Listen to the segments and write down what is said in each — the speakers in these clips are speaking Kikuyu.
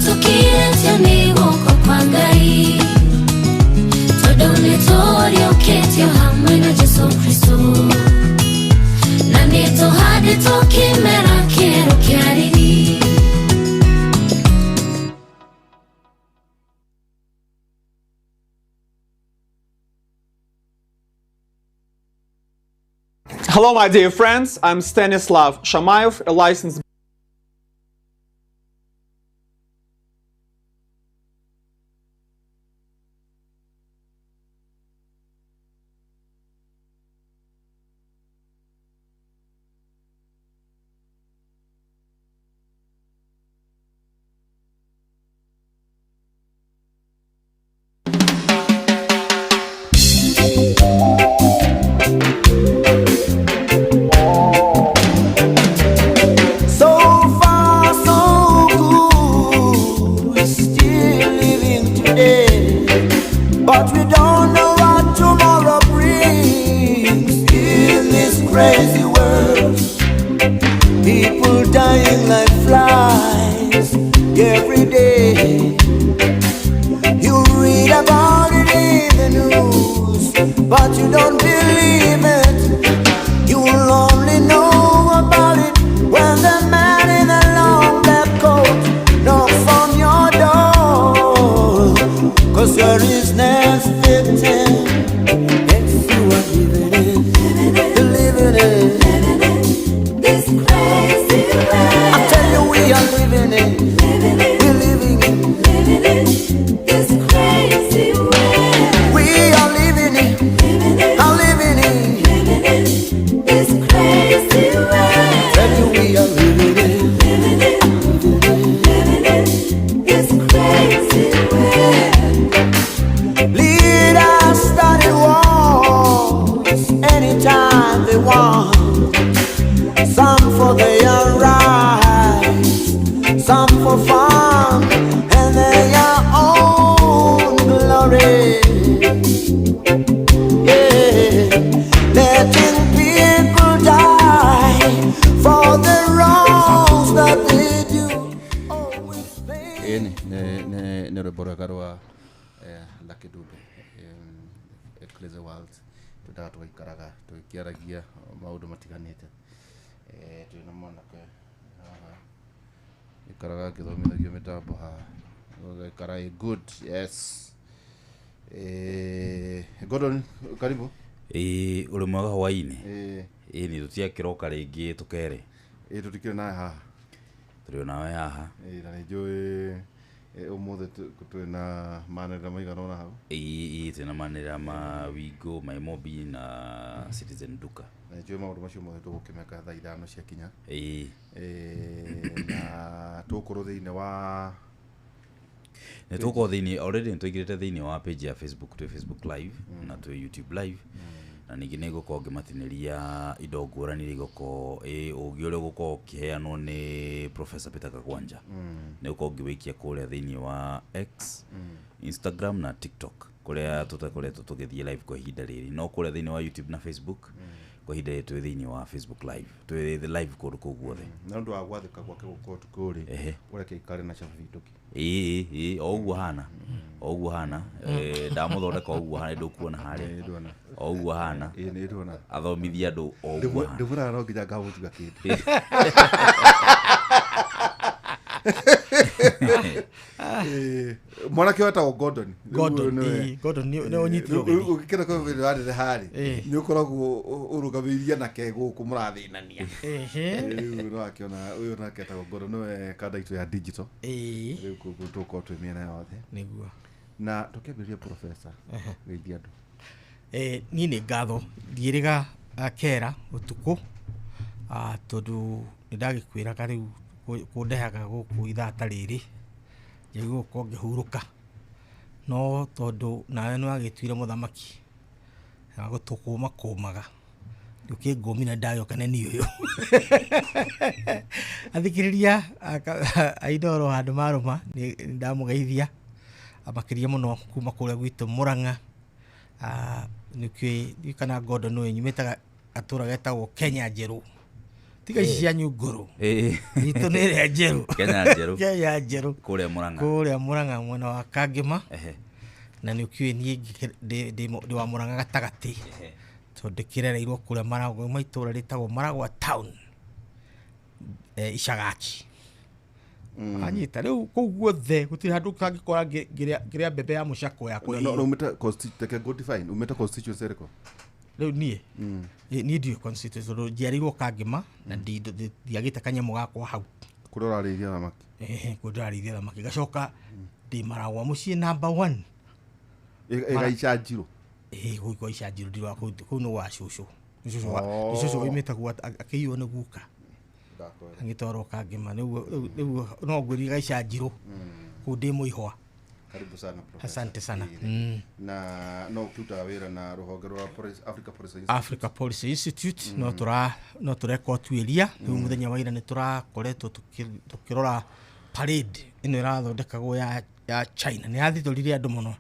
Tũkirĩtio nĩ guoko kwa Ngai, tondũ nĩ tũriũkĩtio hamwe na Jesũ Kristo, na nĩ tũhandĩtwo kĩmera kĩerũ kĩa riri. Hello, my dear friends. I'm Stanislav Shamaev, a licensed So far, so good. We're still living today, but we don't know what tomorrow brings in this crazy world. People dying like flies every day. You read about it in the news, but you don't believe it. You'll only know about it when the man in the long black coat knocks on your door. 'Cause you're his next victim. Yes, you are living in, you're living in. This crazy world. I tell you we are living in, we're living in, Living in this crazy world. We are living in, are living in. Living in this crazy world. Tell you we are living in. Living in, living in this crazy world. Leaders started wars anytime they want. Some for their rights, some for fun and their own glory. Yeah, letting people die for the wrongs that they do. Oh, it's pain. Ĩni nĩ rwĩmbo rwega rwa Lucky Dube, Crazy World. Twendaga tũgaikaraga tũgĩkĩaragia maũndũ matiganĩte. Twĩna mwanake haha ikaraga akĩthomithagio mĩtambo haha, ũgaikara ĩ good. Yes, Gordon, karibu. Ĩĩ, ũrĩ mwega hwainĩ. Ĩĩ. Ĩĩ, nĩ tũtiakĩroka rĩngĩ tũkere. Ĩ, tũtikĩrĩ nawe haha. Tũrĩ onawe haha. Ĩ, na nĩ njũĩ ũmũthĩ twĩna manĩrĩra maigana ũna hau. Ĩĩ, twĩna manĩrĩra ma Wingo, Maimobi na Citizen Duka. Na nĩ njũĩ maũndũ macio mothe tũgũkĩmeka thaa 5 ciakinya. Ĩĩ. Na tũgũkorwo thĩinĩ wa Nĩ tũgũkorwo thĩinĩ, already nĩ tũingĩrĩte thĩinĩ wa page ya Facebook, twĩ Facebook live na twĩ YouTube live, na ningĩ nĩ ngũkorwo ngĩmatinĩria indo ngũrani iria igũkorwo ũgĩ ũrĩa ũgũkorwo ũkĩheanwo nĩ Professor Peter Kagwanja, nĩ gũkorwo ngĩwĩikia kũrĩa thĩinĩ wa X, Instagram na TikTok, kũrĩa tũtakoretwo tũgĩthiĩ live kwa ihinda rĩrĩ. No kũrĩa thĩinĩ wa YouTube na Facebook, kwa ihinda rĩrĩ twĩ thĩinĩ wa Facebook live, twĩ live kũndũ kũu guothe. Na ũndũ wa gwathĩka gwake gũkorwo tukũ rĩ, Ehe. ũreke ikare na cababi nduki. Ĩĩ ĩĩ, o ũguo hana, o ũguo hana. Ndamũthondeka o ũguo hana, ndũkuona harĩa. Ndona. O ũguo hana. Ĩĩ, nĩ ndona. Athomithia andũ o ũguo hana. Ndĩmwĩraga no nginya ngamũtuga kĩndũ. Mwanake wetagwo Gordon. Gordon, Rĩu nĩwe- ĩĩ, Gordon nĩ ũnyitire Rĩu ũgeni. ũgĩkĩra kwa wĩra warĩ harĩ Ĩĩ. nĩ ũkoragwo ũrũgamĩrĩire anake gũkũ mũrathĩnania. Ehe. Rĩu no akĩona ũyũ nake etagwo Gordon, nĩwe kanda itũ ya digital. Ĩĩ. Rĩu kũguo tũgũkorwo twĩ mĩena yothe. Nĩguo. Na tũkĩambĩrĩria, professor, geithia andũ. Niĩ nĩ ngatho ndiĩrĩga kera ũtukũ, tondũ nĩ ndagĩkwĩraga rĩu kũndehaga gũkũ ithaa ta rĩrĩ njagĩrĩirwo gũkorwo ngĩhurũka, no tondũ nawe nĩ wagĩtuire mũthamaki na gũtũkũma kũmaga ũkĩngũmi na ndagĩũka nĩ niĩ ũyũ. Athikĩrĩria a Inooro handũ marũma, nĩ ndamũgeithia makĩria mũno kuma kũrĩa gwitũ Mũrang'a. Nĩkĩĩ kana Gordon ũyũ nyumĩte gatũra getagwo Kenya Njerũ. Tiga ici cia nyungũrũ. Ĩĩ. Itũ nĩ ĩrĩa njerũ. Kenya njerũ. Kenya njerũ. Kũrĩa Mũrang'a. Kũrĩa Mũrang'a mwena wa Kangĩma. Ehe. Na nĩ ũkĩũĩ niĩ ndĩ wa Mũrang'a gatagatĩ. Tondũ ndĩkĩrereirwo kũrĩa Maragwa, uma itũũra rĩtagwo Maragwa town. Icagaki. Anyita rĩu kũu guothe gũtirĩ handũ kangĩkora ngĩrĩa mbembe ya mũcakwe ya No, kũrĩa. no, umĩte reke ngũ define, umĩte constituency ĩrĩkũ? Rĩu niĩ niĩ ndiũĩ constituency tondũ njiarĩirwo Kangĩma na ndiagĩte kanyamũ gakwa hau. Kũrĩa ũrarĩithia thamaki. Ehe, kũu ndĩrarĩithia thamaki ngacoka ndĩ Maragwa mũciĩ number one. Ĩgaica njirũ. Ĩĩ kũu kwa icanjirũ ndirwa kũu kũu nĩ gwa cũcũ. Nĩ cũcũ wa nĩ cũcũ oimĩte guo akĩiywo nĩ guka. Agĩtwarwo Kangĩma rĩu no ngwĩrire gaicanjirũ kũu ndĩ mũihwa. Karibu sana Professor. Asante sana. Ĩĩ. Na no ũkĩrutaga wĩra na rũhonge rwa Africa Policy Institute. Africa Policy Institute no tura no tureka ũtuĩria rĩu mũthenya wa ira nĩ tũrakoretwo tũkĩrora parade ĩno ĩrathondekagwo ya China nĩ yathitũrire andũ mũno.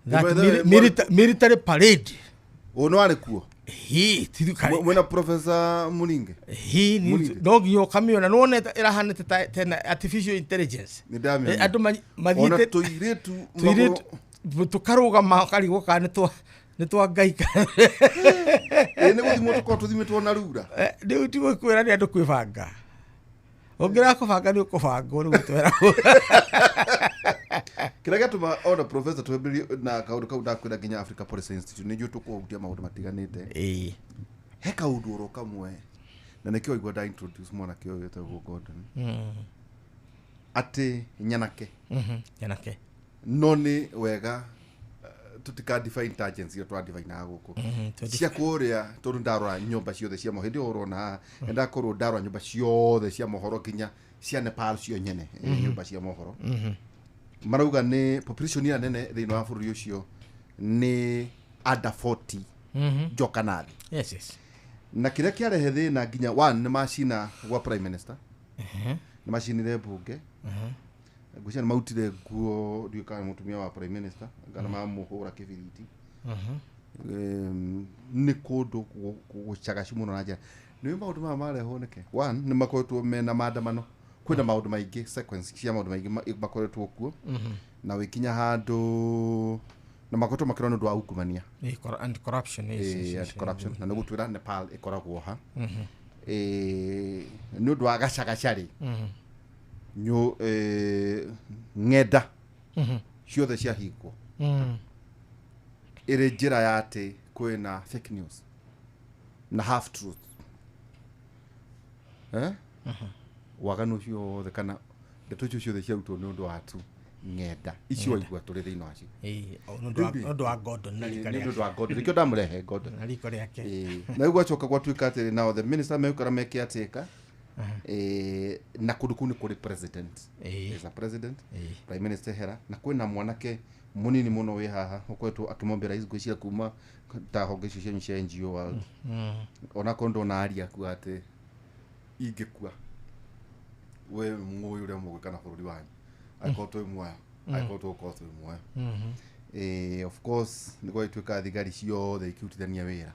That By the way, military parade. Ũyũ nĩ warĩ kuo? Hĩ, ti Mwe- Mwena Professor Muringe. hĩ Mũrinde. no nginya ũkamĩona nĩwonete ĩrahanĩte ta tena artificial intelligence. Nĩ ndamĩona. Andũ Ona mathiĩte tũirĩtu tũirĩtu tũkarũgama ũkarigwo kana nĩ twa Ngai kana Ĩĩ nĩ gũthimwo tũkorwo tũthimĩtwo na rura. Rĩu ti gwĩkwĩra nĩ andũ kwĩbanga ũngĩrega kũbanga nĩ ũkũbangwo rĩu tweragwo. Kĩrĩa gĩatũma ona Professor twambĩrĩrie na kaũndũ kau ndakwĩra nginya Africa Policy Institute nĩ njũĩ tũkũhutia maũndũ matiganĩte. Ĩĩ. He kaũndũ oro kamwe na nĩkĩo waigua nda introduce mwanake ũyũ wĩtagwo Gordon. Atĩ nyanake Nyanake. no nĩ wega tũtika define ta agency ĩyo tũradefinaga gũkũ cia kũrĩa tondũ ndarora nyũmba ciothe cia mohoro hĩndĩ ĩyo ũrona haha nĩ ndakorwo ndarora nyũmba ciothe cia mohoro nginya cia Nepal cio nyene nyũmba cia mohoro marauga nĩ population ĩrĩa nene thĩinĩ wa bũrũri ũcio nĩ under 40 njoka na thĩ. Yes, yes. Na kĩrĩa kĩarehe thĩna nginya one nĩ macina gwa prime minister, nĩ macinire mbunge, ngwĩciria nĩ mautire nguo ndiũĩ kana mũtumia wa prime minister kana mamũhũra kĩbiriti. Nĩ kũndũ gũcagacu mũno na njĩra nĩ maũndũ maya marehwo nĩkĩ one nĩ makoretwo mena maandamano kwĩna maũndũ maingĩ sequence cia maũndũ maingĩ makoretwo kuo na wĩkinya handũ na makoretwo makĩrwo nĩ ũndũ wa ungumania. Ĩĩ, and corruption. Yes, yes, yes. Anti-corruption na nĩ gũtwĩra Nepal ĩkoragwo ha nĩ ũndũ wa gacagaca rĩ ng'enda ciothe ciahingwo ĩrĩ njĩra ya atĩ kwĩna fake news na half truth, eh? Waganu ũcio wothe kana ndeto icio ciothe ciarutwo nĩ ũndũ wa tu ng'enda icio waigua tũrĩ thĩinĩ wacio. Ĩĩ, o, nĩ ũndũ wa- nĩ ũndũ wa Gordon na rika Nĩ ũndũ rĩake. wa Gordon nĩkĩo ndamũrehe Gordon. Na riko rĩake. Ĩĩ. Na rĩu gwacoka gwatuĩka atĩrĩ now the minister megũkora meke atĩka na kũndũ kũu nĩ kũrĩ president. Ĩĩ. There's a president, Ĩĩ. prime minister hera na kwĩna mwanake mũnini mũno wĩ haha ũkoretwo akĩmombera ngwĩciria kuma ta honge icio cianyu cia NGO world onakorwo ndona aria kuga atĩ ingĩkua we mũĩ ũrĩa mũgwĩka na bũrũri wanyu angĩkorwo twĩ muoyo angĩkorwo tũgũkorwo twĩ muoyo. Of course nĩ gwagĩtuĩka thigari ciothe ikĩrutithania wĩra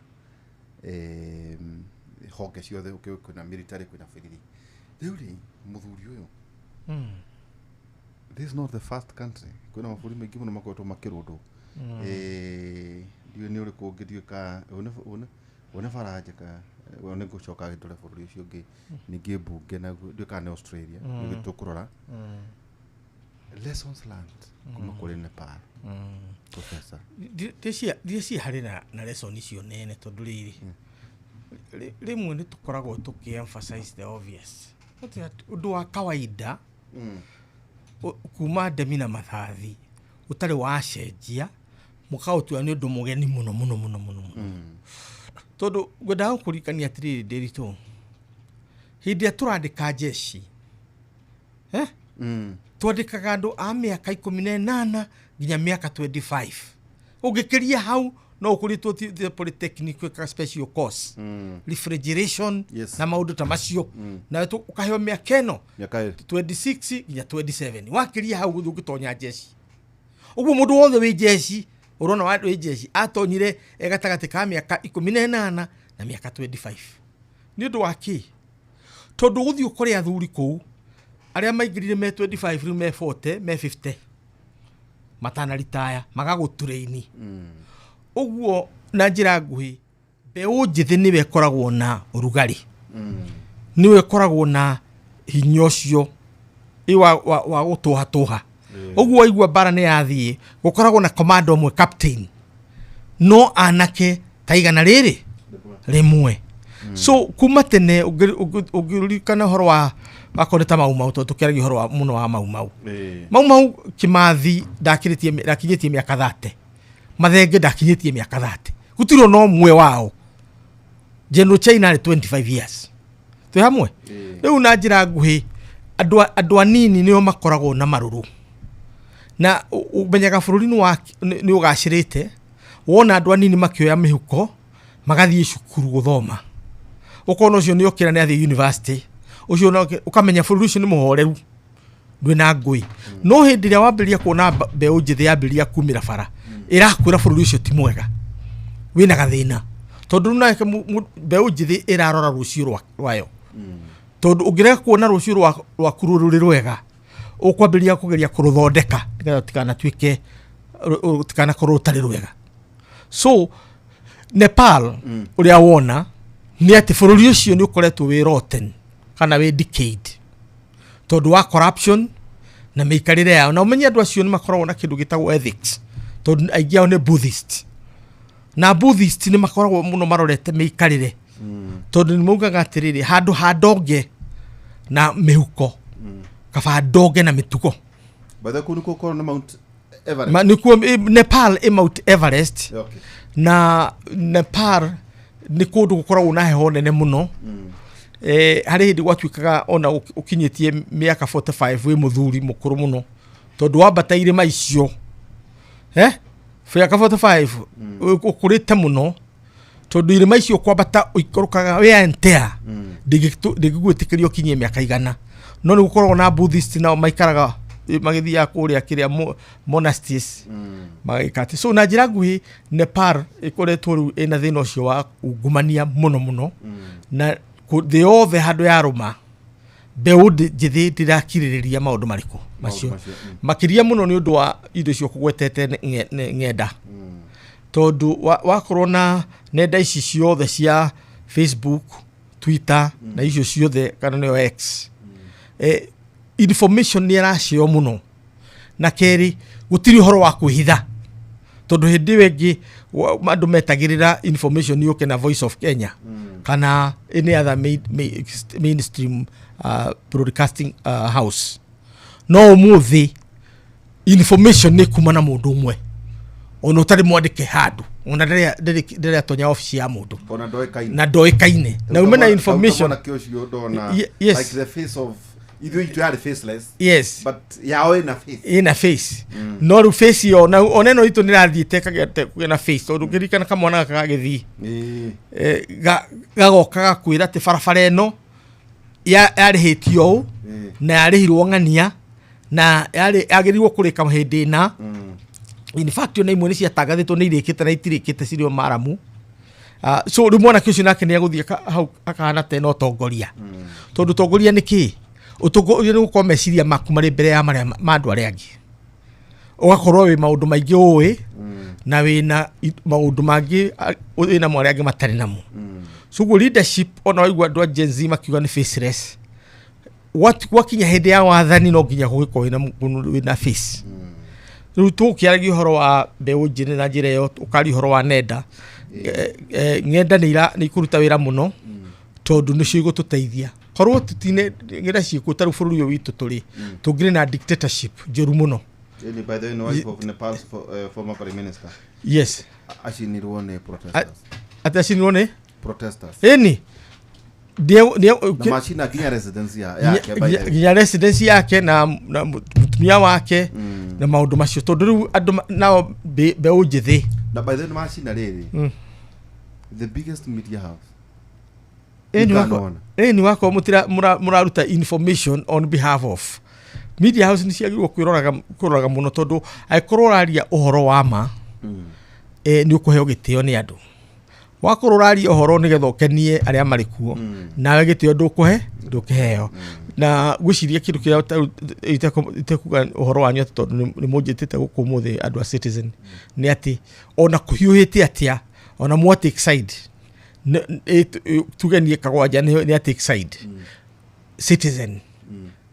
honge ciothe kwĩna military kwĩna borithi rĩu rĩ mũthuri ũyũ this is not the first country kwĩna mabũrũri maingĩ mũno makoretwo makĩrũndwo. Ndiũĩ nĩ ũrĩkũ ũngĩ ndiũĩ ka ũyũ nĩ Faranja ka ũyũ nĩ ngũcoka ndore bũrũri ũcio ũngĩ ningĩ mbunge naguo ndiũĩ kana nĩ Australia nĩguo tũkũrora lessons learned kuma kũrĩ Nepal, Professor. Ndieci harĩ na lesson icio nene tondũ rĩrĩ rĩmwe nĩ tũkoragwo tũkĩ emphasize the obvious. Atĩ ũndũ wa kawaida kuma ndemi na mathathi ũtarĩ wacenjia mũkaũtua nĩ ũndũ mũgeni mũno mũno mũno mũno mũno tondũ ngwendaga gũkũririkania atĩrĩrĩ ndĩritũ hĩndĩ ĩrĩa tũrandĩka njeci, eh? Twandĩkaga andũ a mĩaka 18 nginya mĩaka 25 ũngĩkĩria hau no ũkoretwo the polytechnic gwĩka special course refrigeration na maũndũ ta macio nawe ũkaheo mĩaka ĩno Mĩaka ĩrĩ. 26 nginya 27 wakĩria hau ũngĩtonya njeci ũguo mũndũ wothe wĩ njeci ũrona wĩ njeci atonyire e gatagatĩ ka mĩaka 18 na mĩaka 25 nĩ ũndũ wa kĩ Tondũ ũgũthiĩ ũkore athuri kũu arĩa maingĩrire me 25 rĩu me 40 me 50 matanaritaya magagũtũrĩini. Ũguo na njĩra nguhĩ, mbeũ njĩthĩ nĩwe ĩkoragwo na ũrugarĩ, nĩwe ĩkoragwo na hinya ũcio ĩ wa gũtũhatũha. Ũguo waigua mbara nĩ yathiĩ, gũkoragwo na komando ũmwe, captain, no anake ta igana rĩrĩ rĩmwe. So kuma tene ũngĩririkana ũhoro wa akorwo nĩ ta Mau Mau, tondũ tũkĩaragia ũhoro wa mũno wa Mau Mau. Mau Mau Kimathi ndakinyĩtie mĩaka 30, Mathenge ndakinyĩtie mĩaka 30, gũtirĩ ona ũmwe wao. General China arĩ 25 years. Twĩ hamwe rĩu. Na njĩra nguhĩ, andũ anini nĩo makoragwo na marũrũ, na ũmenyaga bũrũri nĩ ũgacĩrĩte wona andũ anini makĩoya mĩhuko magathiĩ cukuru gũthoma. Ũkona ũcio nĩ okĩra nĩ athiĩ university, ũcio ũkamenya bũrũri ũcio nĩ mũhoreru, ndwĩ na ngũĩ. No hĩndĩ ĩrĩa wambĩrĩria kuona mbeũ njĩthĩ yambĩrĩria kumĩra bara, ĩrakwĩra bũrũri ũcio ti mwega, wĩna gathĩna, tondũ rĩu nake mbeũ njĩthĩ ĩrarora rũciũ rwayo, tondũ ũngĩrega kuona rũciũ rwaku rũrĩ rwega, ũkwambĩrĩria kũgeria kũrũthondeka nĩgetha rũtikanatuĩke, rũtikanakorwo rũtarĩ rwega. So Nepal, ũrĩa wona nĩ atĩ bũrũri ũcio nĩ ũkoretwo wĩ rotten kana wĩ decayed tondũ wa corruption na mĩikarĩre yao. Na ũmenye andũ acio nĩ makoragwo na kĩndũ gĩtagwo ethics, tondũ aingĩ ao nĩ Buddhist, na Buddhist nĩ makoragwo mũno marorete mĩikarĩre, tondũ nĩ maugaga atĩrĩrĩ, handũ ha ndonge na mĩhuko, kaba ndonge na mĩtugo. By the way, kũu nĩkuo gũkoragwo na Mount Everest? Nĩkuo Nepal ĩ Mount Everest. Na Nepal nĩ kũndũ gũkoragwo na heho nene mũno. Harĩ hĩndĩ gwatuĩkaga ona ũkinyĩtie mĩaka 45 wĩ mũthuri mũkũrũ mũno, tondũ wambata irĩma icio, mĩaka 45 ũkũrĩte mũno, tondũ irĩma icio kwambata ũikũrũkaga wĩ entea, ndĩngĩgwĩtĩkĩria ũkinyie mĩaka 100. No nĩ gũkoragwo na Buddhist, nao maikaraga magĩthiaga kũrĩa kĩrĩa monasteries magĩka atĩ. So na njĩra nguhĩ, Nepal ĩkoretwo rĩu ĩna thĩna ũcio wa ungumania mũno mũno, na thĩ yothe handũ yarũma, mbeũ njĩthĩ ndĩrakirĩrĩria maũndũ marĩkũ macio. Macio. Makĩria mũno nĩ ũndũ wa indo icio kũgwetete ng'enda, tondũ wakorwo na nenda ici ciothe cia Facebook, Twitter na icio ciothe, kana nĩyo X, information nĩ ĩraceo mũno. Na kerĩ, gũtirĩ ũhoro wa kwĩhitha, tondũ hĩndĩ ĩyo ĩngĩ andũ metagĩrĩra information yũke na Voice of Kenya kana any other mainstream broadcasting house. No ũmũthĩ information nĩ kuma na mũndũ ũmwe ona ũtarĩ mwandĩke handũ, ona ndarĩ atonya obici ya mũndũ. Ona ndoĩkaine. Na ndoĩkaine, na ume na information. Mwanake ũcio ndona. Yes. Like the face of ithuĩ itũ yarĩ faceless, but yao ĩna face. Ĩna face, no rĩu face ĩyo ona ĩno itũ nĩ ĩrathiĩte ĩkagĩa kũgĩa na face, tondũ ngĩririkana kamwana gaka gagĩthiĩ, gagoka gakwĩra atĩ barabara ĩno yarĩhĩtio ũũ na yarĩhirwo ng'ania na yagĩrĩirwo kũrĩka hĩndĩ ĩna. In fact, ona imwe nĩ ciatangathĩtwo nĩ irĩkĩte na itirĩkĩte, cirĩ o maramu. So rĩu mwanake ũcio nake nĩ agũthiĩ hau akahana ta ena ũtongoria, tondũ ũtongoria nĩ kĩ? Ũtongoria nĩ gũkorwo meciria maku marĩ mbere ya marĩa ma andũ arĩa angĩ, ũgakorwo wĩ maũndũ maingĩ ũĩ na wĩna maũndũ mangĩ wĩnamo arĩa angĩ matarĩ namo. So ũguo leadership, ona waigua andũ a Gen Z makiuga nĩ faceless, gwakinya hĩndĩ ya wathani no nginya gũgĩkorwo wĩna face. Rĩu tũgũkĩaragia ũhoro wa mbeũ njĩthĩ na njĩra ĩyo, ũkaria ũhoro wa nenda. Ng'enda nĩ ikũruta wĩra mũno, tondũ nĩcio igũtũteithia. Korwo tũtine ng'enda ciĩkuo, ta rĩu bũrũri ũyũ witũ tũrĩ, tũngĩrĩ na dictatorship njũru mũno. Ĩni, by the way, nĩ wife of Nepal's former prime minister. Acinirwo nĩ protesters. Atĩ acinirwo nĩ protesters. Ĩni. Na macina nginya residence yake, by the way. Nginya residence yake na mũtumia wake na maũndũ macio, tondũ rĩu andũ nao mbeũ njĩthĩ. Na by the way, nĩ macina rĩrĩ the biggest media house. Ĩni wako. Ikanona. Ĩni wako mũtira mũraruta information on behalf of media house, nĩ ciagĩrĩirwo kwĩroraga mũno, tondũ angĩkorwo ũraria ũhoro wa ma, nĩ ũkũheo gĩtĩo nĩ andũ. Wakorwo ũraria ũhoro nĩgetha ũkenie arĩa marĩ kuo, nawe gĩtĩo ndũkũhe, ndũkĩheo. Na ngwĩciria kĩndũ kĩrĩa itekuga ũhoro wanyu atĩ tondũ nĩ mũnjĩtĩte gũkũ ũmũthĩ andũ a Citizen nĩ atĩ ona kũhiũhĩte atĩa, ona mwa take side, tuge niĩ Kagwanja nĩ a take side, Citizen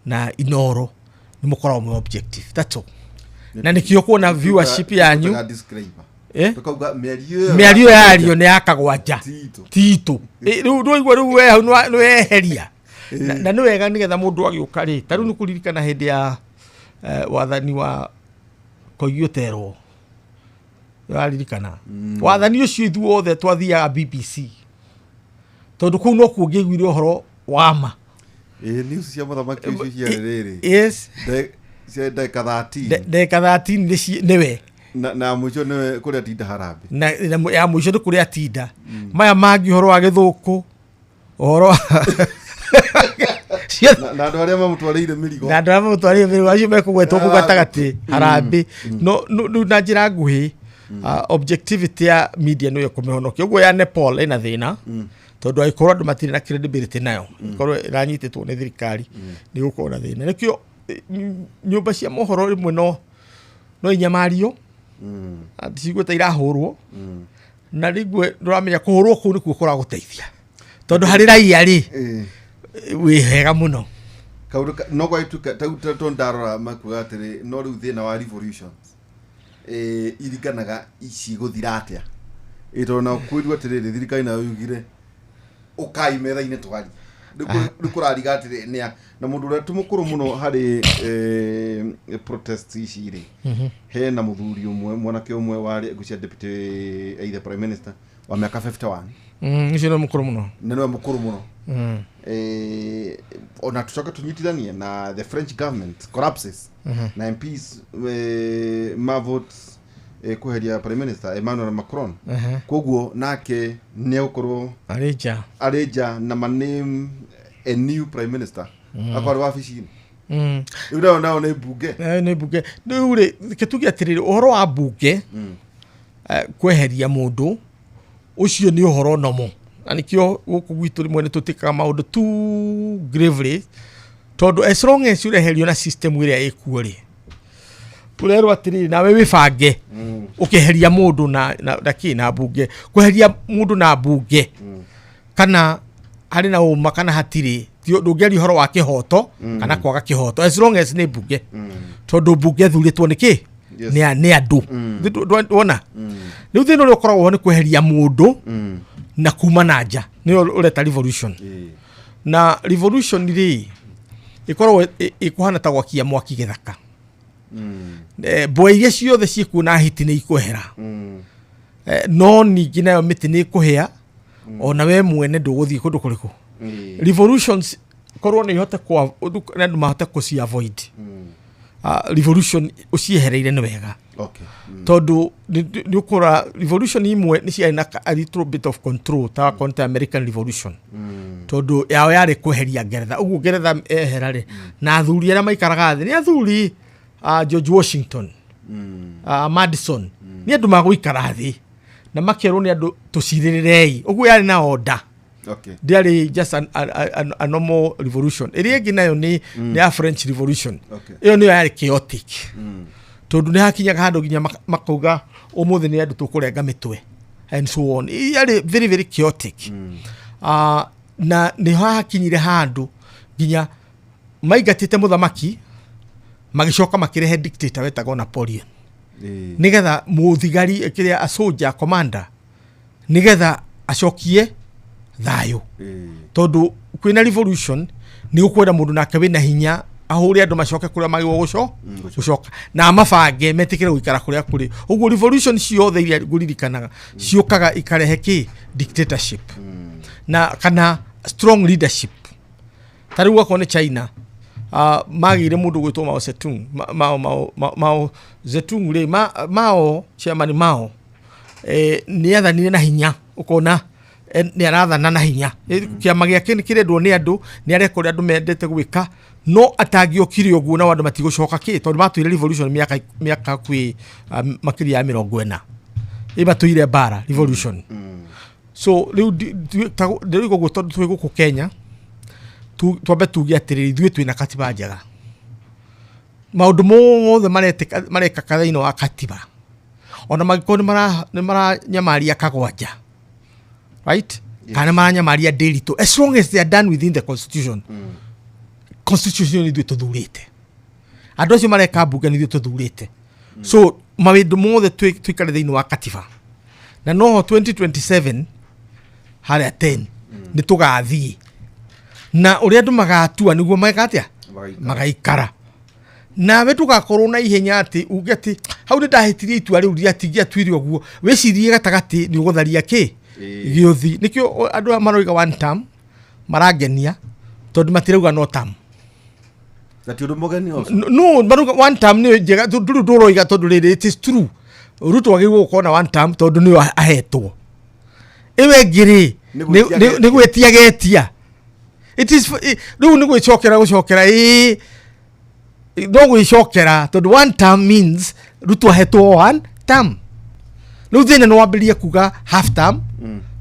na Inoro nĩ mũkoragwo mwĩ objective, that's all. Na nĩkĩo kuona viewership yanyu. Tũkaga disclaimer. Eh? Tũkauga mĩario ĩyo Mĩario yario nĩ ya Kagwanja. Titũ. Titũ. Rĩu ndwaigua rĩu we hau nĩweheria. Na nĩ wega nĩgetha mũndũ agĩũka rĩ, ta rĩu nĩ kũririkana hĩndĩ ya wathani wa Koigi Ũterwo, ũraririkana wathani ũcio ithuothe twathiaga BBC tondũ kũu nokuo ngĩiguire ũhoro wa ma. Ĩ, news cia mũthamaki ũcio ciarĩ rĩrĩ. Yes. Cia ndagĩka 13. Ndagĩka 13 nĩwe. Na mũico nĩwe kũrĩa tinda harambĩ. Na ya mũico nĩ kũrĩa tinda maya mangĩ, ũhoro wa gĩthũkũ, ũhoro wa Na andũ arĩa mamũtwarĩire mĩrigo. Na andũ arĩa mamũtwarĩire mĩrigo acio mekũgwetwo kũu gatagatĩ harambĩ. No rĩu na njĩra nguhĩ, objectivity ya media nĩyo ĩkũmĩhonokia. Ũguo ya Nepal ĩna thĩna tondũ angĩkorwo andũ matirĩ na credibility nayo, ĩkorwo ĩranyitĩtwo nĩ thirikari, nĩ gũkorwo na thĩna. Nĩkĩo nyũmba cia mohoro rĩmwe no inyamario, cigue ta irahũrwo, na rĩmwe ndũramenya kũhũrwo kũu nĩkuo kũragũteithia tondũ harĩ raia rĩ wĩ hega mũno. Kaũndũ no gwagĩtuĩka tau tondũ ndarora makuga atĩrĩ, no rĩu thĩna wa revolutions iringanaga ici gũthira atĩa, ĩ tondũ na kwĩrwo atĩrĩrĩ, thirikari nayo yugire ũkai metha-inĩ twarie. Rĩu kũrariga atĩrĩ nĩa na mũndũ ũrĩa ti mũkũrũ mũno harĩ protest ici rĩ, hena mũthuri ũmwe, mwanake ũmwe warĩ ngwĩciria deputy either prime minister wa mĩaka 51. Ũcio nĩ mũkũrũ mũno. Na nĩwe mũkũrũ mũno. Ona tucoke tunyitithanie na the French government collapses na MPs mavote kweheria prime minister Emmanuel Macron. Koguo nake nĩ egũkorwo arĩ nja. Arĩ nja na maname a new prime minister akorwo arĩ wabici-inĩ. Rĩu nayo nĩ mbunge. Nĩ mbunge. Rĩu rĩ, reke tuge atĩrĩrĩ, ũhoro wa mbunge kweheria mũndũ ũcio nĩ ũhoro nomo, na nĩkĩo gũkũ gwitũ rĩmwe nĩ tũtĩkaga maũndũ too gravely, tondũ as long as ũreherio na system ĩrĩa ĩkuo rĩ, ũrerwo atĩrĩrĩ, nawe wĩbange ũkĩeheria mũndũ na kĩ na mbunge, kweheria mũndũ na mbunge kana harĩ na ũma kana hatirĩ, ndũngĩaria ũhoro wa kĩhoto kana kwaga kĩhoto as long as nĩ mbunge, tondũ mbunge ĩthurĩtwo nĩ kĩ? Nĩ andũ. Wona rĩu thĩna ũrĩa ũkoragwo ho nĩ kweheria mũndũ na kuma na nja, nĩyo ũreta revolution. Na revolution rĩ, ĩkoragwo ĩkũhana ta gwakia mwaki gĩthaka. Mbwe iria ciothe ciĩkuo na hiti nĩ ikwehera. No ningĩ nayo mĩtĩ nĩ ĩkũhĩa, ona we mwene ndũgũthiĩ kũndũ kũrĩkũ. Revolutions korwo nĩ ihote kwa na andũ mahote kũci avoid, revolution ũciehereire nĩ wega. Tondũ nĩ ũkora revolution imwe nĩ ciarĩ na a little bit of control, ta wakorwo ta American Revolution, tondũ yao yarĩ kweheria ngeretha. Ũguo ngeretha ehera rĩ, na athuri arĩa maikaraga thĩ nĩ athuri, George Washington, Madison, nĩ andũ magũikara thĩ na makerwo nĩ andũ tũcirĩrĩrei. Ũguo yarĩ na order. Ndĩarĩ just a normal revolution. Ĩrĩa ĩngĩ nayo nĩ ya French Revolution. Ĩyo nĩyo yarĩ chaotic, tondũ nĩ hakinyaga handũ nginya makauga ũmũthĩ nĩ andũ tũkũrenga mĩtwe and so on. Yarĩ very very chaotic. Na nĩ hakinyire handũ nginya maingatĩte mũthamaki, magĩcoka makĩrehe dictator wetagwo Napoleon, nĩgetha mũthigari kĩrĩa a soldier commander, nĩgetha acokie thayũ, tondũ kwĩna revolution nĩ ũkwenda mũndũ nake wĩna hinya ahũre andũ macoke kũrĩa magĩrĩirwo gũcoka na amabange metĩkĩre gũikara kũrĩa kũrĩ. Ũguo revolution ciothe iria ngũririkanaga ciũkaga ikarehe kĩ? Dictatorship na kana strong leadership. Ta rĩu okorwo nĩ China, magĩire mũndũ gwĩtwo Mao Zedong. Mao Zedong rĩ, Mao, chairman Mao, nĩ athanire na hinya. Ũkona nĩ arathana na hinya. Kĩama gĩake nĩ kĩrendwo nĩ andũ, nĩ areka ũrĩa andũ mendete gwĩka, no atangĩokire ũguo nao andũ matigũcoka kĩ, tondũ matũire revolution mĩaka kwĩ makĩria ya 40 ĩ matũire mbara revolution. So rĩu ndĩroiga ũguo tondũ twĩ gũkũ Kenya, twambe tuge atĩrĩrĩ, ithuĩ twĩna katiba njega. Maũndũ mothe marekaka thĩinĩ wa katiba, ona mangĩkorwo nĩ maranyamaria Kagwanja, right, kana nĩ maranyamaria Ndĩritũ, as long as they are done within the constitution, constitution ithuĩ tũthurĩte, andũ acio mareka mbunge nĩ ithuĩ tũthurĩte. So mawĩndũ mothe tũikare thĩinĩ wa katiba, na noho 2027 harĩa 10 nĩ tũgathiĩ na ũrĩa andũ magatua nĩguo meka atĩa? Magaikara. Magaikara. Nawe ndũgakorwo na ihenya atĩ uge atĩ hau nĩ ndahĩtirie, itua rĩu rĩatingĩatuire ũguo. Wĩcirie gatagatĩ nĩ ũgũtharia kĩ gĩũthi. Nĩkĩo andũ aya maroiga one term marangenia, tondũ matirauga no term. Na ti ũndũ mũgeni also. No, maruga one term nĩ njega, tondũ rĩu ndũroiga, tondũ rĩrĩ, it is true, Ruto agĩrĩirwo gũkorwo na one term tondũ nĩyo ahetwo. Ĩyo ĩngĩ rĩ, Nĩ gwĩtia getia. Nĩ gwĩtia getia. It is rĩu nĩ gwĩcokera, gũcokera, ĩĩ, no gwĩcokera, tondũ one term means Ruto ahetwo one term. Rĩu thĩna nĩ wambĩrĩria kuga half term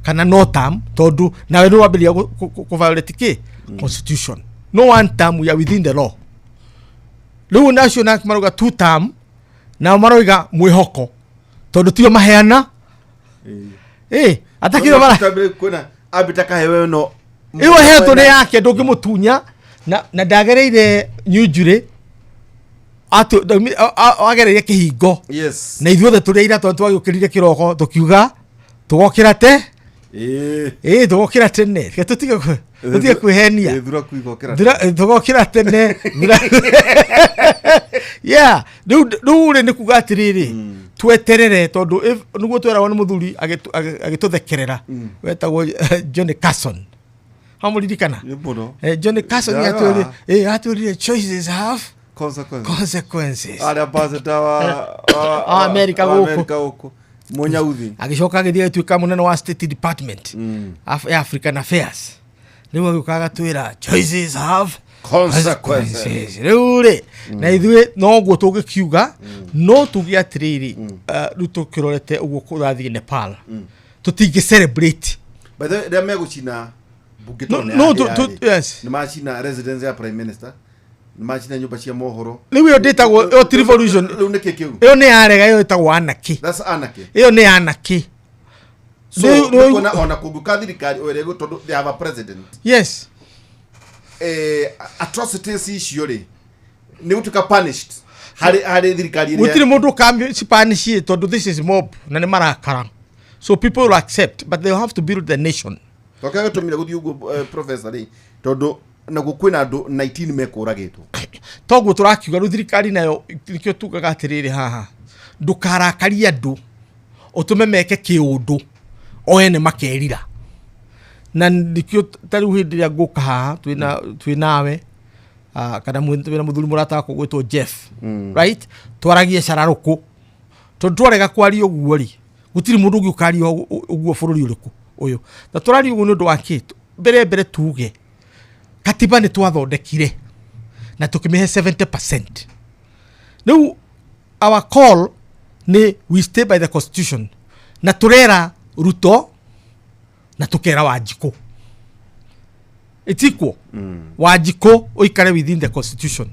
kana no term, tondũ nawe nĩ wambĩrĩria kũ violate kĩ? Constitution. No one term, we are within the law. Rĩu nacio na marauga two term, nao maroiga mwĩhoko, tondũ tio maheana ĩ atakio mara. Tambire kwĩna ambĩte kahewe no. Ĩyo hetwo nĩ yake, ndũngĩmũtunya. Na ndagereire nyunjurĩ, agereire kĩhingo. Na ithuothe tũrĩ aira, tondũ twagĩũkĩrire kĩroko tũkiuga tũgokĩra te. Ĩ, tũgokĩra tene. Reke tũtige kwĩhenia. Thura kuigokĩra. Tũgokĩra tene. Yeah, rĩu rĩ, nĩ kuga atĩrĩrĩ, tweterere, tondũ nĩguo tweragwo nĩ mũthuri agĩtũthekerera wetagwo Johnny Carson, hamũririkana? Nĩ mũno. Johnny Carson. Yeah. Atwĩrire choices have consequences. Consequences. Arĩa ambassador wa Wa America wa gũkũ. America gũkũ, mũnyauthi. Agĩcoka agĩthiĩ agĩtuĩka mũnene wa State Department ya African Affairs. Rĩu agĩũka agatwĩra choices have consequences. Rĩu rĩ, na ithuĩ noguo tũngĩkiuga, no tuge atĩrĩrĩ, rĩu tũkĩrorete ũguo kũrathiĩ Nepal, tũtingĩ celebrate. By the way, rĩrĩa megũcina mbunge, No, tondũ nĩ no, yarĩ. Yes. Nĩ macina residence ya prime minister, nĩ macina nyũmba cia mohoro. Rĩu ĩyo ndĩtagwo, ĩyo ti revolution. Rĩu nĩkĩ kĩu? Ĩyo nĩ yarega, ĩyo ĩtagwo anarchy. That's anarchy. Ĩyo nĩ anarchy. So nĩkuona ona kũngĩũka thirikari o ĩrĩa tondũ they have a president, atrocities icio rĩ, nĩ gũtuĩka punished harĩ thirikari ĩrĩa. Gũtirĩ mũndũ ũkamĩcipanicie, tondũ this is mob na nĩ marakara, so people will accept, but they have to build the nation. Tokĩa gĩtũmire gũthiĩ ũguo, professor rĩ, tondũ naguo kwĩna andũ 19 mekũragĩtwo. Toguo tũrakiuga rĩu thirikari nayo, nĩkĩo tugaga atĩrĩrĩ haha, ndũkarakarie andũ ũtũme meke kĩũndũ o ene makerira. Na nĩkĩo ta rĩu hĩndĩ ĩrĩa ngũka haha twĩ nawe, kana twĩna mũthuri mũrata wakwa gwĩtwo Jeff, right, twaragie cararũkũ, tondũ twarega kwaria ũguo rĩ, gũtirĩ mũndũ ũngĩ ũkaria ũguo bũrũri ũrĩkũ ũyũ. Na tũraria ũguo nĩ ũndũ wa kĩ? Mbere mbere tuge katiba nĩ twathondekire na tũkĩmĩhe 70%. Rĩu our call nĩ we stay by the constitution, na tũrera Ruto na tũkera Wanjikũ, it's equal. Wanjikũ ũikare within the constitution,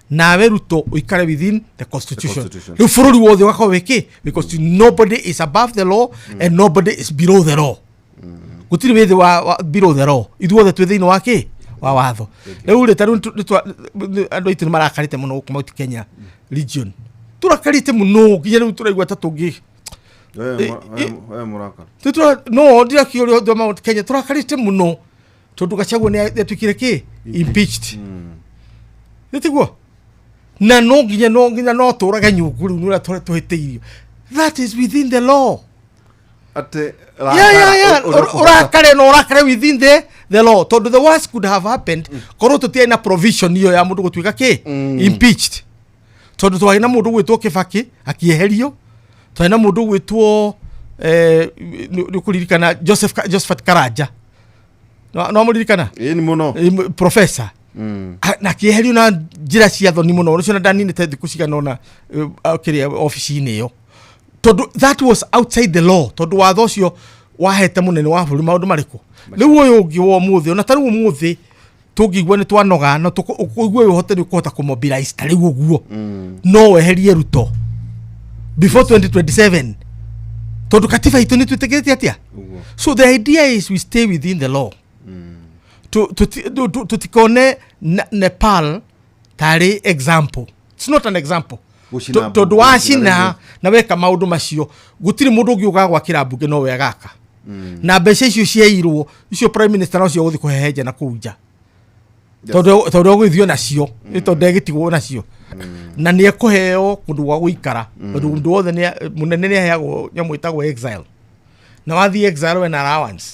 nawe Ruto ũikare within the constitution. Constitution. Rĩu bũrũri wothe ũgakorwo wĩkĩ? Because nobody is above the law and nobody is below the law. Gũtirĩ wĩthĩ wa below the law, ithuothe twĩ thĩinĩ wa kĩ? Wa watho. Rĩu rĩ, ta rĩu andũ aitũ nĩ marakarĩte mũno gũkũ Mount Kenya region, tũrakarĩte mũno nginya rĩu tũraigua ta tũngĩ We mũrakara. No ndirakĩũria ũndũ wa Mount Kenya, tũrakarĩte mũno tondũ Gachagua nĩ atuĩkire kĩ? Impeached. Nĩ tiguo? Na no nginya no tũrage nyũngũ rĩu nĩ ũrĩa tũhĩtĩirio. That is within the law. Atĩ Yeah, ũrakare no ũrakare within the law, tondũ the worst could have happened korwo tũtiarĩ na provision iyo ya mũndũ gũtuĩka kĩ? Impeached. Tondũ twarĩ na mũndũ gwĩtwo Kĩbakĩ akĩeherio, twarĩ na mũndũ gwĩtwo nĩ ũkũririkana Joseph Josephat Karanja, no mũririkana? Ĩĩ, nĩ mũno. Professor. Na akĩeherio na njĩra cia thoni mũno, ũcio na ndaninĩte thikũ cigana ũna kĩrĩa obici-inĩ ĩyo, tondũ that was outside the law, tondũ watho ũcio Wahete munene wa bũrũri maũndũ marĩkũ? Rĩu ũyũ ũngĩ wa ũmũthĩ, ona ta rĩu ũmũthĩ tũngĩigua nĩ twanoga, no ũigue ũhote nĩ ũkũhota kũmobilize ta rĩu ũguo, no weherie Ruto before 2027, tondũ katiba itũ nĩ twĩtĩkĩrĩte atĩa? Ũguo. So the idea is we stay within the law. Tutikone Nepal tarĩ example. It's not an example. Gũcina Tondũ mbunge, wacina gũcina na weka maũndũ macio, gũtirĩ mũndũ ũngĩ ũkaga gwakĩra mbunge no we agaka na mbeca icio ciairwo icio prime minister nocio gũthiĩ kũhehenja na kũu nja, tondũ egũgĩthio nacio nĩ tondũ ndegĩtigwo nacio na nĩ ekũheo kũndũ gwa gũikara, tondũ mũndũ wothe mũnene nĩ aheagwo nyamũ ĩtagwo exile, na wathiĩ exile wena allowance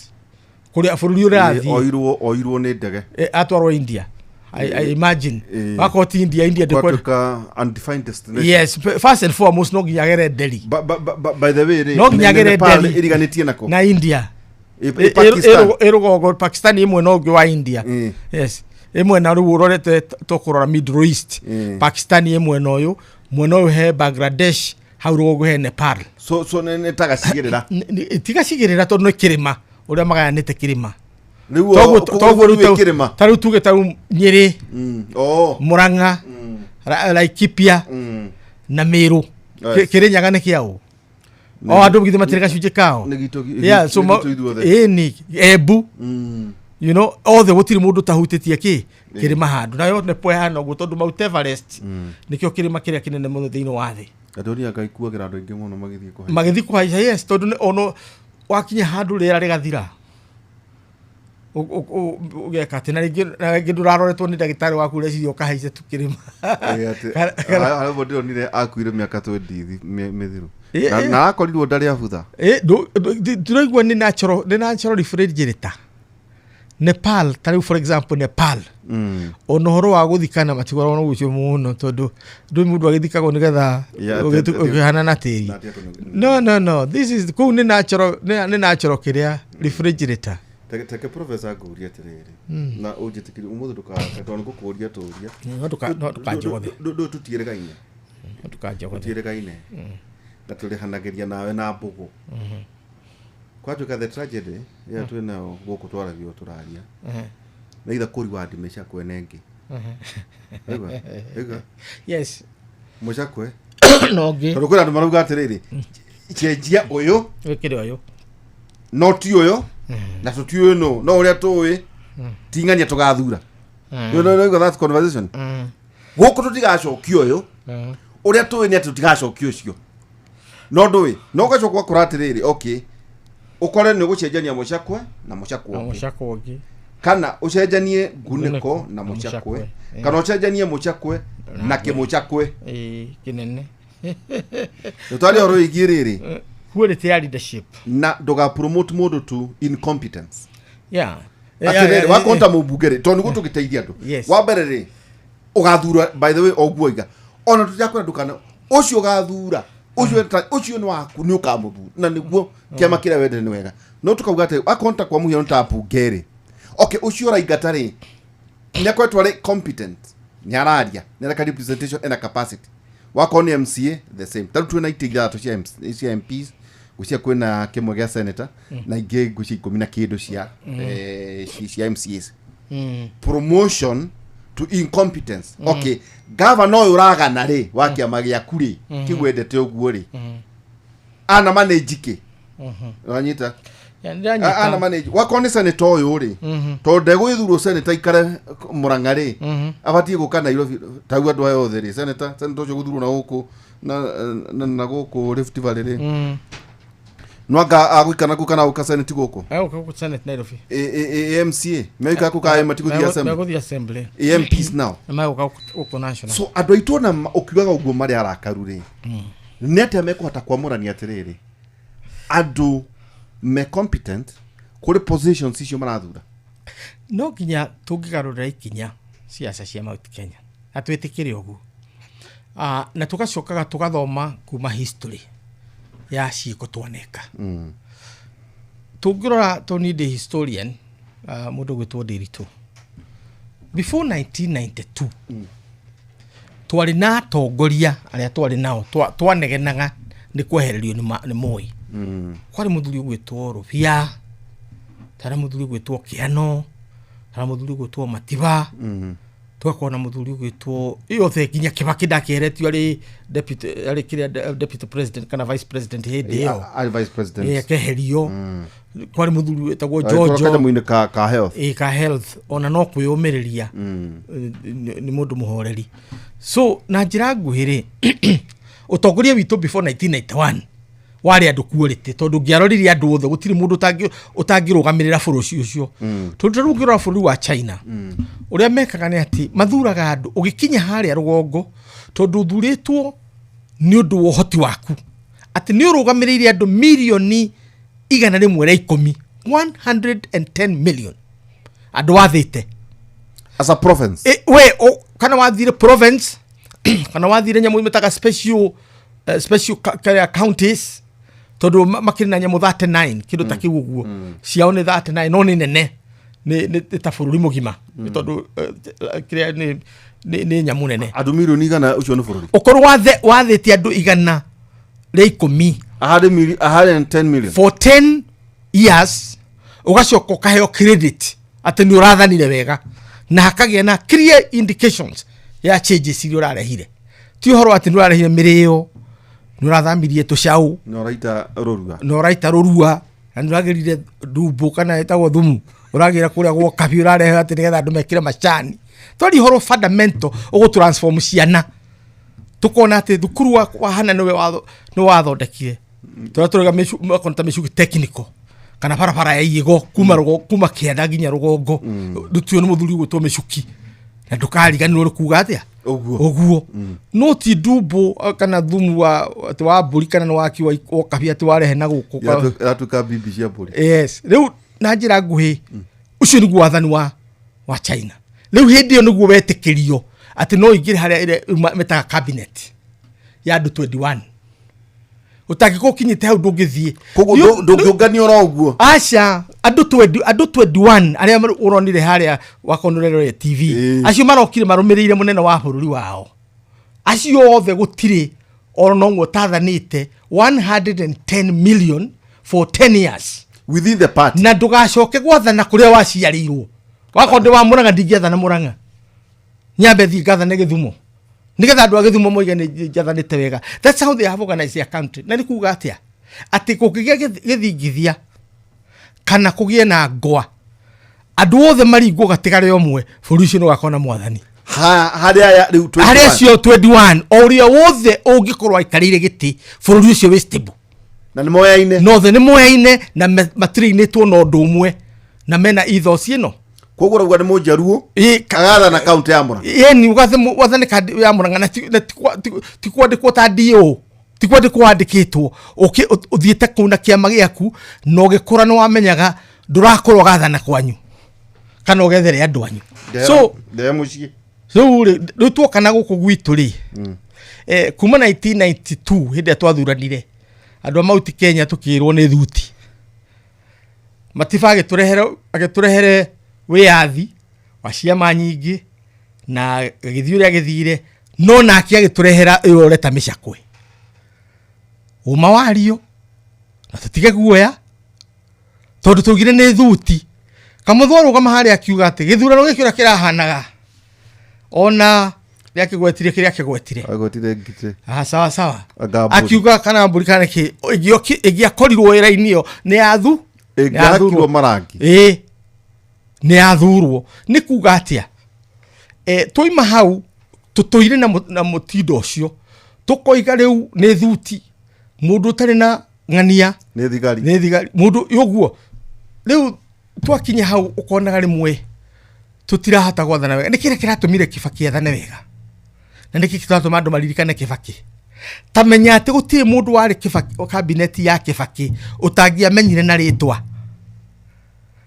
kũrĩa bũrũri ũrĩa athiĩ. Oirwo nĩ ndege. Atwarwo India. I imagine wakorwo ti India ndĩkwenda. Gwatuĩka undefined destination. Yes, first and foremost no nginya agere Delhi. By the way rĩ, No nginya agere Nepal Delhi. ĩriganĩtie nako Na India. Pakistan. Ĩ rũgongo Pakistan ĩ mwena ũngĩ wa India. Yes, ĩ mwena rĩu ũrorete tũkũrora Middle East. Pakistan ĩ mwena ũyũ, mwena ũyũ he Bangladesh, hau rũgongo he Nepal. So nĩ ta gacigĩrĩra. Tigacigĩrĩra, tondũ nĩ kĩrĩma ũrĩa magayanĩte kĩrĩma. Rĩu Toguo rĩu rĩu kĩrĩma. Ta rĩu tuge ta rĩu Nyĩrĩ, Murang'a, Laikipia na Meru. Kĩrĩnyaga nĩ kĩaũ? O andũ githĩ matirĩ gacunjĩ kao? Nĩ gitũ. Yeah, so Nĩ gitũ ithuothe. Ĩni Embu, othe gũtirĩ mũndũ ũtahutĩtie kĩ kĩrĩma handũ nayo Nepal ĩhana ũguo, tondũ Mount Everest nĩkĩo kĩrĩma kĩrĩa kĩnene mũno thĩinĩ wa thĩ. Andũ Ngai kuagĩra andũ aingĩ mũno magĩthiĩ kũhaica. Magĩthiĩ kũhaica, yes, tondũ ono wakinya handũ rĩera rĩgathira, ũgeka atĩ na rĩngĩ ndũraroretwo nĩ ndagĩtarĩ waku, ũreciria ũkahaica tu kĩrĩma. Harĩa ndĩronire akuire mĩaka 20 mĩthiru. Na akorirwo ndarĩ abutha. Ndĩraigua nĩ natural refrigerator Nepal. Ta rĩu for example Nepal, ona ũhoro wa gũthikana matikoragwo na ũcio mũno, tondũ ndũĩ mũndũ agĩthikagwo nĩgetha Yeah, ũkĩhana na tĩri. Na atĩ No, this is kũu nĩ natural kĩrĩa refrigerator. Teke professor ngũrie atĩrĩrĩ, na ũnjĩtĩkĩrie ũmũthĩ ndũkarake tondũ nĩ gũkũria tũria. No ndũkanjogothe. Ndũ tũtiĩrĩgaine. No ndũkanjogothe. Tũtiĩrĩgaine na tũrĩhanagĩria nawe na mbũgũ. Kwatuĩka the tragedy ĩrĩa twĩ nayo gũkũ twaragia o tũraria na itha kũri wa ndimĩcakwe nengĩ. Waigua? Waigua? Yes. Mũcakwe. No ngĩ Tondũ kwĩna andũ marauga atĩrĩrĩ, cenjia ũyũ. Wĩkĩre ũyũ. No ti ũyũ na tũtiũĩ nũ, no ũrĩa tũĩ ting'ania tũgathura. You know, you that conversation gũkũ tũtigacokia ũyũ, ũrĩa tũĩ nĩ atĩ tũtigacokia ũcio, no ndũĩ no ũgacoka ũgakora atĩrĩrĩ, okay, ũkore nĩ ũgũcenjania mũcakwe na mũcakwe Na ũngĩ. mũcakwe ũngĩ. Kana ũcenjanie ngunĩko Ngunĩko na na mũcakwe. mũcakwe. Kana ũcenjanie mũcakwe na kĩmũcakwe. Ĩĩ, kĩnene. Tũtwarie ũhoro wĩgiĩ rĩrĩ. Quality ya leadership. Na ndũga promote mũndũ to incompetence. Atĩrĩrĩ, wakonta mũmbunge rĩ, tondũ nĩguo tũgĩteithia andũ. Wa mbere rĩ, ũgathura, by the way, o ũguo oiga ona tũtiakwĩra ndũkana ũcio ũgathura ũcio ũcio nĩ waku, nĩ ũkamũthura na nĩguo kĩama kĩrĩa wendete nĩ wega, no tũkauga atĩ akonta kwa mũhiano ta mbunge rĩ, okay, ũcio ũraingata rĩ, nĩ akoretwo arĩ competent, nĩ araria, nĩ areka representation, ena capacity. Wakorwo nĩ MCA, the same. Tarĩu twĩna itĩ ithathatũ cia cia MPs, ngwĩciria kwĩna kĩmwe gĩa senator na ingĩ ngwĩciria 10 na kĩndũ cia MCAs. Promotion to incompetence, okay, gavana ũyũ ũragana rĩ, wa kĩama gĩaku rĩ, kĩu wendete ũguo rĩ, ana manage kĩ wanyita? Yeah, nĩndĩranyita. Ana manage. Wakorwo nĩ senator ũyũ rĩ, tondũ ndegũgĩthurwo senator ikare Mũrang'a rĩ, abatiĩ gũka Nairobi tau andũ aya othe rĩ, senator ũcio gũthurwo na gũkũ na gũkũ Rift Valley rĩ, no anga agũikara kũ kana gũka senate gũkũ? Egũka gũkũ Senate Nairobi. MCA megũikara kũ kana matigũthiĩ assembly? Megũthiĩ assembly. MPs now. Na megũka gũkũ national. So andũ aitũ ona ũkiugaga ũguo marĩ arakaru rĩ, nĩ atĩa mekũhota kwamũrania atĩrĩrĩ andũ me competent kũrĩ positions icio marathura? No nginya tũngĩgarũrĩra ikinya ciaca cia Mount Kenya na twĩtĩkĩre ũguo. Na tũgacokaga tũgathoma kuma history ya ciĩko twaneka. Tũngĩrora, tondũ niĩ ndĩ historian, mũndũ ũgwĩtwo Ndĩritũ, before 1992 twarĩ na atongoria arĩa twarĩ nao twanegenaga nĩ kwehererio nĩ Moi. Kwarĩ mũthuri ũgwĩtwo Rũbia, tarĩ mũthuri ũgwĩtwo Kĩano, tarĩ mũthuri ũgwĩtwo Matiba, tũgakorwo na mũthuri ũgwĩtwo yothe nginya Kĩbakĩ ndakĩeretio arĩ deputy, arĩ kĩrĩa deputy president kana vice president hĩndĩ ĩyo. Arĩ vice president. Ĩ, akeherio. Kwarĩ mũthuri wĩtagwo Agĩtwarwo Jojo kanyamũ-inĩ ka health. Ĩ, ka health, ona no kwĩyũmĩrĩria. Nĩ mũndũ mũhoreri. So na njĩra nguhĩ rĩ, ũtongoria witũ before 1991 warĩ andũ quality, tondũ ũngĩarorire andũ othe gũtirĩ mũndũ ũtangĩrũgamĩrĩra bũrũri ũcio. Tondũ ta rĩu ũngĩrora bũrũri wa China, ũrĩa mekaga nĩ atĩ mathuraga andũ ũgĩkinya harĩa rũgongo, tondũ ũthurĩtwo nĩ ũndũ wa ũhoti waku, atĩ nĩ ũrũgamĩrĩire andũ mirioni 110, 110 million andũ wathĩte as a province. We kana wathire province kana wathire nyamũ metaga special, special counties, tondũ makĩrĩ na nyamũ 39 kĩndũ ta kĩu ũguo. Ciao nĩ 39, no nĩ nene, nĩ ta bũrũri mũgima. Nĩ tondũ kĩrĩa nĩ nyamũ nene. Andũ mirioni 100, ũcio nĩ bũrũri. Ũkorwo wathĩte andũ 110, 110 million for 10 years, ũgacoka ũkaheo credit atĩ nĩ ũrathanire wega, na hakagĩa na clear indications ya changes iria ũrarehire. Ti ũhoro atĩ nĩ ũrarehire mĩrĩo, nĩ ũrathamirie tũcaũ, na ũraita rũrua, na ũraita rũrua, na nĩ ũragĩrire ndumbu kana ĩtagwo thumu, ũragĩra kũrĩa gwa kabi, ũrarehe atĩ nĩgetha andũ mekĩre macani. Twari ũhoro fundamental ũgũ transform ciana, tukona atĩ thukuru wa hana nĩwe nĩwe wathondekire tũrĩa tũrauga makona ta mĩcugi technical, kana barabara ya Iĩgo kuma rũgo, kuma kĩanda nginya rũgongo, rũtuo nĩ mũthuri ũgwĩtwo Mĩcuki, na ndũkariganĩrwo nĩ kuga atĩa. Ũguo. Ũguo no ti ndumbu, kana thumu wa atĩ wa mbũri, kana nĩ waki wa kabi atĩ warehe na gũkũ. Iratuĩka bibi cia mbũri. Yes, rĩu na njĩra nguhĩ ũcio nĩguo wathani wa China. Rĩu hĩndĩ ĩyo nĩguo wetĩkĩrio atĩ no ingĩre harĩa ĩrĩa metaga cabinet ya andũ 21. Ũtangĩkorwo ũkinyĩte hau ndũngĩthiĩ. Koguo ndũngĩũnganio oro ũguo. Aca, andũ 20, andũ 21 arĩa ũronire harĩa wakonũrerore TV, acio marokire marũmĩrĩire mũnene wa bũrũri wao. Acio othe gũtirĩ ona ũmwe ũtathanĩte 110 million for 10 years within the party, na ndũgacoke gwathana kũrĩa waciarĩirwo. Wakorwo ndĩ wa Mũrang'a, ndingĩathana Mũrang'a, nyambe thiĩ ngathane Gĩthumo nĩgetha andũ a Gĩthumo moige nĩ njathanĩte wega. That's how they have organized their country. Na nĩ kuga atĩa? Atĩ kũngĩgĩa gĩthingithia kana kũgĩe na ngwa, andũ othe maringwo gatigare ũmwe, bũrũri ũcio nĩ ũgakorwo na mwathani. Harĩa aya rĩu 21. Harĩa acio 21, o ũrĩa wothe ũngĩkorwo aikarĩire gĩtĩ, bũrũri ũcio wĩ stable. Na nĩ moyaine. Na othe nĩ moyaine na matirĩinĩtwo na ũndũ ũmwe, na mena ethos ĩno. Koguo ũrauga nĩ mũnjaruo Ĩ, agathana kaunti ya Murang'a. Ĩni wathane kandi ya Murang'a, na ti kwandĩkwo ta DO, ti kwandĩkwo wandĩkĩtwo. Ũthiĩte kũu na kĩama gĩaku, na ũgĩkũra nĩ wamenyaga ndũrakorwo ũgathana kwanyu kana ũgethere andũ anyu. So ndee mũciĩ. Rĩu rĩ, rĩu tuoka na gũkũ gwitũ rĩ, kuma 1992 hĩndĩ ĩrĩa twathuranire andũ a Mount Kenya, tũkĩrwo nĩ thuti Matiba agĩtũrehere wĩyathi wa ciama nyingĩ, na agĩthiĩ ũrĩa agĩthire, no nake agĩtũrehera ĩyo ũreta mĩcakwe ũma wario, na tũtige guoya tondũ tũgire nĩ thuti. Kamũthũ arũgama harĩa akiuga atĩ gĩthurano gĩkĩ ũrĩa kĩrahanaga, ona rĩakĩgwetire kĩrĩa akĩgwetire. Agwetire ngitĩ. Aha, sawa sawa. Anga mbũri. Akiuga kana mbũri kana kĩ ĩngĩakorirwo wĩra-inĩ ĩyo nĩ yathu Ĩngĩhakirwo marangi. Ĩĩ, nĩ yathurwo. Nĩ kuga atĩa? Twaima hau tũtũire na mũtindo ũcio, tũkoiga rĩu nĩ thuti, mũndũ ũtarĩ na ng'ania nĩ thigari, nĩ thigari, mũndũ ũguo. Rĩu twakinya hau ũkonaga rĩmwe tũtirahota gwathana wega. Nĩ kĩrĩa kĩratũmire Kibaki athane wega, na nĩkĩ kĩratũma andũ maririkane Kibaki? Ta menya atĩ gũtirĩ mũndũ warĩ Kibaki, kabineti ya Kibaki, ũtangĩamenyire na rĩtwa.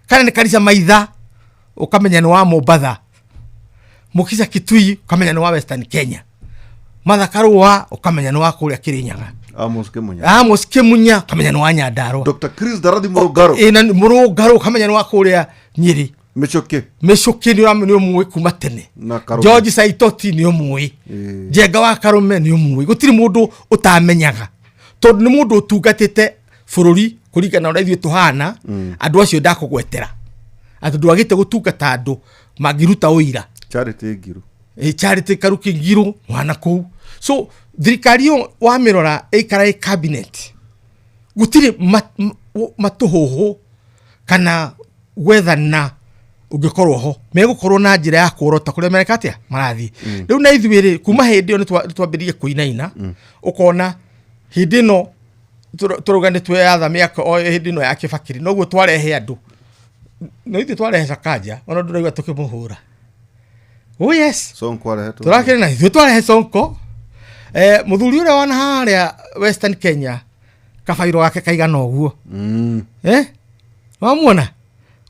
Kana nĩ Karisa Maitha, ũkamenya nĩ wa Mombatha. Mukisa Kitui, ũkamenya nĩ wa Western Kenya. Martha Karua, ũkamenya nĩ wa kũrĩa Kirinyaga. Amos Kimunya. Amos Kimunya, ũkamenya nĩ wa Nyandarua. Dr. Chris Darathi Mũrũngarũ. Ĩ, na Mũrũngarũ, ũkamenya nĩ wa kũrĩa Nyĩrĩ. Mĩcũkĩ. Mĩcũkĩ nĩ ũmũĩ kuma tene. Na Karũme. George Saitoti nĩ ũmũĩ. Njenga wa Karũme nĩ ũmũĩ. Gũtirĩ mũndũ ũtamenyaga, tondũ nĩ mũndũ ũtungatĩte. Bũrũri kũringana na ũrĩa ithuĩ tũhana, andũ acio ndakũgwetera atĩ ndwagĩte gũtungata andũ mangĩruta ũira. Charity Ngiru. Charity Karuki Ngiru mwana kũu. So thirikari ĩyo wamĩrora ĩikara ĩ cabinet, gũtirĩ matũhũhũ kana gwethana ũngĩkorwo ho, megũkorwo na njĩra ya kũrota kũrĩa mereka atĩa marathiĩ rĩu. Na ithuĩ rĩ, kuma hĩndĩ ĩyo nĩ twambĩrĩirie kũinaina. Ũkona hĩndĩ ĩno tũrauga nĩ tweyatha mĩaka o hĩndĩ ĩno ya Kĩbakĩrĩ, noguo twarehe andũ no ithuĩ twarehe Sakaja, ona ndũraigua tũkĩmũhũra. Oh yes. Sonko arehetwo. Tũrakĩrĩ na ithuĩ twarehe Sonko, mũthuri ũrĩa wana harĩa Western Kenya, kabairo gake kaigana ũguo. Wamuona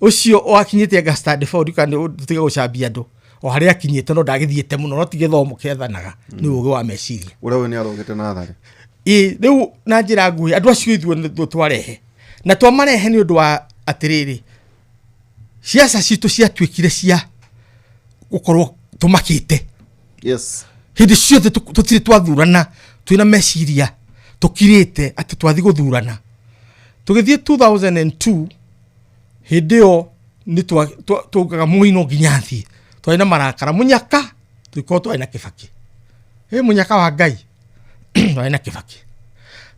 ũcio wakinyĩte anga stand four, ndikana tũtige gũcambia andũ o harĩa akinyĩte, no ndagĩthiĩte mũno, no ti gĩthomo kĩathanaga, nĩ ũgĩ wa meciria. Ũrĩa ũyũ nĩ arogete natharĩ. Ĩ rĩu na njĩra nguhĩ, andũ acio ithuĩ nĩthuĩ twarehe, na twamarehe nĩ ũndũ wa atĩrĩrĩ, ciaca citũ ciatuĩkire cia gũkorwo tũmakĩte. Hĩndĩ ciothe tũtirĩ twathurana twĩna meciria tũkirĩte atĩ twathi gũthurana. Tũgĩthiĩ 2002, hĩndĩ ĩyo nĩ twaugaga Moi no nginya athiĩ. Twarĩ na marakara mũnyaka, tũgĩkorwo twarĩ na Kĩbakĩ, ĩ mũnyaka wa Ngai, twarĩ na Kĩbakĩ.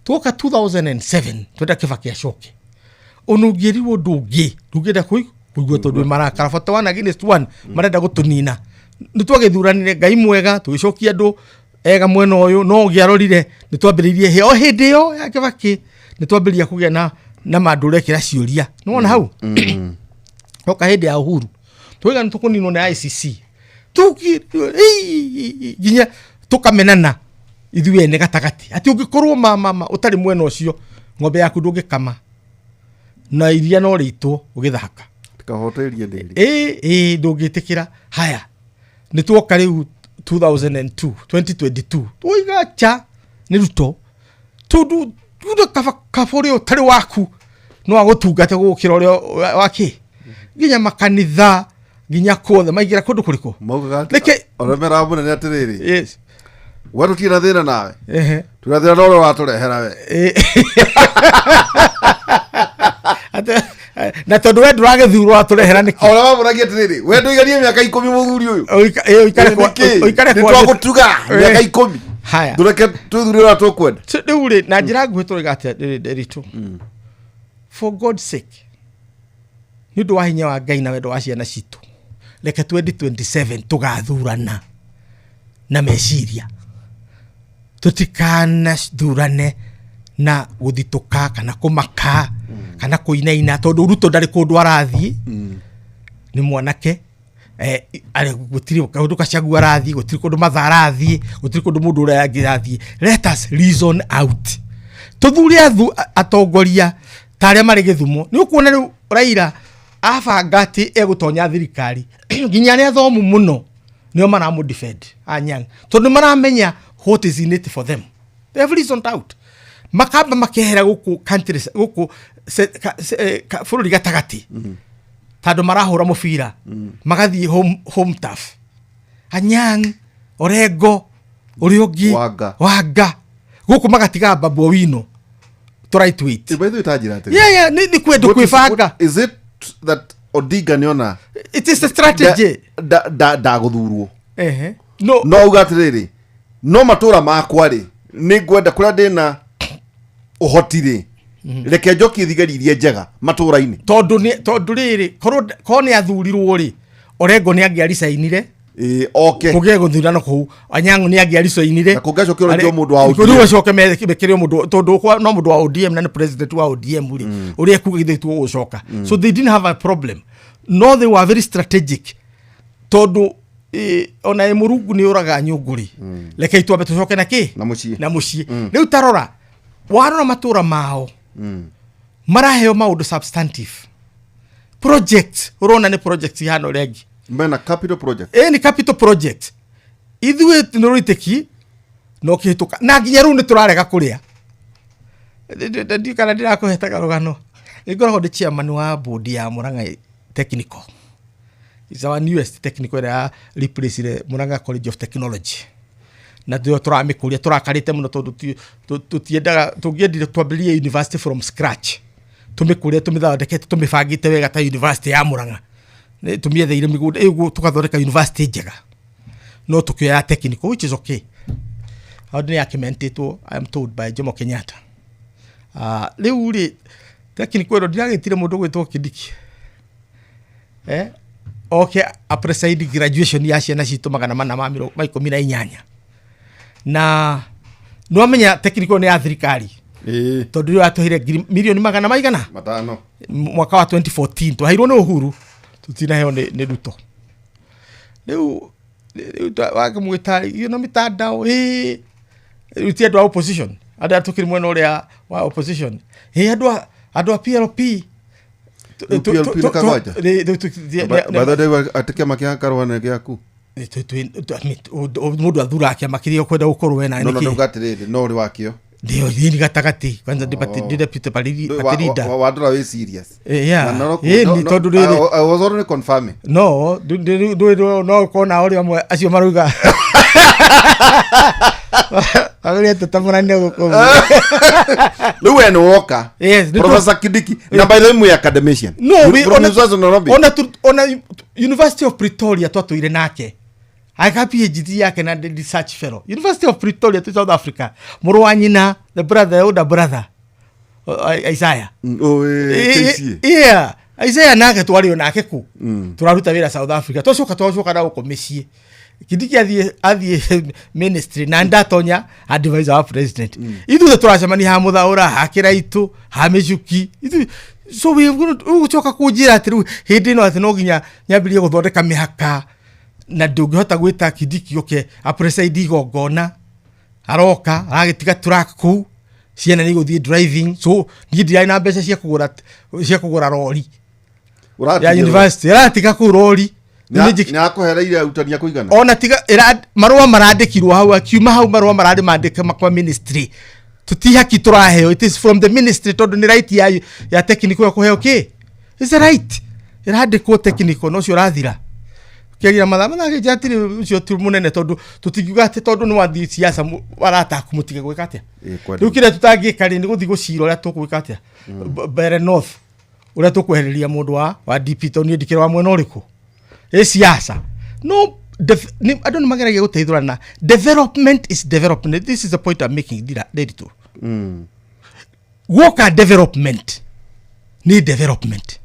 Tuoka 2007, twenda Kĩbakĩ acoke. Ona ũngĩrirwo ũndũ ũngĩ ndũngĩenda kũigua tondũ wĩ marakara, bata one against one, marenda gũtũnina. Nĩ twagĩthuranire, Ngai mwega, tũgĩcokia andũ ega mwena ũyũ, no ũngĩarorire nĩ twambĩrĩirie o hĩndĩ ĩyo ya Kĩbakĩ nĩ twambĩrĩria kũgĩa na mandũ ũrekĩra ciũria. Nĩwona hau oka hĩndĩ ya Uhuru twaiga nĩ tũkũninwo nĩ ICC, nginya tũkamenana ithuĩ ene gatagatĩ, atĩ ũngĩkorwo ma ũtarĩ mwena ũcio, ng'ombe yaku ndũngĩkama na iria no rĩitwo ũgĩthaka. Tikahoterie ndĩri. Ĩ ndũngĩtĩkĩra. Haya, nĩ tuoka rĩu 2002, 2022, twoiga cha nĩ Ruto, tondũ tuge kaba ũrĩa ũtarĩ waku no agũtungate gũkĩra ũrĩa wakĩ nginya makanitha nginya kuothe maingĩra kũndũ kũrĩkũ. Maugaga atĩ Reke ũrĩa meraga mũnene atĩrĩrĩ, we tũtirĩ na thĩna nawe, twĩna thĩna na ũrĩa ũratũrehera we. Na tondũ we ndũragĩthurwo, watũrehera nĩkĩ? Ũrĩa wamũragia atĩrĩrĩ, we ndũiganie mĩaka 10 mũthuri ũyũ. Ũikare Nĩkĩ? ũikare Nĩ twagũtuga mĩaka 10. Haya. Ndũreke twĩthure ũrĩa tũkwenda. So, rĩu rĩ, na njĩra nguhĩ tũrauga atĩa Nderitu? For God sake, nĩ ũndũ wa hinya wa Ngai na wendo wa ciana citũ, reke 2027 tũgathurana na meciria, tũtikanathurane na gũthitũka kana kũmaka kana kũinaina, tondũ Ruto ndarĩ kũndũ arathiĩ, nĩ mwanake, gũtirĩ kaũndũ Gachagua arathiĩ, gũtirĩ kũndũ Matha arathiĩ, gũtirĩ kũndũ mũndũ ũrĩa angĩ arathiĩ. Let us reason out, tũthure atongoria ta arĩa marĩ gĩthumo. Nĩ ũkuona rĩu Raila abanga atĩ egũtonya thirikari, nginya arĩa athomu mũno nĩo maramũ defend Anyang', tondũ maramenya what is in it for them. They have reasoned out, makamba makehera gũkũ countries, gũkũ bũrũri gatagatĩ, tondũ marahũra mũbira magathiĩ home turf. Anyang', Orengo, ũrĩa ũngĩ. Wanga. Wanga gũkũ, magatiga Babu Owino to right weight. By the way, tanjĩra atĩrĩ. Yeah, nĩ kwendwo What kwĩbanga. Is it that Odinga nĩona It is a strategy. Ndagũthurwo? Ehe, no. No auga atĩrĩrĩ, no matũra makwa rĩ, nĩ ngwenda kũrĩa ndĩna ũhoti rĩ, reke njokie thigari iria njega matũra-inĩ. Tondũ nĩ tondũ rĩrĩ, korwo nĩ athurirwo rĩ, Orengo nĩ angĩaricainire. Ĩ, oke. Kũgĩe gũthurano kũu, Anyang'o nĩ angĩaricainire. Na kũngĩacokio rĩngĩ o mũndũ wa ODM. Rĩu acoke mekĩre o mũndũ, tondũ no mũndũ wa ODM na nĩ president wa ODM rĩ, ũrĩa ekuga githĩ tuo gũcoka. So they didn't have a problem. No, they were very strategic, tondũ ona ĩ Mũrungu nĩ ũraga nyũngũ rĩ, reke itwambe tũcoke na kĩ. Na mũciĩ. Na mũciĩ. Rĩu tarora, warora matũra mao maraheo maũndũ substantive project, ũrona nĩ project ihana ũrĩa ĩngĩ. Mena capital project. Ĩ nĩ capital project. Ithuĩ nĩ rũitĩki no kĩhĩtũka na nginya rĩu nĩ tũrarega kũrĩa. Ndiũ kana ndĩrakũhetaga rũgano. Nĩ ngoragwo ndĩ chairman wa board ya Murang'a Technical. It's our newest technical ĩrĩa ya replace Murang'a College of Technology. Na ndio tũramĩkũria, tũrakarĩte mũno tondũ tũtiendaga, tũngĩendire twambĩrĩrie university from scratch, tũmĩkũrie, tũmĩthondekete, tũmĩbangĩte wega ta university ya Murang'a. Tũmĩetheire mĩgũnda ĩguo, tũgathondeka university njega, no tũkĩoya technical, which is okay. Hau nĩ yakimentĩtwo, I am told, by Jomo Kenyatta. Rĩu rĩ, technical ĩno ndiragĩtire mũndũ gwĩtwo Kindiki oke apreside graduation ya ciana citũ magana mana ma mĩrongo ma 18, na nĩwamenya technical nĩ ya thirikari. Tondũ rĩu yatũheire mirioni magana maigana 5. Mwaka wa 2014 twaheirwo nĩ Uhuru, tutinaheo nĩ Ruto. Rĩu wakĩmwĩta no mitandao ĩ rĩu ti andũ a opposition, andũ arĩa tũkĩrĩ mwena ũrĩa wa opposition, ĩ andũ a PLP. Rĩu PLP nĩ Kagwanja? By the way, atĩ kĩama kĩa Karũa nĩ gĩaku? Mũndũ athuraga kĩama kĩrĩa ũkwenda gũkorwo we na No, no, nĩkĩ. ndauga atĩrĩrĩ, no ũrĩ wakĩo? Ndio nĩ gatagatĩ kwanza, ndi deputy party leader. Wandora wĩ serious. Yeah. Na no- Ĩ, no- nĩ tondũ rĩrĩ I was only confirming. No no ũkona ũrĩa amwe acio marauga agĩrĩte ta mũnene gũkũ. Rĩu we nĩ woka. Yes, Professor Kindiki, na by the way mwĩ academician. No, From University of Nairobi. Ona University of Pretoria twatũire nake aka PhD yake na ndi research fellow University of Pretoria to South Africa. Mũrũ wa nyina, the brother, the older brother, Isaiah. Oh, KCA. Yeah, Isaiah nake twarĩ o nake ku tũraruta wĩra South Africa. Twacoka na gũkũ mĩciĩ, Kindiki athiĩ ministry na ndatonya advisor wa president. Ithuĩ tũracemania ha Mũthaũra, ha Kĩraitũ, ha Mĩcuki ithuĩ. So we ũgũcoka kũnjĩra atĩ rĩu hĩndĩ ĩno atĩ no nginya nyambĩrĩrie gũthondeka mĩhaka, na ndũngĩhota gwĩta Kindiki oke apreside igongona, aroka aragĩtiga track kũu, ciana nĩ igũthiĩ driving. So niĩ ndirarĩ na mbeca cia kũgũra rori ya Ũratiga- university, ĩratiga kũu rori. Nĩ akũhereire arutani a kũigana? Ona tiga marũa marandĩkirwo hau, akiuma hau marũa mararĩ mandĩke kwa ministry, tũti haki tũraheo, it is from the ministry, tondũ nĩ right ya technical ya kũheo kĩ, is a right ĩrandĩkwo technical, no ũcio ũrathira kĩagira mathaa mathaa gĩnja ũcio ti mũnene, tondũ tũtingiuga atĩ tondũ nĩ wathiĩ siasa arataku mũtige gwĩka atĩa. Ĩ, kwenda. Rĩu kĩrĩa tũtangĩka rĩ, nĩ gũthiĩ gũcira ũrĩa tũgwĩka atĩa mbere north, ũrĩa tũkwehereria mũndũ wa DP, tondũ niĩ ndikĩrĩ wa mwena ũrĩkũ ĩ siasa. No andũ nĩ mageragia gũteithũrana. Development is development. This is the point I'm making, ndira ndĩritũ guoka development nĩ development,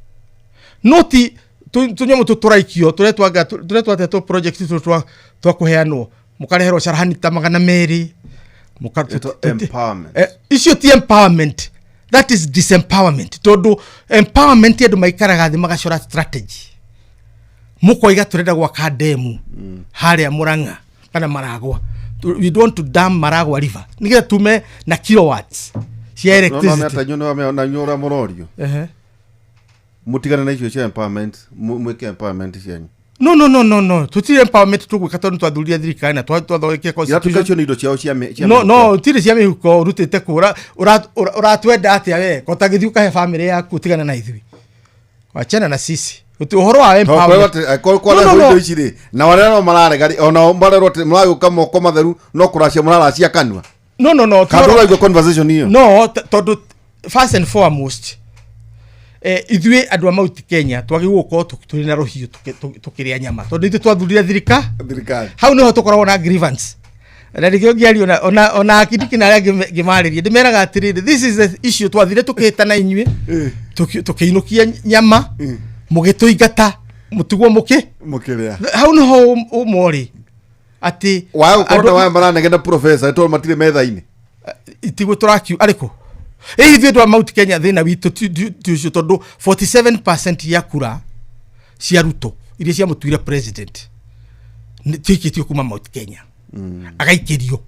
no ti tũnyamũ tũ tũraikio tũrĩa twanga tũrĩa twatetwo project tũ twa kũheanwo, mũkareherwo carahani ta 200. Ĩtwo empowerment. Icio ti empowerment, that is disempowerment, tondũ empowerment andũ maikaraga thĩ magacora strategy, mũkoiga tũrenda gwaka ndemu harĩa Murang'a kana Maragwa. We don't want to dam Maragwa River nĩgetha tume na kilowatts cia No, no, electricity. mĩata inyuĩ na inyuĩ ũrĩa mũrorio mũtigane na icio cia empowerment, mwĩke empowerment cianyu. No, tutire empowerment tũgwĩka tondũ twathurire thirikari na twathondekire Iratuĩka constitution. icio nĩ indo ciao cia cia No. mĩhuko. No tirĩ cia mĩhuko ũrutĩte kũ? Ũratwenda atĩa we kota gĩthiĩ ũkahe bamĩrĩ yaku? Tigana na ithuĩ, wachana na sisi. Gũtirĩ ũhoro wa Tondũ empowerment. kwĩrwo atĩ, kwa No, no, rehwo no. indo ici rĩ, na arĩa no mararega rĩ, onao marerwo atĩ mũragĩũka moko matheru no kũracia mũraracia kanua. No. Kana ndũraigua conversation ĩyo? No, tondũ first and foremost, ithuĩ andũ a Mount Kenya twagĩrĩirwo gũkorwo tũrĩ na rũhiũ tũkĩrĩa nyama, tondũ ithuĩ twathurire thirika thirikari. Hau niho tũkoragwo na grievance, na nĩkĩo ngĩaria ona akindiki na arĩa ngĩmarĩria ndĩmeraga atĩrĩrĩ, this is the issue twathire tũkĩhĩtana inyuĩ, tũkĩinũkia nyama, mũgĩtũingata, mũtigwo mũkĩ Mũkĩrĩa. Hau niho ũmorĩ atĩ Waga gũkorwo na andũ- waya maranegena professor tondũ matirĩ metha-inĩ. Itiguo tũrakiu arĩkũ ĩ ithuĩ andũ a Mount Kenya, thĩna witũ ti ũcio, tondũ 47% ya kura cia Ruto iria ciamũtuire president ciikĩtio kuma Mount Kenya, agaikĩrio.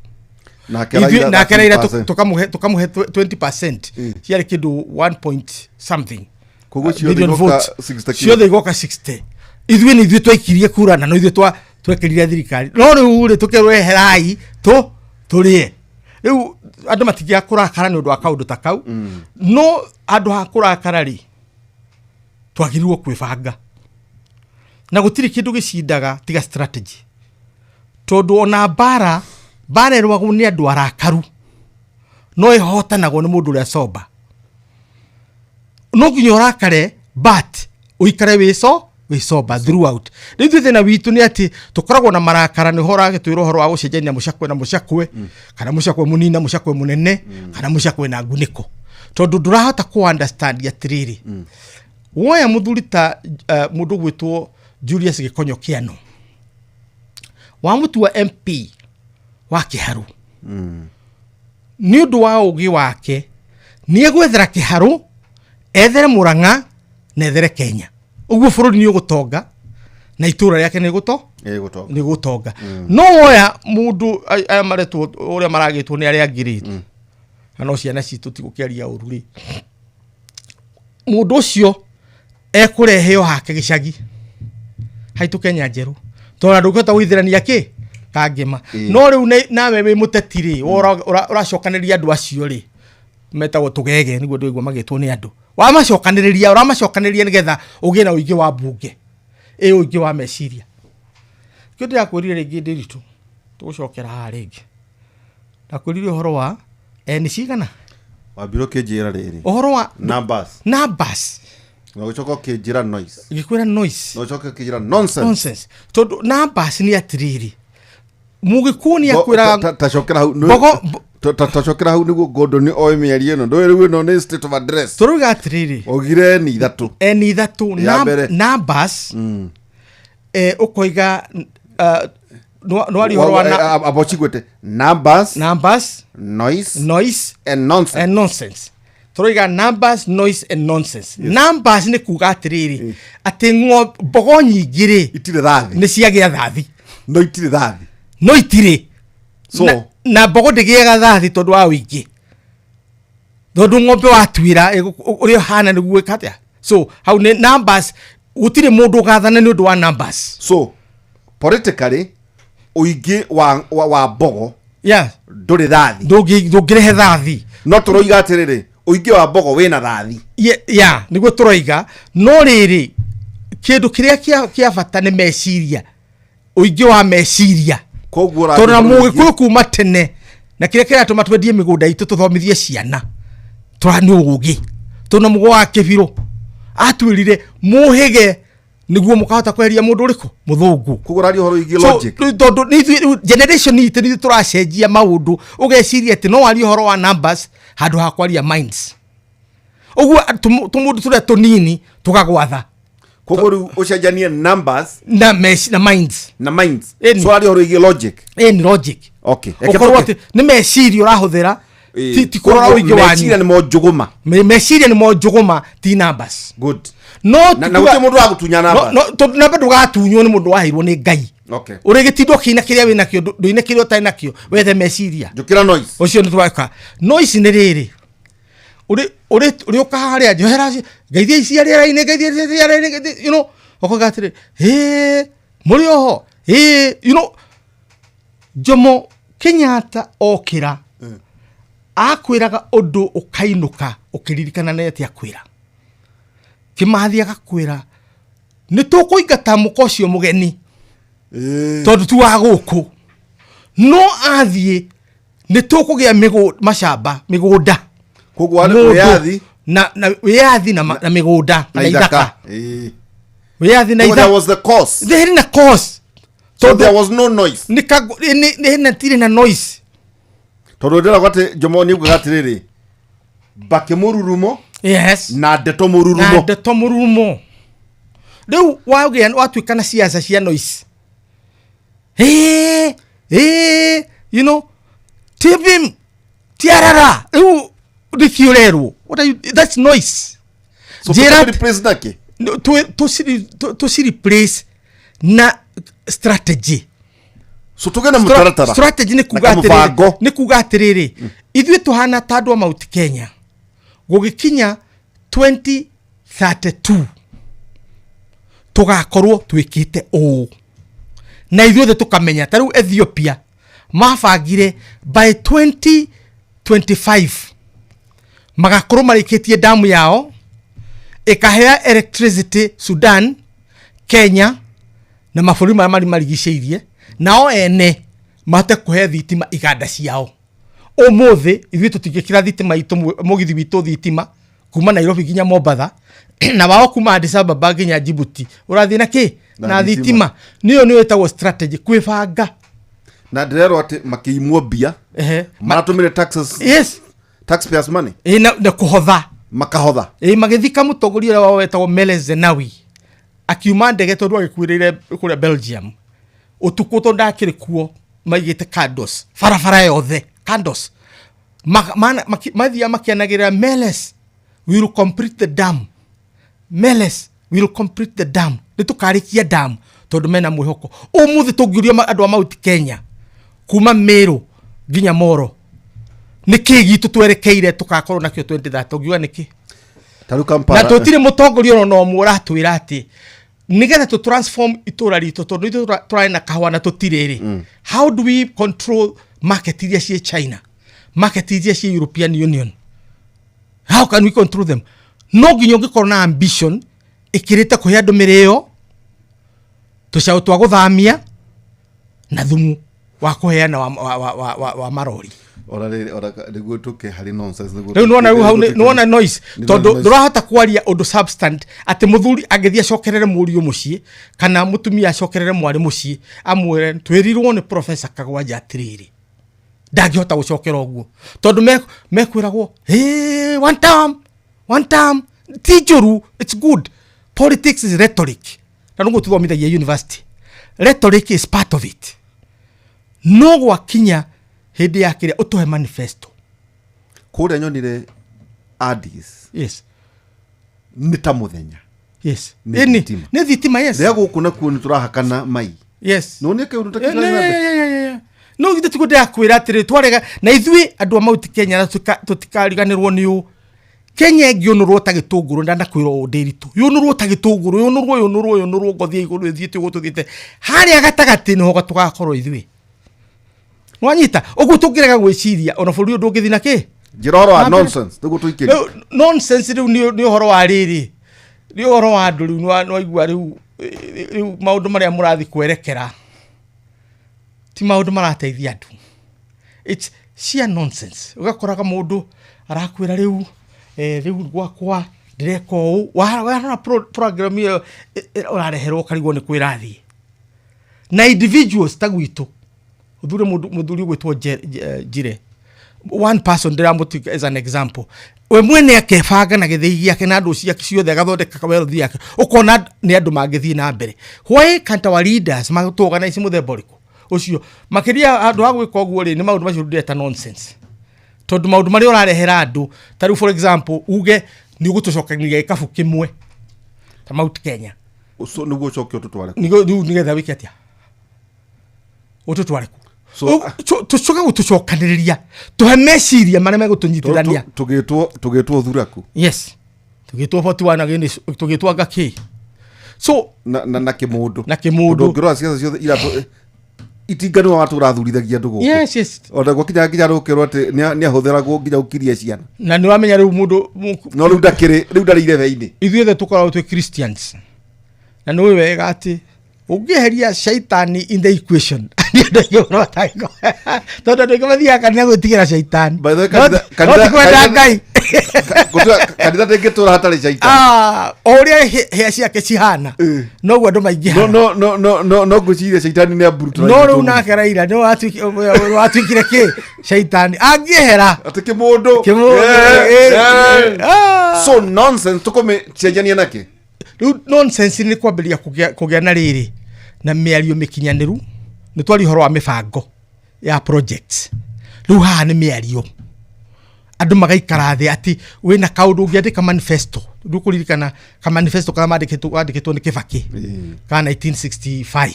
Nake Ithuĩ- Raila nake Raila 13%. tũkamũhe 20%, ciarĩ kĩndũ 1 point something Koguo ciothe million igoka votes. 60 kilo. Ciothe igoka 60. Ithuĩ nĩ ithuĩ twaikirie kura na no ithuĩ twekĩrire thirikari, no rĩu rĩ tũkerwo eherai tũ tũrĩe. Rĩu andũ matingĩaga kũrakara nĩ ũndũ wa kaũndũ ta kau. No handũ ha kũrakara rĩ, twagĩrĩirwo kwĩbanga, na gũtirĩ kĩndũ gĩcindaga tiga strategy, tondũ ona mbara Mbara ĩrũagwo nĩ andũ arakaru, no ĩhotanagwo nĩ mũndũ ũrĩa sober. No nginya ũrakare, but ũikare wĩ sober throughout. Rĩu ithuĩ thĩna witũ nĩ atĩ tũkoragwo na marakara. Nĩho ũragĩtwĩra ũhoro wa gũcenjania mũcakwe na mũcakwe, kana mũcakwe mũnini na mũcakwe mũnene, kana mũcakwe na ngunĩko, tondũ ndũrahota kũ understand atĩrĩrĩ, woya mũthuri ta mũndũ gwĩtwo Julius Gĩkonyo Kĩano, wamũtua MP wa Kĩharu, nĩ ũndũ wa ũgĩ wake nĩ egwethera Kĩharu, ethere Mũrang'a na ethere Kenya. Ũguo bũrũri nĩ ũgũtonga na itũra rĩake nĩ gũto Ĩgũtonga. Nĩ gũtonga. No woya mũndũ aya maretwo ũrĩa maragĩtwo nĩ arĩa angĩ rĩ, na no ciana citũ tigũkĩaria ũru rĩ, mũndũ ũcio ekũrehe o hake gĩcagi haitũ Kenya njerũ, tondũ ndũngĩhota gũithĩrania kĩ kangĩma. No rĩu nawe wĩ mũteti rĩ, ũracokanĩrĩria andũ acio rĩ metagwo tũgege, nĩguo ndĩraigua magĩtwo nĩ andũ, wamacokanĩrĩria, ũramacokanĩrĩria nĩgetha ũgĩe na ũingĩ wa mbunge, ĩ ũingĩ wa meciria. Kĩo ndĩrakwĩrire rĩngĩ ndĩritũ tũgũcokera haha rĩngĩ, ndakwĩrire ũhoro wa nĩ cigana. Wambire ũkĩnjĩra rĩrĩ, ũhoro wa numbers. Numbers. Na ũgĩcoka ũkĩnjĩra noise. Ngĩkwĩra noise. Na ũcoke ũkĩnjĩra nonsense. Nonsense, tondũ numbers nĩ atĩrĩrĩ, mũgĩkũyũ nĩ akwĩraga Tacokera hau tacokera hau nĩguo Gordon oĩ mĩario ĩno. Ndũĩ rĩu ĩno nĩ state of address. Tũrauga atĩrĩrĩ, Augire ni ithatũ. N ithatũ. Ya mbere. Numbers, ũkoiga nĩwaria ũhoro wa Abo chigwete numbers, numbers, noise, noise and nonsense. And nonsense. Tũroiga numbers, noise and nonsense. Numbers nĩ kuga atĩrĩrĩ, atĩ mbogo nyingĩ rĩ, itirĩ thathi. Nĩ ciagĩa thathi. No itirĩ thathi. No itirĩ. So Na mbogo ndĩgĩaga thathi tondũ wa ũingĩ, tondũ ng'ombe watuĩra ũrĩa ũhana nĩguo ĩka atĩa. So hau nĩ numbers, gũtirĩ mũndũ ũgathana nĩ ũndũ wa numbers. So politically ũingĩ wa mbogo ndũrĩ thathi. Ndũngĩrehe thathi. No tũroiga atĩrĩrĩ, ũingĩ wa mbogo wĩna thathi. Ya nĩguo tũroiga. No rĩrĩ, kĩndũ kĩrĩa kĩa bata nĩ meciria, ũingĩ wa meciria. Koguo tondũ na ũrathiĩ ũingĩ- mũgĩkũyũ kuma tene, na kĩrĩa kĩratũma twendie mĩgũnda itũ tũthomithie ciana tũra nĩ ũgĩ, tondũ na mũgo wa kĩbirũ atwĩrire mũhĩge nĩguo mũkahota kweheria mũndũ ũrĩkũ mũthũngũ. Koguo ũraria ũhoro wĩgiĩ So, logic. rĩu tondũ nĩ ithuĩ rĩu generation itũ nĩ ithuĩ tũracenjia maũndũ, ũgeciria atĩ no warie ũhoro wa numbers handũ ha kwaria minds. Ũguo tũmũndũ tũrĩa tũnini tũgagwatha. Koguo rĩu ũcenjanie numbers na minds. Na minds. Ĩni. So ũraria ũhoro wĩgiĩ logic. Ĩ nĩ logic. Okay. Reke ũkorwo atĩ nĩ meciria ũrahũthĩra, ti kũrora Koguo ũingĩ meciria wanyu. nĩmo njũgũma. Meciria nĩmo njũgũma, ti numbers. Good. No Na gũtirĩ mũndũ wa gũtunya namba. No, tondũ namba ndũgatunywo nĩ mũndũ waheirwo nĩ Ngai. Ũrĩ gĩtindo kĩina kĩrĩa wĩ nakĩo, ndũine kĩrĩa ũtarĩ nakĩo, wethe meciria. Njũkĩra noise. Ũcio nĩ tweka. Noise nĩ rĩrĩ, ũrĩ ũka harĩa njohera ngeithia ici rĩera-inĩ, ngeithia ici rĩera-inĩ, ũkoiga atĩrĩ, hĩ mũrĩ oho hĩ, Jomo Kenyatta okĩra akwĩraga ũndũ ũkainũka ũkĩririkana nĩ atĩa akwĩra. Kĩmathi agakwĩra nĩ tũkũingata mũka ũcio mũgeni tondũ ti wa gũkũ, no athiĩ nĩ tũkũgĩa macamba mĩgũnda. Koguo warĩ Mũndũ wĩyathi na wĩyathi na mĩgũnda na ithaka. Wĩyathi na So there ithaka. was the cause. There na cause. So there was no noise. Nĩ nĩ na tirĩ na noise. Tondũ ndĩragwo atĩ Jomo nĩ augaga atĩrĩrĩ, mbakĩ mũrurumo na ndeto na mũrurumo. Ndeto mũrurumo. Rĩu wagĩa watuĩka na ciaca cia noise, ĩĩ ĩĩ, tibim tiarara, rĩu nĩkĩ ũrerwo? What are you, that's noise. So Njĩra tũkĩ replace nake. No, tũci replace na strategy. So tũgĩe na mũtaratara. Strategy nĩ kuga Na atĩrĩrĩ, kamũbango. nĩ kuga atĩrĩrĩ, ithuĩ tũhana ta andũ a Mount Kenya, gũgĩkinya 2032 tũgakorwo twĩkĩte ũũ, na ithuothe tũkamenya. Ta rĩu Ethiopia mabangire by 2025 magakorwo marĩkĩtie damu yao ĩkahea electricity Sudan, Kenya na mabũrũri marĩa marĩ marigicĩirie, nao ene Mahote kũhe thitima iganda ciao. Ũmũthĩ ithuĩ tũtingĩkĩra thitima itũ mũgithi witũ thitima kuma Nairobi nginya Mombatha, na wao kuma Addis Ababa nginya Djibouti ũrathiĩ na kĩ? Na Na thitima. thitima. Nĩyo nĩyo ĩtagwo strategy, kwĩbanga. Na ndĩrerwo atĩ makĩimwo mbia maratũmĩre taxes, taxpayers money. Ĩ, na kũhotha. Makahotha. Ĩ, magĩthika mũtongoria ũrĩa wao wetagwo Meles Zenawi, akiuma ndege tondũ agĩkuĩrĩire kũrĩa Belgium ũtukũ, tondũ ndakĩrĩ kuo, maigĩte candles barabara yothe, candles. Mathiaga makĩanagĩrĩra, "Meles will complete the dam, Meles will complete the dam," nĩ tũkarĩkia dam, tondũ mena mwĩhoko. Ũmũthĩ tũngĩũria andũ a Mount Kenya kuma Meru nginya Moro nĩ kĩ gitũ twerekeire tũgakorwo nakĩo 2030, ũngiuga nĩ kĩ? Ta rĩu Na Kampala. tũtirĩ mũtongoria ona ũmwe ũratwĩra atĩ nĩgetha tũ transform itũra ritũ, tondũ ithuĩ tũrarĩ na kahũa na tũtirĩ rĩ, how do we control market iria ciĩ China, market iria ciĩ European Union? How can we control them? No nginya ũngĩkorwo na ambition ĩkĩrĩte kũhe andũ mĩrĩo, tũcaũ twa gũthamia na thumu wa kũheana wa marori. Ona rĩrĩ, ona nĩguo tũke harĩ nonsense, nĩguo Rĩu nĩwona, rĩu hau nĩwona noise. Nĩwona Tondũ noise. ndũrahota kwaria ũndũ substant atĩ mũthuri angĩthiĩ acokerere mũriũ mũciĩ kana mũtumia acokerere mwarĩ mũciĩ amwĩre twĩrirwo nĩ Professor Kagwanja atĩrĩrĩ, ndangĩhota gũcokera ũguo tondũ mekwĩragwo, "Hey, one term, one term." Ti njũru, it's good. Politics is rhetoric, na nĩguo tũthomithagia university. Rhetoric is part of it. No gwakinya hĩndĩ ya kĩrĩa ũtũhe manifesto. Kũrĩa nyonire Addis nĩ ta mũthenya. Nĩ Ĩni, thitima. nĩ thitima, yes. Rĩa gũkũ nakuo nĩ tũrahakana mai. Nĩwonire kĩũndũ ta Eh, kĩu kĩrathiĩ na mbere? Ne, no githĩ tiguo ndĩrakwĩra atĩrĩ, twarega na ithuĩ andũ a Mount Kenya na tũtikariganĩrwo nĩ ũ Kenya ĩngĩũnũrwo ta gĩtũngũrũ. Ndanakwĩra ũũ ndĩritũ, yũnũrwo ta gĩtũngũrũ, yũnũrwo, yũnũrwo, yũnũrwo, ngothi ya igũrũ ĩthiĩte ũguo tũthiĩte harĩa gatagatĩ nĩho tũgakorwo ithuĩ. Nwanyita ũguo tũngĩrega gwĩciria ona bũrũri ũyũ ndũngĩthiĩ na kĩ. Njĩra ũhoro wa Na mbere. nonsense nĩguo tũikĩrie. Rĩu nonsense rĩu nĩ ũhoro wa rĩrĩ, nĩ ũhoro wa andũ rĩu nĩwaigua rĩu maũndũ marĩa mũrathiĩ kwerekera ti maũndũ marateithia andũ. It's sheer nonsense. Ũgakoraga mũndũ arakwĩra rĩu rĩu gwakwa ndĩreka ũũ. Warora program ĩyo ũrareherwo ũkarigwo nĩ kwĩrathiĩ na individuals ta gwitũ ũthure mũndũ mũthuri ũgwĩtwo Njire, one person ndĩramũtiga as an example. We mwene akebanga na gĩthĩi gĩake na andũ ciake ciothe, agathondeka wealth yake, ũkona nĩ andũ mangĩthiĩ na mbere. Why can't our leaders matũorganize mũthemba ũrĩkũ ũcio makĩria handũ ha gwĩka ũguo rĩ? Nĩ maũndũ macio ndĩreta nonsense, tondũ maũndũ marĩa ũrarehera andũ ta rĩu, for example, uge nĩ ũgũtũcokanĩria gĩkabu kĩmwe ta Mount Kenya. Nĩguo ũcoke ũtũtware kũ? Nĩguo rĩu nĩgetha wĩke atĩa? Ũtũtware kũ? Tũcoke gũtũcokanĩrĩria, tũhe meciria marĩa megũtũnyitithania. Tũgĩtwo thuraku. Yes, tũgĩtwo 41 again, tũgĩtwo anga kĩ, so na kĩmũndũ. Na kĩmũndũ. Tondũ ũngĩrora ciaca ciothe iratũ itinga nĩwe watũrathurithagia andũ gũkũ. Ona gwakinya nginya rũkĩrwo atĩ nĩahũthĩragwo nginya gũkiria ciana. Na nĩ wamenya rĩu mũndũ No rĩu ndakĩrĩ, rĩu ndarĩ irebe-inĩ. Ithuĩ othe tũkoragwo twĩ Christians na nĩ ũĩ wega atĩ ũngĩeheria shaitani in the equation, nĩ andũ aingĩ mũno tondũ andũ aingĩ mathiaga kanitha gwĩtigĩra shaitani. By the way, No no ti kwenda Ngai. Kanitha ndĩngĩtũra hatarĩ caitani. Ah, o ũrĩa hĩa ciake cihana noguo andũ maingĩhaga. No no no no no no ngwĩciria caitani nĩ aburutura. No rĩu nake Raila nĩ watuĩkire kĩ shaitani angĩehera. Atĩ kĩmũndũ. Kĩmũndũ, ah. So nonsense tũkũmĩcenjania nakĩ? Rĩu nonsense nĩ kwambĩrĩria kũgĩa na rĩrĩ na mĩario mĩkinyanĩru. Nĩ twaria ũhoro wa mĩbango ya projects, rĩu haha nĩ mĩario andũ magaikara thĩ atĩ wĩna kaũndũ ũngĩandĩka manifesto. Ndũkũririkana ka manifesto karĩa mandĩkĩtwo nĩ Kĩbakĩ ka 1965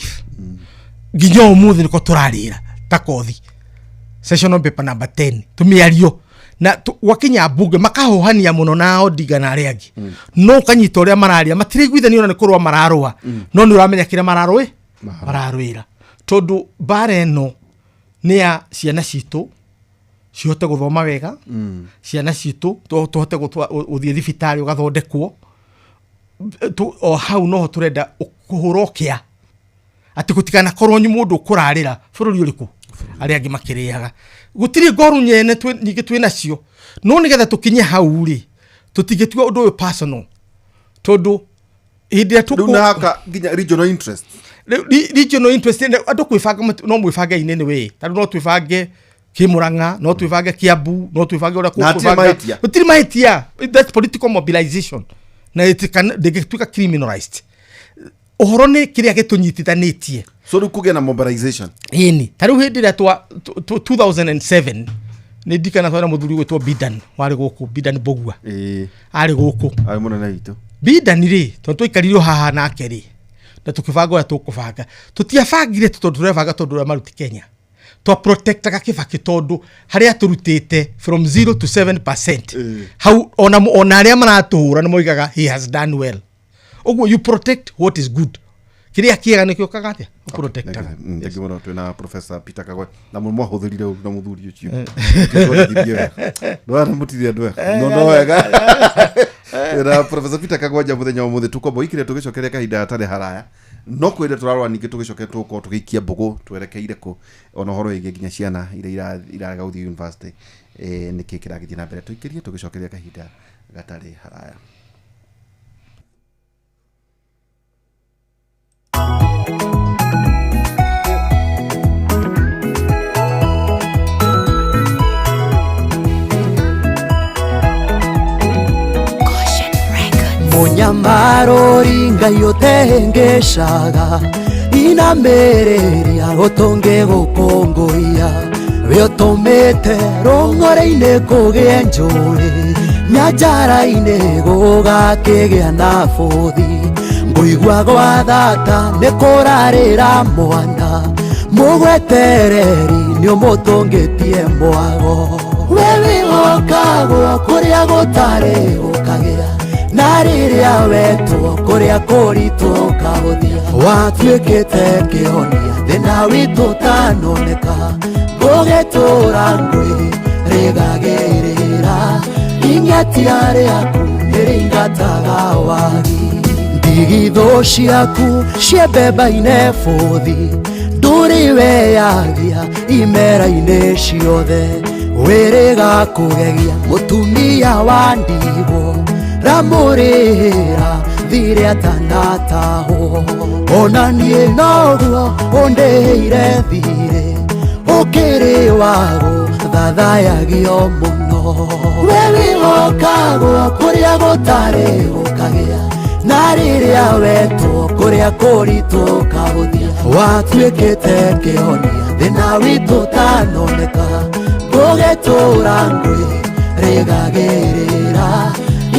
nginya ũmũthĩ nĩko tũrarĩra ta kothi, session on paper number 10, tũmĩario na gwakinya mbunge makahohania mũno na Odinga na arĩa angĩ, no ũkanyita ũrĩa mararia matiraiguithania, ona nĩ kũrũa mararũa, no nĩ ũramenya kĩrĩa mararũĩra, tondũ mbara ĩno nĩ ya ciana citũ cihote gũthoma wega, ciana citũ tũhote gũthiĩ thibitarĩ ũgathondekwo. O hau noho tũrenda kũhũra ũkĩa atĩ gũtikanakorwo nĩ mũndũ ũkũrarĩra bũrũri ũrĩkũ. Arĩa angĩ makĩrĩaga. Gũtirĩ ngoru nyene nyingĩ twĩ nacio, no nĩgetha tũkinye hau rĩ, tũtingĩtua ũndũ ũyũ personal, tondũ hĩndĩ ĩrĩa Rĩu tũkũ na haka nginya regional interest. Rĩu regional interest andũ kwĩbanga no mwĩbange inĩ we tondũ no twĩbange Kĩmũrang'a, no twĩbange Kiambu, no twĩbange ũrĩa Na hatirĩ kũbanga. mahĩtia. Gũtirĩ mahĩtia. That's political mobilization na ndĩngĩtuĩka criminalized. Ũhoro nĩ kĩrĩa gĩtũnyitithanĩtie. So rĩu kũgĩa na mobilization. Ĩni, ta rĩu hĩndĩ ĩrĩa twa 2007 nĩ ndikana twarĩ na mũthuri ũgwĩtwo Bidan warĩ gũkũ, Bidan Bogua. Ĩĩ. Arĩ gũkũ. Arĩ mũnene witũ. Bidan rĩ, tondũ twaikarire o haha nake rĩ, na tũkĩbanga ũrĩa tũkũbanga, tũtiabangire tondũ tũrebanga tondũ ũrĩa maruti Kenya twa protectaga Kibaki, tondũ harĩa tũrutĩte from 0 to 7%, hau ona arĩa maratũhũra nĩ moigaga he has done well. Ũguo you protect what is good, kĩrĩa kĩega nĩkĩo kaga atĩa ũprotectaga. Thengi mũno. Twĩna Professor Peter Kagwe na mũno mwahũthĩrire ũru na mũthuri ũcio. Twathirie wega. Ndwara mũtire andũ ega. No no wega. Twĩna Professor Peter Kagwanja mũthenya wa ũmũthĩ, tũkombo ikire tũgĩcokeria kahinda hatarĩ haraya, no kwĩrĩ tũrarora ningĩ tũgĩcoke tũgũkorwo tũgĩikia mbũgũ twerekeire kũ, ona ũhoro wĩgiĩ nginya ciana iria irarega gũthiĩ university, nĩkĩ kĩragĩthiĩ na mbere. Tũikĩrie tũgĩcokeria kahinda gatarĩ haraya. Mũnyamarũri Ngai ũtehengeshaga inamĩrĩria ũtũngĩ gũkũngũiya we ũtũmĩte rũng'ore-inĩ kũgĩe njũĩ, nyanjara-inĩ gũgakĩgĩa na bũthi. Ngũigua gwa thata nĩ kũrarĩra mwana mũgwetereri nĩ ũmũtũngĩtie mwago. We wĩhokagwo kũrĩa gũtarĩ gũkagĩa, na rĩrĩa wetwo kũrĩa kũritũ ũkahũthia. Watuĩkĩte kĩhonia thĩna witũ ũtanoneka, ngũgĩtũra ngwĩ rĩgagĩrĩra ing'atia rĩaku nĩrĩingataga wagi. Ndigithũ ciaku ciembemba-inĩ bũthi, ndũrĩ weyagia imera-inĩ ciothe. Wĩrĩga kũgegia mũtumia wa ndigwo, ramũrĩhĩra thirĩ atanatahwo. Ona niĩ noguo ũndĩhĩire thirĩ, ũkĩrĩ wago thathayagio mũno. We wĩhokagwo kũrĩa gũtarĩ gũkagĩa, na rĩrĩa wetwo kũrĩa kũritũ ũkahũthia. Watuĩkĩte kĩhonia thĩna witũ ũtanoneka, ngũgĩtũra ngwĩ rĩgagĩrĩra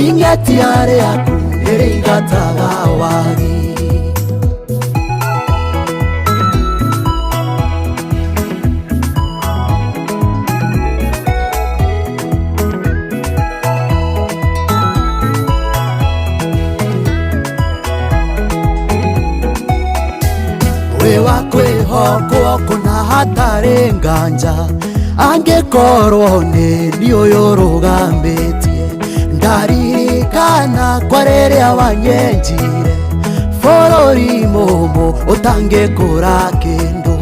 ing'atia rĩaku nĩrĩingataga wagi. Wĩ wa kwĩhokwo kũna hatarĩ nganja, angĩkorwo nĩ niĩ ũyũ ũrũgamĩtie. Ndaririkana kwa rĩrĩa wanyenjire bũrũri mũmũ ũtangĩkũra kĩndũ,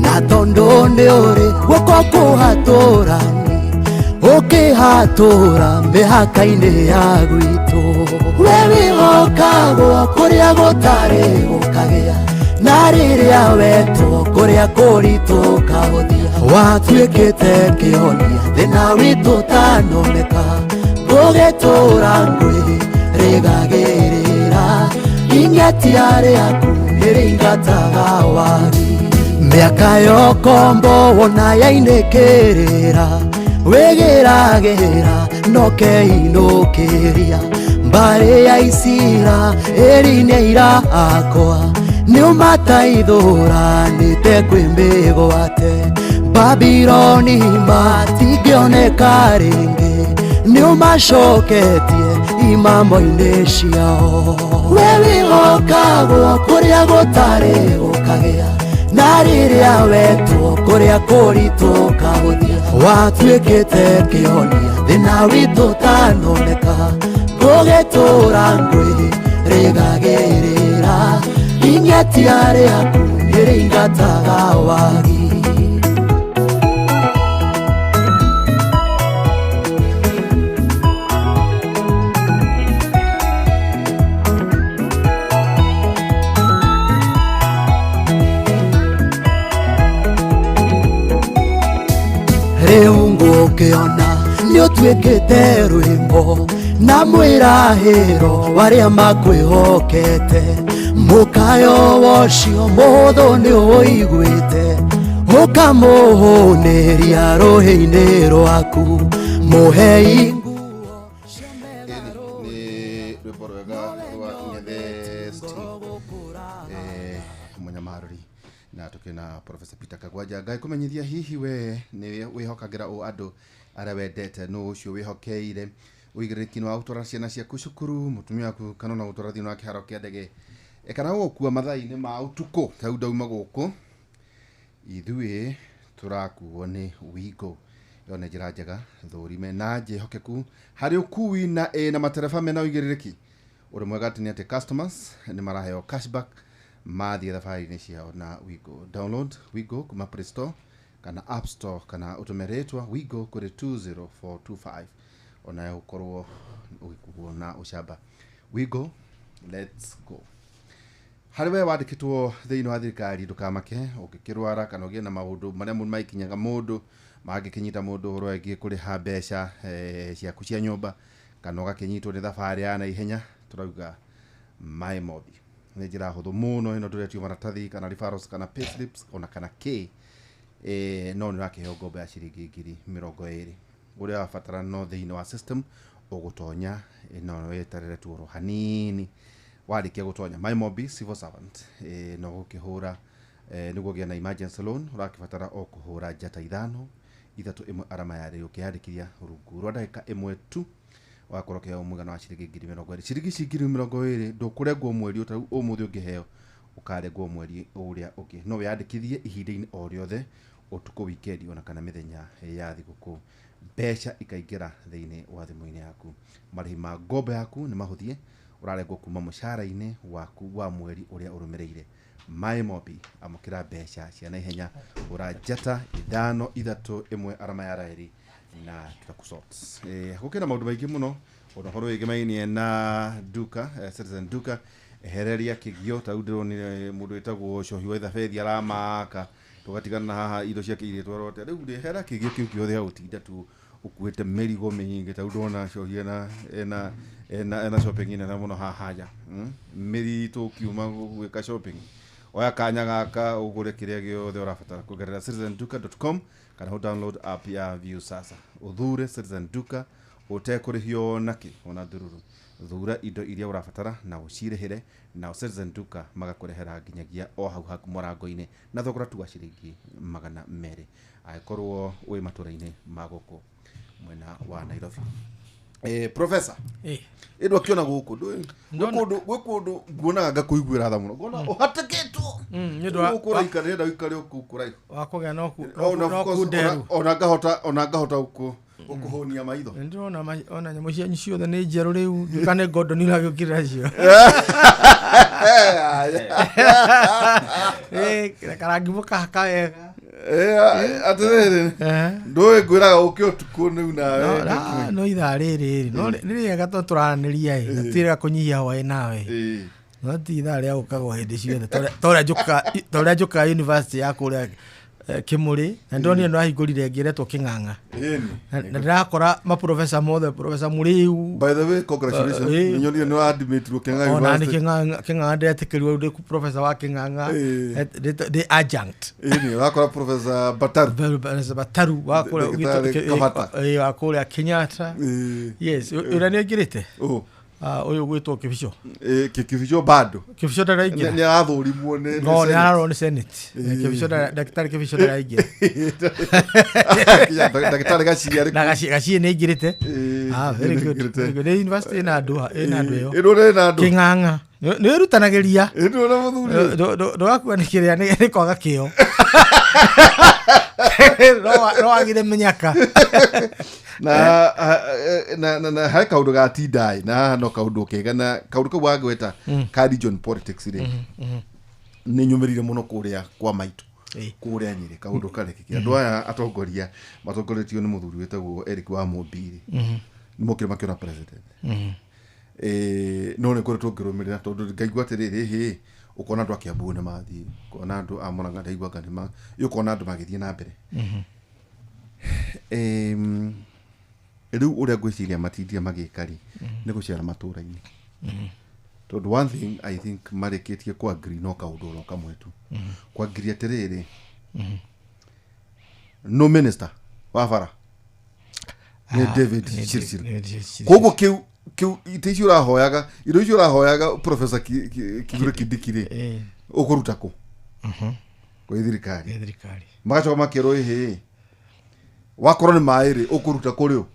na tondũ nĩ ũrĩ guoko kũhatũrani ũkĩhatũra mĩhaka-inĩ ya gwitũ. We wĩhokagwo kũrĩa gũtarĩ gũkagĩa, na rĩrĩa wetwo kũrĩa kũritũ ũkahũthia. Watuĩkĩte kĩhonia thĩna witũ ũtanoneka, ngũgĩtũra ngwĩ rĩgagĩrĩra ing'atia rĩaku nĩrĩingataga wagi. Mĩaka yokombo wona yainĩkĩrĩra, wĩgĩragĩra no keinũkĩria. Mbarĩ ya Isira ĩri nĩ aira akwa, nĩũmataithũranĩte kwĩ mĩgwate. Babiloni matingĩoneka rĩngĩ, nĩũmacoketie imamo-inĩ ciao. We wĩhokagwo kũrĩa gũtarĩ gũkagĩa, na rĩrĩa wetwo kũrĩa kũritũ ũkahũthia. Watuĩkĩte kĩhonia thĩna witũ ũtanoneka, ngũgĩtũra ngwĩ rĩgagĩrĩra ing'atia rĩaku nĩrĩingataga wagi. Ngũkĩona nĩ ũtuĩkĩte rwĩmbo na mwĩrahĩro warĩa makwĩhokete mũkayo wocio mũhũthũ nĩ ũiguĩte ũkamũhũnĩria rũhĩ-inĩ rwaku mũhei nguo cia Ĩni, nĩ rwĩmbo rwega rwa Ng'ethe Steve mũnyamarũri na tũkĩna Professor Peter Kagwanja. Ngai kũmenyithia hihi we nĩ wĩhokagĩra ũ andũ arĩa wendete, nũ ũcio wĩhokeire ũigĩrĩrĩki wa gũtwara ciana ciaku cukuru, mũtumia waku, kana ona gũtwara thĩinĩ wa kĩharo kĩa ndege, kana gũgũkua mathaa-inĩ ma ũtukũ. Ta rĩu ndauma gũkũ, ithuĩ tũrakuo nĩ Wigo. Ĩyo nĩ njĩra njega thũrime na njĩhokeku harĩ ũkui na ĩna matereba mena ũigĩrĩrĩki. Ũndũ mwega atĩ nĩ atĩ customers nĩ maraheo cashback mathiĩ thabarĩ-inĩ ciao na Wigo. Download Wigo kuma Play Store kana App Store, kana ũtũme rĩtwa Wigo kũrĩ 20425, onawe ũkorwo ũgĩkuo na ũcamba. Wigo, let's go. Harĩ we wandĩkĩtwo thĩinĩ wa thirikari, ndũkamake ũngĩkĩrwara kana ũgĩe na maũndũ marĩa maikinyaga mũndũ mangĩkĩnyita mũndũ ũhoro wĩgiĩ kũrĩha mbeca ciaku cia nyũmba, kana ũgakĩnyitwo nĩ thabarĩ ya naihenya, tũrauga maĩ mobi nĩ njĩra hũthũ mũno ĩno. Ndũretio maratathi kana referrals kana payslips ona kana kĩ, no nĩ ũrakĩheo ngombo ya ciringi 20,000 ũrĩa wabatara, no thĩinĩ wa system ũgũtonya no weterere tu oro hanini. Warĩkia gũtonya MyMobi civil servant, no gũkĩhũra, nĩguo ũgĩe na emergency loan, ũrakĩbatara o kũhũra njata 531 arama ya rĩrĩ. Ũkĩyandĩkithia rungu rwa ndagĩka 1 tu, wakorwo ũkĩheo mũigana wa ciringi 20,000. Ciringi ici 20,000 ndũkũrengwo mweri ũtarĩ ũmũthĩ, ũngĩheo ũkarengwo mweri ũrĩa ũngĩ. No wĩyandĩkithie ihinda-inĩ o rĩothe, ũtukũ, wikendi, ona kana mĩthenya ya thigũkũ, mbeca ikaingĩra thĩinĩ wa thimũ-inĩ yaku. Marĩhi ma ngombo yaku nĩ mahũthie, ũrarengwo kuma mũcara-inĩ waku wa mweri ũrĩa ũrũmĩrĩire. MyMobi, amũkĩra mbeca cia naihenya, ũra njata 531 arama ya reri na tũtakũsort. Gũkĩra maũndũ maingĩ mũno ona ũhoro wĩgĩmainie na duka, Citizen Duka, ehereria kĩgio. Ta rĩu ndĩronire mũndũ wĩtagwo Cohi wa Ithabethi aramaka tũgatigana na haha indo ciake igĩtwarwo atĩa. Rĩu rĩ, hera kĩgio kĩu kĩothe gĩa gũtinda tu ũkuĩte mĩrigo mĩingĩ. Ta rĩu ndona Cohi ena shopping nene mũno haha nja, mĩritũ ũkiuma gwĩka shopping. Oya kanya gaka ũgũre kĩrĩa gĩothe ũrabatara kũgerera citizenduka.com kana ũ download app ya Viusasa, ũthure Citizen Duka ũtekũrĩhio nakĩ ona ndururu. Thura indo iria ũrabatara na ũcirĩhĩre, nao Citizen Duka magakũrehera nginyagia o hau haku mũrango-inĩ na thogora tu wa ciringi 200, angĩkorwo wĩ matũra-inĩ ma gũkũ mwena wa Nairobi. Professor, ĩndũ akĩona gũkũ ndũĩ, gwĩ kũndũ nguonaga ngakũiguĩra tha mũno, ngona ũhatĩkĩtwo. Nĩ ũndũ wa- Gũkũ ũraikara, ndĩrenda ũikare o kũu kũraihu. Wa kũgĩa no Ona of no course, kunderu. ona ngahota gũkũhũnia maitho. Nĩ ndĩrona ona nyamũ cianyu ciothe nĩ njerũ rĩu, nduka nĩ ngondoni ũragĩũkĩrĩra cio. Karangi mũkahaka wega. Atĩrĩrĩ, ndũĩ ngwĩraga ũke ũtukũ rĩu nawe. No ithaa rĩrĩ rĩ no nĩ rĩega tondũ tũraranĩria ĩ gũtirĩ kũnyihia hwaĩ nawe, no ti ithaa rĩa gũkagwo hĩndĩ ciothe ta ũrĩa njũkaga university ya kũrĩa Kĩmũrĩ, na ndĩronire nĩ wahingũrire ĩngĩ ĩretwo Kĩng'ang'a. Ĩni. Na ndĩrakora maprofesa mothe, Profesa Mũrĩu. By the way, congratulations. Nĩnyonire nĩ wadimitirwo Kĩng'ang'a Ona nĩ University. Kĩng'ang'a ndĩretĩkĩrirwo rĩu ndĩ professor wa Kĩng'ang'a. Ndĩ adjunct. Ĩni, ũrakora Professor Bataru. Professor Bataru wa kũrĩa Ndagĩtarĩ Kabata. wa kũrĩa Kenyatta. Yes, ũrĩa nĩ aingĩrĩte. Ũ. Ũyũ gwĩtwo Kĩbico. Kĩbico bado. Kĩbico ndaraingĩra. Nĩ arathũrimwo nĩ No, nĩ Senate. ararorwo nĩ Senate. Kĩbico ndagĩtarĩ Kĩbico ndaraingĩra. Ndagĩtarĩ Gaciĩ arĩ Na Gaciĩ nĩ aingĩrĩte. Ah, very good. nĩ aingĩrĩte. Very good. Nĩ university ĩna andũ ĩna andũ ĩyo. Ĩno nĩ ĩna andũ. Kĩng'ang'a. Nĩ wĩrutanagĩria. Ĩno na mũthuri. Ndũgakua nĩ kĩrĩa nĩ kwaga kĩo. No wagire mĩnyaka. Na harĩ kaũndũ ga tindai na haha no kaũndũ kega, na kaũndũ kau wagweta ka region politics rĩ, nĩ nyũmĩrire mũno kũrĩa kwa maitũ, kũrĩa Nyĩrĩ, kaũndũ karekĩkire andũ aya atongoria matongoretio nĩ mũthuri wĩtagwo Eric wa Mũmbi rĩ, nĩ mokire makĩona president. No nĩ ngoretwo ngĩrũmĩrĩra tondũ ngaigua atĩrĩrĩ, hĩ, ũkona andũ a Kiambu nĩ mathiĩ, ũkona andũ a Mũrang'a ndaigua anga nĩ ma, ũkona andũ magĩthiĩ na mbere. Rĩu ũrĩa ngwĩciria matindire magĩka rĩ nĩ gũcera matũra-inĩ, tondũ one thing I think marĩkĩtie kwa agree no kaũndũ oro kamwe tu kwa agree atĩrĩrĩ, no minister wa bara nĩ David Nĩ Chirchir. David Chirchir. Koguo kĩu itĩ icio ũrahoyaga, indo icio ũrahoyaga Professor Kithure Kindiki rĩ, ũkũruta kũ kwĩ thirikari? Nĩ thirikari. Magacoka makerwo, ĩhĩ, wakorwo nĩ maĩ rĩ, ũkũruta kũrĩ ũ?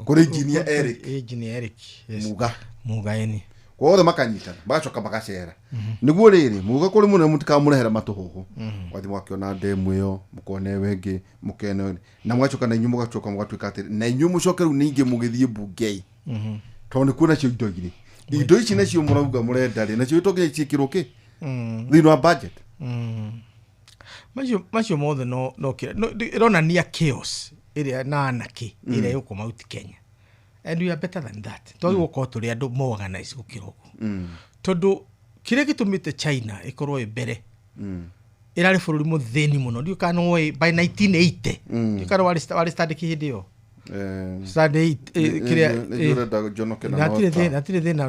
Kũrĩ engineer Eric. Engineer Eric, yes. Muga. Mugaeni. Kwa othe makanyitana, magacoka magacera nĩguo rĩrĩ muga kũrĩ mũnene, mũtikamũrehere matũhũhũ, wathi mwakĩona ndemu ĩyo, mũkona ĩyo ĩngĩ, mũkena ĩyo, na mũgacoka na inyuĩ mũgacoka mũgatuĩka atĩrĩ, na inyuĩ mũcoke rĩu ningĩ mũgĩthiĩ mbunge tondũ nĩkuo nacio indo irĩ, indo ici nacio mũrauga mũrenda rĩ, nacio to nginya ciĩkĩrwo kĩ thĩinĩ wa budget. Macio mothe no ĩronania chaos ĩrĩa na anarchy ĩrĩa ĩgũkũ Mount Kenya, and we are better than that. Twagĩrĩirwo gũkorwo tũrĩ andũ more organized gũkĩra ũguo, tondũ kĩrĩa gĩtũmĩte China ĩkorwo ĩ mbere, ĩrarĩ bũrũri mũthĩni mũno. Ndiũĩ kana nĩwoĩ by 1980, ndiũĩ kana warĩ standard hĩndĩ ĩyo. Standard eight, kĩrĩa Nĩ ũrenda njonoke na hatirĩ nota. thĩna, hatirĩ thĩna.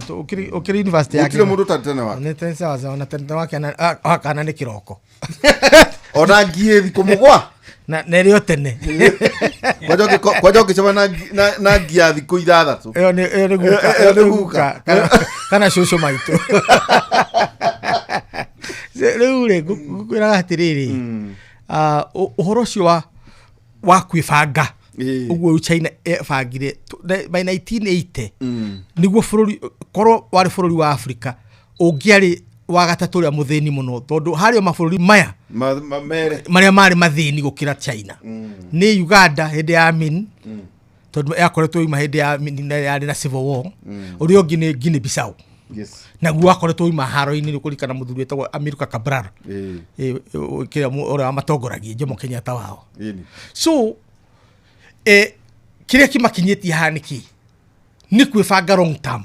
Ũkĩrĩ university ya Gũtirĩ mũndũ ũtarĩ tene wake. Nĩ tene sawa sawa, na tene wake wakana nĩ kĩroko. Ona ngiĩ thikũ mũgwa. Na ĩrĩ o tene. Kwanja ũngĩcema na ngi ya thikũ 6. Ĩyo nĩ guka. Ĩyo Ĩyo nĩ nĩ guka. guka kana cũcũ maitũ. Rĩu rĩ, ngũkwĩraga atĩrĩrĩ, ũhoro ũcio wa kwĩbanga, ũguo rĩu China ĩbangire by 1980 nĩguo bũrũri korwo warĩ bũrũri wa Afrika ũngĩarĩ wa gatatũ ũrĩa mũthĩni mũno, tondũ harĩ o mabũrũri maya Mere marĩa marĩ mathĩni gũkĩra China nĩ Uganda hĩndĩ ya Amin, tondũ yakoretwo yuma hĩndĩ ya Amin na yarĩ na civil war. Ũrĩa ũngĩ nĩ Guinea Bissau, naguo wakoretwo yuma haro-inĩ, nĩ kũririkana mũthuri wĩtagwo Amilcar Cabral, kĩrĩa ũrĩa wamatongoragia Jomo Kenyatta wao. So kĩrĩa kĩmakinyĩtie haha nĩ kĩ? Nĩ kwĩbanga long term,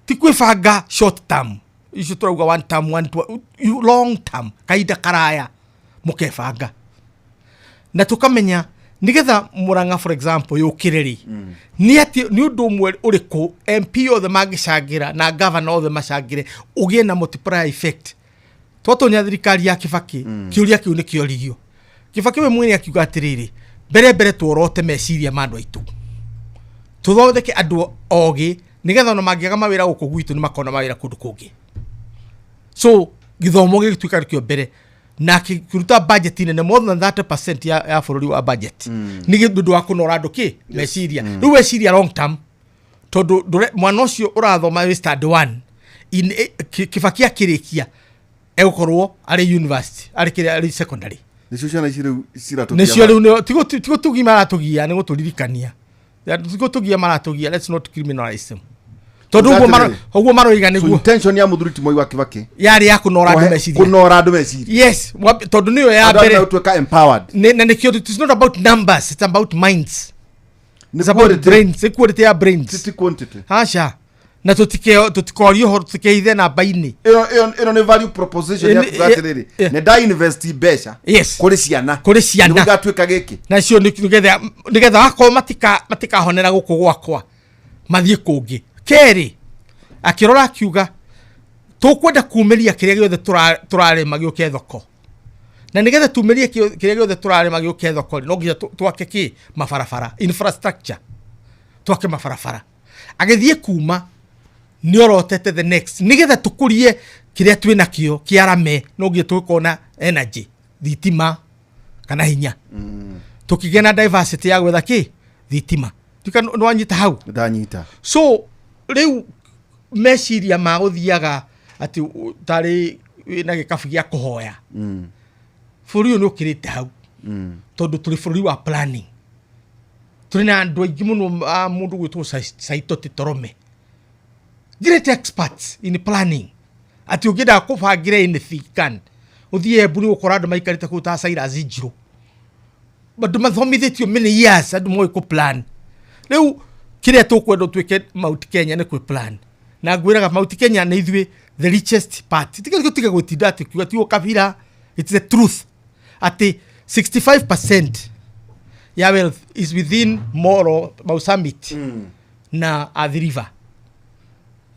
ti kwĩbanga short term icio tũrauga one term, one, two, long term, kahinda karaya mũkebanga na tũkamenya nigetha Murang'a, for example, yũkĩre rĩ, nĩ atĩ nĩ ũndũ ũmwe ũrĩkũ MP othe mangĩcangĩra na governor othe macangĩre ũgĩe na multiplier effect. Twatonya thirikari ya Kibaki, kĩũria kĩu nĩ kĩoririo Kibaki we mwene, akiuga atĩrĩrĩ, mbere mbere tuorote meciria ma andũ aitũ, tũthondeke andũ ogĩ nĩgetha ona mangĩaga mawĩra gũkũ gwitũ nĩ makona mawĩra kũndũ kũngĩ. So gĩthomo gĩgĩtuĩka nĩkĩo mbere, na akĩruta budget nene, more than 30% ya bũrũri wa budget nĩ ũndũ wa kũnora andũ kĩ meciria. Rĩu weciria long term, tondũ mwana ũcio ũrathoma wĩ standard one in Kibaki akĩrĩkia egũkorwo arĩ university, arĩ kĩrĩa, arĩ secondary. Nĩcio ciana ici rĩu ciratũgia. Nĩcio rĩu ti gũtũgia maratũgia, nĩ gũtũririkania. Ti gũtũgia maratũgia, let's not criminalize them, tondũ ũguo maroiga So nĩguo. Intention ya mũthuri ti Mwai wa Kibaki yarĩ ya kũnora andũ meciria. Kũnora andũ meciria. Yes, tondũ nĩyo ya Andũ mbere. arĩa megũtuĩka empowered. Na nĩkĩo it's not about numbers, it's about minds. Nĩ It's about quality. brains, nĩ quality ya brains. Ti quantity. Aca, na tũtikorie ũhoro, tũtikeithe namba-inĩ. Ĩno nĩ value proposition ya kuga atĩrĩrĩ, nĩ nda invest mbeca kũrĩ ciana. Kũrĩ ciana. Nĩguo igatuĩka gĩkĩ. Nacio nĩgetha wakorwo matikahonera gũkũ gwakwa mathiĩ kũngĩ. Kerĩ, akĩrora akiuga tũkwenda kumĩria kĩrĩa gĩothe tũrarĩma gĩũke thoko, na nĩgetha tumĩrie kĩrĩa gĩothe tũrarĩma gĩũke thoko rĩ, no nginya twake kĩ mabarabara, infrastructure, twake mabarabara. Agĩthiĩ kuma nĩ orotete the next, nĩgetha tũkũrie kĩrĩa twĩ nakĩo kĩarame, no nginya tũgĩkorwo na energy, thitima kana hinya, tũkĩgĩa na diversity ya gwetha kĩ thitima. Ndika nĩwanyita hau? Ndanyita. So rĩu meciria ma gũthiaga atĩ tarĩ wĩna gĩkabu gĩa kũhoya, bũrũri ũyũ nĩ ũkĩrĩte hau, tondũ tũrĩ bũrũri wa planning. Tũrĩ na andũ aingĩ mũno, mũndũ gwĩtwo Saitoti Torome, great experts in planning, atĩ ũngĩenda kũbangĩra anything can ũthiĩ Embu, nĩ gũkora andũ maikarĩte kũu ta Cyrus Njiru, andũ mathomithĩtio many years, andũ moĩ kũ plan. Rĩu kĩrĩa tũkwenda ũtuĩke Mount Kenya nĩ kwĩ plan, na ngwĩraga Mount Kenya nĩ ithuĩ the richest part. Tiga tiga gwĩtinda atĩ kiuga ti ũkabira, it's the truth atĩ 65% Ya wealth is within Moro, Mau Summit na Athi River.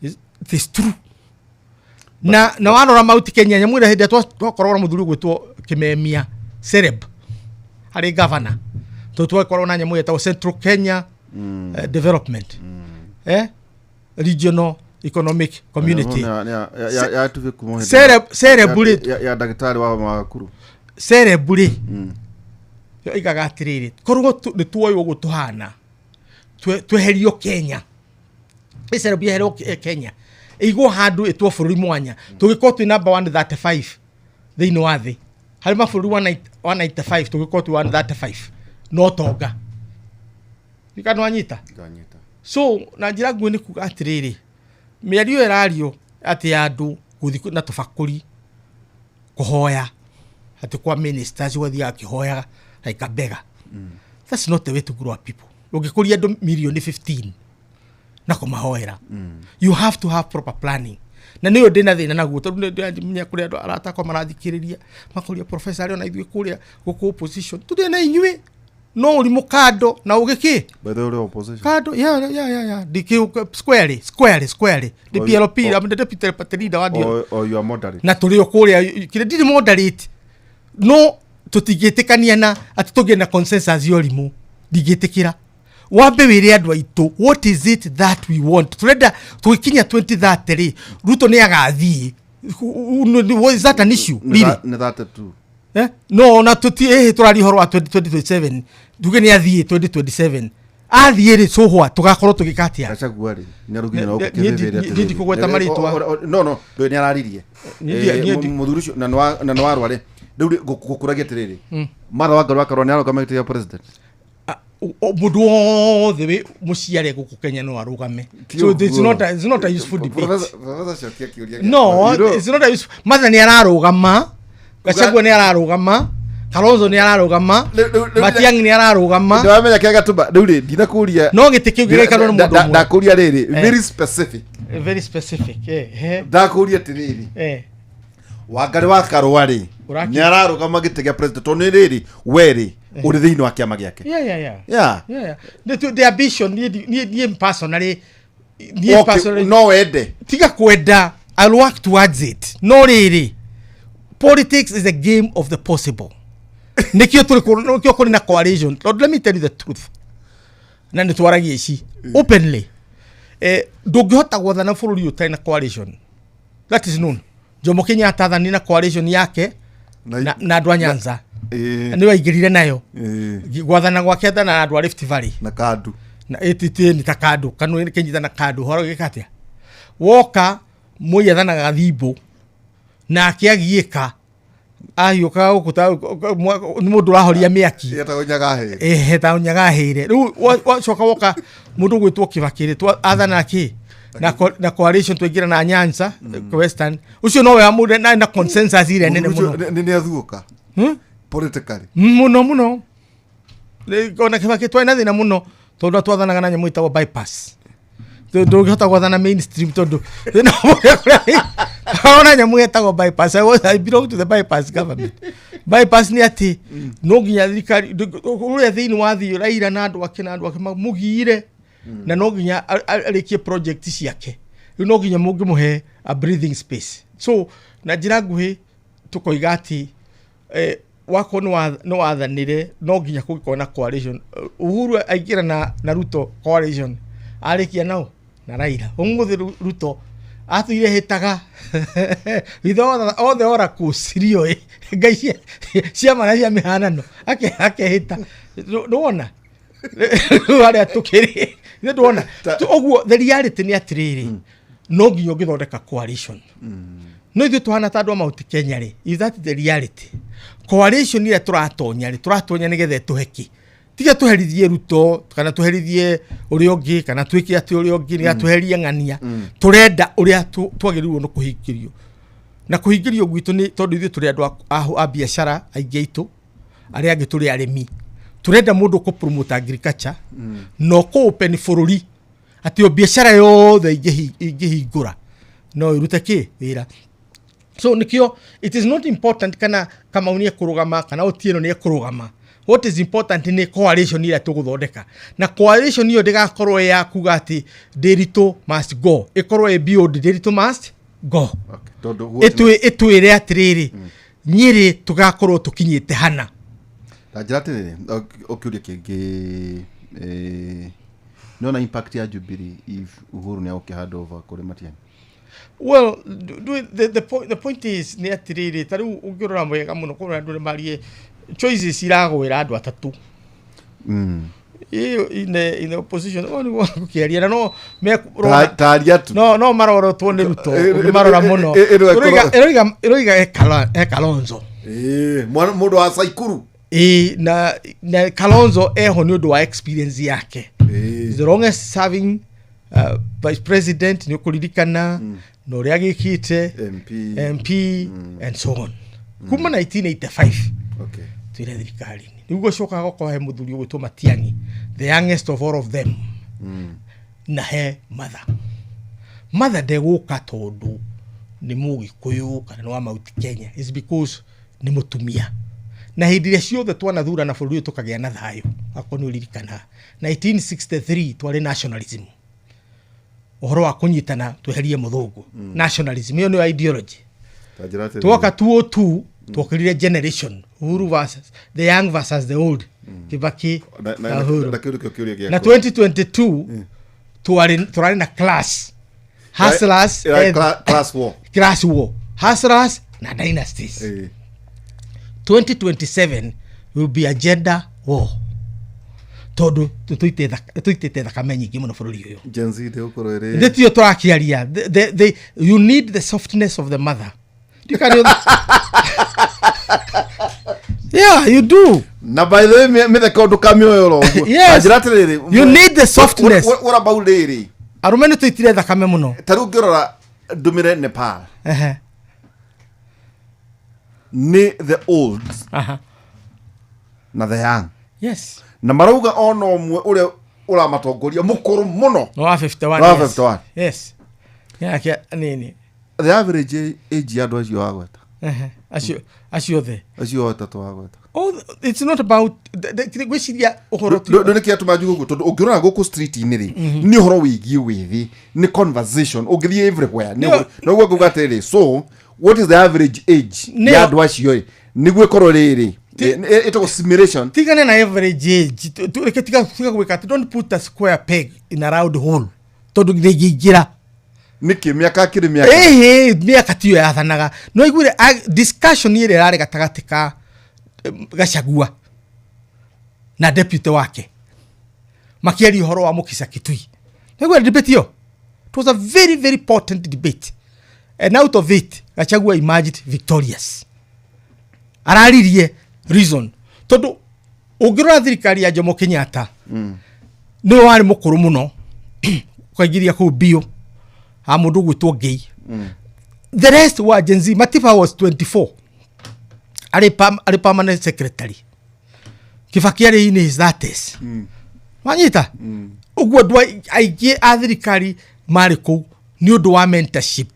It is true. Na warora Mount Kenya nyamũ ĩrĩa hĩndĩ ĩrĩa twakoragwo na mũthuri ũgwĩtwo Kimemia Sereb harĩ governor, tondũ twakoragwo na nyamũ ĩtagwo Central Kenya Development, Regional Economic Community. Ya tuve kuma hĩndĩ Sereb rĩ ya ndagĩtarĩ wa Magakuru. Sereb rĩ yoigaga atĩrĩrĩ, korwo nĩ tuoywo ũguo tũhana tweherio Kenya, ĩ Sereb yeherio Kenya ĩigwo handũ ĩtwo bũrũri mwanya, tũgĩkorwo twĩ namba 135 thĩinĩ wa thĩ harĩ mabũrũri 195, tũgĩkorwo twĩ 135 no tonga ikanwanyita. Nganyita. So na njĩra nguhĩ nĩ kuga atĩrĩrĩ, mĩario ĩrario atĩ andũ gũthiĩ na tũbakũri kũhoya atĩ kwa ministers ũgathiaga akĩhoyaga like a beggar, that's not the way to grow up people. Ũngĩkũria andũ mirioni 15 na kũmahoera, you have to have proper planning, na nĩyo ndĩna thĩna naguo, tondũ nĩndĩramenya kũrĩ andũ arata akwa marathikĩrĩria makoria, "Professor, arĩ ona ithuĩ kũrĩa gũkũ opposition tũrĩ na inyuĩ no ũrimũ kando na ũgĩkĩ." By the way, opposition. Kado, yeah. DK squarely, squarely, squarely. The PLP, I'm the deputy party leader wa DLP. Or you are moderate. Na tũrĩ o kũrĩa kĩrĩa ndirĩ moderate, no tũtingĩtĩkania na atĩ tũgĩe na consensus ya ũrimũ, ndingĩtĩkĩra. Wambe wĩre andũ aitũ, what is it that we want? Tũrenda tũgĩkinya 2030 rĩ, Ruto nĩ agathiĩ? Is that an issue really? Nĩ 32. Eh? No na tuti tũraria ũhoro wa 2027, tuge nĩ athiĩ 2027, athiĩ rĩ, so what? Tũgakorwo tũgĩka atĩa? Gachagua rĩ nĩ arugire na Niĩ- gũkũ niĩ kĩthĩthĩre niĩ ndikũgweta marĩtwa. No ndũĩ nĩ araririe. Niĩ Mũthuri ũcio na nĩ warware rĩu rĩ, gũkũragia atĩrĩrĩ, Martha Wangari wa Karua nĩ arũgama gĩtĩ gĩa president? Ah, mũndũ wothe wĩ mũciare gũkũ Kenya no arũgame. Ti So it's ũguo. not a useful debate. Professor, cokia kĩũria gĩakwa. No. You know, It's not a useful. Martha nĩ ararũgama, Gachagua nĩ ararũgama, Kalonzo nĩ ararũgama, Matiang'i nĩ ararũgama. Nĩwamenya kĩrĩa gatũma rĩu rĩ ndinakũria. No gĩtĩ kĩu gĩgaikarwo nĩ mũndũ ũmwe. Ndakũria rĩrĩ, very specific. Very specific, Ndakũria atĩrĩrĩ, Wangari wa Karua rĩ nĩ ararũgama gĩtĩ gĩa president? Tondũ nĩ rĩrĩ, we rĩ ũrĩ thĩinĩ wa kĩama gĩake. Yeah. Yeah. Yeah. The ambition, niĩ personally, niĩ personally, No wende? Tiga kwenda, I'll work towards it. No rĩrĩ, politics is a game of the possible. Nĩkĩo tũrĩ nĩkĩo kũrĩ na coalition. Lord, let me tell you the truth, na nĩ twaragia ici openly, ndũngĩhota gwathana bũrũri ũtarĩ na coalition. That is known. Jomo Kenyatta athanire na coalition yake na andũ a Nyanza. Nĩ waingĩrire nayo. Gwathana gwake athana na andũ a Rift Valley. Na kandu. Na ĩtĩtĩ nĩ ta kandu kanu kĩnyita na kandu horo gĩka atĩa woka Moi athanaga thimbũ nake agiĩka ahiũkaga gũkũ ta nĩ mũndũ ũrahoria mĩaki. Yetagwo Nyagahĩre. Ehe, ta Nyagahĩre. Rĩu wacoka woka mũndũ ũgwĩtwo Kĩbakĩ rĩ, athana kĩ na coalition twaingĩra na Nyanza, Western, ũcio nowe wa mũndũ na consensus ĩrĩa nene mũno. Nĩ athuũka Hmm? politically. Mũno mũno. Ona Kĩbakĩ twarĩ na thĩna mũno tondũ twathanaga na nyamũ ĩtagwo bypass. Ndũngĩhota gwathana mainstream tondũ thĩna ũrĩa ona nyamũ ĩtagwo bypass. I belong to the bypass government. Bypass nĩ atĩ no nginya thirikari ũrĩa thĩinĩ wa thiĩ Raila na andũ ake mamũgire na no nginya arĩkie project ciake. Rĩu no nginya mũngĩmũhe a breathing space. So na njĩra nguhĩ tũkoiga atĩ wakorwo nĩ wathanire no nginya kũngĩkorwo na coalition. Uhuru aingĩra na Ruto coalition, arĩkia nao na Raila. Ũmũthĩ Ruto atũire hĩtaga with all the oracles iria ngai cia mana cia mĩhanano akehĩta. Nĩwona rĩu harĩa tũkĩrĩ nĩ ndwona ũguo. The reality nĩ atĩrĩrĩ, no nginya ũngĩthondeka coalition no ithuĩ tũhana ta andũ a Mount Kenya rĩ, is that the reality? Coalition ĩrĩa tũratonya rĩ, tũratonya nĩgetha ĩtũhe kĩ? Tiga tũherithie Ruto kana tũherithie ũrĩa ũngĩ kana twĩke atĩ ũrĩa ũngĩ nĩgetha tũherie ng'ania. Tũrenda ũrĩa twagĩrĩirwo nĩ kũhingĩrio na kũhingĩrio gwitũ nĩ tondũ ithuĩ tũrĩ andũ a biacara aingĩ aitũ, arĩa angĩ tũrĩ arĩmi. Tũrenda mũndũ ũkũ promote agriculture na ũkũ open bũrũri atĩ o biacara yothe ingĩhingũra no ĩrute kĩ wĩra. So nikio it is not important kana Kamau nĩ ekũrũgama kana Otieno nĩ ekũrũgama. What is important nĩ coalition ĩrĩa tũgũthondeka, na coalition ĩyo ndĩgakorwo ĩ ya kuga atĩ Ndĩritũ must go, ĩkorwo ĩ beyond Ndĩritũ must go. Okay. Tondũ Ĩtwĩre atĩrĩrĩ, Nyĩrĩ tũgakorwo tũkinyĩte hana. Ta njĩra atĩrĩrĩ, ũkĩũria kĩngĩ, nĩona impact ya Jubilee if Uhuru nĩ agũkĩ hand over kũrĩ Matiang'i? Well, the point is nĩ atĩrĩrĩ, ta rĩu ũngĩrora wega mũno kũrora andũ nĩ marie choices iragwĩra andũ atatũ. Ĩyo in the opposition o nĩguo gũkĩaria na no Taria tu. No marorotwo nĩ Ruto. Ũngĩmarora mũno, ĩroiga he Kalonzo. Mũndũ wa Caikuru. Ĩ, na Kalonzo eho nĩ ũndũ wa experience yake. The longest serving vice president, nĩ ũkũririkana na ũrĩa agĩkĩte. MP. MP and so on, kuma 1985. Twĩre thirikari-inĩ nĩguo cokaga gũkorwo he mũthuri ũgwĩtwo Matiang'i, the youngest of all of them, na he Mother. Mother ndegũka tondũ nĩ Mũgĩkũyũ kana nĩ wa Mount Kenya, is because nĩ mũtumia. Na hĩndĩ ĩrĩa ciothe twanathurana bũrũri ũyũ tũkagĩa na thayũ, akorwo nĩ ũririkana 1963 twarĩ nationalism, ũhoro wa kũnyitana tweherie mũthũngũ. Nationalism ĩyo nĩyo ideology. Ta njĩra atĩrĩrĩ. Twoka 202 twokĩrire generation, Uhuru versus the young versus the old, Kibaki na Uhuru. Na kĩu nĩkĩo kĩũria gĩakwa. Na 2022 twarĩ na class hustlers Ĩrarĩ class war. Class war, hustlers na dynasties. 2027 will be a gender war, tondũ tũitĩte thakame nyingĩ mũno bũrũri ũyũ. Gen Z ndĩgũkorwo ĩrĩ Nĩ tiyo tũrakĩaria. You need the softness of the mother. You can, yeah, you do. Na by the way, mĩtheka ndũkamĩoya oro ũguo. Yes. Ta njĩra atĩrĩrĩ, You need the softness. What about rĩrĩ? Arũme nĩ tũitire thakame mũno. Ta rĩu ngĩrora ndũmĩre Nepal, nĩ the old na the young. Na marauga ona ũmwe ũrĩa ũramatongoria mũkũrũ mũno. No wa 51. No wa Yes. 51. Yes, yake nini. The average age ya andũ acio wagweta. Acio othe. Acio atatũ wagweta. Oh, it's not about gwĩciria ũhoro Ndå nä kä atå njuga å guo tondå å ngä rora gå kå street-inä rä nä å horo wä giä wä thä nä conversation å ngä thiä everywhere. Noguo nguga atä rä, so what is the average age ya andå acio ä nĩguo ĩkorwo rĩrĩ ĩtagwo simulation? Tigana na average age. Reke tiga gwĩka atĩ don't put a square peg in a round hole, tondũ ndĩngĩingĩra. Nĩkĩ mĩaka akĩrĩ mĩaka? Ĩhĩ, mĩaka tiyo yathanaga. No iguire discussion ĩrĩa ĩrarĩ gatagatĩ ka Gachagua na deputy wake makĩaria ũhoro wa Mukisa Kitui. Naiguire debate ĩyo. It was a very very potent debate, and out of it Gachagua emerged victorious. Araririe reason, tondũ ũngĩrora thirikari ya Jomo Kenyatta, nĩwe warĩ mũkũrũ mũno ũkaingĩria kũu biũ ha mũndũ ũgwĩtwo Ngei. The rest wa Gen Z. Matiba was 24, arĩ permanent secretary. Kibaki arĩ in his 30s. Wanyita ũguo andũ aingĩ a thirikari marĩ kũu nĩ ũndũ wa mentorship,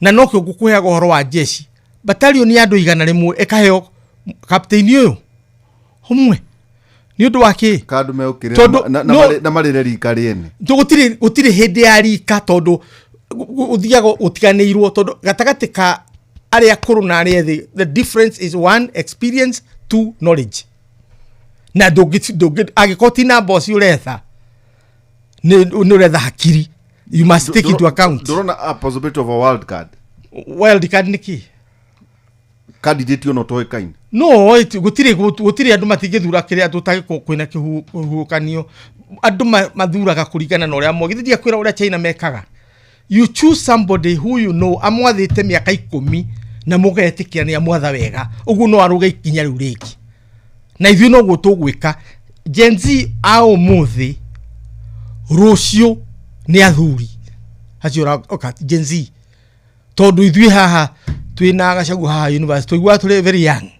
na nokĩo ngũkũheaga ũhoro wa jeshi. Battalion ya andũ 100 ĩkaheo captain ũyũ ũmwe nĩ ũndũ wa kĩ? Kandå meå Tondũ- na marä re rika rĩene. Gũtirĩ hĩndĩ ya rika, tondũ ũthiaga ũtiganĩirwo, tondũ gatagatĩ ka arĩa akũrũ na arĩa ethĩ, the difference is one, experience, two, knowledge. Na ndũngĩ angĩkorwo ti namba ũcio ũretha, nĩ ũretha hakiri. You must take into account. Ndårona a possibility of a wild card? Wild card nĩ kĩ? Candidate ona ũtoĩkaine. No, gũtirĩ andũ matingĩthura kĩrĩa tũtagĩkorwo kwĩna kĩhuhũkanio. Andũ mathuraga kũringana na ũrĩa mo githĩ ndiakwĩra ũrĩa China mekaga. You choose somebody who you know amwathĩte mĩaka 10 na mũgetĩkĩra nĩ amwatha wega, ũguo no arũge ikinya rĩu rĩngĩ. Na ithuĩ noguo tũgwĩka. Gen Z a ũmũthĩ, rũciũ nĩ athuri acio oka Gen Z, tondũ ithuĩ haha twĩna Gachagua haha university tũiguaga tũrĩ very young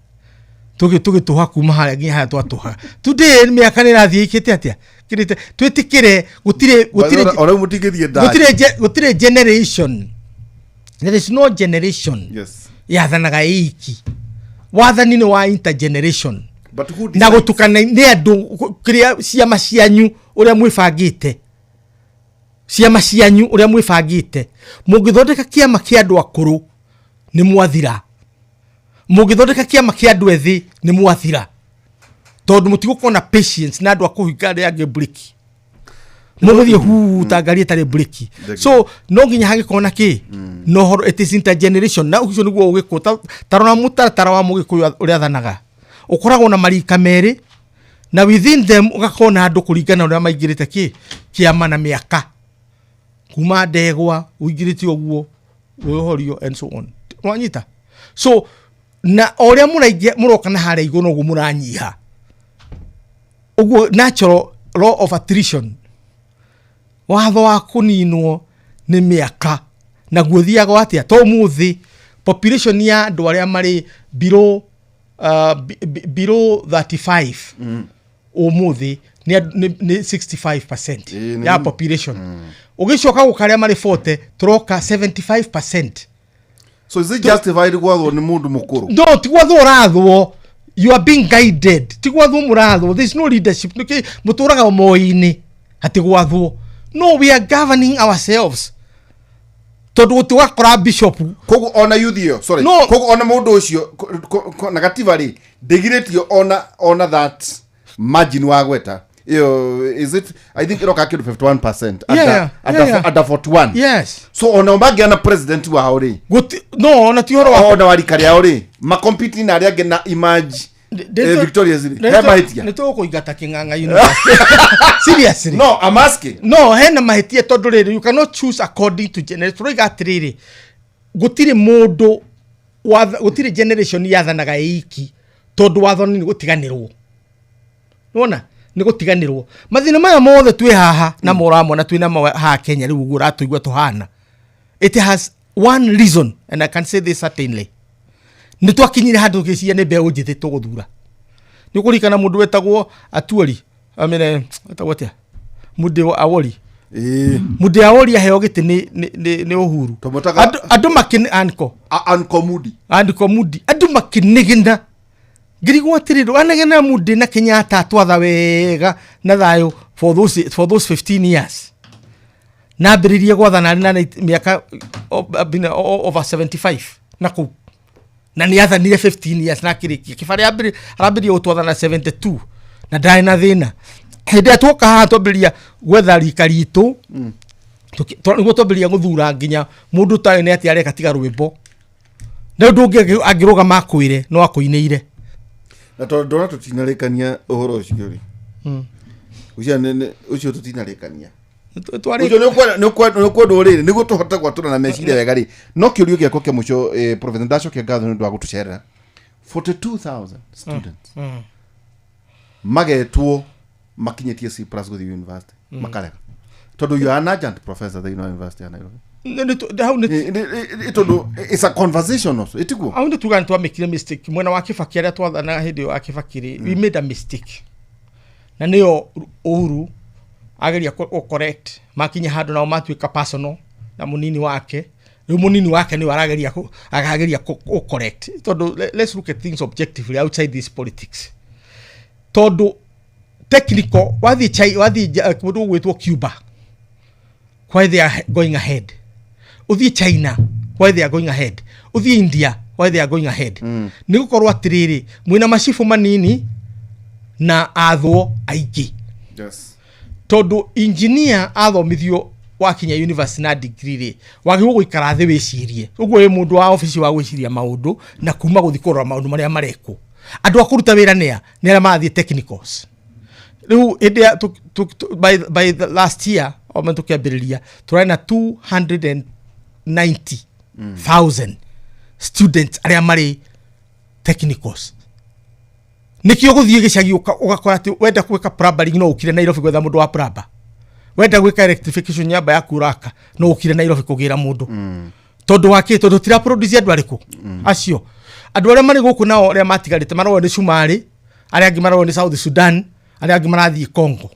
tũgĩtũha kuma harĩa nginya harĩa twatũhaga. Today mĩaka nĩ ĩrathiĩ ĩkĩte atĩa kĩrĩte twĩtĩkĩre gũtirĩ Ona rĩu mũtingĩthiĩ ndani. Gũtirĩ generation, there is no generation yathanaga ĩiki. Wathani nĩ wa intergeneration. But who Na decides? gũtukana nĩ andũ kĩrĩa ciama cianyu ũrĩa mwĩbangĩte, ciama cianyu ũrĩa mwĩbangĩte. Mũngĩthondeka kĩama kĩa andũ akũrũ nĩ mwathira, mũngĩthondeka kĩama kĩa andũ ethĩ nĩ mwathira, tondũ mũtigũkorwo na patience na andũ a kũhinga arĩa angĩ breki, mũgũthiĩ huu ta ngari ĩtarĩ breki. So no nginya hagĩkorwo na kĩ na ũhoro, it is intergeneration, na ũcio nĩguo ũgĩkũ tarora mũtaratara wa mũgĩkũyũ ũrĩa athanaga, ũkoragwo na marika merĩ na within them ũgakorwo na andũ kũringana na ũrĩa maingĩrĩte kĩ kĩama na mĩaka, kuma ndegwa ũingĩrĩte ũguo wĩhorio and so on, wanyita. So na o ũrĩa mũraingĩ mũroka na harĩa igũrũ noguo mũranyiha ũguo, natural law of attrition, watho wa kũninwo nĩ mĩaka, naguo thiaga atĩa? To mũthĩ population ya andũ arĩa marĩ below, below 35 ũmũthĩ nĩ 65% Ĩĩ, ya population. Ũgĩcoka gũka arĩa marĩ 40 tũroka 75%. So is it justified gwathwo nĩ mũndũ mũkũrũ? No, ti gwathwo ũrathwo, you are being guided, ti gwathwo mũrathwo. There is no leadership. Nĩkĩ mũtũraga moi-inĩ atĩ gwathwo? No, we are governing ourselves, tondũ gũtigakora bishop. Koguo ona youth ĩyo, sorry. No. Koguo ona mũndũ ũcio na gatiba rĩ ndĩgirĩtio ona that margin wa gweta ĩyo, is it, I think ĩroka kĩndũ 51% under, under, under 41. Yes. So ona mangĩa na president wao rĩ, Guti, no ona ti ũhoro wa ona wa rika rĩao rĩ, makompiti na arĩa angĩ na image victorious rĩ, he mahĩtia? Nĩ tũgũkũingata Kĩng'ang'a University, seriously. No, I'm asking. No, hena mahĩtia, tondũ rĩrĩ, you cannot choose according to generation. Tũroiga atĩrĩrĩ, gũtirĩ mũndũ gũtirĩ generation yathanaga ĩiki, tondũ wathani nĩ gũtiganĩrwo, nĩwona, nĩ gũtiganĩrwo. Mathĩna maya mothe twĩ haha na moramona twĩ namo haha Kenya rĩu ũguo ũratũigua tũhana, it has one reason, and I can say this certainly: nĩ twakinyire handũ tũgĩciria nĩ mbeũ njĩthĩ tũgũthura. Nĩ ũkũririkana mũndũ wetagwo Atuori, amene wetagwo atĩa, Mũndĩ wa Awori? Ĩĩ. Mũndĩ Awori aheo gĩtĩ nĩ Uhuru. Tũmwĩtaga- Andũ makĩ anko Uncle Moody. Andiko Mudi, andũ makĩnegena, ngĩrigwo atĩrĩrĩ, anegena Mudi na Kenyatta twatha wega na thayũ for those 15 years, nambĩrĩrie gwathana arĩ na mĩaka over 75 na kũu, na nĩ athanire 15 years na akĩrĩkia. Kĩbarĩ arambĩrĩria gũtwathana 72 na ndarĩ na thĩna. Hĩndĩ ĩrĩa tuoka haha twambĩrĩria gwetha rika ritũ, nĩguo twambĩrĩria gũthura nginya mũndũ ũtarĩ nĩ atĩ areka tiga rwĩmbo na ũndũ ũngĩ angĩrũgama akwĩre no akũinĩire. Na tondũ ndona tũtinarĩkania ũhoro ũcio rĩ, ũcio ũcio tũtinarĩkania ũcio nĩ ũkwendwo rĩrĩ nĩguo tũhote gwatũra na meciria wega rĩ. No kĩũrio gĩakwa kĩa mũico, professor, ndacokia ngatho nĩ ũndũ wa gũtũcerera. 42,000 students magetwo makinyĩtie C plus gũthiĩ university makarega, tondũ you are an adjunct professor thĩinĩ wa University ya Nairobi. Hau nĩ Tondũ it's a conversation also, ĩtiguo? Hau nĩ tuga nĩ twamĩkire mistake mwena wa Kĩbaki, arĩa twathanaga hĩndĩ ĩyo ya Kĩbaki rĩ, we made a mistake, na nĩyo Uhuru ageria kũ correct, makinya handũ nao matuĩka personal na mũnini wake. Rĩu mũnini wake nĩwe arageria akageria kũ correct, tondũ let's look at things objectively outside this politics, tondũ technical wathiĩ China, wathiĩ kũndũ gũgwĩtwo Cuba, why they are going ahead, ũthiĩ China, why they are going ahead, ũthiĩ India, why they are going ahead, nĩ gũkorwo atĩrĩrĩ, mwĩna macibũ manini na athwo aingĩ. Tondũ engineer athomithio wakinya university na degree rĩ, wagĩrĩirwo gũikara thĩ wĩcirie ũguo wĩ mũndũ wa obici wa gwĩciria maũndũ na kuma gũthiĩ kũrora maũndũ marĩa marekwo. Andũ a kũruta wĩra nĩa? Nĩ arĩa marathiĩ technicals. Rĩu hĩndĩ ya by the last year oma tũkĩambĩrĩria tũrarĩ na 290,000 students arĩa marĩ technicals. Nĩkĩo gũthiĩ gĩcagi ũgakora atĩ wenda gwĩka plumbering no ũkire Nairobi gwetha mũndũ wa plumber, wenda gwĩka electrification nyamba yaku ũraka no ũkire Nairobi kũgĩra mũndũ. Tondũ wa kĩ? Tondũ tira produce andũ arĩkũ? Acio andũ arĩa marĩ gũkũ nao arĩa matigarĩte marorwo nĩ Cumarĩ, arĩa angĩ marorwo nĩ South Sudan, arĩa angĩ marathiĩ Congo.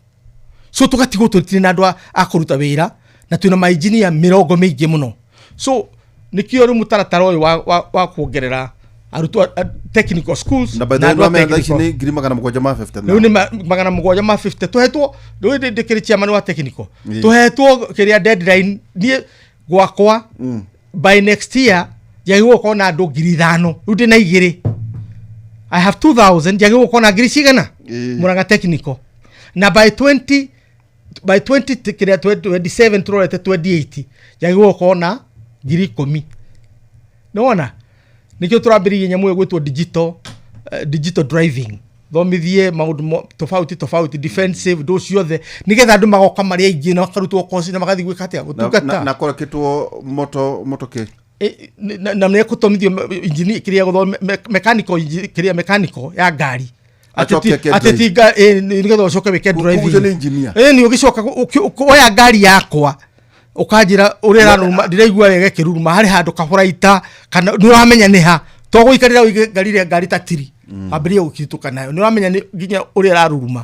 So tũgatigwo tũtirĩ na andũ a kũruta wĩra na twĩna mainjinia mĩrongo mĩingĩ mũno. So nĩkĩo rĩu mũtaratara ũyũ wa kuongerera Arutwo technical schools Na by the na way, andũ a nĩwamenya thaa ici technical. nĩ 750,000. Rĩu nĩ 750 tũhetwo. Rĩu ndĩkĩrĩ chairman wa technical. Ĩĩ. Tũhetwo kĩrĩa deadline niĩ gwakwa by next year njagĩrĩirwo gũkorwo na andũ 5,000. Rĩu ndĩ na igĩrĩ, I have 2000, njagĩrĩirwo gũkorwo na ngiri cigana? Ĩĩ. Murang'a technical na by 20, by 20 kĩrĩa 27 tũrorete 28 njagĩrĩirwo gũkorwo na 10,000. Nĩwona nĩkĩo tũrambĩrĩirie nyamũ ĩyo gwĩtwo digital driving, thomithie maũndũ tofauti tofauti, defensive ndũ ciothe, nĩgetha andũ magoka marĩ aingĩ na makarutwo koci na magathiĩ gwĩka atĩa? Gũtungata. Na korekĩtwo moto moto kĩ? Na nĩekũthomithio engineer kĩrĩa mechanical kĩrĩa mechanical ya ngari. Acoke eke atĩ drive. ti nĩgetha ũcoke wĩke Koguo driving. ũcio nĩ engineer. Ĩ, nĩ ũgĩcoka oya ngari yakwa ũkanjĩra ũrĩa ĩraruruma, ndĩraigua wega ĩkĩruruma harĩ handũ kabũraita, kana nĩ ũramenya nĩ ha, to gũikarĩra ũige ngari ĩrĩa ngari ta tiri wambĩrĩrie gũkitũka nayo, nĩ ũramenya nĩ nginya ũrĩa ĩraruruma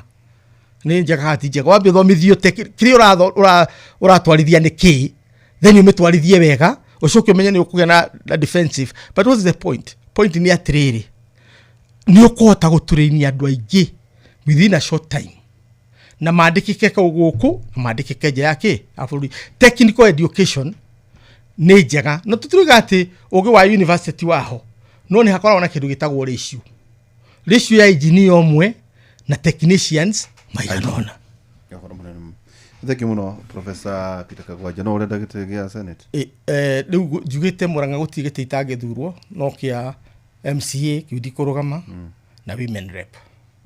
nĩ njega kana ti njega. Wambie ũthomithio kĩrĩa ũratwarithia nĩ kĩĩ, then ũmĩtwarithie wega, ũcoke ũmenye nĩ ũkũgĩa na defensive. But what is the point? Point nĩ atĩrĩrĩ, nĩ ũkũhota gũtũrĩinia andũ aingĩ within a short time na mandĩkĩke kau gũkũ na mandĩkĩke nja ya kĩ ya bũrũri. Technical education nĩ njega, na tũtiruga atĩ ũgĩ wa university waho, no nĩ hakoragwo na kĩndũ gĩtagwo ratio ya engineer ũmwe na technicians maigana ũna. Ũhoro mũnene. Thank you mũno, Professor Peter Kagwanja. No ũrenda gĩtĩ gĩa Senate? Rĩu njugĩte Murang'a gũtirĩ gĩtĩ itangĩthurwo, no kĩa MCA kĩu ndikũrũgama, na women rep.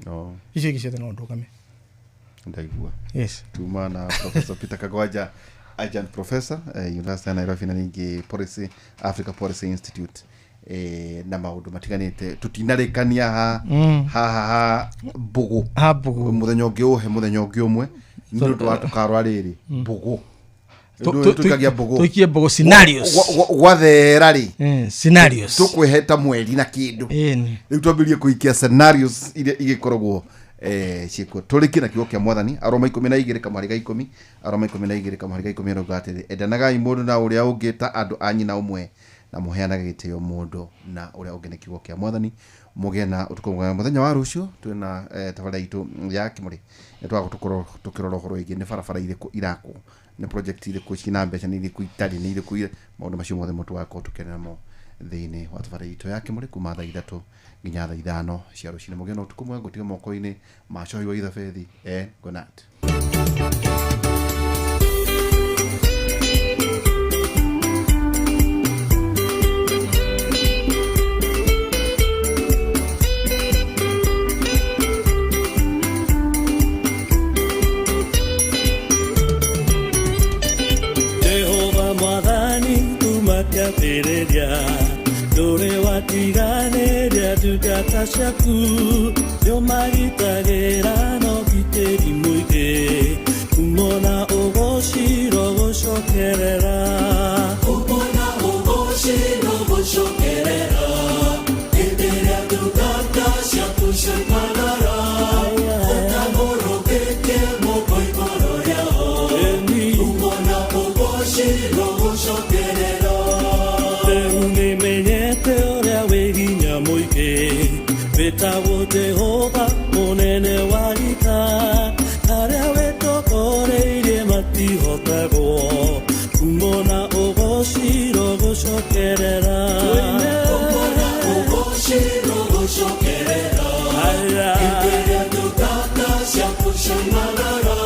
No. Icio ingĩ ciothe no ndũgame. Ndaigua. Yes. Tuma na Professor Peter Kagwanja, adjunct professor University ya Nairobi na ningĩ Policy Africa Policy Institute, na maũndũ matiganĩte tũtinarĩkania ha haha ha mbũgũ. Ha mbũgũ. Mũthenya ũngĩ ũhe mũthenya ũngĩ ũmwe nĩ ũndũ wa tũkarora rĩrĩ mbũgũ. Tũikagia mbũgũ. Tũikie mbũgũ scenarios. Gwathera rĩ, Scenarios. tũkwĩhe ta mweri na kĩndũ. Ĩni. Rĩu twambĩrĩrie kũikia scenarios iria igĩkoragwo ciĩkuo. Tũrĩkie na kiugo kĩa mwathani, Aroma 12 kamũhari ga 10, Aroma 12 kamũhari ga 10 ĩrauga atĩrĩ, endanagai mũndũ na ũrĩa ũngĩ ta andũ a nyina ũmwe, na mũheanage gĩtĩo mũndũ na ũrĩa ũngĩ. Nĩ kiugo kĩa mwathani. Mũgĩe na ũtukũ mwega. Mũthenya wa rũciũ twĩna tabarĩra itũ ya kĩmũrĩ, nĩ tũgagũtũkorwo tũkĩrora ũhoro wĩgiĩ nĩ barabara irĩkũ irakwo, nĩ project irĩkũ cina mbeca, nĩ irĩkũ itarĩ, nĩ irĩkũ maũndũ macio mothe mo tũgakorwo tũkĩaria namo thĩinĩ wa tabarĩra itũ ya kĩmũrĩ kuma thaa 3 nginya thaa 5 cia rũcinĩ. Mũgĩe na ũtukũ mwega. Ngũtige moko-inĩ ma Cohi wa Ithabethi. Good night. Jehova mwathani kuma kĩambĩrĩria ndũrĩ watiganĩria ndungata ciaku, nĩũmagitagĩra na ũgitĩri mũingĩ, kumona ũgocirwo gũcokerera. Kumona ũgocirwo gũcokerera hĩndĩ ĩrĩa ndungata ciaku ciaimagara, ũtambũrũkĩtie moko igũrũ rĩao, kumona ũgocirwo gũcokerera. Rĩu nĩmenyete ũrĩa wĩ hinya mũingĩ wĩtagwo Jehova mũnene wa ita, arĩa wĩtongoreirie matihotagwo, kumona ũgocirwo gũcokerera. Kumona ũgocirwo gũcokerera hĩndĩ ĩrĩa ndungata ciaku ciaimagara,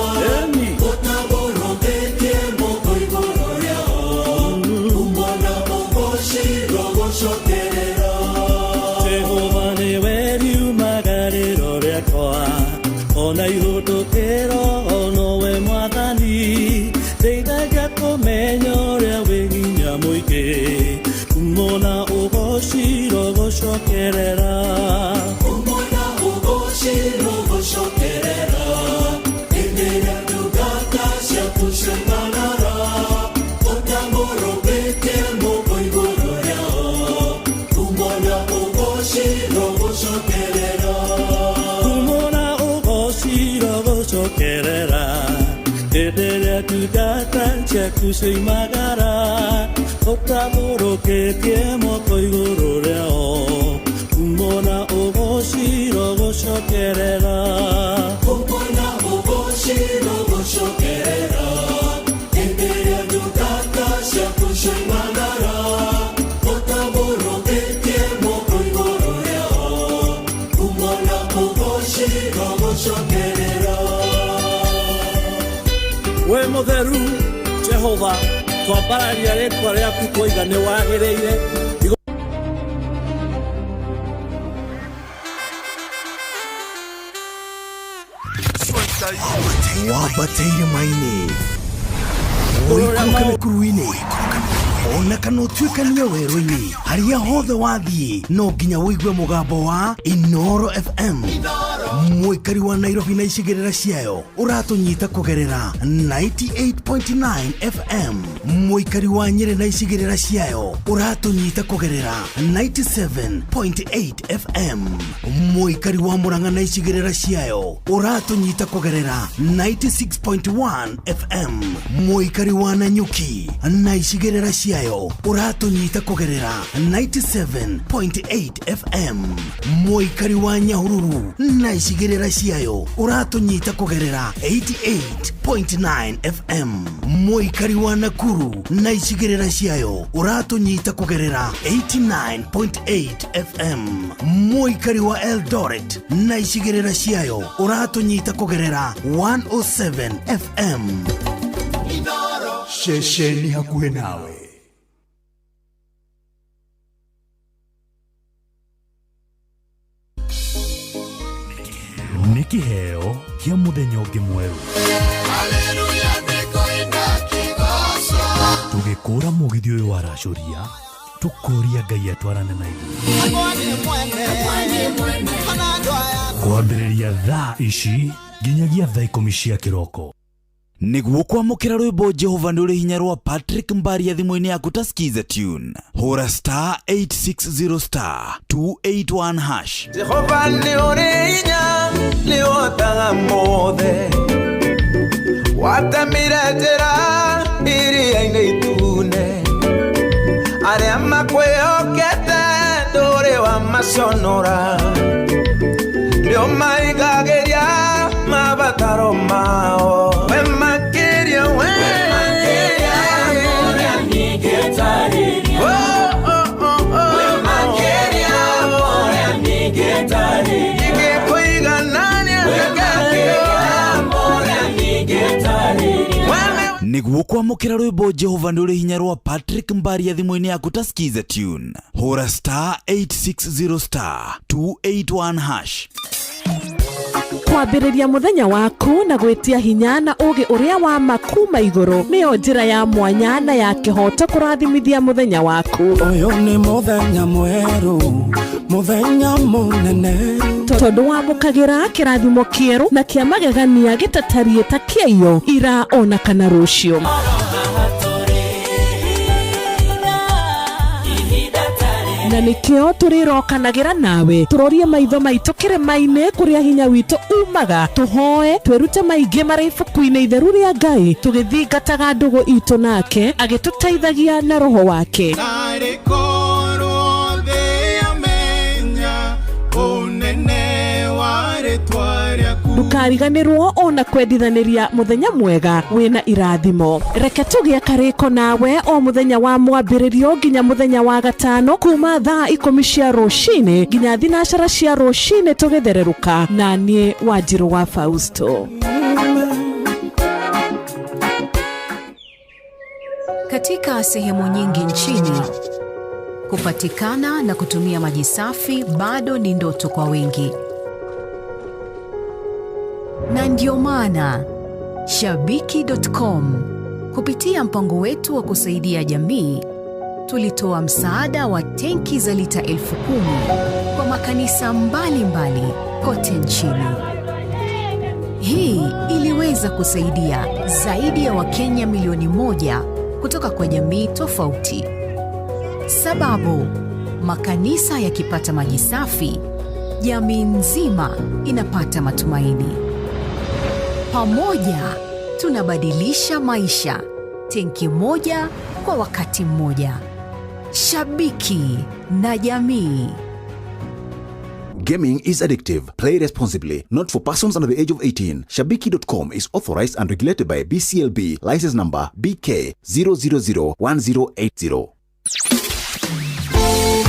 ũtambũrũkĩtie moko igũrũ rĩao, kumona ũgocirwo gũcokerera. Jehova nĩwe riumagarĩro rĩakwa ona ihũndũkĩro, nowe mwathani ndeithagia kũmenya ũrĩa wĩ hinya mũingĩ, kumona ũgocirwo gũcokerera. Kumona ũgocirwo gũcokerera hĩndĩ ĩrĩa ndungata ciaku ciaimagara, ũtambũrũkĩtie moko igũrũ rĩao, kumona ũgocirwo gũcokerera. Kumona ũgocirwo gũcokerera hĩndĩ ĩrĩa ndungata ciaku ciaimagara, ũtambũrũkĩtie moko igũrũ rĩao. Kumona ugoci rogocokerera. Kumona ugoci rogocokerera. Hĩndĩ ĩrĩa ndungata ciaku cioimagara, ũtambũrũkĩtie moko igũrũ rĩao. Kumona ugoci rogocokerera. We mũtheru Jehova, twambararia rĩtwa rĩaku twoiga nĩ wagĩrĩire. Wambateire maini ũikũrũke mĩkuru-inĩ ona kana ũtuĩkanie werũ-inĩ harĩa hothe wathiĩ no nginya ũigue mũgambo wa Inoro FM. Mũikari wa Nairobi na icigĩrĩra ciayo ũratũnyita kũgerera 98.9 FM. Mũikari wa Nyĩrĩ na icigĩrĩra ciayo ũratũnyita kũgerera 97.8 FM. Mũikari wa Murang'a na icigĩrĩra ciayo ũratũnyita kũgerera 96.1 FM. Mũikari wa Nanyuki na icigĩrĩra ciayo ũratũnyita kũgerera 97.8 FM. Mũikari wa Nyahururu na icigĩrĩra ciayo ũratũnyita kũgerera 88.9 FM. Mũikari wa Nakuru na icigĩrĩra ciayo ũratũnyita kũgerera 89.8 FM. Mũikari wa Eldoret na icigĩrĩra ciayo ũratũnyita kũgerera 107 FM. Ceceni hakuhĩ nawe. Nĩ kĩheo kĩa mũthenya ũngĩ mwerũ. Tũgĩkũra mũgithi ũyũ wa racũria, tũkũria Ngai atwarane na ithuĩ. Kwambĩrĩria thaa ici nginyagia thaa 10 cia kĩroko. Nĩguo kwamũkĩra rwĩmbo Jehova nĩ ũrĩ hinya rwa Patrick Mbaria thimũ-inĩ yaku ta skiza tune, hũra star 860 star 281 hash. Jehova nĩ ũrĩ hinya, nĩ ũhotaga mothe. Watemire njĩra iria-inĩ itune, arĩa makwĩhokete ndũrĩ wamaconora. Nĩ ũmaigagĩria mabataro mao. We makĩria, we makĩria ũrĩa ningĩtarĩria. Oh, oh, oh, oh. We makĩria ũrĩa ningĩtarĩria. Ingĩkũiganania na Ngai. Nĩguo kwamũkĩra rwĩmbo Jehova nĩ ũrĩ hinya rwa Patrick Mbaria thimũ-inĩ yaku ta skiza tune, hũra star 860 star 281 hash. Kwambĩrĩria mũthenya waku na gwĩtia hinya na ũũgĩ ũrĩa wa ma kuma igũrũ nĩyo njĩra ya mwanya na ya kĩhooto kũrathimithia mũthenya waku. Ũyũ nĩ mũthenya mwerũ, mũthenya mũnene. Tondũ wamũkagĩra kĩrathimo kĩerũ na kĩa magegania gĩtatariĩ ta kĩaiyo ira ona kana rũciũ. Na nĩkĩo tũrĩrokanagĩra nawe tũrorie maitho maitũ kĩrĩma-inĩ kũrĩa hinya witũ umaga, tũhoe twĩrute maingĩ marĩ ibuku-inĩ itheru rĩa Ngai tũgĩthingataga ndũgũ itũ nake agĩtũteithagia na roho wake. Narĩ korwo thĩ yamenya ũnene wa rĩtwa rĩaku. Ndũkariganĩrwo ona kwendithanĩria mũthenya mwega wĩna irathimo. Reke tũgĩe karĩko nawe o mũthenya wa mwambĩrĩrio nginya mũthenya wa gatano kuma thaa 10 cia rũcinĩ nginya 12 cia rũcinĩ tũgĩthererũka na niĩ Wanjirũ wa Fausto. Katika sehemu nyingi nchini, kupatikana na kutumia maji safi bado ni ndoto kwa wengi. Na ndio maana Shabiki.com kupitia mpango wetu wa kusaidia jamii tulitoa msaada wa tenki za lita 10,000 kwa makanisa mbalimbali kote nchini. Hii iliweza kusaidia zaidi ya Wakenya milioni 1 kutoka kwa jamii tofauti. Sababu, makanisa yakipata maji safi, jamii nzima inapata matumaini. Pamoja tunabadilisha maisha, tenki moja kwa wakati mmoja. Shabiki na jamii. Gaming is addictive. Play responsibly. Not for persons under the age of 18. Shabiki.com is authorized and regulated by BCLB. License number BK 0001080.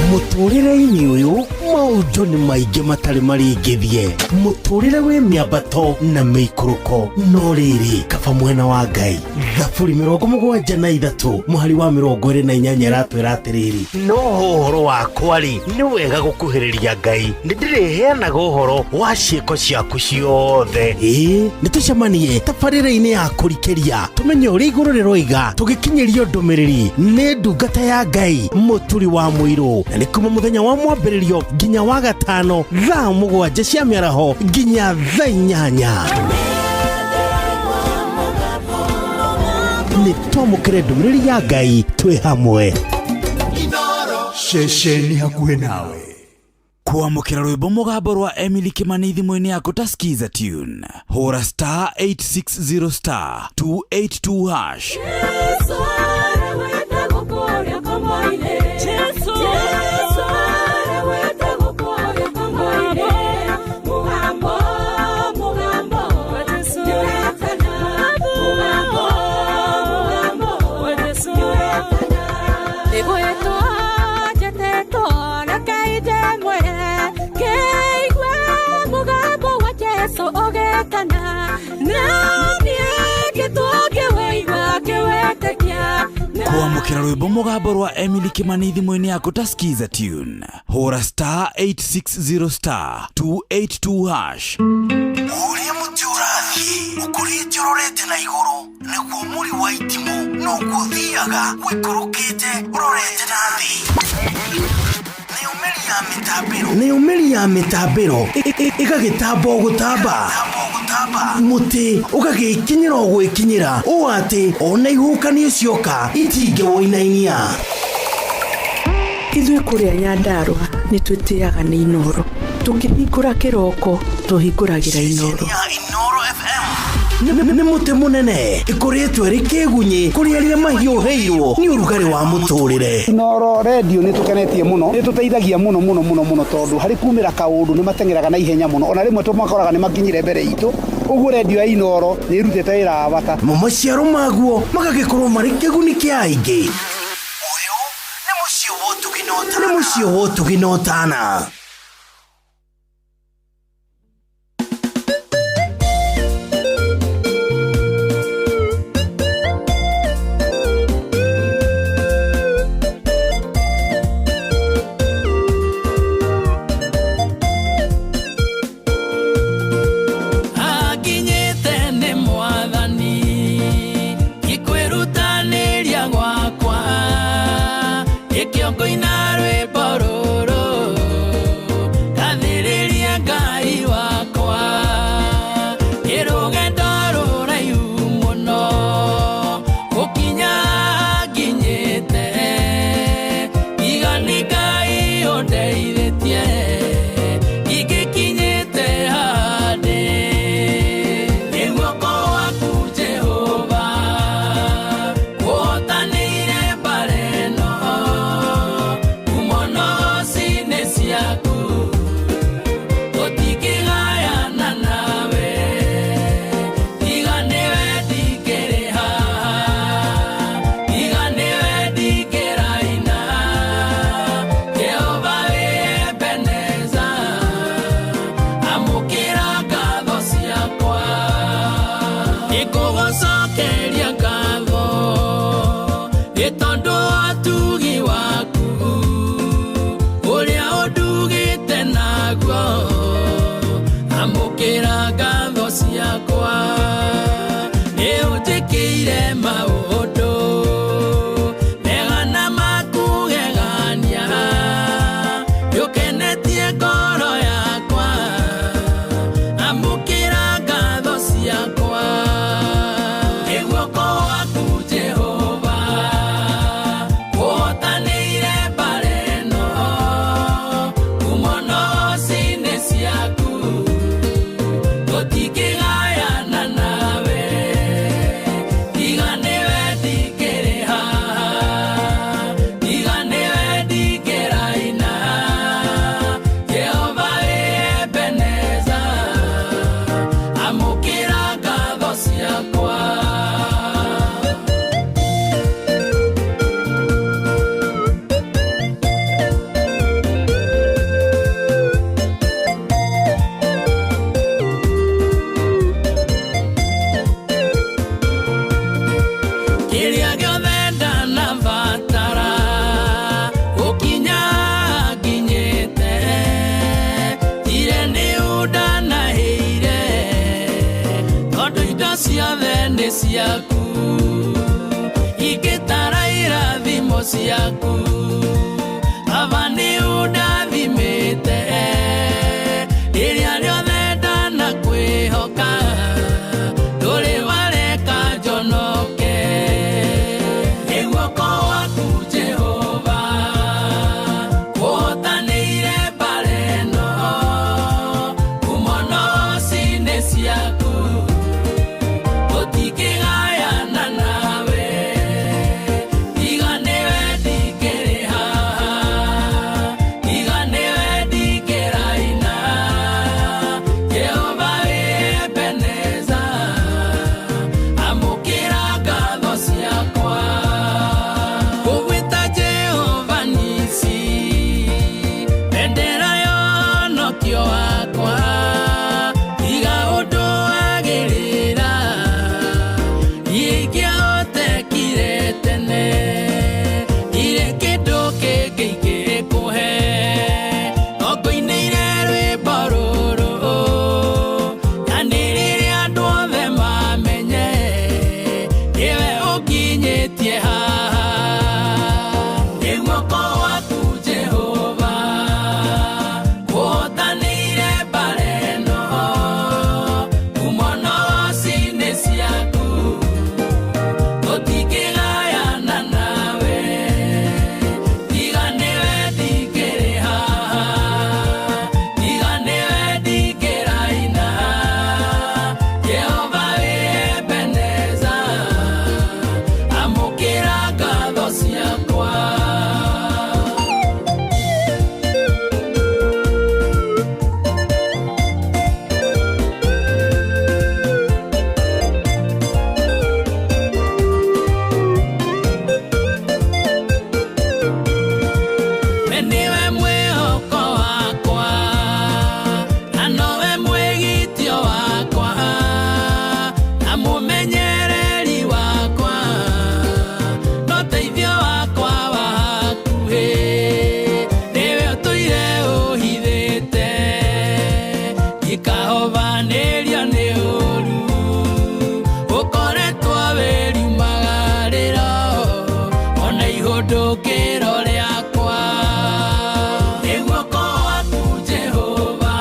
Mũtũrĩre-inĩ ũyũ maũndũ nĩ maingĩ matarĩ maringithie, mũtũrĩre wĩ mĩambato na mĩikũrũko, no rĩrĩ kaba mwena wa Ngai. Thaburi 73 mũhari wa 28 ĩratwĩra atĩrĩrĩ, no ũhoro wakwa rĩ, nĩ wega gũkuhĩrĩria Ngai, nĩ ndĩrĩheanaga ũhoro wa ciĩko ciaku ciothe. Ĩĩ, nĩ tũcemanie tabarĩra-inĩ ya kũrikĩria tũmenye ũrĩa igũrũ rĩroiga, tũgĩkinyĩrio ndũmĩrĩri nĩ ndungata ya Ngai Mũturi wa Mũirũ, na nĩ kuma mũthenya wa mwambĩrĩrio nginya wa gatano thaa 7 cia mĩaraho nginya thaa 8. Nĩ twamũkĩre ndũmĩrĩri ya Ngai twĩ hamwe. Ceceni hakuhĩ nawe. Kwamũkĩra rwĩmbo mũgambo rwa Emily Kimani thimũ-inĩ yaku ta Skiza tune, hũra star 860 star 282 hash. Kwamũkĩra rwĩmbo mũgambo rwa Emily Kimani thimũ-inĩ yaku ta Skiza tune, hũra star 860 star 282 hash. Ũrĩa mũtĩ ũrathiĩ ũkũrĩte ũrorete na igũrũ, nĩguo mũri wa itimũ noguo ũthiaga ũikũrũkĩte ũrorete na thĩ. Nayo mĩri ya mĩtambĩro ĩgagĩtamba o gũtamba, mũtĩ ũgagĩkinyĩra o gwĩkinyĩra, ũũ atĩ ona ihuhũkanio cioka itingĩwũinainia. Ithuĩ kũrĩa Nyandarũa nĩ twĩtĩaga nĩ Inoro, tũkĩhingũra kĩroko tũhingũragĩra Inoro. Nĩ mũtĩ mũnene ĩkũrĩtwo ĩrĩ kĩgunyĩ kũrĩ arĩa mahiũhĩirwo nĩ ũrugarĩ wa mũtũrĩre. Inoro redio nĩ tũkenetie mũno, nĩ tũteithagia mũno mũno mũno mũno, tondũ harĩ kumĩra kaũndũ nĩ mateng'eraga na ihenya mũno, ona rĩmwe tũmakoraga nĩ makinyire mbere itũ. Ũguo redio ya Inoro nĩ ĩrutĩte wĩra wa bata. Mo maciaro maguo magagĩkorwo marĩ kĩguni kĩa aingĩ. Ũyũ nĩ mũciĩ wa ũtugi na ũtana. Akinyĩte nĩ mwathani ikwĩrutanĩria gwakwa, ĩkĩo ngũina rwĩmbo rũrũ. Indo ciothe nĩ ciaku ingĩtara irathimo ciaku Baba nĩ ũndathimĩte rĩrĩa rĩothe ndanakwĩhoka ndũrĩ wareka njonoke nĩ guoko gwaku Jehova kũhotanĩire mbara ĩno ngumo no-inĩ ciaku tũtingĩgayana nawe tiga nĩwe ndingĩrĩ haha tiga nĩwe ndingĩraina Jehova wĩ Ebeneza amũkĩra ngatho ciakwa ngũgwĩta Jehova nisi bendera yonokio wakwa tiga ũndũ wagĩrĩra ingĩahotekire tene ndirĩ kĩndũ kĩngĩ ingĩkũhe no ngũinĩire rwĩmbo rũrũ nyanĩrĩre andũ othe mamenye nĩwe ũnginyĩtie haha nĩ guoko gwaku Jehova kũhotanĩire mbara ĩno ngumo no-inĩ ciaku tũtingĩgayana nawe tiga nĩwe ndingĩrĩ haha tiga nĩwe ndingĩraina Jehova wĩ Ebeneza amũkĩra ngatho ciakwa. We nĩwe mwĩhoko wakwa na nowe mwĩgitio wakwa na mũmenyereri wakwa no teithio wakwa wa hakuhĩ nĩwe ũtũire ũhithĩte ndikahobanĩrio nĩ ũru ũkoretwo wĩriumagarĩro ona ihũndũkĩro rĩakwa nĩ guoko gwaku Jehova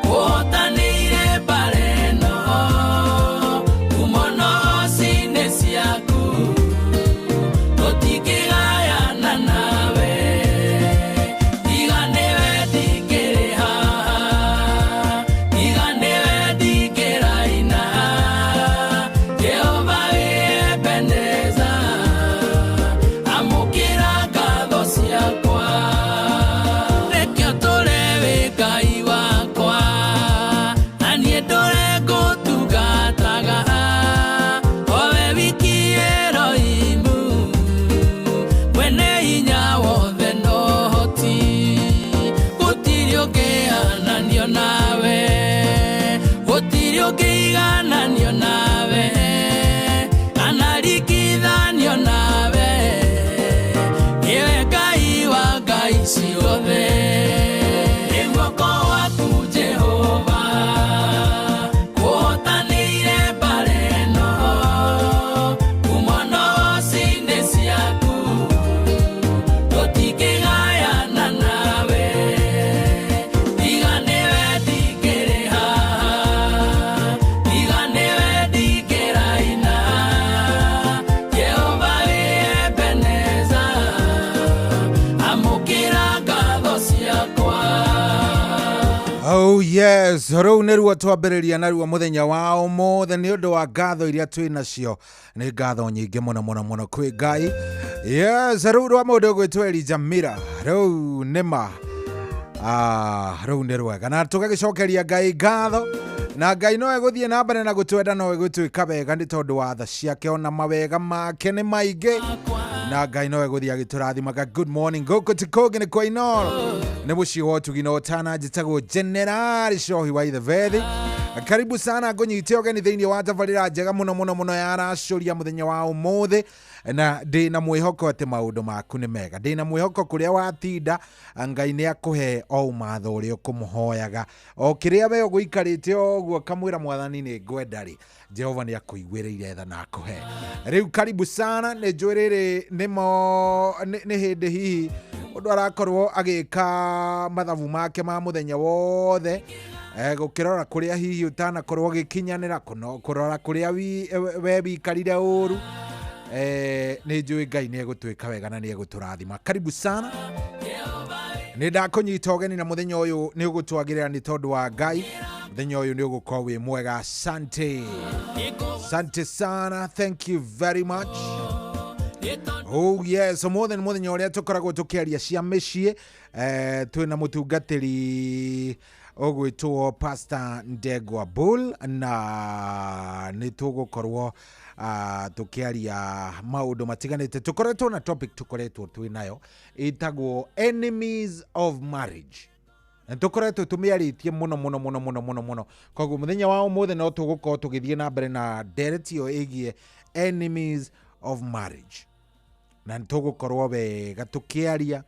kũhotanĩire mbara ĩno ngumo no-inĩ ciaku tũtingĩgayana nawe tiga nĩwe ndingĩrĩ haha tiga nĩwe ndingĩraina Jehova wĩ Ebeneza amũkĩra ngatho ciakwa reke ũtũre wĩ Ngai wakwa na niĩ ndũre ngũtungataga o we wiki Elohimu mwene hinya wothe na ũhoti gũtirĩ ũngĩhananio nawe gũtirĩ ũngĩigananio nawe kana ringithanio nawe nĩwe Ngai wa ngai ciothe nĩ guoko gwaku Jehova kũhotanĩire mbara ĩno ngumo no-inĩ ciaku tũtingĩgayana nawe tiga nĩwe ndingĩrĩ haha tiga nĩwe ndingĩraina Jehova wĩ Ebeneza amũkĩra ngatho ciakwa. Oh yes, rũu nĩruo twambĩrĩria naruo mũthenya wa ũmũthĩ nĩ ũndũ wa ngatho iria twĩ nacio nĩ ngatho nyingĩ mũno mũno mũno kwĩ Ngai. Yes, rũu rwa mũndũ ũgwĩtwo Elijah Mira rũu nĩ ma rũu nĩ rwega na tũgagĩcokeria Ngai ngatho na Ngai no egũthiĩ na mbere na gũtwenda no egũtwĩka wega nĩ tondũ wa tha ciake ona mawega make nĩ maingĩ na Ngai no egũthiĩ agĩtũrathimaga. Good morning gũkũ ti kũngĩ nĩ kwa Inoro nĩ mũciĩ wa ũtugi na ũtana njĩtagwo Generali Shohi wa Ithebethi. Karibu sana ngũnyite ũgeni thĩinĩ wa tabarĩra njega mũno mũno mũno ya racũria mũthenya wa ũmũthĩ, na ndĩna mwĩhoko atĩ maũndũ maku nĩ mega. Ndĩna mwĩhoko kũrĩa watinda Ngai nĩ akũhe o ũmatho ũrĩa ũkũmũhoyaga, o kĩrĩa we ũgũikarĩte ũguo kamwĩra mwathani nĩ ngwenda rĩ, Jehova nĩ akũiguĩrĩire tha na akũhe. Rĩu karibu sana, nĩ njũĩ rĩrĩ nĩmo nĩ hĩndĩ hihi mũndũ arakorwo agĩka mathabu make ma mũthenya wothe, gũkĩrora kũrĩa hihi ũtanakorwo ũgĩkinyanĩra, kũrora kũrĩa we wikarire ũru. Nĩ njũĩ Ngai nĩ egũtwĩka wega na nĩ egũtũrathima. Karibu sana, nĩ ndakũnyita ũgeni na mũthenya ũyũ nĩ ũgũtwagĩrĩra nĩ tondũ wa Ngai. Mũthenya ũyũ nĩ ũgũkorwo wĩ mwega. Asante, asante sana, thank you very much. Oh yes, ũmũthĩ nĩ mũthenya ũrĩa tũkoragwo tũkĩaria cia mĩciĩ. Twĩna mũtungatĩri ũgwĩtwo Pastor Ndegwa Bull, na nĩ tũgũkorwo tũkĩaria maũndũ matiganĩte. Tũkoretwo na topic tũkoretwo twĩ nayo ĩtagwo enemies of marriage, na tũkoretwo tũmĩarĩtie mũno mũno mũno mũno mũno mũno. Koguo mũthenya wa ũmũthĩ no tũgũkorwo tũgĩthiĩ na mbere na ndereti ĩyo ĩgiĩ enemies of marriage, na nĩ tũgũkorwo wega tũkĩaria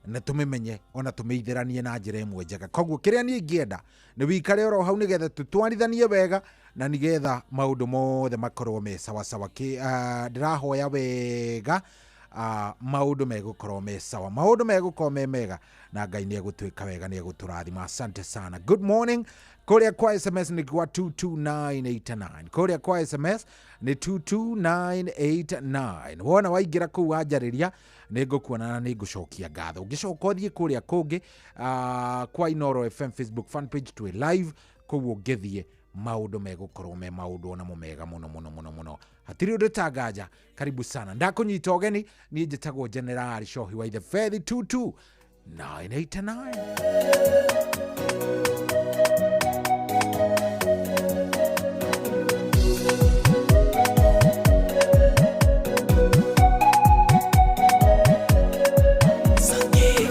na tũmĩmenye ona tũmĩithĩranie na njĩra ĩmwe njega. Koguo kĩrĩa niĩ ingĩenda nĩ wikare oro hau nĩgetha tũtwarithanie wega na nĩgetha maũndũ mothe makorwo me sawasawa. Ndĩrahoya wega maũndũ megũkorwo me sawa, maũndũ megũkorwo me mega na Ngai nĩ egũtwĩka wega, nĩ egũtũrathima. Asante sana, good morning. Kũrĩa kwa SMS nĩ kwa 22989, kũrĩa kwa SMS nĩ 22989. Wona waingĩra kũu wanjarĩria nĩ ngũkuona na nĩ ngũcokia ngatho. Ũngĩcoka ũthiĩ kũrĩa kũngĩ kwa Inoro FM Facebook fan page twĩ live kũu, ũngĩthiĩ maũndũ megũkorwo me maũndũ onamo mega mũno mũno mũno mũno, hatirĩ ũndũ tanganja. Karibu sana, ndakũnyita ũgeni. Niĩ njĩtagwo General Shohi wa Ithebethi 22989.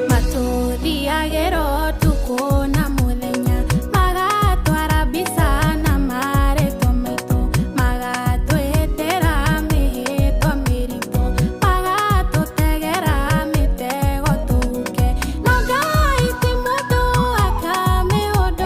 Matũthiagĩra ũtukũ na mũthenya, magatwara mbica na marĩtwa maitũ, magatwĩtĩra mĩhĩtwa mĩritũ, magatũtegera mĩtego tũhuke. No Ngai ti mũndũ akamĩũndũ.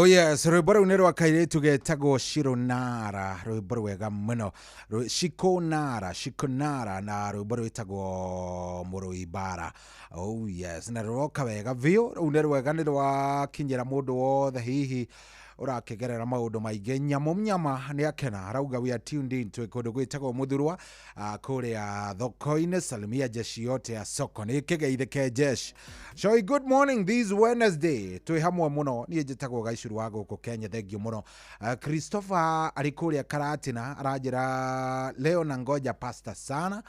Yes, rwĩmbo rũu nĩ rwa kairĩtu getagwo Shironara, rwĩmbo rwega mũno. Shikonara, Shikonara, na rwĩmbo rwĩtagwo Mũrũi Mbara. Oh yes, na rũroka wega biũ. Rũu nĩ rwega, nĩ rwakinyĩra mũndũ wothe hihi ũrakĩgerera maũndũ maingĩ. Nyamũ mnyama nĩ akena, arauga we are tuned in twĩ kũndũ gwĩtagwo Mũthurwa, kũrĩa thoko-inĩ. Salimia jeshi yote ya soko, nĩ kĩgeithĩke jeshi. Shoi, good morning this Wednesday, twĩ hamwe mũno. Niĩ njĩtagwo Gaicuru wa gũkũ Kenya, thengio mũno. Christopher arĩ kũrĩa Karatina aranjĩra leo na ngoja pasta sana.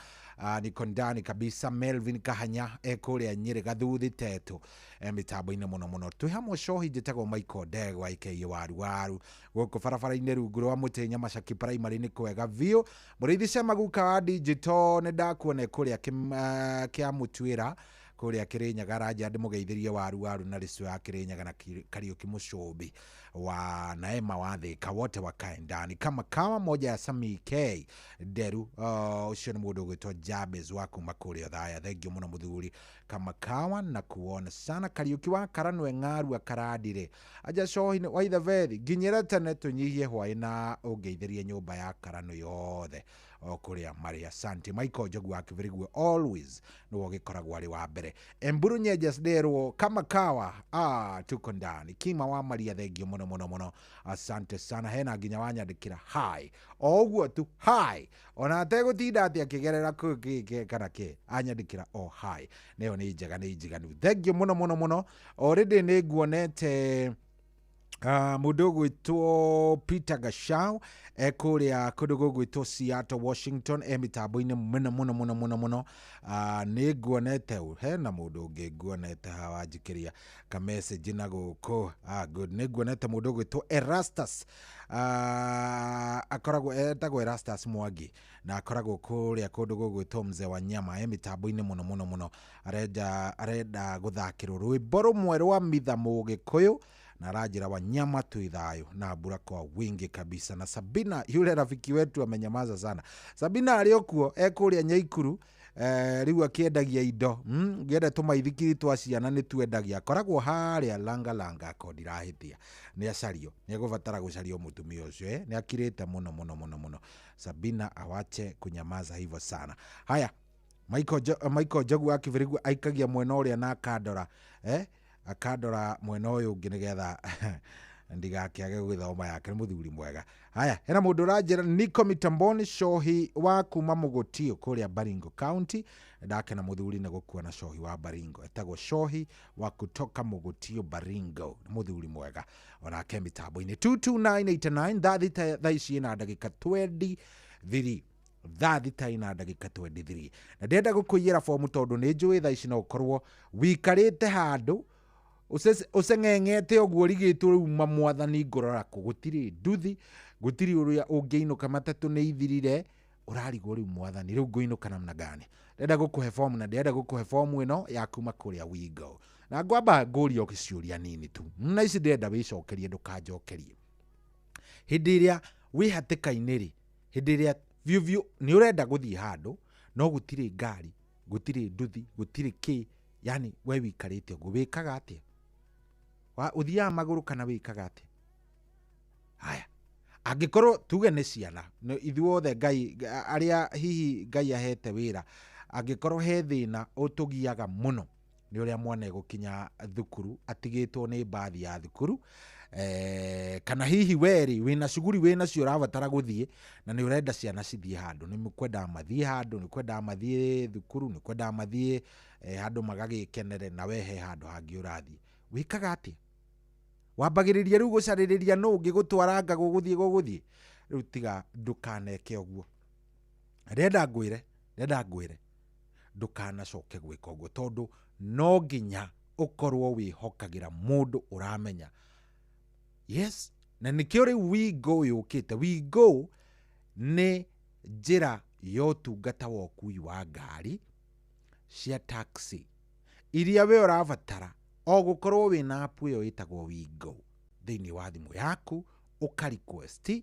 Niko ndani kabisa. Melvin Kahanya ekũrĩa Nyĩrĩ Gathuthi Tetu, mĩtambo-inĩ mũno mũno, twĩ hamwe. Cohi, njĩtagwo Michael Ndegwa aka Waru Waru, gũkũ barabara-inĩ rungu rwa mũtĩ Nyamacaki Primary nĩ kwega biũ. Mũrĩithi Cema guka wa digital, nĩ ndakuona kũrĩa kĩa Mũtuĩra kũrĩa Kĩrĩnyaga, aranja ndĩmũgeithĩrie Waru Waru na Rĩcu ya Kĩrĩnyaga na Kariũki Mũcũmbi wa Naema wa Thĩka, wote wakae ndani kama kawa moja ya Sami K Nderu. Ũcio nĩ mũndũ ũgwĩtwo Jabez wa kuma kũrĩa Othaya, thengio mũno mũthuri, kama kawa na kuona sana. Kariũki wa Karanwe ng'arua karandire aja cohi wa Ithabethi, nginyĩra tene tũnyihie hwaĩ na ũngeithĩrie nyũmba ya Karano yothe o kũrĩa marĩ. Asante. Michael Njogu wa Kĩbĩrĩgwe always nĩwe ũgĩkoragwo arĩ wa mbere. Emburu Nyenjes nderwo kama kawa, tuko ndani. Kima wa Maria, thengio mũno mũno mũno, asante sana. Hena nginya wanyandĩkĩra hi o ũguo tu hi, ona ategũtinda atĩ akĩgerera kũ kĩ kĩ kana kĩ, anyandĩkĩra o hi, nayo nĩ njega, nĩ njiganu, thengio mũno mũno mũno. Already nĩ nguonete mũndũ ũgwĩtwo Peter Gashau ekũrĩa kũndũ gũgwĩtwo Seattle, Washington, e mĩtambo-inĩ mũno mũno mũno mũno mũno. Nĩ nguonete hena mũndũ ũngĩ nguonete haha wanjikĩria kamessage na gũkũ. Good, nĩ nguonete mũndũ ũgwĩtwo Erastus, akoragwo etagwo Erastus Mwangi na akoragwo kũrĩa kũndũ gũgwĩtwo Mzee wa Nyama, e mĩtambo-inĩ mũno mũno mũno. Arenda gũthakĩrwo rwĩmbo rũmwe rwa Mitha Mũgĩkũyũ na aranjĩra wanyama twĩ thayũ na mbura kwa wingi kabisa. Na Sabina yule rafiki wetu amenyamaza sana. Sabina arĩ o kuo, ekũrĩa Nyaikuru, rĩu akĩendagia indo, ngĩenda tũmaithikiri twa ciana nĩ twendagia, akoragwo harĩa langa langa, akorwo ndirahĩtia. Nĩ acario, nĩ egũbatara gũcario mũtumia ũcio, nĩ akirĩte mũno mũno mũno mũno. Sabina awache kunyamaza hivyo sana. Haya, Michael Njogu wa Kĩbĩrĩgwe aikagia mwena ũrĩa na akandora, akandora mwena ũyũ ũngĩ nĩgetha ndigakĩage gwĩthoma yake, nĩ mũthuri mwega. Haya, hena mũndũ ũranjĩra niko mitamboni, cohi wa kuma Mũgũtio kũrĩa Baringo County. Ndakena mũthuri nĩ gũkuona cohi wa Baringo, etagwo cohi wa kutoka Mũgũtio Baringo, nĩ mũthuri mwega onake mitambo-inĩ. 22989 thaa 6, thaa ici ĩna ndagĩka 23, thaa 6 ina ndagĩka 23, na ndĩrenda gũkũiyĩra bomu tondũ nĩ njũĩ thaa ici no ũkorwo wikarĩte handũ ũceng'eng'ete ũguo ũrigĩtwo rĩu ma mwathani ngũrora kũ, gũtirĩ nduthi, gũtirĩ ũrĩa ũngĩinũka, matatũ nĩ ithirire, ũrarigwo rĩu mwathani rĩu ngũinũka namna gani. Ndĩrenda gũkũhe bomu na ndĩrenda gũkũhe bomu ĩno ya kuma kũrĩa Wingo, na ngwamba ngũrie ciũria nini tu na ici ndĩrenda wĩcokerie, ndũkanjokerie. Hĩndĩ ĩrĩa wĩ hatĩka-inĩ rĩ, hĩndĩ ĩrĩa biũ biũ nĩ ũrenda gũthiĩ handũ no gũtirĩ ngari, gũtirĩ nduthi, gũtirĩ kĩ, yani we wikarĩte ũguo, wĩkaga atĩa? Ũthiaga magũrũ kana wĩkaga atĩa? Haya, angĩkorwo tuge nĩ ciana, ithuothe Ngai arĩa hihi Ngai ahete wĩra, angĩkorwo he thĩna ũtũgiaga mũno nĩ ũrĩa mwana egũkinya thukuru atigĩtwo nĩ mbathi ya thukuru, kana hihi werĩ wĩna cuguri wĩnacio ũrabatara gũthiĩ na nĩ ũrenda ciana cithiĩ handũ, nĩ kwendaga mathiĩ handũ, nĩ kwendaga mathiĩ thukuru, nĩ kwendaga mathiĩ handũ magagĩkenere, na we he handũ hangĩ ũrathiĩ, wĩkaga atĩa? Wambagĩrĩria rĩu gũcarĩrĩria nũ ũngĩgũtwaranga gũgũthiĩ gũgũthiĩ. Rĩu tiga, ndũkaneke ũguo. Ndĩrenda ngwĩre, ndĩrenda ngwĩre ndũkanacoke gwĩka ũguo, tondũ no nginya ũkorwo wĩhokagĩra mũndũ ũramenya. Yes, na nĩkĩo rĩu Wingo yũkĩte. Wingo nĩ njĩra ya ũtungata wa ũkui wa ngari cia taxi iria we ũrabatara o gũkorwo wĩna app ĩyo ĩtagwo Wingo thĩinĩ wa thimũ yaku, ũka request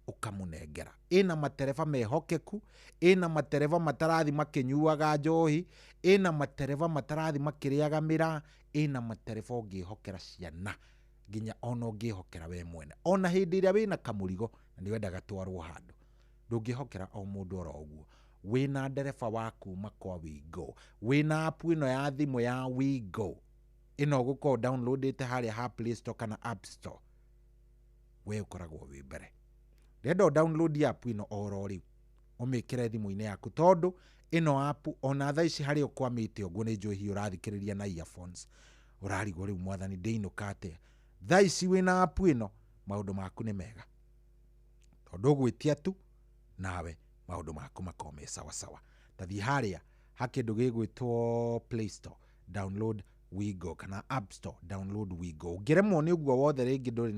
ũkamũnengera. Ĩna matereba mehokeku, ĩna matereba matarathi makĩnyuaga njohi, ĩna matereba matarathi makĩrĩaga mĩraa, ĩna matereba ũngĩhokera ciana Nginya ona ũngĩhokera we mwene, ona hĩndĩ ĩrĩa wĩna kamũrigo na nĩ wendaga twarwo handũ, ndũngĩhokera o mũndũ oro ũguo. Wĩna ndereba wa kuma kwa Wigo, wĩna app ĩno ya thimũ ya Wigo ĩno ũgũkorwo downloadĩte harĩa ha Play Store kana App Store, we ũkoragwo wĩ mbere. Ndĩrenda ũ download app ĩno oro rĩu, ũmĩkĩre thimũ-inĩ yaku, tondũ ĩno app ona thaa ici harĩa ũkwamĩte ũguo nĩ njũĩ hihi ũrathikĩrĩria na earphones, ũrarigwo rĩu mwathani ndĩinũka atĩa. Thaa ici wĩna app ĩno maũndũ maku nĩ mega, tondũ ũgwĩtia tu nawe maũndũ maku makorwo me sawasawa. Tathiĩ harĩa ha kĩndũ gĩgwĩtwo Play Store, download Wigo, kana App Store, download Wigo. Ũngĩremwo nĩ ũguo wothe rĩngĩ ndũrĩ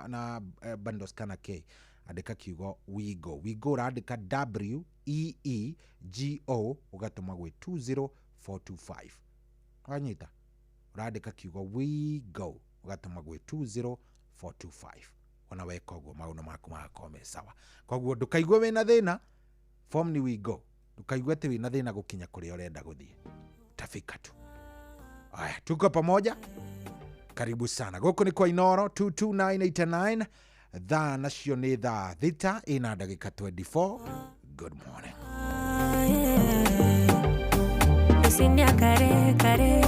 na bundles kana k, andĩka kiugo Wigo. Wigo ũrandĩka WEEGO ũgatũma gwĩ 20425. Wanyita? Ũrandĩka kiugo Wigo ũgatũma gwĩ 20425. Ona weka ũguo maũndũ maku magakorwo me sawa. Koguo ndũkaigue wĩna thĩna, form ni Wigo, ndũkaigue atĩ wĩna thĩna gũkinya kũrĩa ũrenda gũthiĩ, utafika tu. Aya, tuko pamoja, karibu sana. Gũkũ nĩ kwa Inoro 22989. Thaa nacio nĩ thaa 6 ina ndagĩka 24. Good morning. Kare kare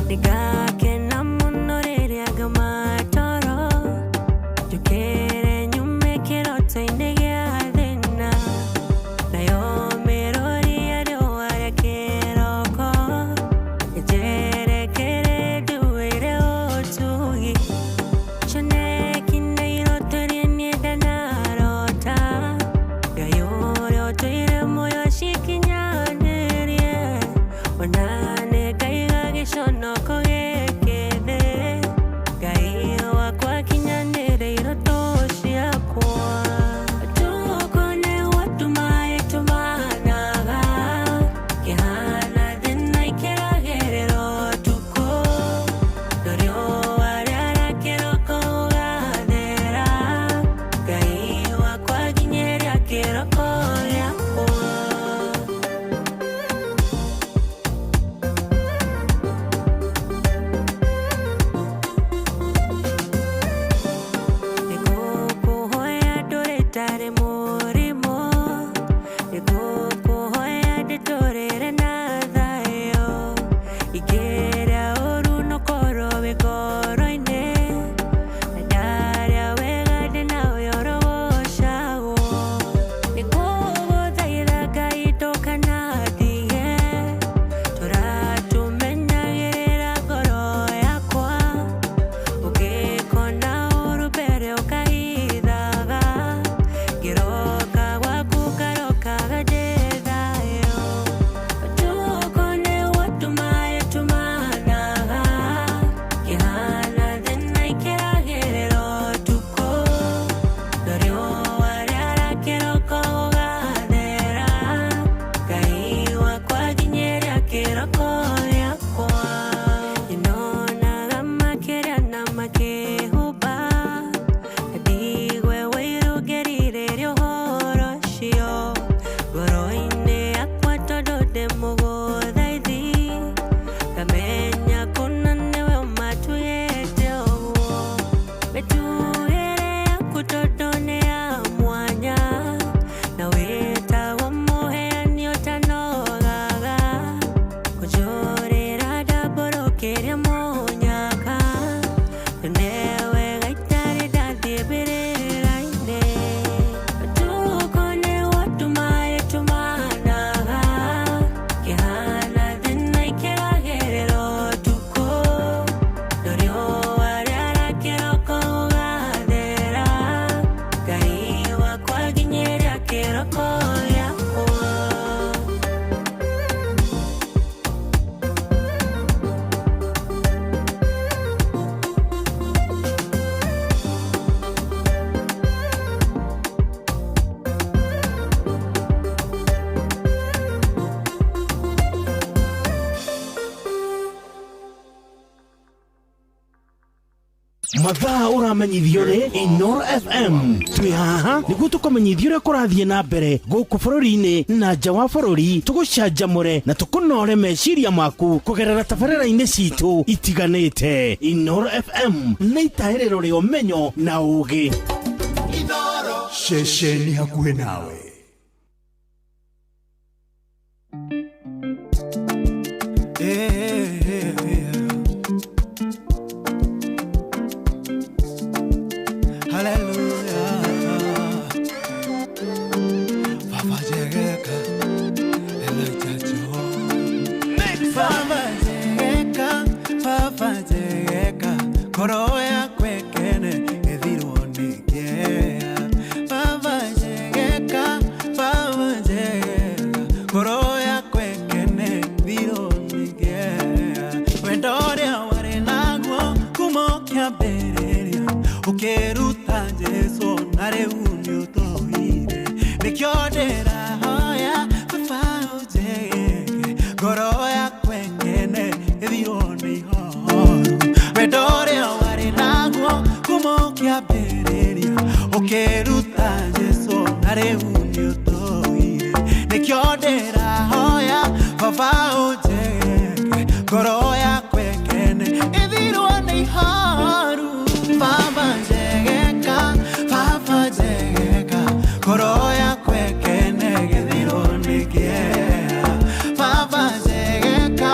ndigakena mũno rĩrĩa ngoma toro njũkĩre nyume kĩroto-inĩ gĩa thĩna nayo mĩrũri ya riũa rĩa kĩroko njerekere nduĩre ũtugi cioneki na iroto iria niĩ ndanarota Ngai ũrĩa ũtũire muoyo acikinyanĩrie ona. Mathaa ũramenyithio nĩ Inoro FM. Twĩ haha nĩguo tũkũmenyithia ũrĩa kũrathiĩ na mbere gũkũ bũrũri-inĩ na nja wa bũrũri, tũgũcanjamũre na tũkũnore meciria maku kũgerera tabarĩra-inĩ citũ itiganĩte. Inoro FM nĩ itaĩrĩro rĩa ũmenyo na ũũgĩ. Ceceni hakuhĩ nawe. Hallelujah. Papa Jegeka, Elijah John. Papa Jegeka, Papa Jegeka, koro yakwekene ethirwo nĩ kĩeha. Papa Jegeka, Papa Jegeka, koro yakwekene ethirwo nĩ kĩeha. Wendo ũrĩa warĩ naguo kuma ũkĩambĩrĩria, ũkĩruta Jesũ na rĩu nĩũtũire. Nĩkĩo ndĩrahoya Baba ũnjĩke, ngoro yakwa ĩkene ĩthirwo nĩ ihoru. Wendo ũrĩa warĩ naguo kuma ũkĩambĩrĩria, ũkĩruta Jesũ na rĩu nĩũtũire. Nĩkĩo ndĩrahoya Baba ũnjĩke, ngoro yakwa ĩkene ĩthirwo nĩ ihoru. Baba njegeka, Baba njegeka, ngoro yakwa ĩkene gĩthirwo nĩ kĩeha. Baba njegeka,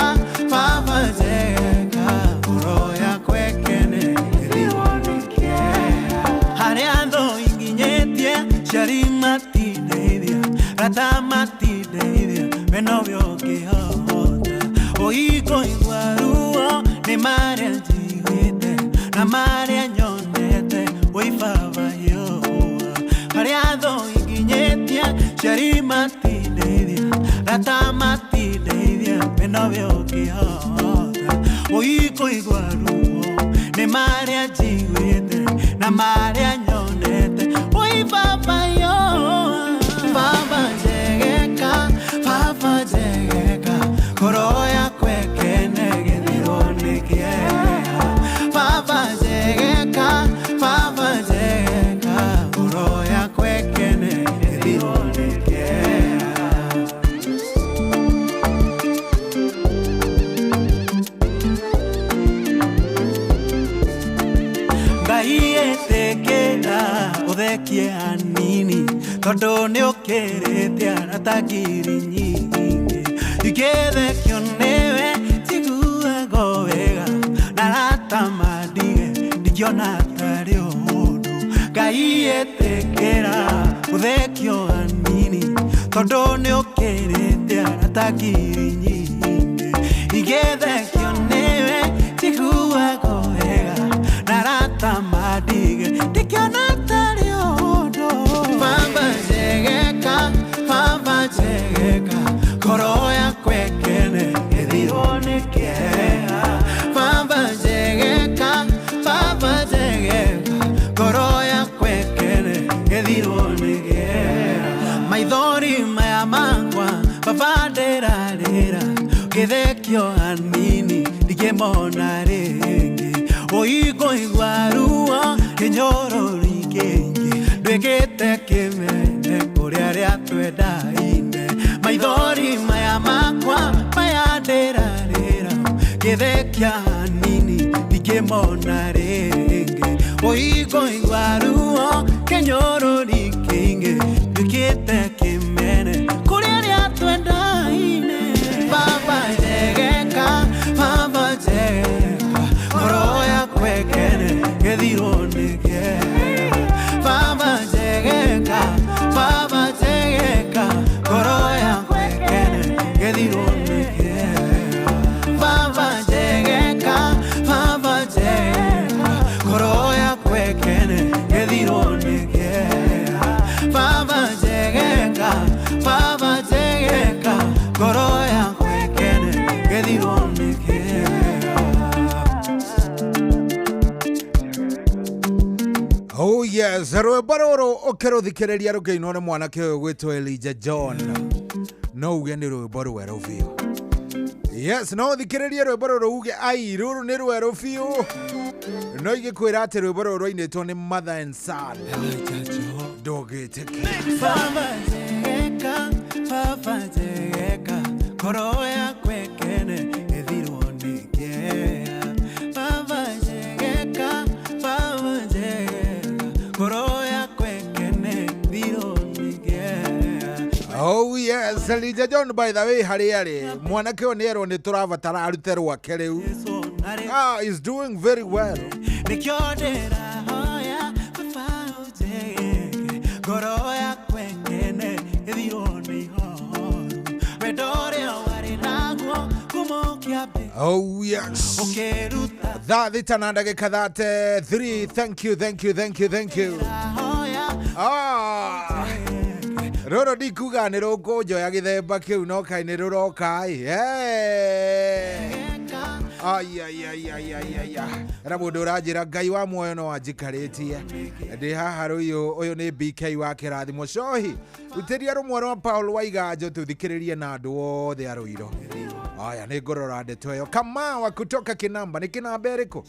Baba njegeka, ngoro yakwa ĩkene gĩthirwo nĩ kĩeha. Harĩa thũ inginyĩtie, ciari matindeithia, rata matindeithia, we nowe ũngĩhota. Ũikũigua ruo nĩ marĩa njiguĩte na marĩa nyonete, woi Baba yũa. Harĩa thũ inginyĩtie, ciari matindeithia, rata matindeithia, we nowe ũngĩhota. Ũikũigua ruo nĩ marĩa njiguĩte na marĩa nyonete, woi Baba yũa. Baba njegeka, Baba njegeka, ngoro yakwa ĩkene gĩthirwo nĩ kĩeha. Baba njegeka, Baba njegeka, ngoro yakwa ĩkene gĩthirwo nĩ kĩeha. Ngai ĩtĩkĩra ũthekie hanini, tondũ nĩũkĩrĩte arata ngiri nyingĩ. Ingĩthekio nĩwe njiguaga wega, na arata mandige ndingĩona tarĩ ũndũ. Ngai ĩtĩkĩra ũthekio hanini, tondũ nĩũkĩrĩte arata ngiri nyingĩ. Ingĩthekio nĩwe njiguaga wega, na arata mandige ndingĩona tarĩ ũndũ. Baba njegeka, Baba njegeka, ngoro yakwa ĩkene ĩthirwo nĩ kĩeha. Baba njegeka, Baba njegeka, ngoro yakwa ĩkene ĩthirwo nĩ kĩeha. Maithori maya makwa Baba ndĩrarĩra, ngĩthekio hanini ndingĩmona rĩngĩ. Ũikũigua ruo kĩnyorori kĩingĩ, nduĩkĩte kĩmene kũrĩ arĩa twendaine. Maithori maya makwa maya ndĩrarĩra, ngĩthekia hanini ndingĩmona rĩngĩ. Ũikũigua ruo kĩnyorori kĩingĩ, nduĩkĩte kĩmene kũrĩ arĩa twendaine. Baba njegeka, Baba njegeka, ngoro yakwa ĩkene gĩthirwo nĩ kĩeha. Baba njegeka, Baba njegeka, ngoro yakwa ĩkene gĩthirwo nĩ kĩeha. Baba njegeka, Baba njegeka, ngoro yakwa ĩkene gĩthirwo nĩ kĩeha. Baba njegeka, Baba njegeka, ngoro yakwa ĩkene gĩthirwo nĩ kĩeha. Oh yes, rwĩmbo rũrũ ũkĩrũthikĩrĩria rũkĩinwo nĩ mwanake ũyũ gwĩtwo Elijah John, no uge nĩ rwĩmbo rwerũ biũ. Yes, no ũthikĩrĩrie rwĩmbo rũrũ uge ai, rũrũ nĩ rwerũ biũ. No igĩkwĩra atĩ rwĩmbo rũrũ rwainĩtwo nĩ mother and son. Ndũngĩtĩkia. Baba njegeka, baba njegeka, ngoro yakwa ĩkene ĩthirwo nĩ kĩeha. Baba njegeka, baba njegeka, ngoro yakwa ĩkene ĩthirwo nĩ kĩeha. Oh yes, Elijah John by the way harĩa arĩ mwanake ũyũ nĩ erwo nĩ tũrabatara arute rwake rĩu. Ah, he's doing very well. Nĩkĩo ndĩrahoya baba ũnjegeke, ngoro yakwa ĩkene ĩthirwo nĩ ihoru. Wendo ũrĩa warĩ naguo kuma ũkĩambĩrĩria. Oh yes. Ũkĩruta Thaa thita na ndagĩka 33. Thank you, thank you, thank you, thank you. Ah. Rũrũ ndikuga nĩ rũkũnjoya gĩthemba kĩu no kaĩ nĩ rũroka ĩ. Ai ai ai ai ai ai. Era mũndũ ũranjĩra Ngai wa muoyo no anjikarĩtie. Ndĩ haha rũyũ ũyũ nĩ BK wa kĩrathimo cohi. Utĩria rũmwe rwa Paul Waiganjo tũthikĩrĩrie na andũ othe a Rũirũ. Aya nĩ ngũrora ndeto ĩyo. Kamawa kutoka Kinamba nĩ Kinamba ĩrĩkũ?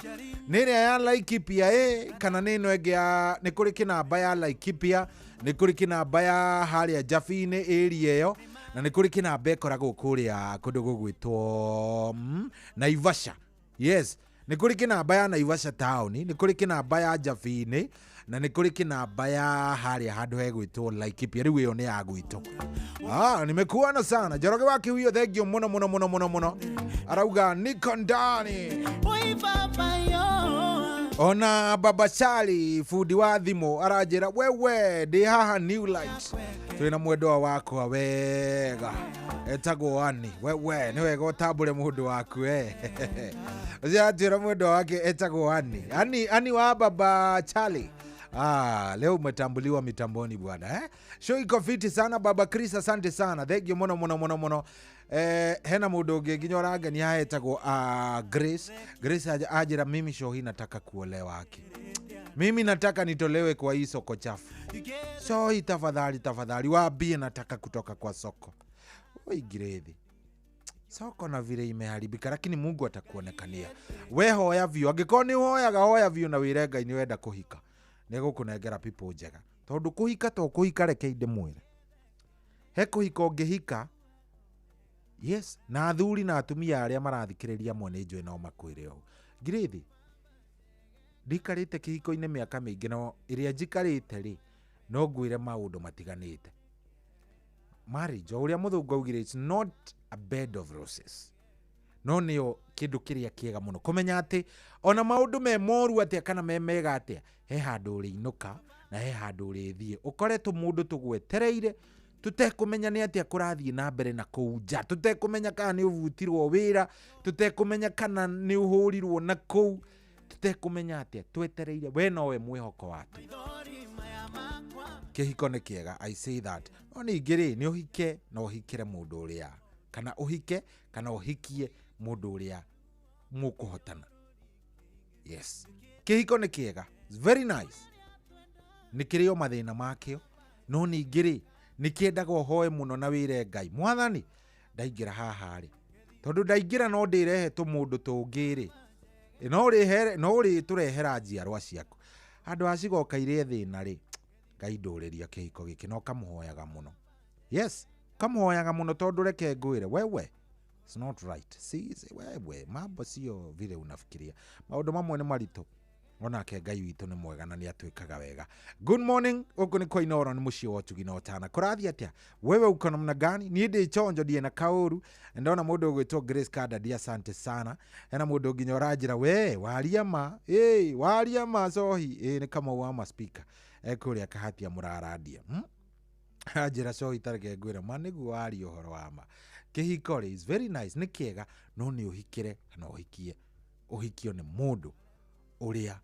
Nĩ ĩrĩa ya Laikipia ĩ kana nĩ ĩno ĩngĩ ya nĩ kũrĩ Kinamba ya Laikipia, nĩ kũrĩ Kinamba ya harĩa Njabi-inĩ area ĩyo, na nĩ kũrĩ Kinamba ĩkoragwo kũrĩa kũndũ gũgwĩtwo Naivasha. Yes, nĩ kũrĩ Kinamba ya Naivasha town, nĩ kũrĩ Kinamba ya Njabi-inĩ, na nĩ kũrĩ Kinamba ya harĩa handũ hegwĩtwo Laikipia. Rĩu ĩyo nĩ ya gwitũ. Ah, nimekuona sana Njoroge wa Kĩhuyo, thank you mũno mũno mũno mũno mũno. Arauga niko ndani. Oi baba yo. Ona Baba Charlie fundi wa thimũ aranjĩra wewe ndĩ haha New Light twĩna mwendwa wakwa wega etagwo Ani. Wewe nĩ wega ũtambũre mũndũ waku eh. Ũcio aranjĩra mwendwa wake etagwo Ani. Ani, Ani wa Baba Charlie. Ah, leo umetambuliwa mitamboni bwana eh? Show iko fiti sana Baba Chris, asante sana. Thank you muno muno muno muno. Hena mũndũ ũngĩ nginya ũrangenia haha etagwo Grace. Grace ajira mimi show hii nataka kuolewa haki. Mimi nataka nitolewe kwa hii soko chafu. So hii tafadhali tafadhali waambie nataka kutoka kwa soko. Oi Grace. Soko na vile imeharibika lakini Mungu atakuonekania. We hoya biũ, angĩkorwo nĩ ũhoyaga hoya biũ na wĩre Ngai nĩ wenda kũhika. Nĩgũkũnengera people njega. Tondũ kũhika to kũhika reke ndĩmwĩre. He kũhika ũngĩhika. Yes, na athuri na atumia arĩa marathikĩrĩria amwe nĩ njũĩ no makwĩre ũũ. Ngirĩthi, ndikarĩte kĩhiko-inĩ mĩaka mĩingĩ no ĩrĩa njikarĩte rĩ, no ngwĩre maũndũ matiganĩte. Marriage, o ũrĩa mũthũngũ augire, it's not a bed of roses. No nĩyo kĩndũ kĩrĩa kĩega mũno. Kũmenya atĩ ona maũndũ me moru atĩa kana me mega atĩa, he handũ ũrĩinũka na he handũ ũrĩthiĩ. Ũkore tũmũndũ tũgwetereire, tũtekũmenya nĩ atĩa kũrathiĩ na mbere na kũu nja, tũtekũmenya kana nĩ ũbutirwo wĩra, tũtekũmenya kana nĩ ũhũrirwo na kũu, tũtekũmenya atĩa, twetereire. We nowe mwĩhoko watu. Kĩhiko nĩ kĩega, I say that. No ningĩ rĩ, nĩ ũhike na ũhikĩre mũndũ ũrĩa, kana ũhike kana ũhikie mũndũ ũrĩa mũkũhotana. Yes. Kĩhiko nĩ kĩega. It's very nice. Nĩ kĩrĩ o mathĩna makĩo, no ningĩ rĩ, nĩ kĩendaga ũhoe mũno na wĩre Ngai, Mwathani, ndaingĩra haha rĩ, tondũ ndaingĩra no ndĩrehe tũmũndũ tũngĩ rĩ, no ũrĩtũrehera njiarwa ciaku. Handũ ha cigoka irĩ thĩna rĩ, Ngai ndũrĩria kĩhiko gĩkĩ, na ũkamũhoyaga mũno. Yes, ũkamũhoyaga mũno tondũ reke ngwĩre, wewe, it's not right. See, see, wewe, mambo sio vile unafikiria. Maũndũ mamwe nĩ maritũ. Onake Ngai witũ nĩ mwega na nĩ atwĩkaga wega. Good morning, gũkũ nĩ kwa Inooro, nĩ mũciĩ wa ũtugi na ũtana. Kũrathiĩ atĩa? Wewe uko namna gani? Niĩ ndĩ chonjo ndiĩ na kaũru. Ndona mũndũ ũgwĩtwo Grace Kadadi, asante sana. Hena mũndũ nginya ũranjĩra, we, waria ma, ĩ, waria ma cohi. Ĩ, nĩ Kamau wa ma speaker. Ekũrĩa Kahatia mũrarandia. Anjĩra cohi tareke ngwĩre, ma nĩguo waria ũhoro wa ma. Kĩhiko rĩ, is very nice, nĩ kĩega, no nĩ ũhikĩre kana ũhikie. Ũhikio nĩ mũndũ ũrĩa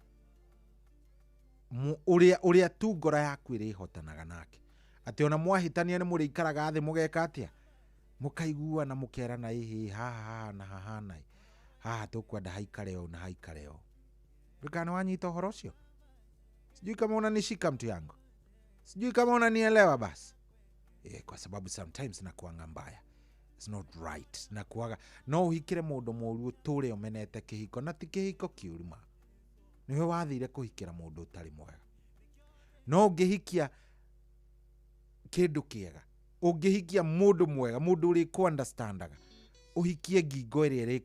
ũrĩa tu ngoro yaku ĩrĩhotanaga nake. Atĩ ona mwahĩtania nĩ mũrĩikaraga thĩ mũgeka atĩa? Mũkaiguana mũkerana ĩhĩ haha haha na haha na haha tũkwenda haikare ũũ na haikare ũũ. Ndũkana wanyita ũhoro ũcio? Sijui kama unanishika mtu yangu. Sijui kama unanielewa basi. Kwa sababu sometimes nakuanga mbaya. It's not right. Nakuaga no uhikire mundu mũru ũtũre ũmenete kĩhiko na ti kĩhiko kĩũru ma. Nĩwe wathire kũhikĩra mũndũ ũtarĩ mwega. No ũngĩhikia kĩndũ kĩega, ũngĩhikia mũndũ mwega, mũndũ ũrĩkũ understandaga, ũhikie ngingo ĩrĩa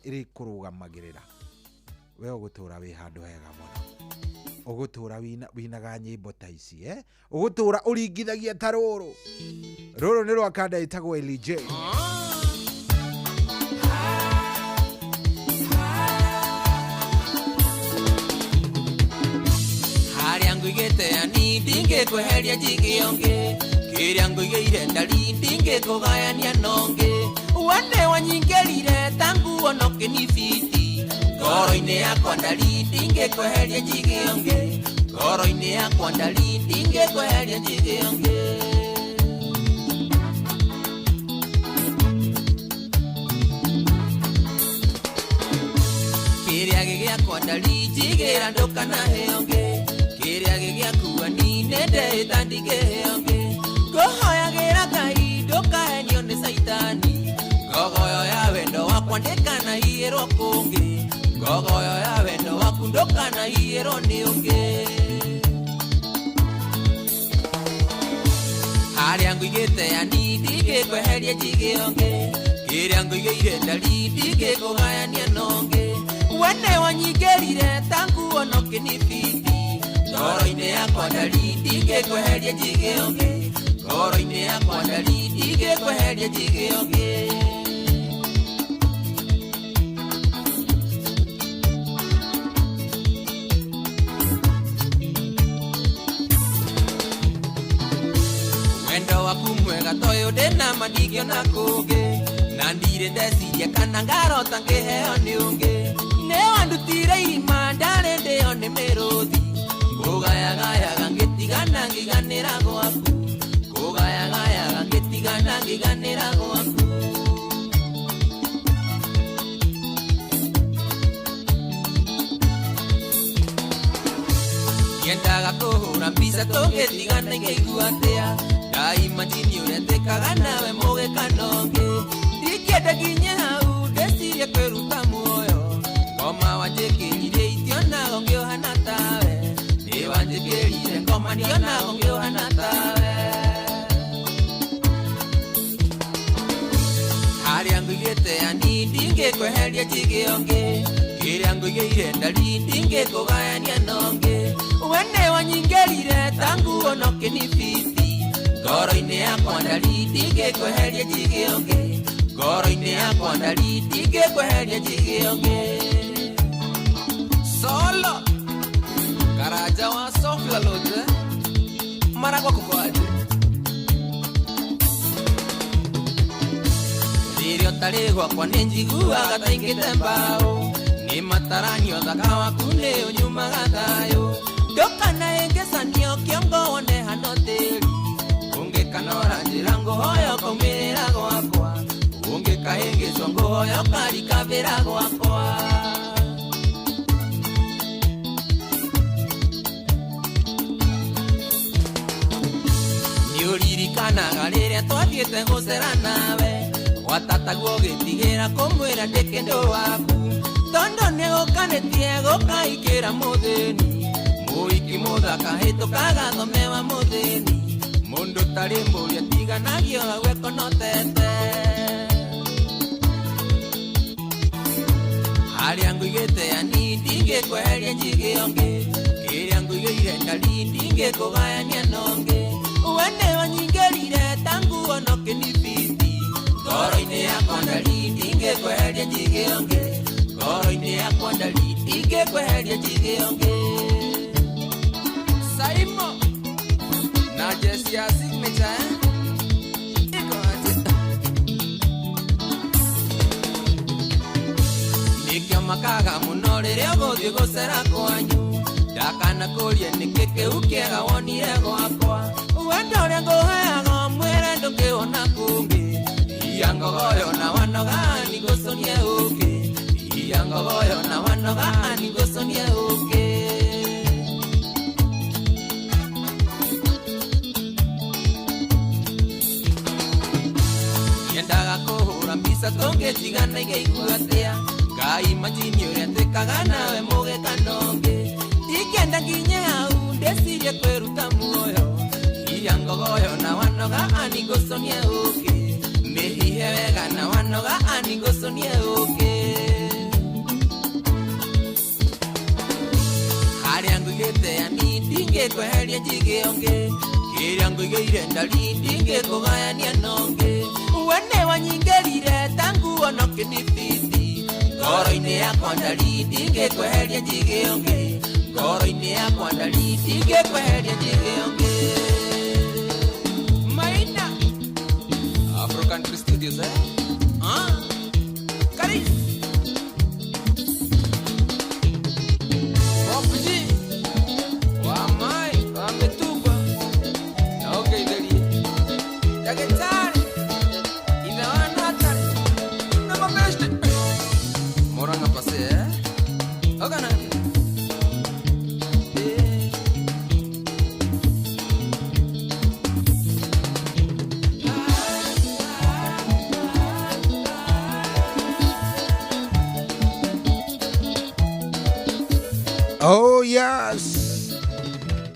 ĩrĩkũrũgamagĩrĩra, we ũgũtũra wĩ handũ hega mũno. Ũgũtũra winaga nyĩmbo ta ici, eh? Ũgũtũra ũringithagia ta rũrũ. Rũrũ nĩ rwa kanda ĩtagwo LJ. Harĩa nguigĩte yani ndingĩkweheria njige ũngĩ, kĩrĩa nguigĩire ndari ndingĩkũgayania na ũngĩ. Wene wanyingĩrire ta nguo no kĩnibiti, ngoro-inĩ yakwa ndari ndingĩkweheria njige ũngĩ, ngoro-inĩ yakwa ndari ndingĩkweheria njige ũngĩ. Kĩrĩa gĩgĩakwa ndari njigĩra ndũkanahe ũngĩ, kĩrĩa gĩgĩakua ni nĩndehĩta ndingĩhe ũngĩ. Ngũhoyagĩra Ngai ndũkahenio nĩ caitani, ngogoyo ya wendo wakwa ndĩkanaiyĩrwo kũngĩ, ngogoyo ya wendo waku ndũkanaiyĩrwo nĩ ũngĩ. Harĩa nguigĩte yani ndingĩkweheria njige ũngĩ, kĩrĩa nguigĩire ndari ndingĩkũgayania na ũngĩ. Wene wanyingĩrire ta nguo no kĩnibiti, ngoro-inĩ yakwa ndari ndingĩkweheria njige ũngĩ, ngoro-inĩ yakwa ndari ndingĩkweheria njige ũngĩ. Wendo waku mwega toyũ ndĩna ma ndingĩona kũngĩ, na ndirĩ ndeciria kana ngarota ngĩheo nĩ ũngĩ. Nĩ wandutire irima ndarĩ ndĩo nĩ mĩrũthi, ngũgayagayaga ngĩtigana ngĩganĩra gwaku, ngũgayagayaga ngĩtigana ngĩganĩra gwaku. Nyendaga kũhũra mbica tũngĩtigana ingĩigua atĩa, ndaimajini ũrĩa twĩkaga nawe mũgĩkana ũngĩ. Ndingĩenda nginye hau ndĩcirie kwĩruta muoyo, ngoma wanjĩkĩrire itionago ngĩũhana tawe, nĩ wanjĩkĩrire ngoma ndionago ngĩũhana tawe. Harĩa nguigĩte yani ndingĩkweheria njige ũngĩ, kĩrĩa nguigĩire ndari ndingĩkũgayania na ũngĩ. Wene wanyingĩrire ta nguo no kĩnibiti, ngoro-inĩ yakwa ndari ndingĩkweheria njige ũngĩ, ngoro-inĩ yakwa ndari ndingĩkweheria njige ũngĩ. Solo Karaja wa Sofla Lodge, Maragwa kuko aje? Rĩrĩa ũtarĩ gwakwa nĩ njiguaga ta ingĩte mbaũ, nĩ mataranio thaka waku nĩ ũnyumaga thayũ. Ndũkanahĩngĩcanio kĩongo wone hano tĩri, ũngĩkanora njĩra ngũhoya ũkaumĩrĩra gwakwa, ũngĩkahĩngĩcwo ngũhoya ũkarikabĩra gwakwa. Nĩũririkanaga rĩrĩa twathiĩte gũcera nawe, gwatataguo ũgĩtigĩra kũmwĩra ndĩ kĩndũ waku, tondũ nĩgũkanĩtie gũkaingĩra mũthĩni, mũhiki mũthaka hĩtũkaga thome wa mũthĩni, mũndũ ũtarĩ mbũri atiganagio hau ekonotete. Harĩa nguigĩte yani ndingĩkweheria njige ũngĩ, kĩrĩa nguigĩire ndari ndingĩkũgayania na ũngĩ. Wene wanyingĩrire ta nguo no kĩnibiti, ngoro-inĩ yakwa ndari ndingĩkweheria njige ũngĩ, ngoro-inĩ yakwa ndari ndingĩkweheria njige ũngĩ. Saimo na Jesse ya signature, eh? Iko aje? Nĩkĩo makaga mũno rĩrĩa ũgũthiĩ gũcera kwanyu, ndakanakũrie nĩkĩ kĩu kĩega wonire gwakwa. Wendo ũrĩa ngũheaga mwĩre ndũngĩwona kũngĩ, iya ngogoyo na wanoga nĩngũconie ũngĩ, iya ngogoyo na wanoga nĩngũconie ũngĩ. Nyendaga kũhũra mbica tũngĩtigana ingĩigua atĩa, Ngai majini ũrĩa twĩkaga nawe mũgĩka nonge Ndingĩenda nginye hau ndecirie kwĩruta muoyo Iria ngogoyo na wanoga anigũconie ũkĩ Mĩhihe wega na wanoga anigũconie ũkĩ Harĩa ngũigĩte yani ndingĩkweheria njige ũngĩ Kĩrĩa ngũigĩire ndari ndingĩkũgayania nongĩ We nĩ wanyingĩrire ta nguo no kĩnibiti Ngoro-inĩ yakwa ndari ndingĩkweheria njige ũngĩ Ngoro-inĩ yakwa ndari ndingĩkweheria njige ũngĩ Maina Afro Country Studios eh? Ah, Karis Pop G Wamai, wametupa na ũngeithĩrie Ndagĩtarĩ ithe wa Nathan na mabeshte Murang'a pase eh? Ogana Oh yes.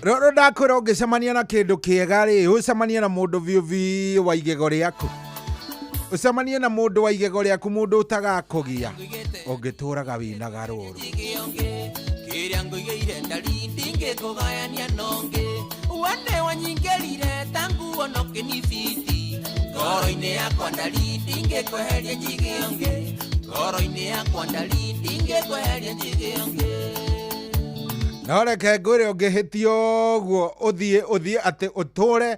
Roro ndakwĩra ũngĩcemania na kĩndũ kĩega rĩ, ũcemanie na mũndũ biũ biũ wa igego rĩaku. Ũcemanie na mũndũ wa igego rĩaku, mũndũ ũtagakũgia. Ũngĩtũraga wĩnaga rũrũ. Kĩrĩa ngũigĩire ndari ndingĩkũgayania nongĩ We nĩ wanyingĩrire ta nguo no kĩnibiti Ngoro-inĩ yakwa ndari ndingĩkweheria njige ũngĩ Ngoro-inĩ yakwa ndari ndingĩkweheria njige ũngĩ No reke ngwĩre ũngĩhĩtio ũguo ũthiĩ atĩ ũtũre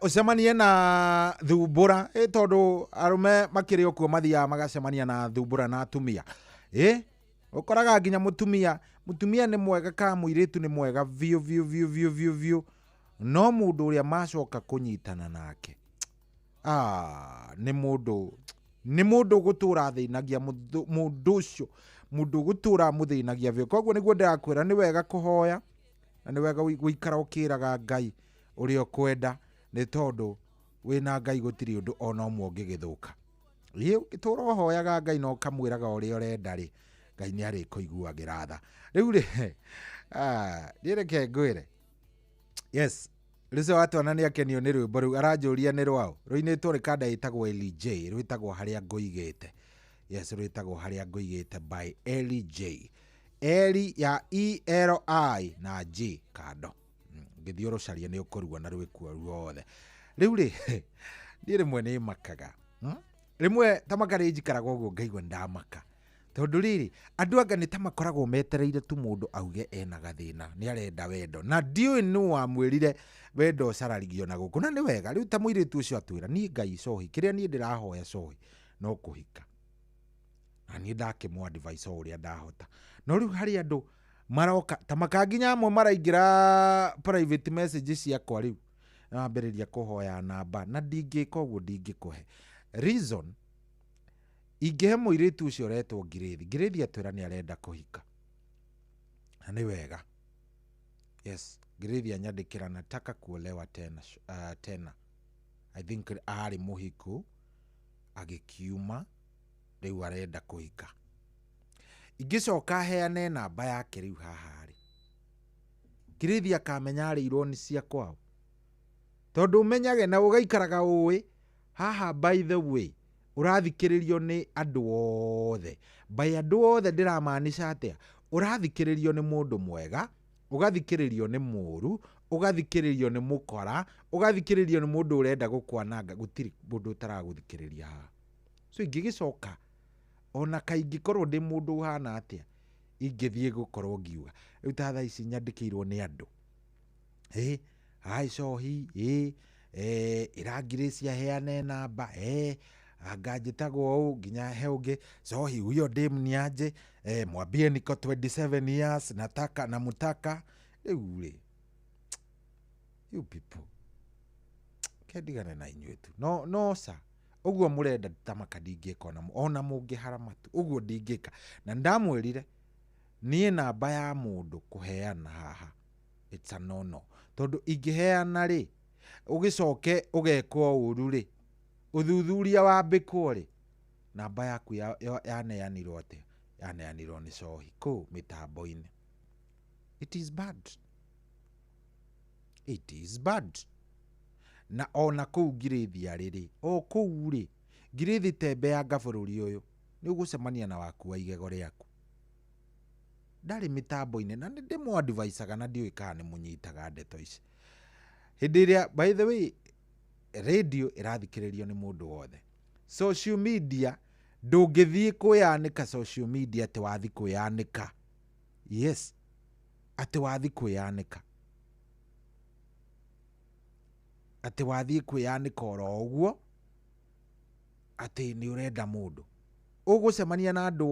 ũcemanie na thumbũra ĩ tondũ arũme makĩrĩ o kuo mathiaga magacemania na thumbũra na atumia ĩ ũkoraga nginya mũtumia nĩ mwega kana mũirĩtu nĩ mwega biũ biũ biũ biũ biũ biũ no mũndũ ũrĩa macoka kũnyitana nake nĩ mũndũ ũgũtũra athĩnagia mũndũ ũcio mũndũ ũgũtũra amũthĩnagia biũ koguo nĩguo ndĩrakwĩra nĩ wega kũhoya na nĩ wega gũikara ũkĩraga Ngai ũrĩa ũkwenda nĩ tondũ wĩna Ngai gũtirĩ ũndũ ona ũmwe ũngĩgĩthũka ĩ ũngĩtũra ũhoyaga Ngai na ũkamwĩraga ũrĩa ũrenda rĩ Ngai nĩ arĩkũiguagĩra tha rĩu rĩ niĩ reke ngwĩre yes Rĩcio watwana nĩ akenio nĩ rwĩmbo rũu aranjũria nĩ rwaũ rũinĩtwo nĩ kanda ĩtagwo Eli J rwĩtagwo harĩa ngũigĩte yes rwĩtagwo harĩa ngũigĩte by Eli J Eli ya E L I na J kando ngĩthiĩ ũrũcarie nĩ ũkũruona rwĩkuo ruothe rĩu rĩ niĩ rĩmwe nĩ makaga rĩmwe ta maka rĩ njikaraga ũguo ngaigua ndamaka tondũ rĩrĩ andũ anga nĩ ta makoragwo metereire tu mũndũ auge ena gathĩna nĩ arenda wendo na ndiũĩ nũ wamwĩrire wendo ũcararigio na gũkũ na nĩ wega rĩu ta mũirĩtu ũcio atwĩra niĩ Ngai cohi kĩrĩa niĩ ndĩrahoya cohi no kũhika na niĩ ndakĩmũ advice o ũrĩa ndahota no rĩu harĩ andũ maroka ta maka nginya amwe maraingĩra private message ciakwa rĩu mambĩrĩria kũhoya namba na ndingĩka ũguo ndingĩkũhe reason ingĩhe mũirĩtu ũcio ũretwo Ngirĩthi Ngirĩthi atwĩra nĩ arenda kũhika na nĩ wega yes Ngirĩthi anyandĩkĩra nataka kuolewa tena, tena I think arĩ mũhiku agĩkiuma rĩu arenda kũhika ingĩcoka heane namba yake rĩu haha rĩ Ngirĩthi akamenya arĩirwo nĩ cia kwao tondũ ũmenyage na ũgaikaraga ũĩ haha by the way ũrathikĩrĩrio nĩ andũ othe by andũ othe ndĩramaanisha atĩa ũrathikĩrĩrio nĩ mũndũ mwega ũgathikĩrĩrio nĩ mũũru ũgathikĩrĩrio nĩ mũkora ũgathikĩrĩrio nĩ mũndũ ũrenda gũkwananga gũtirĩ mũndũ ũtaragũthikĩrĩria haha so ingĩgĩcoka ona kaingĩkorwo ndĩ mũndũ ũhana atĩa ingĩthiĩ gũkorwo ngiuga rĩu ta thaa ici nyandĩkĩirwo nĩ andũ ĩ ai cohi ĩ ĩra Grace aheane namba anga njĩtagwo ũũ nginya he ũngĩ cohi huyo dem ni aje mwambie niko 27 years nataka namutaka rĩu rĩ you people kendigane na inyuĩ tu no no ca ũguo mũrenda tamaka ndingĩka ona mũngĩhara matu ũguo ndingĩka na ndamwĩrire niĩ namba ya mũndũ kũheana haha it's a no no tondũ ingĩheana rĩ ũgĩcoke ũgekwo ũru rĩ ũthuthuria wambĩkwo rĩ namba yaku yaneanirwo atĩa Yaneanirwo nĩ cohi kũu mĩtambo-inĩ. It is bad, it is bad. Na ona kũu ngirĩthi arĩrĩ o kũu rĩ, ngirĩthi tembeanga bũrũri ũyũ, nĩ ũgũcemania na waku wa igego rĩaku. Ndarĩ mĩtambo-inĩ na nĩ ndĩmũ-advisaga na ndiũĩ kana nĩ mũnyitaga ndeto ici. Hĩndĩ ĩrĩa, by the way, radio ĩrathikĩrĩrio nĩ mũndũ wothe. Social media ndũngĩthiĩ kwĩyanĩka social media atĩ wathi kwĩyanĩka. Yes, atĩ wathi kwĩyanĩka, atĩ wathiĩ kwĩyanĩka oro ũguo atĩ nĩ ũrenda mũndũ, ũgũcemania na andũ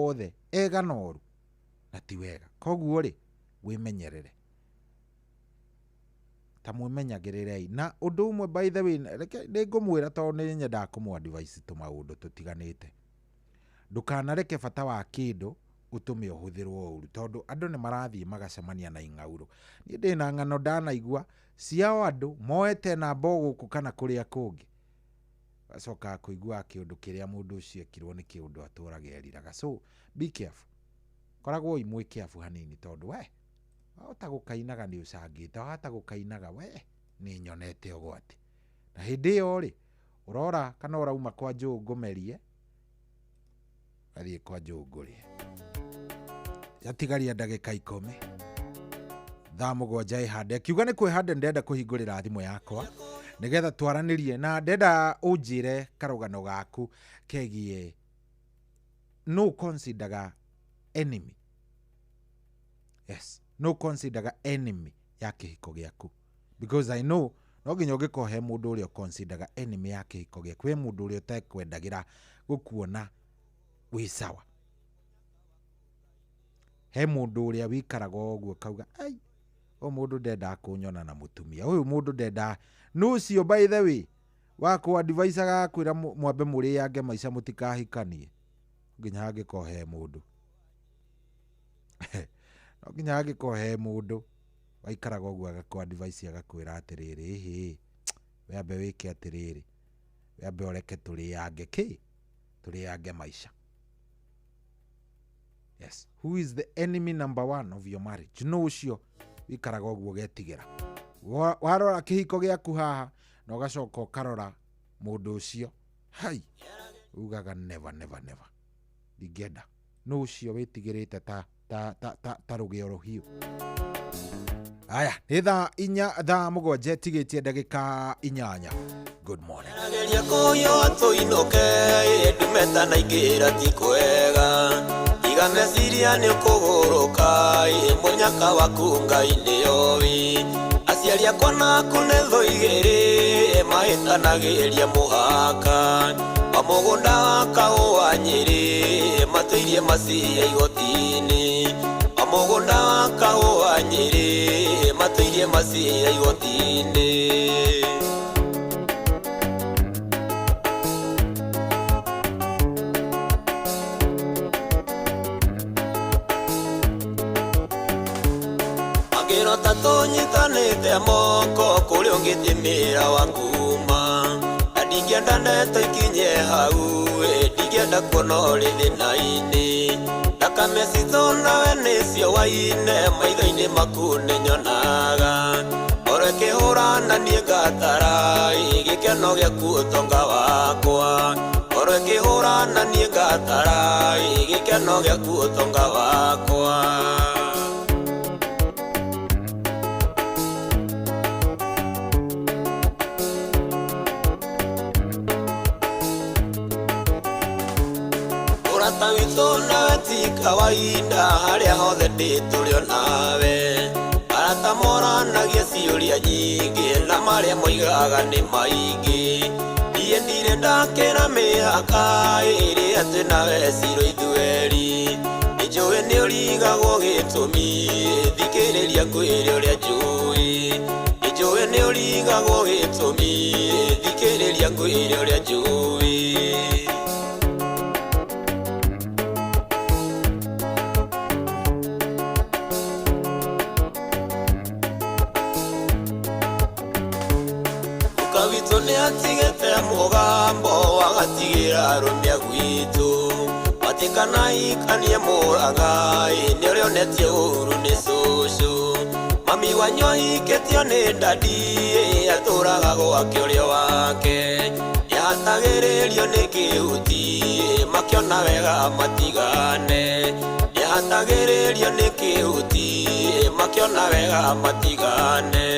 othe ega na oru, na ti wega. Koguo rĩ, wĩmenyerere, ta mwĩmenyagĩrĩrei. Na ũndũ ũmwe, by the way, reke nĩ ngũmwĩra tondũ nĩ nyendaga kũmũ advice tũmaũndũ tũtiganĩte. Ndũkanareke bata wa kĩndũ ũtũme ũhũthĩrwo ũru, tondũ andũ nĩ marathiĩ magacemania na ing'aurũ. Niĩ ndĩna ng'ano ndanaigua ciao, andũ moete namba o gũkũ kana kũrĩa kũngĩ, gacokaga kũigua kĩũndũ kĩrĩa mũndũ ũcio ekirwo nĩ kĩũndũ atũraga eriraga. So be careful, koragwoi mwĩ careful hanini, tondũ we wahota gũkainaga nĩ ũcangĩte, wahota gũkainaga we nĩ nyonete ũgwati. Na hĩndĩ ĩyo rĩ, ũrora kana ũrauma kwa njũũ ngũmerie, ũgathiĩ kwa njũũ ngũrĩe. Yatigaria ndagĩka 10 thaa 7 ĩhande. Akiuga nĩ kwĩhande, ndĩrenda kũhingũrĩra thimũ yakwa nĩgetha twaranĩrie, na ndenda ũnjĩre karũgano gaku kegiĩ no consideraga enemy. Yes, no consideraga enemy ya kĩhiko gĩaku, because I know no nginya ũngĩkorwo he mũndũ ũrĩa ũconsideraga enemy ya kĩhiko gĩaku, he mũndũ ũrĩa ũtekwendagĩra gũkuona wĩ sawa, he mũndũ ũrĩa wĩikaraga ũguo kauga, ai, ũyũ mũndũ ndendaga kũnyona na mũtumia ũyũ, mũndũ ndendaga nũ ũcio. By the way, wakũ advice agakwĩra mwambe mũrĩange maica mũtikahikanie. Nginya hangĩkorwo he mũndũ, no nginya hangĩkorwo he mũndũ waikaraga ũguo agakũ advice agakwĩra atĩrĩrĩ, ĩhĩ, wambe wĩke atĩrĩrĩ, wambe ũreke tũrĩange kĩ, tũrĩange maica. Yes, who is the enemy number one of your marriage? No ũcio wikaraga ũguo ũgetigĩra. Warora kĩhiko gĩaku haha na ũgacoka ũkarora mũndũ ũcio, hai, ugaga never, never, never, ndingĩenda. No ũcio wĩtigĩrĩte ta ta ta ta, ta rũgĩo rũhiũ. Aya nĩ thaa 4, thaa 7 ĩtigĩtie ndagĩka 8. Good morning. Geria kũiywo tũinũke, ndume na ingĩra ti kwega, iga meciria nĩ ũkũgũrũka, mũnyaka waku Ngai nĩoĩ. Aciari akwa naku nĩ thũ igĩrĩ mahĩtanagĩria mũhaka wa mũgũnda wa kahũa Nyĩrĩ, matũirie maciya igoti-inĩ, wa mũgũnda wa kahũa Nyĩrĩ, matũirie maciya igoti-inĩ. Angĩrota tũnyitanĩte moko kũrĩa ũngĩthimĩra wa kuma, na ndingĩenda ndeto ikinye hau, ĩ, ndingĩenda kuona ũrĩ thĩna-inĩ. Thakame citũ nawe nĩcio waine, maitho-inĩ maku nĩnyonaga oro ĩkĩhũra na niĩ ngatara, ĩ, gĩkeno gĩaku ũtonga wakwa, oro ĩkĩhũra na niĩ ngatara, ĩ, gĩkeno gĩaku ũtonga wakwa. Ũrata witũ nawe ti kawaida, harĩa hothe ndĩ tũrĩ o nawe. Arata moranagia ciũria nyingĩ na marĩa moigaga nĩ maingĩ. Niĩ ndirĩ ndakĩra mĩhaka ĩrĩa twĩ nawe ciro ithuerĩ. Nĩnjũĩ nĩ ũrigagwo gĩtũmi, thikĩrĩria ngwĩre ũrĩa njũĩ. Nĩnjũĩ nĩ ũrigagwo gĩtũmi, thikĩrĩria ngwĩre ũrĩa njũĩ. Guka witũ nĩ atigĩte mũgambo, agatigĩra arũme a gwitũ. Atĩ Ndikanaikanie mũragai nĩ ũrĩa onetie ũru nĩ cũcũ. Mami wanyu ahikĩtio nĩ ndadi atũraga gwake ũrĩa wake. Nĩahatagĩrĩrio nĩ kĩhuti makĩona wega matigane. Nĩahatagĩrĩrio nĩ kĩhuti makĩona wega matigane.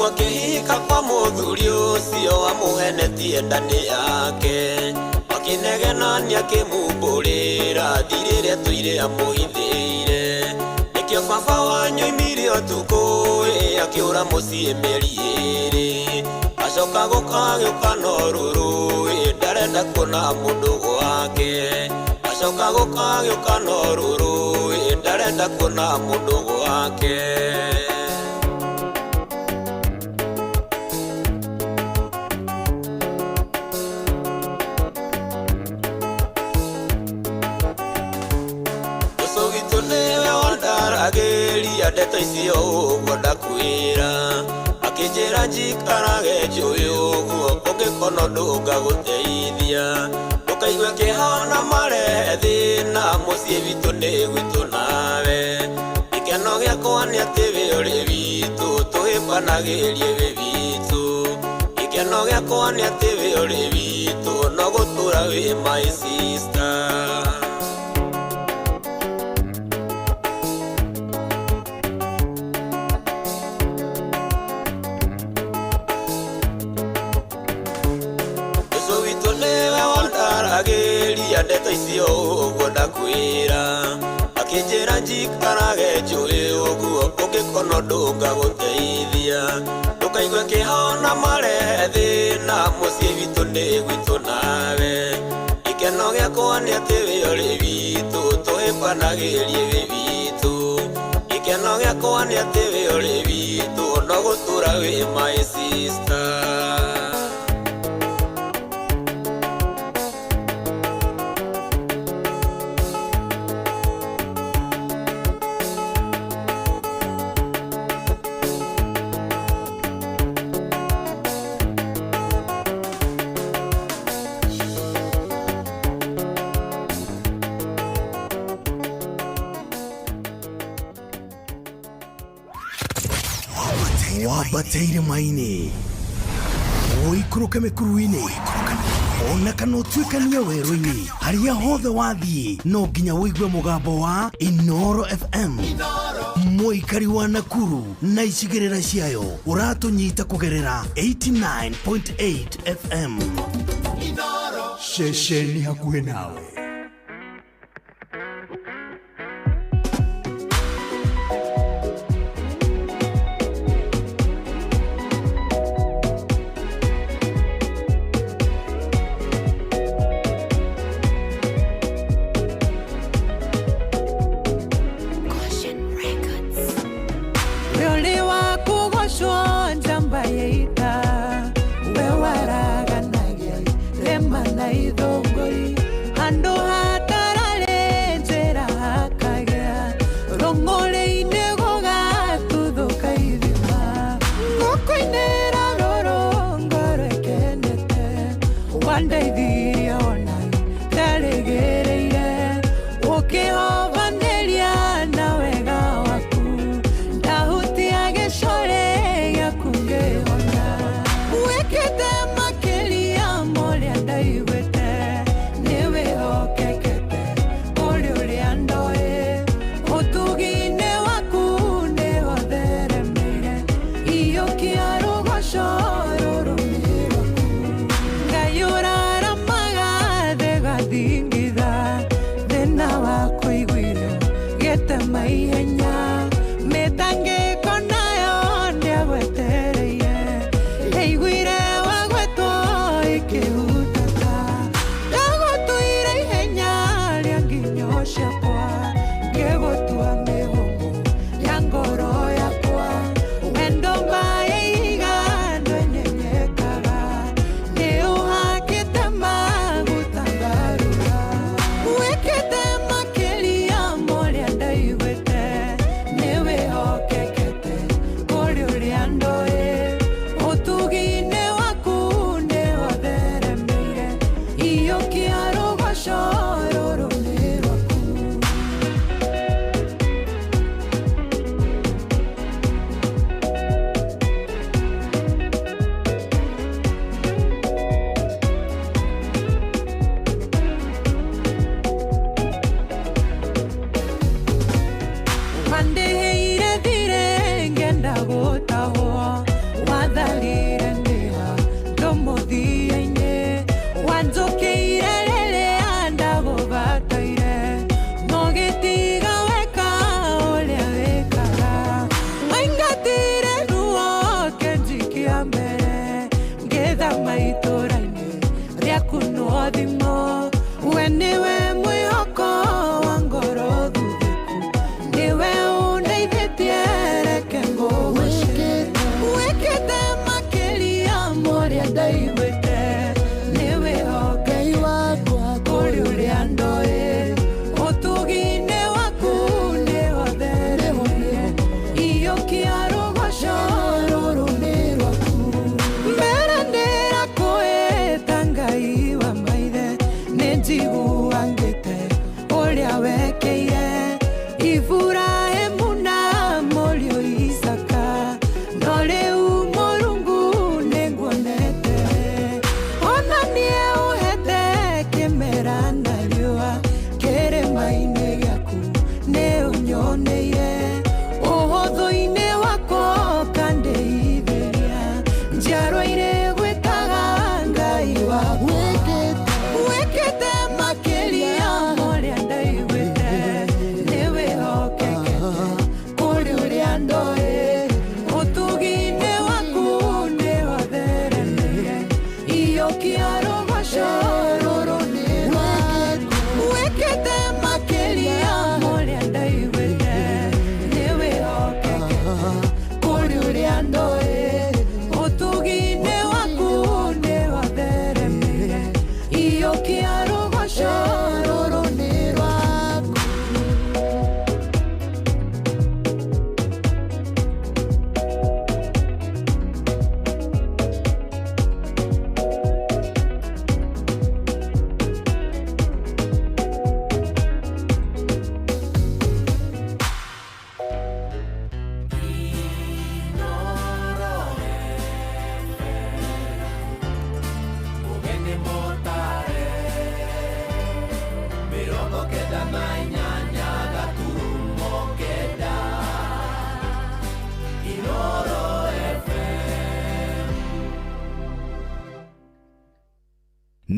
Akĩhika kwa mũthuri ũcio amũhenetie nda nĩ yake. Makĩnegena nĩakĩmumbũrĩra thirĩ ĩrĩa tũire amũhithĩire. Nĩkĩo baba wanyu oimire ũtukũ akĩũra mũciĩ mĩeri ĩĩrĩ. Acoka gũka agĩũka na ũrũrũ ndarenda kuona mũndũ gwake. Acoka gũka agĩũka na ũrũrũ ndarenda kuona mũndũ gwake. Agĩria ndeto icio ũguo ndakwĩra. Akĩnjĩra njikarage njũĩ ũguo ũngĩkona ũndũ ngagũteithia. Ndũkaigue kĩhana marehe thĩna mũciĩ witũ nĩ gwitũ nawe. Gĩkeno gĩakwa nĩ atĩ wĩ ũrĩ witũ tũhĩmbanagĩrie wĩ witũ. Gĩkeno gĩakwa nĩ atĩ wĩ ũrĩ witũ no gũtũra wĩ my sister. Agĩria ndeto icio ũguo ndakwĩra. Akĩnjĩra njikarage njũĩ ũguo ũngĩkona ũndũ ngagũteithia. Ndũkaigue kĩhana marehe thĩna mũciĩ witũ nĩ gwitũ nawe. Gĩkeno gĩakwa nĩ atĩ wĩ ũrĩ witũ tũhĩmbanagĩrie wĩ witũ. Gĩkeno gĩakwa nĩ atĩ wĩ ũrĩ witũ no gũtũra wĩ my sister. Wambateire maini ũikũrũke mĩkuru-inĩ ona kana ũtuĩkanie werũ-inĩ harĩa hothe wathiĩ no nginya ũigue mũgambo wa Inoro FM. Mũikari wa Nakuru na icigĩrĩra ciayo ũratũnyita kũgerera 89.8 FM. Ceceni hakuhĩ nawe. Ando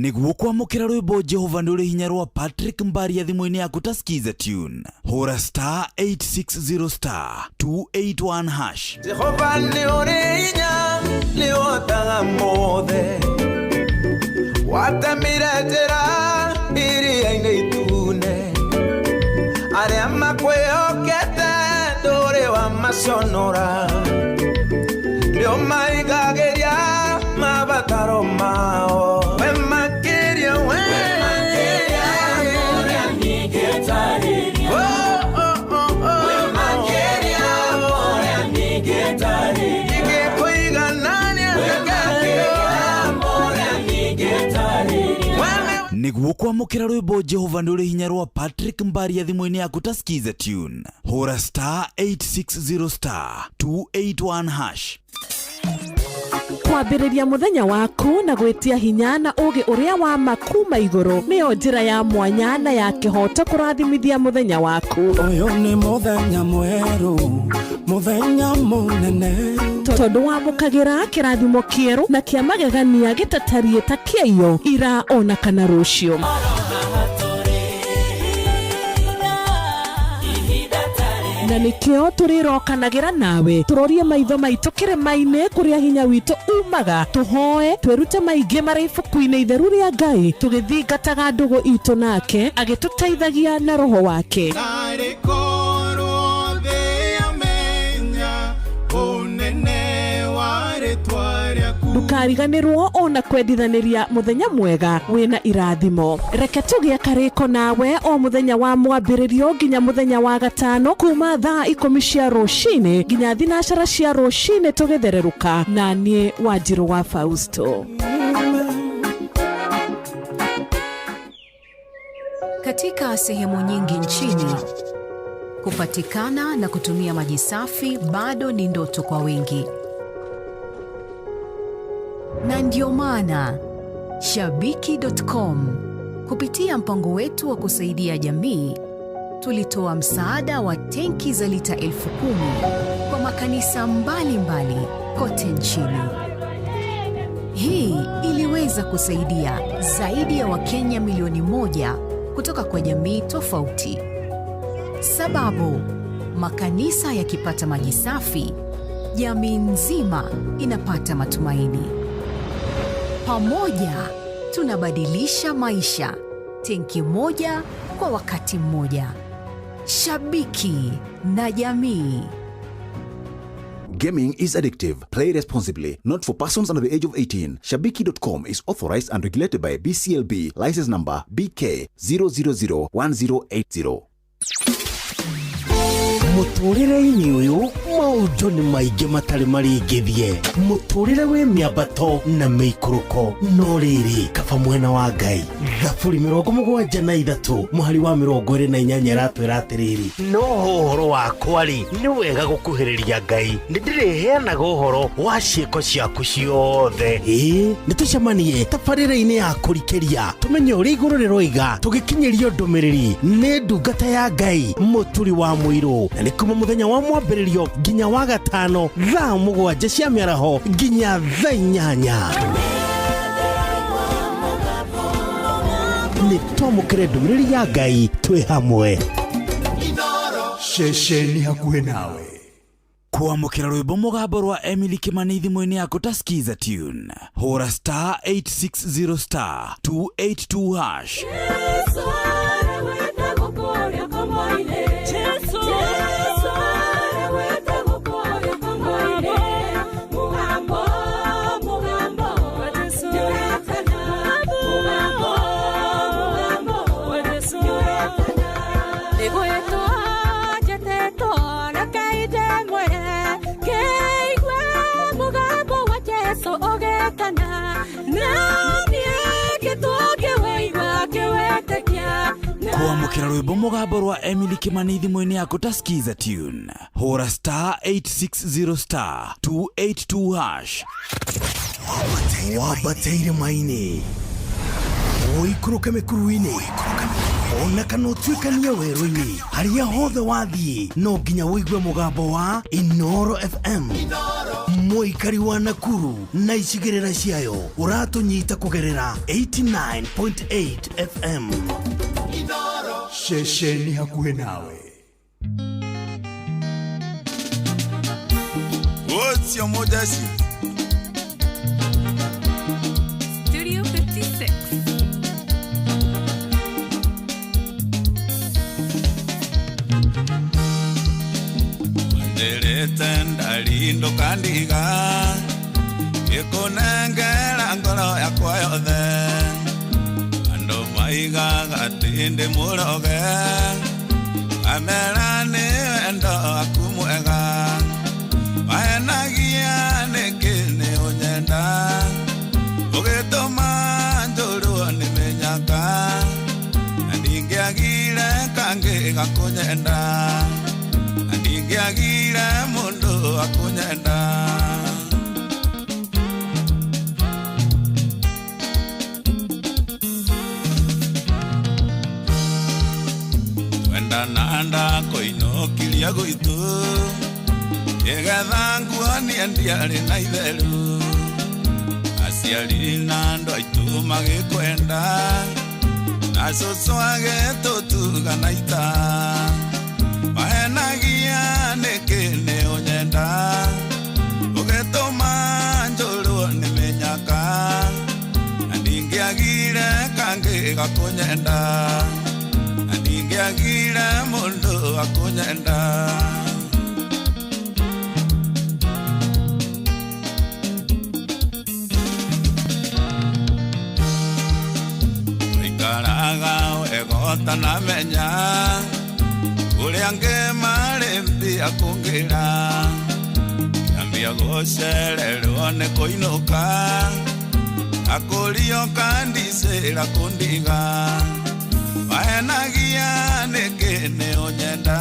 Nĩguo kwamũkĩra rwĩmbo Jehova nĩ ũrĩ hinya rwa Patrick Mbaria thimũ-inĩ yaku ta Skiza tune, hũra star 860 star 281 hash. Jehova nĩ ũrĩ hinya nĩ ũhotaga mothe watemire njĩra iria-inĩ itune arĩa makwĩhokete ndũrĩ wamaconora nĩ ũmaigagĩria mabataro mao we makĩria we Oh, oh, oh, oh. Ingĩkũiganania Nĩguo kwamũkĩra rwĩmbo Jehova nĩ ũrĩ hinya rwa Patrick Mbaria thimũ-inĩ yaku ta Skiza tune, hũra star 860 star 281 hash. Kwambĩrĩria mũthenya waku na gwĩtia hinya na ũũgĩ ũrĩa wa ma kuma igũrũ nĩyo njĩra ya mwanya na ya kĩhooto kũrathimithia mũthenya waku. Ũyũ nĩ mũthenya mwerũ, mũthenya mũnene. Tondũ wamũkagĩra kĩrathimo kĩerũ na kĩa magegania gĩtatariĩ ta kĩaiyo ira ona kana rũciũ. Na nĩkĩo tũrĩrokanagĩra nawe tũrorie maitho maitũ kĩrĩma-inĩ kũrĩa hinya witũ umaga, tũhoe twĩrute maingĩ marĩ ibuku-inĩ itheru rĩa Ngai, tũgĩthingataga ndũgũ itũ nake agĩtũteithagia na roho wake. Narĩ korwo thĩ yamenya ũnene wa rĩtwa rĩaku. Ndũkariganĩrwo ona kwendithanĩria mũthenya mwega wĩna irathimo. Reke tũgĩe karĩko nawe o mũthenya wa mwambĩrĩrio nginya mũthenya wa gatano kuma thaa 10 cia rũcinĩ nginya 9 cia rũcinĩ tũgĩthererũka na niĩ Wanjirũ wa Fausto. Katika sehemu nyingi nchini, kupatikana na kutumia maji safi bado ni ndoto kwa wengi. Na ndio maana Shabiki.com kupitia mpango wetu wa kusaidia jamii tulitoa msaada wa tenki za lita 10,000 kwa makanisa mbalimbali kote nchini. Hii iliweza kusaidia zaidi ya Wakenya milioni 1 kutoka kwa jamii tofauti. Sababu, makanisa yakipata maji safi, jamii nzima inapata matumaini. Pamoja tunabadilisha maisha, tenki moja kwa wakati mmoja. Shabiki na jamii. Gaming is addictive. Play responsibly. Not for persons under the age of 18. Shabiki.com is authorized and regulated by BCLB. License number BK 0001080. Mũtũrĩre-inĩ ũyũ maũndũ nĩ maingĩ matarĩ marĩngĩthie, mũtũrĩre wĩ mĩambato na mĩikũrũko, no rĩrĩ kaba mwena wa Ngai. Thaburi 73 mũhari wa 28 ĩratwĩra atĩrĩrĩ, no ũhoro wakwa rĩ, nĩ wega gũkuhĩrĩria Ngai, nĩ ndĩrĩheanaga ũhoro wa ciĩko ciaku ciothe. Ĩĩ, nĩ tũcemanie tabarĩra-inĩ ya kũrikĩria tũmenye ũrĩa igũrũ rĩroiga, tũgĩkinyĩrio ndũmĩrĩri nĩ ndungata ya Ngai mũturi wa mũirũ, na nĩ kuma mũthenya wa mwambĩrĩrio nginya wa gatano thaa 7 cia mĩaraho nginya thaa 8. Nĩ twamũkĩre ndũmĩrĩri ya Ngai twĩ hamwe. Ceceni hakuhĩ nawe. Kwamũkĩra rwĩmbo mũgambo rwa Emily Kimani thimũ-inĩ yaku ta Skiza tune, hũra star 860 star 282 hash. Kwamũkĩra rwĩmbo mũgambo rwa Emily Kimani thimũ-inĩ yaku ta Skiza tune, hũra star 860 star 282 hash. Wambate irĩma-inĩ, ũikũrũke mĩkuru-inĩ, Ona kana ũtuĩkanie werũ-inĩ, harĩa hothe wathiĩ no nginya ũigue mũgambo wa Inoro FM. Mũikari wa Nakuru na icigĩrĩra ciayo ũratũnyita kũgerera 89.8 FM. Ceceni hakuhĩ nawe. What's your modesty? Studio 56. Wanderete ndalindo kandiga Ikunengera ngoro yakwa yothe Andũ maigaga atĩ ndĩ mũroge Amera nĩ wendo waku mwega Wahenagia nĩkĩ nĩ ũnyenda Ũgĩtũma njũrwo nĩ mĩnyaka Na ndingĩagire kangĩ gakũnyenda Na ndingĩagire mũndũ akũnyenda. Twendana ndakoinũkiria gwitũ Nĩgetha nguonie ndiarĩ na itheru Aciari na andũ aitũ magĩkwenda Na cũcũ agĩtũtuga na ita Wahenagia nĩkĩ nĩ ũnyenda Ũgĩtũma njũrwo nĩ mĩnyaka Na ndingĩagire kangĩ gakũnyenda Na ndingĩagire mũndũ akũnyenda. Ikaraga wega ũtanamenya ũrĩa angĩ marĩ mbia kũngĩra Kĩambia gũcererwo nĩ kũinũka Akũrio kandicĩra kũndiga Wahenagia nĩkĩ nĩ ũnyenda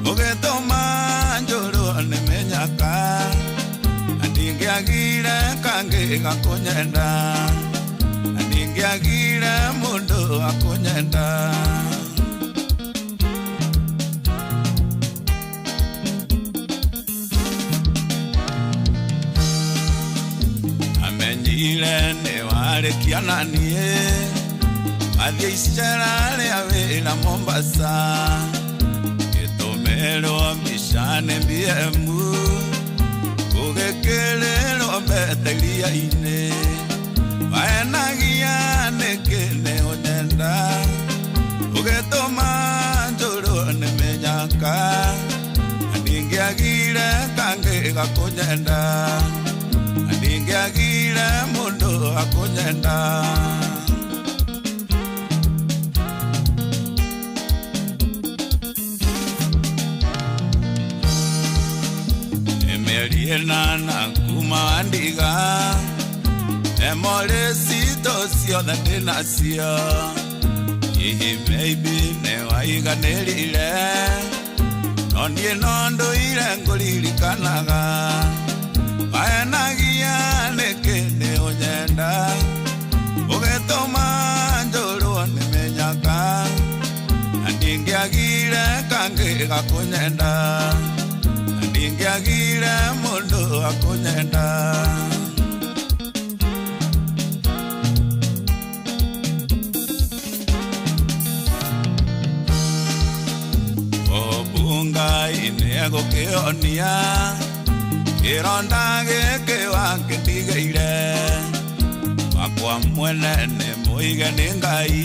Ũgĩtũma njũrwo nĩ mĩnyaka Na ndingĩagire kangĩ gakũnyenda Na ndingĩagire mũndũ akũnyenda. Amenyire nĩ warĩkia na niĩ Athiĩ icera rĩa wĩra Mombasa Gĩtũmĩrwo mbica nĩ BM Ũgĩkĩrĩrwo mbete iria-inĩ Wahenagia nĩkĩ nĩ ũnyenda Ũgĩtũma njũrwo nĩ mĩnyaka Na ndingĩagire kangĩ gakũnyenda Na ndingĩagire mũndũ akũnyenda. Mĩeri ĩnana kuma wandiga Emorĩ citũ ciothe ndĩnacio Hihi maybe nĩ waiganĩrire No niĩ no ndũire ngũririkanaga Wahenagia nĩkĩ nĩ ũnyenda Ũgĩtũma njũrwo nĩ mĩnyaka Na ndingĩagire kangĩ gakũnyenda Na ndingĩagire mũndũ akũnyenda. Obungai nĩegũkĩonia Kĩronda gĩkĩ wakĩndigĩire Wakwa mwene nĩ mũige nĩ Ngai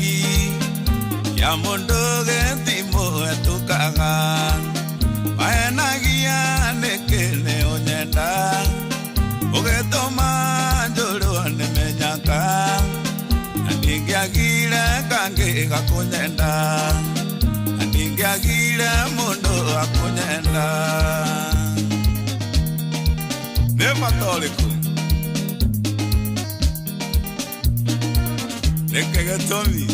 Kĩa mũndũ gĩtimũhetũkaga Wahenagia nĩkĩ nĩ ũnyenda Ũgĩtũma njũrwo nĩ mĩnyaka Na ndingĩagire kangĩ gakũnyenda Na ndingĩagire mũndũ akũnyenda. Nĩ bata ũrĩkũ Nĩkĩ gĩtũmi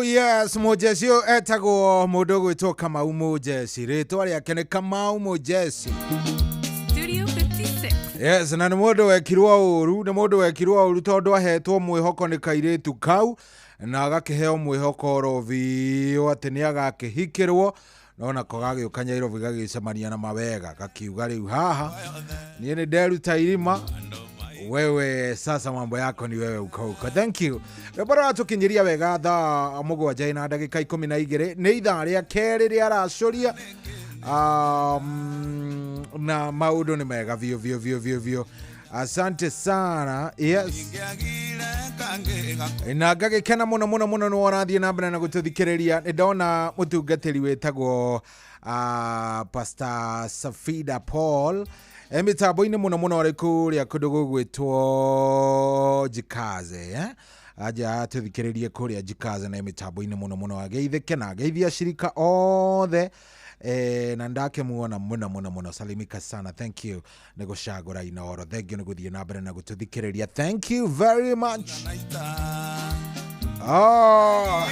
Yes, mũjeci ũyũ etagwo mũndũ ũgwĩtwo Kamau Mũjeci, rĩtwa rĩake nĩ Kamau Mũjeci. Studio 56. Yes, na nĩ mũndũ wekirwo ũru, nĩ mũndũ wekirwo ũru tondũ ahetwo mwĩhoko nĩ kairĩtu kau na agakĩheo mwĩhoko oro biũ atĩ nĩ agakĩhikĩrwo, no nako gagĩũka Nyairobi gagĩcemania na mawega, gakiuga rĩu haha niĩ nĩ nderuta irima, wewe sasa mambo yako ni wewe uko huko. Thank you. Rwĩmbo rũratũkinyĩria wega thaa 7 na ndagĩka 12, nĩ ithaa rĩa kerĩ rĩa racũria. Na maũndũ nĩ mega biũ biũ biũ biũ biũ. Asante sana. Yes, na ngagĩkena mũno mũno mũno nĩ warathiĩ na mbere na gũtũthikĩrĩria. Nĩ ndona mũtungatĩri wĩtagwo Pastor Safida Paul e mĩtambo-inĩ mũno mũno arĩ kũrĩa kũndũ gũgwĩtwo Jikaze, eh? Aja atũthikĩrĩrie kũrĩa Jikaze na e mĩtambo-inĩ mũno mũno, ageithĩke na ageithie acirika othe, na ndakemuona mũno mũno mũno. Salimika sana, thank you nĩ gũcagũra Inoro, thank you nĩ gũthiĩ na mbere na gũtũthikĩrĩria, thank you very much. Oh,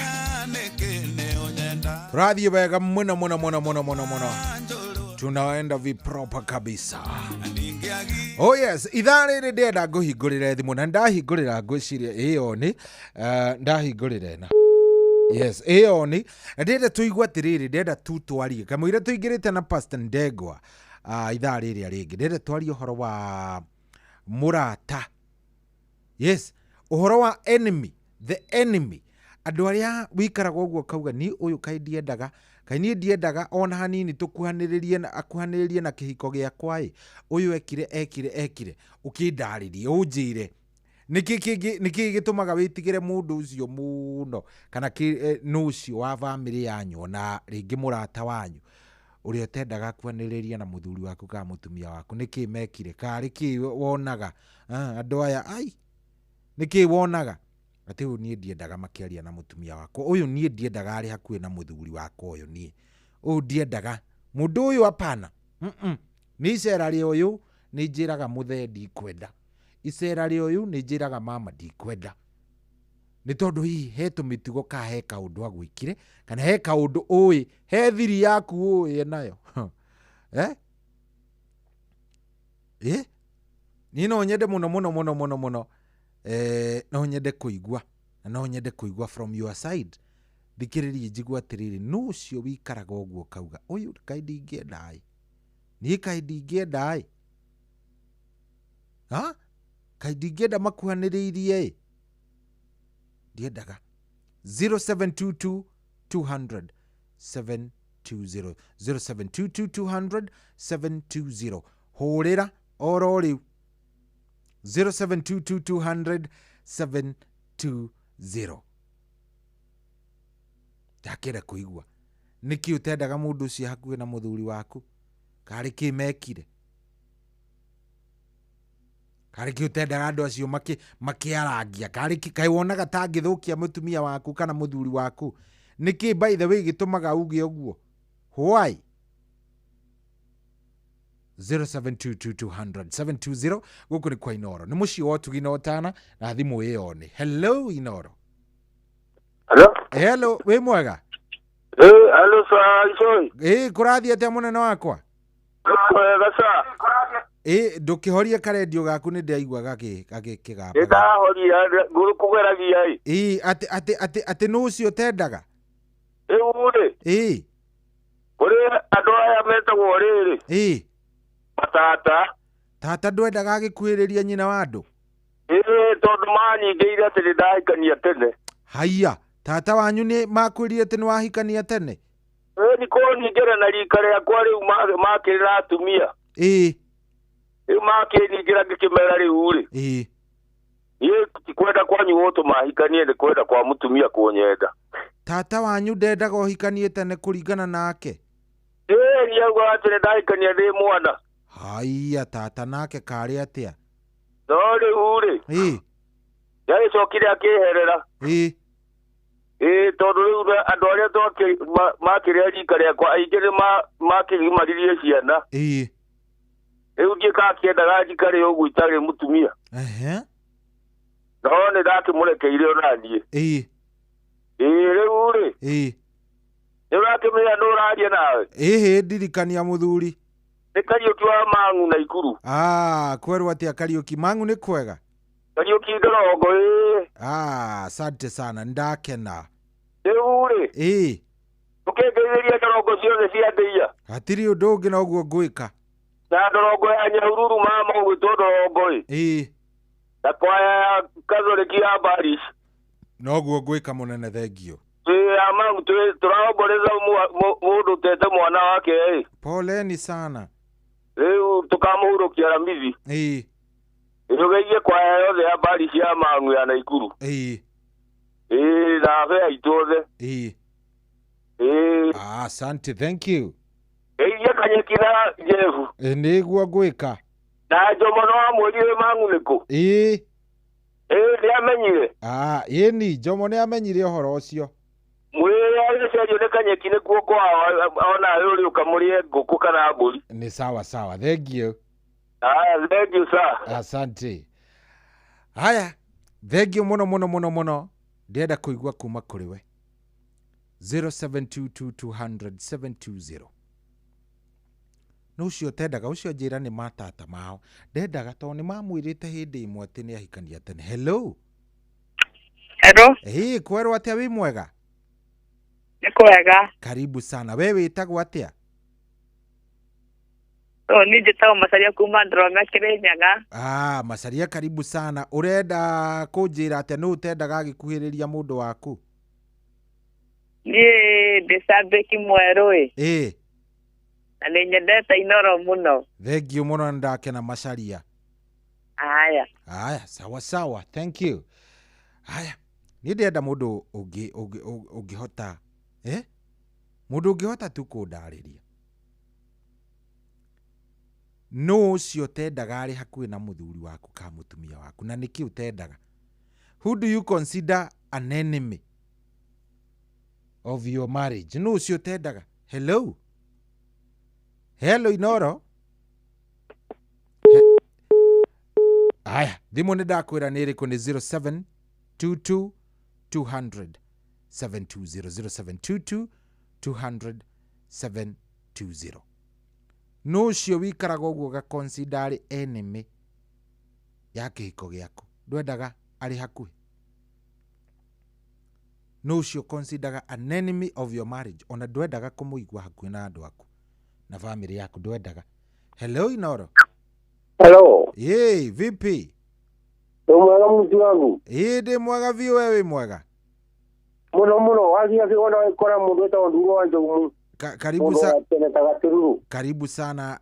tũrathiĩ wega mũno mũno mũno mũno mũno mũno, tunaenda viproper kabisa. Oh yes, ithaa rĩrĩ ndĩrenda ngũhingũrĩre thimũ, na ndahingũrĩra ngwĩciria ĩyo nĩ ndahingũrĩre na yes ĩyo nĩ na ndĩrenda tũigue atĩrĩrĩ, ndĩrenda tu twarie kamũira tũingĩrĩte na Pastor Ndegwa ithaa rĩrĩa rĩngĩ, ndĩrenda twarie ũhoro wa mũrata. Yes, ũhoro wa enemy, the enemy, andũ arĩa wĩikaraga ũguo kauga ni ũyũ kaĩ ndiendaga, kaĩ niĩ ndiendaga ona hanini tũkuhanĩrĩrie na akuhanĩrĩrie na kĩhiko gĩakwa ĩ, ũyũ ekire ekire ekire, ũkĩndarĩrie ũnjĩre nĩkĩ kĩngĩ, nĩkĩ gĩtũmaga wĩtigĩre mũndũ ũcio mũno, kana nũ ũcio wa bamĩrĩ yanyu, ona rĩngĩ mũrata wanyu ũrĩa ũtendaga kuanĩrĩria na mũthuri waku kana mũtumia waku, nĩkĩ mekire, karĩ kĩ wonaga andũ aya ai, nĩkĩ wonaga atĩ ũyũ niĩ ndiendaga makĩaria na mũtumia wakwa, ũyũ niĩ ndiendaga arĩ hakuhĩ na mũthuri wakwa, ũyũ niĩ ũyũ ndiendaga mũndũ ũyũ, hapana. Nĩ icera rĩa ũyũ nĩ njĩraga mũthee ndikwenda, icera rĩa ũyũ nĩ njĩraga mama ndikwenda, nĩ tondũ hihi he tũmĩtugo ka he kaũndũ agwĩkire, kana he kaũndũ ũĩ, he thiri yaku ũĩ nayo. Eh? Eh? Niĩ no nyende mũno mũno mũno mũno mũno, no nyende kũigua, na no nyende kũigua from your side, thikĩrĩrie njigue atĩrĩrĩ, nũ ũcio wĩikaraga ũguo kauga ũyũ kaĩ ndingĩenda ĩ, niĩ kaĩ ndingĩenda ĩ, ha kaĩ ndingĩenda makuhanĩrĩirie ĩ, ndiendaga. 0722 200 720, 0722 200 720, hũrĩra oro rĩu 0722 200 720. Ndakĩenda kũigua nĩkĩ ũtendaga mũndũ ũcio hakuhĩ na mũthuri waku, karĩ kĩ mekire, karĩ kĩ ũtendaga andũ acio makĩarangia, karĩ kĩ kaĩ wonaga ta angĩthũkia mũtumia waku kana mũthuri waku, nĩkĩ by the way gĩtũmaga uge ũguo, why? 0722 200 720, gũkũ nĩ kwa Inoro, nĩ mũciĩ wa ũtugi na ũtana, na thimũ ĩyo nĩ hello Inoro. Hello? Hello, wĩ mwega? Hello sir, Isoi. Kũrathiĩ atĩa mũnene wakwa? Wega sir. Ndũkĩhorie karendio gaku nĩ ndĩraigua gagĩkĩgamba. Nĩ ndahoria ngũkũgeragia ĩ. Atĩ atĩ atĩ atĩ nũ ũcio ũtendaga? Rĩu rĩ. Kũrĩ andũ aya metagwo rĩrĩ. Tata. Tata ndwendaga agĩkuhĩrĩria nyina wa andũ? Tondũ manyingĩire atĩ nĩ ndahikania tene. Haiya, tata wanyu nĩ makwĩrire atĩ nĩ wahikania tene? Nĩ kũnyingĩra na rika rĩakwa rĩu makĩrĩra atumia. Rĩu makĩnyingĩra ngĩkĩmera rĩu rĩ. Niĩ ti kwenda kwanyu gũtũma hikanie, nĩ kwenda kwa mũtumia kũnyenda. Tata wanyu ndendaga ũhikanie tene kũringana nake? Nĩ augaga atĩ nĩ ndahikania ndĩ mwana. Haiya, tata nake karĩ atĩa? No rĩu rĩ. Nĩagĩcokire akĩherera. Tondũ rĩu andũ arĩa makĩrĩa rika rĩakwa aingĩ nĩ makĩgimaririe ciana. Rĩu ndiĩ kana kĩendaga njikare ũguo itarĩ mũtumia. No nĩ ndakĩmũrekeire ona niĩ. Ĩĩ rĩu rĩ. Ĩĩ. Nĩ ũrakĩmenya nũ ũraria nawe? Ĩhĩ ndirikania mũthuri. Nĩ Kariũki wa Mang'u na Ikuru. Ah, kwerwo atĩa Kariũki? Mang'u nĩ kwega? Kariũki Ndorongo ĩĩ. Ah, asante sana, ndakena. Rĩu rĩ. Ĩĩ. Ũkĩngeithĩria ndorongo ciothe cia ndĩia. Hatirĩ ũndũ ũngĩ noguo ngwĩka. Na ndorongo ya Nyahururu mama ũgwĩtwo ndorongo ĩ. Ĩĩ. Na kwaya ya Katholiki ya Paris. Noguo ngwĩka mũnene, thengio. Ĩĩ ya Mang'u tũraomboreza mũndũ ũtete mwana wake ĩ. Poleni sana. Rĩu tũkamũhurũkia Ramithi. Ĩĩ. Ĩrũgeithie kwaya yothe ya Paris ya Mang'u ya Naikuru. Ĩĩ. Ĩĩ na abe aitũ othe. Ĩĩ. Ĩĩ. Ah, asante, thank you. Geithia Kanyeki na Jefu. Ĩ nĩguo ngwĩka. Na Njomo no amwĩrire Mang'u nĩkũ? Ĩĩ. Ĩĩ nĩamenyire. Ah, ĩni Njomo nĩamenyire ũhoro ũcio. Mwĩre agĩcerio nĩ Kanyeki nĩkuo kwao ona ũrĩũka mũrĩe ngũkũ kana mbũri. Nĩ sawa sawa, thank you. Ah, thank you sir. Asante. Haya, thank you mũno mũno mũno mũno. Ndĩrenda kũigua kuma kũrĩ we. 0722200720. Nũ ũcio ũtendaga ũcio njĩra nĩ matata mao. Ndendaga tondũ nĩ mamwĩrĩte hĩndĩ ĩmwe atĩ nĩ ahikania tene. Hello. Hello. Ĩĩ, kwerwo atĩa wĩ mwega? Nĩ kwega. Karibu sana. We wĩtagwo atĩa? Oh, niĩ njĩtagwo Macaria kuma Ndoroma Kĩrĩnyaga. Ah, Macaria karibu sana. Ũrenda kũnjĩra atĩa nũ ũtendaga agĩkuhĩrĩria mũndũ waku? Niĩ ndĩ cambĩki mwerũ ĩ. Ĩĩ. Na nĩ nyendete Inoro mũno. Thank you mũno nĩ ndakena Macaria. Haya. Haya, sawa sawa. Thank you. Haya, niĩ ndĩrenda mũndũ ũngĩhota eh? Mũndũ ũngĩhota tu kũndarĩria. Nũ ũcio ũtendaga arĩ hakuhĩ na mũthuri waku kana mũtumia waku na nĩkĩ ũtendaga? Who do you consider an enemy of your marriage? Nũ ũcio ũtendaga? Hello. Hello Inoro. Haya, thimũ nĩ ndakwĩra nĩ ĩrĩkũ nĩ 0722 200 720 0722 200 720. Nũ ũcio wĩikaraga ũguo ũgaconsider arĩ enemy ya kĩhiko gĩaku ndwendaga arĩ hakuhĩ? Nũ ũcio consideraga an enemy of your marriage ona ndwendaga kũmũigua hakuhĩ na andũ aku na family yaku ndwendaga? Hello Inoro. Hello. Ĩĩ, vipi? Nĩ mwega mtu wangu. Ĩĩ ndĩ mwega biũ, we wĩ mwega? Mũno mũno wathiĩ kĩgona wĩkora mũndũ wĩtagwo Nduro wa Njogu. Karibu sa karibu sana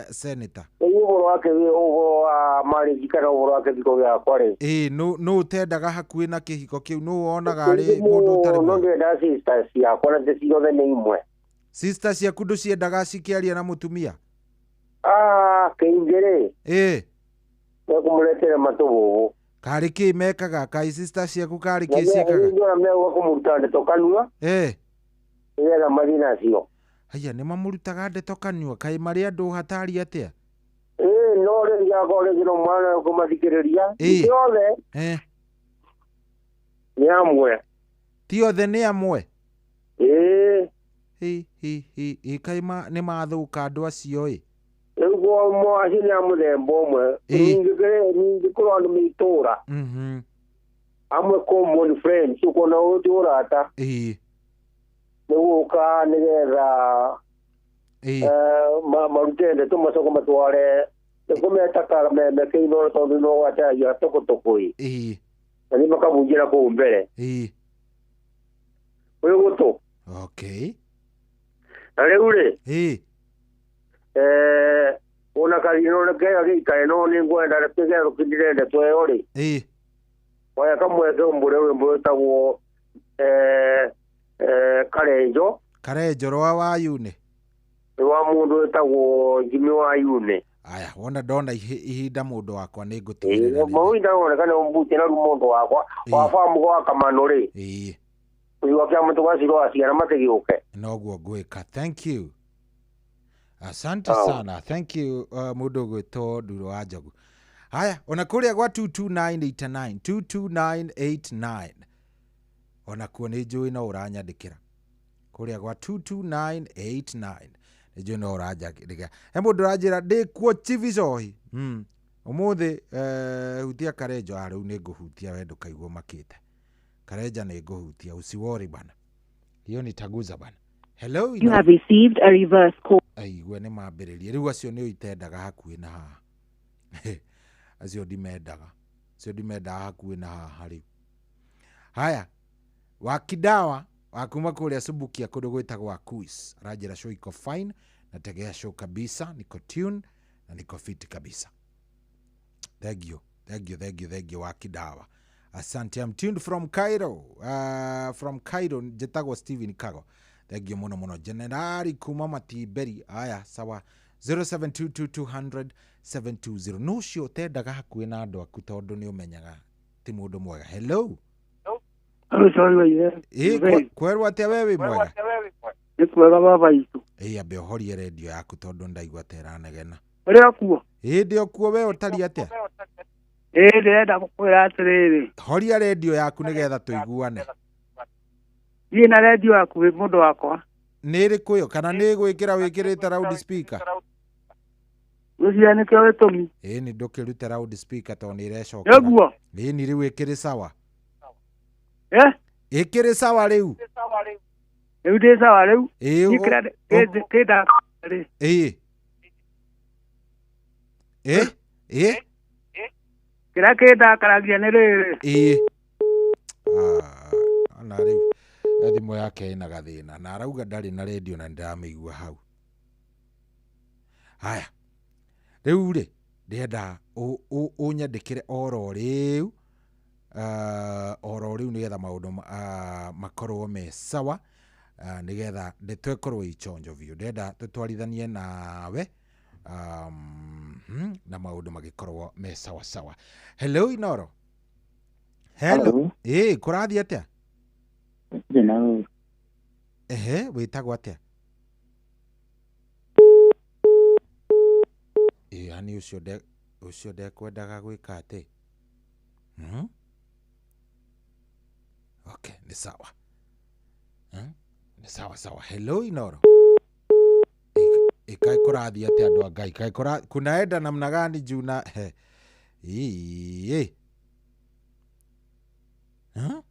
senator. Ĩĩ ũhoro wake ũhoro wa marriage kana ũhoro wa kĩhiko gĩakwa rĩ. Ĩĩ nũ ũtendaga hakuhĩ na kĩhiko kĩu nũ wonaga arĩ mũndũ ũtarĩ mwega? No ndĩrenda sisters ciakwa na ti ciothe nĩ imwe. Sisters ciaku ndũciendaga cikĩaria na mũtumia? Ah, kĩingĩ rĩ. Ĩĩ. Mekũmũretera matũbũbũ. Karĩ kĩ mekaga? Kaĩ sisters ciaku karĩ kĩ ciĩkaga? Nĩ megũka kũmũruta ndeto kanua. Ĩĩ. Nĩgetha mathiĩ nacio. Haya, nĩ mamũrutaga ndeto kanua? Kaĩ marĩ andũ hatari atĩa? Ĩĩ no rĩngĩ akorwo rĩngĩ no mwana kũmathikĩrĩria. Ti othe. Nĩ amwe. Ti othe nĩ amwe? Ĩĩ. Hi hi hi kaĩ nĩ mathũka andũ acio ĩ. Rĩu mo acio nĩ a mũthemba ũmwe. Ningĩ kũrĩ andũ me itũũra. Amwe common friends ũkona ũyũ ti ũrata. Ĩĩ. Nĩgũka nĩgetha marute ndeto macoke matware nĩkuo meta kameme kĩinoro tondũ no gwataragia tũkũtũkũ ĩ. Ĩĩ. Na nĩ makabunjĩra kũu mbere. Ĩĩ. Ũyũ gũtũ. Okay. Na rĩu rĩ. Ĩĩ. Ona karino kega gĩikare no nĩ ngwenda kĩgero kĩndire ndeto ĩyo rĩ. Ĩĩ. Oya kamweke ũmbũre rwĩmbo rwĩtagwo Karenjo. Karenjo rwa Wayune. Rwa mũndũ wĩtagwo Jimmy Wayune. Aya, wona ndona ihinda mũndũ wakwa nĩ ngũtigĩrĩra. Mawinda woneka nĩ ũmbutie na rĩu mũndũ wakwa wa bamu gwa Kamano rĩ. Ĩĩ. Ũyũ kĩa mũtũ wa ciana matigĩũke. Noguo ngwĩka. Thank you. Asante sana. Thank you mũndũ ũgwĩtwo Nduro wa Njogu. Haya, ona kũrĩa gwa 22989 22989. Onakuo nĩ njũĩ no ũranyandĩkĩra kũrĩa gwa 22989, nĩ njũĩ no ũranjandĩkĩra. He mũndũ ũranjĩra ndĩkuo Chivicohi. Ũmũthĩ hutia Karenjo. Rĩu nĩ ngũhutia, we ndũkaigua makĩte Karenja, nĩ ngũhutia, usiwori bana, hiyo nitaguza bana. Hello. You have received a reverse call. Aigue nĩ mambĩrĩrie rĩu, acio nĩ itendaga hakuhĩ na haha, acio ndimendaga, acio ndimendaga hakuhĩ na haha rĩu. Haya, Wakidawa wakuma kũrĩa Subukia kũndũ gwĩtagwo Akuis aranjĩra show iko fine, nategea show kabisa, niko tune na niko fit kabisa. Thank you, thank you, thank you, thank you Wakidawa, asante. I'm tuned from Cairo, from Cairo, njĩtagwo Steven Kago, thank you mũno mũno. Generali kuma Matiberi, aya sawa, 0722 200 720. No ũcio ũtendaga hakuhĩ na andũ aku tondũ nĩ ũmenyaga ti mũndũ mwega. Hello. Hello, sorry, wa Ĩ, kwerwo atĩa? We wĩ mwega? Nĩ kwega baba itũ. Ĩ, ambe ũhorie redio yaku tondũ ndaigua ta ĩranegena. Ũrĩ o kuo? Ĩ, ndĩ o kuo, we ũtariĩ atĩa? Ĩ, ndĩrenda gũkwĩra atĩrĩrĩ. Horia redio yaku nĩgetha tũiguane. Niĩ na redio hakuhĩ mũndũ wakwa. Nĩ ĩrĩkũ ĩyo, kana nĩ gwĩkĩra wĩkĩrĩte loud speaker? Ngwĩciria nĩkĩo gĩtũmi. Ĩ, nĩ ndũkĩrute loud speaker tondũ nĩ ĩrecokera. Nĩguo. Ĩ, nĩ rĩu ĩkĩrĩ sawa. Eh? Ĩkĩrĩ sawa rĩu. Rĩu ndĩ sawa rĩu. Ĩ, Niĩ kĩrĩa kĩnda rĩ. Ĩ ĩ ĩ. Kĩrĩa kĩndakaragia nĩ rĩrĩ. Ĩ, ona rĩu thimũ yake ĩna gathĩna na arauga ndarĩ na redio na nĩndĩramĩigua hau. Haya, rĩu rĩ, ndĩrenda ũnyandĩkĩre oro rĩu, oro rĩu, nĩgetha maũndũ makorwo me sawa, nĩgetha ndeto ĩkorwo ĩ chonjo biũ. Ndĩrenda tũtwarithanie nawe na maũndũ magĩkorwo me sawa sawa. Hello Inoro. Hello. Hello. Ĩ, kũrathiĩ atĩa? Ndĩ na ũru. Ehe, wĩtagwo atĩa? Ĩ, yani ũcio nde ũcio ndekwendaga gwĩka atĩ. Okay, nĩ sawa. Nĩ sawa sawa. Hello Inoro. Ĩkaĩ kũrathiĩ atĩa andũ a Ngai? Kaĩ kunaenda namna gani juu na he. Ĩ. Huh?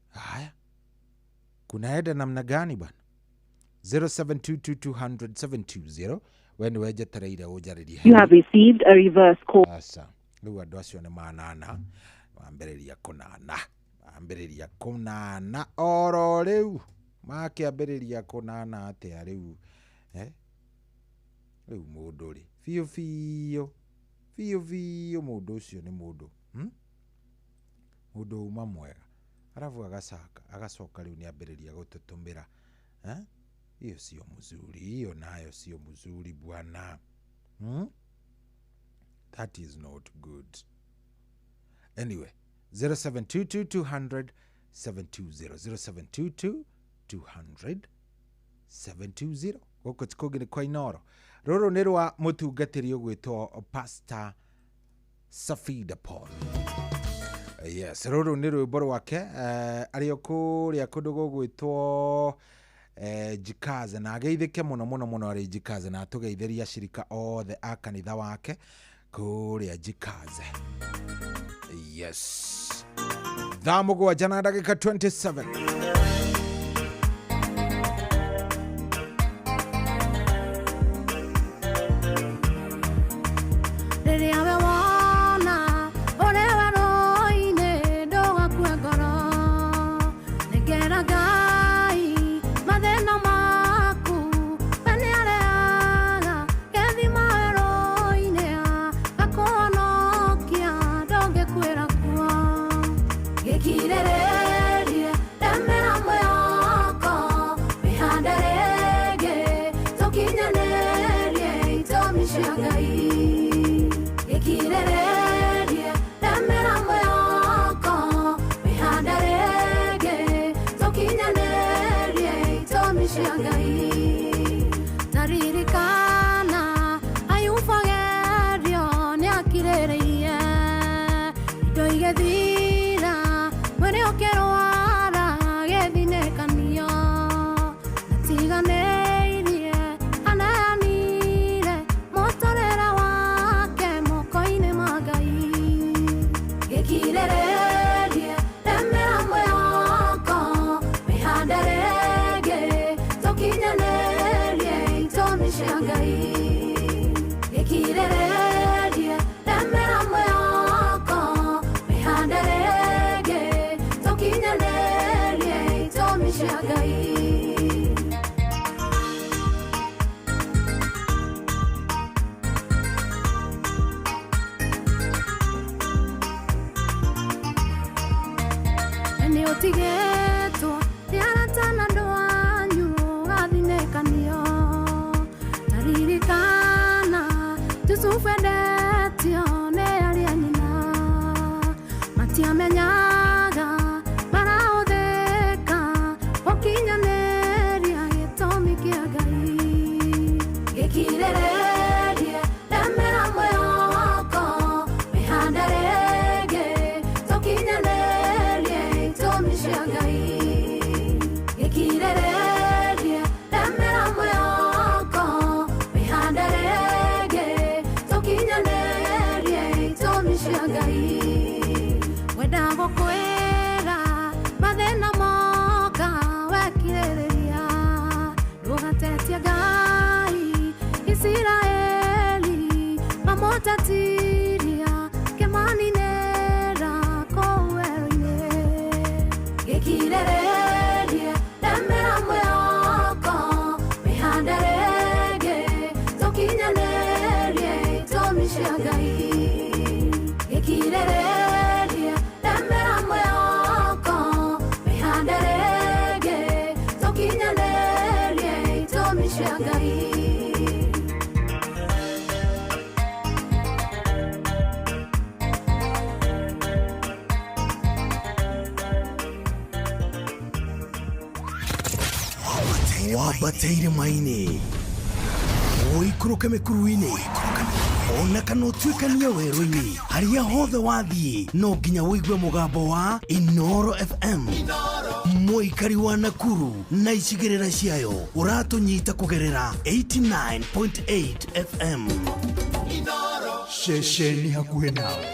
Haya. Kunaenda namna gani bana? 0722 200 720, we nĩwe njetereire ũnjarĩrie. You have received a reverse call. Aca, rĩu andũ acio nĩ manana, mambĩrĩria kũnana, mambĩrĩria kũnana oro rĩu, makĩambĩrĩria kũnana atĩa rĩu, eh? Rĩu mũndũ rĩ biũ biũ biũ biũ, mũndũ ũcio nĩ mũndũ, Mũndũ uma mwega, arabu agacaka agacoka rĩu nĩambĩrĩria gũtũtũmĩra, eh? Hiyo sio mzuri, hiyo nayo sio mzuri bwana, That is not good. Anyway, 0722 200 720, 0722 200 720, gũkũ ti kũngĩ nĩ kwa Inoro. Rũrũ nĩ rwa mũtungatĩri ũgwĩtwo Pastor Safida Paul. Yes, rũrũ nĩ rwĩmbo rwake, arĩ o kũrĩa kũndũ gũgwĩtwo Jikaze, na ageithĩke mũno mũno mũno arĩ Jikaze, na atũgeithĩrie acirika othe a kanitha wake kũrĩa Jikaze. Yes, thaa 7 na ndagĩka 27. Rĩrĩa we wona ũrĩ werũ-inĩ, ndũgakue ngoro, nengera Ngai mathĩna maku, we nĩareaga gĩthima werũ-inĩ, akũhonokia, ndũngĩkuĩra kuo. Gĩkirĩrĩrie, remera mwĩhoko, wĩhande rĩngĩ, tũkinyanĩrie itũmi cia Ngai. Gĩkirĩrĩrie, remera mwĩhoko, wĩhande rĩngĩ, tũkinyanĩrie itũmi cia Ngai. Taririkana Ayubu agerio, nĩakirĩrĩirie indo igĩthira, mwĩrĩ ũkĩrũa. Ũtigĩtwo nĩ arata na andũ anyu ũgathinĩkanio. Ta ririkana Jusufu endetio nĩ arĩa nyina. Matiamenyaga marahũthĩka gũkinyanĩria gĩtũmi kĩa Ngai. Gĩkirĩrĩrie remera mwĩhoko, wĩhande rĩngĩ tũkinyanĩrie itũmi cia Ngai. Gĩkirĩrĩrie remera mwĩhoko, wĩhande rĩngĩ tũkinyanĩrie itũmi cia Ngai. Wenda gũkwĩra mathĩna moka wekirĩrĩria, ndũgatetie Ngai. Isiraeli mamũtetiria kĩmaninĩra kũu werũ-inĩ. Gĩkirĩrĩrie remera mwĩhoko, wĩhande rĩngĩ tũkinyanĩrie itũmi cia Ngai. Gĩkirĩrĩrie remera mwĩhoko, wĩhande rĩngĩ tũkinyanĩrie itũmi cia Ngai. Wambate irĩma-inĩ, ũikũrũke mĩkuru-inĩ, ona kana ũtuĩkanie werũ-inĩ, harĩa hothe wathiĩ no nginya ũigue mũgambo wa Inoro FM. Mũikari wa Nakuru na icigĩrĩra ciayo ũratũnyita kũgerera 89.8 FM. Ceceni hakuhĩ nawe.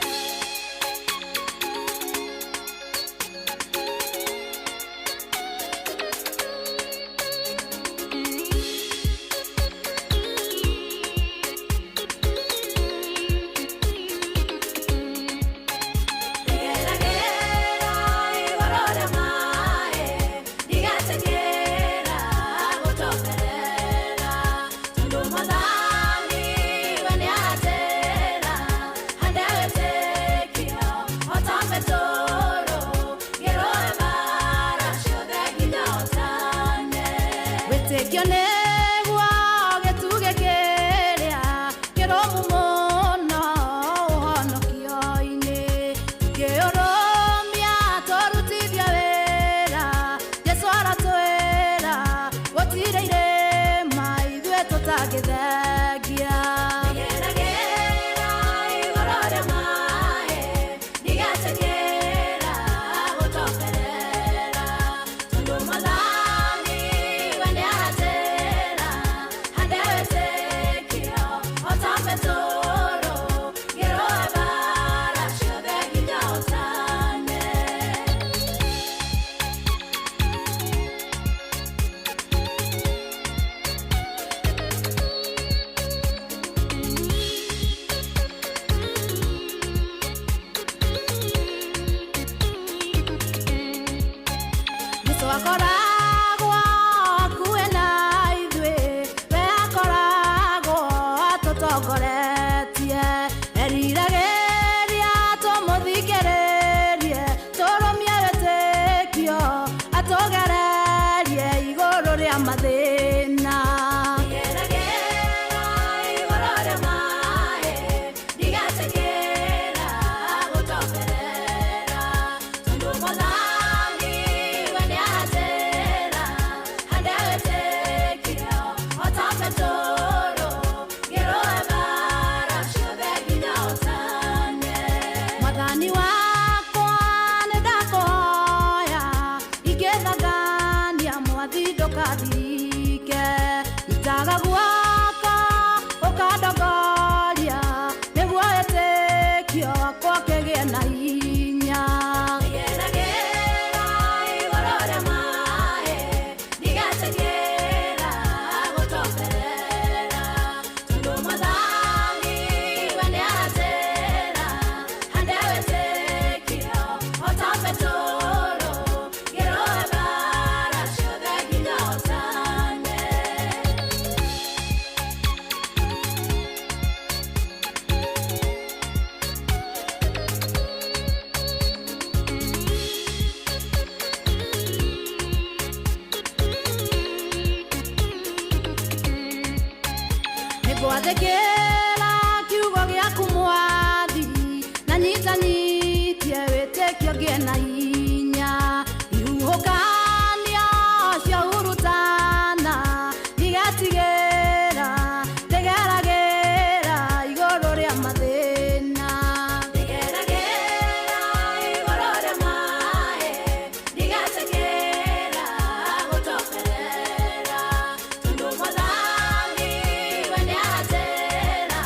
Geragera igũrũ rĩa maĩ, ndigatigĩra gũtoberera, tondũ Mwathani we nĩaratĩra, hande wĩtĩkio o ta Petero, ngĩrũe mbaara ciothe nginya hotane. Wĩtĩkio nĩguo gĩtugĩ kĩrĩa kĩrũmu mũno ũhonokio-inĩ. Tũkĩũrũmia tũrutithie wĩra, Jesũ aratwĩra gũtirĩ irĩma ithuĩ tũtangĩthengia. Geragera igũrũ rĩa maĩ, ndigatigĩra gũtoberera, tondũ Mwathani we nĩaratĩra, hande wĩtĩkio o ta Petero, ngĩrũe mbaara ciothe nginya hotane. Jesũ akoragwo hakuhĩ na ithuĩ, we akoragwo atũtongoretie. Eriragĩria tũmũthikĩrĩrie, tũrũmie wĩtĩkio, atũgererie igũrũ rĩa mathĩna. Geragera igũrũ rĩa maĩ, ndigatigĩra gũtoberera, tondũ Mwathani we nĩaratĩra, Njathĩkĩra kiugo gĩaku mwathi na nyitanyitie wĩtĩkio ngĩe na hinya ihuhũkanio ciahurutana ndigetigĩra ndĩgeragĩra igũrũ rĩa mathĩna ndĩgeragĩra igũrũ rĩa maĩ ndigetigĩra gũtokerera tondũ mwathani we nĩaratera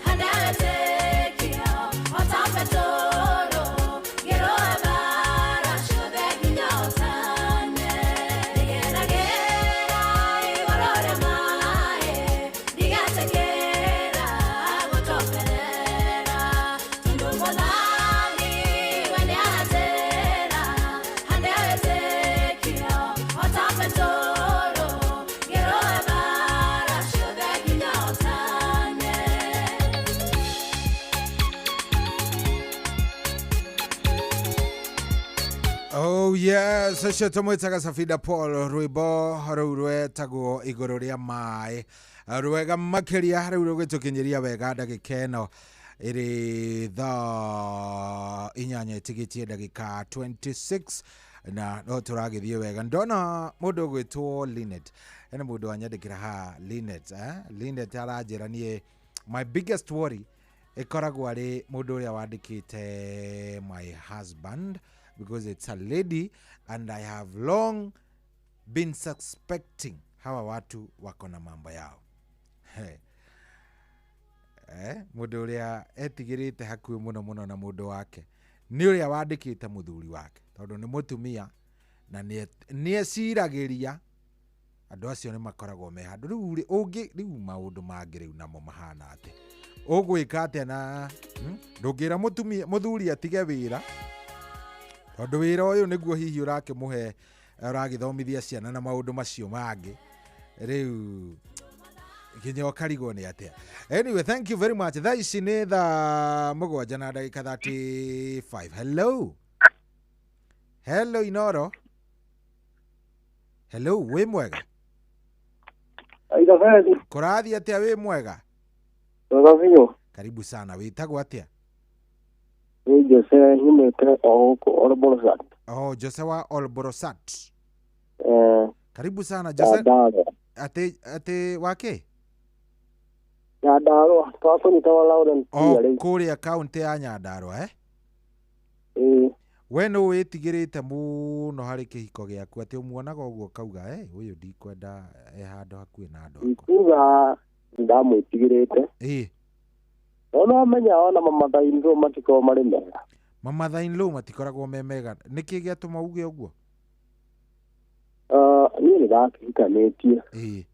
hande wĩtĩkio o ta Petero ngĩrũe mbara ciothe nginya hotane ndĩgeragĩra igũrũ rĩa maĩ ndigetigĩra gũtokerera tondũ mwathani we nĩaratera hande wĩtĩkio o ta Petero ngĩrũe mbara ciothe nginya hotane. Oh yes, ũcio tũmwĩtaga Safida Paul, rwĩmbo rũu rwetagwo igũrũ rĩa maĩ, rwega makĩria rĩu rũgĩtũkinyĩria wega ndagĩka ĩno ĩrĩ thaa 8 ĩtigĩtie ndagĩka 26 na no tũragĩthiĩ wega. Ndona mũndũ ũgwĩtwo Linet, ena mũndũ wanyandĩkĩra haha Linet, eh? Linet aranjĩra niĩ my biggest worry ĩkoragwo arĩ mũndũ ũrĩa wandĩkĩte my husband, because it's a lady and I have long been suspecting hawa watu wako na mambo yao. He. Mũndũ ũrĩa etigĩrĩte hakuhĩ mũno mũno na mũndũ wake nĩ ũrĩa wandĩkĩte mũthuri wake, tondũ nĩ mũtumia na nĩeciragĩria andũ acio nĩ makoragwo me handũ. Rĩu rĩ, ũngĩ rĩu maũndũ mangĩ rĩu namo mahana atĩ ũgwĩka atĩa na ndũngĩra mũtumia mũthuri atige wĩra, tondũ wĩra ũyũ nĩguo hihi ũrakĩmũhe ũragĩthomithia ciana na maũndũ macio mangĩ, rĩu nginya ũkarigwo nĩ atĩa. Anyway, thank you very much. Thaa ici nĩ thaa 7 na ndagĩka 35. Hello, hello Inoro. Hello, wĩ mwega? Kũrathiĩ atĩa? Wĩ mwega? Wega biũ. Karibu sana. Wĩtagwo atĩa? Nĩ Jose nyumĩte o gũkũ Olbolosat. Oh, Jose wa Olborosat. Eh, Karibu sana Jose. Nyandarua. Atĩ wake? Nyandarua, twakũnyita wa Lawrence O rĩu. kũrĩa kaũntĩ ya Nyandarua, eh? Ĩĩ. We nĩ wĩtigĩrĩte mũno harĩ kĩhiko gĩaku atĩ ũmuonaga ũguo ũkauga, eh, ũyũ ndikwenda e handũ hakuhĩ na andũ akwa. Ikuga ndamwĩtigĩrĩte. Ĩĩ. No no menya ona mamatha-in-law matikoragwo marĩ mega. Mamatha-in-law matikoragwo me mega. Nĩkĩ gĩatũma uge ũguo? Niĩ nĩ ndakĩhikanĩtie. Ĩĩ.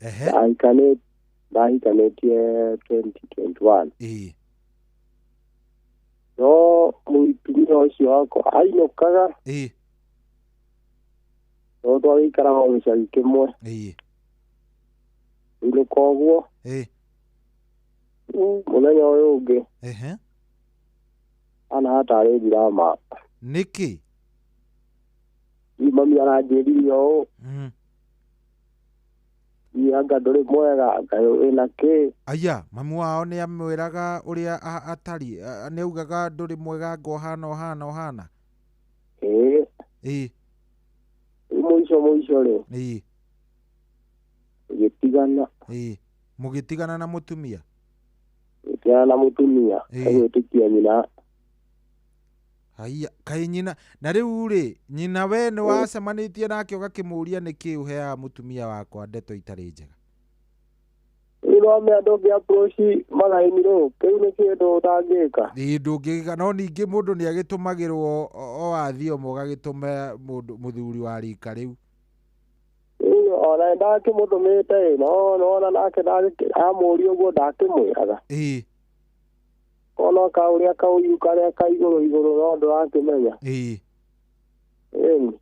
Ehe. Ndahikanĩtie 2021. Ĩĩ. No mũtumia ũcio wakwa ainũkaga. Ĩĩ. No twagĩikaraga o gĩcagi kĩmwe. Ĩĩ. Inũka ũguo. Ĩĩ. Mũthenya ũyũ ũngĩ. Ehe. Ana hatarĩ ndirama. Nĩkĩ? Mami aranjĩrire ũũ. Niĩ anga ndũrĩ mwega, anga wĩna kĩ. Aya, mamu wao nĩ amwĩraga ũrĩa atariĩ, nĩ augaga ndũrĩ mwega anga ũhana ũhana ũhana. Ĩĩ. Ĩĩ. Rĩu mũico mũico rĩ. Ĩĩ. Tũgĩtigana. Ĩĩ. Mũgĩtigana na mũtumia? Tũgĩtigana na mũtumia, agwĩtĩkia nyina. Haiya, kaĩ nyina na rĩu rĩ, nyina we nĩ wacemanĩtie nake ũgakĩmũria nĩkĩ ũheaga mũtumia wakwa ndeto itarĩ njega? Rĩu no menya ndũngĩ approach mother-in-law, kĩu nĩ kĩndũ ũtangĩka. Ĩĩ ndũngĩka, no ningĩ mũndũ nĩ agĩtũmagĩrwo o athioma ũgagĩtũma mũndũ mũthuri wa rika rĩu. Rĩu ona ndakĩmũtũmĩte ĩ, no nona nake amũria ũguo ndakĩmwĩraga. Ĩĩ. Ona kaũrĩa kaũiru karĩa ka igũrũ igũrũ no ndũrakĩmenya. Ĩĩ. Ĩni.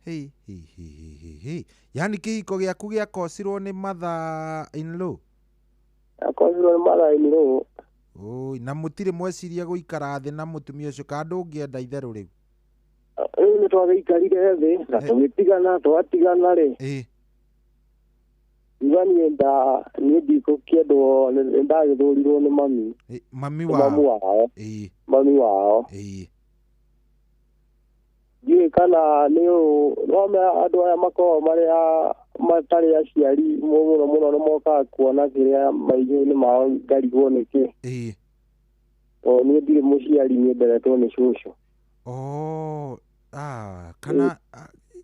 Hĩ, hĩ, hĩ, hĩ, hĩ, hĩ. Yaani kĩhiko gĩaku gĩakocirwo nĩ mother-in-law? Gĩakocirwo nĩ mother-in-law. Oi, na mũtirĩ mweciria gũikara thĩ na mũtumia ũcio kana ndũngĩenda itherũ rĩu? Rĩu nĩ twagĩikarire thĩ na tũgĩtigana, twatigana rĩ. Ĩĩ. Iga niĩ nda niĩ ndikũkĩendwo ndagĩthũrirwo nĩ mami. Mami Nĩ mamu wao. wao. Ĩĩ. Mami wao. Ĩĩ. Ndiũĩ kana nĩ ũũ nĩwamenya andũ aya makoragwo marĩ a matarĩ aciari mũno mũno nĩ mokaga kuona kĩrĩa maitho-inĩ mao ngarigwo nĩkĩ. Ĩĩ. Tondũ niĩ ndirĩ mũciari niĩ nderetwo nĩ cũcũ. Oh, ah, kana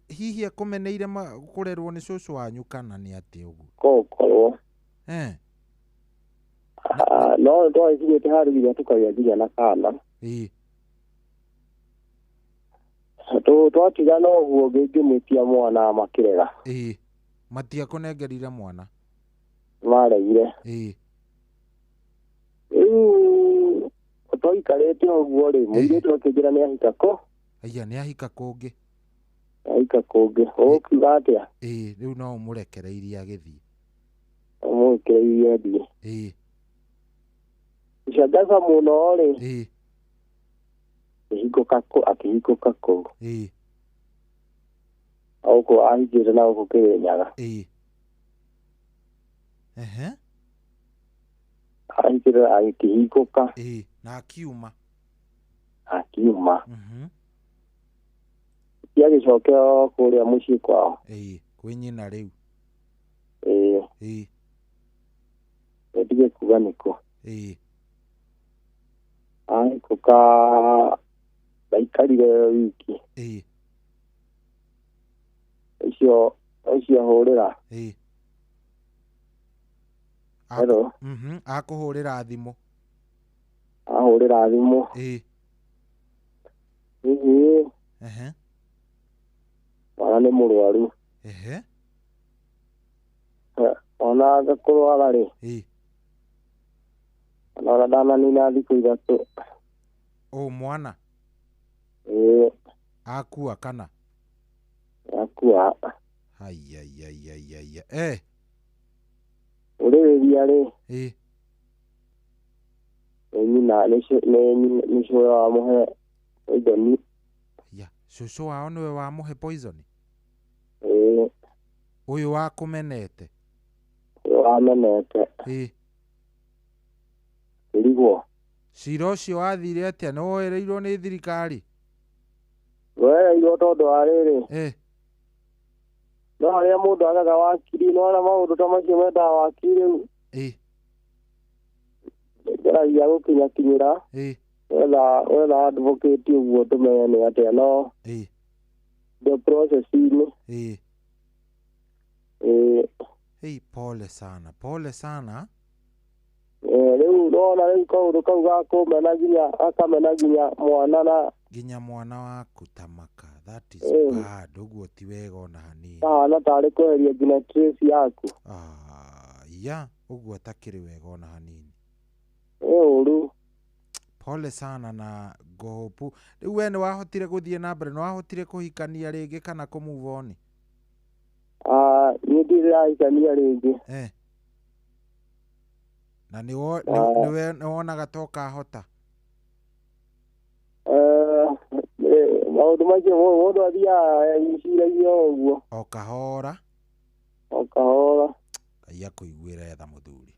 hihi akũmeneire kũrerwo nĩ cũcũ wanyu kana nĩ atĩa ũguo? Kokorwo. Eh. Ah, no nĩtwagĩkinyĩte handũ nginya tũkagĩa nginya na kana. Ĩĩ. Twatigana ũguo ngĩmwĩtia mwana makĩrega. Ĩĩ. Matiakũnengerire mwana. Maregire. Ĩĩ. Rĩu twaikarĩte ũguo rĩ, mũirĩtu akĩnjĩra nĩ ahika kũ? Aya nĩ ahika kũngĩ. Ahika kũngĩ. Ũkiuga atĩa? Ĩĩ, rĩu no ũmũrekereirie agĩthiĩ. Ũmũrekereirie athiĩ. Ĩĩ. Gũcangaca mũno rĩ. Ĩĩ. Akĩhingũka kũ akĩhingũka kũu. Ĩĩ. Gũkũ ahingĩte na gũkũ Kĩrĩnyaga. Ĩĩ. Ehe. Ahingĩte akĩhingũka. Ĩĩ, na akiuma. Akiuma. Mhm. Agĩcoka kũrĩa mũciĩ kwao. Ĩĩ, kwĩ nyina rĩu. Ĩĩ. Ĩĩ. Ndige kuga nĩkũ. Ĩĩ. Ahingũka ndaikarire wiki. Ĩĩ. Ũcio ahũrĩra. Ĩĩ. Hello. Mhm, akũhũrĩra thimũ. Ahũrĩra thimũ. Ĩĩ. Ĩĩ. Ehe. Mwana nĩ mũrwaru. Ehe. Ona agakũrwara rĩ. Ĩĩ. Ona ndananina thikũ ithatũ. Ũ mwana? Ĩĩ. Akua kana? Akua. Haiya. Eh. Ũrĩrĩria rĩ. Ĩĩ. Nĩ nyina nĩ cũcũ wamũhe poison. Ya, cũcũ wao nĩwe wamũhe poison? Ĩĩ. Ũyũ wakũmenete? Ũyũ wamenete. Ĩĩ. Kĩrigwo. Cira ũcio wathire atĩa? Nĩ woereirwo nĩ thirikari? Woereirwo tondũ wa rĩrĩ. Ĩĩ. No harĩa mũndũ agaga wakiri, nĩwona maũndũ ta macio mendaga wakiri rĩu. Ĩĩ. Ngeragia gũkinyakinyĩra. Ĩĩ. Wetha advocate ũguo tũmenye nĩ atĩa no. Ĩĩ. The process-inĩ. Ĩĩ. Ĩĩ. Hey, pole sana, pole sana. Rĩu nona rĩu kaũndũ kau gakũmena nginya akamena nginya mwana na nginya mwana waku tamaka. That is bad. Ũguo ti wega ona hanini. Kahana tarĩ kweheria nginya trace yaku. Ah, ya, ũguo atakĩrĩ wega ona hanini. Ĩ ũru. Pole sana na ngopu. Rĩu we nĩ wahotire gũthiĩ na mbere, nĩ wahotire kũhikania rĩngĩ kana kũ move on? Ah, niĩ ndirĩ ndĩrahikania rĩngĩ. Eh. Na nĩ wonaga ta ũkahota? Maũndũ macio mũndũ athiaga eciragia o ũguo. O kahora. O kahora. Ngai akũiguĩre tha mũthuri.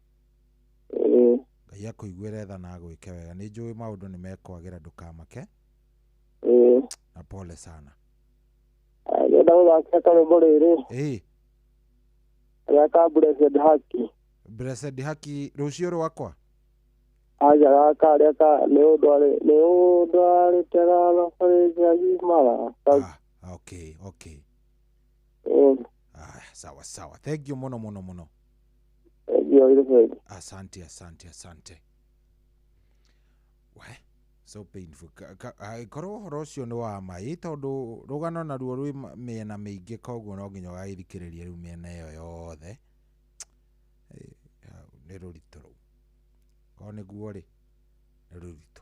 Ĩĩ. Ngai akũiguĩre tha na agwĩke wega. Nĩ njũĩ maũndũ nĩ mekwagĩra, ndũkamake. Ĩĩ. Na pole sana. Ngenda gũthakĩra karwĩmbo rĩrĩ. Ĩĩ. Karĩa ka Blessed Haki. Blessed Haki rũciũ rwakwa? Aja gaka karĩa ka nĩ ũndwarĩte thabarĩ ngagimara. Ah, okay, okay. Ah, sawa sawa. Thank you mũno mũno mũno. Thank you. Asante, asante, asante. We, so painful. Angĩkorwo ũhoro ũcio nĩ wa ma, ĩ tondũ rũgano naruo rwĩ mĩena mĩingĩ, koguo no nginya ũgagĩthikĩrĩria rĩu mĩena ĩyo yothe. Nĩ rũritũ rũu. Korwo nĩguo rĩ, nĩ rũritũ.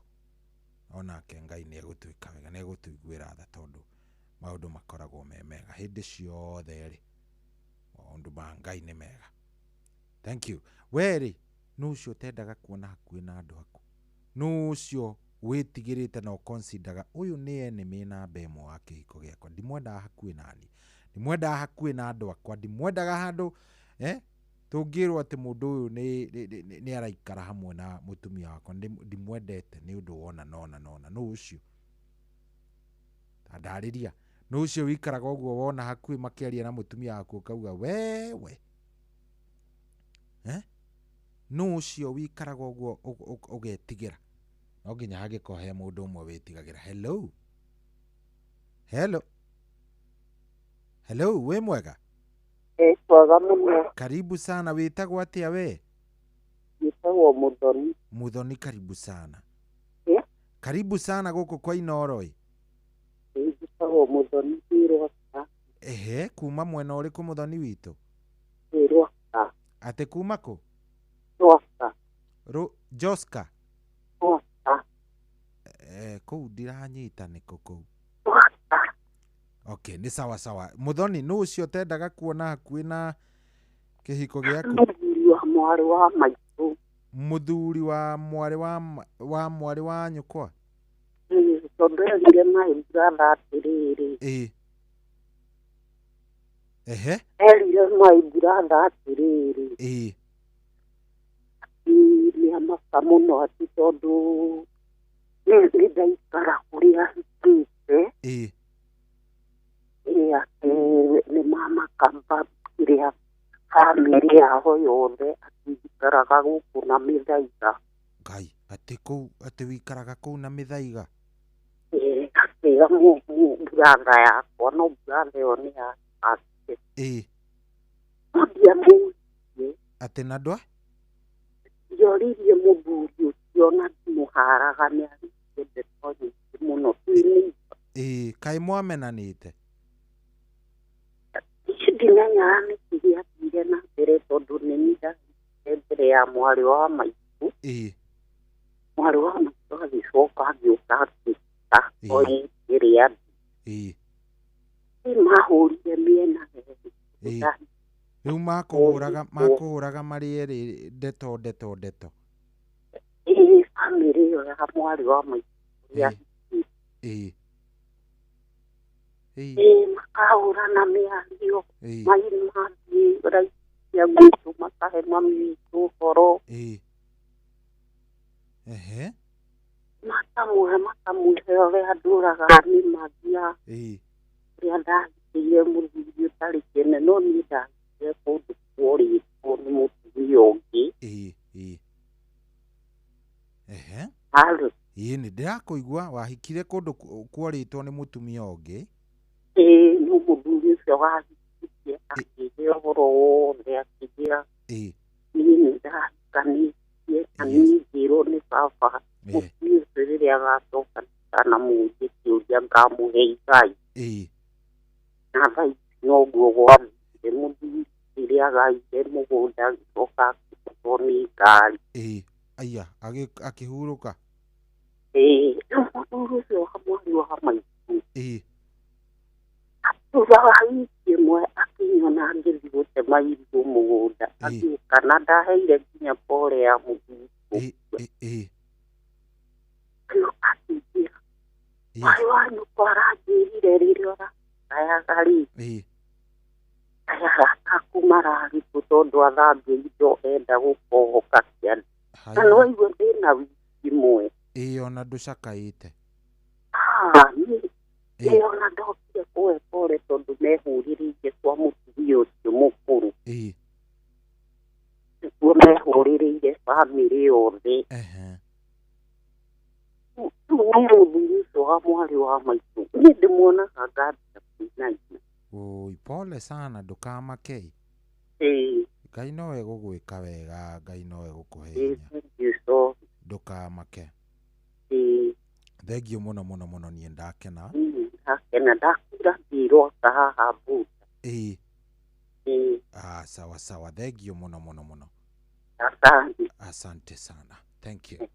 Onake Ngai nĩ egũtuĩka wega, nĩ egũtũiguĩra tha tondũ maũndũ makoragwo me mega hĩndĩ ciothe rĩ. Maũndũ ma Ngai nĩ mega. Thank you. We rĩ, nũ ũcio ũtendaga kuona hakuhĩ na andũ aku? Nũ ũcio wĩtigĩrĩte na ũconsideraga ũyũ nĩ enemy namba ĩmwe wa kĩhiko gĩakwa, ndimwendaga hakuhĩ nani, ndimwendaga hakuhĩ na andũ akwa, ndimwendaga handũ Tũngĩrwo atĩ mũndũ ũyũ nĩ araikara hamwe na mũtumia wakwa, ndimwendete nĩ ũndũ wona nona nona, nũ ũcio? Ndarĩria, nũ ũcio wĩikaraga ũguo wona hakuhĩ makĩaria na mũtumia waku ũkauga wewe? Nũ ũcio wĩikaraga ũguo ũgetigĩra? No nginya hangĩkorwo he mũndũ ũmwe wĩtigagĩra. Hello, hello, hello, wĩ mwega? Mwega mũno. Karibu sana, wĩtagwo atĩa we? Njĩtagwo Mũthoni. Muthoni, karibu sana. Karibu sana gũkũ kwa Inooro ĩ. Njĩtagwo Mũthoni Rwaka. Ehe, kuma mwena ũrĩkũ Mũthoni witũ? Rwaka. Atĩ kuma kũ? Rwaka. Joska? Rwaka. Kũu ndiranyita nĩkũ kũu? Rwaka. Okay, nĩ sawa sawa. Muthoni, nũ ũcio ũtendaga kuona hakuhĩ na kĩhiko gĩaku? Mũthuri wa mwarĩ wa maitũ. Mũthuri wa mwarĩ wa mwarĩ wa nyũkwa? Tondũ erire my brother atĩrĩrĩ. Ĩĩ. Ehe. Erire my brother atĩrĩrĩ. Ĩĩ. Nĩ amaka mũno atĩ tondũ nĩ ndaikara kũrĩa hikĩte. Ĩĩ. Atĩ nĩ mamaka kĩrĩa bamĩrĩ yao yothe atĩ njikaraga gũkũ na mĩthaiga. Ngai, atĩ kũu, atĩ wĩikaraga kũu na mĩthaiga? Akĩra brother yakwa, no brother ĩyo nĩ yake. Ĩĩ. No ndiamũririe. Atĩ na ndwa? Ndioririe mũthuri ũcio na ndimũharaga, nĩ arĩtie ndeto nyingĩ mũno twĩ neighbour. Ĩĩ, kaĩ mwamenanĩte? Niĩ ndimenyaga nĩkĩ gĩathire na mbere tondũ nĩ niĩ ndathire mbere ya mwarĩ wa maitũ. Ĩĩ. Mwarĩ wa maitũ agĩcoka agĩũka akĩruta o rĩngĩ rĩa Ĩĩ. Nĩ mahũrire mĩena yerĩ. Ĩĩ. Rĩu makũhũraga marĩ erĩ ndeto ndeto ndeto. Ĩĩ, bamĩrĩ ĩyo ya mwarĩ wa maitũ. Ĩĩ. Ĩĩ, makahũrana mĩario. Mathiĩ raicia gwitũ makahe mami witũ ũhoro. Ĩĩ. Ehe. Makamũhe ũrĩa ndũraga nĩ mathiaga. Ĩĩ. Ũrĩa ndahikĩire mũthuri ũtarĩ kĩene, no niĩ ndahikire kũndũ kworĩtwo nĩ mũtumia ũngĩ. Ĩĩ, ĩĩ. Ehe. Halo. Ĩĩ, nĩ ndĩrakũigua, wahikire kũndũ kworĩtwo nĩ mũtumia ũngĩ. Ĩĩ, no mũthuri ũcio wahikĩtie akĩnjĩra ũhoro wothe, akĩnjĩra Ĩĩ. niĩ nĩ ndahikanĩtie na niĩ ngĩrwo nĩ baba mũtumia ũcio rĩrĩa agacoka ndikanamũrie kĩũria ngamũhe igai. Ĩĩ. Na thaa ici noguo gwathire, mũthuri rĩrĩa agaire mũgũnda agĩcoka akĩgũthwo nĩ ngari. Ĩĩ. Aya, akĩhurũka. Ĩĩ, rĩu mũthuri ũcio wa mwarĩ wa maitũ. Ĩĩ. Thutha wa wiki ĩmwe akĩnyona ngĩthiĩ gũtema irigũ mũgũnda, agĩũka na ndaheire nginya pole ya mũthuri ũcio. Ĩĩ. Agĩũka akĩnjĩra, mwarĩ wa nyũkwa aranjĩrire rĩrĩa ũrakayaga rĩ, Ĩĩ. aya arata aku mararĩ kũ tondũ athambia indo enda gũkohoka kĩande. Na nĩ waigua ndĩna wiki ĩmwe. Ĩĩ, ona ndũcakaĩte. Niĩ ona ndokire kũhe pole tondũ mehũrĩrĩire kwa mũtumia ũcio mũkũrũ. Ĩĩ. Nĩkuo mehũrĩrĩire bamĩrĩ yothe. Ehe. Rĩu no mũthuri ũcio wa mwarĩ wa maitũ, niĩ ndĩmuonaga ngambia kũinaina. Oi, pole sana, ndũkamake. Ĩĩ. Ngai nowe gũgwĩka wega, Ngai nowe gũkũhe hinya. Thank you so. Ndũkamake. Ĩĩ. Thengiũ mũno mũno mũno, niĩ ndakena. Ndakena, ndakura ngĩrwaka haha Mbuta. Ĩĩ. Ĩĩ. Ah, sawa sawa, thengiũ mũno mũno mũno. Asante. Asante sana. Thank you.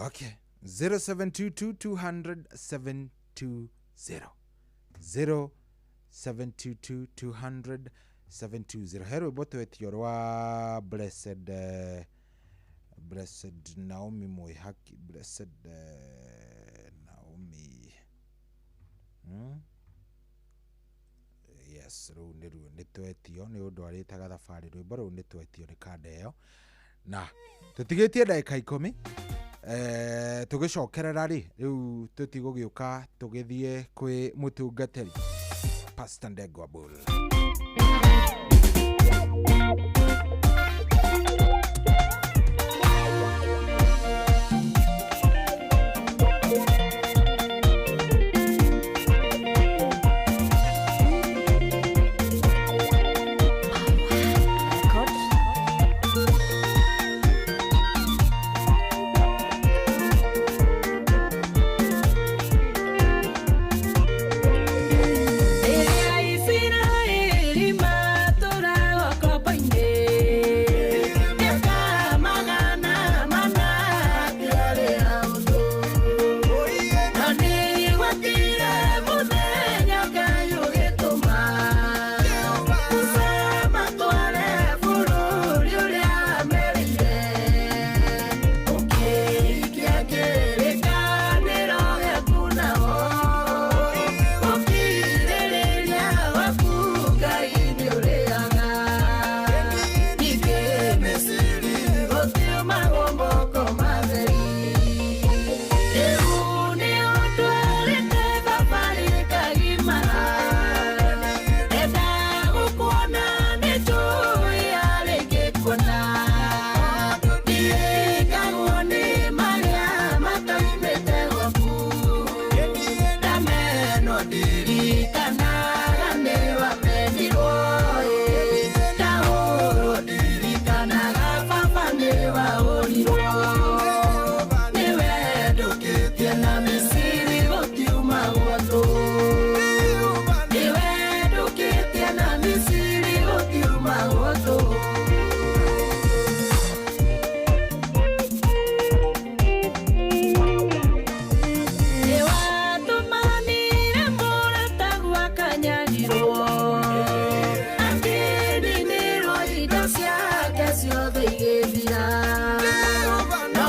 Okay. 0722 200 720. 0722 200 720. He rwĩmbo twetio rwa Blessed Blessed Naomi Mwihaki, Blessed Naomi. Yes. Yes, rũu nĩruo nĩ twetio nĩ ũndũ arĩtaga thabarĩ rwĩmbo rũu nĩ twetio nĩ kanda ĩyo na tũtigĩtie ndagĩka 10 tũgĩcokerera rĩ rĩu tũtigũgĩũka tũgĩthiĩ kwĩ mũtungatĩri Pastor Ndegwa Bull. Isiraeli matũraga ngombo-inĩ, mĩaka 400 ndĩarĩ ũndũ. Na nĩgwakire mũthenya Ngai ũgĩtũma Musa amatware bũrũri ũrĩa aamerĩire. Ũkĩrikia kĩrĩkanĩro gĩaku nao, gũkirĩrĩria gwaku Ngai nĩũrĩaga. Ningĩ Misiri gũtiumagwo moko matheri. Rĩu nĩũtwarĩte thabarĩ ĩkagimara. Enda gũkuona nĩnjũĩ harĩ ingĩkuona. Ndirikagwo nĩ marĩa matoimĩte gwaku. Ndamenwo ndirikanaga nĩwamenirwo ĩ. Ndahũrwo ndirikanaga baba nĩwahũrirwo. Nĩwe ndũkĩtie na Misiri gũtiumagwo andũ. Nĩwe ndũkĩtie na Misiri gũtiumagwo andũ. Nĩwatũmanire mũrata gwakanyarirwo, akĩninĩrwo indo ciake ciothe igĩthira. No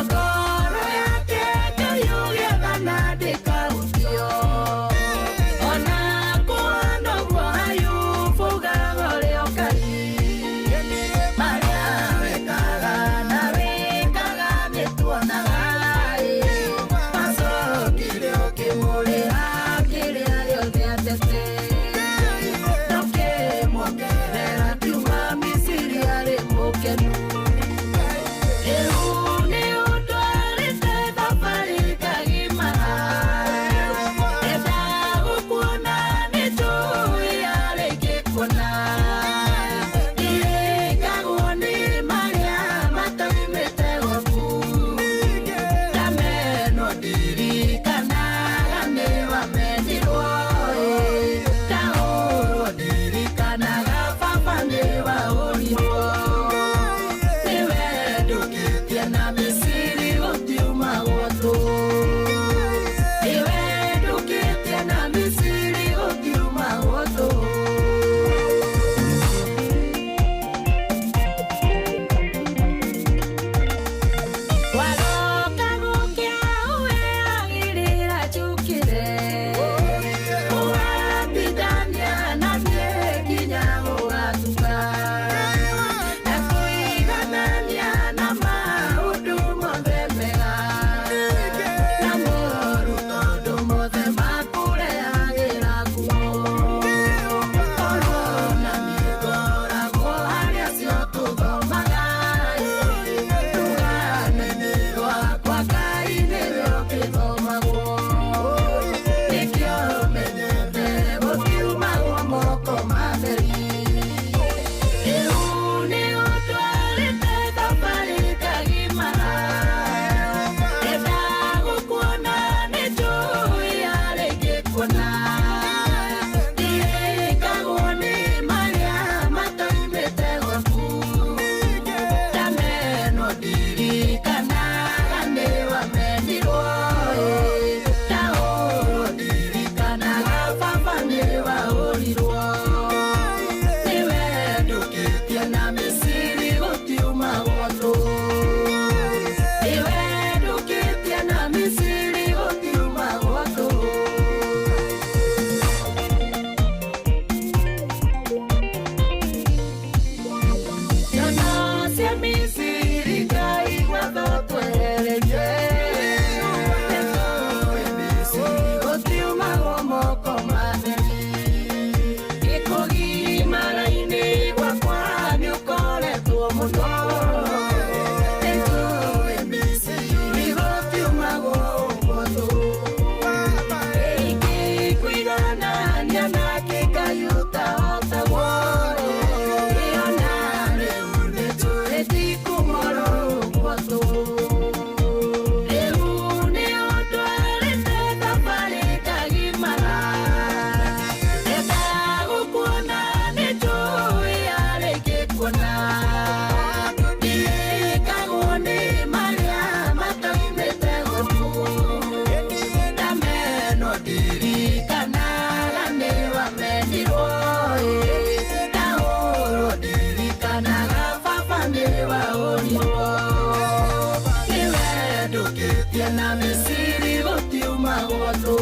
Ndũkĩtie na Misiri gũtiumagwo tũ.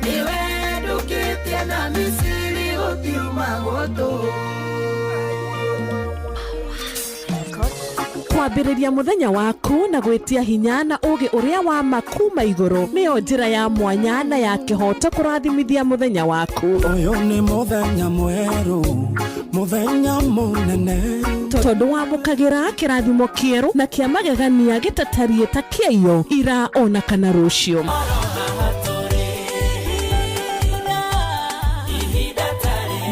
Nĩwe ndũkĩtie na Misiri gũtiumagwo tũ. Kwambĩrĩria mũthenya waku na gwĩtia hinya na ũũgĩ ũrĩa wa ma kuma igũrũ nĩyo njĩra ya mwanya na ya kĩhooto kũrathimithia mũthenya waku. Ũyũ nĩ mũthenya mwerũ, mũthenya mũnene. Tondũ wamũkagĩra kĩrathimo kĩerũ na kĩa magegania gĩtatariĩ ta kĩaiyo ira ona kana rũciũ.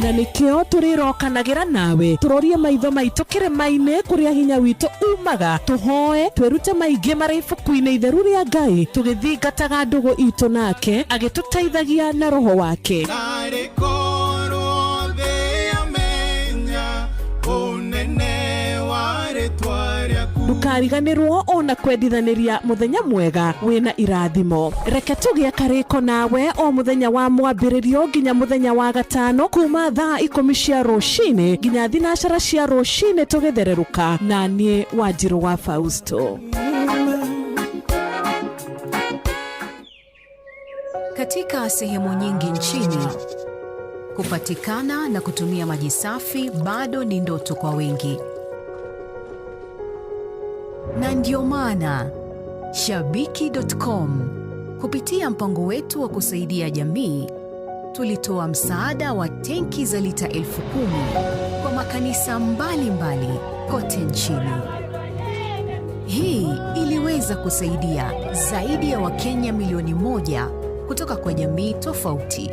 Na nĩkĩo tũrĩrokanagĩra nawe tũrorie maitho maitũ kĩrĩma-inĩ kũrĩa hinya witũ umaga, tũhoe twĩrute maingĩ marĩ ibuku-inĩ itheru rĩa Ngai, tũgĩthingataga ndũgũ itũ nake agĩtũteithagia na roho wake. Ndũkariganĩrwo ona kwendithanĩria mũthenya mwega wĩna irathimo. Reke tũgĩe karĩko nawe o mũthenya wa mwambĩrĩrio nginya mũthenya wa gatano kuma thaa 10 cia rũcinĩ nginya 9 cia rũcinĩ tũgĩthererũka na niĩ Wanjirũ wa Fausto. Katika sehemu nyingi nchini, kupatikana na kutumia maji safi bado ni ndoto kwa wengi. Na ndio maana Shabiki.com kupitia mpango wetu wa kusaidia jamii tulitoa msaada wa tenki za lita 10,000 kwa makanisa mbalimbali kote nchini. Hii iliweza kusaidia zaidi ya Wakenya milioni 1 kutoka kwa jamii tofauti.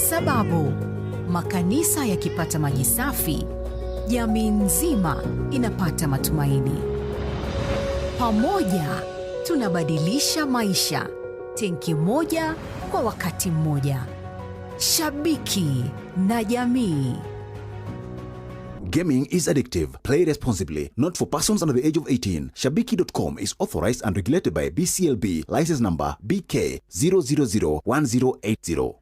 Sababu, makanisa yakipata maji safi, jamii nzima inapata matumaini. Pamoja tunabadilisha maisha, tenki moja kwa wakati mmoja. Shabiki na jamii. Gaming is addictive. Play responsibly. Not for persons under the age of 18. Shabiki.com is authorized and regulated by BCLB. License number BK 0001080.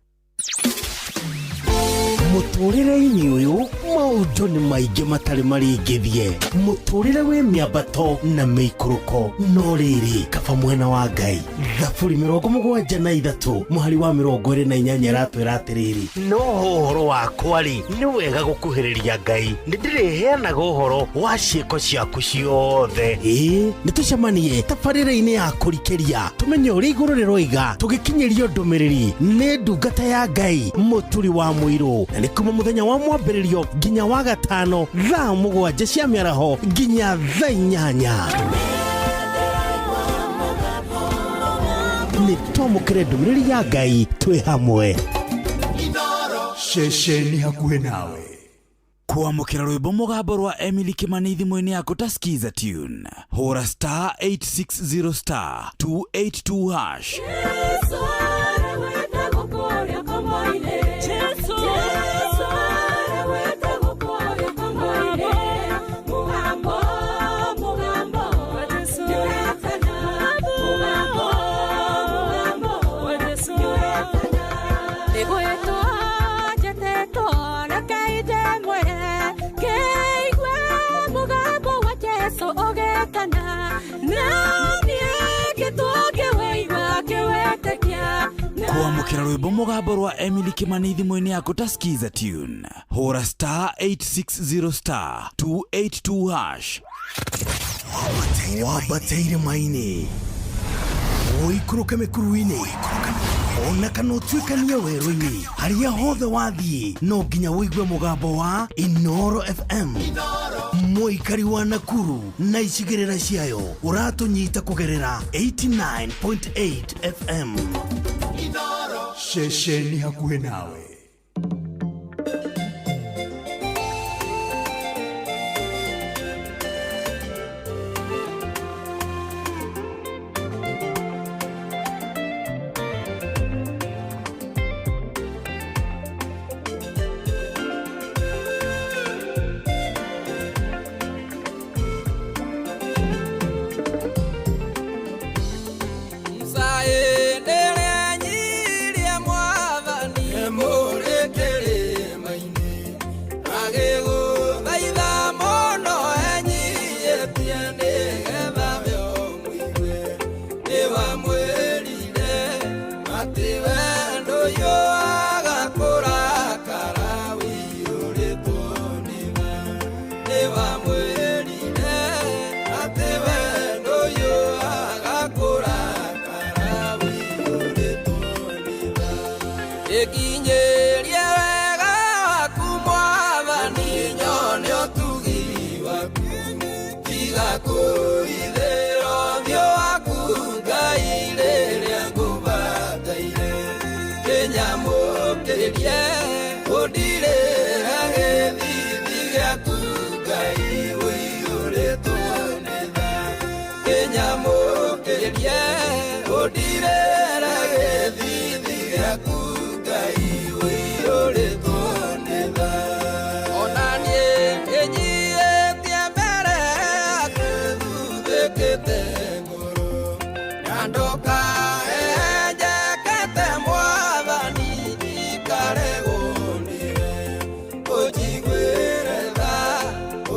Mũtũrĩre-inĩ ũyũ maũndũ nĩ maingĩ matarĩ marĩngĩthie. Mũtũrĩre wĩ mĩambato na mĩikũrũko, no rĩrĩ kaba mwena wa Ngai. Thaburi 73 mũhari wa 28 ĩratwĩra atĩrĩrĩ, no ũhoro wakwa rĩ, nĩ wega gũkuhĩrĩria Ngai, nĩndĩrĩheanaga ũhoro wa ciĩko ciaku ciothe. Ĩĩ, nĩtũcemanie tabarĩra-inĩ ya kũrikĩria tũmenye ũrĩa igũrũ rĩroiga, tũgĩkinyĩrio ndũmĩrĩri nĩ ndungata ya Ngai Mũturi wa Mũirũ. Na nĩ kuma mũthenya wa mwambĩrĩrio nginya wa gatano thaa 7 cia mĩaraho nginya thaa 8. Nĩ twamũkĩre ndũmĩrĩri ya Ngai twĩ hamwe. Ceceni hakuhĩ nawe. Kwamũkĩra rwĩmbo mũgambo rwa Emily Kimani thimũ-inĩ yaku ta Skiza Tune. Hũra star 860 star 282 hash. Kwamũkĩra rwĩmbo mũgambo rwa Emily Kimani thimũ-inĩ yaku ta Skiza Tune. Hũra star 860 star 282 hash. Wambateire maini, ũikũrũke mĩkuru-inĩ, ona kana ũtuĩkanie werũ-inĩ, harĩa hothe wathiĩ no nginya ũigue mũgambo wa Inoro FM. Mũikari wa Nakuru na icigĩrĩra ciayo ũratũnyita kũgerera 89.8 FM. Ceceni hakuhĩ nawe. Mwathani. Kĩnyamũkĩrie ũndirĩre gĩthithi gĩaku Ngai ũiyũrĩtwo nĩ tha. Ona niĩ ĩnyiĩtie mbere yaku thuthĩkĩte ngoro na ndũkahenjekete Mwathani njikaregwo nĩwe. Ũnjiguĩre tha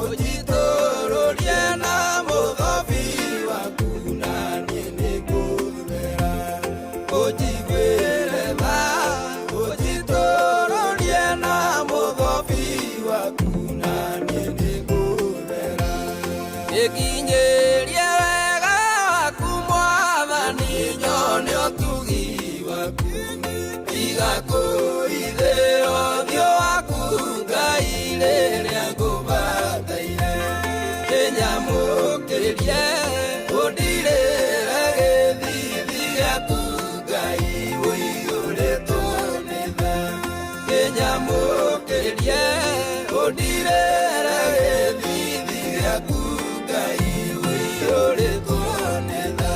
ũnjitũrũrie na mũthobi waku na niĩ nĩngũthera. Ũnjiguĩre tha ũnjitũrũrie na mũthobi waku na niĩ nĩngũthera. Ĩkinyĩrie wega waku Mwathani nyone ũtugi waku. Tiga kũhithĩra ũthiũ waku Ngai rĩrĩa ngũbataire. Kĩnyamũkĩrie ũndirĩre gĩthithi gĩaku Ngai ũiyũrĩtwo nĩ tha. Kĩnyamũkĩrie ũndirĩre gĩthithi gĩaku Ngai ũiyũrĩtwo nĩ tha.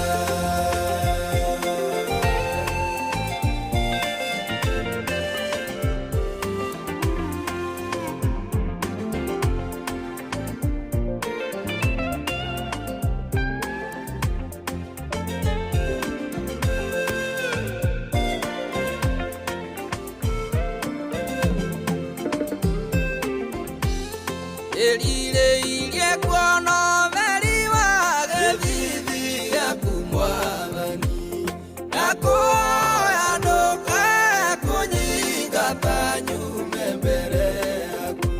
Ĩrirĩirie kuona ũtheri wa gĩthithi gĩaku Mwathani, na kuoya ndũkae kũnyingata nyume mbere yaku.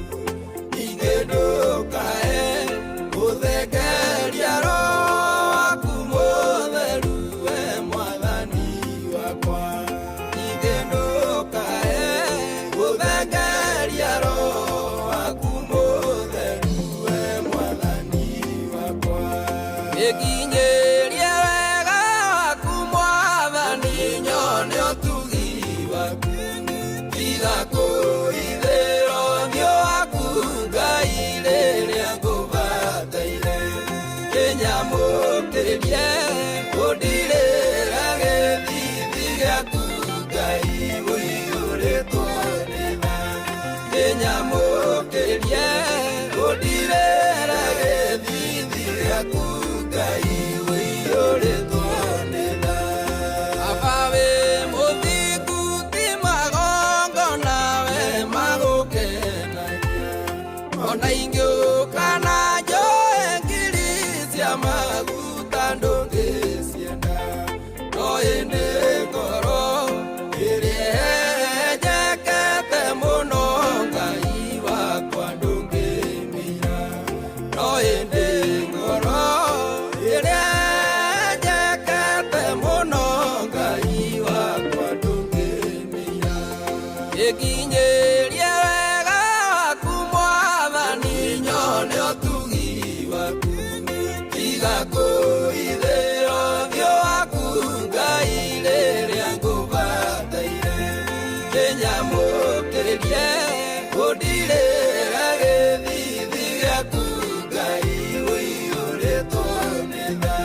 Ningĩ ndũkae gũthengeria Roho waku Mũtheru we Mwathani wakwa. Ningĩ ndũkae gũthengeria Roho waku Mũtheru we Mwathani wakwa. Ĩkinyĩrie wega waku Mwathani nyone ũtugi waku. Tiga kũhithĩra ũthiũ waku Ngai rĩrĩa ngũbataire. Kĩnyamũkĩrie ũndirĩre gĩthithi gĩaku Ngai ũiyũrĩtwo nĩ tha. Kĩnyamũkĩrie ũndirĩre gĩthithi gĩaku Ngai ũiyũrĩtwo nĩ tha. Baba wĩ mũthingu ti magongona we magũkenagia. Ona ingĩũka na njoe ngiri cia maguta ndũngĩcienda. No ĩndĩ ngoro ĩrĩa ĩhenjekete mũno Ngai wakwa ndũngĩmĩira. No ĩndĩ ngoro ĩrĩa ĩhenjekete mũno Ngai wakwa ndũngĩmĩira. Ĩkinyĩrie wega waku Mwathani nyone ũtugi waku. Tiga kũhithĩra ũthiũ waku Ngai rĩrĩa ngũbataire. Kĩnyamũkĩrie ũndirĩre gĩthithi gĩaku Ngai ũiyũrĩtwo nĩ tha.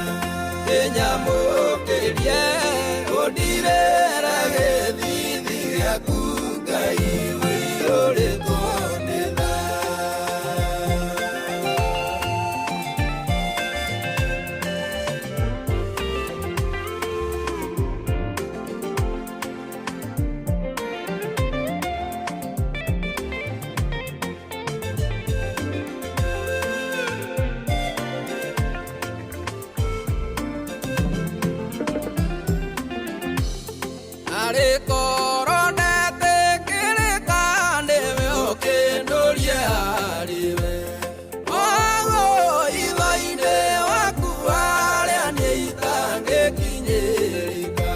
Kĩnyamũkĩrie ũndirĩre gĩthithi gĩaku Ngai ũiyũrĩtwo nĩ tha. Arĩ korwo ndetĩkĩrĩka nĩwe ũkĩndũrie harĩwe. Ũguo itho-inĩ waku harĩa niĩ itangĩkinyĩrĩka.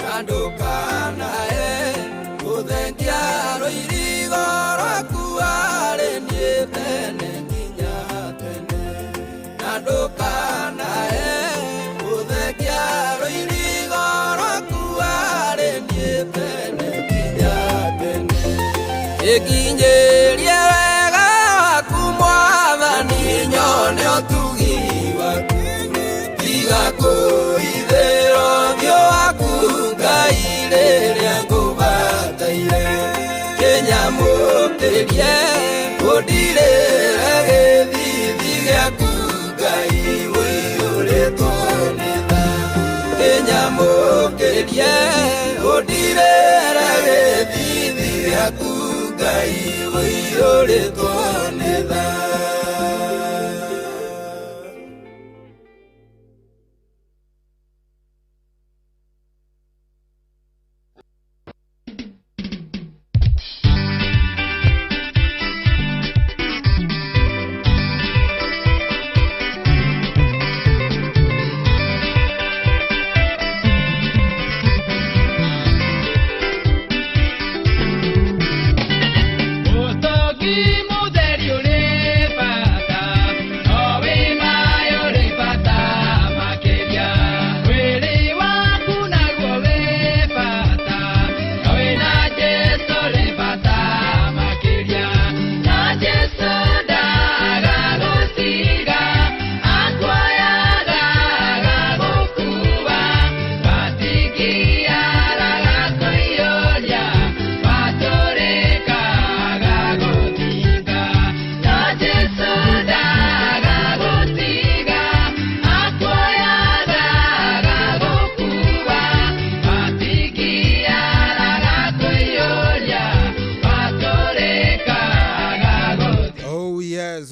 Na ndũkanae gũthengia rũirigo rwaku harĩ niĩ tene nginya tene. Na ndũkanae gũthengia rũirigo rwaku harĩ niĩ tene nginya tene. Ĩkinyĩrie wega waku Mwathani nyone ũtugi waku. ũiyũrĩtwo nĩ tha kĩnyamũkĩrie ũndirere gĩthithi gĩaku Ngai ũiyũrĩtwo nĩ tha.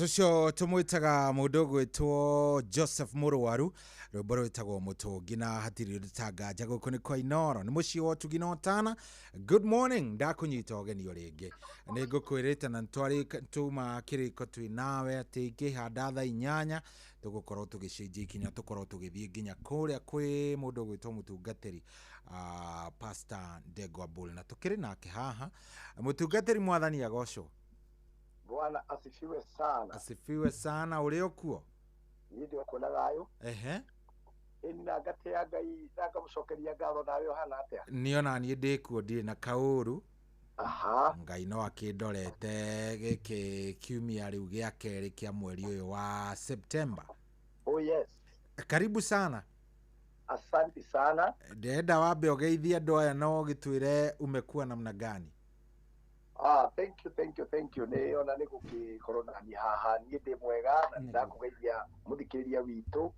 Ucio tumwitaga mundu gwitwo Joseph Muruaru rwimbo rwitagwo Mutungi na hatiri rutanganja guku ni kwa Inoro ni mucii wa Ũtugi na Ũtana. Good morning, ndakunyita ũgeni o rĩngĩ nĩ ngũkwĩrĩte na tuma kĩrĩko twĩ nawe atĩ ingĩhanda thaa 8 tũgũkorwo tũgĩcenjia ikinya tũkorwo tũgĩthiĩ nginya kũrĩa kwĩ mũndũ gwĩtwo mũtungatĩri Pastor Ndegwa Bull na tũkĩrĩ nake haha. Mũtungatĩri, mwathani agocwo. Bwana asifiwe sana. Asifiwe sana. Uri okuo? Ni ndio kuona thayo. Ehe. Ĩni na ngatia Ngai na ngamucokeria ngatho nawe ũhana atĩa? Niĩ ona niĩ ndĩkuo ndirĩ na kaũru. Aha. Ngai no akĩndorete gĩkĩ kiumia rĩu gĩa kerĩ kĩa mweri ũyũ wa September. Oh yes. Karibu sana. Asante sana. Ndĩrenda wambe ũgeithie andũ aya na ũgĩtwĩre umekuwa namna gani? Thank you, thank you, thank you. Nĩ ona nĩ gũgĩkorwo na niĩ haha niĩ ndĩ mwega na ndakũgeithia mũthikĩrĩria witũ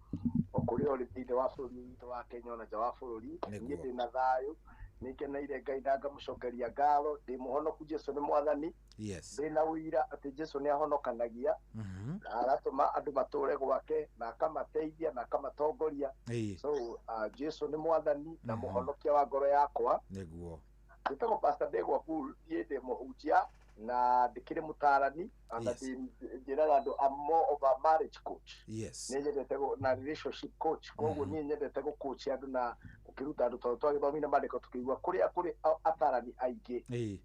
o kũrĩa ũrĩ thĩinĩ wa bũrũri witũ wa Kenya ona nja wa bũrũri. Niĩ ndĩ na thayũ, nĩngeneire Ngai na ngamũcokeria ngatho, ndĩ mũhonoku, Jesu nĩ mwathani. Yes. Ndĩ na ũira atĩ Jesu nĩ ahonokanagia na aratũma andũ matũre gwake na akamateithia na akamatongoria. So Jesu nĩ mwathani na mũhonokia wa ngoro yakwa. Nĩguo. Ndĩtagwo Pastor Ndegwa Bull, niĩ ndĩ mũhunjia na ndĩkĩrĩ mũtarani na njĩraga andũ I'm more of a marriage coach. Yes. Nĩ nyendete na relationship coach, koguo niĩ nyendete gũcoach andũ na gũkĩruta andũ tondũ twagĩthomire maandĩko tũkĩigua kũrĩa kũrĩ atarani aingĩ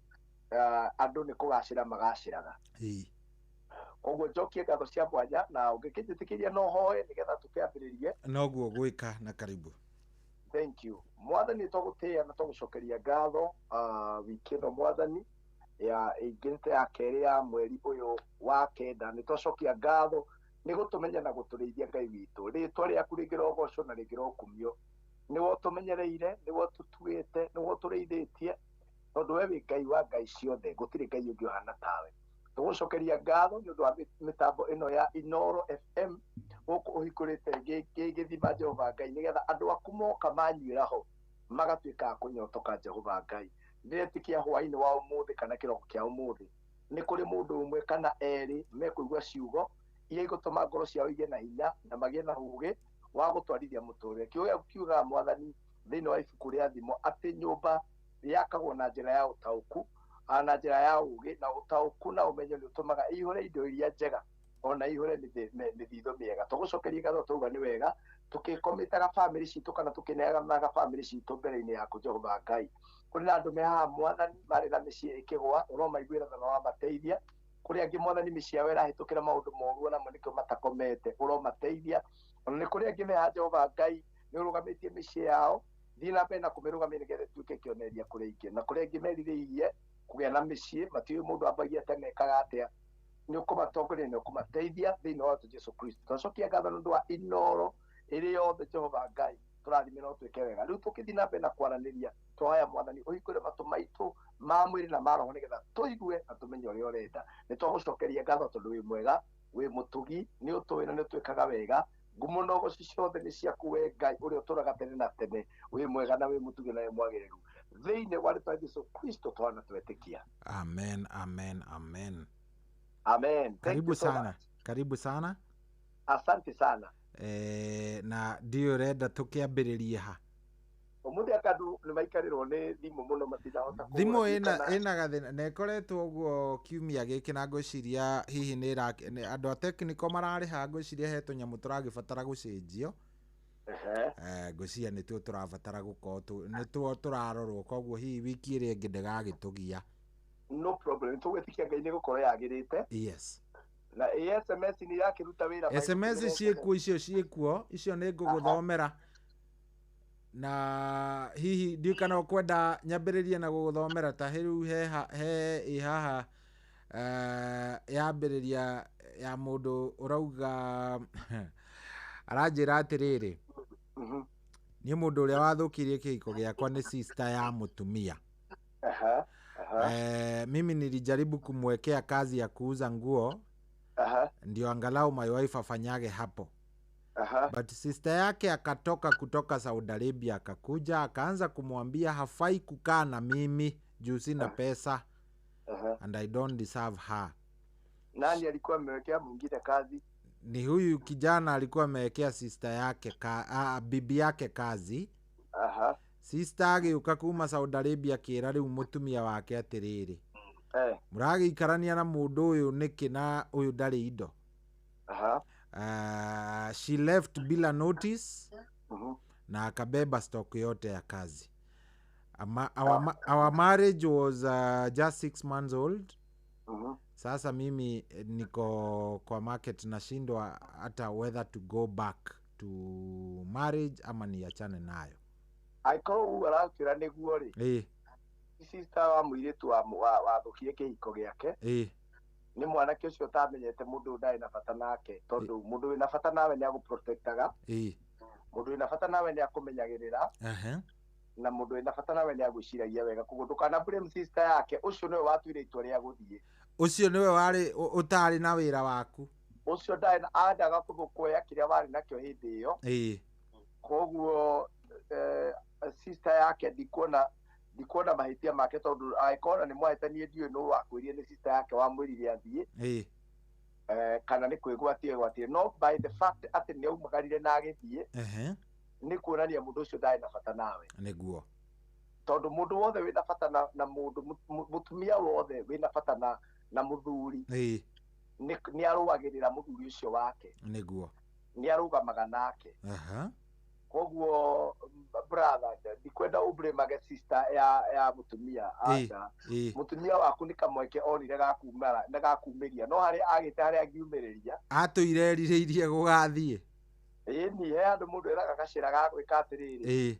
andũ nĩ kũgacĩra magacĩraga. Koguo njokie ngatho cia mwanya na ũngĩkĩnjĩtĩkĩria no hoe nĩgetha tũkĩambĩrĩrie. Noguo gwĩka na karibu. Thank you. Mwathani tũgũtĩĩa na tũgũcokeria ngatho wiki ĩno mwathani ya ĩingĩrĩte ya kerĩ ya mweri ũyũ wa 9 nĩ twacokia ngatho nĩ gũtũmenya na gũtũrĩithia Ngai witũ. Rĩtwa rĩaku rĩngĩrogocwo na rĩngĩrokumio. Nĩwe ũtũmenyereire, nĩwe ũtũtuĩte, nĩwe ũtũrĩithĩtie tondũ we wĩ Ngai wa ngai ciothe, gũtirĩ Ngai ũngĩ ũhana tawe. Tũgũcokeria ngatho nĩ ũndũ wa mĩtambo ĩno ya Inoro FM gũkũ ũhingũrĩte gĩthima Jehova Ngai nĩgetha andũ aku moka manyuĩra ho magatuĩka a kũnyotoka Jehova Ngai. Ndĩretĩkia hwaĩ-inĩ wa ũmũthĩ kana kĩroko kĩa ũmũthĩ nĩ kũrĩ mũndũ ũmwe kana erĩ mekũigua ciugo iria igũtũma ngoro ciao igĩe na hinya na magĩe na ũũgĩ wa gũtwarithia mũtũrĩre. Kiugo gĩaku kiugaga mwathani thĩinĩ wa ibuku rĩa Thimo atĩ nyũmba yakagwo na njĩra ya ũtaũku na njĩra ya ũũgĩ, na ũtaũku na ũmenyo nĩ ũtũmaga ĩihũre indo iria njega ona ĩihũre mĩthithũ mĩega. Tũgũcokeria ngatho tauga nĩ wega tũkĩkomĩtaga bamĩrĩ citũ kana tũkĩneanaga bamĩrĩ citũ mbere-inĩ yaku Jehova Ngai. Kũrĩ na andũ me haha mwathani marĩ na mĩciĩ ĩkĩgũa, ũromaiguĩra tha na wamateithia. Kũrĩ angĩ mwathani mĩciĩ yao ĩrahĩtũkĩra maũndũ moru onamo nĩkĩo matakomete, ũromateithia. Ona nĩ kũrĩ angĩ me haha Jehova Ngai nĩ ũrũgamĩtie mĩciĩ yao, thiĩ na mbere na kũmĩrũgamia nĩgetha ĩtuĩke kĩonereria kũrĩ ingĩ. Na kũrĩ angĩ merirĩirie kũgĩa na mĩciĩ, matiũĩ mũndũ ambagia atĩa na ekaga atĩa, nĩ ũkũmatongoria na ũkũmateithia thĩinĩ wa Jesu Kristo. Twacokia ngatho nĩ ũndũ wa Inoro ĩrĩ yothe Jehova Ngai, tũrathime no twĩke wega. Rĩu tũkĩthiĩ na mbere na kwaranĩria, twahoya mwathani ũhingũre matũ maitũ ma mwĩrĩ na ma roho nĩgetha tũigue na tũmenye ũrĩa ũrenda. Nĩ twagũcokeria ngatho tondũ wĩ mwega, wĩ mũtugi, nĩ ũtũĩ na nĩ ũtwĩkaga wega. Ngumo na ũgoci ciothe nĩ ciaku we Ngai ũrĩa ũtũũraga tene na tene, wĩ mwega na wĩ mũtugi na wĩ mwagĩrĩru. Thĩinĩ wa rĩtwa Jesũ Kristo twana twetĩkia. Amen, amen, amen. Amen. Thank Karibu you so sana. much. Karibu sana. Asante sana. Na ndiũ ũrenda tũkĩambĩrĩrie ha? Ũmũthĩ akandu nĩ maikarĩrwo nĩ thimũ mũno matinahota kũhũra Thimũ ndiũ ĩna kana ĩna gathĩna na ĩkoretwo ũguo kiumia gĩkĩ na ngwĩciria hihi nĩ andũ a technical mararĩha, ngwĩciria he tũnyamũ tũragĩbatara gũcenjio. Ngwĩciria nĩtuo tũrabatara gũkorwo nĩtuo tũrarorwo, koguo hihi wiki ĩrĩa ĩngĩ ndĩgagĩtũgia. No problem, nĩtũgwĩtĩkia Ngai nĩ gũkorwo yagĩrĩte. Yes. Na SMS nĩ irakĩruta wĩra. SMS ciĩkuo, icio ciĩkuo, icio nĩ ngũgũthomera. Na hihi ndiũ kana ũkwenda nyambĩrĩrie na gũgũthomera ta rĩu he ĩ haha yambĩrĩria ya mũndũ ũrauga aranjĩra atĩrĩrĩ, niĩ mũndũ ũrĩa wathũkirie kĩhiko gĩakwa nĩ sister ya mũtumia. Mimi nilijaribu kumwekea kazi ya kuuza nguo ndio angalau my wife afanyage hapo. But sister yake akatoka kutoka Saudi Arabia akakuja akaanza kumwambia hafai kukaa na mimi juu sina pesa and I don't deserve her. Nani alikuwa amewekea mwingine kazi? Ni huyu kijana alikuwa amewekea sister yake bibi yake kazi. Sister agĩũka kuma Saudi Arabia akĩra rĩu mũtumia wake atĩrĩrĩ, mũragĩikarania na mũndũ ũyũ nĩkĩ na ũyũ ndarĩ indo. She left bila notice na akabeba stock yote ya kazi. Our marriage was just 6 months old. Sasa mimi niko kwa market nashindwa hata whether to go back to marriage ama niachane nayo. Angĩkorwo ũguo aratwĩra nĩguo rĩ, sister wa mũirĩtu wathũkirie kĩhiko gĩake nĩ mwanake ũcio ũtamenyete mũndũ ndarĩ na bata nake, tondũ mũndũ wĩna bata nawe nĩ agũprotectaga, mũndũ wĩna bata nawe nĩ akũmenyagĩrĩra, na mũndũ wĩna bata nawe nĩ agwĩciragia wega. Koguo ndũkana blame sister yake, ũcio nĩwe watuire itua rĩa gũthiĩ. Ũcio nĩwe warĩ ũtarĩ na wĩra waku. Ũcio ndarĩ andaga kũgũkuoya kĩrĩa warĩ nakĩo hĩndĩ ĩyo. Koguo sister yake ndikuona mahĩtia make, tondũ angĩkorwo nĩ mwahĩtanie ndiũĩ nũ wakwĩrire nĩ sister yake wamwĩrire athiĩ kana nĩ kwĩgwatia egwatire, no by the fact atĩ nĩ aumagarire na agĩthiĩ nĩ kuonania mũndũ ũcio ndarĩ na bata nawe. Nĩguo, tondũ mũndũ wothe wĩna bata na mũndũ mũtumia wothe wĩna bata na mũthuri nĩ arũagĩrĩra mũthuri ũcio wake. Nĩguo, nĩ arũgamaga nake. Koguo brother, ndikwenda ũblamage sister ya mũtumia. Aca, mũtumia waku nĩ kamweke onire gakumĩria, no harĩa agĩte harĩa angiumĩrĩria atũire erirĩirie gũgathiĩ. Ĩni he handũ mũndũ eraga gacĩra ga gwĩka atĩrĩrĩ,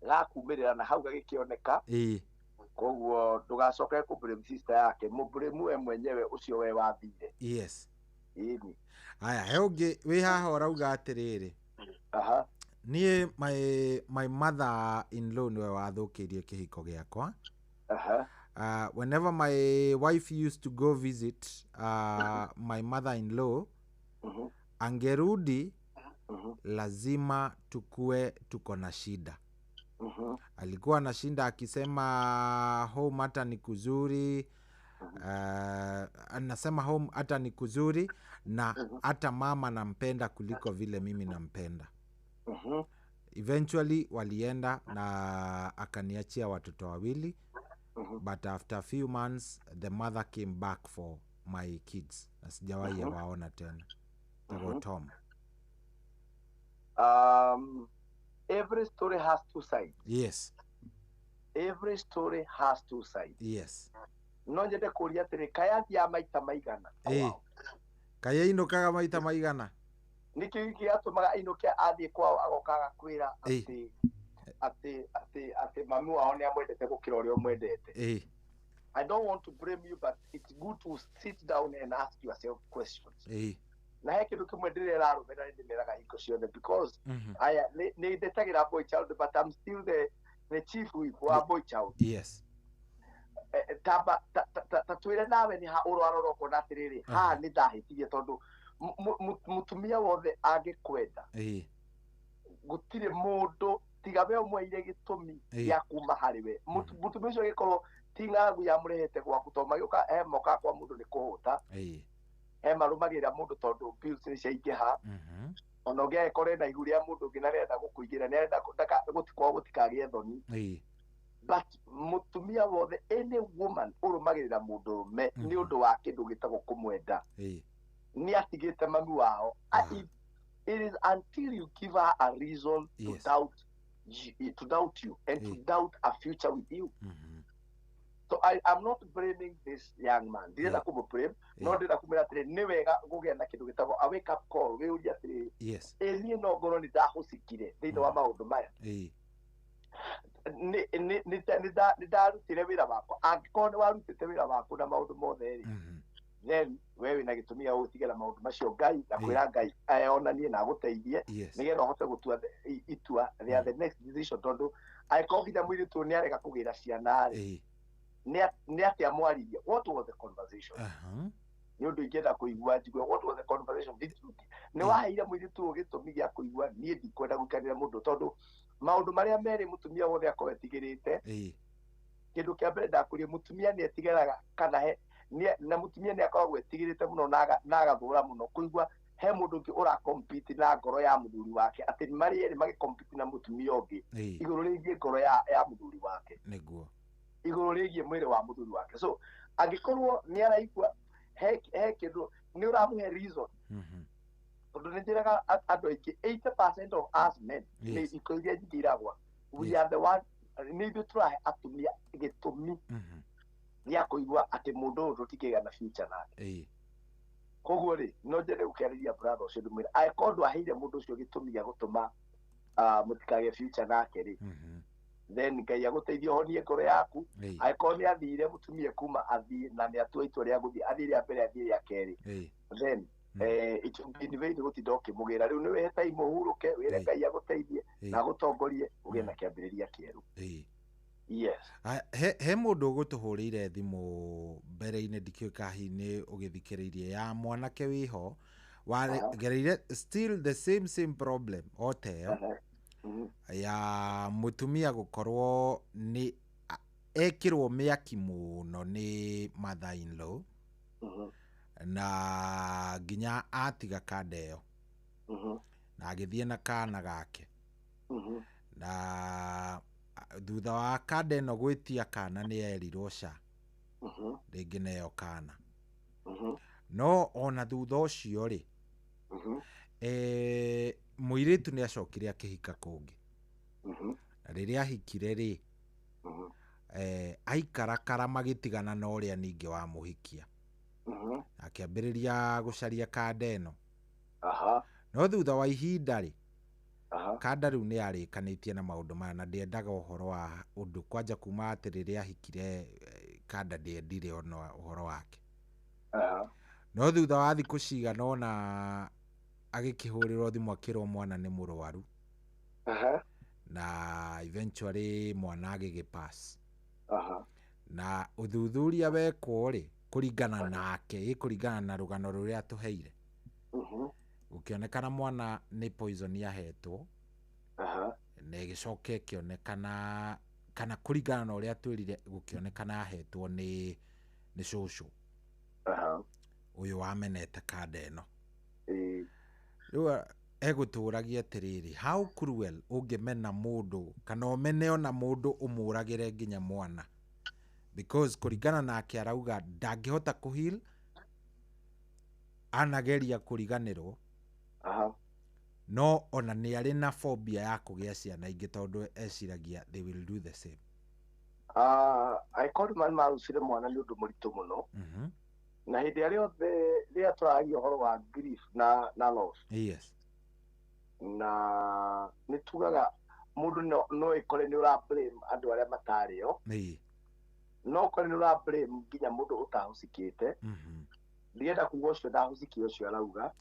gakumĩrĩra na hau gagĩkĩoneka. Koguo ndũgacoke kũblame sister yake, mũblame we mwenyewe ũcio we wathire. Yes. Ĩni. Aya, he ũngĩ wĩ haha ũrauga atĩrĩrĩ, niĩ my mother in law niwe wathũkĩirie kĩhiko gĩakwa. Whenever my wife used to go visit my mother in law, angerudi lazima tukue tuko na shida. Alikuwa anashinda akisema home hata ni kuzuri, anasema home hata ni kuzuri na hata mama nampenda kuliko vile mimi nampenda. Eventually walienda na akaniachia watoto wawili. But after a few months the mother came back for my kids. Na sijawahi waona tena. Tom. Every story has two sides. Yes. Every story has two sides. Yes. No nyende kũria atĩrĩ, kaya athiaga maita maigana? Kaya inũkaga maita maigana? Nĩkĩ gĩatũmaga ainũke athiĩ kwao agoka agakwĩra atĩ atĩ mami wao nĩ amwendete gũkĩra ũrĩa ũmwendete? I don't want to blame you, but it's good to sit down and ask yourself questions. Na he kĩndũ kĩmwe ndĩrera arũme na nĩndĩmeraga hingo ciothe, because nĩ ndetagĩra boy child, but I'm still the chief whip wa boy child. Yes. Ta twĩre nawe nĩ ha ũrarora ũkona atĩrĩrĩ, haha nĩ ndahĩtirie, tondũ Mutumia wothe angĩkwenda gũtirĩ mũndũ tiga we ũmweire gĩtũmi gĩa kuma harĩ we. Mũtumia ũcio angĩkorwo ti ng'aragu yamũrehete gwaku, tondũ magĩũka he mokaga kwa mũndũ nĩ kũhũta, he marũmagĩrĩra mũndũ tondũ bills nĩ ciaingĩha, ona ũngĩ agĩkorwo ena ihu rĩa mũndũ ũngĩ na arenda gũkũigĩra, nĩ arenda kwao gũtikagĩe thoni. But mũtumia wothe, any woman ũrũmagĩrĩra mũndũrũme nĩ ũndũ wa kĩndũ gĩtagwo kũmwenda, nĩ atigĩte mami wao. It is until you give her a reason to doubt you and to doubt a future with you. So I'm not blaming this young man. Ndirenda kũmũ-blame, no ndĩrenda kũmwĩra atĩrĩ, nĩ wega kũgĩa na kĩndũ gĩtagwo a wake up call, wĩyũrie atĩrĩ, ĩ niĩ no ngorwo nĩ ndahũcikire thĩinĩ wa maũndũ maya. Nĩ ndarutire wĩra wakwa. Angĩkorwo nĩ warutĩte wĩra waku na maũndũ mothe rĩ, then we wĩna gĩtũmi gĩa gũtigĩra maũndũ macio Ngai na kwĩra Ngai ayonanie na agũteithie nĩgetha ũhote gũtua itua rĩa the next decision, tondũ angĩkorwo nginya mũirĩtu ũyũ nĩarega kũgĩra ciana rĩ, nĩ atĩa mwaririe? What was the conversation? Nĩ ũndũ ingĩenda kũigua njigue what was the conversation. Nĩ waheire mũirĩtu ũyũ gĩtũmi gĩa kũigua niĩ ndikwenda gũikarĩra mũndũ, tondũ maũndũ marĩa merĩ mũtumia wothe akorwo etigĩrĩte, kĩndũ kĩa mbere ndakũria, mũtumia nĩ etigĩraga kana he na mũtumia nĩ akoragwo etigĩrĩte mũno na agathũra mũno kũigua he mũndũ ũngĩ ũrakompete na ngoro ya mũthuri wake, atĩ marĩ erĩ magĩkompete na mũtumia ũngĩ igũrũ rĩgiĩ ngoro ya mũthuri wake, nĩguo igũrũ rĩgiĩ mwĩrĩ wa mũthuri wake. So angĩkorwo nĩ araigua he kĩndũ nĩ ũramũhe reason, tondũ nĩ njĩraga andũ aingĩ 80% of us men nĩ iko iria nyingĩ iragwa, we are the one, nĩ ithuĩ tũrahe atumia gĩtũmi gĩa kũigua atĩ mũndũ ũyũ tũtingĩgĩa na future nake. Koguo rĩ, no njende gũkĩarĩria brother ũcio ndĩmwĩre angĩkorwo ndwaheire mũndũ ũcio gĩtũmi gĩa gũtũma mũtikagĩe future nake rĩ, then Ngai agũteithie ũhonie ngoro yaku. Angĩkorwo nĩ athire mũtumia kuma athiĩ na nĩ atua itua rĩa gũthiĩ, athiĩ rĩa mbere athiĩ rĩa kerĩ, then it will be in vain gũtinda ũkĩmũgĩra. Rĩu nĩ wĩhe time ũhurũke, wĩre Ngai agũteithie na agũtongorie ũgĩe na kĩambĩrĩria kĩerũ. Yes. He mũndũ ũgũtũhũrĩire thimũ mbere-inĩ, ndikĩũĩ kana hihi nĩ ũgĩthikĩrĩirie, ya mwanake wĩho wagereire still the same problem o ta ĩyo ya mũtumia gũkorwo nĩ ekĩrwo mĩaki mũno nĩ mother in law, na nginya atiga kanda ĩyo na agĩthiĩ na kana gake, na thutha wa kanda ĩno gwĩtia kana nĩ erirwo ca rĩngĩ neyo kana, no ona thutha ũcio rĩ, mũirĩtu nĩ acokire akĩhika kũngĩ, na rĩrĩa ahikire rĩ, aikarakara magĩtigana na ũrĩa ningĩ wamũhikia, akĩambĩrĩria gũcaria kanda ĩno. No thutha wa ihinda rĩ, kanda rĩu nĩ arĩkanĩtie na maũndũ maya na ndĩendaga ũhoro wa ũndũ kwanja kuma atĩ rĩrĩa ahikire kanda ndĩendire ona ũhoro wake. No thutha wa thikũ cigana ũna agĩkĩhũrĩrwo thimũ akĩrwo mwana nĩ mũrwaru, na eventually mwana agĩgĩpass. Na ũthuthuria wekwo rĩ, kũringana nake, kũringana na rũgano rũrĩa atũheire, gũkĩonekana mwana nĩ poison yahetwo, na ĩgĩcoka ĩkĩonekana kana kũringana na ũrĩa atwĩrire gũkĩonekana ahetwo nĩ cũcũ ũyũ wamenete kanda ĩno. Rĩu egũtũragia atĩrĩrĩ, how cruel ũngĩmena mũndũ kana ũmene ona mũndũ ũmũragĩre nginya mwana, because kũringana nake arauga ndangĩhota kũheal, anageria kũriganĩrwo, no ona nĩ arĩ na phobia ya kũgĩa ciana ingĩ tondũ eciragia they will do the same. Angĩkorwo nĩ marucire mwana nĩ ũndũ mũritũ mũno, na hĩndĩ ĩrĩa yothe rĩrĩa tũragia ũhoro wa grief na loss, yes, na nĩ tugaga mũndũ no ĩkore nĩ ũra blame andũ arĩa matarĩo, no ũkore nĩ ũra blame nginya mũndũ ũtahũcikĩte. Ndienda kuga ũcio ndahũcikie ũcio arauga,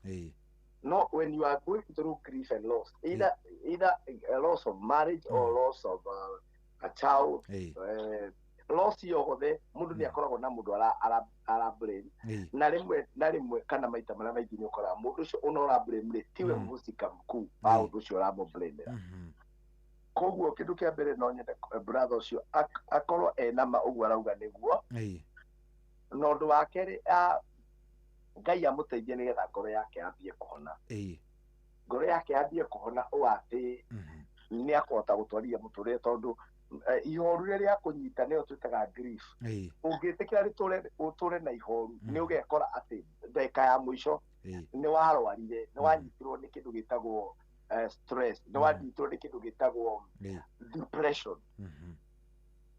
no when you are going through grief and loss, either a loss of marriage or loss of a child, Loss yothe mũndũ nĩ akoragwo na mũndũ ara blame. Na rĩmwe kana maita marĩa maingĩ nĩ ũkoraga mũndũ ũcio ona ũra blame rĩ tiwe mũhusika mkuu wa ũndũ ũcio ũramũ-blame-ra. Koguo kĩndũ kĩa mbere no nyende brother ũcio akorwo ena ma ũguo arauga nĩguo. Na ũndũ wa kerĩ Ngai amũteithie nĩgetha ngoro yake yambie kũhona. Ngoro yake yambie kũhona ũũ atĩ nĩ akũhota gũtwarithia mũtũrĩre tondũ ihoru rĩrĩa rĩa kũnyita nĩyo twĩtaga grief. Ũngĩtĩkĩra ũtũre na ihoru nĩ ũgekora atĩ ndagĩka ya mũico nĩ warwarire, nĩ wanyitirwo nĩ kĩndũ gĩtagwo stress, nĩ wanyitirwo nĩ kĩndũ gĩtagwo depression.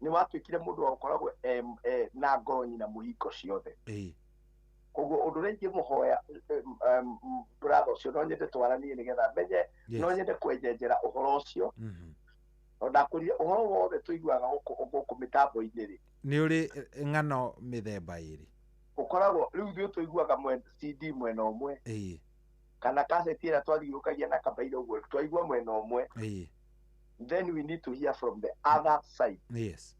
Nĩ watuĩkire mũndũ wa gũkoragwo na ngoro nyina mũhingo ciothe. Koguo ũndũ ũrĩa ingĩmũhoya brother ũcio no nyende twaranie nĩgetha menye, no nyende kwenjenjera ũhoro ũcio. Ndakwĩrire ũhoro wothe tũiguaga gũkũ mĩtambo-inĩ rĩ nĩ ũrĩ ng'ano mĩthemba ĩrĩ. Ũkoragwo rĩu ithuĩ tũiguaga CD mwena ũmwe kana kaseti ĩrĩa twathiũrũrũkagia na kabairo ũguo twaigua mwena ũmwe. Then we need to hear from the other side. Yes.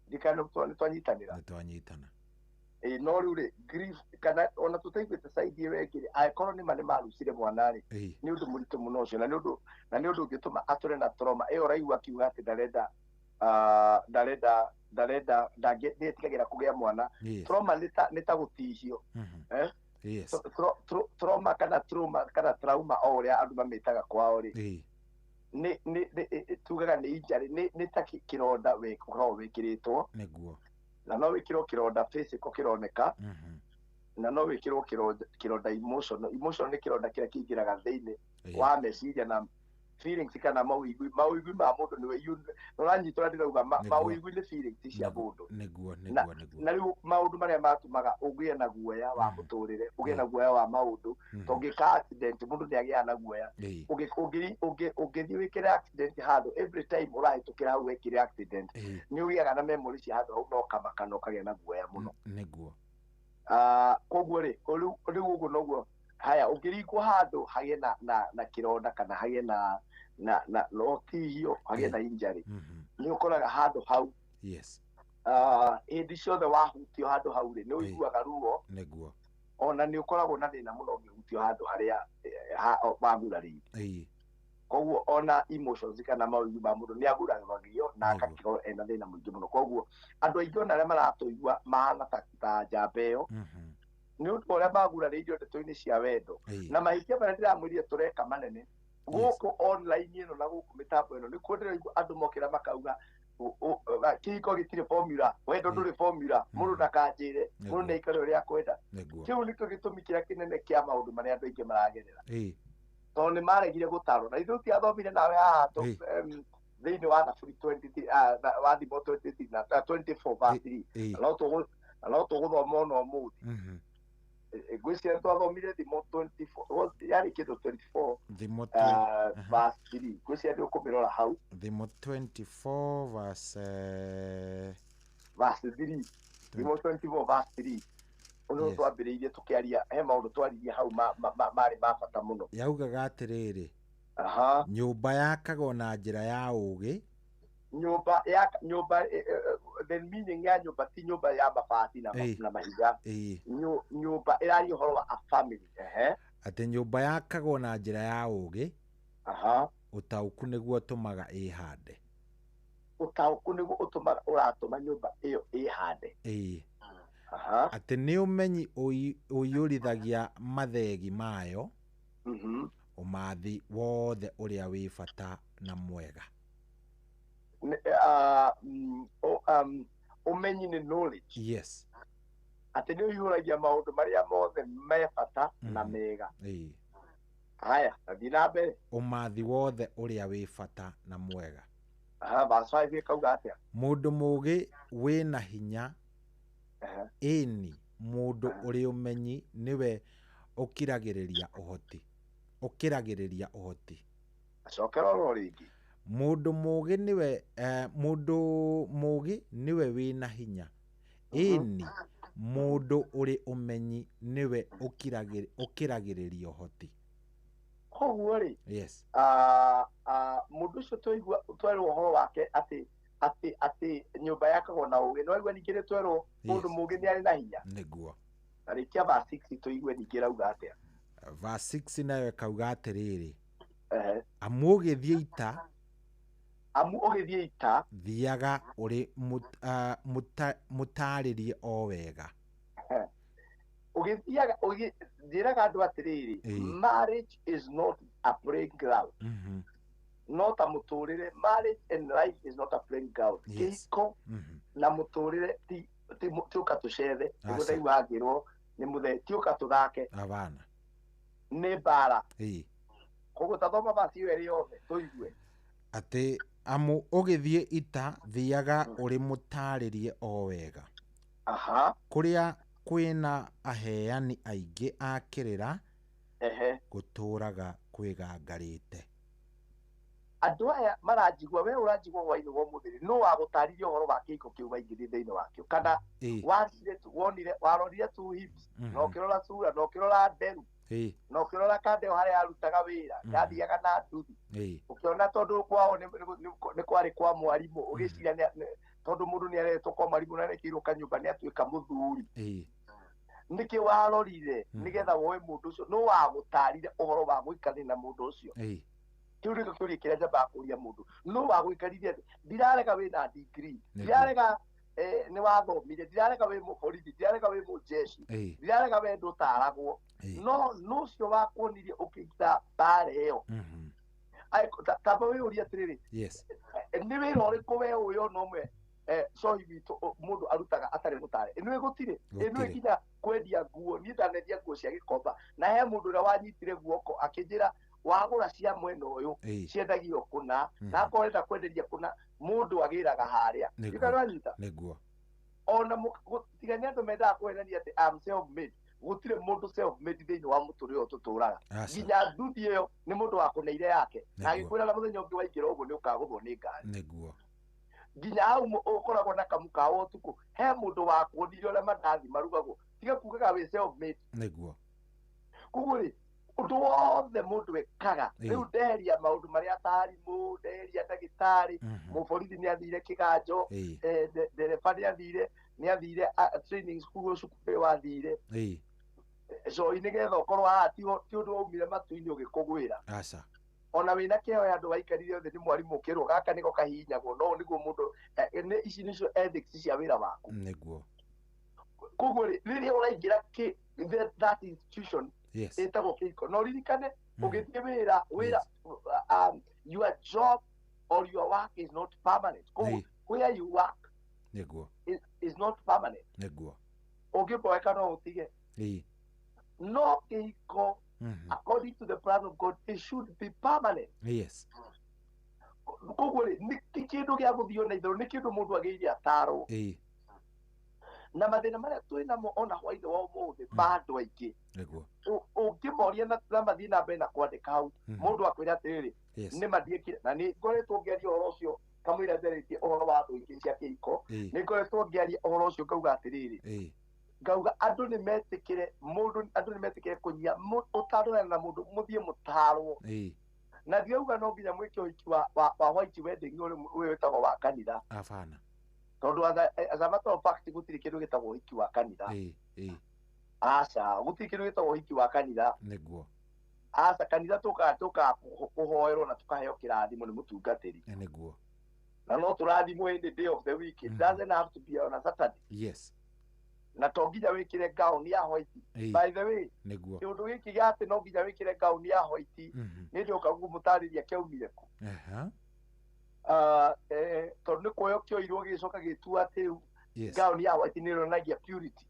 Ndikana nĩ twanyitanĩra. Nĩ twanyitana. No rĩu rĩ grief kana ona tũtaiguĩte side ĩyo ĩngĩ rĩ angĩkorwo nĩma nĩ marucire mwana rĩ nĩ ũndũ mũritũ mũno ũcio na nĩ ũndũ ũngĩtũma atũre na trauma ĩyo ũraigua akiuga atĩ ndarenda ndĩtigagĩra kũgĩa mwana. Trauma nĩ ta gũtihio. Trauma kana trauma o ũrĩa andũ mamĩtaga kwao rĩ nĩ tugaga nĩ injury, nĩ ta kĩronda ũkoragwo wĩkĩrĩtwo. Nĩguo. Na no wĩkĩrwo kĩronda physical kĩroneka, na no wĩkĩrwo kĩronda emotional. Emotional nĩ kĩronda kĩrĩa kĩingĩraga thĩinĩ wa meciria na feelings kana mawĩigwi ma mũndũ nĩwe ũranyitwo ndĩrauga mawĩigwi nĩ feelings cia mũndũ. Nĩguo. Na rĩu maũndũ marĩa matũmaga ũgĩe na guoya wa mũtũrĩre, ũgĩe na guoya wa maũndũ, tondũ accident mũndũ nĩ agĩaga na guoya. Ũngĩthiĩ wĩkĩre accident handũ every time ũrahĩtũkĩra hau wekĩre accident nĩ ũgĩaga na memory cia handũ hau na ũkamaka na ũkagĩa na guoya mũno. Nĩguo. Koguo rĩ rĩu ũguo noguo haya ũngĩringwo handũ hagĩe na kĩronda kana hagĩe na ũtihio hagĩe na injury nĩ ũkoraga handũ hau. Yes. Hĩndĩ ciothe wahutio handũ hau rĩ nĩ ũiguaga ruo. Nĩguo. Ona nĩ ũkoragwo na thĩna mũno ũngĩhutio handũ harĩa wagurarĩire. Koguo ona emotions kana mawĩigwi ma mũndũ nĩ aguraragio na agakĩrwo ena thĩna mũingĩ mũno. Koguo andũ aingĩ ona arĩa maratũigua mahana ta njamba ĩyo nĩ ũndũ ũrĩa magurarĩirio ndeto-inĩ cia wendo na mahĩtia marĩa ndĩramwĩrire tũreka manene gũkũ online ĩno na gũkũ mĩtambo ĩno nĩkuo ndĩraigua andũ mokĩra makauga kĩhiko gĩtirĩ formula, wendo ndũrĩ formula, mũndũ ndakanjĩre, mũndũ nĩ aikare ũrĩa akwenda. Kĩu nĩkĩo gĩtũmi kĩrĩa kĩnene kĩa maũndũ marĩa andũ aingĩ maragerera tondũ nĩ maregire gũtarwo na ithuĩ tiathomire nawe haha thĩinĩ wa Thaburi 23 wa Thimo 23 na 24 verse 3 na no tũgũthoma ona ũmũthĩ. Ngwĩciria twathomire Thimo 24 yarĩ kĩndũ 24 Thimo verse 3 ngwĩciria nĩ ũkũmĩrora hau. Thimo 24 verse 3 Thimo 24 verse 3 ũndũ twambĩrĩirie tũkĩaria he maũndũ twaririe hau marĩ ma bata mũno. Yaugaga atĩrĩrĩ, nyũmba yakagwo na njĩra ya ũũgĩ. Nyũmba the meaning ya nyũmba ti nyũmba ya mabati na mahiga. Nyũmba ĩraria ũhoro wa a family. Atĩ nyũmba yakagwo na njĩra ya ũũgĩ, ũtaũku nĩguo ũtũmaga ĩhande. Ũtaũku nĩguo ũtũmaga ũratũma nyũmba ĩyo ĩhande. Atĩ nĩ ũmenyi ũiyũrithagia mathegi mayo, ũmathi wothe ũrĩa wĩ bata na mwega. Ũmenyi nĩ knowledge. Yes. Atĩ nĩ ũihũragia maũndũ marĩa mothe me bata na mega. Haya, thiĩ na mbere. Ũmathi wothe ũrĩa wĩ bata na mwega. Verse 5 ĩkauga atĩa? Mũndũ mũũgĩ wĩna hinya, ĩni mũndũ ũrĩ ũmenyi nĩwe ũkiragĩrĩria ũhoti. Ũkiragĩrĩria ũhoti. Acokera oro rĩngĩ. Mũndũ mũũgĩ nĩwe mũndũ mũũgĩ nĩwe wĩna hinya, ĩni mũndũ ũrĩ ũmenyi nĩwe ũkiragĩrĩria ũhoti. Koguo rĩ, yes, mũndũ ũcio twaigua twerwo ũhoro wake atĩ Atĩ nyũmba yakagwo na ũgĩ. No igwe ningĩ nĩ twerwo mũndũ mũgĩ nĩ arĩ na hinya. Nĩguo. Na rĩkia verse 6 tũigue ningĩ ĩrauga atĩa. Verse 6 nayo ĩkauga atĩrĩrĩ. Amu ũgĩthiĩ ita. Amu ũgĩthiĩ ita. Thiaga ũrĩ mũtarĩrie o wega. Ũgĩthiaga njĩraga andũ atĩrĩrĩ, marriage is not a playground. No ta mũtũrĩre, marriage and life is not a playground. Kĩhiko na mũtũrĩre ti ũka tũcethe, nĩguo ndaigua ngĩrwo nĩ mũthee, ti ũka tũthake. Abana. Nĩ mbara. Koguo ta thoma verse ĩyo ĩrĩ yothe tũigue. Atĩ amu ũgĩthiĩ ita thiaga ũrĩ mũtarĩrie o wega. Aha. Kũrĩa kwĩna aheani aingĩ a kĩrĩra, gũtũraga kwĩgangarĩte. Andũ aya maranjigua, we ũranjigua hwainĩ wa ũmũthĩ, no wagũtarĩria ũhoro wa kĩhiko kĩu waingĩrire thĩinĩ wakĩo, kana wonire warorire two hips, na ũkĩrora cura, na ũkĩrora nderu, na ũkĩrora kandeo harĩa arutaga wĩra, yathiaga na nduthi, ũkĩona tondũ kwao nĩ kwarĩ kwa mwarimũ, ũgĩciria tondũ mũndũ nĩ aretwo kwa mwarimũ na arekĩirwo kanyũmba nĩ atuĩka mũthuri. Nĩkĩ warorire nĩgetha woe mũndũ ũcio? No wagũtarire ũhoro wa gũikarania na mũndũ ũcio. Kĩu nĩkĩo kĩũria kĩrĩa njambaga kũria mũndũ. No wagũikarire atĩa? Ndirarega wĩna degree, ndirarega nĩ wathomire, ndirarega wĩ mũborithi, ndirarega wĩ mũjeshi, ndirarega we ndũtaragwo, no ũcio wakuonirie ũkĩingĩra mbara ĩyo. Tamba wĩyũrie atĩrĩrĩ, nĩ wĩra ũrĩkũ we ũyũ ona ũmwe cohi witũ mũndũ arutaga atarĩ mũtare? Ĩnũĩ gũtirĩ, ĩnũĩ nginya kwendia nguo. Niĩ ndanendia nguo cia gĩkomba, na he mũndũ ũrĩa wanyitire guoko akĩnjĩra wagũra cia mwena ũyũ ciendagio kũna, na akorwo ũrenda kwenderia kũna mũndũ agĩraga harĩa. Nĩguo. Nĩguo. Ona tiga nĩ andũ mendaga kũhenania atĩ I'm self made. Gũtirĩ mũndũ self made thĩinĩ wa mũtũrĩre ũyũ tũtũraga. Nginya nduthi ĩyo nĩ mũndũ wakũneire yake, na agĩkwĩra na mũthenya ũngĩ waingĩra ũguo nĩ ũkagũthwo nĩ ngari. Nĩguo. Nginya hau ũkoragwo na kamukawa ũtukũ, he mũndũ wakuonirie ũrĩa mandathi marugagwo. Tiga kugaga wĩ self made. Nĩguo. Koguo rĩ, ũndũ wothe mũndũ ekaga, rĩu ndeheria maũndũ marĩa atarimũ, ndeheria ndagĩtarĩ, mũborithi nĩ athire kĩganjo, ndereba nĩ athire training school, cukuru wathire cohi nĩgetha ũkorwo haha, ti ũndũ waumire matu-inĩ ũgĩkũgwĩra. Aca. Ona wĩna kĩheo ya andũ waikarire othe nĩ mwarimũ ũkĩrwo gaka nĩko kahihinyagwo, no nĩguo mũndũ ici nĩcio ethics cia wĩra waku. Nĩguo. Koguo rĩ, rĩrĩa ũraingĩra that institution ĩtagwo kĩhiko, no ririkane ũgĩthiĩ wĩra, your job or your work is not permanent. Koguo where you work nĩguo is not permanent. Nĩguo. Ũngĩboeka no ũtige. No kĩhiko, according to the plan of God, it should be permanent. Yes. Koguo rĩ, nĩ ti kĩndũ gĩa gũthiĩ na itherũ, nĩ kĩndũ mũndũ agĩrĩire atarwo. Na mathĩna marĩa twĩ namo ona hwainĩ wa ũmũthĩ ma andũ aingĩ, ũngĩmoria na mathiĩ na mbere na kwandĩka hau, mũndũ akwĩra atĩrĩrĩ, nĩ mandiĩkire, na nĩ ngoretwo ngĩaria ũhoro ũcio kamũira njarĩtie ũhoro wa thũ ingĩ cia kĩhiko, nĩ ngoretwo ngĩaria ũhoro ũcio ngauga atĩrĩrĩ, ngauga andũ nĩ metĩkĩre mũndũ, andũ nĩ metĩkĩre kũnyia ũtarũrana na mũndũ, mũthiĩ mũtarwo. Na ndirauga no nginya mwĩke ũhiki wa white wedding ũrĩa wĩtagwo wa kanitha. Abana. Tondũ as a matter of fact gũtirĩ kĩndũ gĩtagwo ũhiki wa kanitha. Aca, gũtirĩ kĩndũ gĩtagwo ũhiki wa kanitha. Nĩguo. Aca, kanitha tũkaga kũhoerwo na tũkaheo kĩrathimo nĩ mũtungatĩri. Nĩguo. Na no tũrathimwo any day of the week. It doesn't have to be on a Saturday. Yes. Na to nginya wĩkĩre gown ya white. By the way, nĩguo. Kĩũndũ gĩkĩ gĩa atĩ no nginya wĩkĩre gown ya white, nĩ ndĩũka gũmũtarĩria kĩaumire kũ. Tondũ nĩ kuoyo kĩoirwo gĩgĩcoka gĩtua atĩ gown ya white nĩ ĩronanagia purity.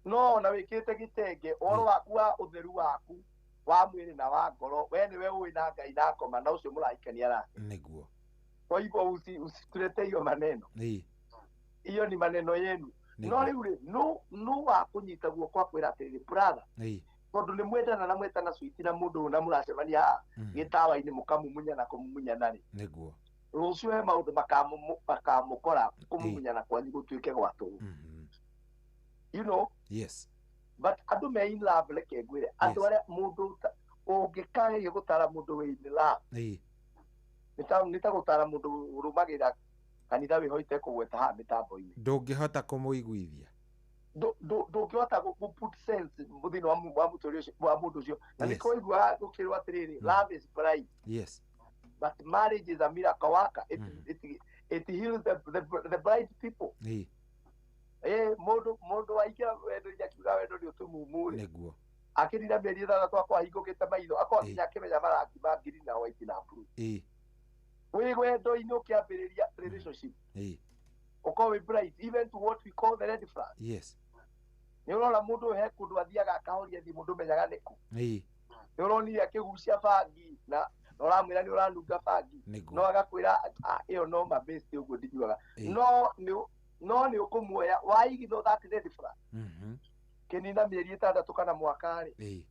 No ona wĩkĩrĩte gĩtenge, ũhoro waku wa ũtheru waku wa mwĩrĩ na wa ngoro, we nĩwe ũĩ na Ngai na ngoma na ũcio mũrahikania nake. Nĩguo. Kwa hivyo usitulete hiyo maneno. Hiyo ni maneno yenu. No rĩu rĩ, no wa kũnyita guoko akwĩra atĩrĩrĩ, brother, tondũ nĩ mwendana na mwetana sweet na mũndũ ũyũ na mũracemania gĩtawa-inĩ mũkamumunyana kũmumunyana rĩ, nĩguo rũciũ he maũndũ makamũkora kũmumunyana kwanyu gũtuĩke gwa tũhũ. You know? Yes. But andũ me in love, reke ngwĩre, andũ arĩa mũndũ ũngĩkageria gũtara mũndũ wĩ in love, nĩ ta gũtara mũndũ ũrũmagĩrĩra Kanitha wĩho itekũgweta haha mĩtambo-inĩ. Ndũngĩhota kũmũiguithia. Ndũngĩhota gũ put sense thĩinĩ wa mũtũrĩre ũcio wa mũndũ ũcio. Na nĩkĩo waiguaga gũkĩrwo atĩrĩrĩ, love is blind. Yes. But marriage is a miracle worker. It heals the blind people. Mũndũ waingĩra wendo-inĩ akiuga wendo nĩ ũtumumu rĩ. Nĩguo. Akĩrira mĩeri 6 akorwo ahingũkĩte maitho, akorwo nginya akĩmenya marangi ma green na white na blue. Wĩ wendo-inĩ ũkĩambĩrĩria relationship. Ũkorwo wĩ bright even to what we call the red flag. Yes. Nĩ ũrona mũndũ ũyũ he kũndũ athiaga akahoria thimũ ndũmenyaga nĩkũ. Nĩ ũronire akĩgucia bangi na ũramwĩra nĩ ũranunga bangi. No agakwĩra ĩyo no mabesti ũguo ndinyuaga. No nĩ ũkũmuoya waigithwo that red flag. Kĩnina mĩeri 6 kana mwaka rĩ.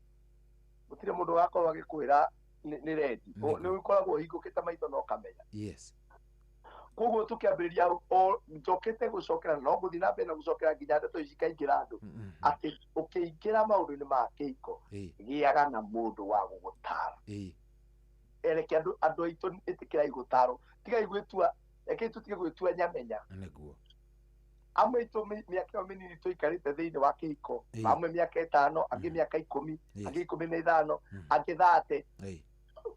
Gũtirĩ mũndũ ũgakorwo agĩkwĩra nĩ rendi. Nĩ ũkoragwo ũhingũkĩte maitho na ũkamenya. Yes. Koguo tũkĩambĩrĩria o njokete gũcokera no ngũthiĩ na mbere na gũcokera nginya ndeto ici ikaingĩra andũ. Atĩ ũkĩingĩra maũndũ-inĩ ma kĩhiko gĩaga na mũndũ wa gũgũtara. Ereke andũ aitũ ĩtĩkĩrai gũtarwo. Tigai gwĩtua, rekei tũtige gwĩtua nyamenya. Nĩguo. Amwe aitũ mĩaka ĩyo mĩnini tũikarĩte thĩinĩ wa kĩhiko, amwe mĩaka 5, angĩ mĩaka 10, angĩ 15, angĩ 30.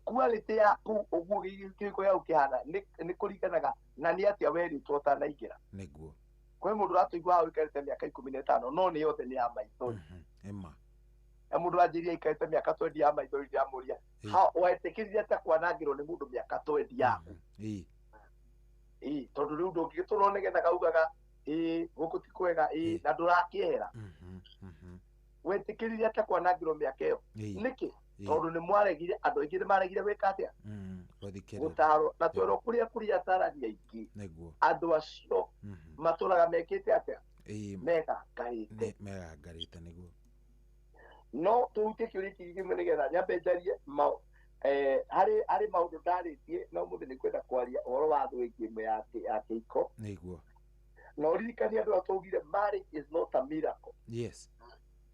Quality yaku ũguo kĩhiko gĩaku kĩhana nĩ kũringanaga na nĩ atĩa werĩtwo ũtanaingĩra. Nĩguo. Kwĩ mũndũ ũratũigua hau ũikarĩte mĩaka 15 no nĩ yothe nĩ ya maithori. Ema. Na mũndũ wanjĩrĩria aikarĩte mĩaka 20 ya maithori ndĩramũria, wetĩkĩrire atĩa kwanangĩrwo nĩ mũndũ mĩaka 20 yaku? Tondũ rĩu ndũngĩgĩtũra ũnegenaga ugaga gũkũ ti kwega, na ndũrakĩehera. Wetĩkĩrire atĩa kwanangĩrwo mĩaka ĩyo? Nĩkĩ? Tondũ nĩ mwaregire, andũ aingĩ nĩ maregire gwĩka atĩa? Gũtarwo. Na twerwo kũrĩa kũrĩa atarani aingĩ. Andũ acio matũraga mekĩte atĩa? Megangarĩte. Megangarĩte nĩguo. No tũhutie kĩũria kĩngĩ kĩmwe nĩgetha nyambe njarie harĩ maũndũ ndarĩtie no mũthĩ nĩ kwenda kwaria ũhoro wa thũ ĩngĩ ĩmwe ya kĩhiko. Nĩguo. Na ũririkanie andũ arĩa twaugire marriage is not a miracle. Yes.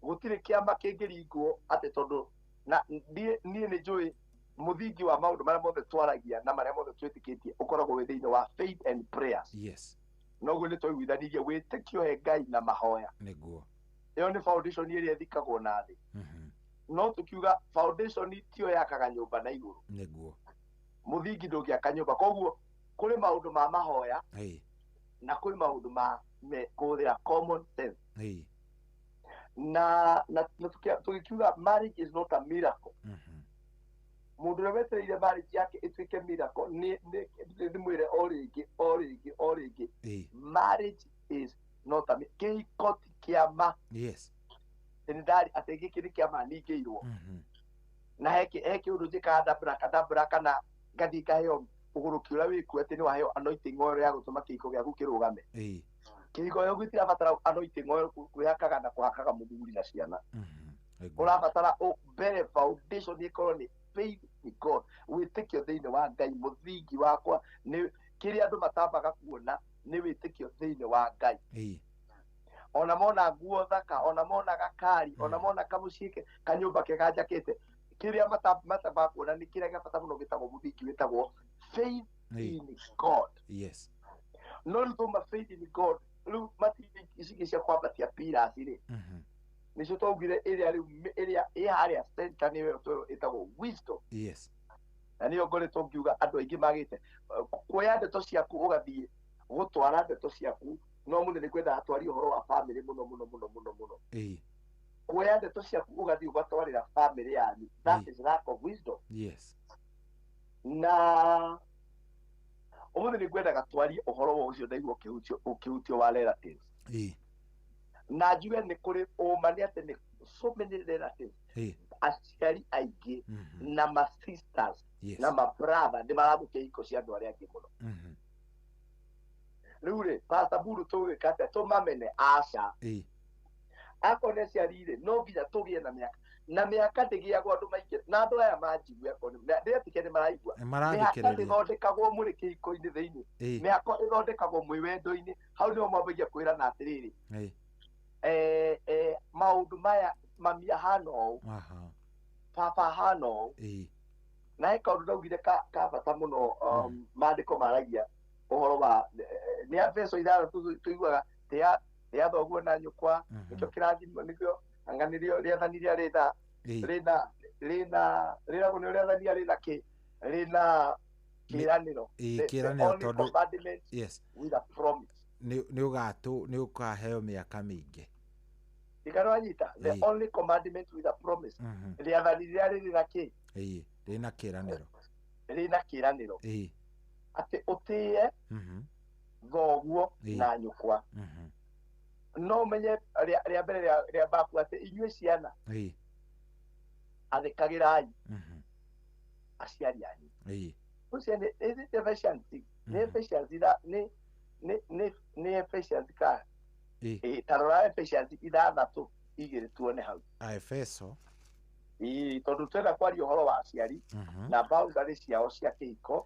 Gũtirĩ kĩama kĩngĩringwo atĩ tondũ na niĩ nĩ njũĩ mũthingi wa maũndũ marĩa mothe twaragia na marĩa mothe twĩtĩkĩtie ũkoragwo wĩ thĩinĩ wa faith and prayers. Yes. Noguo nĩ twaiguithanirie wĩtĩkio he Ngai na mahoya. Nĩguo. Ĩyo nĩ foundation ĩrĩa ĩthikagwo na thĩ. No tũkiuga foundation tiyo yakaga nyũmba na igũrũ. Nĩguo. Mũthingi ndũngĩaka nyũmba. Koguo kũrĩ maũndũ ma mahoya na kũrĩ maũndũ ma kũhũthĩra common sense. Na tũgĩkiuga marriage is not a miracle. Mũndũ ũrĩa wetereire marriage yake ĩtuĩke miracle nĩ ndĩmwĩre o rĩngĩ o rĩngĩ o rĩngĩ. Marriage is not a miracle. Kĩhiko ti kĩama. Yes. Nĩ ndarĩ atĩ gĩkĩ nĩ kĩama ningĩirwo. Na he kĩũndũ njĩkaga ndambura kana ngathiĩ ngaheo ũgũrũki ũrĩa wĩkuo atĩ nĩ waheo anointing oil ya gũtũma kĩhiko gĩaku kĩrũgame. Kĩhiko gĩaku gĩtirabatara anointing oil kwĩhakaga na kũhakaga mũthuri na ciana. Ũrabatara mbere foundation ĩkorwo nĩ faith in God, wĩtĩkio thĩinĩ wa Ngai. Mũthingi wakwa nĩ kĩrĩa andũ matambaga kuona nĩ wĩtĩkio thĩinĩ wa Ngai. Ona mona nguo thaka, ona mona gakari, ona mona kamũciĩ kanyũmba kega njakĩte, kĩrĩa matambaga kuona nĩ kĩrĩa gĩa bata mũno gĩtagwo mũthingi wĩtagwo faith in God. Yes. No rĩu twauma faith in God, rĩu matirĩ ici cia kwambatia pillars rĩ. Nĩcio twaugire ĩrĩa rĩu ĩrĩa ĩ harĩa center nĩyo ĩtagwo wisdom. Yes. Na nĩyo ngoretwo ngiuga andũ aingĩ magĩte kuoya ndeto ciaku ũgathiĩ gũtwara ndeto ciaku no mũthĩ nĩ kwendaga twarie ũhoro wa family mũno mũno mũno mũno mũno. Kuoya ndeto ciaku ũgathiĩ ũgatwarĩra family yanyu, that is lack of wisdom. Yes. Na ũmũthĩ nĩ ngwendaga twarie ũhoro wa ũcio ndaigua ũkĩhutio wa relatives. Na njuge nĩ kũrĩ ũma nĩ atĩ nĩ so many relatives, aciari aingĩ na ma sisters na ma brother nĩ marathũkia ihiko cia andũ arĩa angĩ mũno. Rĩu rĩ, Pastor Buru tũgwĩka atĩa tũmamene? Aca. Akorwo nĩ aciari rĩ, no nginya tũgĩe na mĩaka. Na mĩaka ndĩgĩagwo andũ maingĩ. Na andũ aya manjigue akorwo ndĩretĩkia nĩ maraigua. Mĩhaka ndĩthondekagwo mũrĩ kĩhiko-inĩ thĩinĩ. Mĩhaka ĩthondekagwo mwĩ wendo-inĩ. Hau nĩho mwambagia kwĩrana atĩrĩrĩ. Maũndũ maya mami ahana ũũ, baba ahana ũũ. Na he kaũndũ ndaugire ka bata mũno, maandĩko maragia ũhoro wa Nĩ Efeso 6 tuiguaga tĩa thoguo na nyũkwa nĩkĩo kĩrathimo nĩkĩo anga nĩrĩo rĩathani rĩrĩa rĩna rĩna rĩna rĩragwo nĩ rĩathani rĩna kĩ rĩna kĩranĩro. Kĩranĩro tondũ yes with a promise. Nĩ ũgatũ nĩ ũkaheo mĩaka mĩingĩ. Ikarwanyita the only commandment with a promise. Rĩathani rĩrĩa rĩrĩ na kĩ? Rĩna kĩranĩro. Rĩna kĩranĩro. Atĩ ũtĩe thoguo na nyũkwa. No menye rĩa mbere rĩa baku atĩ inyuĩ ciana athĩkagĩrai aciari anyu. Ũcio nĩ Ephesians nĩ Ephesians nĩ Ephesians ka tarora Ephesians 6:2 tuone hau. Efeso tondũ twenda kwaria ũhoro wa aciari na boundary ciao cia kĩhiko.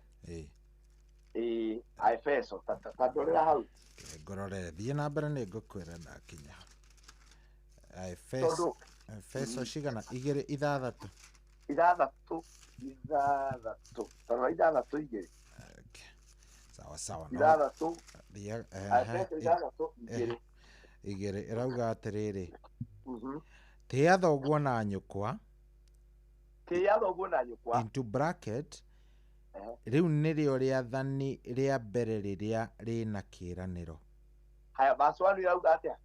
Efeso tandorera hau. Ngorore thiĩ na mbere nĩ ngũkwĩra ndakinya. Efeso Efeso cigana 2 6 6 6 tarora 6 2. Sawa sawa. 6 Efeso 6 2 2 ĩrauga atĩrĩrĩ. Tĩa thoguo na nyũkwa. Tĩa thoguo na nyũkwa. Into bracket rĩu nĩrĩo rĩathani rĩa mbere rĩrĩa rĩna kĩranĩro. Haya verse 1 ĩrauga atĩa?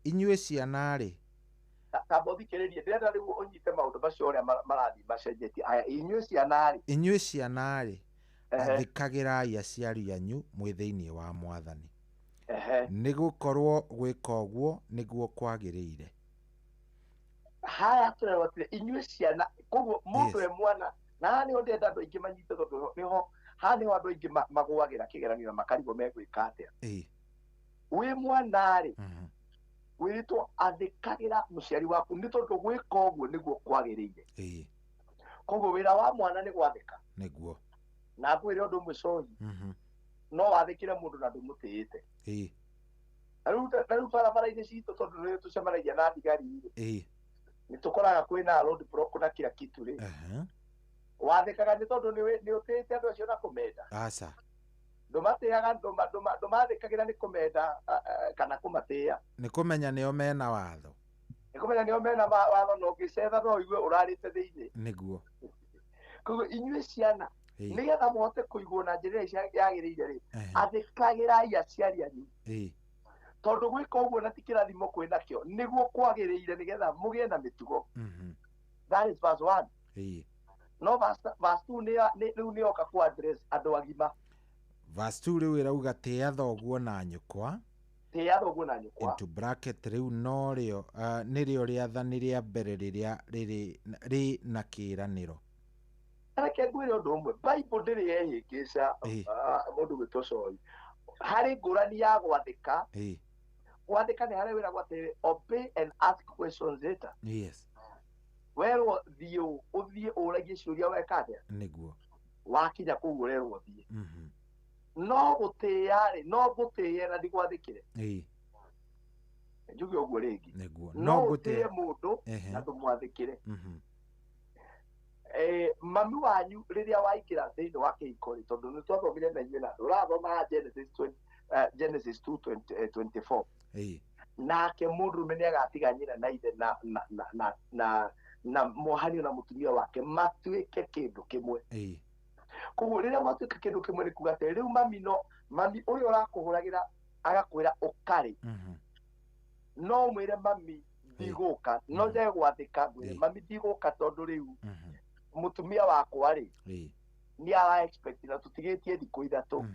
Inyuĩ ciana rĩ tamba ũthikĩrĩrie ndĩrenda rĩu ũnyite maũndũ macio ũrĩa marathiĩ macenjetie. Haya inyuĩ ciana rĩ. Inyuĩ ciana rĩ athĩkagĩrai aciari anyu mwĩ thĩinĩ wa Mwathani. Nĩ gũkorwo gwĩka ũguo nĩguo kwagĩrĩire. Haya tũrerwo atĩrĩ inyuĩ ciana koguo mũndũ e mwana na haha nĩho ndĩrenda andũ aingĩ manyite tondũ nĩho haha nĩho andũ aingĩ magũagĩra kĩgeranio na makarigwo megwĩka atĩa. Wĩ mwana rĩ wĩrĩtwo athĩkagĩra mũciari waku nĩ tondũ gwĩka ũguo nĩguo kwagĩrĩire. Koguo wĩra wa mwana nĩ gwathĩka. Nĩguo. Na ngwĩre ũndũ ũmwe cohi. No wathĩkĩre mũndũ na ndũmũtĩĩte. Na rĩu barabara-inĩ citũ tondũ nĩ tũcemanagia na thigari rĩ nĩ tũkoraga kwĩna road block na kila kitu rĩ. Wathĩkaga nĩ tondũ nĩ ũtĩĩte andũ acio na kũmenda. Aca. Ndũmatĩaga ndũmathĩkagĩra nĩ kũmenda kana kũmatĩĩa. Nĩ kũmenya nĩo mena watho. Nĩ kũmenya nĩo mena watho na ũngĩcetha no ũigue ũrarĩte thĩinĩ. Nĩguo. Koguo inyuĩ ciana nĩgetha mũhote kũigwo na njĩra ĩrĩa yagĩrĩire rĩ athĩkagĩrai aciari anyu. Tondũ gwĩka ũguo na ti kĩrathimo kwĩ nakĩo nĩguo kwagĩrĩire nĩgetha mũgĩe na mĩtugo. That is verse 1. No verse 2 rĩu nĩyoka kũ address andũ agima. Verse 2 rĩu ĩrauga tĩa thoguo na nyũkwa. Tĩa thoguo na nyũkwa. Into bracket rĩu norĩo nĩrĩo rĩathani rĩa mbere rĩrĩa rĩ na kĩranĩro. Reke ngwĩre ũndũ ũmwe Bible ndĩrĩ yehĩngĩca mũndũ gwĩtwo Coi. Harĩ ngũrani ya gwathĩka. Gwathĩka nĩ harĩa wĩragwo atĩrĩrĩ obey and ask questions later. Yes. Werwo thiĩ ũthiĩ ũragie ciũria weka atĩa? Nĩguo. Wakinya kũu ũrerwo ũthiĩ. No gũtĩĩa rĩ no ngũtĩĩe na ndigwathĩkĩre. Njuge ũguo rĩngĩ. Nĩguo. No ũtĩĩe mũndũ na ndũmwathĩkĩre. Mami wanyu rĩrĩa waingĩra thĩinĩ wa kĩhiko rĩ tondũ nĩ twathomire na inyuĩ na andũ ũrathoma Genesis 2:24. Nake mũndũrũme nĩ agatiga nyina na ithe na mwahanio na mũtumia wake matuĩke kĩndũ kĩmwe. Koguo rĩrĩa matuĩka kĩndũ kĩmwe nĩ kuga atĩ rĩu mami no mami ũrĩa ũrakũhũragĩra agakwĩra ũkarĩ no mwĩre mami ndigũka no njage gwathĩka ngwĩre mami ndigũka tondũ rĩu mũtumia wakwa rĩ nĩ ara expect na tũtigĩtie thikũ 3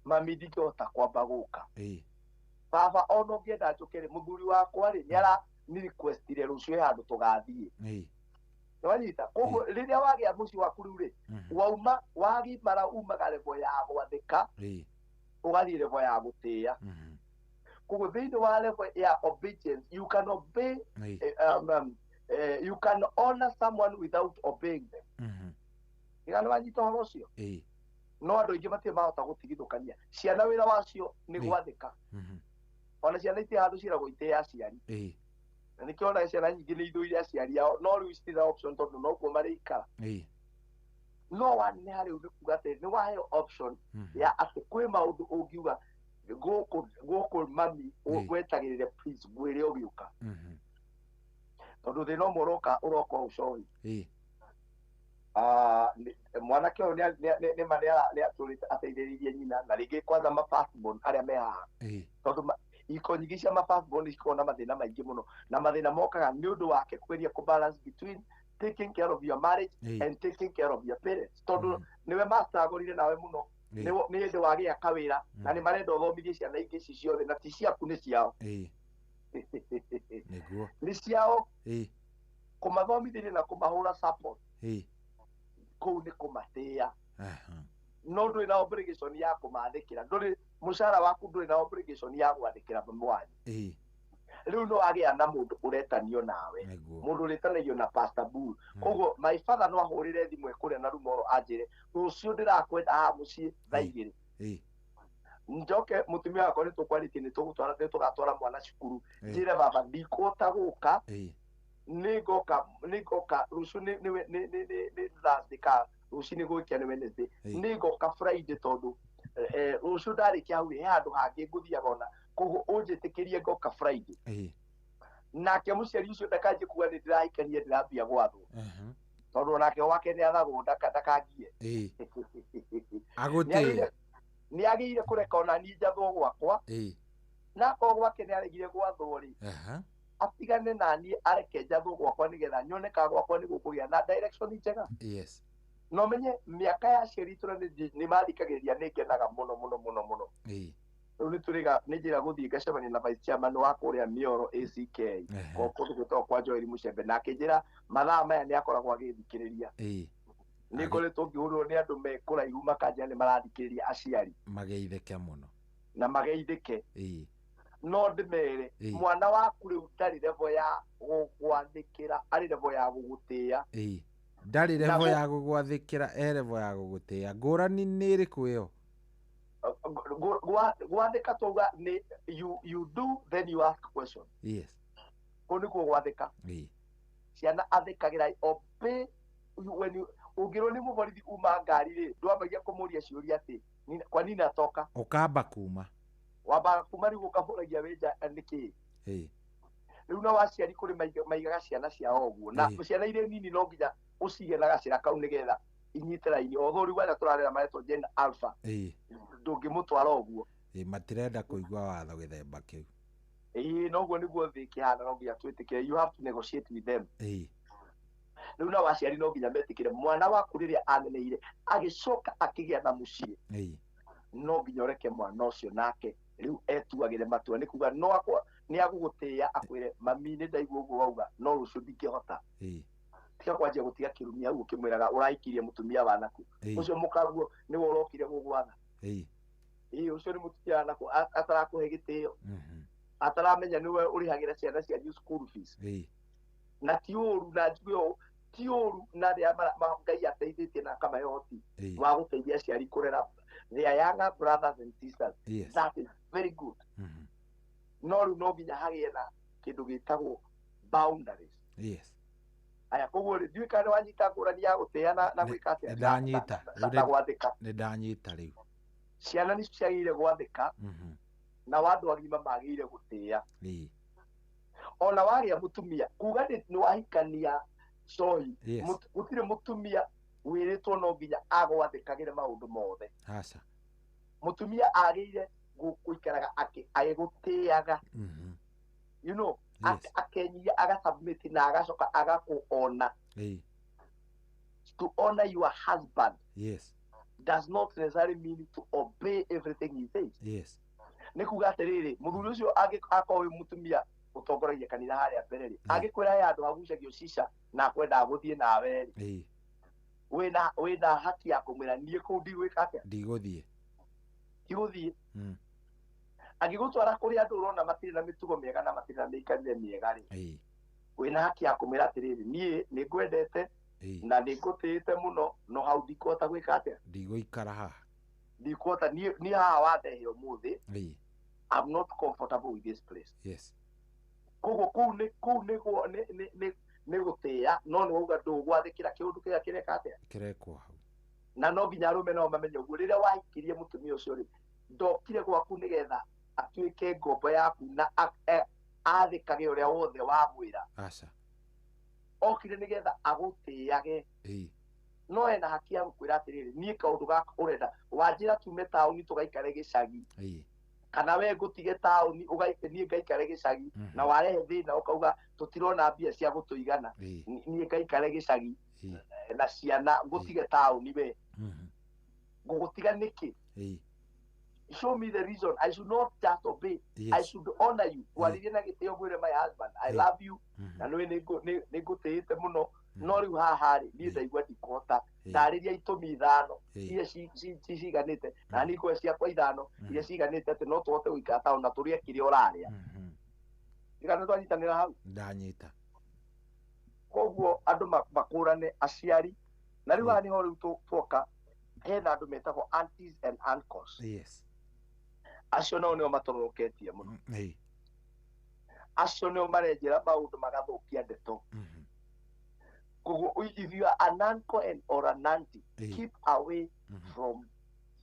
mami ndingĩhota kwamba gũka. Baba ona ũngĩenda njũke rĩ mũthuri wakwa rĩ nĩ ara ni requestire rũciũ he handũ tũgathiĩ. Nĩwanyita? Koguo rĩrĩa wagĩa mũciĩ waku rĩu rĩ wauma wagimara umaga level ya gwathĩka ũgathiĩ level ya gũtĩĩa. Koguo thĩinĩ wa level ya obedience you can obey you can honor someone without obeying them. Nĩ wanyita ũhoro ũcio? No andũ aingĩ matirĩ mahota gũtigithũkania. Ciana wĩra wacio nĩ gwathĩka. Ona ciana itirĩ handũ ciĩragwo itĩe aciari. Na nĩkĩo ona ciana nyingĩ nĩ ithũire aciari ao no rĩu citirĩ na option tondũ nokuo marĩikara. No waneneha rĩu nĩ kuga atĩ nĩ waheo option ya atĩ kwĩ maũndũ ũngiuga gũkũ mami wetagĩrĩre please ngwĩre ũgĩũka. Tondũ thĩna ũmwe ũroka ũcohi. Mwanake ũyũ nĩma nĩatũrĩte ateithĩrĩirie nyina na rĩngĩ kwanza ma firstborn arĩa me haha. Tondũ iko nyingĩ cia ma firstborn cikoragwo na mathĩna maingĩ mũno na mathĩna mokaga nĩ ũndũ wake kũgeria kũ balance between taking care of your marriage and taking care of your parents. Tondũ nĩwe mastragũrire nawe mũno nĩ hĩndĩ wagĩa kawĩra na nĩ marenda ũthomithie ciana ingĩ ici ciothe na ti ciaku nĩ ciao. Nĩ ciao kũmathomithĩria na kũmahũra support kũu nĩ kũmatĩĩa. No ndũrĩ na obligation ya kũmathĩkĩra, ndũrĩ mũcara waku ndũrĩ na obligation ya gwathĩkĩra mami wanyu. Rĩu no agĩa na mũndũ ũretanio nawe, mũndũ ũretanagio na Pastor Bull. Koguo my father no ahũrĩre thimũ ekũrĩa na rumoro anjĩre rũciũ ndĩrakwenda haha mũciĩ thaa 2. Njoke mũtumia wakwa nĩ tũkwarĩtie nĩ tũgatwara mwana cukuru, njĩre baba ndikũhota gũka, nĩngoka rũciũ nĩ Thursday ka rũciũ nĩ gwĩkia nĩ Wednesday, nĩngoka Friday tondũ rũciũ ndarĩkia hau he handũ hangĩ ngũthiaga ona koguo ũnjĩtĩkĩrie ngoka Friday. Nake mũciari ũcio ndakanjie kuga nĩ ndĩrahikania ndĩrambia gwathwo, tondũ onake wake nĩ athagwo ndakangie. Nĩ agĩire kũreka ona niĩ njathwo gwakwa, na akorwo gwake nĩ aregire gwathwo rĩ, atigane na niĩ areke njathwo gwakwa nĩgetha nyone ka gwakwa nĩ gũkũgĩa na direction njega. No menye mĩaka ya aciari itũ nĩ mathikagĩrĩria nĩ ngenaga mũno mũno mũno mũno. Rĩu nĩ tũrĩga nĩ njĩra gũthiĩ ngacemania na vice chairman wa kũrĩa Mĩoro ACK kũndũ gwĩtagwo kwa Joel Mũcembe, na akĩnjĩra mathaa maya nĩ akoragwo agĩthikĩrĩria. Nĩ ngoretwo ngĩhũrwo nĩ andũ me kũraihu makanjĩra nĩ marathikĩrĩria aciari mageithĩke mũno na mageithĩke. No ndĩmere mwana waku rĩu ndarĩ level ya gũgwathĩkĩra, arĩ level ya gũgũtĩĩa. Ndarĩ level ya gũgwathĩkĩra, e level ya gũgũtĩĩa. Ngũrani nĩ ĩrĩkũ ĩyo? Gwathĩka twauga nĩ you do then you ask question. Yes. Kũu nĩkuo gwathĩka. Ciana athĩkagĩra obey when you ũngĩrwo nĩ mũborithi uma ngari rĩ, ndwambagia kũmũria ciũria atĩ kwa nini atoka, ũkamba kuma wambaga kuma rĩu ũkamũragia wĩ nja nĩkĩ. Rĩu nao aciari kũrĩ maigaga ciana ciao ũguo, na ciana irĩ nini no nginya ũcige na gacĩra kau nĩgetha inyite raini. Although rĩu arĩa tũrarera maretwo Gen Alpha ndũngĩmũtwara ũguo, matirenda kũigua watho gĩthemba kĩu. Noguo nĩguo thĩ ĩkĩhana, no nginya twĩtĩkĩre, you have to negotiate with them. Rĩu nao aciari no nginya metĩkĩre mwana waku rĩrĩa aneneire agĩcoka akĩgĩa na mũciĩ, no nginya ũreke mwana ũcio nake rĩu etuagĩre matua. Nĩ kuga no nĩ agũgũtĩĩa akwĩre mami nĩ ndaigua ũguo wauga no rũciũ ndingĩhota. Tiga kwanjia gũtiga kĩrumia hau ũkĩmwĩraga ũrahikirie mũtumia wa naku, ũcio mũkaguo nĩwe ũrokire gũgwatha. Ũcio nĩ mũtumia wa naku atarakũhe gĩtĩo, ataramenya nĩwe ũrĩhagĩra ciana cianyu school fees. Na ti ũru, na njuge ũũ ti ũru, na arĩa Ngai ateithĩtie na akamahe ũhoti wa gũteithia aciari kũrera their younger brothers and sisters. That is very good. No rĩu no nginya hagĩe na kĩndũ gĩtagwo boundaries. Aya, koguo rĩ, ndiũĩ kana nĩwanyita ngũrani ya gũtĩĩa na gwĩka atĩa? Nĩndanyita. Na gwathĩka. Nĩndanyita rĩu. Ciana nĩcio ciagĩrĩire gwathĩka, nao andũ agima magĩrĩire gũtĩĩa. Ona wagĩa mũtumia, kuga nĩ wahikania cohi, gũtirĩ mũtumia wĩrĩtwo no nginya agwathĩkagĩre maũndũ mothe. Mũtumia agĩrĩire gũikaraga agĩgũtĩaga, you know, akenyia agasubmit na agacoka agakuona. To honor your husband does not necessarily mean to obey everything he says. Nĩ kuga atĩrĩrĩ, mũthuri ũcio akorwo wĩ mũtumia ũtongoragia kanitha harĩa mbere rĩ, angĩkwĩra he handũ hagucagio cica na akwendaga gũthiĩ nawe rĩ, wĩna haki ya kũmwĩra niĩ kũu ndigwĩka atĩa, ndigũthiĩ. Angĩgũtwara kũrĩ andũ ũrona matirĩ na mĩtugo mĩega na matirĩ na mĩikarĩre mĩega rĩ, wĩna haki ya kũmwĩra atĩrĩrĩ, niĩ nĩ ngwendete na nĩ ngũtĩĩte mũno, no hau ndikũhota gwĩka atĩa, ndigũikara haha, ndikũhota niĩ haha wandehe ũmũthĩ, I'm not comfortable with this place. Koguo kũu nĩ gũtĩĩa, no nĩ wauga ndũgwathĩkĩra kĩũndũ kĩrĩa kĩreka atĩa, kĩrekwo hau, Na no nginya arũme nao mamenye ũguo rĩrĩa wahikirie mũtumia ũcio rĩ, ndokire gwaku nĩgetha atuĩke ngombo yaku na athĩkage ũrĩa wothe wamwĩra. Aca. Okire nĩgetha agũtĩage. No ena haki ya gũkwĩra atĩrĩrĩ, niĩ kaũndũ gaka ũrenda wanjĩra tume taũni tũgaikare gĩcagi, kana we ngũtige taũni niĩ ngaikare gĩcagi, na warehe thĩna ũkauga tũtirona mbia cia gũtũigana, niĩ ngaikare gĩcagi na ciana ngũtige taũni we. Ngũgũtiga nĩkĩ? Show me the reason. I should not just obey. Yes. I should honor you. Ngwarĩrie na gĩtĩo ngwĩre my husband, I love you, na nĩ ngũtĩĩte mũno, no rĩu haha rĩ niĩ ndaigua ndikũhota. Ndarĩria itũmi ithano iria ciganĩte, na niĩ ngũhe ciakwa ithano iria ciganĩte atĩ no tũhote gũikara taũni na tũrĩe kĩrĩa ũrarĩa. Ndigana twanyitanĩra hau. Ndanyita. Koguo andũ makũrane aciari, na rĩu haha nĩho rĩu tuoka hena andũ metagwo aunties and uncles. Yes. Acio nao nĩo matororoketie mũno. Acio nĩo marenjera maũndũ magathũkia ndeto. Koguo if you are an uncle and or an auntie, keep away from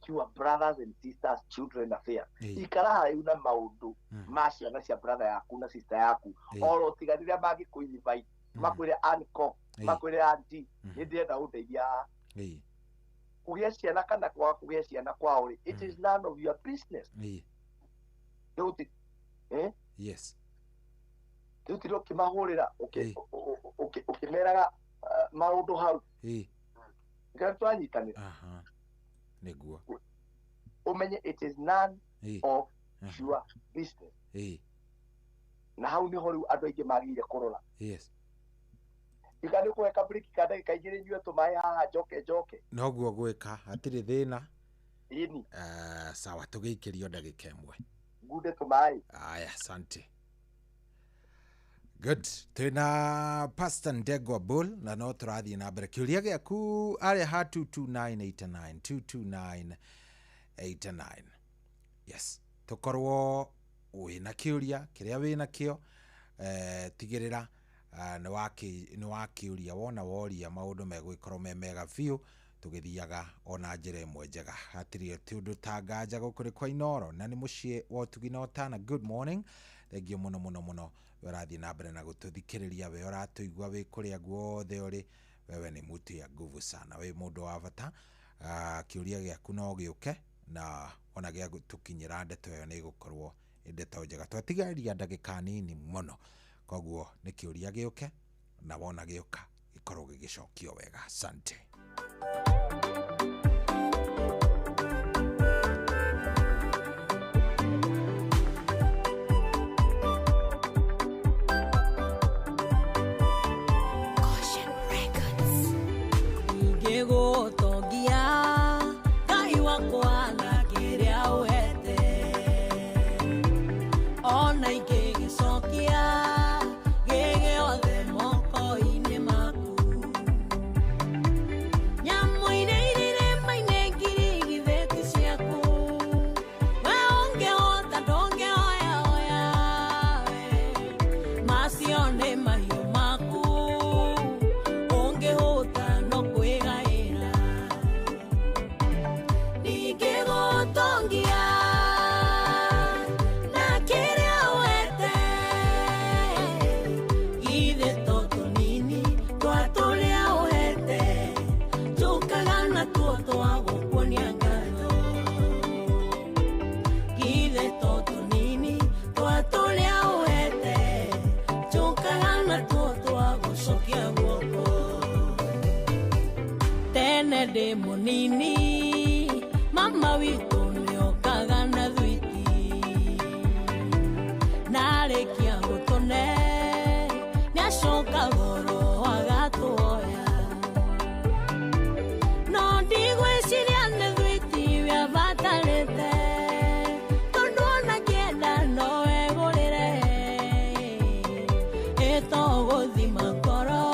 your brothers and sisters children affair. Ikara haraihu na maũndũ ma ciana cia brother yaku na sister yaku, oro tiga rĩrĩa mangĩkũ-invite makwĩre uncle, makwĩre auntie, nĩ ndĩrenda ũndeithia haha. Kũgĩa ciana kana kwaga kũgĩa ciana kwao rĩ, it is none of your business. Yes. Rĩu ti ũkĩmahũrĩra ũkĩmeraga maũndũ hau. Nĩkĩo twanyitanĩra. Nĩguo. Ũmenye it is none of your business. Na hau nĩho rĩu andũ aingĩ magĩrĩire kũrora. Yes. Iga nĩ kũhe kabriki ka ndagĩka igĩrĩ nyue tũmaĩ haha njoke njoke. Noguo gwĩka hatirĩ thĩna. Ĩni. Sawa, tũgĩikĩrio ndagĩka ĩmwe. Ngunde tũmaĩ. Aya, asante. Good. Twĩna Pastor Ndegwa Bull na no tũrathiĩ na mbere. Kĩũria gĩaku arĩa ha 22989 22989. Yes. Tũkorwo wĩna kĩũria kĩrĩa wĩna kĩo, tigĩrĩra nĩ wakĩũria wona woria maũndũ megũgĩkorwo me mega biũ, tũgĩthiaga ona njĩra ĩmwe njega. Hatirĩ ti ũndũ ta nganja gũkũ nĩ kwa Inooro na nĩ mũciĩ wa ũtugi na ũtana. Good morning. Thengiũ mũno mũno mũno we ũrathiĩ na mbere na gũtũthikĩrĩria, we ũratũigua wĩ kũrĩa guothe ũrĩ, wewe nĩ mtu ya nguvu sana, wĩ mũndũ wa bata. Kĩũria gĩaku no gĩũke na ona gĩa tũkinyĩra ndeto ĩyo nĩ ĩgũkorwo ndeto njega. Twatigaria ndagĩka nini mũno, koguo nĩ kĩũria gĩũke na wona gĩũka gĩkorwo gĩgĩcokio wega. Asante. Ingĩgũtongia Ngai wakwa na kĩrĩa ũhete, ona ingĩgĩcokia gĩgĩothe moko-inĩ maku. Nyamũ iria irĩ irĩma-inĩ ngiri igithĩti ciaku, we ũngĩhota ndũngĩoyaoya we, macio nĩ mahiũ maku, ũngĩhũta no kwĩgaĩra. Ningĩgũtongia na kĩrĩa ũhete, githĩ to tũnini twa tũrĩa ũhete, tũkaga natuo twa gũkuonia ngatho. Githĩ to tũnini twa tũrĩa ũhete, tũkaga natuo twa gũcokia guoko. Tene ndĩ mũnini mama witũ nĩokaga na thwiti, narĩkia gũtũne nĩacoka goro agatuoya. No ndigwĩciria nĩ thwiti wĩabatarĩte, tondũ ona kĩenda no egũrĩre, ĩtogũthima ngoro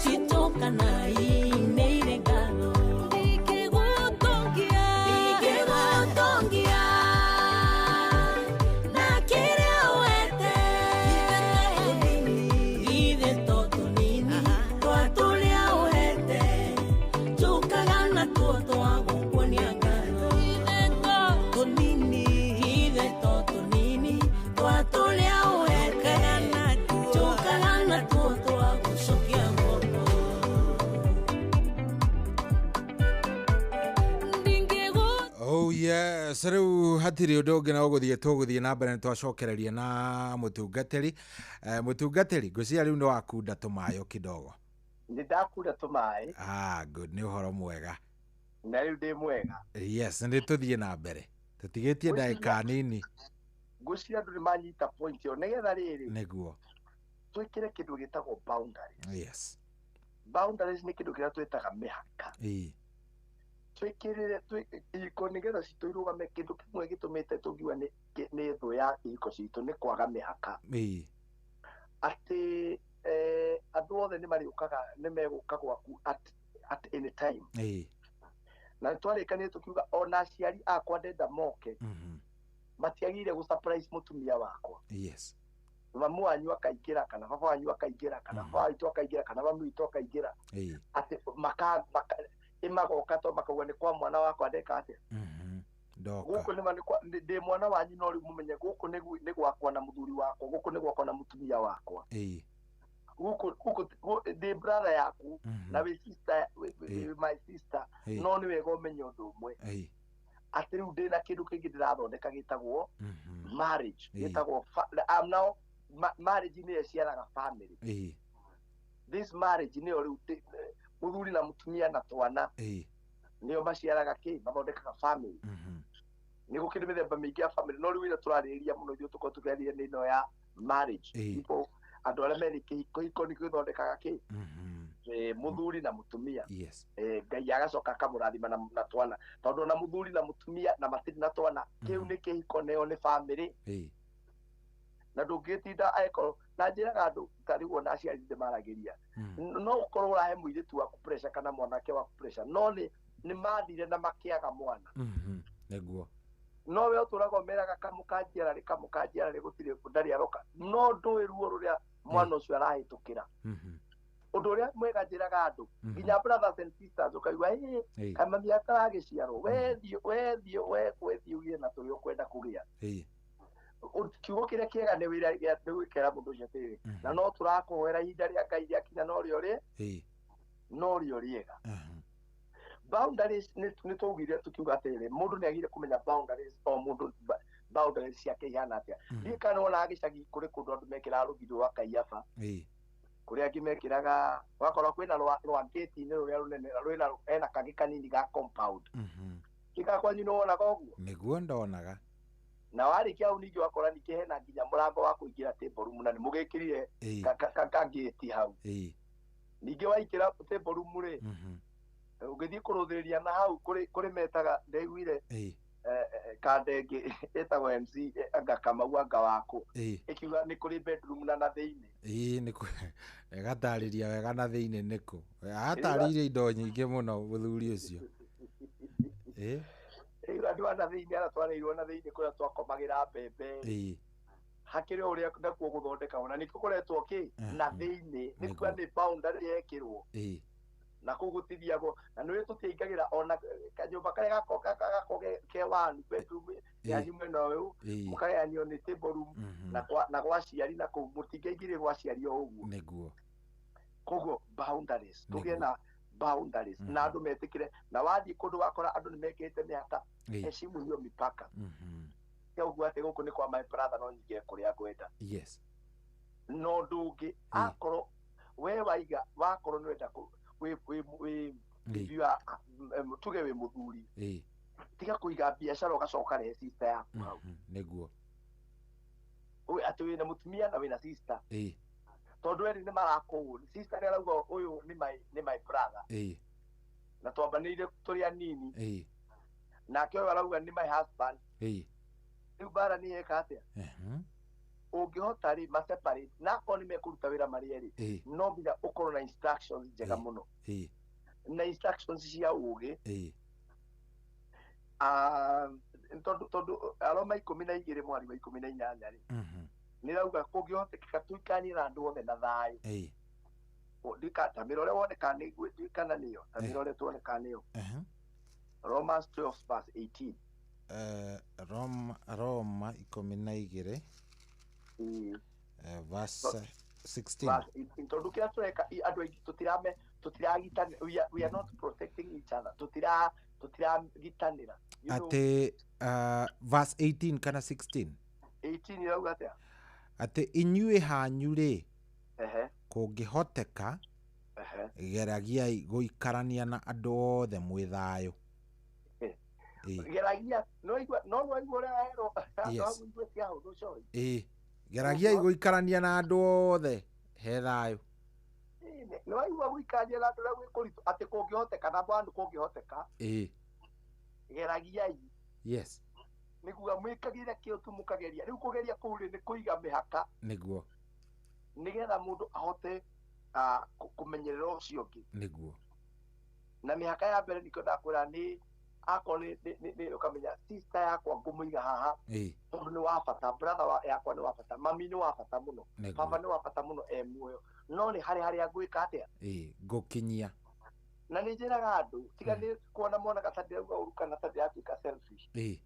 citũ kana inĩ irĩ ngatho. Oh yes, rĩu hatirĩ ũndũ ũngĩ no gũthiĩ tũgũthiĩ na mbere nĩ twacokereria na mũtungatĩri. Mũtungatĩri, ngwĩciria rĩu nĩ wakunda tũmayo kidogo. Nĩ ndakunda tũmaĩ. Ah, good, nĩ ũhoro mwega. Na rĩu ndĩ mwega. Yes, nĩ tũthiĩ na mbere. Tũtigĩtie ndagĩka nini. Ngwĩciria andũ nĩ manyita point ĩyo nĩgetha rĩrĩ. Nĩguo. Twĩkĩre kĩndũ gĩtagwo boundaries. Yes. Boundaries nĩ kĩndũ kĩrĩa twĩtaga mĩhaka. Ĩĩ. Twĩkĩrĩre ihiko nĩgetha citũ irũgame kĩndũ kĩmwe gĩtũmĩte tũngiuga nĩ thũ ya ihiko citũ nĩ kwaga mĩhaka. Ĩĩ. Atĩ andũ othe nĩ marĩũkaga nĩ megũka gwaku at any time. Ĩĩ. Na twarĩkanire tũkiuga ona aciari akwa ndenda moke. Matiagĩrĩire gũ surprise mũtumia wakwa. Yes. Mamu wanyu akaingĩra kana baba wanyu akaingĩra kana baba witũ akaingĩra kana mami witũ akaingĩra. Atĩ magoka to makauga nĩ kwa mwana wakwa ndeka atĩa. Gũkũ nĩ ndĩ mwana wanyu no rĩu mũmenye gũkũ nĩ gwakwa na mũthuri wakwa, gũkũ nĩ gwakwa na mũtumia wakwa. Gũkũ ndĩ brother yaku na wĩ sister, wĩ my sister, no nĩ wega ũmenye ũndũ ũmwe. Atĩ rĩu ndĩna kĩndũ kĩngĩ ndĩrathondeka gĩtagwo marriage, gĩtagwo I'm now marriage nĩyo ĩciaraga family. This marriage nĩyo rĩu mũthuri na mũtumia na twana nĩo maciaraga kĩ, mathondekaga family. Nĩ gũkĩrĩ mĩthemba mĩingĩ ya family, no rĩu ĩrĩa tũrarĩrĩria mũno ithuĩ tũkorwo tũkĩarĩria nĩ ĩno ya marriage. People, andũ arĩa merĩ kĩhiko, hiko nĩkĩo gĩthondekaga kĩ, mũthuri na mũtumia. Ngai agacoka akamũrathima na twana, tondũ ona mũthuri na mũtumia na matirĩ na twana, kĩu nĩ kĩhiko, nĩyo nĩ family. Na ndũngĩtinda angĩkorwo na njĩraga andũ ta rĩu ona aciari ndĩmaragĩria, no ũkorwo ũrahe mũirĩtu waku pressure kana mwanake waku pressure, no nĩ mathire na makĩaga mwana. Nĩguo. No we ũtũraga ũmeraga kamũkanjiara rĩ gũtirĩ ndarĩ aroka, no ndũĩ ruo rũrĩa mwana ũcio arahĩtũkĩra. Ũndũ ũrĩa mwega njĩraga andũ nginya brothers and sisters, ũkaigua ĩ mami ataragĩciarwo, wethiĩ ũgĩe na tũrĩa ũkwenda kũgĩa. Kiugo kĩrĩa kĩega nĩ wĩra nĩ gwĩkĩra mũndũ ũcio atĩrĩrĩ, na no tũrakũhoera ihinda rĩa Ngai rĩakinya no rĩo no rĩo rĩega. Boundaries nĩ twaugire tũkiuga atĩrĩrĩ, mũndũ nĩ agĩrĩire kũmenya boundaries, o mũndũ boundaries ciake ihana atĩa. Ndiũĩ kana nĩwonaga gĩcagi kũrĩ kũndũ andũ mekĩraga rũgiri rwa kaiyaba, kũrĩa angĩ mekĩraga wakorwo kwĩna rwa gate-inĩ rũrĩa rũnene rwĩna hena kangĩ kanini ga compound. Kĩka kwanyu nĩwonaga ũguo? Nĩguo ndonaga. Na warĩkia hau ningĩ wakora ningĩ hena nginya mũrango wa kũingĩra table room na nĩmũgĩkĩrire ka gate hau. Ningĩ waingĩra table room rĩ, ũngĩthiĩ kũrũthĩrĩria na hau kũrĩ metaga ndaiguire kandenge ĩtagwo MC anga Kamau anga wakũ ĩkiuga nĩ kũrĩ bedroom na thĩinĩ. Ĩĩ nĩ ĩgatarĩria wega na thĩinĩ nĩkũ. Atarĩirie indo nyingĩ mũno mũthuri ũcio. Rĩu andũ a na thĩinĩ arĩa twareirwo na thĩinĩ kũrĩa twakomagĩra mbembe, hakĩrĩ ũrĩa nakuo gũthondekagwo na nĩkĩo kũretwo kĩ na thĩinĩ, nĩ kuga nĩ boundary yekĩrwo na kũu gũtithiagwo, na nĩũĩ tũtiaingagĩra ona kanyũmba karĩa gako ke one bedroom yanyu mwena ũyũ mũkagayanio nĩ table room na gwa aciari na kũu mũtingĩaingĩrire gwa aciari o ũguo. Nĩguo. Koguo boundaries, tũgĩe na boundaries na andũ metĩkĩre, na wathiĩ kũndũ wakora andũ nĩ mekĩrĩte mĩhaka, heshimu hiyo mipaka. Ũguo atĩ gũkũ nĩ kwa my brother no nyingĩre kũrĩa ngwenda. Yes. No ũndũ ũngĩ akorwo we waiga wakorwo nĩwenda tuge wĩ mũthuri, tiga kũiga biacara ũgacoka rehe sister yaku hau. Nĩguo. Atĩ wĩna mũtumia na wĩna sister, tondũ erĩ nĩ marakũũ, sister nĩ arauga ũyũ nĩ my brother na twambanĩire tũrĩ anini, nake ũyũ arauga nĩ my husband. Rĩu mbara nĩ yeka atĩa? Ũngĩhota rĩ ma separate, na akorwo nĩ mekũruta wĩra marĩ erĩ, no nginya ũkorwo na instructions njega mũno, na instructions cia ũgĩ. Tondũ Aroma 12 mwari wa 18 rĩ, nĩrauga kũngĩhotekeka tũikanie na andũ othe na thayũ. Ta mĩrore wone kana nĩyo, nĩyo ta mĩrore tuone kana nĩyo. Romans 12 verse 18. Roma 12 verse 16. Tondũ kĩrĩa tũreka andũ aingĩ tũtiragitana, we are not protecting each other, Tũtiragitanĩra. You know, Atĩ verse 18 kana 16? 18 ĩrauga atĩa? Atĩ inyuĩ hanyu rĩ, Ehe. kũngĩhoteka, Ehe. geragiai gũikarania na andũ othe mwĩ thayũ. Ĩĩ. Geragia no igua no no igua ũrĩa herwo. Yes. No igue ti ahũthũ coĩ. Ĩĩ, geragiai gũikarania na andũ othe he thayũ. Nĩ waigua gũikarania na andũ ũrĩa gwĩ kũritũ, atĩ kũngĩhoteka na bwana kũngĩhoteka. Ĩĩ. Geragiai. Yes. Nĩ kuga mwĩkagĩre kĩo tu mũkageria. Rĩu kũgeria kũu rĩ nĩ kũiga mĩhaka. Nĩguo. Nĩgetha mũndũ ahote kũmenyerera ũcio ũngĩ. Nĩguo. Na mĩhaka ya mbere nĩkĩo ndakwĩra nĩ akorwo nĩ ũkamenya sister yakwa ngũmũiga haha. Ĩĩ. Tondũ nĩ wa bata, brother yakwa nĩ wa bata, mami nĩ wa bata mũno, Nĩguo. baba nĩ wa bata mũno e muoyo. No nĩ harĩ harĩa ngwĩka atĩa? Ĩĩ, ngũkinyia. Na nĩ njĩraga andũ, tiga nĩ kuona monaga ta ndĩrauga ũru kana ta ndĩratuĩka selfish. Ĩĩ.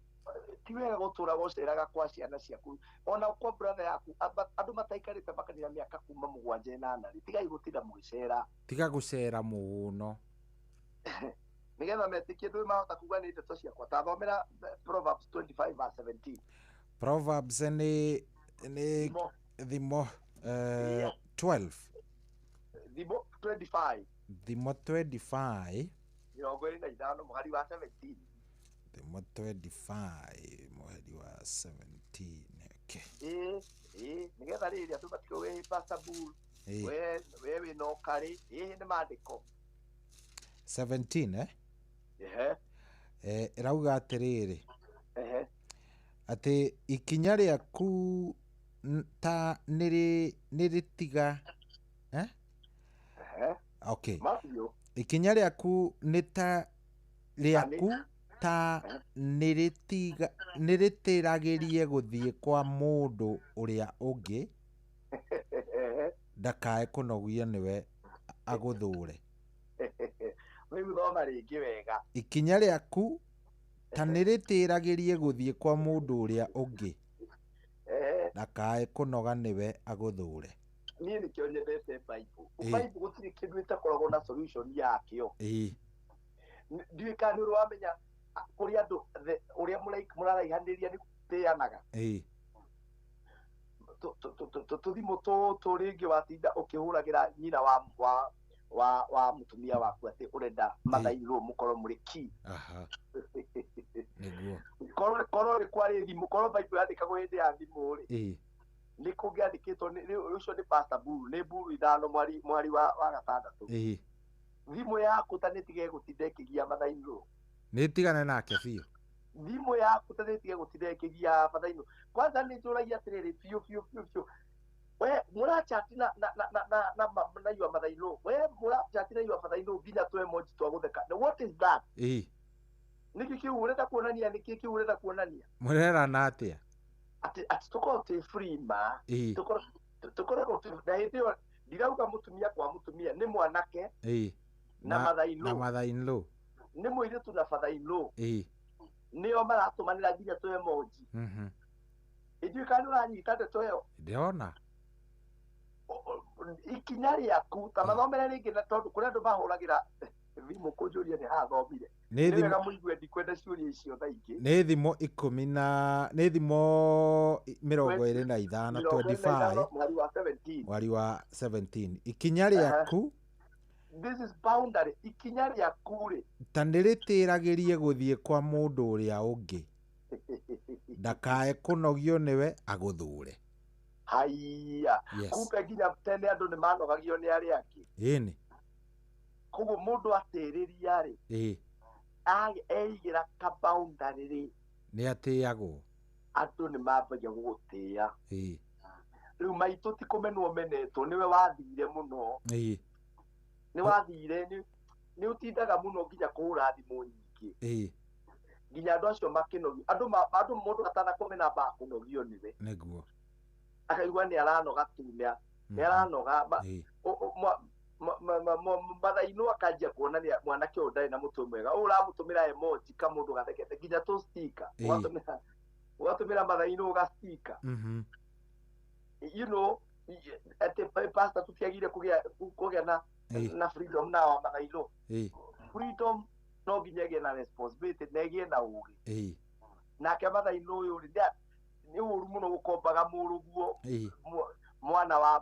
Ti wega gũtũra gũceraga kwa ciana ciaku ona kwa brother yaku, andũ mataikarĩte makanira mĩaka kuma 7 8 rĩ, tigai gũtinda mũgĩcera. Tiga gũcera mũno. Nĩgetha metĩkie ndũĩ mahota kuga nĩ ndeto ciakwa. Ta thomera Proverbs 25 verse 17. Proverbs nĩ thimo 12. Thimo 25. Thimo 25. 25 mũhari wa 17. Thimo 25 mũhari wa 17. Okay. Ĩĩ, nĩgetha rĩrĩ andũ matikauge Pastor Bull. We wĩna ũkarĩ. Ĩĩ, nĩ maandĩko. 17 eh? Ehe. Ĩrauga atĩrĩrĩ. Ehe. Atĩ ikinya rĩaku ta nĩrĩtiga, eh? Ehe. Okay. Mabiũ. Ikinya rĩaku nĩ ta rĩaku ta nĩrĩtiga nĩrĩtĩragĩrie gũthiĩ kwa mũndũ ũrĩa ũngĩ, ndakae kũnogio nĩwe agũthũre. Rĩu thoma rĩngĩ wega. Ikinya rĩaku ta nĩrĩtĩragĩrie gũthiĩ kwa mũndũ ũrĩa ũngĩ, ndakae kũnoga nĩwe agũthũre. Niĩ nĩkĩo nyendete Bible. Bible gũtirĩ kĩndũ ĩtakoragwo na solution yakĩo. Ĩĩ. Ndiũĩ kana nĩ ũrĩ wamenya kũrĩ andũ ũrĩa mũraraihanĩria nĩ gũtĩanaga. Ĩĩ. Tũthimũ tũtũ rĩngĩ watinda ũkĩhũragĩra nyina wa mũtumia waku atĩ ũrenda mathairwo mũkorwo mũrĩ ki. Aha. Nĩguo. Korwo nĩ kwarĩ thimũ, korwo Bible yandĩkagwo hĩndĩ ya thimũ rĩ. Ĩĩ. Nĩ kũngĩandĩkĩtwo ũcio nĩ Pastor Bull, nĩ Bull 5 mwari wa 6. Ĩĩ. Thimũ yaku ta nĩtige gũtinda ĩkĩgia mathairwo. Nĩ tigane nake biũ. Thimũ yaku ta nĩtige gũtinda ĩkĩgia mathairwo. Kwanza nĩ njũragia atĩrĩrĩ biũ biũ biũ biũ. We mũrachati na your mother-in-law. We mũrachati na your father-in-law nginya tũ emoji twa gũtheka. What is that? Ĩĩ. Nĩkĩ kĩu ũrenda kuonania? Nĩkĩ kĩu ũrenda kuonania? Mũrerana atĩa? Atĩ tũkorwo twĩ free ma. Tũkoragwo twĩ na hĩndĩ ĩyo ndirauga mũtumia kwa mũtumia, nĩ mwanake. Ĩĩ. Na mother-in-law. Na mother-in-law. Nĩ mũirĩtu na father-in-law. Ĩĩ. Nĩo maratũmanĩra nginya tũ emoji. Mhm. Ithuĩ kana nĩ ũranyita ndeto ĩyo? Ndĩrona. Ikinya rĩaku ta mathomere rĩngĩ, na tondũ kũrĩ andũ mahũragĩra thimũ kũnjũria nĩ hathomire. Nĩ wega mũigue ndikwenda ciũria icio thaa ingĩ. Nĩ thimũ 10 na nĩ thimũ 25 25 mwari wa 17. Mwari wa 17. Ikinya rĩaku, this is boundary. Ikinya rĩaku rĩ ta nĩrĩtĩragĩrie gũthiĩ kwa mũndũ ũrĩa ũngĩ, ndakae kũnogio nĩwe agũthũre. Haiya. Yes. Kumbe nginya tene andũ nĩ manogagio nĩ arĩa angĩ. Ĩni. Koguo mũndũ atĩrĩria rĩ, Ĩĩ. eigĩra ka boundary rĩ, Nĩ atĩagwo. Andũ nĩ mambagia gũgũtĩĩa. Ĩĩ. Rĩu maitũ ti kũmenwo menetwo, nĩwe wathire mũno. Ĩĩ. Nĩ wathire, nĩ ũtindaga mũno nginya kũhũra thimũ nyingĩ. Ĩĩ. Nginya andũ acio makĩnogio. Andũ mũndũ atanakũmena ambaga kũnogio nĩwe. Nĩguo. Akaigua nĩ aranoga tu, nĩ aranoga. Mathainũ akanjia kuona nĩ mwanake ũyũ ndarĩ na mũtwe mwega. Ũyũ ũramũtũmĩra emoji kamũndũ gathekete nginya tũ sticker. Ũgatũmĩra mathainũ ũga sticker. You know, atĩ pastor tũtiagire kũgĩa na freedom na wa mathainũ. Freedom No nginya ĩgĩe na responsibility na ĩgĩe na ũgĩ. Nake Mathai ũyũ rĩ, nĩ ũru mũno gũkombaga mũrũguo mwana wa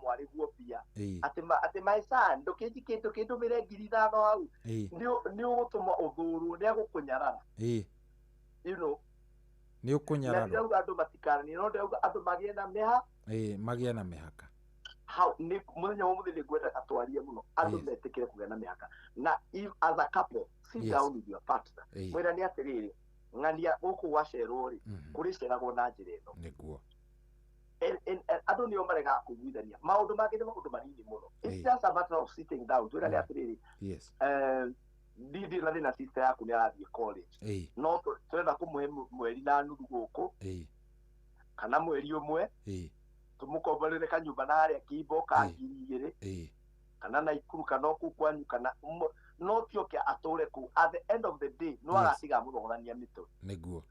mwarĩguo mbia. Atĩ my son, ndũkĩndũmĩre 5,000 hau. Nĩ ũgũtũma ũthũrwo, nĩ agũkũnyarara. You know, nĩ ũkũnyararwo. Ndĩrauga andũ matikaranie, no ndĩrauga andũ magĩe na mĩha. Magĩe na mĩhaka. Hau nĩ mũthenya wa mũthĩ nĩngwenda atwarie mũno andũ metĩkĩre kũgĩa na mĩhaka. Na if as a couple sit down with your partner. Mwĩra nĩ atĩrĩrĩ, ng'ania gũkũ gwacerwo rĩ, kũrĩceragwo na njĩra ĩno. Nĩguo. Andũ nĩo maregaga kũiguithania. Maũndũ mangĩ nĩ maũndũ manini mũno. It's just a matter of sitting down. Twĩra nĩ atĩrĩrĩ, ndirĩ na thĩna, sister yaku nĩ arathiĩ college. No tũrenda kũmũhe mweri na nuthu gũkũ, kana mweri ũmwe, tũmũkomborere kanyũmba na harĩa Kimbo ka 2,000, kana Naikuru, kana kũu kwanyu, kana no ti oke atũre kũu. At the end of the day no agatiga mũthogorania mĩtwe. Nĩguo.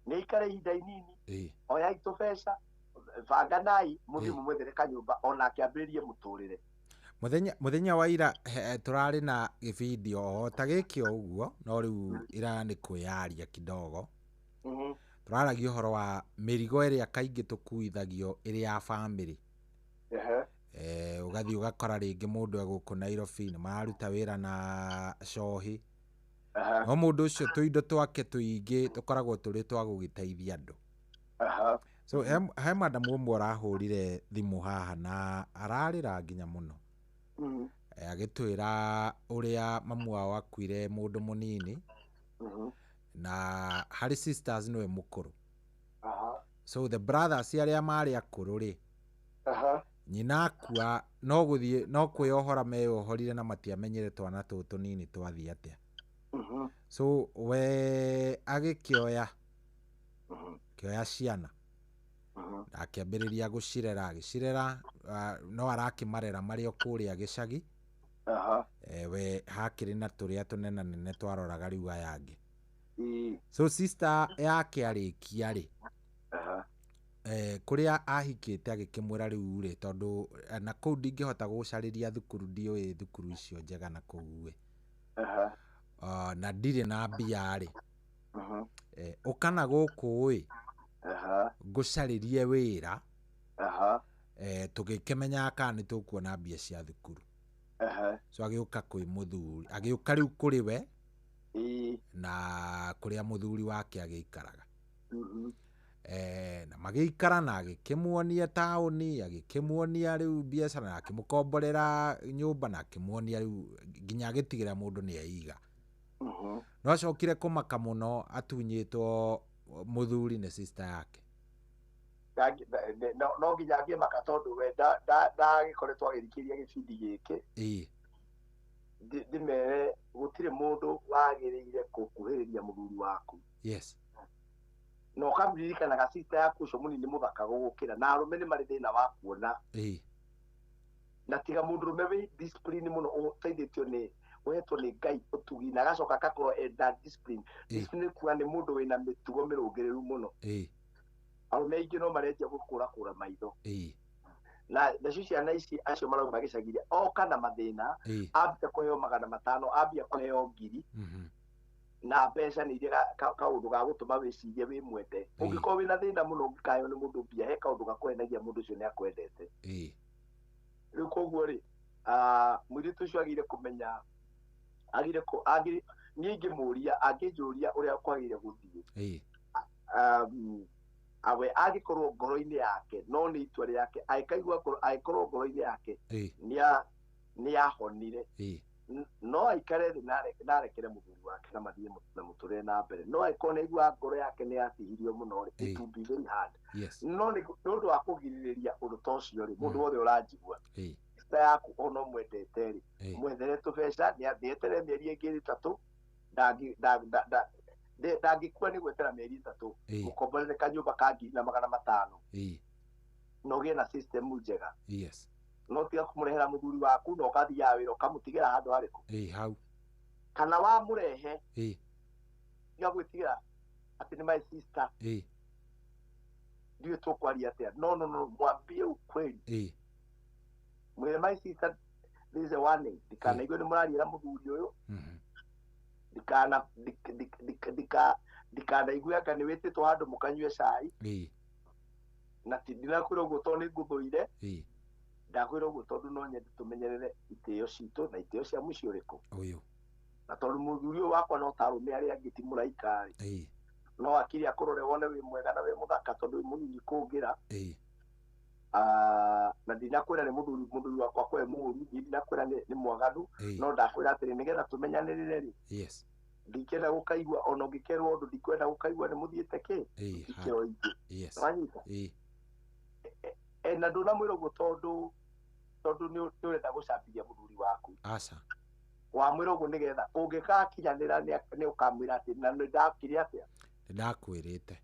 Nĩ aikare ihinda inini, oyai tũbeca, banganai, mũthiĩ mũmwethere kanyũmba onake ambĩrĩrie mũtũrĩre. Mũthenya wa ira tũrarĩ na gĩbindi o ta gĩkĩ o ũguo, no rĩu ira nĩ kwĩyaria kidogo. Tũraragia ũhoro wa mĩrigo ĩrĩa kaingĩ tũkuithagio ĩrĩ ya bamĩrĩ. Ũgathiĩ ũgakora rĩngĩ mũndũ e gũkũ Nairobi nĩ mararuta wĩra na cohi. No mũndũ ũcio tũindo twake tũingĩ tũkoragwo tũrĩ twa gũgĩteithia andũ. So he madamu ũmwe ũrahũrire thimũ haha na ararĩra nginya mũno. Agĩtwĩra ũrĩa mamu wao akuire mũndũ mũnini, na harĩ sisters nĩwe mũkũrũ. So the brothers arĩa marĩ akũrũ rĩ, nyina akua no gũthiĩ no kwĩyohora meyohorire na matiamenyire twana tũtũ tũnini twathiĩ atĩa. So we agĩkĩoya kĩoya ciana, akĩambĩrĩria gũcirera, agĩcirera, no arakĩmarera marĩ o kũrĩa gĩcagi. We hakĩrĩ na tũrĩa tũnenanene twaroraga rĩu aya angĩ. So sister yake arĩkia rĩ, kũrĩa ahikĩte agĩkĩmwĩra rĩu rĩ, tondũ na kũu ndingĩhota gũcarĩria thukuru, ndiũĩ thukuru icio njega na kũu ĩ, na ndirĩ na mbia rĩ, ũka na gũkũ ĩ, ngũcarĩrie wĩra, tũgĩkĩmenyaga kana nĩ tũkuona mbia cia thukuru. So agĩũka kwĩ mũthuri, agĩũka rĩu kũrĩ we, na kũrĩa mũthuri wake agĩikaraga. Na magĩikara na agĩkĩmuonia taũni, agĩkĩmuonia rĩu biacara, na akĩmũkomborera nyũmba, na akĩmuonia rĩu nginya agĩtigĩra mũndũ nĩ eiga. No acokire kũmaka mũno atunyĩtwo mũthuri nĩ sister yake. No nginya angĩmaka tondũ we ndagĩkoretwo agĩthikĩrĩria gĩbindi gĩkĩ. Ndĩmere gũtirĩ mũndũ wagĩrĩire gũkuhĩrĩria mũthuri waku. Yes. Na ũkamũririkanaga sister yaku ũcio mũnini mũthaka gũgũkĩra, na arũme nĩ marĩ thĩna wa kuona. Na tiga mũndũrũme wĩ discipline mũno, ũteithĩtio nĩ ũhetwo nĩ Ngai ũtugi, na agacoka agakorwo enda discipline. Discipline kuga nĩ mũndũ wĩna mĩtugo mĩrũngĩrĩru mũno. Arũme aingĩ no marenjia gũkũrakũra maitho. Na nacio ciana ici acio marauma gĩcagi-inĩ, oka na mathĩna, ambia kũheo 500, ambia kũheo 1,000, na mbeca nĩ iria kaũndũ ga gũtũma wĩcirie wĩ mwende. Ũngĩkorwo wĩna thĩna mũno ũngĩkaheo nĩ mũndũ mbia, he kaũndũ gakũhenagia mũndũ ũcio nĩ akwendete. Rĩu koguo rĩ, mũirĩtu ũcio agĩrĩire kũmenya, niĩ ingĩmũria, angĩnjũria ũrĩa kwagĩrĩire gũthiĩ, awe angĩkorwo ngoro-inĩ yake, no nĩ itua rĩake, angĩkorwo ngoro-inĩ yake nĩ ahonire, no aikare thĩ na arekere mũthuri wake na mathiĩ na mũtũrĩre na mbere. No angĩkorwo nĩ aiguaga ngoro yake nĩ yatihirio mũno rĩ, it will be very hard. No nĩ ũndũ wa kũgirĩrĩria ũndũ ta ũcio rĩ, mũndũ wothe ũranjigua, sister yaku ona ũmwendete rĩ, mwethere tũbeca, nĩeterere mĩeri ĩngĩ 3, ndangĩkua nĩ gwetera mĩeri 3, mũkomborere kanyũmba ka 1,500, na ũgĩe na system njega. No tiga kũmũrehera mũthuri waku na ũgathiaga wĩra ũkamũtigĩra handũ harĩkũ. Hau. Kana wamũrehe, tiga gwĩtigĩra atĩ nĩ my sister, ndiũĩ tũkwaria atĩa. No, no, no, mwambie ukweli. Mwĩre my sister, This is a warning. Ndikanaigue nĩ mũrariĩra mũthuri ũyũ. Ndikanaigue anga nĩ wĩtĩtwo handũ mũkanyue cai. Na ti ndinakwĩra ũguo tondũ nĩ ngũthũire. Ndakwĩra ũguo tondũ no nyende tũmenyerere itĩo citũ na itĩo cia mũciĩ ũrĩkũ. Ũyũ. Na tondũ mũthuri ũyũ wakwa no ta arũme arĩa angĩ ti mũraika rĩ. No akiri akũrore wone wĩ mwega na wĩ mũthaka tondũ wĩ mũnini kũngĩra. Na ndinakwĩra nĩ mũthuri wakwa kwe mũũru, ndinakwĩra nĩ mwaganu, no ndakwĩra atĩrĩ nĩgetha tũmenyanĩrĩre rĩ. Yes. Ndikenda gũkaigua ona ũngĩkerwo ũndũ ndikwenda gũkaigua nĩ mũthiĩte kĩ ikĩro ingĩ. Yes. Wanyita? Na ndũnamwĩra ũguo tondũ nĩ ũrenda gũcambithia mũthuri waku. Aca. Wamwĩra ũguo nĩgetha ũngĩgakinyanĩra nĩ ũkamwĩra atĩ na nĩ ndakire atĩa? Nĩ ndakwĩrĩte.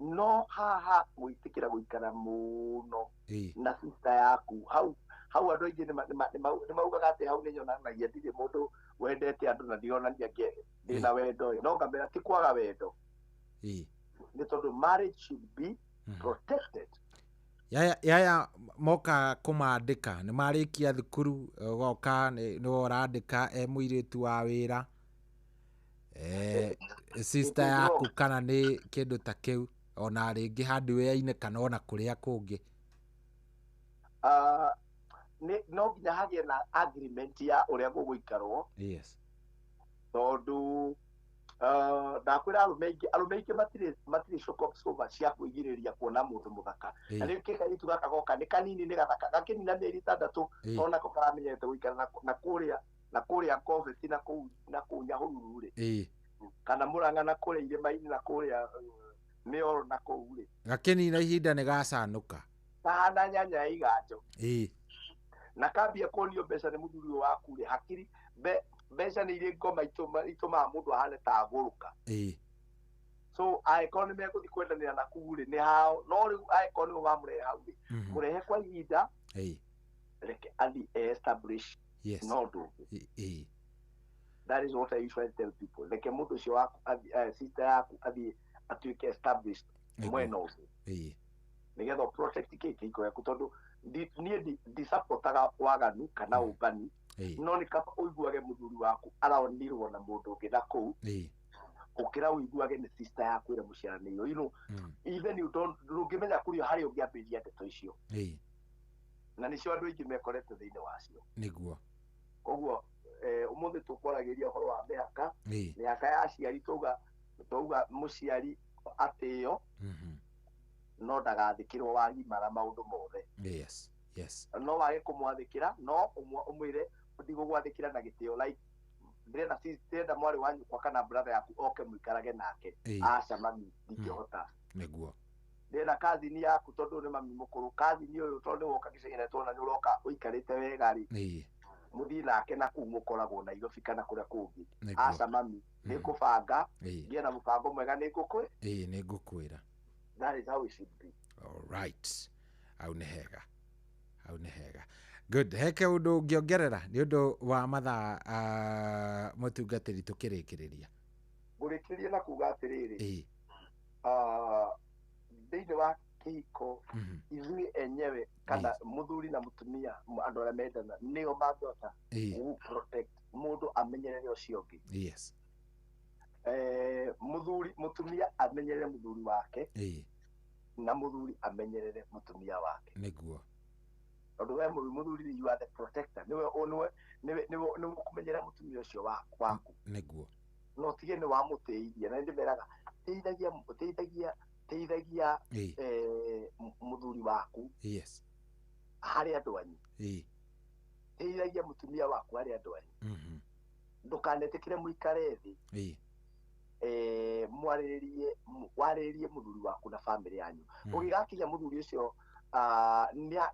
No haha gwĩtĩkĩra gũikara mũno na sister yaku hau andũ aingĩ nĩ maugaga atĩ hau nĩ nyonanagia ndirĩ mũndũ wendete andũ na ndionania ndĩna wendo ĩ. No ngamera ti kwaga wendo. Nĩ tondũ marriage should be protected. Yaya moka kũmandĩka nĩ marĩkia thukuru ũgoka nĩwe ũrandĩka e mũirĩtu wa wĩra sister yaku kana nĩ kĩndũ ta kĩu ona rĩngĩ handũ wĩra-inĩ kana ona kũrĩa kũngĩ. No nginya hagĩe na agreement ya ũrĩa gũgũikarwo. Yes. Tondũ ndakwĩra arũme aingĩ matirĩ shock absorber cia kwĩgirĩrĩria kuona mũndũ mũthaka. Na rĩu kĩkairĩtu gaka goka nĩ kanini nĩ gathaka gakĩnina mĩeri 6 onako karamenyerete gũikara na kũrĩa Covid na kũu Nyahururu rĩ. Kana Murang'a na kũrĩa irĩma-inĩ na kũrĩa Mĩoro na kũu rĩ. Gakĩnina ihinda nĩ gacanũka. Kahana nyanya ya iganjo. Na kambia kuonio mbeca nĩ mũthuri ũyũ waku rĩ, hakiri mbeca nĩ irĩ ngoma itũmaga mũndũ ahane ta agũrũka. So angĩkorwo nĩ megũthiĩ kwendanĩra na kũu rĩ nĩ hao, no rĩu angĩkorwo nĩwe wamũrehe hau rĩ, mũrehe kwa ihinda reke athiĩ establish. Yes. No ũndũ ũngĩ. That is what I usually tell people. Reke mũndũ ũcio waku sister yaku athiĩ atuĩke established mwena ũngĩ. Nĩgetha protect kĩhiko gĩaku tondũ niĩ ndisupportaga waganu kana ũmbani, no nĩ kaba ũiguage mũthuri waku araonirwo na mũndũ ũngĩ na kũu gũkĩra ũiguage nĩ sister yaku ĩrĩa mũciaranĩirwo. You know, even you don't ndũngĩmenya kũrĩa harĩa ũngĩambĩrĩria ndeto icio. Na nĩcio andũ aingĩ mekorete thĩinĩ wacio. Nĩguo. Koguo ũmũthĩ tũkwaragĩria ũhoro wa mĩhaka, mĩhaka ya aciari twauga mũciari atĩo no ndagathĩkĩrwo wagimara maũndũ mothe. Yes. Yes. No wage kũmwathĩkĩra no ũmwĩre ndigũgwathĩkĩra na gĩtĩo like ndĩrenda mwarĩ wa nyũkwa kana brother yaku oke mũikarage nake. Aca mami ndingĩhota. Nĩguo. Ndĩrenda cousin yaku tondũ nĩ mami mũkũrũ, cousin ũyũ tondũ nĩ woka gĩcagi-inĩ tuona nĩ ũroka ũikarĩte wega rĩ, mũthiĩ nake na kũu mũkoragwo Nairobi kana kũrĩa kũngĩ. Aca mami nĩngũbanga ngĩe na mũbango mwega nĩngũkwĩra. Nĩngũkwĩra. That is how it should be. All right. Hau nĩ hega. Hau nĩ hega. Good. Heke ũndũ ũngĩongerera nĩ ũndũ wa mathaa mũtungatĩri tũkĩrĩkĩrĩria. Ngũrĩkĩrĩria na kuga atĩrĩrĩ. Thĩinĩ wa kĩhiko ithuĩ enyewe kana mũthuri na mũtumia andũ arĩa mendana nĩo mangĩhota gũ protect mũndũ amenyerere ũcio ũngĩ. Yes. Mũthuri mũtumia amenyerere mũthuri wake na mũthuri amenyerere mũtumia wake. Nĩguo. Tondũ we mũthuri you are the protector, nĩwe nĩwe ũkũmenyerera mũtumia ũcio waku. Nĩguo. No tige nĩ wamũtĩithia na nĩndĩmeraga teithagia mũthuri waku. Yes. Harĩ andũ anyu. Teithagia mũtumia waku harĩ andũ anyu. Ndũkanetĩkĩre mũikare thĩ mwarĩrĩrie mũthuri waku na famĩlĩ yanyu. Ũgĩgakinya mũthuri ũcio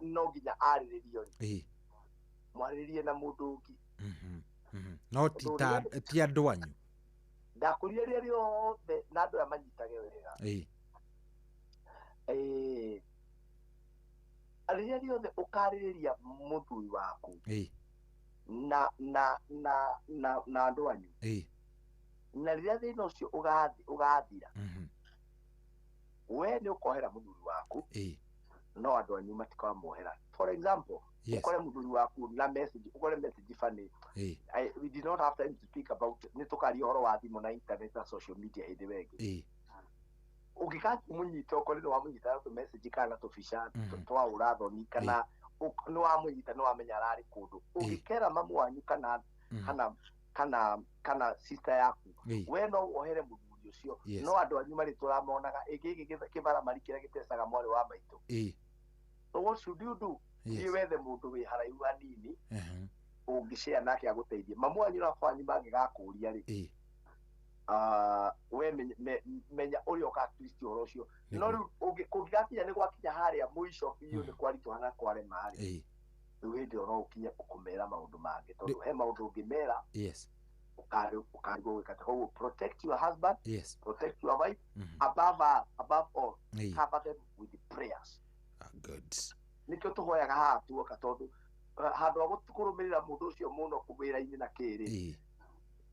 no nginya arĩrĩrio rĩ, mwarĩrĩrie na mũndũ ũngĩ. No ti andũ anyu. Ndakũrire rĩrĩa rĩothe na andũ aya manyitage wega. Rĩrĩa rĩothe ũkarĩrĩria mũthuri waku na andũ anyu, na rĩrĩa thĩna ũcio ũgathira, we nĩ ũkohera mũthuri waku, no andũ anyu matikamuohera. For example, Ukore muthuri waku na message, ukore message funny. We did not have time to speak about nĩ tũkaria ũhoro wa thimũ na internet na social media hĩndĩ wengĩ. Ũngĩkamunyita ũkore nĩ wamũnyita na tũ-message kana tũbica twa ũrathoni kana nĩ wamũnyita nĩ wamenya ararĩ kũndũ. Ũngĩkera mamu wanyu kana kana kana kana sister yaku, we no wohere mũthuri ũcio. No andũ anyu marĩ tũramonaga ĩngĩ gĩkĩ kĩbaramari kĩrĩa gĩtecaga mwarĩ wa maitũ. So what should you do? Thiĩ wethe mũndũ wĩ haraihu hanini ũngĩshare nake agũteithie. Mamu wanyu na baba wanyu mangĩgakũria rĩ, we menya ũrĩa ũgatwist ũhoro ũcio. No rĩu kũngĩgakinya nĩ gwakinya harĩa mũico biũ nĩ kwaritũha na kwarema rĩ, rĩu hĩndĩ ĩyo no ũkinye kũmera maũndũ mangĩ, tondũ he maũndũ ũngĩmera ũkarigwo gwĩka. Koguo protect your husband, protect your wife, above all cover them with the prayers. Good. Nĩkĩo tũhoyaga haha tuoka, tondũ handũ ha kũrũmĩrĩra mũndũ ũcio mũno wĩra-inĩ na kĩrĩ,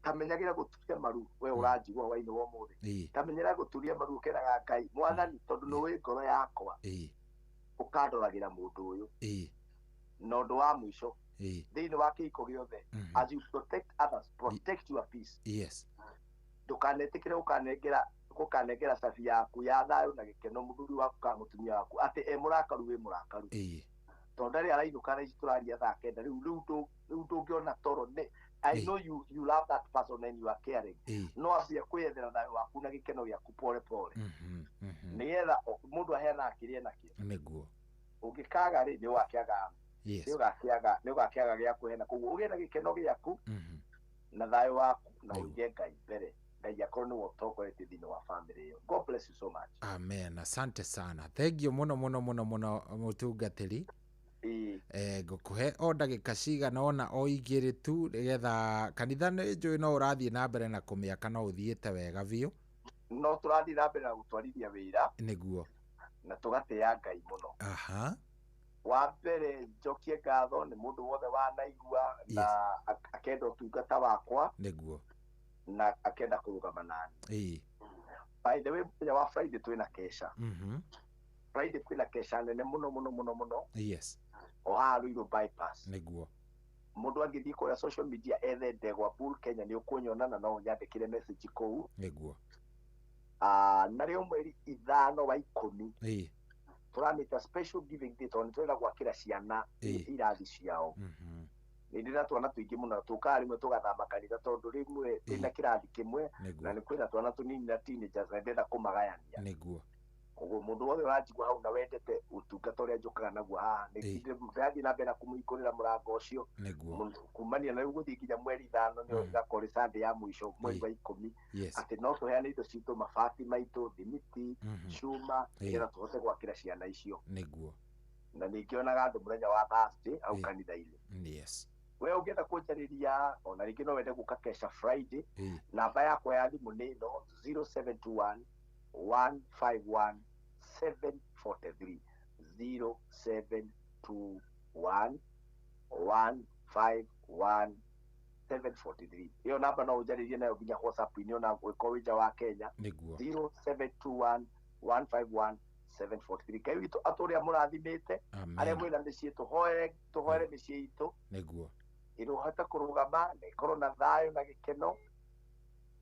kamenyagĩra gũturia maru. We ũranjigua hwainĩ wa ũmũthĩ, kamenyera gũturia maru ũkeraga Ngai, Mwathani, tondũ nĩũĩ ngoro yakwa, ũkandoragĩra mũndũ ũyũ. Na ũndũ wa mũico, thĩinĩ wa kĩhiko gĩothe, as you protect others, protect your peace. Ndũkanetĩkĩre gũkanengera cabi yaku ya thayũ na gĩkeno mũthuri waku kana mũtumia waku atĩ e mũrakaru wĩ mũrakaru. Tondũ ndarĩ arainũka thaa ici tũraria thaa kenda, rĩu ndũngĩona toro. Nĩ I know you love that person and you are caring. No ambia kwĩyethera thayũ waku na gĩkeno gĩaku pole pole, nĩgetha mũndũ aheanaga kĩrĩa enakĩo. Nĩguo ũngĩkaga rĩ, nĩ ũgakĩaga nĩ ũgakĩaga gĩa kũheana. Koguo ũgĩe na gĩkeno gĩaku na thayũ waku, na ũige Ngai mbere. Ngai akorwo nĩwe ũtongoretie thĩinĩ wa family ĩyo. God bless you so much. Amen. Asante sana. Thank you mũno mũno mũno mũno mũtungatĩri. Ngũkũhe o ndagĩka cigana ona o igĩrĩ tu nĩgetha kanitha nĩ njũĩ no ũrathiĩ na mbere na kũmĩaka, no ũthiĩte wega biũ. No tũrathiĩ na mbere na gũtwarithia wĩra. Nĩguo. Na tũgatĩĩa Ngai mũno. Aha. Wa mbere njokie ngatho nĩ mũndũ wothe wanaigua na akenda ũtungata wakwa. Nĩguo. Na akenda kũrũgama nani. By the way, mũthenya wa Friday twĩna kesha. Friday kwĩna kesha nene mũno mũno mũno mũno. O haha Ruiru bypass. Nĩguo. Mũndũ angĩthiĩ kũrĩa social media ethe Ndegwa Bull Kenya nĩ ũkũnyona, na no ũnyandĩkĩre message kũu. Nĩguo. Narĩo mweri 5 wa 10 tũramĩta special giving day, tondũ nĩtũrenda gwakĩra ciana irathi ciao. Nĩ ndĩna twana tũingĩ mũno, tũkaga rĩmwe tũgathama kanitha tondũ rĩmwe ndĩna kĩrathi kĩmwe na nĩ kwĩna twana tũnini na teenagers na ndĩrenda kũmagayania. Nĩguo. Koguo mũndũ wothe ũranjigua hau na wendete ũtungata ũrĩa njũkaga naguo haha, nĩ ndĩrathiĩ na mbere na kũmũhingũrĩra mũrango ũcio. Kumania na rĩu gũthiĩ nginya mweri 5 nĩyo ĩgakorwo ĩ Sunday ya mũico mweri wa 10, atĩ no tũheane indo citũ, mabati maitũ, thimiti, cuma, nĩgetha tũhote gwakĩra ciana icio. Nĩguo. Na ningĩonaga andũ mũthenya wa Thursday au kanitha-inĩ. We ũngĩenda kũnjarĩria ona rĩngĩ no wende gũka kesha Friday, namba yakwa ya thimũ nĩ ĩno 0721 151 743, 0721 151 743. Ĩyo namba no ũnjarĩrie nayo nginya WhatsApp-inĩ ona ũngĩkorwo wĩ nja wa Kenya. 0721 151 743. Ngai witũ atũrĩa mũrathimĩte, arĩa mwĩna mĩciĩ, tũhoere mĩciĩ itũ. Nĩguo. Ĩrohota kũrũgama na ĩkorwo na thayũ na gĩkeno,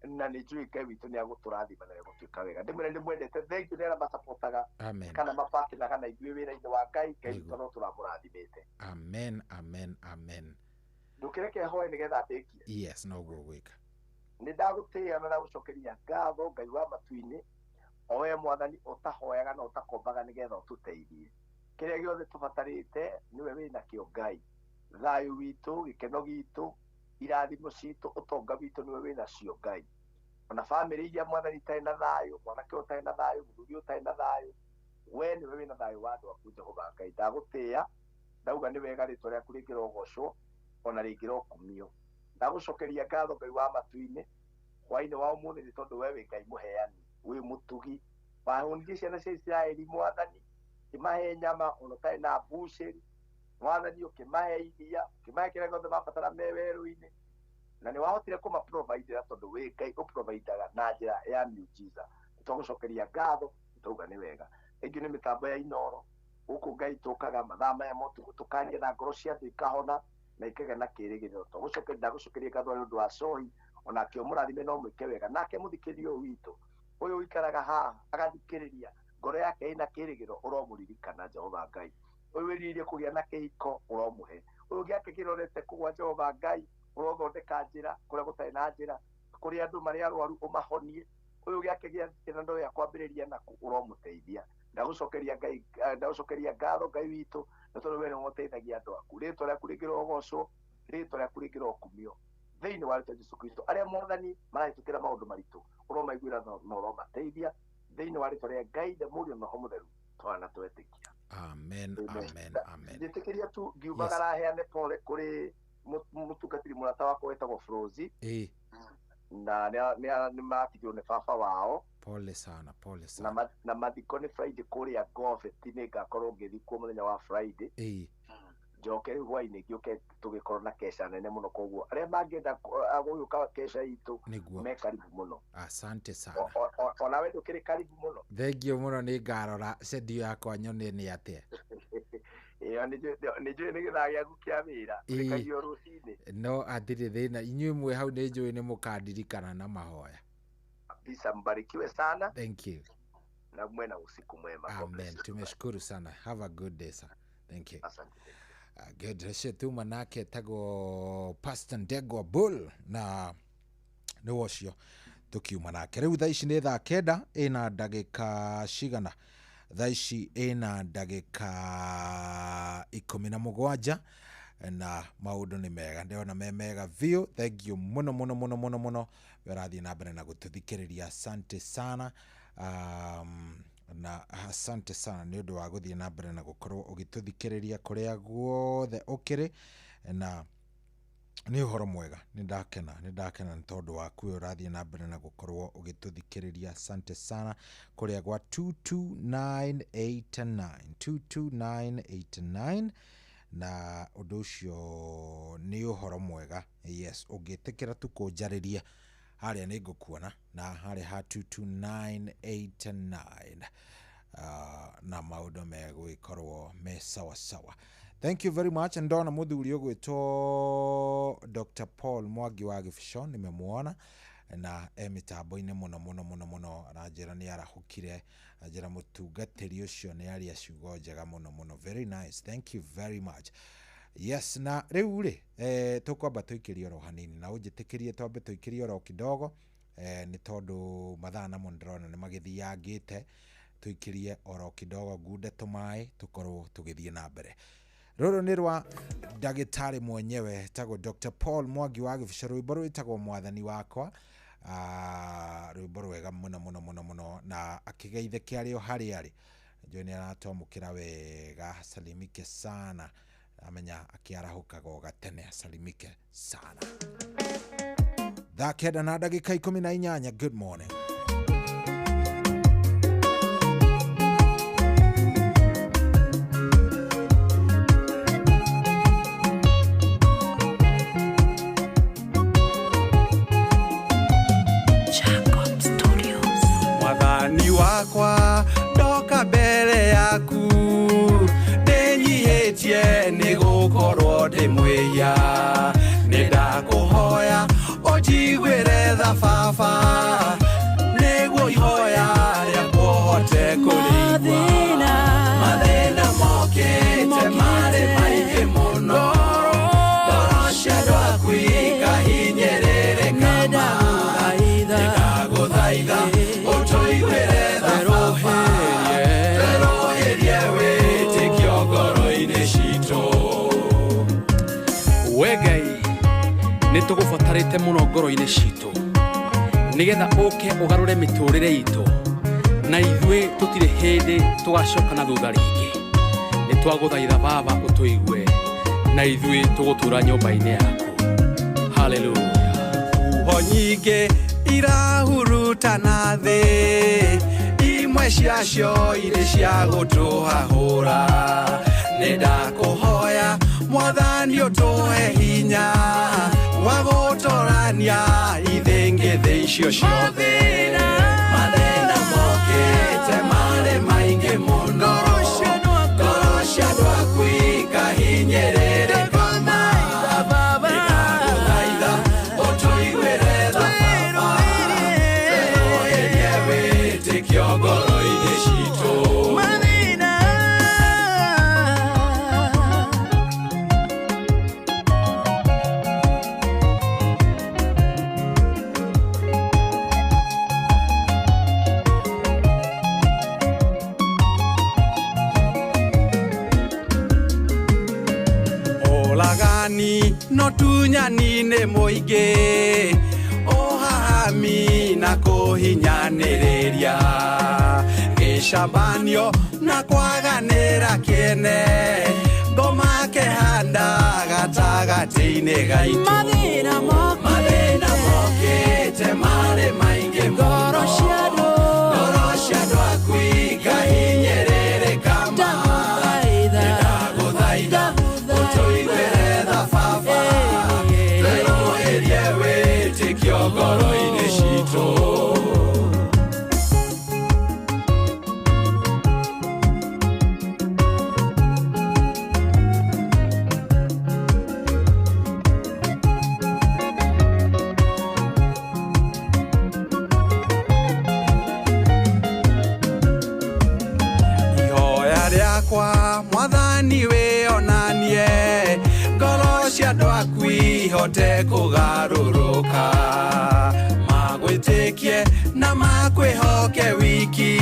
na nĩ njũĩ Ngai witũ nĩ agũtũrathima na nĩegũtuĩka wega. Ndĩmwĩre nĩmwendete, thank you nĩ arĩa macapotaga kana mapatinaga na ithuĩ wĩra-inĩ wa Ngai. Ngai witũ no tũramũrathimĩte. Amen, amen, amen. Ndũkĩreke hoe nĩgetha ndĩkie. Yes, noguo gwĩka. Nĩ ndagũtĩĩa na ndagũcokeria ngatho Ngai wa matu-inĩ, o we Mwathani ũtahoyaga na ũtakombaga nĩgetha ũtũteithie. Kĩrĩa gĩothe tũbatarĩte nĩwe wĩnakĩo Ngai. Thayũ witũ, gĩkeno gitũ, irathimo citũ, ũtonga witũ nĩwe wĩnacio Ngai. Ona bamĩrĩ iria Mwathani itarĩ na thayũ, mwanake ũtarĩ na thayũ, mũthuri ũtarĩ na thayũ, we nĩwe wĩna thayũ wa andũ aku Jehova Ngai. Ndagũtĩĩa, ndauga nĩ wega rĩtwa rĩaku rĩngĩrogocwo ona rĩngĩrokumio. Ndagũcokeria ngatho Ngai wa matu-inĩ hwainĩ wa ũmũthĩ, nĩ tondũ we wĩ Ngai mũheani, wĩ mũtugi. Wahũnirie ciana cia Isiraeli Mwathani, ũkĩmahe nyama ona ũtarĩ na mbucĩri Mwathani, ũkĩmahe iria, ũkĩmahe kĩrĩa gĩothe mabatara me werũ-inĩ, na nĩ wahotire kũmaprovidera tondũ wĩ Ngai ũprovidaga na njĩra ya miujiza. Nĩtwagũcokeria ngatho, nĩtwauga nĩ wega. Thengiũ nĩ mĩtambo ya Inoro, Gũkũ Ngai tũkaga mathaa maya motukũ tũkaria na ngoro cia andũ ikahona na ikagĩa na kĩĩrĩgĩrĩro. Tũgũcokeria ndagũcokeria ngatho nĩ ũndũ wa Cohi, onake ũmũrathime na ũmwĩke wega. Nake mũthikĩrĩria ũyũ witũ ũyũ ũikaraga haha agathikĩrĩria, ngoro yake ĩna kĩĩrĩgĩrĩro, ũromũririkana Jehova Ngai. Ũyũ wĩrirĩirie kũgĩa na kĩhiko, ũromũhe. Ũyũ gĩake kĩrorete kũgwa, Jehova Ngai, ũrothondeka njĩra kũrĩa gũtarĩ na njĩra, kũrĩa andũ marĩa arwaru ũmahonie. Ũyũ gĩake gĩa ndoya kwambĩrĩria naku, ũromũteithia. Ndagũcokeria Ngai, ndagũcokeria ngatho Ngai witũ, na tondũ we nĩwe ũteithagia andũ aku. Rĩtwa rĩaku rĩngĩrogocwo, rĩtwa rĩaku rĩngĩrokumio thĩinĩ wa rĩtwa Jesũ Kristo. Arĩa Mwathani marahĩtũkĩra maũndũ maritũ, ũromaiguĩra na ũromateithia thĩinĩ wa rĩtwa rĩa Ngai the Mũriũ na Roho Mũtheru, twana twetĩkia. Amen, amen, amen. Njĩtĩkĩria tu ngiumagara heane pole kũrĩ mũtungatĩri mũrata wakwa wĩtagwo Frozi, na nĩ matigirwo nĩ baba wao. Pole sana, pole sana. Na mathiko nĩ Friday kũrĩa Goveti, nĩ ngakorwo ngĩthikwo mũthenya wa Friday. Njoke rĩu hwainĩ ngĩũke tũgĩkorwo na keca nene mũno, koguo arĩa mangĩenda gũgĩũka keca itũ me karibu mũno. Asante sana. Onawe ndũkĩrĩ karibu mũno. Thengiũ mũno, nĩ ngarora cedio yakwa nyone nĩ atĩa. Ĩyo nĩ njũĩ nĩ gĩthaa gĩaku kĩa wĩra, ũrĩkagio rũcinĩ. No hatirĩ thĩna, inyuĩ mwĩ hau nĩ njũĩ nĩ mũkandirikana na mahoya. Kabisa, mbarikiwe sana. Thank you. Na mwe na usiku mwema. Amen. Tumeshukuru sana. Have a good day, sir. Thank you. Asante. Good. Rece tuma nake tagwo Pastor Ndegwa Bull na nĩ ũcio tũkiuma nake. Rĩu thaa ici nĩ thaa 9 ĩna ndagĩka cigana? Thaa ici ĩna ndagĩka 17 na maũndũ nĩ mega, ndĩrona me mega biũ. Thank you mũno mũno mũno mũno mũno, we ũrathiĩ na mbere na gũtũthikĩrĩria. Asante sana. Na asante sana nĩ ũndũ wa gũthiĩ na mbere na gũkorwo ũgĩtũthikĩrĩria kũrĩa guothe ũkĩrĩ, na nĩ ũhoro mwega. Nĩ ndakena, nĩ ndakena nĩ tondũ waku we ũrathiĩ na mbere na gũkorwo ũgĩtũthikĩrĩria. Asante sana kũrĩa gwa 22989 22989, na ũndũ ũcio nĩ ũhoro mwega. Yes, ũngĩtĩkĩra tu kũnjarĩria harĩa nĩ ngũkuona na harĩa ha 22989, na maũndũ megũgĩkorwo me sawa sawa. Thank you very much. Ndona mũthuri ũgwĩtwo Dr. Paul Mwangi wa Gĩbico, nimemuona na e mĩtambo-inĩ mũno mũno mũno mũno, aranjĩra nĩ arahũkire, anjĩra mũtungatĩri ũcio nĩ aria ciugo njega mũno mũno. Very nice, thank you very much. Yes, na rĩu rĩ tũkwamba tũikĩrie oro hanini, na ũnjĩtĩkĩrie twambe tũikĩrie oro kidogo, nĩ tondũ mathaa namo ndĩrona nĩ magĩthiangĩte. Tũikĩrie oro kidogo ngunde tũmaĩ tũkorwo tũgĩthiĩ na mbere. Rũrũ nĩ rwa ndagĩtarĩ mwenyewe tagwo Dr. Paul Mwangi wa Gĩbico, rwĩmbo rwĩtagwo Mwathani Wakwa. Rwĩmbo rwega mũno mũno mũno mũno, na akĩgeithĩke arĩ o harĩa arĩ. Njũĩ nĩ aratwamũkĩra wega, salimike sana. Amenya akĩarahũkaga o gatene, asalimike sana. Thaa 9 na ndagĩka 18. Good morning. Mwathani wakwa ndoka mbere yaku, ndĩnyihĩtie nĩ gũkorwo ndĩ mwĩhia. Nĩ ndakũhoya ũnjiguĩre tha baba, nĩguo ihoya rĩakwa ũhote kũrĩigua. Mathĩna mokĩte marĩ maingĩ mũno, ngoro cia andũ aku ikahinyĩrĩrĩka ma. Ndĩgagũthaitha ũtũiguĩre tha baba, twerũhĩrie wĩtĩkio ngoro-inĩ citũ. We Ngai, nĩ tũgũbatarĩte mũno ngoro-inĩ citũ, nĩgetha ũke ũgarũre mĩtũrĩre itũ, na ithuĩ tũtirĩ hĩndĩ tũgacoka na thutha rĩngĩ. Nĩ twagũthaitha baba ũtũigue, na ithuĩ tũgũtũra nyũmba-inĩ yaku. Hallelujah. Huho nyingĩ irahurutana thĩ, imwe ciacio irĩ cia gũtũhahũra. Nĩ ndakũhoya Mwathani ũtũhe hinya wa gũtũrania ithĩngĩthĩ icio ciothe. Mathĩna mokĩte marĩ maingĩ mũno, ngoro wĩtĩkio ngoro-inĩ citũ. Mathĩna Ũragani no tunyani-inĩ mũingĩ, ũhahami na kũhinyanĩrĩria, gĩcabanio na kwaganĩra kĩene, ngoma kĩhanda gatagatĩ-inĩ gaitũ. Mathĩna mokĩte marĩ maingĩ mũno, ngoro cia andũ aku ikahinyĩrĩrĩka ma. Ndagũthaitha ũtũiguĩre tha baba, twerũhĩrie wĩtĩkio ngoro-inĩ citũ. Ihoya rĩakwa mwathani wĩonanie, ngoro cia andũ aku ihote kũgarũrũka, magwĩtĩkie na makwĩhoke wiki,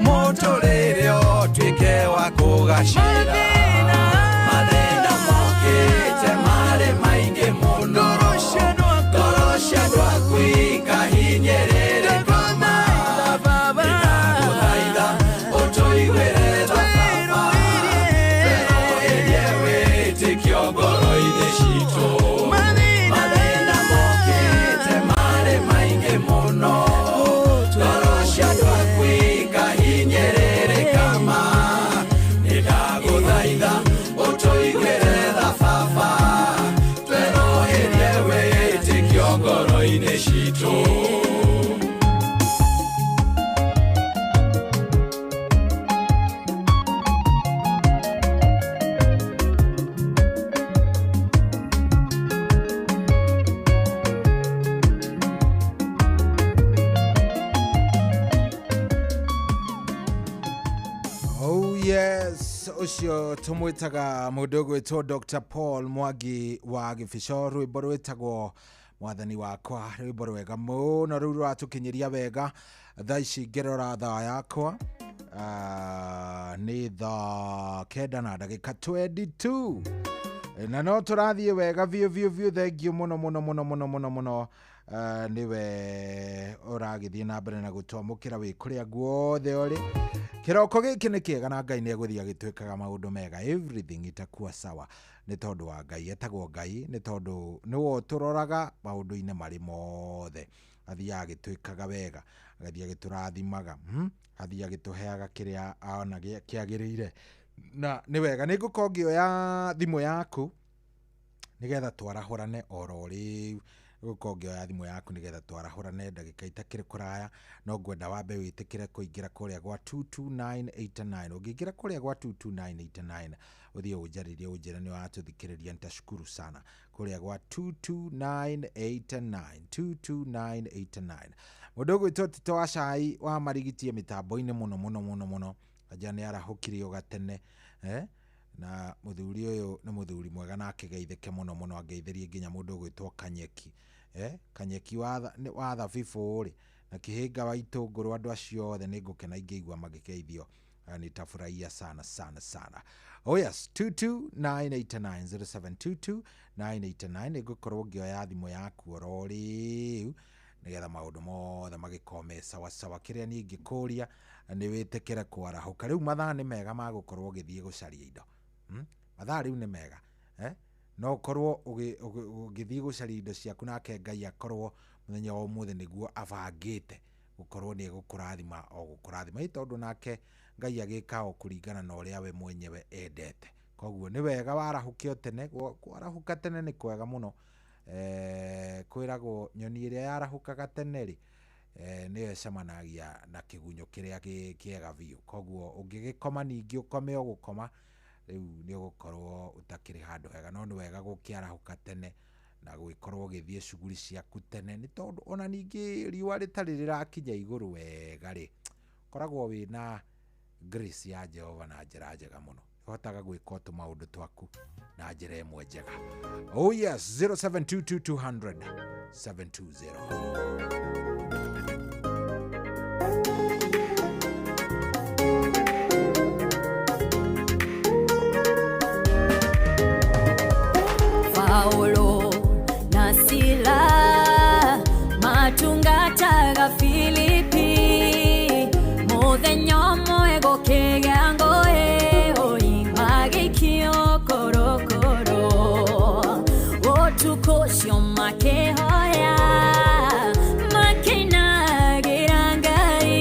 mũtũrĩre ũtuĩke wa kũgacĩra. Mathĩna mokĩte marĩ maingĩ mũno, ngoro cia andũ aku ikahinyĩrĩrĩka ma. Ndagũthaitha ũtũiguĩre tha baba, twerũhĩrie wĩtĩkio ngoro-inĩ citũ. Mathĩna mokĩte marĩ maingĩ mũno, ngoro cia andũ aku ikahinyĩrĩrĩka ma. Ndagũthaitha ũtũiguĩre tha baba, twerũhĩrie wĩtĩkio ngoro-inĩ citũ. Oh yes, ũcio tũmwĩtaga mũndũ ũgwĩtwo Dr. Paul Mwangi wa Gĩbico, rwĩmbo rwĩtagwo mwathani wakwa, rwĩmbo rwega mũno rũu rũratũkinyĩria wega. Thaa ici ngĩrora thaa yakwa nĩ thaa 9:22 na no tũrathiĩ wega biũ biũ biũ. Thengiũ mũno mũno mũno mũno mũno mũno. Nĩwe ũragĩthiĩ na mbere na gũtwamũkĩra wĩ kũrĩa guothe ũrĩ. Kĩroko gĩkĩ nĩ kĩega na Ngai nĩ egũthiĩ agĩtwĩkaga maũndũ mega, everything itakuwa sawa nĩ tondũ wa Ngai. Etagwo Ngai nĩ tondũ nĩwe ũtũroraga maũndũ-inĩ marĩ mothe, athiaga agĩtwĩkaga wega, agathiĩ agĩtũrathimaga, athiĩ agĩtũheaga kĩrĩa ona kĩagĩrĩire, na nĩ wega. Nĩ ngũkorwo ngĩoya thimũ yaku nĩgetha twarahũrane oro rĩu. Gũkorwo ngĩoya thimũ yaku nĩgetha twarahũrane ndagĩka itakĩrĩ kũraya, no ngwenda wambe wĩtĩkĩre kũingĩra kũrĩa gwa 22989. Ũngĩingĩra kũrĩa gwa 22989 ũthiĩ ũnjarĩrie ũnjĩre nĩ ũratũthikĩrĩria, nitashukuru sana. Kũrĩa gwa 22989 22989. Mũndũ ũgwĩtwo Tito wa Cai wa marigitie mĩtambo-inĩ mũno mũno mũno mũno, anja nĩ arahũkire o gatene na mũthuri ũyũ nĩ mũthuri mwega na akĩgeithĩke mũno mũno, angeithĩrie nginya mũndũ ũgwĩtwo Kanyeki, Kanyeki wa thabibũ rĩ, na kĩhĩnga wa itũngũrũ, andũ acio othe nĩ ngũkena ingĩigua magĩkeithio, nitafurahia sana sana sana. Oh yes, 22989 0722 989. Nĩ ngũkorwo ngĩoya thimũ yaku oro rĩu nĩgetha maũndũ mothe magĩkorwo me sawa sawa. Kĩrĩa niĩ ingĩkũria nĩ wĩtĩkĩre kwarahũka. Rĩu mathaa nĩ mega ma gũkorwo ũgĩthiĩ gũcaria indo. Mathaa rĩu nĩ mega, no ũkorwo ũgĩthiĩ gũcaria indo ciaku, nake Ngai akorwo mũthenya wa ũmũthĩ nĩguo abangĩte gũkorwo nĩ egũkũrathima o gũkũrathima, ĩ tondũ nake Ngai agĩka o kũringana na ũrĩa we mwenyewe endete. Koguo nĩ wega warahũke o tene, kwarahũka tene nĩ kwega mũno. Kwĩragwo nyoni ĩrĩa yarahũkaga tene rĩ, nĩyo ĩcemanagia na kĩgunyũ kĩrĩa kĩega biũ. Koguo ũngĩgĩkoma ningĩ ũkome o gũkoma, rĩu nĩ ũgũkorwo ũtakĩrĩ handũ hega, no nĩ wega gũkĩarahũka tene Na gwĩkorwo ũgĩthiĩ cuguri ciaku tene, nĩ tondũ ona ningĩ riũa rĩtarĩ rĩrakinya igũrũ wega rĩ, koragwo wĩna grace ya Jehova na njĩra njega mũno, ũhotaga gwĩka tũmaũndũ twaku na njĩra ĩmwe njega. Oh yes, 0722 200 720. Paulo na Sila matungataga Filipi, muthenya ũmwe gũkĩgĩa ngũĩ, oi magĩikio korokoro, ũtukũ ũcio makĩhoya makĩinagĩra Ngai,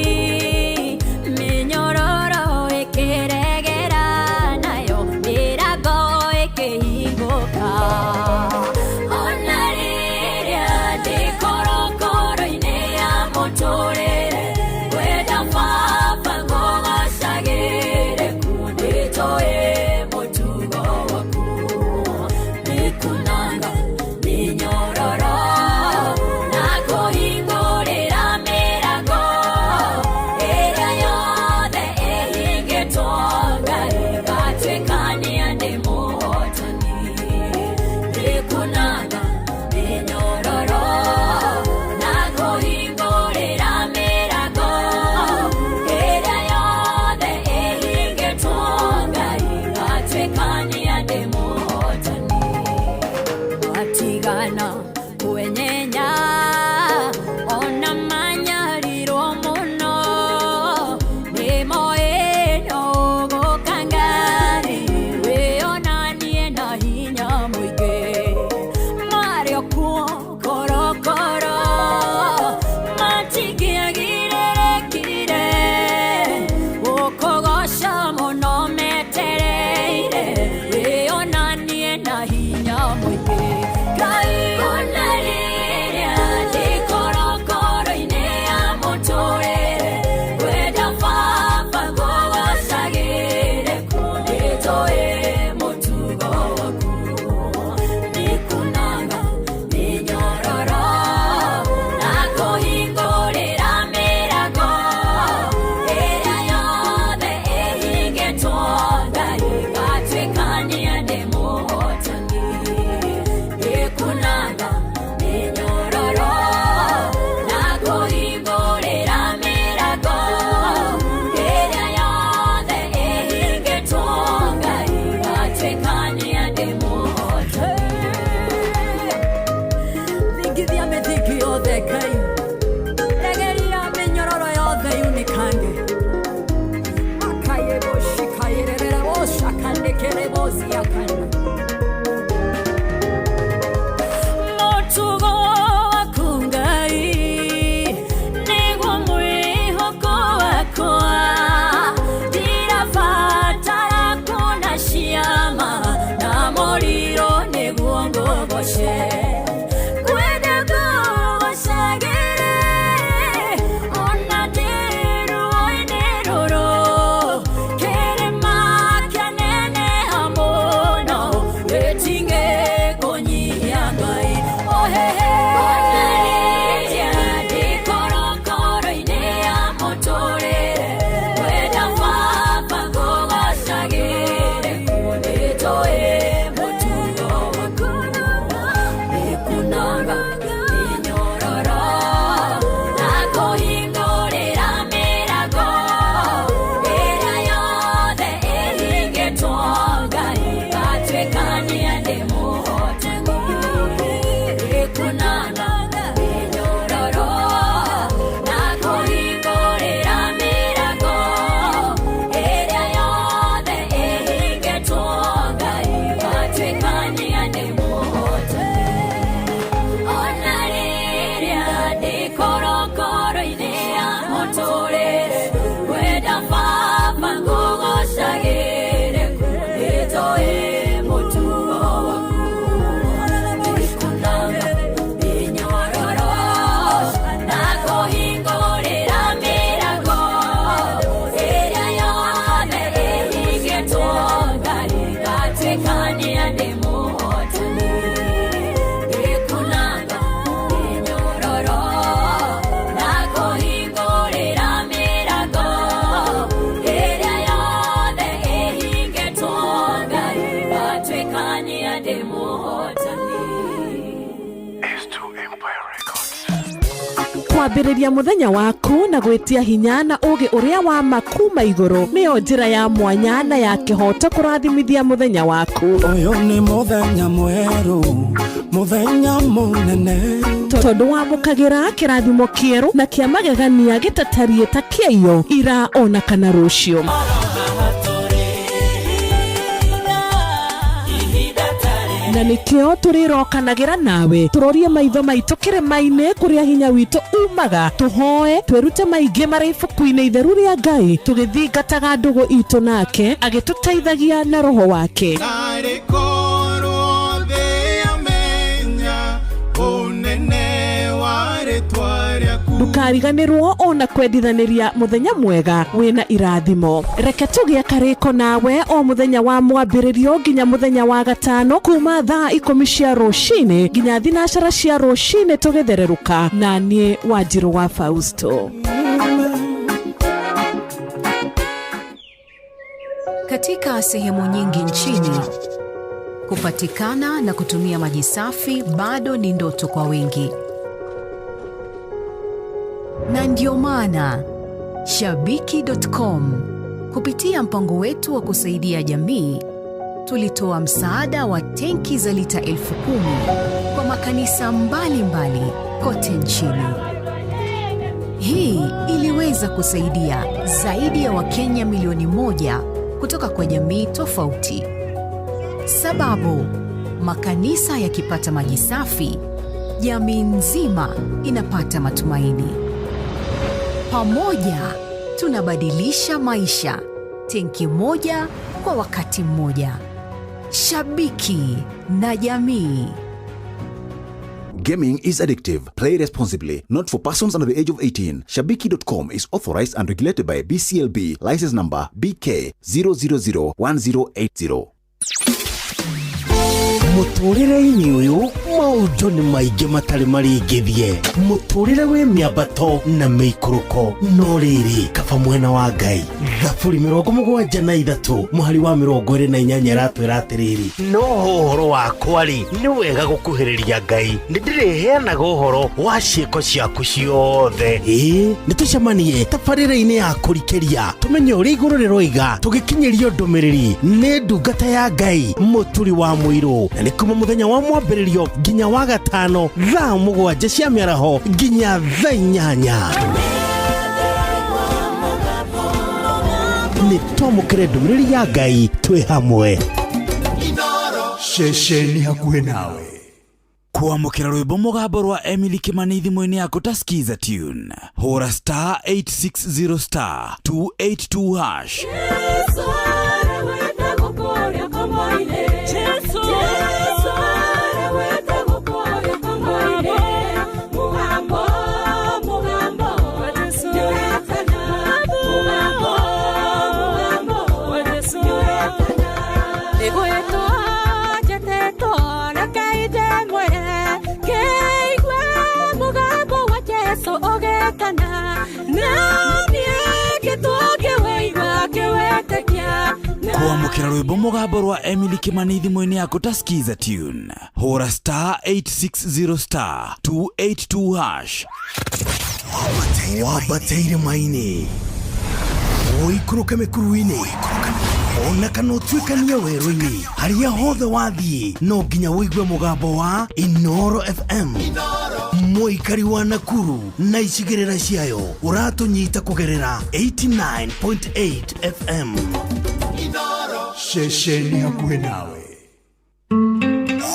mĩnyororo ĩkĩregera nayo mĩrango ĩkĩhingũka. Ona rĩrĩa ndĩ korokoro-inĩ ya mũtũrĩre, ngwenda Baba ngũgocagĩre kuo nĩnjũĩ mũtugo waku, nĩkunanga mĩnyororo na kũhingũrĩra mĩrango ĩrĩa yothe ĩhingĩtwo, Ngai ngatuĩkania ndĩ mũhotani, nĩkunanga mĩnyororo na kũhingũrĩra mĩrango ĩrĩa yothe ĩhingĩtwo, Ngai ngatuĩkania ndĩ mũhotani. Watigana kwenyenya ona manyarirwo mũno, nĩmoĩ no ũgũka Ngai wĩonanie na hinya mũingĩ, marĩ o kuo korokoro matingĩagirĩrĩkire gũkũgoca mũno metereire wĩonanie na hinya mũingĩ. Ngai ona rĩrĩa ndĩ korokoro-inĩ ya mũtũrĩre, ngwenda Baba ngũgocagĩre kuo nĩnjũĩ mũtugo waku, nĩkunanga mĩnyororo na kũhingũrĩra mĩrango ĩrĩa yothe ĩhingĩtwo, Ngai ngatuĩkania ndĩ mũhotani, nĩkunanga mĩnyororo na kũhingũrĩra mĩrango ĩrĩa yothe ĩhingĩtwo, Ngai ngatuĩkania ndĩ mũhotani. Thingithia mĩthingi yothe Ngai, regeria mĩnyororo yothe yunĩkange, makayeboshikayerere boshakandekereboziakana mũtugo waku Ngai nĩguo mwĩhoko wakwa, ndirabatara kuona ciama na mũriro nĩguo ngũgoce, ngwenda ngũgocagĩre ona ndĩ ruo-inĩ rũrũ, kĩrĩma kĩaneneha mũno. Kwambĩrĩria mũthenya waku na gwĩtia hinya na ũũgĩ ũrĩa wa ma kuma igũrũ nĩyo njĩra ya mwanya na ya kĩhooto kũrathimithia mũthenya waku. Ũyũ nĩ mũthenya mwerũ, mũthenya mũnene. Tondũ wamũkagĩra kĩrathimo kĩerũ na kĩa magegania gĩtatariĩ ta kĩaiyo ira ona kana rũciũ. Na nĩkĩo tũrĩrokanagĩra nawe tũrorie maitho maitũ kĩrĩma-inĩ kũrĩa hinya witũ umaga, tũhoe twĩrute maingĩ marĩ ibuku-inĩ itheru rĩa Ngai, tũgĩthingataga ndũgũ itũ nake agĩtũteithagia na roho wake. Narĩ korwo thĩ yamenya ũnene wa rĩtwa rĩaku. Ndũkariganĩrwo ona kwendithanĩria mũthenya mwega wĩna irathimo. Reke tũgĩe karĩko nawe o mũthenya wa mwambĩrĩrio nginya mũthenya wa gatano kuma thaa 10 cia rũcinĩ nginya 9 cia rũcinĩ tũgĩthererũka na niĩ Wanjirũ wa Fausto. Katika sehemu nyingi nchini, kupatikana na kutumia maji safi bado ni ndoto kwa wengi. Na ndio maana Shabiki.com kupitia mpango wetu wa kusaidia jamii tulitoa msaada wa tenki za lita 10,000 kwa makanisa mbalimbali kote nchini. Hii iliweza kusaidia zaidi ya Wakenya milioni 1 kutoka kwa jamii tofauti. Sababu, makanisa yakipata maji safi, jamii nzima inapata matumaini. Pamoja tunabadilisha maisha, tenki moja kwa wakati mmoja. Shabiki na jamii. Gaming is addictive. Play responsibly. Not for persons under the age of 18. Shabiki.com is authorized and regulated by BCLB. License number BK 0001080. Mũtũrĩre-inĩ ũyũ maũndũ nĩ maingĩ matarĩ marĩngĩthie. Mũtũrĩre wĩ mĩambato na mĩikũrũko, no rĩrĩ kaba mwena wa Ngai. Thaburi 73 mũhari wa 28 ĩratwĩra atĩrĩrĩ, no ũhoro wakwa rĩ, nĩ wega gũkuhĩrĩria Ngai, nĩ ndĩrĩheanaga ũhoro wa ciĩko ciaku ciothe. Ĩĩ, nĩ tũcemanie tabarĩra-inĩ ya kũrikĩria, tũmenye ũrĩa igũrũ rĩroiga, tũgĩkinyĩrio ndũmĩrĩri nĩ ndungata ya Ngai Mũturi wa Mũirũ. Na nĩ kuma mũthenya wa mwambĩrĩrio nginya wa gatano thaa 7 cia mĩaraho nginya thaa 8. Nĩ twamũkĩre ndũmĩrĩri ya Ngai twĩ hamwe. Ceceni hakuhĩ nawe. Kwamũkĩra rwĩmbo mũgambo rwa Emily Kimani thimũ-inĩ yaku ta Skiza Tune. Hũra star 860 star 282 hash. Kwamũkĩra rwĩmbo mũgambo rwa Emily Kimani thimũ-inĩ yaku ta Skiza Tune. Hũra star 860 star 282 hash. Wambateire maini, ũikũrũke mĩkuru-inĩ, ona kana ũtuĩkanie werũ-inĩ, harĩa hothe wathiĩ no nginya ũigue mũgambo wa Inoro FM. Mũikari wa Nakuru na icigĩrĩra ciayo ũratũnyita kũgerera 89.8 FM. Ceceni hakuhĩ nawe.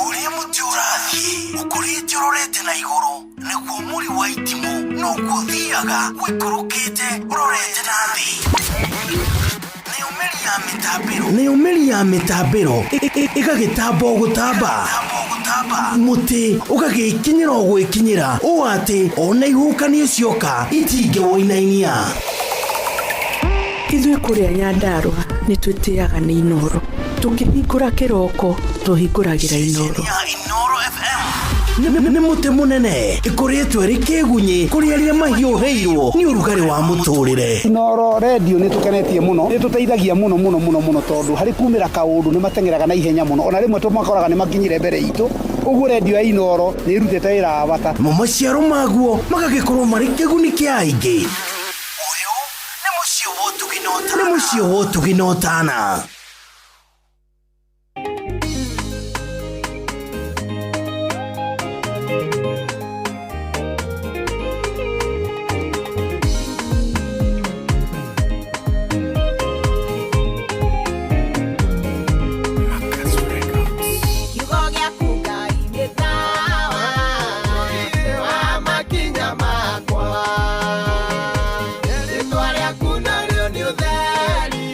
Ũrĩa mũtĩ ũrathiĩ ũkũrĩte ũrorete na igũrũ, nĩguo mũri wa itimũ noguo ũthiaga ũikũrũkĩte ũrorete na thĩ. Nayo mĩri ya mĩtambĩro ĩgagĩtamba o gũtamba, mũtĩ ũgagĩkinyĩra o gwĩkinyĩra, ũũ atĩ ona ihuhũkanio cioka itingĩwũinainia. Ithuĩ kũrĩa Nyandarũa nĩ twĩtĩaga nĩ Inoro. Tũkĩhingũra kĩroko tũhingũragĩra Inoro. Nĩ mũtĩ mũnene ĩkũrĩtwo ĩrĩ kĩgunyĩ kũrĩ arĩa mahiũhĩirwo nĩ ũrugarĩ wa mũtũrĩre. Inoro radio nĩ tũkenetie mũno, nĩ tũteithagia mũno mũno mũno mũno, tondũ harĩ kumĩra kaũndũ nĩ mateng'eraga na ihenya mũno, ona rĩmwe tũmakoraga nĩ makinyire mbere itũ. Ũguo rendio ya Inooro nĩ ĩrutĩte wĩra wa bata. Namo maciaro maguo magagĩkorwo marĩ kĩguni kĩa aingĩ. Ũyũ nĩ mũciĩ wa ũtugi na ũtana. Kiugo gĩaku Ngai nĩ tawa wa makinya makwa, rĩtwa rĩaku narĩo nĩ ũtheri.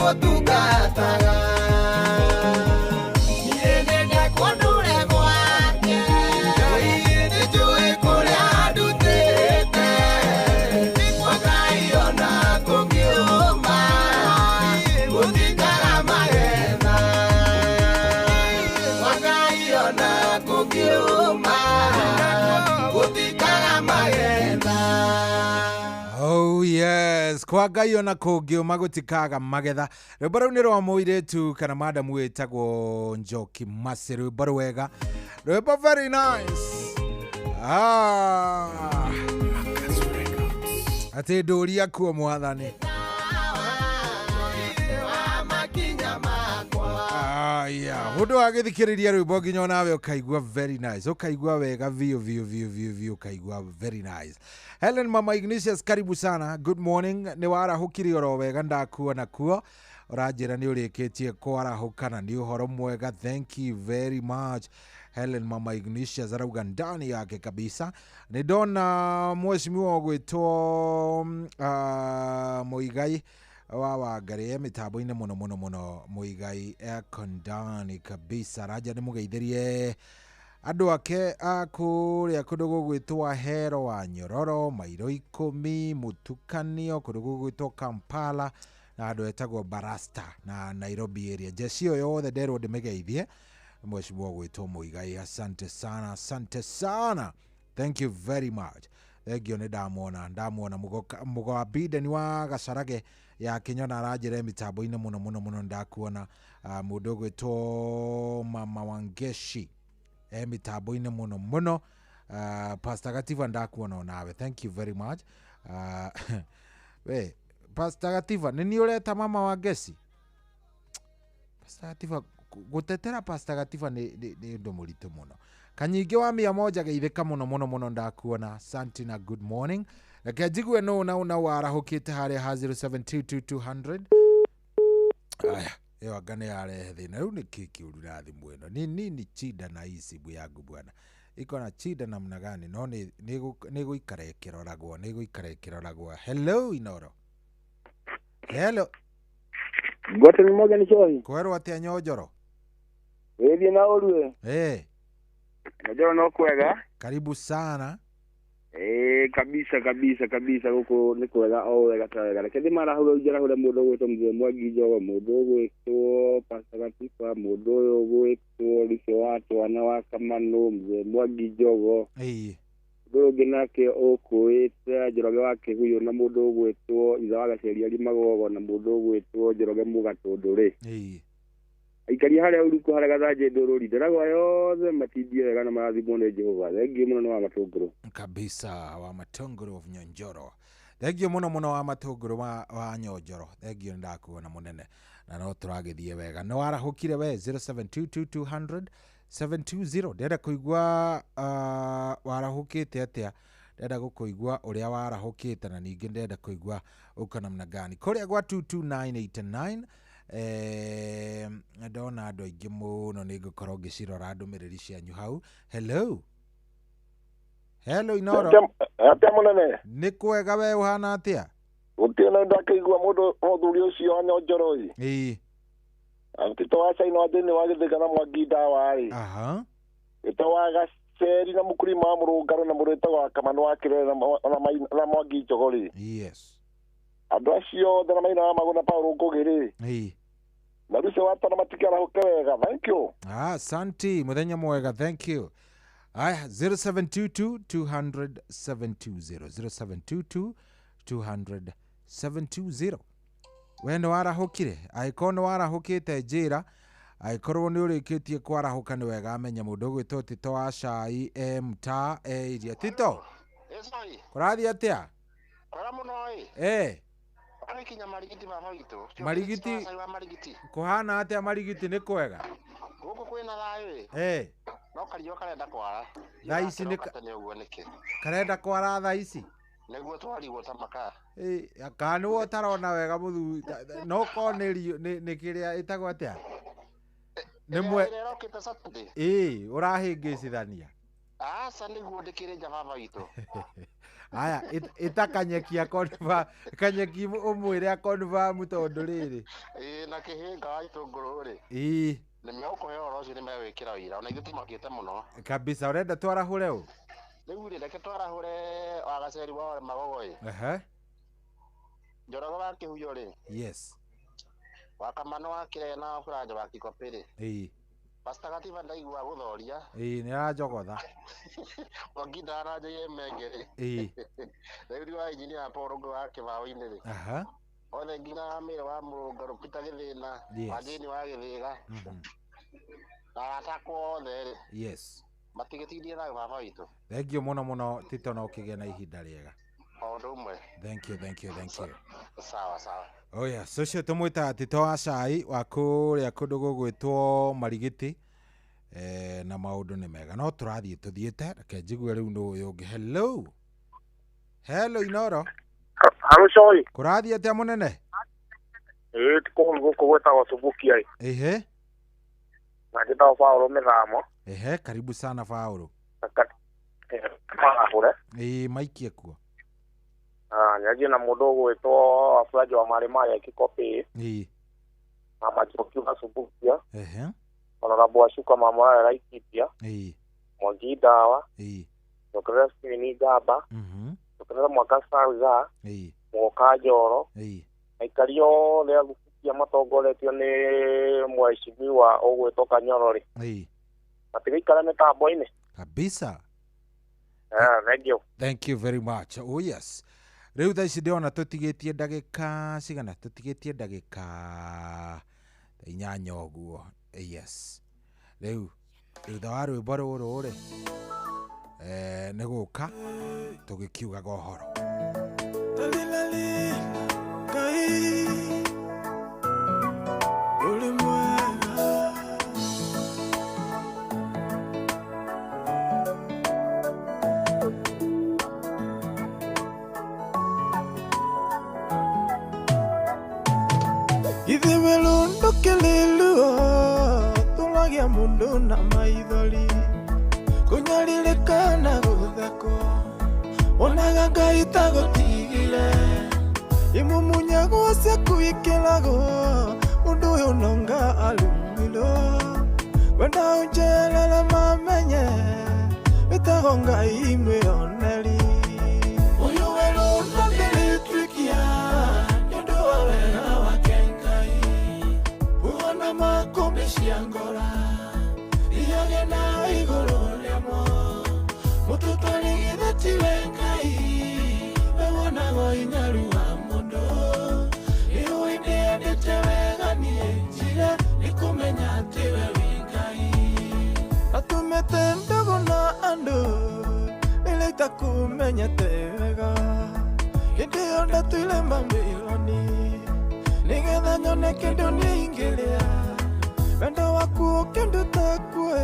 Ndĩmũtungataga. Niĩ nĩndekwo ndũre gwake. Ngai nĩnjũĩ kũrĩa andutĩte. Kwa Ngai ona kũngĩũma, gũtikara magetha. Kwa Ngai ona kũngĩũma, gũtikara magetha. Oh yes, kwa Ngai ona kũngĩũma gũtikaga magetha. Rwĩmbo rũu nĩ rwa mũirĩtu kana madamu wĩtagwo Njoki Mercy. Rwĩmbo rwega, rwĩmbo very nice. Ah. Atĩ ndũria kuo mwathani. Aya, mũndũ agĩthikĩrĩria rwĩmbo nginya onawe ũkaigua very nice, ũkaigua wega biũ biũ biũ biũ biũ, ũkaigua very nice. Helen Mama Ignatius, karibu sana, good morning. Nĩ warahũkire oro wega, ndakuona kuo ũranjĩra nĩ ũrĩkĩtie kwarahũka na nĩ ũhoro mwega. Thank you very much. Helen Mama Ignatius arauga ndani yake kabisa. Nĩ ndona mheshimiwa ũgwĩtwo Muigai wa Wangarĩ e mĩtambo-inĩ mũno mũno mũno. Muigai eko ndani kabisa, aranja nĩ mũgeithĩrie andũ ake a kũrĩa kũndũ gũgwĩtwo Hero wa Nyororo, Mairo 10, Mũtukanio, kũndũ gũgwĩtwo Kampala na andũ etagwo Barasta na Nairobi area. Jeshi ĩyo yothe nderwo ndĩmĩgeithie mheshimiwa gwĩtwo Muigai. Asante sana, asante sana, thank you very much. Thank you. Nĩ ndamwona Mũgo Biden wa Gacarage ya Kinyona aranjĩra mĩtambo-inĩ mũno mũno mũno. Ndakuona mũndũ ũgwĩtwo Mama Wangeshi e mĩtambo-inĩ mũno mũno. Pastor Gativa ndakuona onawe, thank you very much. We Pastor Gativa, nĩ niĩ ũreta Mama Wangeci? Pastor Gativa, gũtetera Pastor Gativa nĩ ũndũ mũritũ mũno. Kanyingĩ wa 100 geithĩka mũno mũno mũno, ndakuona. Asante na good morning. Reke njigue nũ na ũna warahũkĩte harĩa ha 0722 200. Aya, ĩyo anga nĩ yarehe thĩna. Rĩu nĩ kĩ kĩũru na thimũ ĩno? Ni nini chida na hii simu yangu bwana? Iko na chida namna gani? No nĩ gũikara ĩkĩroragwo, nĩ gũikara ĩkĩroragwo. Hello Inoro. Hello. Ngwatĩ nĩ Morgan Chohi. Kwerwo atĩa Nyonjoro? Wĩthiĩ na ũrue. Eh. Nyonjoro no kwega. Karibu sana. Kabisa kabisa kabisa, gũkũ nĩ kwega o wega ta wega. Reke ndĩmarahũre njarahũre mũndũ ũgwĩtwo Mzee Mwangi Njogo, mũndũ ũgwĩtwo Pastor Gatiba, mũndũ ũyũ ũgwĩtwo Rico wa Twana wa Kamanũ, Mzee Mwangi Njogo. Ĩĩ. Mũndũ ũyũ ũngĩ nake ũkũĩte Njoroge wa Kĩgunyũ na mũndũ ũgwĩtwo Ithe wa Gaceri Ari Magogo na mũndũ ũgwĩtwo Njoroge Mũgatũndũ rĩ. Ĩĩ. Aikaria harĩa uruku harĩa gathanjĩ ndũrũri ndĩragwa yothe matindie wega na marathimwo nĩ Jehova. Thengiũ mũno nĩ wa Matũngũrũ. Kabisa, wa Matũngũrũ of Nyonjoro. Thengiũ mũno mũno wa Matũngũrũ wa Nyonjoro. Thengiũ, ndakuona mũnene na no tũragĩthiĩ wega. Nĩ warahũkire we? 0722 200 720. Ndĩrenda kũigua warahũkĩte atĩa, ndĩrenda gũkũigua ũrĩa warahũkĩte, na ningĩ ndĩrenda kũigua ũko namna gani kũrĩa gwa 22989. Ndona andũ aingĩ mũno, nĩ ngũkorwo ngĩcirora ndũmĩrĩri cianyu hau. Hello, hello Inoro. Atĩa mũnene? Nĩ kwega, we ũhana atĩa? Gũtirĩ na ndakĩigua mũndũ mũthuri ũcio wa Nyonjoro ĩ. Ĩĩ. Tito wa China wa thĩinĩ wa Gĩthĩga na Mwangi Ndawa rĩ. Aha. Gĩto wa Gaceri na mũkurima wa Mũrũngarũ na mũndũ wĩtagwo wa Kamanũ wa Kĩrere na Mwangi Njogo rĩ. Yes. Andũ acio othe na Maina wa Magũ na Paul Ngũgĩ rĩ. Ĩĩ. Na rĩu watana matikĩarahũke wega. Thank you. Ah, asante, mũthenya mwega, thank you. Aya, 0722 200 720, 0722 200 720. We nĩ warahũkire? Angĩkorwo nĩ warahũkĩte njĩra, angĩkorwo nĩ ũrĩkĩtie kwarahũka nĩ wega. Amenya mũndũ ũgwĩtwo Tito wa Cai e mtaa e iria. Tito, kũrathiĩ atĩa? Kwega mũno ĩ. Eh. Agĩkinya Marigiti baba witũ. Marigiti. Cai wa Marigiti. Kũhana atĩa Marigiti? Nĩ kwega? Gũkũ kwĩna thayũ ĩ. Eh. No kariũa karenda kwara. Thaa ici nĩ Tene ũguo nĩkĩ? Karenda kwara thaa ici? Nĩguo twarigwo ta makaa. Ĩ, kana nĩwe ũtarona wega mũthuri, no korwo nĩ kĩrĩa ĩtagwo atĩa? Nĩ mwe Ĩrĩa ĩrokĩte Saturday. Ĩĩ, ũrahĩngĩcithania. Aca, nĩguo ndĩkĩrĩ nja baba witũ. Aya, ĩta Kanyeki akonfa Kanyeki ũmwĩre akonfamu tondũ rĩrĩ. Ĩĩ na kĩhĩnga wa itũngũrũ rĩ. Ĩĩ. Nĩ megũkũhe ũhoro ũcio nĩ megwĩkĩra wĩira ona ithuĩ tũmakĩte mũno. Kabisa, ũrenda twarahũre ũ? Rĩu rĩ reke twarahũre wagaceri wa magogo ĩ. Ehe. Njoroge wa Kĩhuyo rĩ. Yes. Wa Kamano wa Kĩrĩa na Buranja wa Kikopĩ rĩ. Ĩĩ. Pastor Gatiba ndaigua gũthoria. Ĩĩ nĩ aranjogotha. Mwangi ndaranjĩire menge rĩ. Ĩĩ. Rĩu wa injinia Paul Ngũ wa Kĩbaũ-inĩ rĩ. Aha. Othe nginya Mĩrĩ wa Mũrũngarũ Peter Gĩthĩna. Yes. Wa Jane wa Gĩthĩga. Mhm. Na arata akwa othe rĩ. Yes. Matigĩtindie na baba witũ. Thank you mũno mũno Tito, na ũkĩgĩa na ihinda rĩega. O ũndũ ũmwe. Thank you, thank you, thank you. Sawa sawa. Oh yes, ũcio tũmwĩtaga Tito wa cai wa kũrĩa kũndũ gũgwĩtwo Marigiti. Na maũndũ nĩ mega no tũrathiĩ tũthiĩte, reke njigue rĩu nũ ũyũ ũngĩ. Hello. Hello Inoro. Halo Choi. Kũrathiĩ atĩa mũnene? Ĩĩ ti kũu gũkũ gwĩtagwo Subukia ĩ. Ehe. Na njĩtagwo Paũlũ Mĩthamo. Ehe, karibu sana Paũlũ. Marahũre. Ĩĩ maikie kuo. Nyanjie na mũndũ ũgwĩtwo Aburajo wa Marĩ Marĩa Kikopĩ. Ĩĩ. Mama Njoki wa Subukia. Ehe. Honorable Wacuka Mama wa Laikipia. Ĩĩ. Mwangi Ndawa. Ĩĩ. Njokerera Steven Ngamba. Mhm. Njokerera Mwaka Sauza. Ĩĩ. Mũgoka Njoro. Ĩĩ. Aikari othe a Subukia matongoretio nĩ mheshimiwa ũgwĩtwo Kanyoro rĩ. Ĩĩ. Matigaikara mĩtambo-inĩ. Kabisa. Thank you. Thank you very much. Oh yes. Rĩu thaa ici ndĩrona tũtigĩtie ndagĩka cigana? Tũtigĩtie ndagĩka 8 ũguo. Yes. Rĩu thutha wa rwĩmbo rũrũ rĩ, nĩ gũka tũgĩkiugaga ũhoro. Ithuĩ ndũkĩrĩluo tũragia mũndũ na maithori kũnyarirĩka na gũthekwo wonaga Ngai ta gũtigire imumunyagwo ciaku ikĩragwo mũndũ ũyũ nonga arumirwo wenda ũnjerere mamenye wĩtagwo Ngai mwĩoneri ũyũ werũ ndangĩrĩtuĩkia nĩ ũndũ wa wega wake Ngai uona makũmbĩ cia ngora ihagena igũrũ rĩamo mũtũtwarigithe tiwe Ngai we wonagwo inyaru wa mũndũ nĩũĩ ndĩendete wega niĩ njire nĩkũmenya atĩ we wĩ Ngai atũmĩte ndũgũ na andũ rĩrĩa itakũmenyete wega hĩndĩ ĩyo ndatũire mamilioni nĩgetha nyone kĩndũ niĩ ingĩrĩa wendo waku ũkĩnduta kuo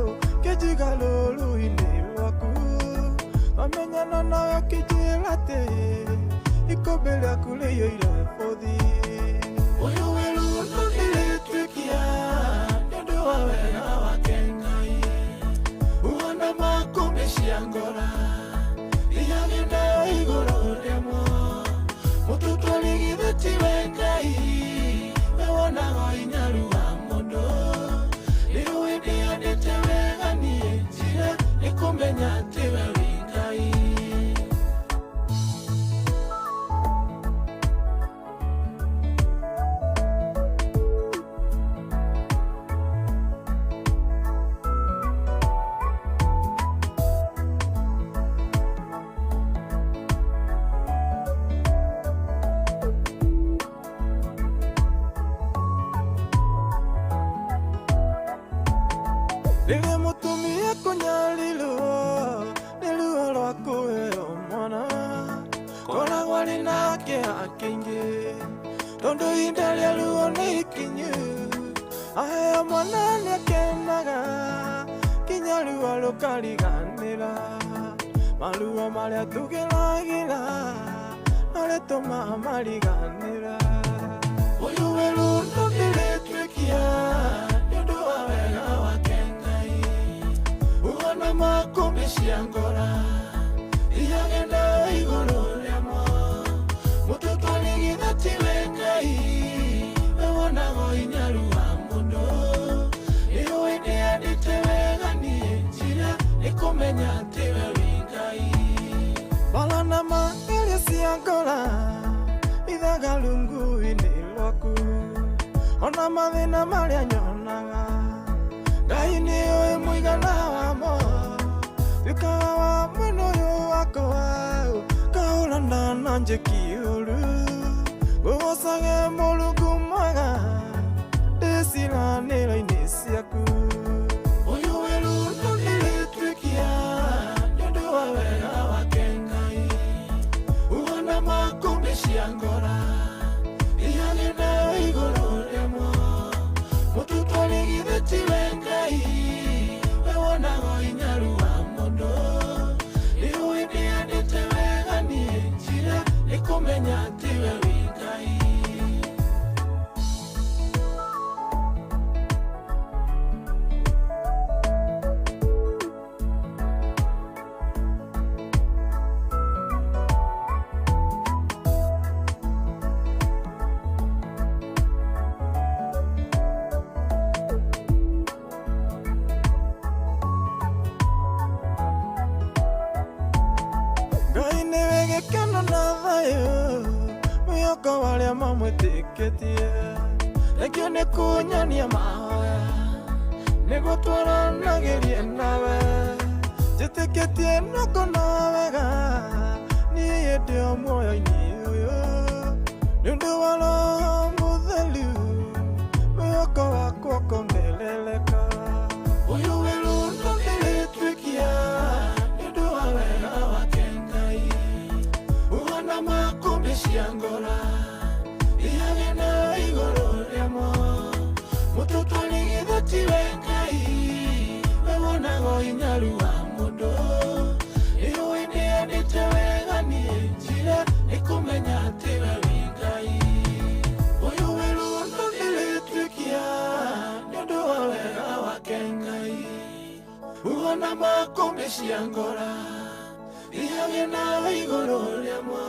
ũkĩnjiga rũũru-inĩ rwaku twamenyana nawe ũkĩnjĩra atĩ ikũmbĩ rĩaku rĩiyũire bũthi ũyũ werũ ndũngĩrĩtuĩkia nĩ ũndũ wa wega wake Ngai uhana makũmbĩ cia ngora ihagena igũrũ rĩamo mũtũtwarigithe tiwe Ngai we wonagwo inyaru wa mũndũ nĩũĩ ndĩandĩte wega niĩ njire nĩkũmenya atĩ we wĩ Ngai. Rĩrĩa mũtumia kũnyarirwo nĩ ruo rwa kũheo mwana koragwo arĩ na kĩeha kĩingĩ tondũ ihinda rĩa ruo nĩ ikinyu aheo mwana nĩakenaga nginya ruo rũkariganĩra maruo marĩa tũgeragĩra marĩa tũmaga mariganĩra ũyũ werũ ndũngĩrĩtuĩkia nĩ ũndũ wa wega wake Ngai uhana makũmbĩ cia ngora ihagena Ndĩikaraga rungu-inĩ rwaku ona mathĩna marĩa nyonaga Ngai nĩũĩ mũigana wamo Tuĩkaga wa mwena ũyũ wakwa Kahũrana na njĩki ũru Ngũgocage Mũrungu mwega Ndĩciranĩro-inĩ ciaku Ũyũ werũ no ndĩrĩtuĩkia Nĩ ũndũ wa wega wake Ngai Uhana makũmbĩ cia ngora Ihage na igũrũ rĩamo Mũtutwari githĩ tiwe Ngai We wonaga ũhinyaru wa mũndũ Nĩũĩ ndĩandĩte wega niĩ njĩra Nĩ kũmenya tiwe wĩ Ngai. Ngai nĩwe gĩkeno na thayũ mwĩhoko wa arĩa mamwĩtĩkĩtie Thengio nĩ kũnyonia mahoya nĩguo twaranagĩrie nawe Njĩtĩkĩtie no ngona wega niĩ ndĩ o muoyo-inĩ ũyũ Nĩ ũndũ wa Roho Mũtheru mwĩhoko wakwa ũkongerereka Ũyũ werũ no ndĩrĩtuĩkia nĩ ũndũ wa wega wake Ngai Uhana makũmbĩ cia ngora Ihage na igũrũ rĩamo Mũtutwari githĩ tiwe Ngai We wonaga ũhinyaru wa mũndũ Nĩũĩ ndĩandĩte wega niĩ njĩra Nĩ kũmenya tiwe wĩ Ngai Ũyũ werũ no ndĩrĩtuĩkia Nĩ ũndũ wa wega wake Ngai Uhana makũmbĩ cia ngora Ihage na igũrũ rĩamo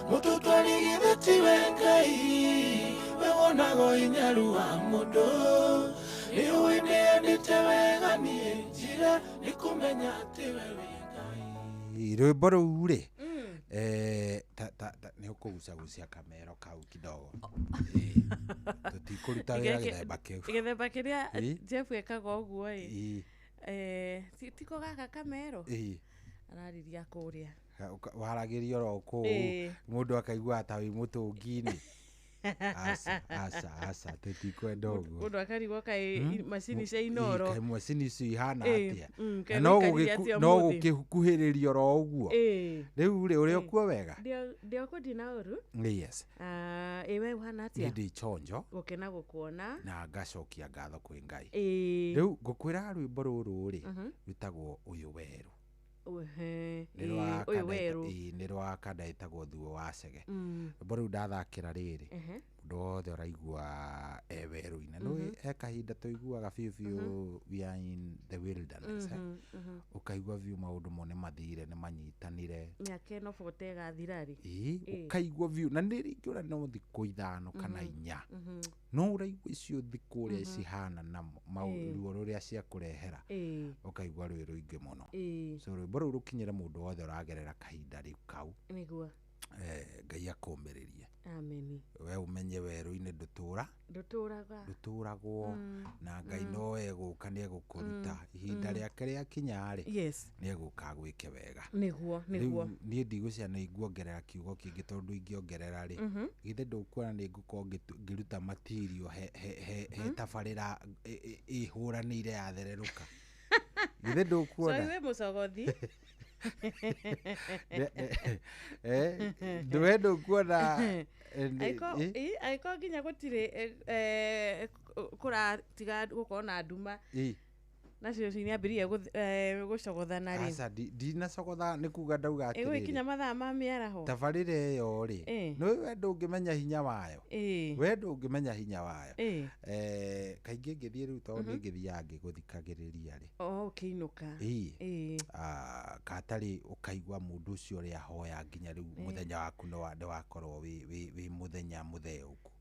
Mũtutwari githĩ tiwe Ngai We wonaga ũhinyaru wa mũndũ Nĩũĩ ndĩandĩte wega niĩ njĩra Nĩ kũmenya tiwe wĩ Ngai. Rwĩmbo rũu rĩ nĩ ũkũgucagucia kamero kau kidogo. Tũtikũruta wĩra gĩthemba kĩu. Gĩthemba kĩrĩa Ĩ. Jeff ekaga ũguo ĩ Ĩ. Tiko gaka kamero Ĩ. arariria kũrĩa Waragĩria oro kũu Ĩ. mũndũ akaigua ta wĩ mũtũngi-inĩ. Aca aca aca tũtikwenda ũguo. Mũndũ akarigwo kaĩ macini cia Inooro Kaĩ macini icio ihana Ĩ, atĩa kaĩ Na no gũikarire atĩa no ũmũthĩ? gũkĩkuhĩrĩria oro ũguo. Ĩ. Rĩu rĩ ũrĩ okuo wega? Ndĩ okuo ndina ũru. Yes. Ĩ we ũhana Niĩ atĩa? ndĩ chonjo Gũkena gũkuona. na ngacokia ngatho kwĩ Ngai. Ĩ. Rĩu ngũkwĩra rwĩmbo rũrũ rĩ rwĩtagwo ũyũ werũ. Ũhe, Nĩ ĩ, rwa ũyũ kanda werũ. ĩ, nĩ rwa kanda ĩtagwo Thuo wa Chege. Rwĩmbo rũu ndathakĩra rĩrĩ mũndũ wothe ũraigua e werũ-inĩ. Nĩũĩ he kahinda tũiguaga biũ biũ we are in the wilderness. Ũkaigua biũ maũndũ mo nĩ mathire nĩ manyitanire. Mĩaka ĩno bote ĩgathira rĩ. Ĩ, Ĩ. ũkaigua biũ na nĩ rĩngĩ ũrĩa no thikũ 5 kana 4 no ũraigua icio thikũ ũrĩa cihana na Ĩ. ruo rũrĩa ciakũrehera Ĩ. ũkaigua rwĩ rũingĩ mũno. Ĩ. So rwĩmbo rũu rũkinyĩre mũndũ wothe ũragerera kahinda rĩu kau. Nĩguo. Ngai akũmĩrĩrie. Ameni. We ũmenye werũ-inĩ Ndũtũraga. ndũtũragwo na Ngai no egũka nĩ egũkũruta ihinda rĩake rĩakinya rĩ Yes. nĩ egũka agwĩke wega. Nĩguo, Rĩu nĩguo. niĩ ndigũcia nĩ nguongerera kiugo kĩngĩ tondũ ingĩongerera rĩ githĩ ndũkuona nĩ ngũkorwo ngĩruta material he tabarĩra ĩhũranĩire yathererũka. Githĩ ndũkuona? Sorry, wĩ mũcogothi. We ndũkuona Angĩkorwo nginya gũtirĩ kũratiga gũkorwo na nduma nacio nĩambĩrĩirie gũcogothana rĩ. Aca ndinacogotha nĩ kuga ndauga Ĩgũgĩkinya atĩrĩrĩ mathaa ma mĩaraho. tabarĩra ĩyo rĩ nĩũĩ we ndũngĩmenya hinya wayo. We ndũngĩmenya hinya wayo. Kaingĩ ngĩthiĩ rĩu tondũ nĩ ngĩthiaga ngĩgũthikagĩrĩria rĩ. O ũkĩinũka. Ĩ. Katarĩ ũkaigua mũndũ ũcio ũrĩa ahoya nginya rĩu mũthenya waku nĩ wakorwo wĩ mũthenya mũtheũku.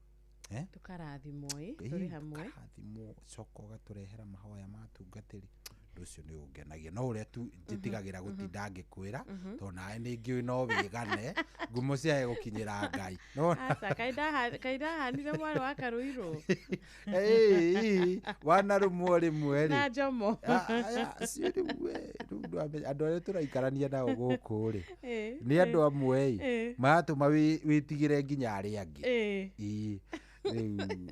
Tũkarathimwo ĩ, tũrĩ hamwe. Tũkarathimwo coka ũgatũrehera mahoya ma atungatĩri. Ũndũ ũcio nĩ ũngenagia, no ũrĩa tu njĩtigagĩra gũtinda ngĩkwĩra, tondũ nawe nĩ ngĩũĩ no wĩgane ngumo ciae gũkinyĩra Ngai. Nĩwona? Aca, kaĩ ndahanire mwarĩ wa Karũirũ? Ĩĩ, wanarũmwo rĩmwe rĩ. Na njomo. Acio rĩu we, rĩu ndwamenya andũ arĩa tũraikarania nao gũkũ rĩ, nĩ andũ amwe ĩ maratũma wĩtigĩre nginya arĩa angĩ. Ĩĩ, rĩu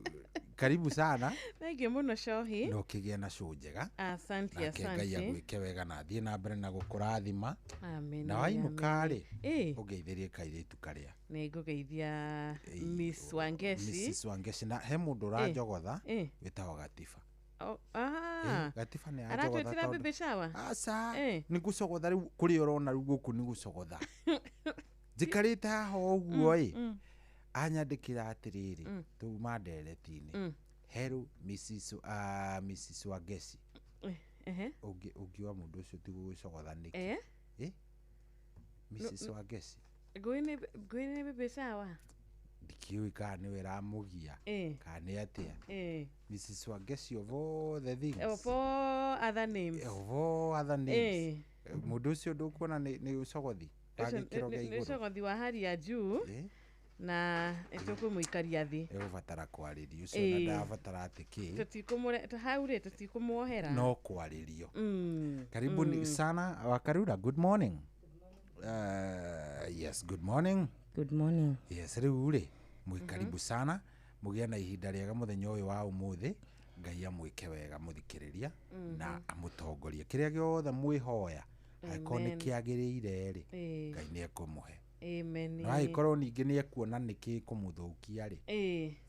karibu sana. Thengiũ mũno, Cohi. Na ũkĩgĩe na show njega. Asante. Nake Ngai Asante. agwĩke wega na athiĩ na mbere na gũkũrathima. Amen. Na wainũka Amen. rĩ, ũngeithĩrie kairĩtu karĩa. Nĩ ngũgeithia Miss Wangeci. Mrs Wangeci, na he mũndũ ũranjogotha wĩtagwo Gatiba. Oh, ah. Gatiba nĩ anjogotha Aratwĩtĩra tondũ baby shower. Aca, nĩ gũcogotha rĩu kũrĩa ũrona rĩu gũkũ nĩ gũcogotha njikarĩte haha ũguo ĩ, anyandĩkĩra atĩrĩrĩ, tuma ndereti-inĩ, herũ Mrs Wangeci. Ũngiuga mũndũ ũcio ti gũgĩcogotha nĩkĩ? Mrs Wangeci. Ngũĩ nĩ baby shower. Ndikĩũĩ kana nĩwe ĩramũgia kana nĩ atĩa. Mrs Wangeci of all the things. Of all other names. Of all other names. Mũndũ ũcio ndũkuona nĩ ũcogothi wa Ũcio gĩkĩro kĩa nĩ igũrũ. ũcogothi wa hali ya juu na tũkũmũikaria thĩ. Ĩgũbatara kwarĩrio ũcio na ndarabatara atĩ kĩ. Hau rĩ, tũtikũmuohera. No kwarĩrio. Karibu sana Wakarura, good morning. Yes, good morning. Good morning. Yes, rĩu rĩ, mwĩ karibu sana, mũgĩe na ihinda rĩega mũthenya ũyũ wa ũmũthĩ. Ngai amwĩke wega mũthikĩrĩria na amũtongorie kĩrĩa gĩothe mwĩhoya, angĩkorwo nĩ Amen. kĩagĩrĩire rĩ, Ngai nĩ ekũmũhe. Amen. No angĩkorwo ningĩ nĩ ekuona nĩ kĩkũmũthũkia rĩ,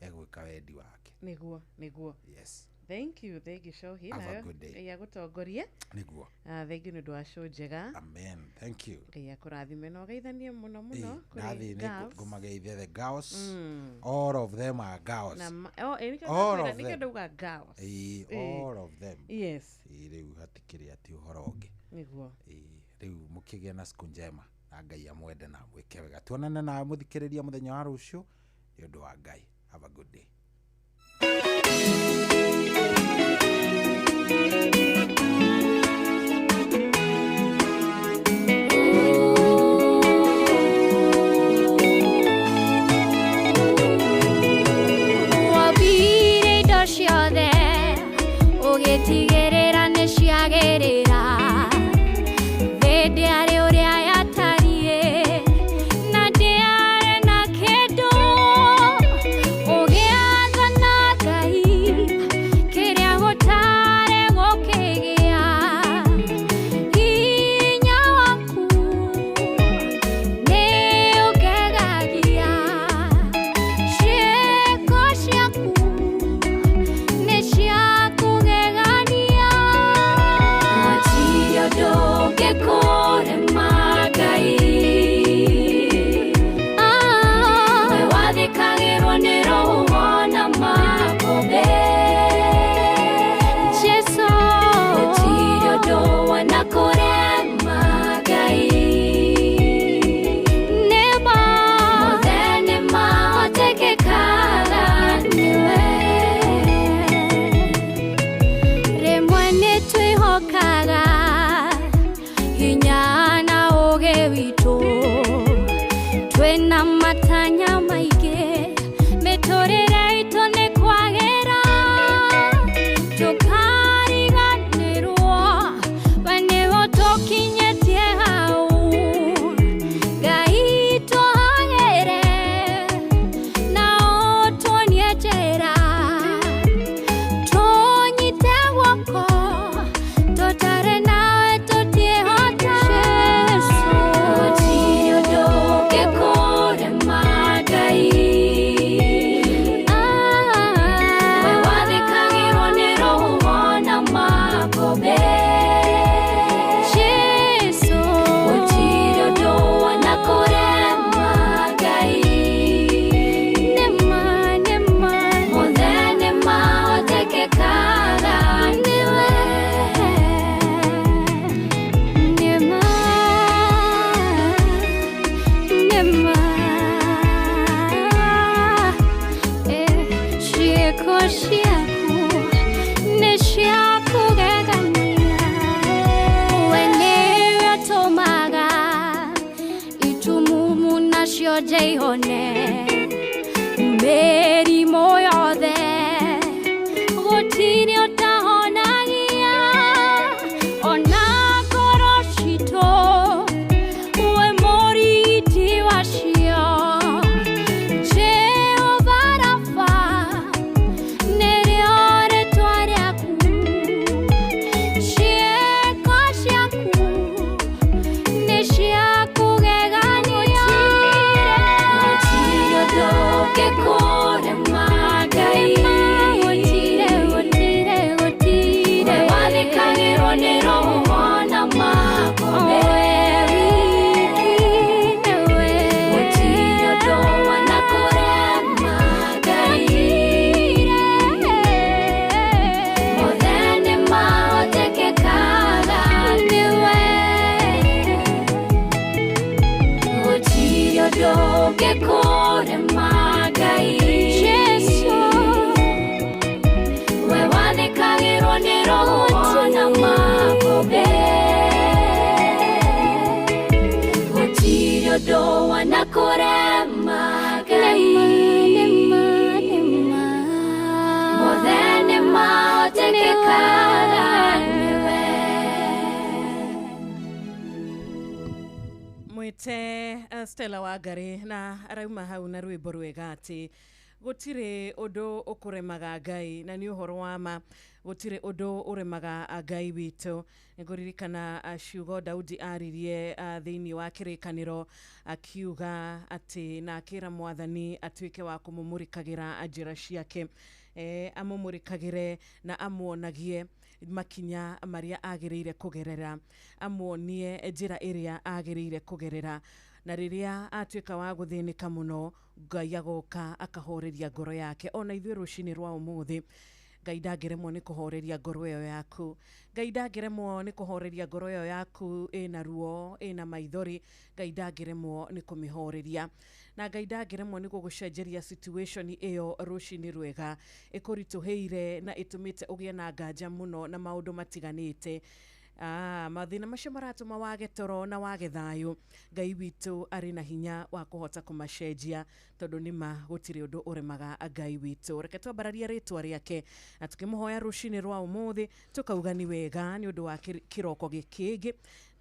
egwĩka wendi wake. Nĩguo, nĩguo. Yes. Thank you, thank you, Shohi. Have a Nawe good day. Ngai agũtongorie. Nĩguo. Thank you nĩ ũndũ wa show njega. Amen, thank you. Ngai akũrathime na ũgeithanie mũno mũno kũrĩ Nathiĩ nĩ girls. ngũmageithia the girls. All of them are girls. Na oh, nĩkĩo All ndakwĩra, of nĩkĩo them. ndauga girls. All of them. Yes. Rĩu hatikĩrĩ atĩ ũhoro ũngĩ. Nĩguo. Rĩu mũkĩgĩe na siku njema na Ngai amwende na amwĩke wega. Tuonane na mũthikĩrĩria mũthenya wa rũciũ nĩ ũndũ wa Ngai. Have a good day. Wombire indo ciothe ũgĩtigĩrĩra nĩ ciagĩrĩra, thĩ ndĩarĩ ũrĩa yatariĩ na ndĩarĩ na kĩndũ, ũgĩathana Ngai kĩrĩa gũtarĩ gũkĩgĩa, hinya waku nĩ ũngegagia, ciĩko ciaku nĩ cia kũgegania. Gũtirĩ ũndũ ũngĩkũrema Ngai. We wathĩkagĩrwo nĩ rũhuho na makũmbĩ. Jesũ, gũtirĩ ũndũ wanakũrema Ngai. Nĩma mothe nĩmahotekekaga nĩwe. Rĩmwe nĩtwĩhokaga hinya na ũũgĩ witũ, twĩna matanya maingĩ, mĩtũrĩre itũ nĩ kwagĩra, tũkariganĩrwo we nĩwe ũtũkinyĩtie hau. Ngai tũhagĩre na ũtuonie njĩra, tũnyite guoko, tũtarĩ nawe tũtiĩhota. Jesũ, gũtirĩ ũndũ ũngĩkũrema Ngai. We wathĩkagĩrwo nĩ rũhuho na makũmbĩ. Jesũ, gũtirĩ ũndũ wanakũrema Ngai. Nĩma, nĩma, mothe nĩmahotekekaga nĩwe. Nĩma, nĩma, ciĩko ciaku nĩ cia kũgegania. Nganja ihone mĩrimũ yothe gũtirĩ ũtahonagia ona ngoro citũ we mũrigiti wacio Jehova Rafa nĩrĩo rĩtwa rĩaku ciĩko ciaku nĩ cia kũgegania gũtirĩ ũndũ ũngĩkũrema Ngai gũtirĩ gũtirĩ gũtirĩ we wathĩkagĩrwo nĩ rũhuho na makũmbĩ we wiki nĩwe gũtirĩ ũndũ wanakũrema Ngai mothe nĩmahotekekaga nĩwe gũtirĩ ũndũ ũngĩkũrema Ngai Jesũ we wathĩkagĩrwo nĩ rũhuho na makũmbĩ gũtirĩ ũndũ wanakũrema Ngai mothe nĩmahotekekaga nĩwe. Mwite Stella Wangari na arauma hau na rwimbo rwega ati gutire undu ukuremaga Ngai na ni uhoro wa ma gutire undu uremaga Ngai witu. Niguririkana ciugo Daudi aririe thiini wa kirikaniro akiuga ati na akira mwathani atuike wa kumumurikagira njira ciake, amumurikagire na amuonagie makinya maria agiriire kugerera, amuonie njira iria agiriire kugerera, na riria atuika wa guthinika muno Ngai agoka akahoreria ngoro yake. Ona ithuĩ rũcinĩ rwa ũmũthĩ Ngai ndangĩremwo nĩ kũhoreria ngoro ĩyo yaku, Ngai ndangĩremwo nĩ kũhoreria ngoro ĩyo yaku ĩna ruo ĩna maithori, Ngai ndangĩremwo nĩ kũmĩhoreria, na Ngai ndangĩremwo nĩ gũgũcenjeria situation ĩyo rũcinĩ rwega ĩkũritũhĩire na ĩtũmĩte ũgĩe na nganja mũno na maũndũ matiganĩte. Mathĩna macio maratũma wage toro na wage thayũ, Ngai witũ arĩ na hinya wa kũhota kũmacenjia tondũ nĩma gũtirĩ ũndũ ũremaga Ngai witũ. Reke twambararie rĩtwa rĩake na tũkĩmũhoya rũcinĩ rwa ũmũthĩ tũkauga nĩ wega nĩ ũndũ wa kĩroko gĩkĩngĩ,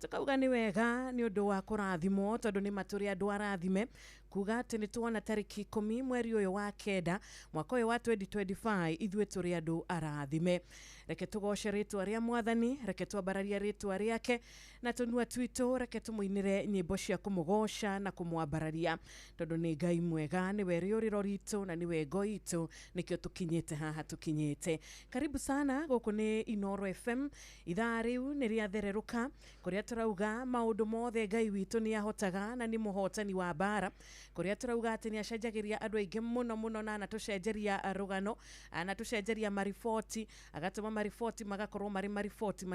tũkauga nĩ wega nĩ ũndũ wa kũrathimwo tondũ nĩma tũrĩ andũ arathime, kuga atĩ nĩ tuona tarĩki 10 mweri ũyũ wa 9 mwaka ũyũ wa 2025 ithuĩ tũrĩ andũ arathime. Reke tũgoce rĩtwa rĩa mwathani, reke twambararie rĩtwa rĩake na tũnua twitũ, reke tũmũinĩre nyĩmbo cia kũmũgoca na kũmwambararia tondũ nĩ Ngai mwega, nĩwe rĩũrĩro ritũ na nĩwe ngo itũ, nĩkĩo tũkinyĩte haha tũkinyĩte. Karibu sana gũkũ nĩ Inooro FM, ithaa rĩu nĩ rĩathererũka kũrĩa tũrauga maũndũ mothe Ngai witũ nĩ ahotaga na nĩ mũhotani wa mbara, kũrĩa tũrauga atĩ nĩ acenjagĩria andũ aingĩ mũno mũno na anatũcenjeria rũgano, anatũcenjeria mariboti, agatũma mariboti magakorwo marĩ mariboti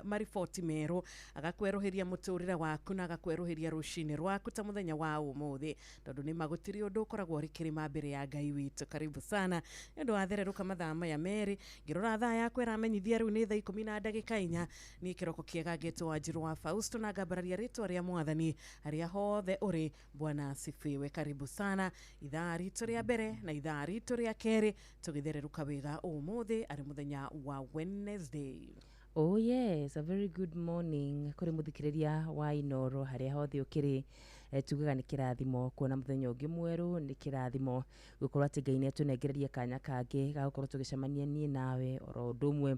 mariboti merũ, agakwerũhĩria mũtũrĩre waku na agakwerũhĩria rũcinĩ rwaku ta mũthenya wa ũmũthĩ tondũ nĩ magũtirĩ ũndũ ũkoragwo ũrĩ kĩrĩma mbere ya Ngai witũ. Karibu sana nĩ ũndũ wathererũka mathaa maya merĩ, ngĩrora thaa yakwa ĩramenyithia rĩu nĩ thaa 10:04. Niĩ kĩroko kĩega ngetwo Wanjirũ wa Fausto na ngambararia rĩtwa rĩa mwathani harĩa hothe ũrĩ. Bwana asifiwe. Karibu sana ithaa ritũ rĩa mbere na ithaa ritũ rĩa kerĩ tũgĩthererũka wega ũmũthĩ arĩ mũthenya wa Wednesday. Oh yes, a very good morning kuri muthikiriria wa Inooro haria hothe ukiri. Tugaga nĩ kĩrathimo kuona mũthenya ũngĩ mwerũ, nĩ kĩrathimo gũkorwo atĩ Ngai nĩatũnengereria kanya kangĩ ga gũkorwo tũgĩcemania niĩ nawe oro ũndũ ũmwe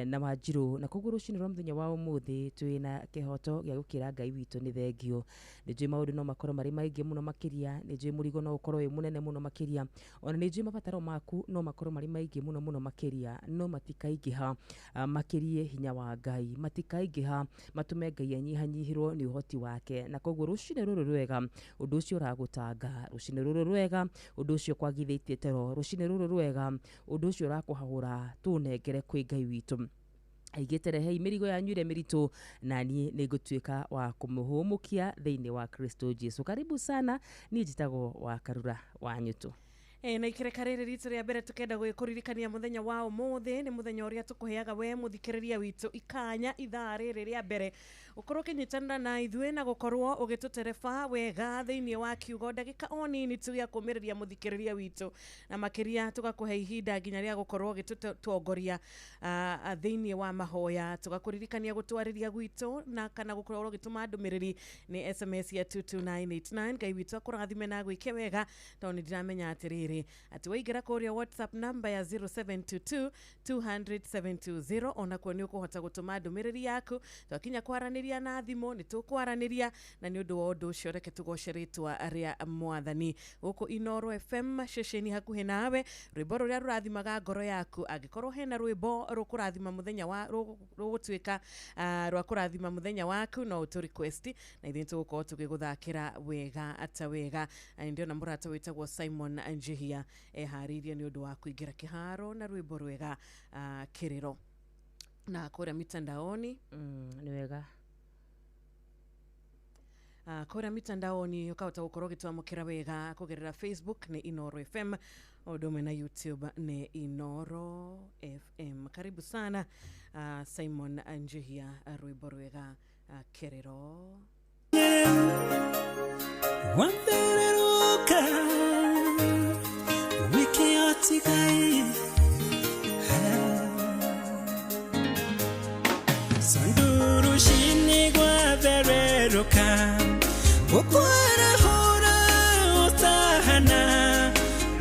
na Wanjirũ, na koguo rũcinĩ rwa mũthenya wa ũmũthĩ twĩna kĩhoto gĩa gũkĩra Ngai witũ nĩ thengio. Nĩ njũĩ maũndũ no makorwo marĩ maingĩ mũno makĩria, nĩ njũĩ mũrigo no ũkorwo wĩ mũnene mũno makĩria, ona nĩ njũĩ mabataro maku no makorwo marĩ maingĩ mũno mũno makĩria, no matikaingĩha makĩrie hinya wa Ngai, matikaingĩha matũme Ngai anyihanyihĩrwo nĩ ũhoti wake. Na koguo rũcinĩ rũrũ rwega ũndũ ũcio ũragũtanga, rũcinĩ rũrũ rwega ũndũ ũcio kwagithĩtie toro, rũcinĩ rũrũ rwega ũndũ ũcio ũrakũhahũra, tũnengere kwĩ Ngai witũ. Aigĩte rehei mĩrigo yanyu ĩrĩa mĩritũ na niĩ nĩngũtuĩka wa kũmũhũmũkia thĩinĩ wa Kristo Jesu. Karibu sana, niĩ njĩtagwo wa Karura wa Nyutu. Na ikireka rĩrĩ ritũ rĩa mbere tukenda gwĩkũririkania mũthenya wa ũmũthĩ nĩ mũthenya ũrĩa tũkũheaga we mũthikĩrĩria witũ ikanya ithaa rĩrĩ rĩa mbere Gũkorwo ũkĩnyitanĩra na ithuĩ na gũkorwo ũgĩtũtereba wega thĩinĩ wa kiugo ndagĩka o nini tu ya kũmĩrĩria mũthikĩrĩria witũ, na makĩria tũgakũhe ihinda nginya rĩa gũkorwo ũgĩtũtongoria thĩinĩ wa mahoya. Tũgakũririkania gũtwarĩria gwitũ na kana gũkorwo ũgĩtũma ndũmĩrĩri nĩ SMS ya 22989. Ngai witũ akũrathime na agwĩke wega, tondũ nĩ ndiramenya atĩrĩrĩ atĩ waingĩra kũrĩa WhatsApp namba ya 0722 200 720 onakuo nĩ ũkũhota gũtũma ndũmĩrĩri yaku. Twakinya kwaranĩria na thimũ nĩ tũkwaranĩria, na nĩ ũndũ wa ũndũ ũcio reke tũgoce rĩtwa rĩa Mwathani. Gũkũ Inooro FM ceceni hakuhĩ nawe, rwĩmbo rũrĩa rũrathimaga ngoro yaku. Angĩkorwo hena rwĩmbo rũkũrathima mũthenya wa rũgũtuĩka rwa kũrathima mũthenya waku, no ũtũ request na ithuĩ tũgũkorwo tũgĩgũthakĩra wega ata wega. Na ndĩrona mũrata wĩtagwo Simon Njihia eharĩirie nĩ ũndũ wa kũingĩra kĩharo na rwĩmbo rwega kĩrĩro. Na kũrĩa mitandaoni nĩ wega. Kũrĩa mitandaoni ũkahota gũkorwo ũgĩtwamũkĩra wega kũgerera Facebook nĩ Inooro FM, ũndũ ũmwe na YouTube nĩ Inooro FM. Karibu sana Simon Njihia, rwĩmbo rwega kĩrĩro. Wambereruka wikiotigai Sanduru shini gwathereruka gukwarahura utahana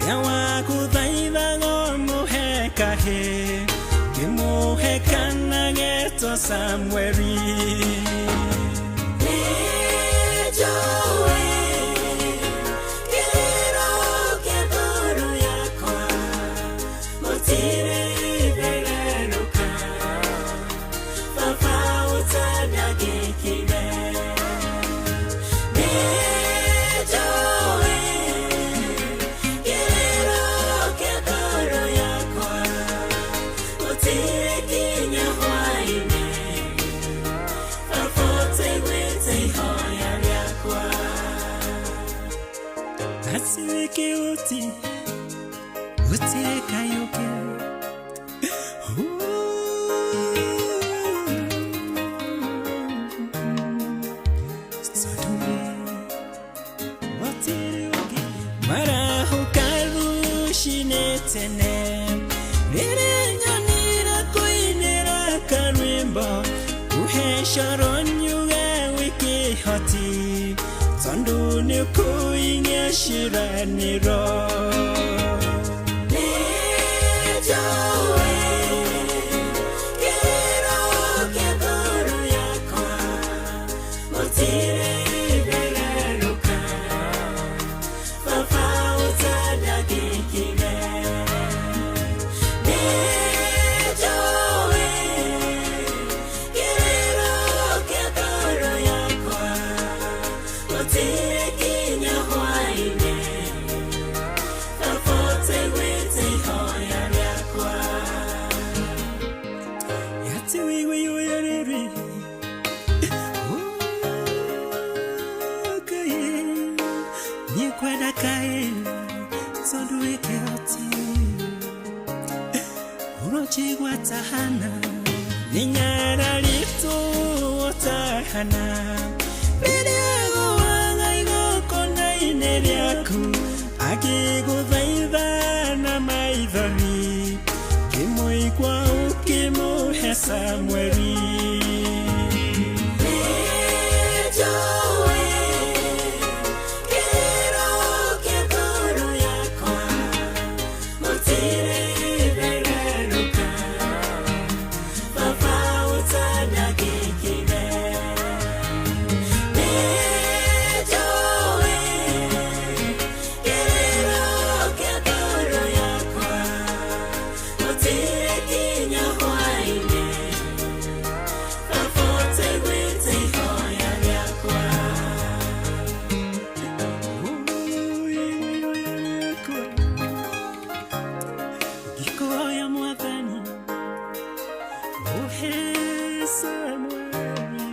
nyawakuthaithago muhekahe kimuhekana getwo Samueli. Uti, uti kayoke. Marahukaru shinetene, nirenyanira kuinira karwimbo, uhesharonyuga wikihoti. Tondu nĩ kũinya ciranĩro. Nĩnjũĩ kĩrĩro kĩa ngoro yakwa gũtirĩ ithererũka, Baba ũtandagĩkire. Nĩnjũĩ kĩrĩro kĩa ngoro yakwa gũtirĩ kinya hwaĩ-inĩ, Baba ũtaiguĩte ihoya rĩakwa. Yatiwigwiyũyũrĩrĩ, Ngai, nĩngwenda Ngai, tondũ wĩ kĩhoti. Ũronjigua ta Hana, nĩnyararĩtwo ta Hana. Rĩaku akĩgũthaitha na maithori, kĩmũigua ũkĩmũhe Samueli. Nĩnjũĩ kĩrĩro kĩa ngoro yakwa gũtirĩ ithererũka, Baba ũtandagĩkire. Nĩnjũĩ kĩrĩro kĩa ngoro yakwa gũtirĩ kinya hwaĩ-inĩ, Baba ũtaiguĩte ihoya rĩakwa. Ngĩkũhoya Mwathani ũhe Samueli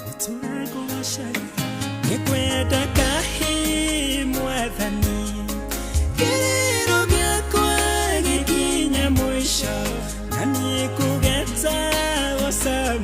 gũtũra ngũgoocaga. Nĩngwenda kahĩ Mwathani, kĩrĩro gĩakwa gĩkinya mũico, na niĩ kũgetagwo Samueli.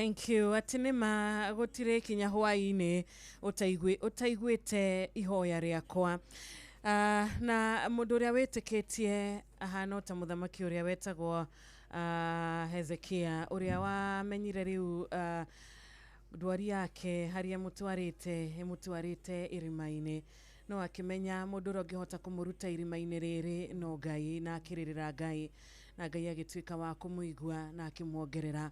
Thank you. Atĩ nĩ ma gũtirĩ kinya hwaĩ-inĩ ũtaiguĩte ihoya rĩakwa. Na mũndũ ũrĩa wĩtĩkĩtie ahana o ta mũthamaki ũrĩa wetagwo Hezekia, ũrĩa wamenyire rĩu ndwari yake harĩa ĩmũtwarĩte irima-inĩ, no akĩmenya mũndũ ũrĩa ũngĩhota kũmũruta irima-inĩ rĩrĩ no Ngai, na akĩrĩrĩra Ngai, na Ngai agĩtuĩka wa kũmũigua na akĩmuongerera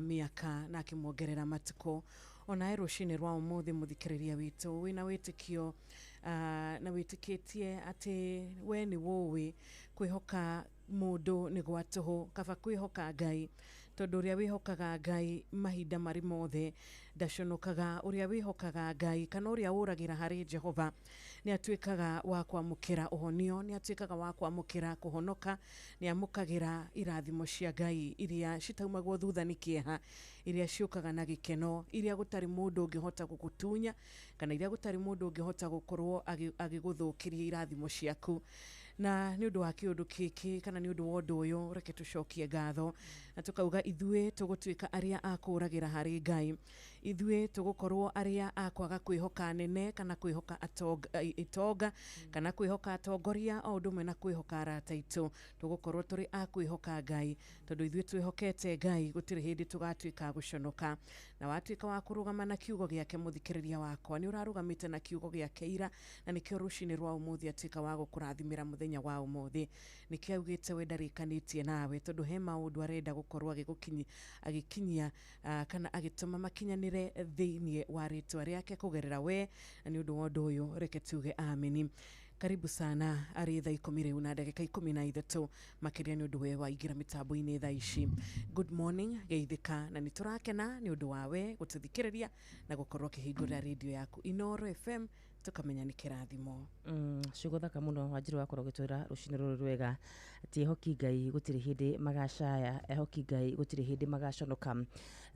mĩaka na akĩmuongerera matukũ. Onawe rũcinĩ rwa ũmũthĩ, mũthikĩrĩria witũ, wĩna wĩtĩkio na wĩtĩkĩtie atĩ we nĩ wũĩ kwĩhoka mũndũ nĩ gwa tũhũ, kaba kwĩhoka Ngai, tondũ ũrĩa wĩhokaga Ngai mahinda marĩ mothe ndaconokaga. Ũrĩa wĩhokaga Ngai kana ũrĩa ũragĩra harĩ Jehova nĩ atuĩkaga wa kwamũkĩra ũhonio, nĩ atuĩkaga wa kwamũkĩra kũhonoka, nĩ amũkagĩra irathimo cia Ngai iria citaumagwo thutha nĩ kĩeha, iria ciũkaga na gĩkeno, iria gũtarĩ mũndũ ũngĩhota gũgũtunya kana iria gũtarĩ mũndũ ũngĩhota gũkorwo agĩgũthũkĩria irathimo ciaku. Na nĩ ũndũ wa kĩũndũ gĩkĩ kana nĩ ũndũ wa ũndũ ũyũ, reke tũcokie ngatho na tũkauga ithuĩ tũgũtuĩka arĩa a kũragĩra harĩ Ngai, ithuĩ tũgũkorwo arĩa a kwaga kwĩhoka nene kana kwĩhoka itonga kana kwĩhoka atongoria o ũndũ ũmwe na kwĩhoka arata aitũ. Tũgũkorwo tũrĩ a kwĩhoka Ngai, tondũ ithuĩ twĩhokete Ngai gũtirĩ hĩndĩ tũgatuĩka a gũconoka. Na watuĩka wa kũrũgama na kiugo gĩake, mũthikĩrĩria wakwa, nĩ ũrarũgamĩte na kiugo gĩake ira, na nĩkĩo rũcinĩ rwa ũmũthĩ atuĩka wa gũkũrathimĩra mũthenya wa ũmũthĩ. Nĩkĩo augĩte we ndarĩkanĩtie nawe, tondũ he maũndũ arenda gũkorwo agĩkinyia kana agĩtũma makinyanĩre thĩinĩ wa rĩtwa rĩake kũgerera we. Na nĩ ũndũ wa ũndũ ũyũ, reke tuge ameni. Karibu sana. Arĩ thaa 10 rĩu na ndagĩka 13, makĩria nĩ ũndũ we waingĩra mĩtambo-inĩ thaa ici. Good morning, geithĩka, na nĩ tũrakena nĩ ũndũ wa we gũtũthikĩrĩria na gũkorwo ũkĩhingũrĩra rĩndiũ yaku Inooro FM, tũkamenya nĩ kĩrathimo. Ciugo thaka mũno, Wanjirũ, wakorwo ũgĩtwĩra rũcinĩ rũrũ rwega atĩ ehoki Ngai gũtirĩ hĩndĩ magacaya, ehoki Ngai gũtirĩ hĩndĩ magaconoka,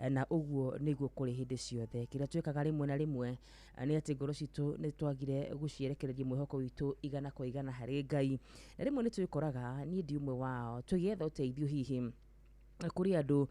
na ũguo nĩguo kũrĩ hĩndĩ ciothe. Kĩrĩa twĩkaga rĩmwe na rĩmwe nĩ atĩ ngoro citũ nĩ twagire gũcierekereria mwĩhoko witũ 100% harĩ Ngai, na rĩmwe nĩ twĩkoraga, niĩ ndi ũmwe wao, tũgĩetha ũteithio hihi kũrĩ andũ,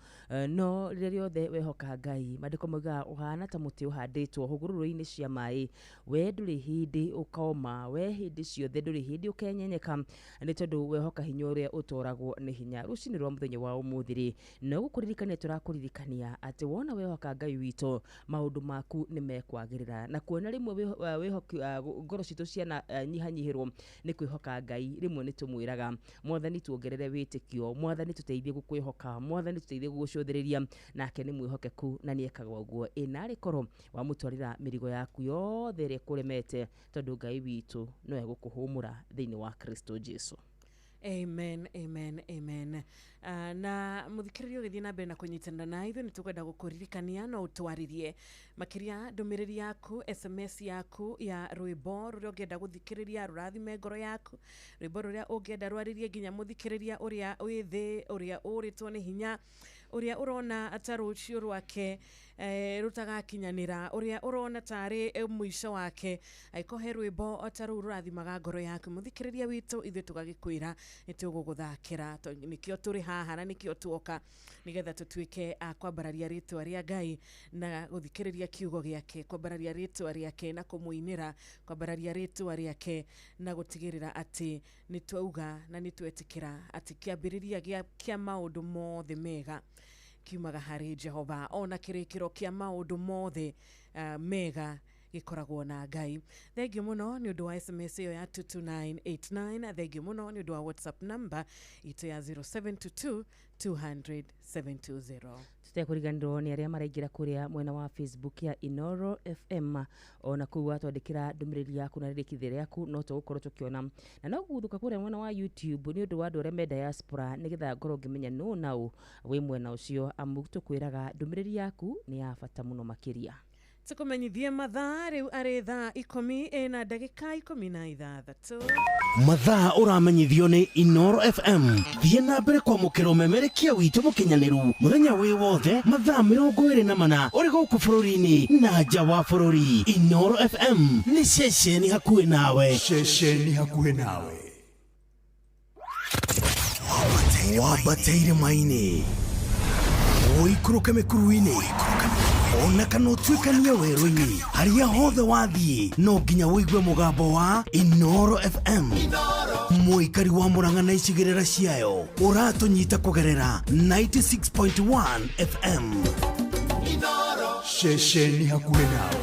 no rĩrĩa rĩothe wehoka Ngai, maandĩko maugaga ũhana ta mũtĩ ũhandĩtwo hũgũrũrũ-inĩ cia maĩ, we ndũrĩ hĩndĩ ũkoma, we hĩndĩ ciothe ndũrĩ hĩndĩ ũkenyenyeka, nĩ tondũ wehoka hinya ũrĩa ũtoragwo nĩ hinya. Rũcinĩ rwa mũthenya wa ũmũthĩ rĩ, no gũkũririkania tũrakũririkania atĩ wona wehoka Ngai witũ, maũndũ maku nĩ mekwagĩrĩra. Na kuona rĩmwe ngoro citũ ciana nyihanyihĩrwo nĩ kwĩhoka Ngai, rĩmwe nĩ tũmwĩraga Mwathani tuongerere wĩtĩkio, Mwathani tũteithie gũkwĩhoka, Mwathani tũteithie gũgũcũthĩrĩria, nake nĩ mwĩhokeku na nĩ ekaga ũguo. Ĩ narĩ korwo wamũtwarĩra mĩrigo yaku yothe ĩrĩa ĩkũremete, tondũ Ngai witũ no egũkũhũmũra thĩinĩ wa Kristo Jesu. Amen, amen, amen. Na mũthikĩrĩria ũgĩthiĩ na mbere na kũnyitanĩra na ithuĩ, nĩ tũkwenda gũkũririkania no ũtwarĩrie makĩria ndũmĩrĩri yaku, SMS yaku ya rwĩmbo rũrĩa ũngĩenda gũthikĩrĩria rũrathime ngoro yaku, rwĩmbo rũrĩa ũngĩenda rwarĩrie nginya mũthikĩrĩria ũrĩa wĩ thĩ, ũrĩa ũrĩtwo nĩ hinya, ũrĩa ũrona ta rũciũ rwake rũtagakinyanĩra, ũrĩa ũrona tarĩ mũico wake. Angĩkorwo he rwĩmbo o ta rũu rũrathimaga ngoro yaku, mũthikĩrĩria witũ, ithuĩ tũgagĩkwĩra nĩ tũgũgũthakĩra, tondũ nĩkĩo tũrĩ haha na nĩkĩo tuoka, nĩgetha tũtuĩke a kwambararia rĩtwa rĩa Ngai na gũthikĩrĩria kiugo gĩake, kwambararia rĩtwa rĩake na kũmũinĩra, kwambararia rĩtwa rĩake na gũtigĩrĩra atĩ nĩ twauga na nĩ twetĩkĩra atĩ kĩambĩrĩria kĩa maũndũ mothe mega kiumaga harĩ Jehova, ona kĩrĩkĩro kĩa maũndũ mothe mega gĩkoragwo na Ngai. Thengiũ mũno nĩ ũndũ wa SMS ĩyo ya 22989. Thengiũ mũno nĩ ũndũ wa WhatsApp number itũ ya 0722 200 720. Tũtekũriganĩrwo nĩ arĩa maraingĩra kũrĩa mwena wa Facebook ya Inooro FM, ona kũu watwandĩkĩra ndũmĩrĩri yaku na rĩrĩkithia rĩaku no tũgũkorwo tũkĩona, na no gũthũka kũrĩa mwena wa YouTube nĩ ũndũ wa andũ arĩa me diaspora, nĩgetha ngorwo ngĩmenya nũ na ũ wĩ mwena ũcio, amu tũkwĩraga ndũmĩrĩri yaku nĩ ya bata mũno makĩria. Tũkũmenyithie mathaa rĩu arĩ thaa 10 ĩna ndagĩka 16. Mathaa ũramenyithio nĩ Inooro FM. Thiĩ na mbere kwamũkĩra ũmemerekia witũ mũkinyanĩru mũthenya wĩ wothe, mathaa 24, ũrĩ gũkũ bũrũri-inĩ na nja wa bũrũri. Inooro FM nĩ ceceni hakuhĩ nawe. Ceceni hakuhĩ nawe. Wambate irĩma-inĩ, ũikũrũke mĩkuru-inĩ. Ona kana ũtuĩkanie werũ-inĩ, harĩa hothe wathiĩ no nginya ũigue mũgambo wa Inoro FM. Mũikari wa Murang'a na icigĩrĩra ciayo ũratũnyita kũgerera 96.1 FM. Ceceni hakuhĩ nawe.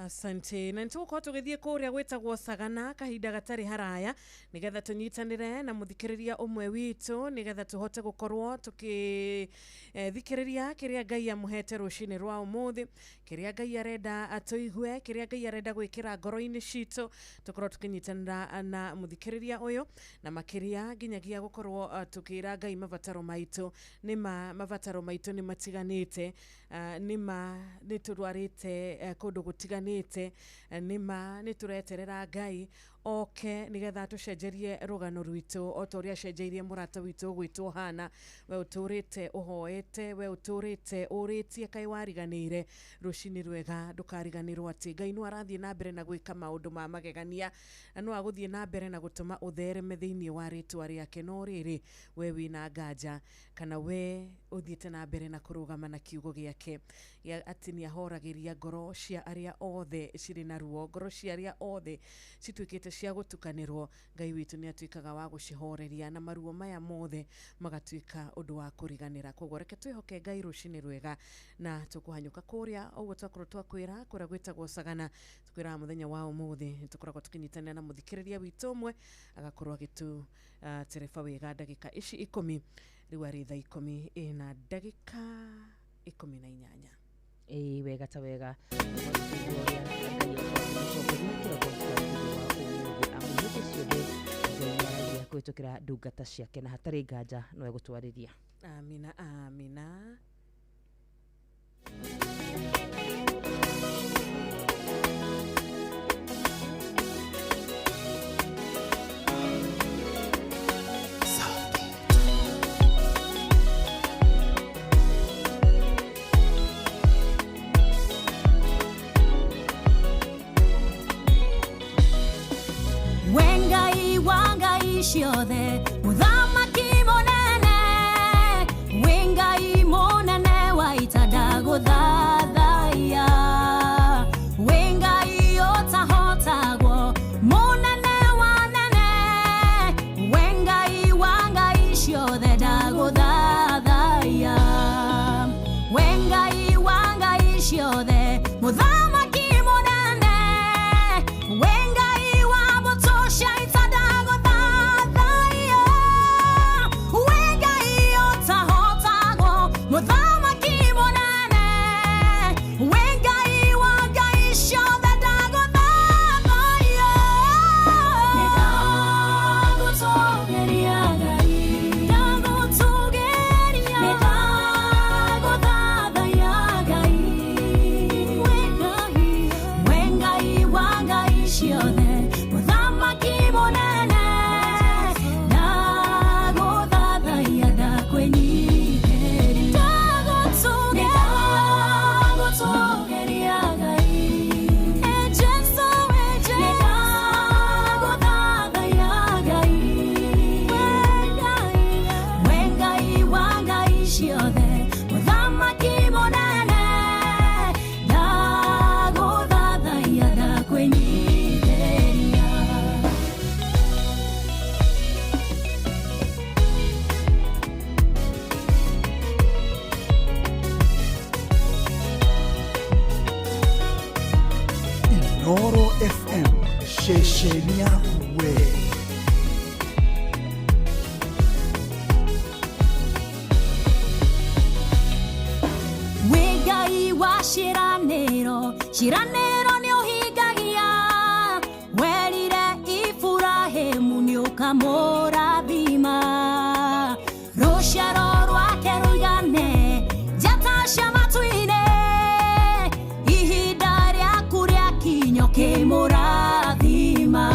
Asante. Na nĩtũgũkorwo tũgĩthiĩ kũrĩa gwĩtagwo Sagana kahinda gatarĩ haraya, nĩgetha tũnyitanĩre na mũthikĩrĩria ũmwe witũ, nĩgetha tũhote gũkorwo tũkĩthikĩrĩria kĩrĩa Ngai amũhete rũcinĩ rwa ũmũthĩ, kĩrĩa Ngai arenda atũigue, kĩrĩa Ngai arenda gwĩkĩra ngoro-inĩ citũ, tũkorwo tũkĩnyitanĩra na mũthikĩrĩria ũyũ, na makĩria nginyagia gũkorwo tũkĩra Ngai mabataro maitũ. Nĩma mabataro maitũ nĩ matiganĩte, nĩma nĩ tũrwarĩte kũndũ gũtiganĩte, nĩma nĩ tũreterera Ngai oke nĩgetha tũcenjerie rũgano rwitũ o ta ũrĩa acenjeirie mũrata witũ ũgwĩtwo Hana. We ũtũrĩte ũhoete, we ũtũrĩte ũrĩtie kaĩ wariganĩire. Rũcinĩ rwega, ndũkariganĩrwo atĩ Ngai no arathiĩ na mbere na gwĩka maũndũ ma magegania, na no agũthiĩ na mbere na gũtũma ũthereme thĩinĩ wa rĩtwa rĩake. No rĩrĩ, we wĩna nganja kana we ũthiĩte na mbere na kũrũgama na kiugo gĩake gĩa atĩ nĩ ahoragĩria ngoro cia arĩa othe cirĩ na ruo, ngoro cia arĩa othe cituĩkĩte cia gũtukanĩrwo. Ngai witũ nĩ atuĩkaga wa gũcihoreria na maruo maya mothe magatuĩka ũndũ wa kũriganĩra. Koguo reke twĩhoke Ngai rũcinĩ rwega, na tũkũhanyũka kũrĩa ũguo twakorwo twakwĩra kũrĩa gwĩtagwo Sagana. Tũkwĩraga mũthenya wa ũmũthĩ nĩ tũkoragwo tũkĩnyitanĩra na mũthikĩrĩria witũ ũmwe, agakorwo agĩtũ tereba wega ndagĩka ici 10. Rĩu arĩ thaa 10:18. Ĩĩ, wega ta wega. Kũhĩtũkĩra ndungata ciake, na hatarĩ nganja no egũtwarĩria. Amina, amina. Wengai wangai ciothe muthamaki munene, wengai munene wa ita ndagũthathaiya, wengai ũtahotagwo munene wa nene, wengai wangai ciothe ndagũthathaiya, wengai wangai ciothe muthamaki munene, wengai wa mbũtũ cia ita ndagũthathaiya, wengai ũtahotagwo muthamaki munene, wengai wa ngai ciothe ndagũthathaiya. Nĩndagũtũũgĩria Ngai, ndagũtũũgĩria, nĩndagũthathaiya Ngai, we Ngai wa ngai ciothe muthamaki munene, ndagũthathaiya, ndakwĩnyihĩria, ndagũtũũgĩria Ngai, e Jesũ, e Jesũ, nĩndagũthathaiya Ngai, we Ngai wa ngai ciothe muthamaki munene, ndagũthathaiya, ndakwĩnyihĩria. Inoro FM, ceceni yaku we. Wĩ Ngai wa ciĩranĩro, ciĩranĩro nĩ ũhingagia, werire Iburahĩmu nĩ ũkamũrathima, rũciaro rwake rũigane njata cia matu-inĩ, ihinda rĩaku rĩakinya ũkĩmũrathima.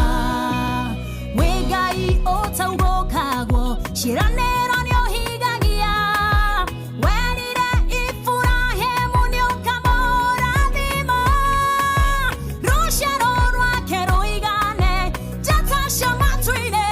Wĩ Ngai ũtaugũkagwo, ciĩranĩro nĩ ũhingagia, werire Iburahĩmu nĩ ũkamũrathima, rũciaro rwake rũigane njata cia matu-inĩ,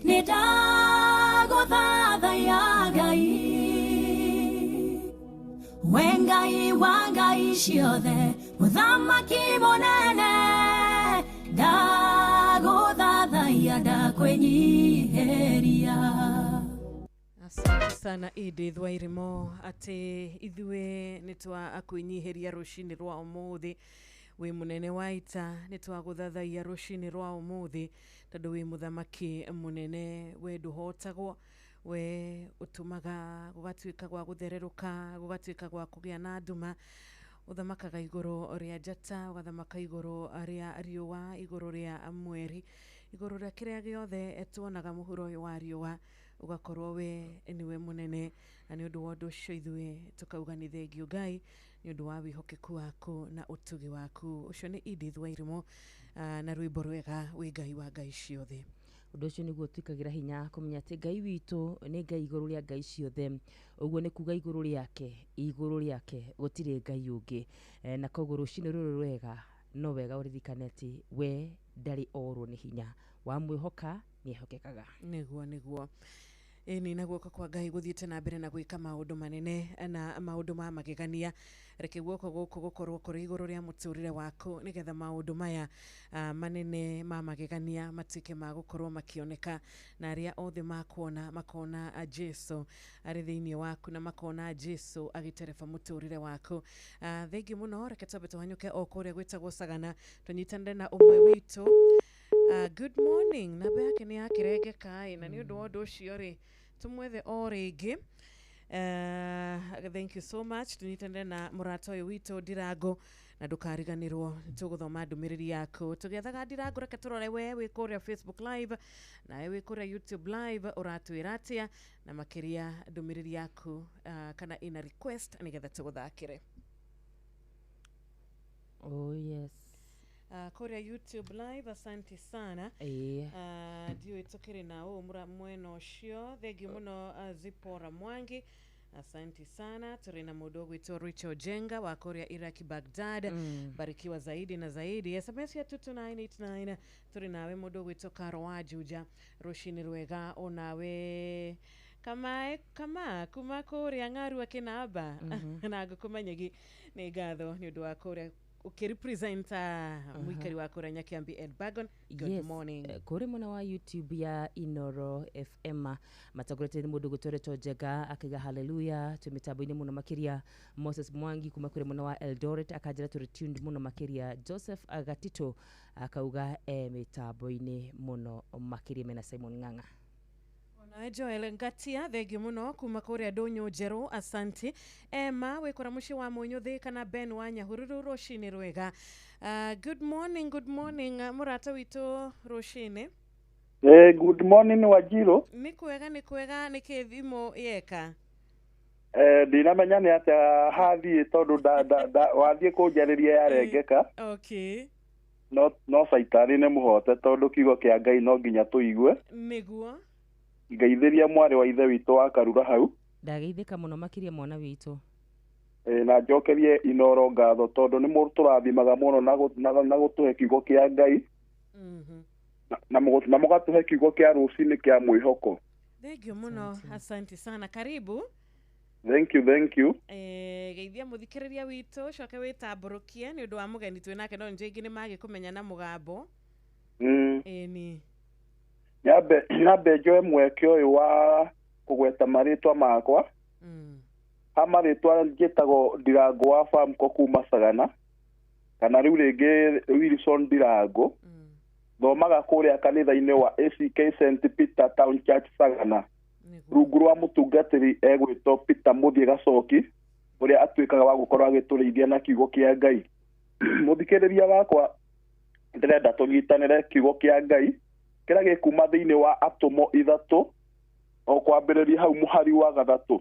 Nĩ ndagũthathaiya Ngai, we Ngai wa ngai ciothe, mũthamaki mũnene, ndagũthathaiya, ndakwĩnyihĩria. Asante sana Edith Wairimo, atĩ ithuĩ nĩ twa kwĩnyihĩria rũcinĩ rwa ũmũthĩ. Wĩ mũnene wa ita, nĩ twagũthathaiya rũcinĩ rwa ũmũthĩ tondũ wĩ mũthamaki mũnene, we ndũhotagwo, we ũtũmaga gũgatuĩka gwa gũthererũka, gũgatuĩka gwa kũgĩa na nduma. Ũthamakaga igũrũ rĩa njata, ũgathamaka igũrũ rĩa riũa, igũrũ rĩa mweri, igũrũ rĩa kĩrĩa gĩothe tuonaga mũhuro ũyũ wa riũa, ũgakorwo we nĩwe mũnene. Na nĩ ũndũ wa ũndũ ũcio ithuĩ tũkauga nĩ thengio Ngai nĩ ũndũ wa wĩhokeku waku na ũtugi waku. Ũcio nĩ Edith Wairimo na rwĩmbo rwega, wĩ Ngai wa ngai ciothe. Ũndũ ũcio nĩguo twĩkagĩra hinya kũmenya atĩ Ngai witũ nĩ Ngai igũrũ rĩa ngai ciothe. Ũguo nĩ kuga igũrũ rĩake, igũrũ rĩake gũtirĩ Ngai ũngĩ. Na koguo rũcinĩ rũrũ rwega, no wega ũririkane atĩ we ndarĩ orwo nĩ hinya, wamwĩhoka nĩ ehokekaga. Nĩguo, nĩguo, ĩni, na guoko kwa Ngai gũthiĩte na mbere na gwĩka maũndũ manene na maũndũ ma magegania. Reke guoko gũkũ gũkorwo kũrĩ igũrũ rĩa mũtũrĩre waku, nĩgetha maũndũ maya manene ma magegania matuĩke ma gũkorwo makĩoneka, na arĩa othe makuona makona Jesu arĩ thĩinĩ waku, na makona Jesu agĩtereba mũtũrĩre waku. Thengiũ mũno. Reke twambe tũhanyũke o kũrĩa gwĩtagwo Sagana, tũnyitanĩre na ũmwe witũ. Good morning. Namba yake nĩ yakĩrengeka ĩ, na nĩ ũndũ wa ũndũ ũcio rĩ, tũmwethe o rĩngĩ. Thank you so much. Tũnyitanĩre na mũrata ũyũ witũ Ndirango, na ndũkariganĩrwo tũgũthoma ndũmĩrĩri yaku. Tũgĩethaga Ndirango, reke tũrore we wĩ kũrĩa Facebook Live nawe wĩ kũrĩa YouTube Live ũratwĩra atĩa, na makĩria ndũmĩrĩri yaku kana ĩna request nĩgetha tũgũthakĩre. Oh yes. Kũrĩa YouTube Live, asante sana. Ndiũĩ tũkĩrĩ na ũ mwena ũcio. Thengiũ mũno, Zipora Mwangi, asante sana. Tũrĩ na mũndũ ũgwĩtwo Rachel Jenga wa kũrĩa Iraki, Baghdad. Barikiwa zaidi na zaidi. SMS ya 22989, tũrĩ nawe mũndũ ũgwĩtwo Karo wa Juja, rũcinĩ rwega. Onawe kamae kama kuma kũrĩa ng'arua kĩnamba na ngũkũmenyegi, nĩ ngatho nĩ ũndũ wa kũrĩa ũkĩrepresent mũikari wa kũrĩa Nyakiambi Ed Bagon. Good morning. Kũrĩ mwena wa YouTube ya Inoro FM, matongoretie nĩ mũndũ gũtweretwo Njega, akaiga haleluya, twĩ mĩtambo-inĩ mũno makĩria. Moses Mwangi kuma kũrĩ mwena wa Eldoret akanjĩra tũrĩ tuned mũno makĩria. Joseph Gatito akauga e mĩtambo-inĩ mũno makĩria, mena Simon Ng'ang'a. Onawe Joel Ngatia, thengio mũno kuma kũrĩa Ndũnyũ Njerũ, asanti. Emma wĩkũra mũciĩ wa Mũnyũthĩ kana Ben wa Nyahururu, rũcinĩ rwega. Good morning, good morning, mũrata witũ, rũcinĩ. Good morning, Wanjiru. Nĩ kwega, nĩ kwega. Nĩ kĩ thimũ yeka? Ndinamenya nĩ atĩa hathiĩ tondũ wathiĩ kũnjarĩria yarengeka. No caitani nĩ mũhote, tondũ kiugo kĩa Ngai no nginya tũigue. Ngeithĩria mwarĩ wa ithe witũ wa Karura hau. Ndageithĩka mũno makĩria, mwana witũ. Na njokerie Inoro ngatho tondũ nĩ mũtũrathimaga mũno na gũtũhe kiugo kĩa Ngai na mũgatũhe kiugo kĩa rũcinĩ kĩa mwĩhoko. Thengio mũno, asante sana, karibu. Thank you, thank you. Geithia mũthikĩrĩria witũ, coke wĩtambũrũkie nĩ ũndũ wa mũgeni twĩ nake, no nĩnjũ aingĩ nĩ magĩkũmenya na mũgambo. Ĩni. Nyambe njoe mweke ũyũ wa kũgweta marĩtwa makwa. Ha marĩtwa njĩtagwo Ndirango wa Famco kuma Sagana, kana rĩu rĩngĩ Wilson Ndirango. Thomaga kũrĩa kanitha-inĩ wa ACK St Peter Town Church Sagana, rungu rwa mũtungatĩri egwĩtwo Peter Mũthiĩ Gacoki, ũrĩa atuĩkaga wa gũkorwo agĩtũrĩithia na kiugo kĩa Ngai. Mũthikĩrĩria wakwa, ndĩrenda tũnyitanĩre kiugo kĩa Ngai kĩrĩa gĩkuma thĩinĩ wa Atũmwo 3 o kwambĩrĩria hau mũhari wa 3.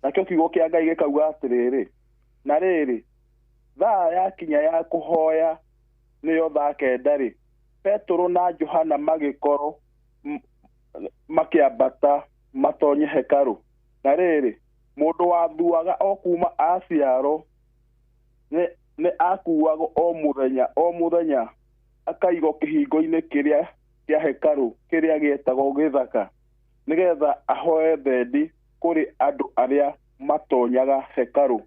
Nakĩo kiugo kĩa Ngai gĩkauga atĩrĩrĩ, na rĩrĩ, thaa yakinya ya kũhoya, nĩyo thaa 9 rĩ, Petero na Johana magĩkorwo makĩambata matonye hekarũ. Na rĩrĩ, mũndũ wathuaga o kuma aciarwo nĩ akuagwo o mũthenya o mũthenya akaigwo kĩhingo-inĩ kĩrĩa kĩa hekarũ kĩrĩa gĩetagwo Gĩthaka, nĩgetha ahoe thendi kũrĩ andũ arĩa matonyaga hekarũ.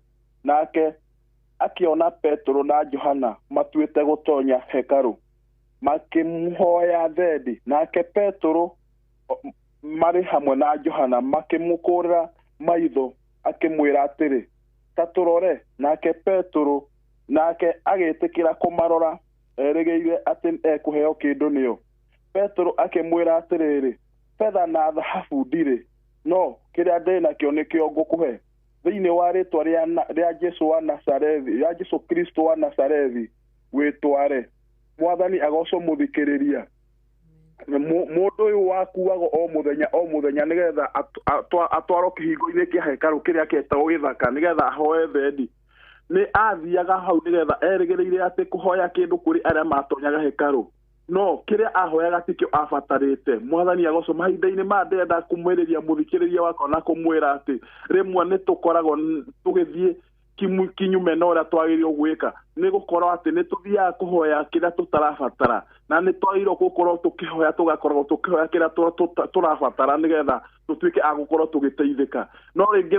Nake akĩona Petero na Johana matuĩte gũtonya hekarũ, makĩmũhoya thendi. Nake Petero marĩ hamwe na Johana makĩmũkũrĩra maitho, akĩmwĩra atĩrĩ, ta tũrore. Nake Petero nake agĩtĩkĩra kũmarora, erĩgĩrĩire atĩ ekũheo kĩndũ nĩo. Petero akĩmwĩra atĩrĩrĩ, betha na thahabu ndirĩ, no kĩrĩa ndĩ nakĩo nĩkĩo ngũkũhe. Thĩinĩ wa rĩtwa rĩa Jesũ wa Nazarethi, rĩa Jesũ Kristo wa Nazarethi, wĩtware. Mwathani agocwo mũthikĩrĩria. Mũndũ ũyũ wakuagwo o mũthenya o mũthenya nĩgetha atwarwo kĩhingo-inĩ kĩa hekarũ kĩrĩa kĩetagwo Gĩthaka, nĩgetha ahoe thendi. Nĩ athiaga hau nĩgetha erĩgĩrĩire atĩ kũhoya kĩndũ kũrĩ arĩa matonyaga hekarũ, no kĩrĩa ahoyaga tikĩo abatarĩte. Mwathani agocwo. Mahinda-inĩ maya ndĩrenda kũmwĩrĩria mũthikĩrĩria wakwa na kũmwĩra atĩ rĩmwe nĩ tũkoragwo tũgĩthiĩ kinyume na ũrĩa twagĩrĩirwo gwĩka, nĩ gũkorwo atĩ nĩ tũthiaga kũhoya kĩrĩa tũtarabatara, na nĩ twagĩrĩirwo gũkorwo tũkĩhoya, tũgakoragwo tũkĩhoya kĩrĩa tũrabatara nĩgetha tũtuĩke a gũkorwo tũgĩteithĩka. No rĩngĩ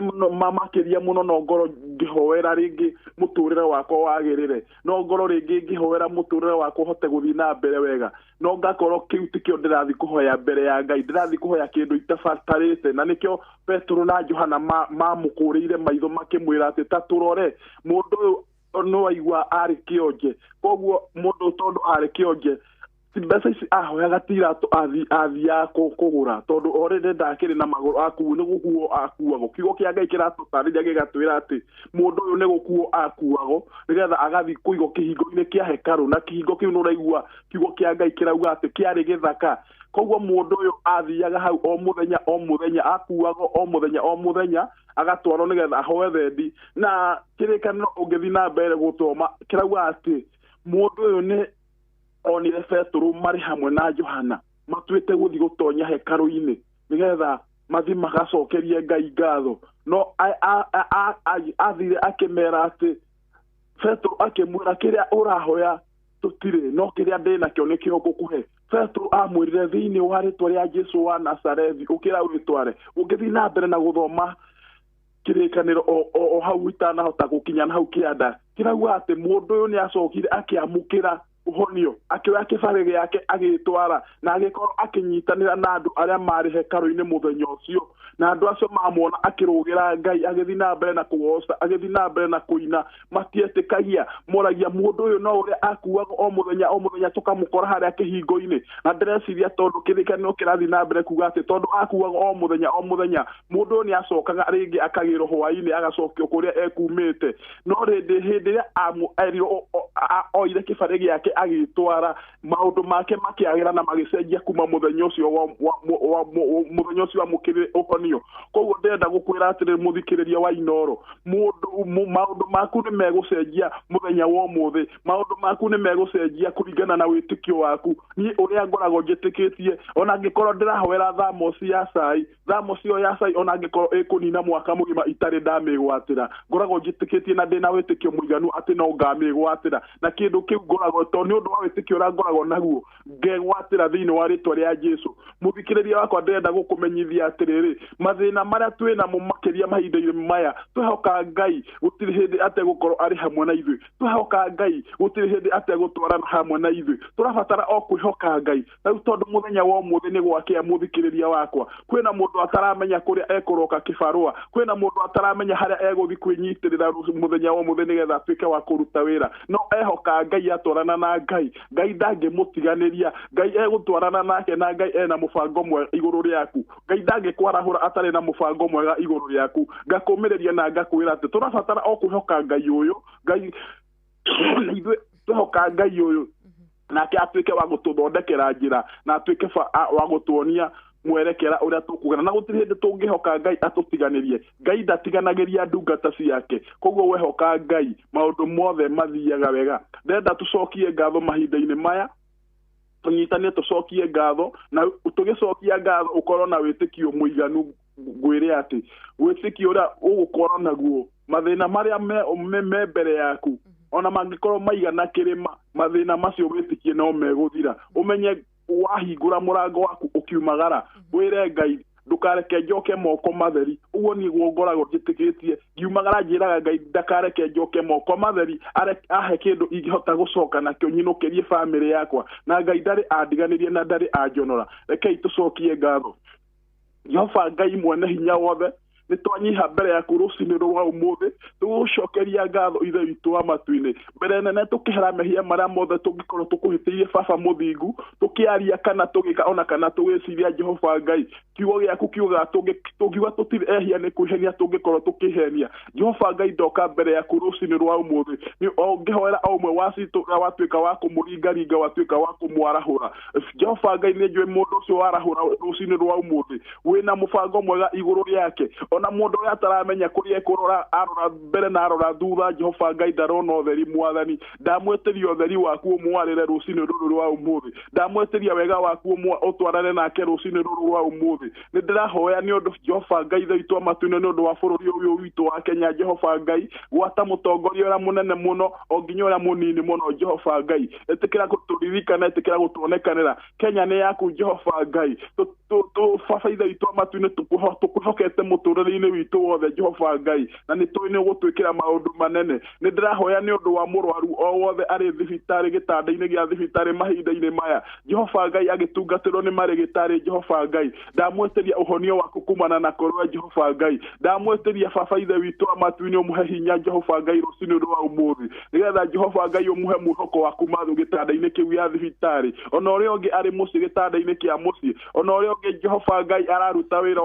makĩria mũno no ngorwo ngĩhoera rĩngĩ mũtũrĩre wakwa wagĩrĩre, no ngorwo rĩngĩ ngĩhoera mũtũrĩre wakwa ũhote gũthiĩ na mbere wega, no ngakorwo kĩu tikĩo ndĩrathiĩ kũhoya mbere ya Ngai, ndĩrathiĩ kũhoya kĩndũ itabatarĩte. Na nĩkĩo Petero na Johana mamũkũrĩire maitho makĩmwĩra atĩ ta tũrore, mũndũ ũyũ no aigua arĩ kĩonje. Koguo mũndũ tondũ arĩ kĩonje, mbeca ici ahoyaga ti iratũ athiaga kũgũra, tondũ already ndakĩrĩ na magũrũ akuo, nĩ gũkuo akuagwo. Kiugo kĩa Ngai kĩratũtarĩria gĩgatwĩra atĩ mũndũ ũyũ nĩ gũkuo akuagwo nĩgetha agathiĩ kũigwo kĩhingo-inĩ kĩa hekarũ, na kĩhingo kĩu nĩ ũraigua kiugo kĩa Ngai kĩrauga atĩ kĩarĩ gĩthaka. Koguo mũndũ ũyũ athiaga hau o mũthenya o mũthenya, akuagwo o mũthenya o mũthenya, agatwarwo nĩgetha ahoe thendi. Na kĩrĩkanĩro ũngĩthiĩ na mbere gũthoma kĩrauga atĩ mũndũ ũyũ nĩ onire Petero marĩ hamwe na Johana matuĩte gũthiĩ gũtonya hekarũ-inĩ nĩgetha mathiĩ magacokerie Ngai ngatho. No athire akĩmera atĩ Petero akĩmwĩra, kĩrĩa ũrahoya tũtirĩ, no kĩrĩa ndĩ nakĩo nĩkĩo ngũkũhe. Petero amwĩrire, thĩinĩ wa rĩtwa rĩa Jesũ wa Nazarethi, ũkĩra wĩtware. Ũngĩthiĩ na mbere na gũthoma kĩrĩkanĩro o hau itanahota gũkinya na hau kĩanda, kĩrauga atĩ mũndũ ũyũ nĩ acokire akĩamũkĩra ũhonio, akĩoya kĩbarĩ gĩake agĩtwara, na agĩkorwo akĩnyitanĩra na andũ arĩa marĩ hekarũ-inĩ mũthenya ũcio. Na andũ acio mamwona akĩrũgĩra Ngai, agĩthiĩ na mbere na kũgoca, agĩthiĩ na mbere na kũina, matietĩkagia, moragia mũndũ ũyũ no ũrĩa akuaga o mũthenya o mũthenya tũkamũkora harĩa kĩhingo-inĩ. Na ndĩreciria tondũ kĩrĩkanĩro kĩrathiĩ na mbere kuga atĩ tondũ akuaga o mũthenya o mũthenya, mũndũ ũyũ nĩ acokaga rĩngĩ akagĩrwo hwaĩ-inĩ, agacokio kũrĩa ekumĩte. No rĩndĩ hĩndĩ ĩrĩa erirwo oire kĩbarĩ gĩake agĩtwara, maũndũ make makĩagĩra na magĩcenjia kuma mũthenya ũcio mũthenya ũcio amũkĩrire ũhonio. Koguo ndĩrenda gũkwĩra atĩrĩ mũthikĩrĩria wa Inooro, maũndũ maku nĩ megũcenjia mũthenya wa ũmũthĩ, maũndũ maku nĩ megũcenjia kũringana na wĩtĩkio waku. Niĩ ũrĩa ngoragwo njĩtĩkĩtie, ona angĩkorwo ndĩrahoera thamoci ya cai, thamoci ĩyo ya cai ona angĩkorwo ĩkũnina mwaka mũgima itarĩ ndamĩgwatĩra, ngoragwo njĩtĩkĩtie na ndĩna wĩtĩkio mũiganu atĩ no ngamĩgwatĩra. Na kĩndũ kĩu ngoragwo to nĩ ũndũ wa wĩtĩkio ũrĩa ngoragwo naguo, ngegwatĩra thĩinĩ wa rĩtwa rĩa Jesũ. Mũthikĩrĩria wakwa, ndĩrenda gũkũmenyithia atĩrĩrĩ, mathĩna marĩa twĩ namo makĩria mahinda-inĩ maya, twehoka Ngai gũtirĩ hĩndĩ ategũkorwo arĩ hamwe na ithuĩ, twehoka Ngai gũtirĩ hĩndĩ ategũtwarana hamwe na ithuĩ. Tũrabatara o kwĩhoka Ngai. Rĩu tondũ mũthenya wa ũmũthĩ nĩ gwakĩa, mũthikĩrĩria wakwa, kwĩna mũndũ ataramenya kũrĩa ekũroka kĩbarũa, kwĩna mũndũ ataramenya harĩa egũthiĩ kwĩnyitĩrĩra mũthenya wa ũmũthĩ nĩgetha atuĩke wa kũruta wĩra, no ehoka Ngai, atwarana na Ngai, Ngai ndangĩmũtiganĩria, Ngai egũtwarana nake, na Ngai ena mũbango mwega igũrũ rĩaku. Ngai ndangĩkwarahũra atarĩ na mũbango mwega igũrũ rĩaku. Ngakũmĩrĩria na ngakwĩra atĩ tũrabatara o kwĩhoka Ngai ũyũ, Ngai na ithuĩ twehoka Ngai ũyũ, nake atuĩke wa gũtũthondekera njĩra, na atuĩke wa gũtuonia mwerekera ũrĩa tũkũgera. Na gũtirĩ hĩndĩ tũngĩhoka Ngai atũtiganĩrie. Ngai ndatiganagĩria ndungata ciake. Koguo wehoka Ngai, maũndũ mothe mathiaga wega. Ndĩrenda tũcokie ngatho mahinda-inĩ maya, tũnyitane tũcokie ngatho, na tũgĩcokia ngatho ũkorwo na wĩtĩkio mũiganu. Ngwĩre atĩ wĩtĩkio ũrĩa ũgũkorwo naguo, mathĩna marĩa me mbere yaku, ona mangĩkorwo maigana kĩrĩma, mathĩna macio wĩtĩkie no megũthira. Ũmenye Wahingũra mũrango waku ũkiumagara wĩre Ngai ndukareke njoke moko matheri. Ũguo nĩguo ngoragwo njĩtĩkĩtie, ngiumagara njĩraga Ngai ndakareke njoke moko matheri, ahe kĩndũ ingĩhota gũcoka nakĩo nyinũkĩrie bamĩrĩ yakwa, na Ngai ndarĩ andiganĩrie na ndarĩ anjonora. Rekei tũcokie ngatho. Jehova Ngai mwene hinya wothe, nĩ twanyiha mbere yaku rũcinĩ rwa ũmũthĩ, tũgũcokeria ngatho Ithe witũ wa matu-inĩ. Mbere nene tũkĩhera mehia marĩa mothe tũngĩkorwo tũkũhĩtĩirie Baba mũthingu, tũkĩaria kana tũgĩka ona kana tũgĩciria. Jehova Ngai, kiugo gĩaku kiugaga tũngiuga tũtirĩ ehia nĩ kwĩhenia tũngĩkorwo tũkĩhenia. Jehova Ngai, ndoka mbere yaku rũcinĩ rwa ũmũthĩ, nĩ ngĩhoera o ũmwe wa citũ ũrĩa watuĩka wa kũmũringaringa, watuĩka wa kũmwarahũra. Jehova Ngai, nĩ njũĩ mũndũ ũcio warahũra rũcinĩ rwa ũmũthĩ wĩna mũbango mwega igũrũ rĩake, ona mũndũ ũrĩa ataramenya kũrĩa ekũrora, arora mbere na arora thutha, Jehova Ngai ndarona ũtheri. Mwathani, ndamwĩtĩria ũtheri waku ũmwarĩre rũcinĩ rũrũ rwa ũmũthĩ, ndamwĩtĩria wega waku ũtwarane nake rũcinĩ rũrũ rwa ũmũthĩ. Nĩ ndĩrahoya nĩ ũndũ Jehova Ngai Ithe witũ wa matu-inĩ, nĩ ũndũ wa bũrũri ũyũ witũ wa Kenya. Jehova Ngai, gwata mũtongoria ũrĩa mũnene mũno o nginya ũrĩa mũnini mũno. Jehova Ngai, ĩtĩkĩra gũtũririkana, ĩtĩkĩra gũtuonekanĩra. Kenya nĩ yaku Jehova Ngai. Baba Ithe witũ wa matu-inĩ, tũkwĩhokete mũtũrĩre-inĩ witũ wothe Jehova Ngai, na nĩ tũĩ nĩ ũgũtwĩkĩra maũndũ manene. Nĩ ndĩrahoya nĩ ũndũ wa mũrwaru o wothe arĩ thibitarĩ, gĩtanda-inĩ gĩa thibitarĩ mahinda-inĩ maya, Jehova Ngai agĩtungatĩrwo nĩ marĩgĩtarĩ. Jehova Ngai, ndamwĩtĩria ũhonio waku kumana na kũrũa. Jehova Ngai, ndamwĩtĩria Baba Ithe witũ wa matu-inĩ ũmũhe hinya Jehova Ngai rũcinĩ rwa ũmũthĩ, nĩgetha Jehova Ngai ũmũhe mwĩhoko wa kuma gĩtanda-inĩ kĩu gĩa thibitarĩ, ona ũrĩa ũngĩ arĩ mũciĩ gĩtanda-inĩ kĩa mũciĩ, ona ũrĩa ũngĩ Jehova Ngai araruta wĩra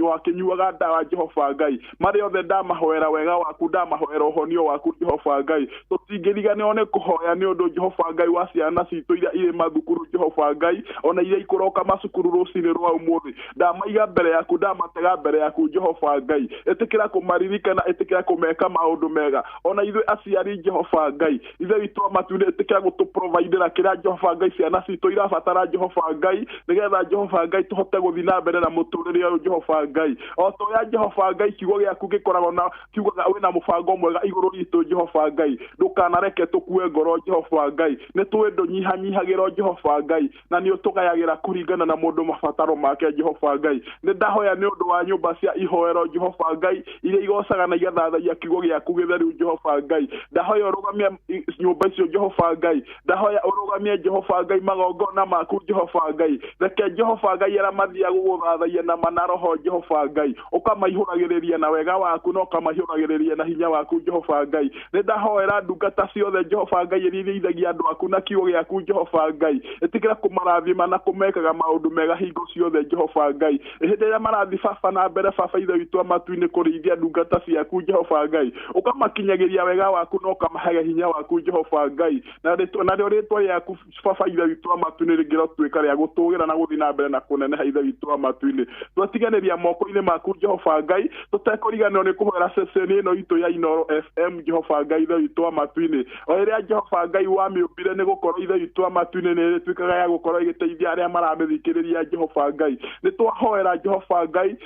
wa kĩnyuaga ndawa. Jehova Ngai, marĩa othe ndamahoera wega waku, ndamahoera ũhonio waku Jehova Ngai. Tũtingĩriganĩrwo nĩ kũhoya nĩ ũndũ Jehova Ngai wa ciana citũ iria irĩ mathukuru Jehova Ngai, ona iria ikũroka macukuru rũcinĩ rwa ũmũthĩ. Ndamaiga mbere yaku, ndamatega mbere yaku Jehova Ngai. Ĩtĩkĩra kũmaririkana, ĩtĩkĩra kũmeka maũndũ mega. Ona ithuĩ aciari Jehova Ngai Ithe witũ wa matu-inĩ, ĩtĩkĩra gũtũprovidera kĩrĩa Jehova Ngai ciana citũ irabatara Jehova Ngai, nĩgetha Jehova Ngai tũhote gũthiĩ na mbere na mũtũrĩre ũyũ Jehova Ngai. O ta ũrĩa Jehova Ngai kiugo gĩaku gĩkoragwo na kiugaga wĩna mũbango mwega igũrũ ritũ Jehova Ngai, ndũkanareke tũkue ngoro Jehova Ngai. Nĩ tũĩ ndũnyihanyihagĩrwo Jehova Ngai, na nĩ ũtũgayagĩra kũringana na mũndũ mabataro make Jehova Ngai. Nĩ ndahoya nĩ ũndũ wa nyũmba cia ihoero Jehova Ngai iria igocaga na igathathaia kiugo gĩaku gĩtheru Jehova Ngai. Ndahoya ũrũgamie nyũmba icio Jehova Ngai, ndahoya ũrũgamie Jehova Ngai magongona maku Jehova Ngai. Reke Jehova Ngai arĩa mathiaga gũgũthathaia na manaroho Jehova Ngai ũkamaihũragĩrĩria na wega waku na ũkamaihũragĩrĩria na hinya waku Jehova Ngai. Nĩ ndahoera ndungata ciothe Jehova Ngai iria irĩithagia andũ aku na kiugo gĩaku Jehova Ngai, ĩtĩkĩra kũmarathima na kũmekaga maũndũ mega hingo ciothe Jehova Ngai. Hĩndĩ ĩrĩa marathiĩ baba na mbere, Baba Ithe witũ wa matu-inĩ, kũrĩithia ndungata ciaku Jehova Ngai, ũkamakinyagĩria wega waku na ũkamahaga hinya waku Jehova Ngai, na narĩo rĩtwa rĩaku Baba Ithe witũ wa matu-inĩ rĩngĩrotuĩka rĩa gũtũgĩra na gũthiĩ na mbere na kũneneha. Ithe witũ wa matu-inĩ, twatiganĩria moko-inĩ maku Jehova Ngai, tũtekũriganĩrwo nĩ kũhoera ceceni ĩno itũ ya Inooro FM Jehova Ngai Ithe witũ wa matu-inĩ, o ĩrĩa Jehova Ngai wamĩũmbire, nĩ gũkorwo Ithe witũ wa matu-inĩ nĩ ĩrĩtuĩkaga ya gũkorwo ĩgĩteithia arĩa maramĩthikĩrĩria Jehova Ngai. Nĩ twahoera Jehova Ngai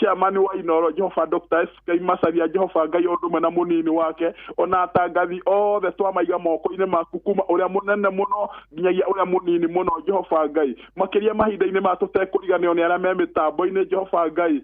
chairman wa Inooro Jehova Dr. SK Macharia Jehova Ngai, o ũndũ ũmwe na mũnini wake, ona atangathi othe twamaiga moko-inĩ maku, kuma ũrĩa mũnene mũno nginyagia ũrĩa mũnini mũno Jehova Ngai, makĩria mahinda-inĩ maya tũtekũriganĩrwo nĩ arĩa me mĩtambo-inĩ Jehova Ngai,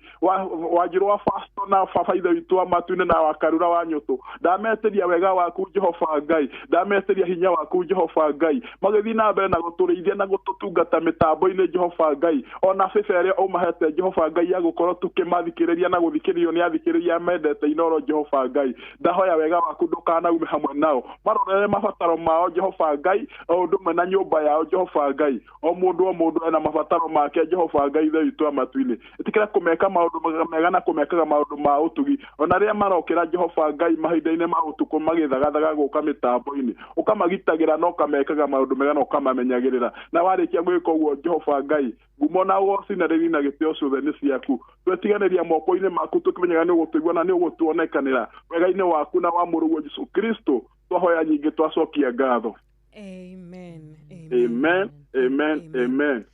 Wanjirũ wa Fasto na Baba Ithe witũ wa matu-inĩ na wa Karura wa Nyũtũ. Ndametĩria wega waku Jehova Ngai, ndametĩria hinya waku Jehova Ngai, magĩthiĩ na mbere na gũtũrĩithia na gũtũtungata mĩtambo-inĩ Jehova Ngai, ona bĩba ĩrĩa ũmahete Jehova Ngai ya gũkorwo tũkĩmathikĩrĩria na gũthikĩrĩrio nĩ athikĩrĩria mendete Inooro Jehova Ngai. Ndahoya wega waku ndũkanaume hamwe nao, marorere mabataro mao Jehova Ngai, o ũndũ ũmwe na nyũmba yao Jehova Ngai. O mũndũ ena mabataro make Jehova Ngai Ithe witũ wa matu-inĩ, ĩtĩkĩra kũmeka maũndũ mega na kũmekaga maũndũ ma ũtugi, ona rĩrĩa marokĩra Jehova Ngai mahinda-inĩ ma ũtukũ magĩthagathaga gũka mĩtambo-inĩ, ũkamagitagĩra na ũkamekaga maũndũ mega na ũkamamenyagĩrĩra. Na warĩkia gwĩka ũguo Jehova Ngai, ngumo na ũgoci na rĩri na gĩtĩo ciothe nĩ ciaku. Twetiganĩria moko-inĩ maku tũkĩmenyaga nĩ ũgũtũigua na nĩ ũgũtuonekanĩra wega-inĩ waku na wa mũrũguo Jesũ Kristo. Twahoya nyingĩ, twacokia ngatho. Amen. Amen, amen, amen.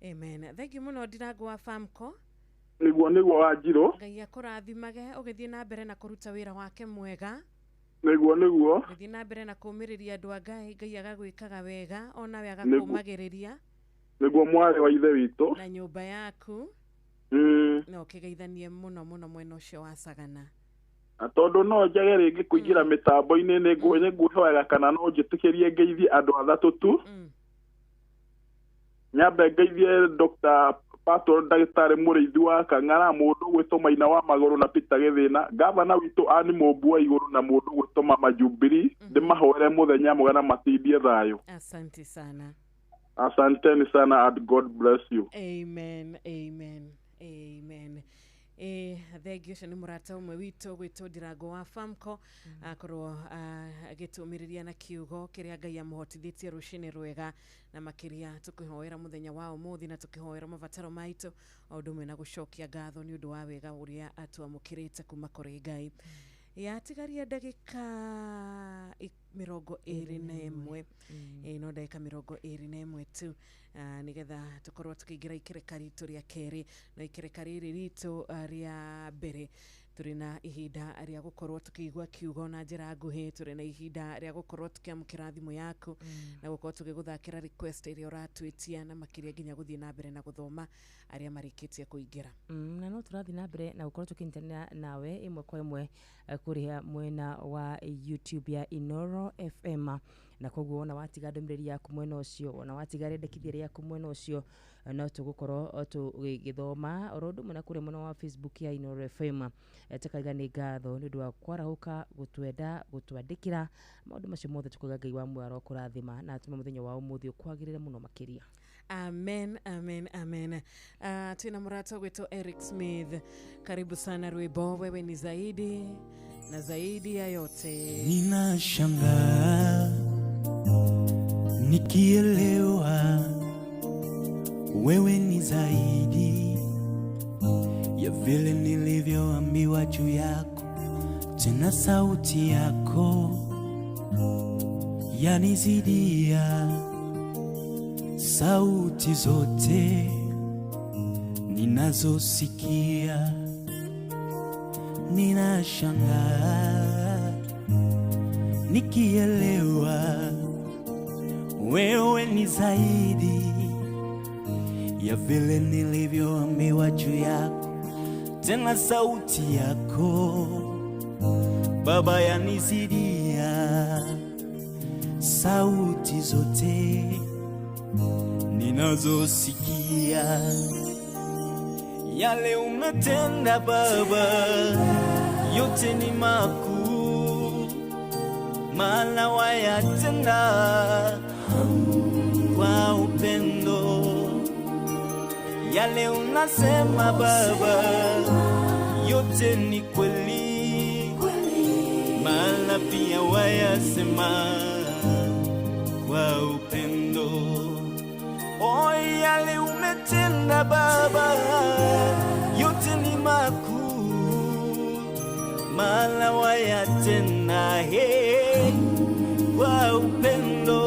Amen. Thank you mũno Ndirango wa Famco. Nĩguo Wanjirũ. Ngai akũrathimage ũgĩthiĩ na mbere na kũruta wĩra wake mwega. Nĩguo. Ũgĩthiĩ na mbere na kũũmĩrĩria andũ a Ngai, Ngai agagwĩkaga wega onawe agakũũmagĩrĩria. Nĩguo mwarĩ wa ithe witũ. Na nyũmba yaku. Na ũkĩgeithanie mũno mũno mwena ũcio wa Sagana. Na tondũ no njage rĩngĩ kũingĩra mĩtambo-inĩ nĩngwĩhoyaga kana no njĩtĩkĩrie ngeithie andũ athatũ tu. Nyambe ngeithie Dr. Pato ndagĩtarĩ mũrĩithi wa Kang'ara, mũndũ ũgwĩtwo Maina wa Magũrũ na Peter Gĩthĩna, gavana witũ Ann Mũmbu wa Igũrũ na mũndũ ũgwĩtwo Mama Jubilee, ndĩmahoere mũthenya mwega na matindie thayũ. Asante sana. Asanteni sana and God bless you. Amen, amen, amen. Thengiũ ũcio nĩ mũrata ũmwe witũ gwĩtwo Ndirango wa Famco, akorwo agĩtũmĩrĩria na kiugo kĩrĩa Ngai amũhotithĩtie rũcinĩ rwega, na makĩria tũkĩhoera mũthenya wa ũmũthĩ na tũkĩhoera mabataro maitũ, o ũndũ ũmwe na gũcokia ngatho nĩ ũndũ wa wega ũrĩa atwamũkĩrĩte kuma kũrĩ Ngai. Yatigaria ndagĩka 21, no ndagĩka 21 tu, nĩgetha tũkorwo tũkĩingĩra ikereka ritũ rĩa kerĩ, na ikereka rĩrĩ ritũ rĩa mbere tũrĩ na ihinda rĩa gũkorwo tũkĩigua kiugo na njĩra nguhĩ, tũrĩ na ihinda rĩa gũkorwo tũkĩamũkĩra thimũ yaku na gũkorwo tũgĩgũthakĩra request ĩrĩa ũratwĩtia, na makĩria nginya gũthiĩ na mbere na gũthoma arĩa marĩkĩtie kũingĩra. Na no tũrathiĩ na mbere na gũkorwo tũkĩnyitanĩra nawe ĩmwe kwa ĩmwe kũrĩa mwena wa YouTube ya Inoro FM, na koguo ona watiga ndũmĩrĩri yaku mwena ũcio, ona watiga rĩendekithia rĩaku mwena ũcio, no tũgũkorwo tũgĩthoma oro ũndũ ũmwe na kũrĩa mwena wa Facebook ya Inoro FM. Tũkaiga nĩ ngatho nĩ ũndũ wa kwarahũka, gũtwenda, gũtwandĩkĩra maũndũ macio mothe, tũkauga Ngai wa muoyo arokũrathima na atũme mũthenya wa ũmũthĩ ũkwagĩrĩre mũno makĩria. Amen, amen, amen. Tuna murata wetu Eric Smith. Karibu sana rwimbo, wewe ni zaidi na zaidi ya yote. Ninashangaa nikielewa wewe ni zaidi ya vile nilivyoambiwa juu yako, tena sauti yako yanizidia sauti zote ninazosikia. Ninashangaa nikielewa wewe ni zaidi ya vile nilivyoambiwa juu yako, tena sauti yako Baba yanizidia sauti zote ninazosikia. Yale umetenda Baba yote ni makuu, maana wayatenda kwa upendo. Yale unasema Baba yote ni kweli, maana pia wayasema kwa upendo. Oh, yale umetenda Baba yote ni makuu, maana wayatenda kwa upendo.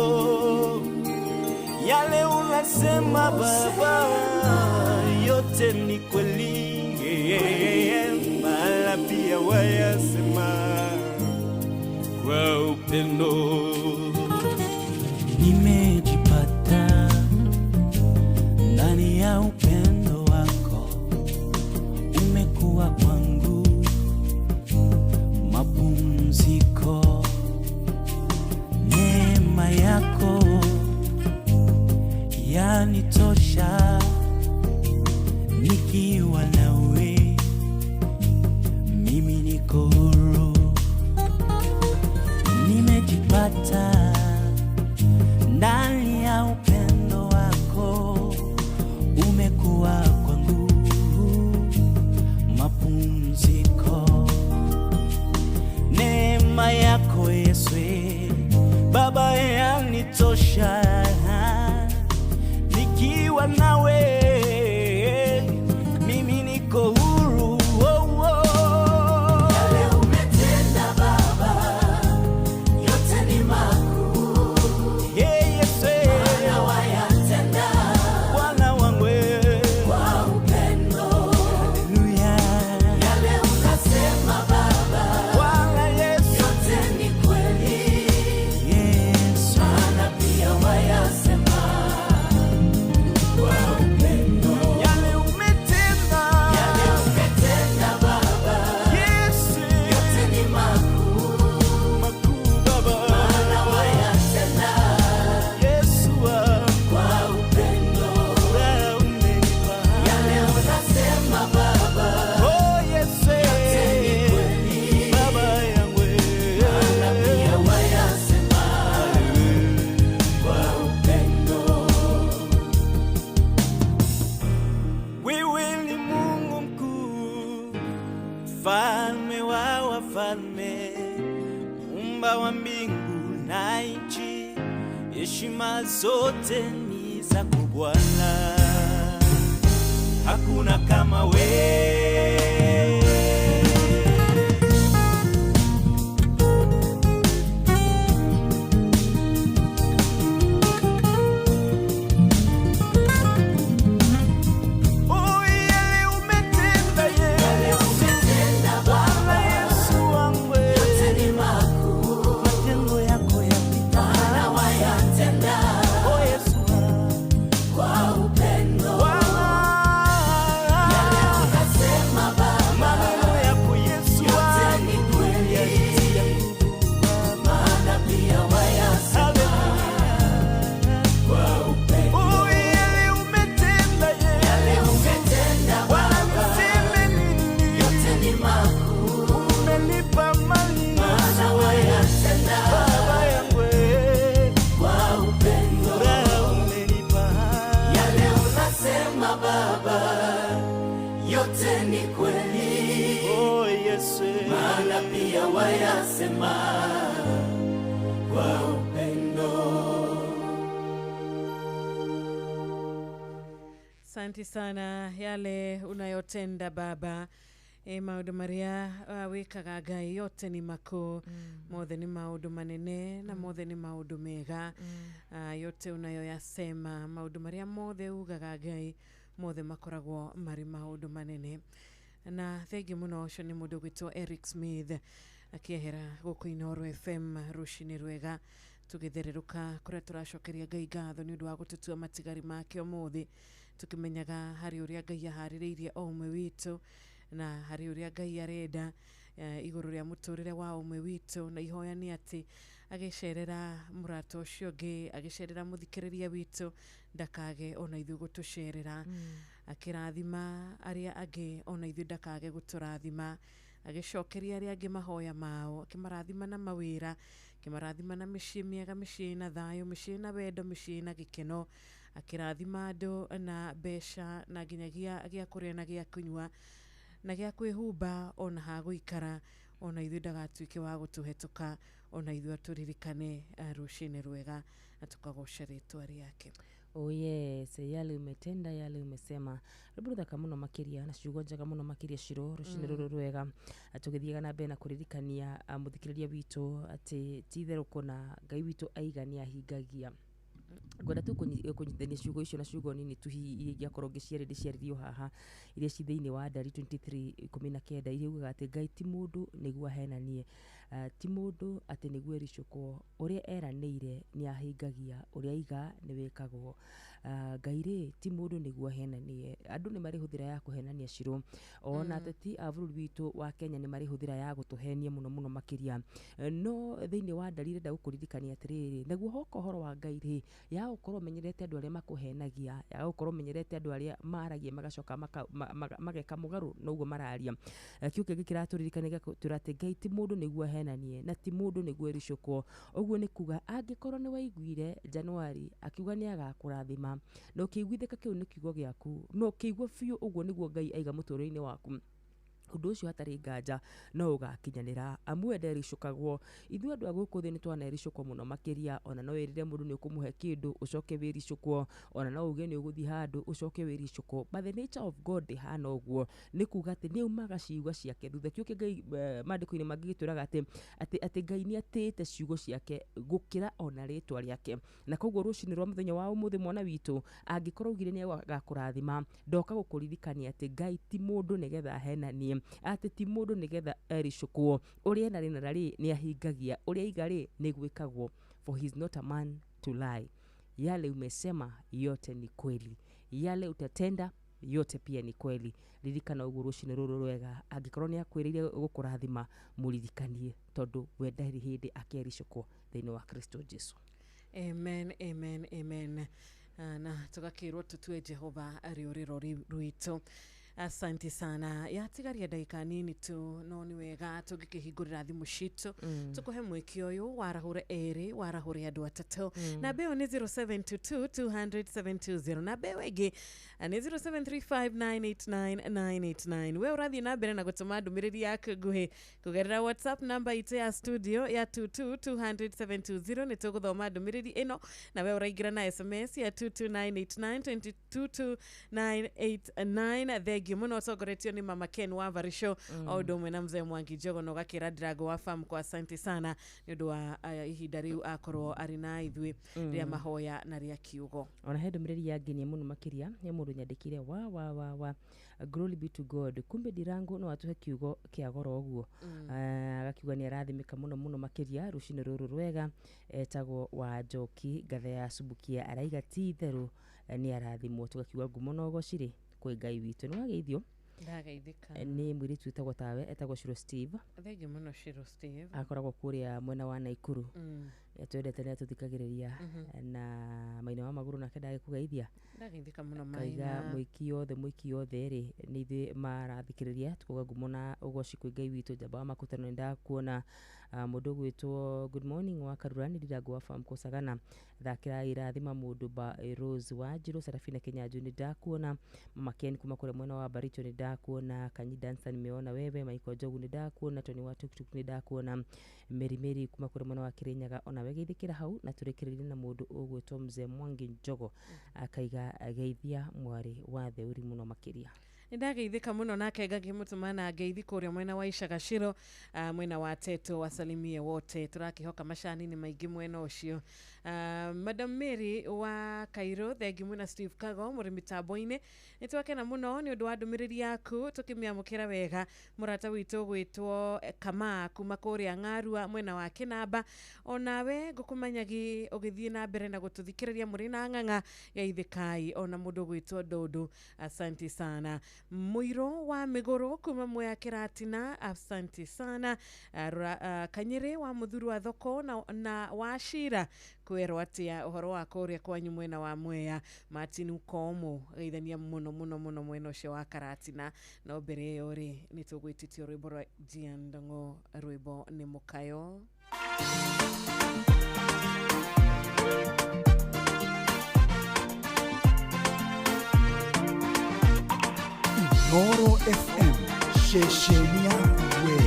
Yale unasema Baba yote ni kweli, maana pia wayasema kwa upendo. Nimejipata ndani ya upendo wako, umekuwa kwangu mapumziko. Neema yako yanitosha, nikiwa nawe mimi niko huru. Nimejipata Mfalme, muumba wa mbingu na nchi, heshima zote ni zako Bwana, hakuna kama wewe. Oh, yale umetenda Yesu, Bwana Yesu wangu, Yote ni makuu, matendo yako yapita, maana wayatenda oh Yesu kwa upendo. Bwana, Yale unasema Baba, maneno yako Yesu yote wangu ni kweli, maana pia wayasema kwa upendo. Oh, yale umetenda Yale Yesu, umetenda Bwana Baba, niseme nini? yote ni makuu, Umenipa mali maana wayatenda Baba yangu, kwa upendo. furaha umenipa Yale unasema Baba, yote ni kweli, oh Yesu, maana pia wayasema kwa upendo. Asante sana yale unayotenda Baba. E, maundu maria wikaga Ngai yote ni makuu, mothe ni maundu manene na mothe ni maundu mega. Yote unayoyasema maundu maria mothe ugaga Ngai mothe makoragwo mari maundu manene. Na thengi muno ucio ni mundu gwitwo Eric Smith akiehera guku Inooro FM rucini rwega tugithererũka kuria tũracokeria Ngai ngatho nĩ ũndũ wa gũtũtua matigari make ũmũthĩ, tũkĩmenyaga harĩ ũrĩa Ngai aharĩrĩirie o ũmwe witũ na harĩ ũrĩa Ngai arenda igũrũ rĩa mũtũrĩre wa ũmwe witũ, na ihoya nĩ atĩ agĩcerera mũrata ũcio ũngĩ, agĩcerera mũthikĩrĩria witũ, ndakage ona ithuĩ gũtũcerera, akĩrathima arĩa angĩ ona ithuĩ ndakage gũtũrathima, agĩcokeria arĩa angĩ mahoya mao, akĩmarathima na mawĩra, akĩmarathima na mĩciĩ mĩega, mĩciĩ ĩna thayũ, mĩciĩ ĩna wendo, mĩciĩ ĩna gĩkeno, akĩrathima andũ na mbeca na nginyagia gĩa kũrĩa na gĩa kũnyua na gĩa kwĩhumba ona ha gũikara, ona ithuĩ ndagatuĩke wa gũtũhetũka, ona ithuĩ atũririkane rũcinĩ rwega na tũkagoca rĩtwa rĩake. Oh yes, yale umetenda yale umesema. Rwĩmbo rũthaka mũno makĩria na ciugo njega mũno makĩria Ciro rũcinĩ rũrũ rwega. Tũgĩthiaga na mbere na kũririkania mũthikĩrĩria witũ atĩ ti itherũ kũna Ngai witũ aiga nĩ ahingagia. Ngwenda tu kũnyitithania ciugo icio na ciugo nini tu hihi iria ingĩakorwo ngĩciaria ndĩciarĩrie o haha, iria ci thĩinĩ wa Ndari 23:19, iria ugaga atĩ Ngai ti mũndũ nĩguo ahenanie, ti mũndũ atĩ nĩguo ericũkwo, ũrĩa eranĩire nĩ ahingagia, ũrĩa aiga nĩ wĩkagwo. Ngai rĩ ti mũndũ nĩguo ahenanie. Andũ nĩ marĩ hũthĩra ya kũhenania Ciro, ona ateti a bũrũri witũ wa Kenya nĩ marĩ hũthĩra ya gũtũhenia mũno mũno makĩria. No thĩinĩ wa Ndari ndĩrenda gũkũririkania atĩrĩrĩ, naguo hoka ũhoro wa Ngai rĩ, ya gũkorwo ũmenyerete andũ arĩa makũhenagia, ya gũkorwo ũmenyerete andũ arĩa maragia magacoka mageka mũgarũ na ũguo mararia. Kiugo kĩngĩ kĩratũririkania gĩgatwĩra atĩ Ngai ti mũndũ nĩguo ahenanie na ti mũndũ nĩguo ericũkwo. Ũguo nĩ kuga angĩkorwo nĩ waiguire Januari akiuga nĩ agakũrathima na ũkĩiguithĩka kĩu nĩ kiugo gĩaku na ũkĩigua biũ ũguo nĩguo Ngai aiga mũtũrĩre-inĩ waku, ũndũ ũcio hatarĩ nganja no ũgakinyanĩra. Amu we ndericũkagwo. Ithuĩ andũ a gũkũ thĩ nĩ twanericũkwo mũno makĩria, ona no wĩrĩre mũndũ nĩ ũkũmũhe kĩndũ ũcoke wĩricũkwo, ona no uge nĩ ũgũthiĩ handũ ũcoke wĩricũkwo. But the nature of God ndĩhana ũguo, nĩ kuga atĩ nĩ aumaga ciugo ciake thutha. Kĩo kĩ Ngai maandĩko-inĩ mangĩ gĩtwĩraga atĩ Ngai nĩ atĩĩte ciugo ciake gũkĩra ona rĩtwa rĩake. Na koguo rũcinĩ rwa mũthenya wa ũmũthĩ mwana witũ angĩkorwo augire nĩ agakũrathima, ndoka gũkũririkania atĩ Ngai ti mũndũ nĩgetha ahenanie, atĩ ti mũndũ nĩgetha ericũkwo. Ũrĩa ena rĩna rĩ nĩ ahingagia, ũrĩa aiga rĩ nĩ gwĩkagwo, for he is not a man to lie. Yale umesema yote ni kweli, yale utatenda yote pia ni kweli. Ririkana ũguo rũcinĩ rũrũ rwega, angĩkorwo nĩ akwĩrĩire gũkũrathima mũririkanie, tondũ we ndarĩ hĩndĩ akericũkwo thĩinĩ wa Kristo Jesu. Amen, amen, amen. Na tũgakĩrwo tũtue Jehova rĩũrĩro rwitũ. Asante sana. Yatigaria ndagĩka nini tu, no nĩ wega tũngĩkĩhingũrĩra thimũ citũ, tũkũhe mweke ũyũ warahũre erĩ, warahũre andũ atatũ. Namba ĩyo nĩ 0722 200 720. Namba ĩyo ĩngĩ nĩ 0735989989. We ũrathiĩ na mbere na gũtũma ndũmĩrĩri yaku nguhĩ kũgerera WhatsApp namba itũ ya studio ya 22 200 720. Nĩ tũgũthoma ndũmĩrĩri ĩno, na we ũraingĩra na SMS ya 22989, 22989. Thengiũ mũno ũtongoretio nĩ Mama Ken wa Varisho, o ũndũ ũmwe na Mzee Mwangi Njogo, na ũgakĩra Ndirago wa Fam kwa asante sana nĩ ũndũ wa ihinda rĩu akorwo arĩ na ithuĩ rĩa mahoya na rĩa kiugo. Ona he ndũmĩrĩri yangenia mũno makĩria ya mũndũ nyandĩkire wa wa wa wa "Glory be to God, kumbe Ndirango no atũhe kiugo kĩa goro ũguo." Agakiuga nĩ arathimĩka mũno mũno makĩria rũcinĩ rũrũ rwega. Etagwo wa Njoki Ngathe ya Subukia, araiga ti itherũ nĩ arathimwo. Tũgakiuga ngumo na ũgoci-rĩ kwĩ Ngai witũ. Nĩ wageithio Ndageithĩka. Nĩ mũirĩtu wĩtagwo tawe, etagwo Shiro Steve. Thengiũ mũno, Shiro Steve. Akoragwo kũrĩa mwena wa Naikuru. Atwendete nĩ atũthikagĩrĩria. Na Maina wa Magũrũ nake ndagĩkũgeithia. Ndageithĩka mũno. Kaiga Maina. Mũiki yothe, mũiki yothe rĩ, nĩ ithuĩ marathikĩrĩria. Tukauga ngumo na ũgoci kwĩ Ngai witũ. Njamba wa Makutano, nĩ ndakuona. Mũndũ ũgwĩtwo "Good morning wa Karurani, Ndirango wa Farm Kũcagana, thakĩra irathima mũndũ ba Rose Wanjirũ. Sarafina Kinyanjui, nĩ ndakuona. Mama Ken kuma kũrĩa mwena wa Baricho, nĩ ndakuona. Kanyi Dansa, nimeona wewe. Michael Njogu, nĩ ndakuona. Tony wa Tuktuk, nĩ ndakuona. Mary Mary kuma kũrĩa mwena wa Kirinyaga, onawe geithĩkĩra hau. Na tũrĩkĩrĩrie na mũndũ ũgwĩtwo Mzee Mwangi Njogo, akaiga geithia mwarĩ wa Theuri mũno makĩria. Nĩ ndageithĩka mũno, nake ngakĩmũtũma na ngeithi kũrĩa mwena wa Icagaciro, mwena wa Teto, wasalimie wote. Tũrakĩhoka macani nĩ maingĩ mwena ũcio. Madam Mary wa Cairo, thengi mwena Steve Kago mũrĩ mĩtambo-inĩ. Nĩ twakena mũno nĩ ũndũ wa ndũmĩrĩri yaku, tũkĩmĩamũkĩra wega. Mũrata witũ gwĩtwo Kamaa kuma kũrĩa Ng'arua mwena wa Kĩnamba, onawe ngũkũmenyagi ũgĩthiĩ na mbere na gũtũthikĩrĩria mũrĩ na ng'ang'a, geithĩkai. Ona mũndũ gwĩtwo Ndũndũ, asante sana. Mũirũ wa Mĩgũrũ kuma Mwea Kĩratina, asante sana. Kanyĩrĩ wa mũthuru wa thoko na wa Cira, kwĩrwo atĩa ũhoro wa kũrĩa kwanyu mwena wa Mwea? Martin Ukomo, geithania mũno mũno mũno mwena ũcio wa Karatina. No mbere ĩyo rĩ, nĩ tũgwĩtĩtio rwĩmbo rwa Gian Ndong'o, rwĩmbo nĩ mũkayo. Inooro FM, ceceni yaku we.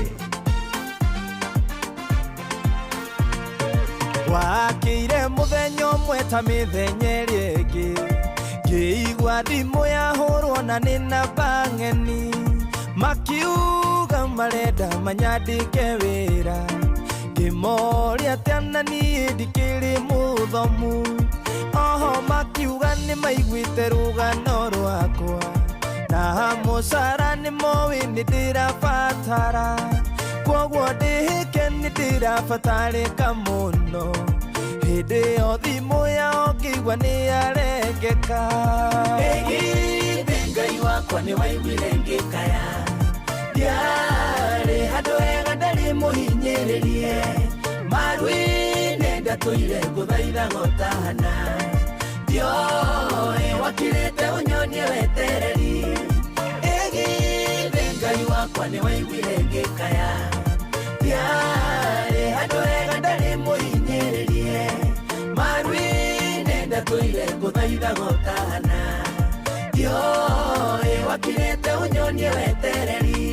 Wakĩire mũthenya ũmwe ta mĩthenya ĩrĩa ĩngĩ, ngĩigua thimũ yahũrwo na nĩ namba ng'eni, makiuga marenda manyandĩke wĩra. Ngĩmoria atĩa na niĩ ndikĩrĩ mũthomu? Oho makiuga nĩ maiguĩte rũgano rwakwa, na mũcara nĩ moĩ nĩ ndĩrabatara, kwoguo ndĩhĩke nĩ ndĩrabatarĩka mũno. Hĩndĩ ĩyo thimũ yao ngĩigua nĩ yarengeka. Ĩgithĩ Ngai wakwa nĩ waiguire ngĩkaya, ndiarĩ handũ hega, ndarĩ mũhinyĩrĩrie, maru-inĩ ndatũire ngũthaithaga ũtahana, ndioĩ wakirĩte ũnyonie wetereri. Ĩgithĩ Ngai wakwa nĩ waiguire ngĩkaya, ndiarĩ handũ hega, ndarĩ mũhinyĩrĩrie, maru-inĩ ndatũire ngũthaithaga ũtahana, ndioĩ wakirĩte ũnyonie wetereri.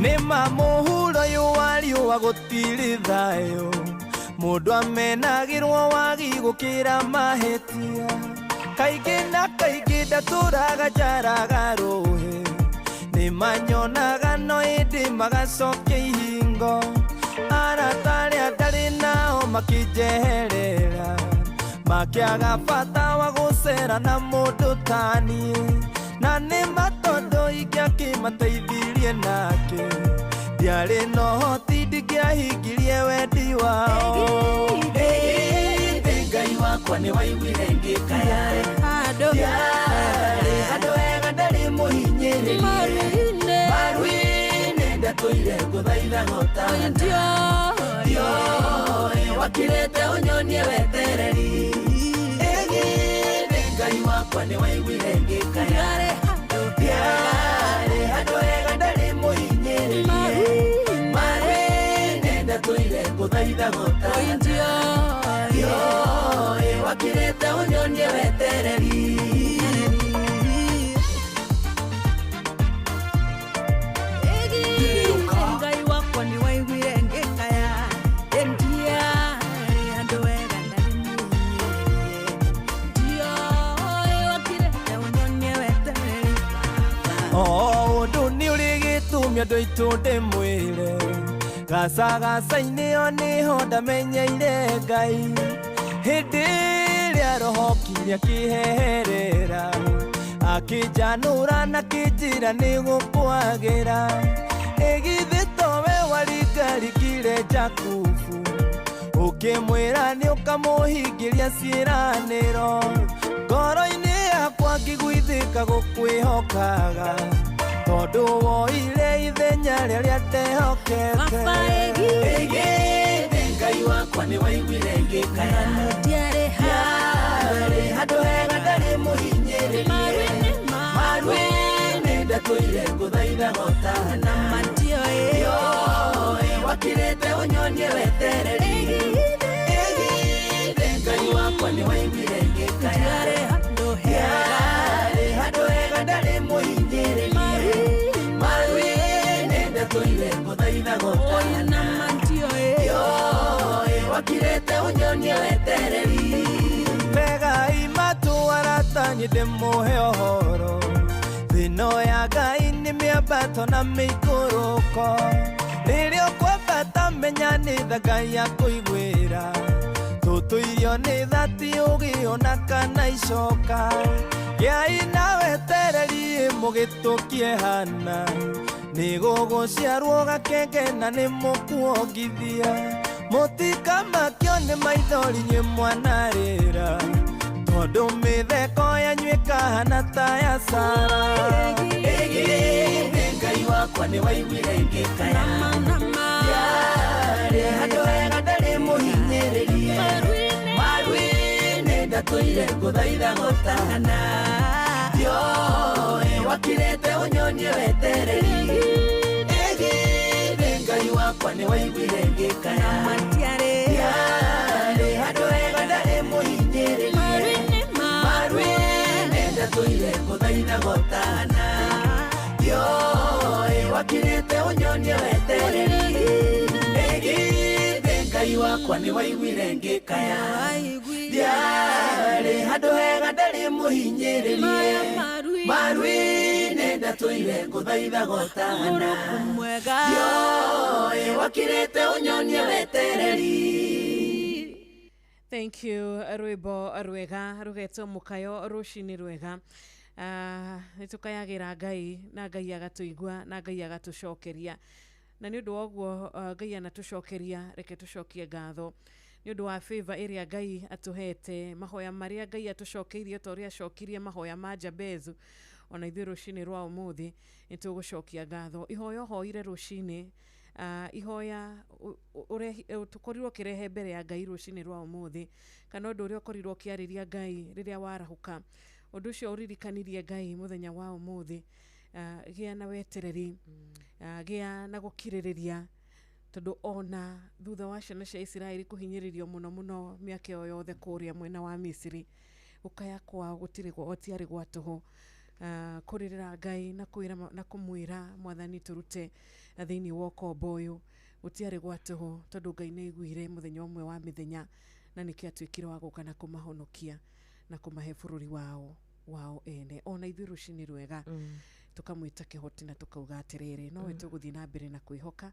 Nĩ ma mũhuro ũyũ wa riũa gũtirĩ thayũ, mũndũ amenagĩrwo wagi gũkĩra mahĩtia. Kaingĩ na kaingĩ ndatũraga njaraga rũhĩ, nĩ manyonaga no ĩndĩ magacokia ihingo. Arata arĩa ndarĩ nao makĩnjeherera, makĩaga bata wa gũcera na mũndũ ta niĩ. Na nĩ ma tondũ ingĩakĩmateithirie nake, ndiarĩ na ũhoti, ndingĩahingirie wendi wao. Ĩgithĩ Ngai wakwa nĩ waiguire ngĩkaya, ndiarĩ handũ hega, ndarĩ mũhinyĩrĩrie, maru-inĩ ndatũire ngũthaithaga ũtahana, ndioĩ wakirĩte ũnyonie wetereri. Ĩgithĩ Ngai wakwa nĩ waiguire ngĩkaya, ndiarĩ ngũthaitha gũtana Yo wakirĩte ũnyonie wetereri. Ngai wakwa nĩ waiguire ngĩkaya endia handũ wega ndarĩ mũhinyĩrĩrie ndioĩ wakirĩte ũnyonie wetereri. O ũndũ nĩ ũrĩ gĩtũmi andũ aitũ ndĩmwĩre gacagaca-inĩ o nĩho ndamenyeire Ngai hĩndĩ ĩrĩa roho kire akĩheherera akĩnjanũra na kĩnjĩra nĩ gũkwagĩra ĩgithĩ towe waringarikire Jakubu ũkĩmwĩra nĩ ũkamũhingĩria ciĩranĩro ngoro-inĩ yakwa ngĩguithĩka gũkwĩhokaga tondũ woire ithenya rĩrĩa ndehokete. Ĩgĩthĩ Ngai wakwa nĩ waiguire ngĩkaya Ndiarĩ Yarĩ handũ hega ndarĩ mũhinyĩrĩrie maru-inĩ ndatũire ngũthaitha gũtana mandioĩ wakirĩte ũnyonie wetereri. Ĩgĩthĩ Ngai wakwa nĩ waiguire ngĩkaya Ndiarĩ handũ hega Yarĩ handũ hega ndarĩ mũhinyĩrĩrie maru-inĩ ndatũire ngũthaitha gũtana mandioĩ wakirĩte ũnyonie wetereri. Tegai matũ arata niĩ ndĩmũhe ũhoro thĩno ya Ngai nĩ mĩambato na mĩikũrũko rĩrĩa ũkwambata menya nĩ tha Ngai akũiguĩra tũtũirio nĩ tha ti ũgĩ ona kana icoka gĩai na wetereri mũgĩtũkie hana nĩ gũgũciarwo gakenge na nĩ mũkuongithia mũtikamakio nĩ maithori inyuĩ mwanarĩra tondũ mĩtheko yanyu ĩkahana ta ya Sara. Ĩgĩthĩ Ngai wakwa nĩ waiguire ngĩkaya Yarĩ handũ hega ndarĩ mũhinyĩrĩrie maru-inĩ ndatũire ngũthaitha gũtana Ndioĩ wakirĩte ũnyonie wetereri. Ĩgĩthĩ Ngai wakwa nĩ waiguire ngĩkaya Yarĩ handũ hega ndarĩ mũhinyĩrĩrie maru-inĩ ndatũire ngũthaitha gũtana Ndioĩ wakirĩte ũnyonie wetereri. Ĩgĩthĩ Ngai wakwa nĩ waiguire ngĩkaya Ndiarĩ handũ hega ndarĩ mũhinyĩrĩrie maru-inĩ ndatũire ngũthaitha gũtana Ndioĩ wakirĩte ũnyonie wetereri. Thank you rwĩmbo rwega rũgetwo mũkayo rũcinĩ rwega. Nĩ tũkayagĩra Ngai na Ngai agatũigua na Ngai agatũcokeria na nĩ ũndũ wa ũguo Ngai anatũcokeria reke tũcokie ngatho nĩ ũndũ wa favor ĩrĩa Ngai atũhete mahoya marĩa Ngai atũcokeirie ta ũrĩa acokirie mahoya ma Jabezu ona ithuĩ rũcinĩ rwa ũmũthĩ nĩ tũgũcokia ngatho ihoya ũhoire rũcinĩ ihoya tũkorirwo ũkĩrehe mbere ya Ngai rũcinĩ rwa ũmũthĩ kana ũndũ ũrĩa ũkorirwo ũkĩarĩria Ngai rĩrĩa warahũka ũndũ ũcio ũririkanirie Ngai mũthenya wa ũmũthĩ gĩa na wetereri gĩa na gũkirĩrĩria tondũ ona thutha wa ciana cia Isiraeli kũhinyĩrĩrio mũno mũno mĩaka ĩyo yothe kũrĩa mwena wa Misiri gũkaya kwao gũtiarĩ gwa tũhũ kũrĩrĩra Ngai na kwĩra na kũmwĩra mwathani tũrute thĩinĩ wa ũkombo ũyũ gũtiarĩ gwa tũhũ tondũ Ngai nĩ aiguire mũthenya ũmwe wa mĩthenya na nĩkĩo atuĩkire wa gũka na kũmahonokia na kũmahe bũrũri wao ene ona ithuĩ rũcinĩ rwega tũkamwĩta kĩhoti na tũkauga atĩrĩrĩ nowe tũgũthiĩ na mbere na kwĩhoka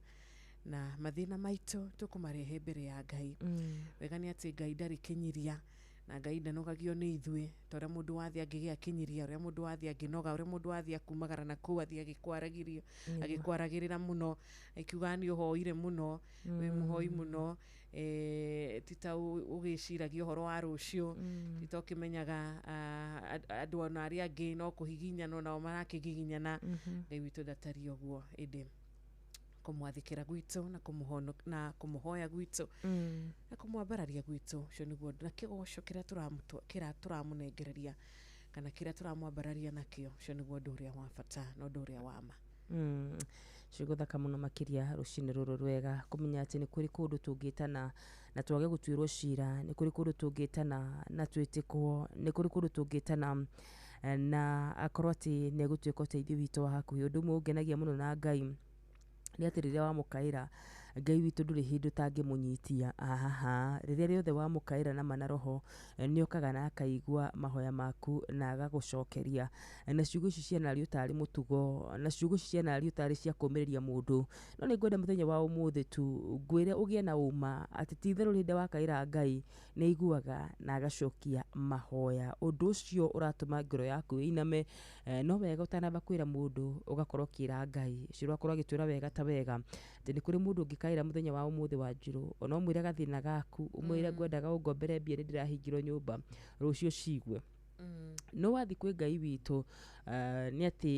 na mathĩna maitũ tũkũmarehe mbere ya Ngai wega nĩ atĩ Ngai ndarĩ kĩnyiria na Ngai ndanogagio nĩ ithuĩ ta ũrĩa mũndũ wa thĩ angĩgĩa kĩnyiria ũrĩa mũndũ wa thĩ angĩnoga ũrĩa mũndũ wa thĩ akumagara na kũu athiĩ agĩkwaragĩrĩra mũno akiuga nĩ ũhoire mũno wĩ mũhoi mũno ti ta ũgĩciragia ũhoro wa rũciũ ti ta ũkĩmenyaga andũ ona arĩa angĩ no kũhiginyanwo nao marakĩgiginyana Ngai witũ ndatariĩ ũguo ĩndĩ kũmwathĩkĩra gwitũ na kũmũhoya gwitũ na kũmwambararia gwitũ ũcio nĩguo na kĩgoco kĩrĩa tũramũnengereria kana kĩrĩa tũramwambararia nakĩo ũcio nĩguo ũndũ ũrĩa wa bata na ũndũ ũrĩa wa ma. Ciugo thaka mũno makĩria rũcinĩ rũrũ rwega, kũmenya atĩ nĩ kũrĩ kũndũ tũngĩtana na twage gũtuĩrwo cira, nĩ kũrĩ kũndũ tũngĩtana na twĩtĩkwo, nĩ kũrĩ kũndũ tũngĩtana na akorwo atĩ nĩ egũtuĩka ũteithio witũ wa hakuhĩ. Ũndũ ũmwe ũngenagia mũno na Ngai nĩ atĩ rĩrĩa wamũkaĩra Ngai witũ ndũrĩ hĩndĩ ũtangĩmũnyitia, ahaha, rĩrĩa rĩothe wamũkaĩra na ma na roho nĩ okaga na akaigua mahoya maku na agagũcokeria. Na ciugo ici cianario tarĩ mũtugo, na ciugo ici cianario tarĩ cia kũmĩrĩria mũndũ, no nĩ ngwenda mũthenya wa ũmũthĩ tu ngwĩre ũgĩe na ũma atĩ ti itherũ rĩrĩa wakaĩra Ngai nĩ aiguaga na agacokia mahoya. Ũndũ ũcio ũratũma ngoro yaku ĩiname. No wega ũtanamba kwĩra mũndũ ũgakorwo ũkĩra Ngai. Ũcio akorwo agĩtwĩra wega ta wega atĩ nĩ kũrĩ mũndũ ũngĩkaĩra mũthenya wa ũmũthĩ Wanjirũ, ona ũmwĩre gathĩna gaku, ũmwĩre ngwendaga ũngombere mbia nĩ ndĩrahingĩrwo nyũmba, rũciũ cigue. No wathiĩ kwĩ Ngai witũ nĩ atĩ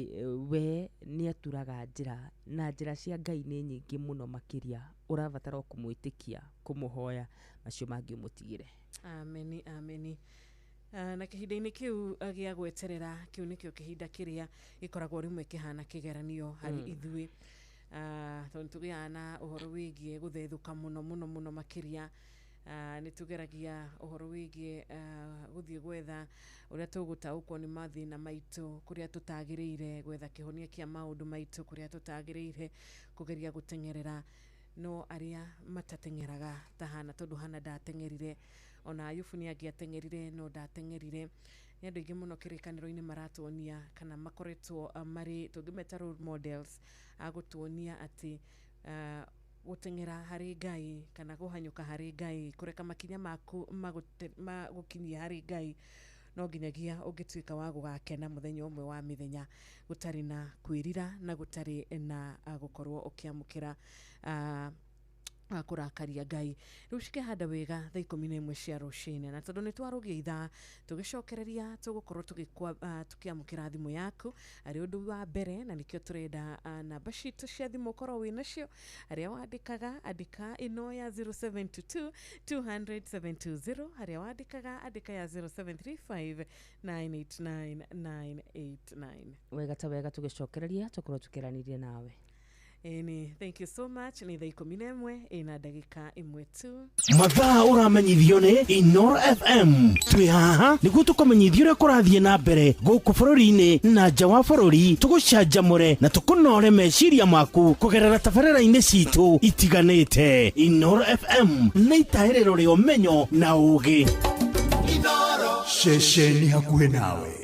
we nĩ aturaga njĩra, na njĩra cia Ngai nĩ nyingĩ mũno makĩria, ũrabatara o kũmwĩtĩkia, kũmũhoya, macio mangĩ ũmũtigĩre. Ameni, ameni. Na kĩhinda-inĩ kĩu gĩa gweterera, kĩu nĩkĩo kĩhinda kĩrĩa gĩkoragwo rĩmwe kĩhana kĩgeranio harĩ ithuĩ. Tondũ nĩ tũgĩaga na ũhoro wĩgiĩ gũthethũka mũno mũno mũno makĩria. Nĩ tũgeragia ũhoro wĩgiĩ gũthiĩ gwetha ũrĩa tũgũtaũkwo nĩ mathĩna maitũ, kũrĩa tũtagĩrĩire, gwetha kĩhonia kĩa maũndũ maitũ, kũrĩa tũtagĩrĩire, kũgeria gũteng'erera. No arĩa matateng'eraga ta Hana, tondũ Hana ndateng'erire, ona Ayubu nĩ angĩateng'erire no ndateng'erire. Nĩ andũ aingĩ mũno kĩrĩkanĩro-inĩ maratuonia kana makoretwo marĩ tũngĩmeta role models a gũtuonia atĩ gũteng'era harĩ Ngai kana kũhanyũka harĩ Ngai, kũreka makinya maku magũkinyie harĩ Ngai, no nginyagia ũngĩtuĩka wa gũgakena mũthenya ũmwe wa mĩthenya, gũtarĩ na kwĩrira na gũtarĩ na gũkorwo ũkĩamũkĩra kũrakaria Ngai. Rĩu cikehanda wega thaa 11 cia rũcinĩ, na tondũ nĩ twarũgia ithaa tũgĩcokereria tũgũkorwo tũkĩamũkĩra thimũ yaku arĩ ũndũ wa mbere, na nĩkĩo tũrenda namba citũ cia thimũ ũkorwo wĩ nacio. Harĩa wandĩkaga andĩka ĩno ya 0722 200 720, harĩa wandĩkaga andĩka ya 0735 989 989. Wega ta wega tũgĩcokereria tũkorwo tũkĩaranĩria nawe. Ĩni, thank you so much. Nĩ thaa 11 ĩna ndagĩka 1 tu. Mathaa ũramenyithio nĩ Inoro FM. Twĩ haha nĩguo tũkũmenyithie ũrĩa kũrathiĩ na mbere gũkũ bũrũri-inĩ na nja wa bũrũri, tũgũcanjamũre na tũkũnore meciria maku kũgerera tabarĩra-inĩ citũ itiganĩte. Inoro FM nĩ itahĩrĩro rĩa ũmenyo na ũũgĩ. Inoro ceceni hakuhĩ nawe.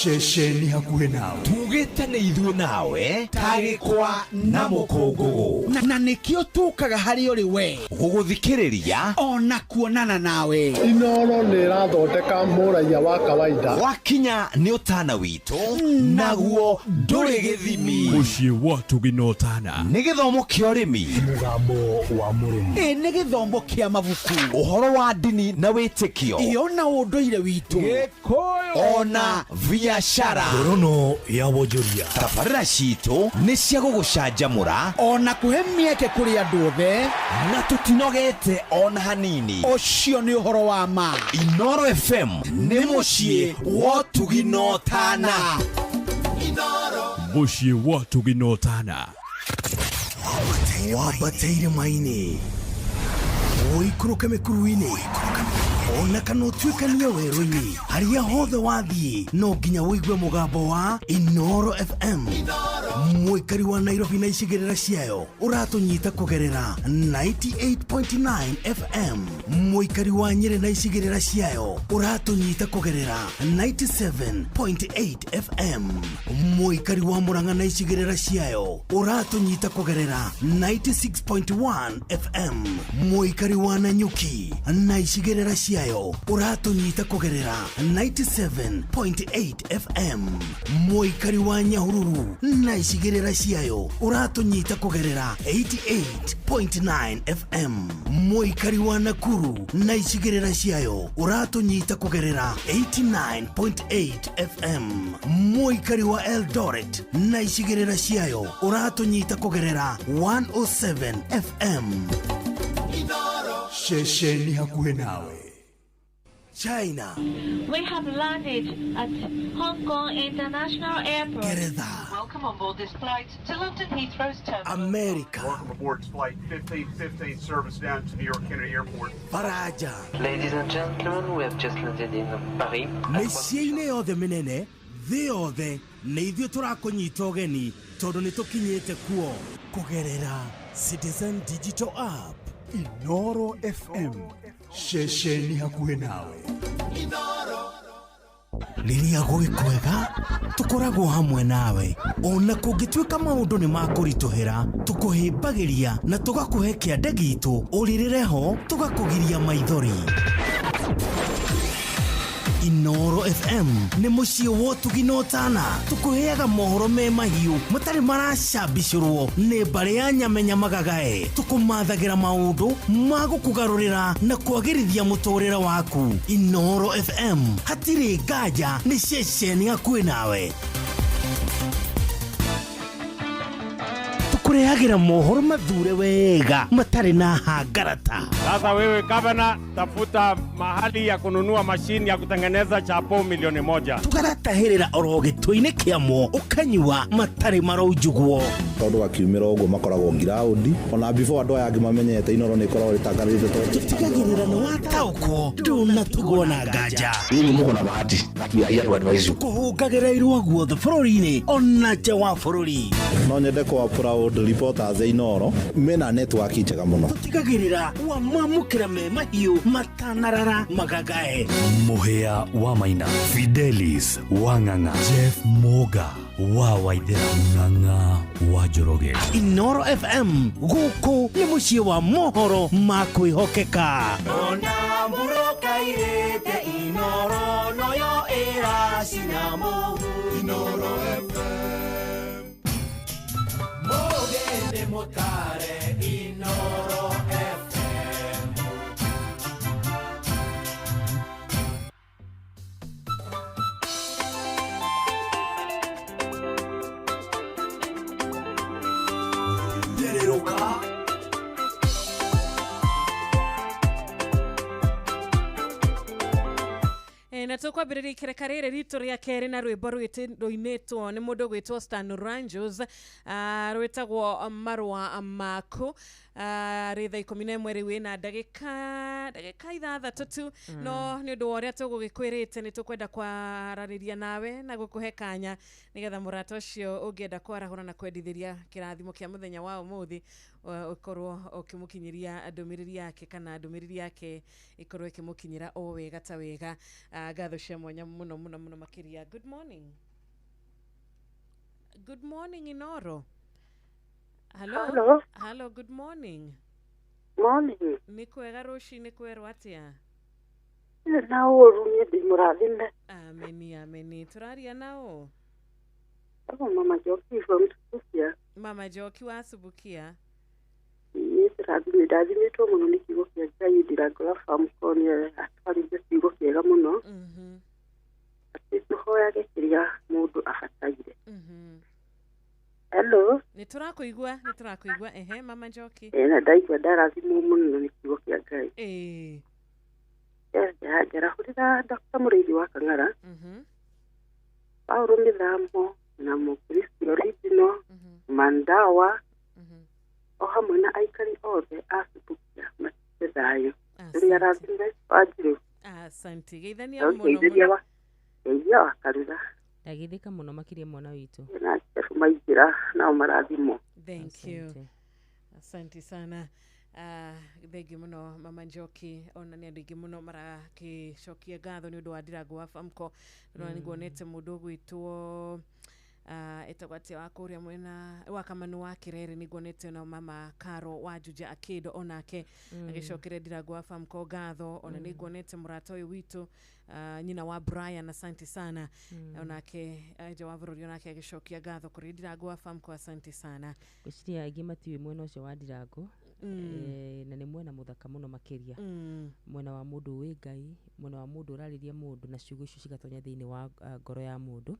Ceceni hakuhĩ nawe. Tugĩte nĩ ithuĩ nawe ta gĩkwa na mũkũngũgũ, na nĩkĩo tũkaga harĩ ũrĩ we gũgũthikĩrĩria ona kuonana nawe. Inoro nĩ ĩrathondeka mũraiya wa kawaida. Wakinya nĩ ũtana witũ, naguo ndũrĩ gĩthimi. Mũciĩ wa Ũtugi na Ũtana nĩ gĩthomo kĩa ũrĩmi, mũgambo wa mũrĩmi, ĩ nĩ gĩthomo kĩa mabuku, ũhoro wa ndini na wĩtĩkio, ĩyo na ũndũire witũ, Gĩkũyũ ona biacara, Ngorono ya wonjoria. Tabarĩra citũ nĩ cia gũgũcanjamũra ona kũhe mĩeke kũrĩ andũ othe, na tũtinogete ona hanini. Ũcio nĩ ũhoro wa ma. Inoro FM nĩ mũciĩ wa Ũtugi na Ũtana. Mũciĩ wa Ũtugi na Ũtana. Wambatĩire maini, ũikũrũke mĩkuru-inĩ, ona kana ũtuĩkanie werũ-inĩ, harĩa hothe wathiĩ no nginya ũigue mũgambo wa Inoro FM. Mũikari wa Nairobi na icigĩrĩra ciayo ũratũnyita kũgerera 98.9 FM. Mũikari wa Nyĩrĩ na icigĩrĩra ciayo ũratũnyita kũgerera 97.8 FM. Mũikari wa Murang'a na icigĩrĩra ciayo ũratũnyita kũgerera 96.1 FM. Mũikari wa Nanyuki na icigĩrĩra ciayo ũratũnyita kũgerera 97.8 FM. Mũikari wa Nyahururu na icigĩrĩra ciayo ũratũnyita kũgerera 88.9 FM. Mũikari wa Nakuru na icigĩrĩra ciayo ũratũnyita kũgerera 89.8 FM. Mũikari wa Eldoret na icigĩrĩra ciayo ũratũnyita kũgerera 107 FM. Ceceni hakuhĩ nawe. China, We have landed at Hong Kong International Airport. Geretha, Welcome on board this flight to London Heathrow's terminal. America, Welcome aboard flight 1515 service down to New York Kennedy Airport. Faraja. Ladies and gentlemen, we have just landed in Paris. Mĩciĩ-inĩ yothe mĩnene thĩ yothe nĩ ithuĩ tũrakũnyita ũgeni tondũ nĩ tũkinyĩte kuo kũgerera Citizen Digital App. Inoro FM, ceceni hakuhĩ nawe. Rĩrĩa gwĩ kwega tũkoragwo hamwe nawe ona kũngĩtuĩka maũndũ nĩ makũritũhĩra tũkũhĩmbagĩria na tũgakũhe kĩande gitũ ũrĩrĩre ho tũgakũgiria maithori. Inoro FM nĩ mũciĩ wa ũtugi na ũtana tũkũheaga mohoro me mahiũ matarĩ maracambicũrwo nĩ mbarĩ ya nyamenya magagae tũkũmathagĩra maũndũ ma gũkũgarũrĩra na kwagĩrithia mũtũrĩre waku. Inoro FM hatirĩ nganja nĩ ceceni hakuhĩ nawe. Tũkũrehagĩra mohoro mathure wega matarĩ na hangarata. Sasa wewe gavana, tafuta mahali ya kununua mashini ya kutengeneza chapo 1,000,000. Tũgagatahĩrĩra oro gĩtũ-inĩ kĩamo ũkanyua matarĩ maraunjugwo. Tondũ akiumĩra ũguo makoragwo ngiraũndi ona before andũ aya angĩ mamenyete Inoro nĩ ĩkoragwo ĩtangathĩte tondũ tũtigagĩrĩra nĩ wataũkwo ndũnatugwo na nganja. Nyinyi muko na bahati that we are here to advise you. Kũhũngagĩra irua guothe bũrũri-inĩ ona nja wa bũrũri. No nyende kũ applaud reporters a Inoro mena network njega mũno. Tũtigagĩrĩra wamamũkĩra me mahiũ matanarara magagae. Mũhĩa wa Maina, Fidelis wa Ng'ang'a, Jeff Moga wa Waithera, Ng'ang'a wa Njoroge. Inoro FM gũkũ nĩ mũciĩ wa mohoro ma kwĩhokeka. Ona mũrokairĩte Inoro noyo ĩracina mũhu. Inoro FM. Mũgĩthĩ mũtare Inoro FM. Ndererũka. Na tũkwambĩrĩria ikereka rĩrĩ ritũ rĩa kerĩ na rwĩmbo rũinĩtwo nĩ mũndũ gwĩtwo Stan Ranjos, rwĩtagwo Marũa Maku. Rĩ thaa 11 rĩu ĩna ndagĩka 6 tu. No nĩ ũndũ wa ũrĩa tũgũgĩkwĩrĩte nĩ tũkwenda kwaranĩria nawe na gũkũhe kanya nĩgetha mũrata ũcio ũngĩenda kwarahũra na kwendithĩria kĩrathimo kĩa mũthenya wa ũmũthĩ ũkorwo ũkĩmũkinyĩria ndũmĩrĩri yake kana ndũmĩrĩri yake ĩkorwo ĩkĩmũkinyĩra o wega ta wega. Ngatho cia mwanya mũno mũno mũno makĩria. Good morning. Good morning Inoro. Hello. Hello. Hello, good morning. Morning. Nĩ kwega rũcinĩ kwerwo atĩa? Na ũru niĩ ndĩ mũrathime. Ameni, ameni. Tũraria nao? Ego Mama Njoki from Subukia. Mama Njoki wa Subukia. Niĩ ndĩrathimĩ ndathimĩtwo mũno nĩ kiugo kĩa Ngai Ndirangũra Famco nĩ atwarithia kiugo kĩega mũno. Atĩ tũhoyage kĩrĩa mũndũ abataire. Hello. Nĩ tũrakũigua ehe Mama Njoki. Na ndaigua ndarathimwo mũno nĩ kiugo kĩa Ngai. Njarahũrĩra Dr. Mũrĩithi wa Kang'ara. Paulo Mĩthamo na Mũkristo Original Mandawa o hamwe na aikari othe a Subukia matige thayũ. Rĩrĩa arathime Wanjirũ. Asante. Geithania mũno mũno. Geithia wa Karura. Ndagithĩka mũno makĩria mwana witũ. Na Jeff Maingĩra nao marathimwo. Thank you. Asante sana. Thengi mũno Mama Njoki ona nĩ andũ aingĩ mũno marakĩcokia ngatho nĩ ũndũ wa Ndirangũ wa Famco. Ndĩrona nĩnguonete mũndũ ũgwĩtwo Etagwo atia wa kũrĩa mwena wa Kamanu wa Kirere, nĩnguonete ona mama Karo wa Juja Akido onake agĩcokeria Ndirango wa Famco ngatho. Ona nĩnguonete mũrata ũyũ witũ, nyina wa Brian, asante sana. Onake nja wa bũrũri onake agĩcokia ngatho kũrĩ Ndirango wa Famco, asante sana. Ngwĩciria aingĩ matiũĩ mwena ũcio wa Ndirango. Na nĩ mwena mũthaka mũno makĩria, mwena wa mũndũ wĩ Ngai, mwena wa mũndũ ũrarĩria mũndũ na ciugo icio cigatonya thĩinĩ wa ngoro ya mũndũ.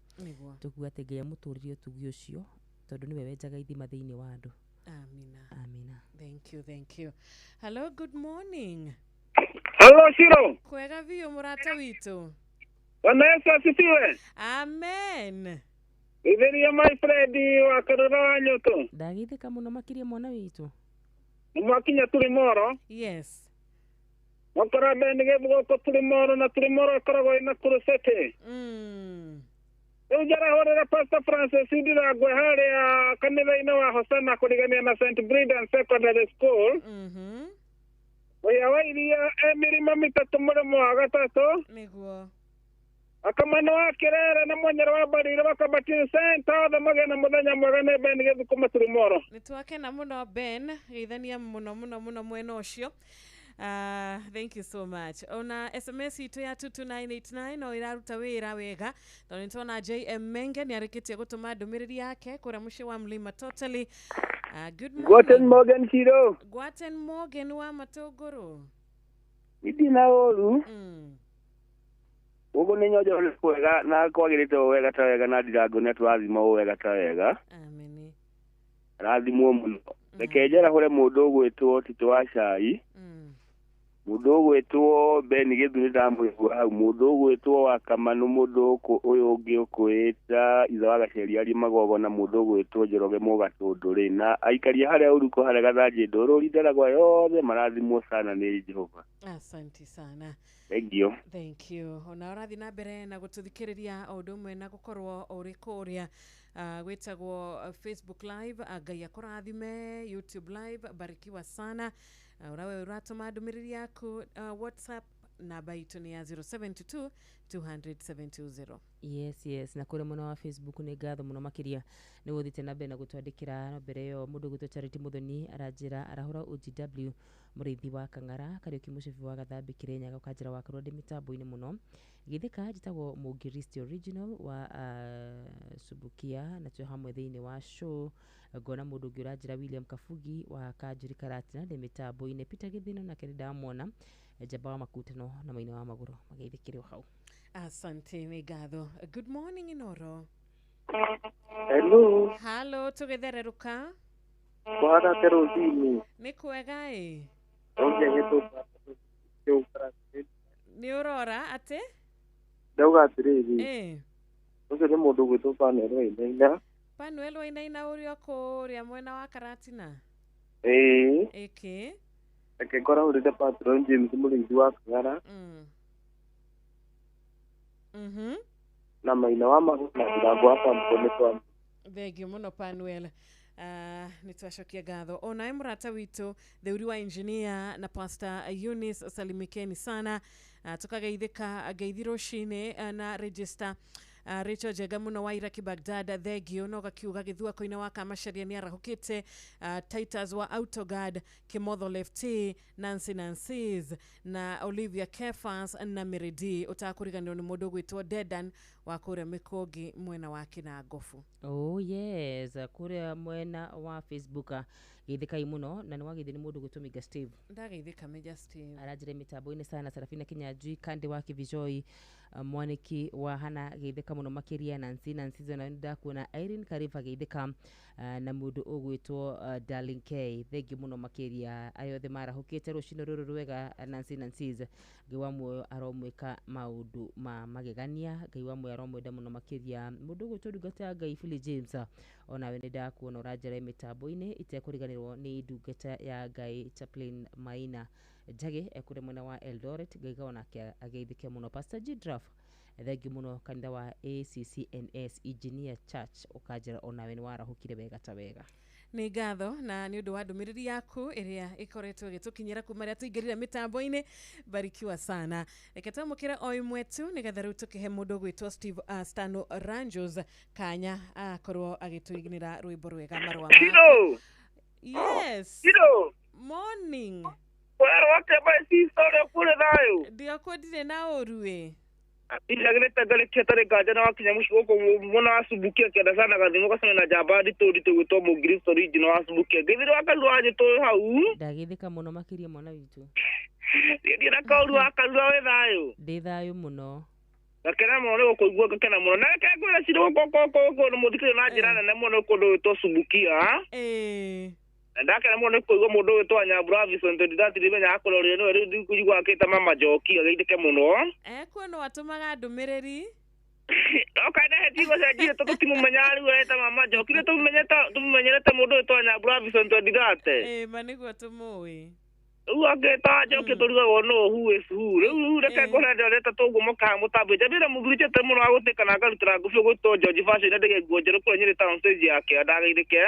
Tũkuga atĩ Ngai amũtũrĩrie ũtugi ũcio, tondũ nĩwe wenjaga ithima thĩinĩ wa andũ. Amina. Amina. Thank you, thank you. Hello, good morning. Hello, Shiro. Kwega biũ, mũrata witũ. Bwana Yesu asifiwe. Amen. Itheria my friend wa Karura wa Nyoto. Ndagithĩka mũno makĩria, mwana witũ. Mwakinya tũrĩ moro. Yes. Wakora mbere nĩ gũkũ tũrĩ moro, na tũrĩ moro ĩkoragwo ĩna kũrũcete. Rĩu njarahũrĩra Pastor Francis Ndirangwe harĩa kanitha-inĩ wa Hosana kũrigania na St. Brendan Secondary School. Mũhĩa wa iria e mĩrima mĩtatũ mũrĩmo wa gatatũ. Nĩguo. Akamano wa Kirere na Mwanyara wa Barire wa Kabatini Center othe magĩe na mũthenya mwega. Nĩ Ben Gĩthukuma tũrĩ moro. Nĩ twakena mũno Ben, geithania mũno mũno mũno mwena ũcio. Thank you so much. Ona SMS itũ ya 22989 no ĩraruta wĩra wega, tondũ nĩtwona JM Menge nĩ arĩkĩtie gũtũma ndũmĩrĩri yake kũrĩa mũciĩ wa Mlima Totally. Good morning. Guten Morgen, Shiro. Guten Morgen wa Matũngũrũ. Ndina ũru. Gũkũ nĩ nyonjo nĩ kwega na kwagĩrĩte o wega ta wega, na Ndirango nĩ atũrathima o wega ta wega. Ameni. Rathimwo mũno. Reke njarahũre mũndũ ũgwĩtwo Tito wa Cai. Mũndũ ũgwĩtwo Ben Gĩthu nĩ ndamũigua hau. Mũndũ ũgwĩtwo wa Kamanu, mũndũ ũyũ ũngĩ ũkwĩta ithe wa Gaceri aria magogona, mũndũ ũgwĩtwo Njoroge Mũgatũndũ rĩ, na aikaria harĩa ũruko harĩa Gathanjĩ ndũrũri ndaragwa yothe marathimwo sana nĩ Jehova. Asante sana. Thank you. Thank you. Ona ũrathiĩ na mbere na gũtũthikĩrĩria o ũndũ ũmwe na gũkorwo ũrĩ kũrĩa gwĩtagwo Facebook Live, Ngai akũrathime. YouTube Live, barikiwa sana. Ũrawe ũratũma ndũmĩrĩri yaku WhatsApp, namba itũ nĩ ya 072 200 720. Yes, na kũrĩa mwena wa Facebook nĩ ngatho mũno makĩria nĩ gũthiĩte na mbere na gũtwandĩkĩra. No mbere ĩyo, mũndũ ũgwĩtwo Charity Mũthoni aranjĩra arahũra OGW mũrĩithi wa Kang'ara Kariũki mũcibi wa Gathambi Kĩrĩnyaga, ũkanjĩra wakorwo ndĩ mĩtambo-inĩ mũno. Gĩthĩka njĩtagwo Mũngiristi original wa Subukia, na twĩ hamwe thĩinĩ wa show. Ngona mũndũ ũngĩ ũranjĩra William Kabugi wa Kanjũri Karatina ndĩ mĩtambo-inĩ. Peter Gĩthĩno nake nĩ ndamwona, njamba wa makutano na maina wa magũrũ mageithĩkĩrwo hau. Asante, nĩ ngatho. Good morning, Inoro. Hello. Halo, tũgĩthererũka. Kũhana atĩa rũcinĩ? Nĩ kwega ĩ. Ũngĩhĩtũka. Nĩ ũrora atĩ? Ndauga atĩrĩrĩ. Ũcio nĩ mũndũ ũgwĩtwo Panuel Wainaina. Panuel Wainaina ũrĩa kũrĩa mwena wa Karatina. Ĩĩ. Ĩkĩ? Reke ngorahũrĩte Patron James mũrĩithi wa Kang'ara. Na Maina wa Magũrũ na Ndirango wa Famco nĩ twa. Thengio mũno Panuel. Nĩ twacokia ngatho onawe mũrata witũ theuri wa engineer na Pastor Eunice, salimikeni sana. Tũkageithĩka ngeithi rũcinĩ na register Rachel Njega mũno wa Iraki Baghdad, thengio. No gakiuga gĩthuako-inĩ wa Kamacaria nĩ arahũkĩte. Titus wa Autoguard, Kimotho Lefty, Nancy Nancy's na Olivia Kefas na Meredi, ũtakũriganĩrwo nĩ mũndũ ũgwĩtwo Dedan wa kũrĩa Mĩkũngi mwena wa Kĩnangobu. Oh yes, kũrĩa mwena wa Facebook geithĩkai mũno, na nĩ wageithio nĩ mũndũ ũgwĩtwo Miga Steve. Ndageithĩka Miga Steve. Aranjĩra mĩtambo-inĩ sana. Sarafina Kinyanjui Kandi wa Kivijoi, mwaniki wa Hana geithĩka mũno makĩria. Nancy Nancy zona ndakuona. Irene Kariba geithĩka, na mũndũ ũgwĩtwo Darling K, thengiũ mũno makĩria. Ayo othe marahũkĩte rũcinĩ rũrũ rwega. Nancy Nancy's, Ngai wa muoyo aromwĩka maũndũ ma magegania, Ngai wa muoyo aromwenda mũno makĩria. Mũndũ ũgwĩtwo ndungata ya Ngai Philly James, onawe nĩ ndakuona ũranjĩra mĩtambo-inĩ. Itekũriganĩrwo nĩ ndungata ya Ngai Chaplain Maina Njage ekũrĩa mwena wa Eldoret, Ngai onake ageithĩke mũno. Pastor G Draft, thengiũ mũno, kanitha wa ACCNS Engineer Church, ũkanjĩra onawe nĩ warahũkire wega ta wega. Nĩ ngatho na nĩ ũndũ wa ndũmĩrĩri yaku ĩrĩa ĩkoretwo ĩgĩtũkinyĩra kuma rĩrĩa tũingĩrire mĩtambo-inĩ. Barikiwa sana. Reke twamũkĩre o ĩmwe tu nĩgetha rĩu tũkĩhe mũndũ ũgwĩtwo Steve Stano Ranjos kanya akorwo agĩtũinĩra rwĩmbo rwega marũa make. Hello. Yes. Hello. Morning. Werwo atĩa my sister ũrĩa kũrĩ thayũ? Ndiokuo ndirĩ na ũru ĩ. Ndagĩrĩte ngarĩkia tarĩ nganja na wakinya mũciĩ gũkũ mwena wa Subukia kĩanda sana gathimũ gacemania na njamba nditũ nditũ gwĩtwo Mũngiristo original wa Subukia. Ngĩthire wa Karura wa Njĩtũ hau. Ndagĩthĩka mũno makĩria mwana witũ. Ndiĩ na kaũru wa Karura wĩ thayũ. Ndĩ thayũ mũno. Ngakena mũno nĩ gũkũigua ngakena mũno. Na reke ngwĩre cirĩ gũkũ gũkũ mũthikĩrĩrio na njĩra nene mũno kũndũ gwĩtwo Subukia. Na ndakena mũno nĩ kũigua mũndũ ũgwĩtwo Nyambura Vincent tondũ ndatirĩ kũrorire nĩwe rĩu ndikũigua akĩta mama Njoki ageithĩke mũno. Ekuo no atũmaga ndũmĩrĩri. Oka na hetigo cenjire tondũ tũtimũmenyaga rĩu eta mama Njoki rĩu tũmũmenyerete mũndũ ũgwĩtwo Nyambura Vincent Ndirate. Ma nĩguo tũmũĩ. Rĩu angĩta Njoki tũrigagwo nũ who is who. Rĩu reke ngũre ndorete tũguo mũkaha mũtambo. Njambĩre mũthuri njete mũno wa gũtĩka na ngarutĩra ngũbio gwĩtwo George Fashion ndege nguo njerũ kũrĩa Nyĩrĩ town stage yake ndageithĩke.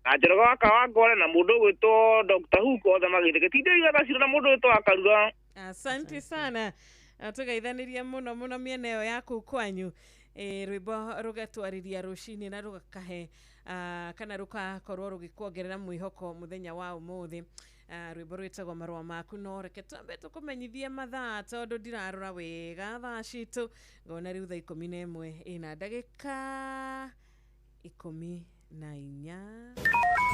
Na Njoroge wa Kawangware na mũndũ ũgwĩtwo Dr. Hook othe mageithĩke. Tinde igatha ciro na mũndũ ũgwĩtwo wa Karura. Asante sana. Tũgeithanirie mũno mũno mĩena ĩyo ya kũu kwanyu. Rwĩmbo rũgatwarĩria rũcinĩ na rũgakahe kana rũgakorwo rũgĩkuongerera mwĩhoko mũthenya wa ũmũthĩ. Rwĩmbo rwĩtagwo marũa maku. No reke twambe tũkũmenyithie mathaa tondũ ndirarora wega thaa citũ ngona rĩu thaa 11 ĩna ndagĩka 14.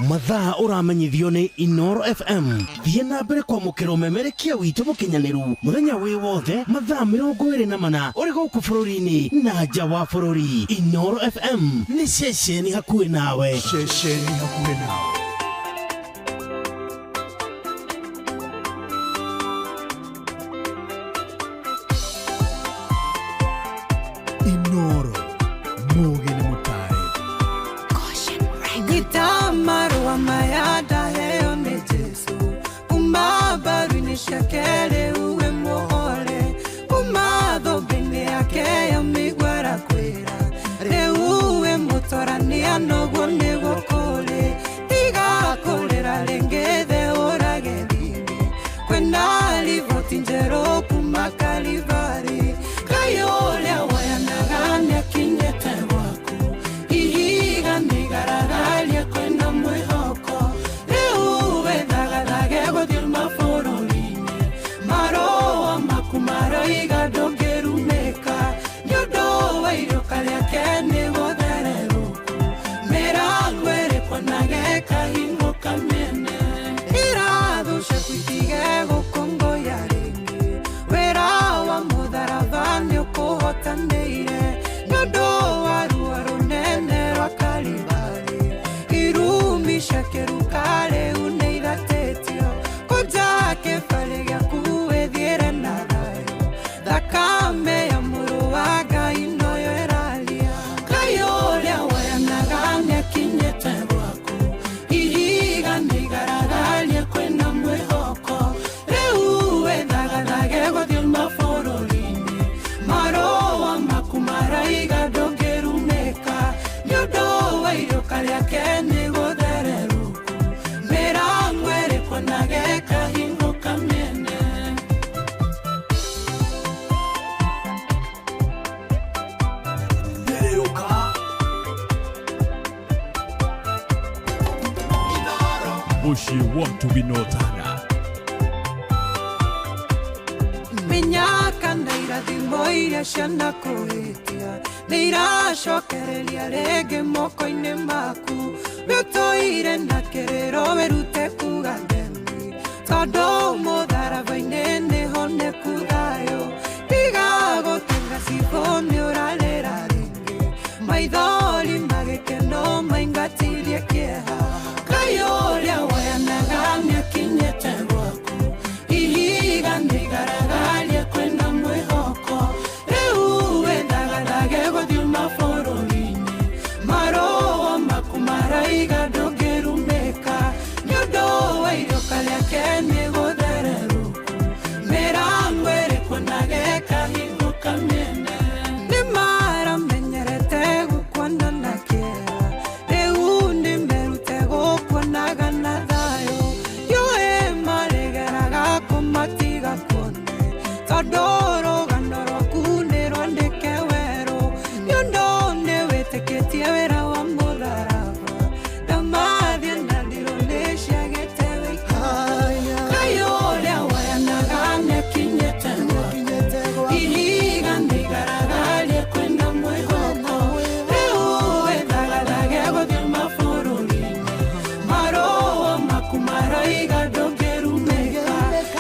Mathaa ũramenyithio nĩ Inoro FM. Thiĩ na mbere kwamũkĩra ũmemerekia witũ mũkinyanĩru mũthenya wĩ wothe mathaa 24 ũrĩ gũkũ bũrũri-inĩ na nja wa bũrũri. Inoro FM nĩ ceceni hakuhĩ nawe. Ceceni hakuhĩ nawe. Inoro mũgĩ nĩ mũtare. Marũa maya ndaheo nĩ Jesũ kuma mbaru-inĩ ciake rĩu wĩ mũhore kuma thũmbĩ-inĩ yake ya mĩigua arakwĩra rĩu wĩ mũtorania noguo nĩguo kũrĩ tiga kũrĩra rĩngĩ theũrage thingĩ kwĩna riboti njerũ kuma Kalivari Ngai ũrĩa woyanaga nĩakinyĩte gwaku ihiga nĩigaragaria kwĩna mwĩhoko rĩu wĩthagathage gũthiĩ mabũrũri-inĩ marũa maku maroiga ndũngĩrumĩka nĩ ũndũ wa iriũka rĩake nĩ gũthererũku mĩrango ĩrĩkuonage kahingũka mĩene irathu ciaku itige gũkũngũya rĩngĩ wĩra wa mũtharaba nĩũkũhotanĩire nĩ ũndũ wa ruo rũnene rwa Kalivari irumi cia kĩruka rĩu nĩithatĩtio kũnja kĩbarĩ gĩaku wĩthiĩre na thayũ thakame ya mũrũ wa Ngai noyo ĩraria Ngai ũrĩa woyanaga nĩakinyĩte gwaku ihiga nĩigaragaria kwĩna mwĩhoko rĩu wĩthagathage gũthiĩ mabũrũri-inĩ marũa maku maraiga ndũngĩrumĩka nĩ ũndũ wa iriũka rĩake nĩ gũthererũku mĩrango ĩrĩkuonage kahingũka mĩene. Thererũka. Mũciĩ wa Tũginotana. Mĩnyaka na irathimo iria cianakũhĩtia nĩiracokereria rĩngĩ moko-inĩ maku wĩũtũire na kĩrĩro wĩrute kuga ndemi tondũ mũtharaba-inĩ nĩho nĩku thayũ tiga gũtenga cibũ nĩũrarĩra rĩngĩ maithori magĩkeno maingatirie kĩeha Ngai ũrĩa woyanaga nĩakinyĩte gwaku ihiga nĩigaragaria kwĩna mwĩhoko rĩu wĩthagathage gũthiĩ mabũrũri-inĩ marũa maku maraiga ndũngĩrumĩka nĩ ũndũ wa iriũka rĩake nĩ gũthererũku Tondũ rũgano rwaku nĩ rwandĩke werũ. Nĩ ũndũ nĩ wĩtĩkĩtie wĩra wa mũtharaba. Ndamathia na ndirũ nĩciagĩte wĩikaro. Ngai ũrĩa wayanaga nĩakinyĩte gwaku. Ihiga nĩigaragarie kwĩna mwĩhoko. Rĩu wĩthagathage gũthiĩ mabũrũri-inĩ. Marũa maku maroiga ndũngĩrumĩka.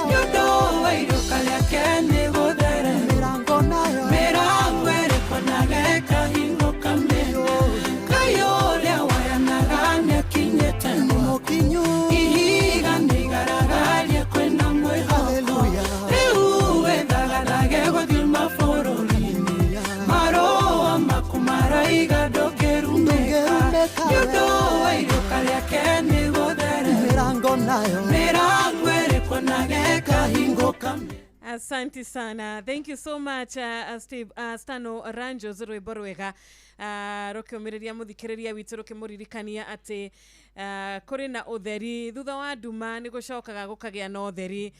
Nĩ ũndũ wa iruka rĩake nĩ gũthererũka. Mĩrango ĩrĩkũnaga ĩkahingũka mĩena. Ngai ũrĩa wayanaga nĩakinyĩte gwaku. Ihiga nĩigaragarie kwĩna mwĩhoko. Rĩu wĩthagathage gũthiĩ mabũrũri-inĩ. Marũa maku maroiga ndũngĩrumĩka. Nĩ ũndũ wa iruka rĩake nĩ gũthererũka. Mĩrango ĩrĩkũnaga ĩkahingũka mĩena. Asante sana. Thank you so much, Steve Stano Ranjos rwimbo rwega rũkĩũmĩrĩria mũthikĩrĩria witũ rũkĩmũririkania atĩ kũrĩ na ũtheri thutha wa nduma nĩ gũcokaga gũkagĩa na ũtheri.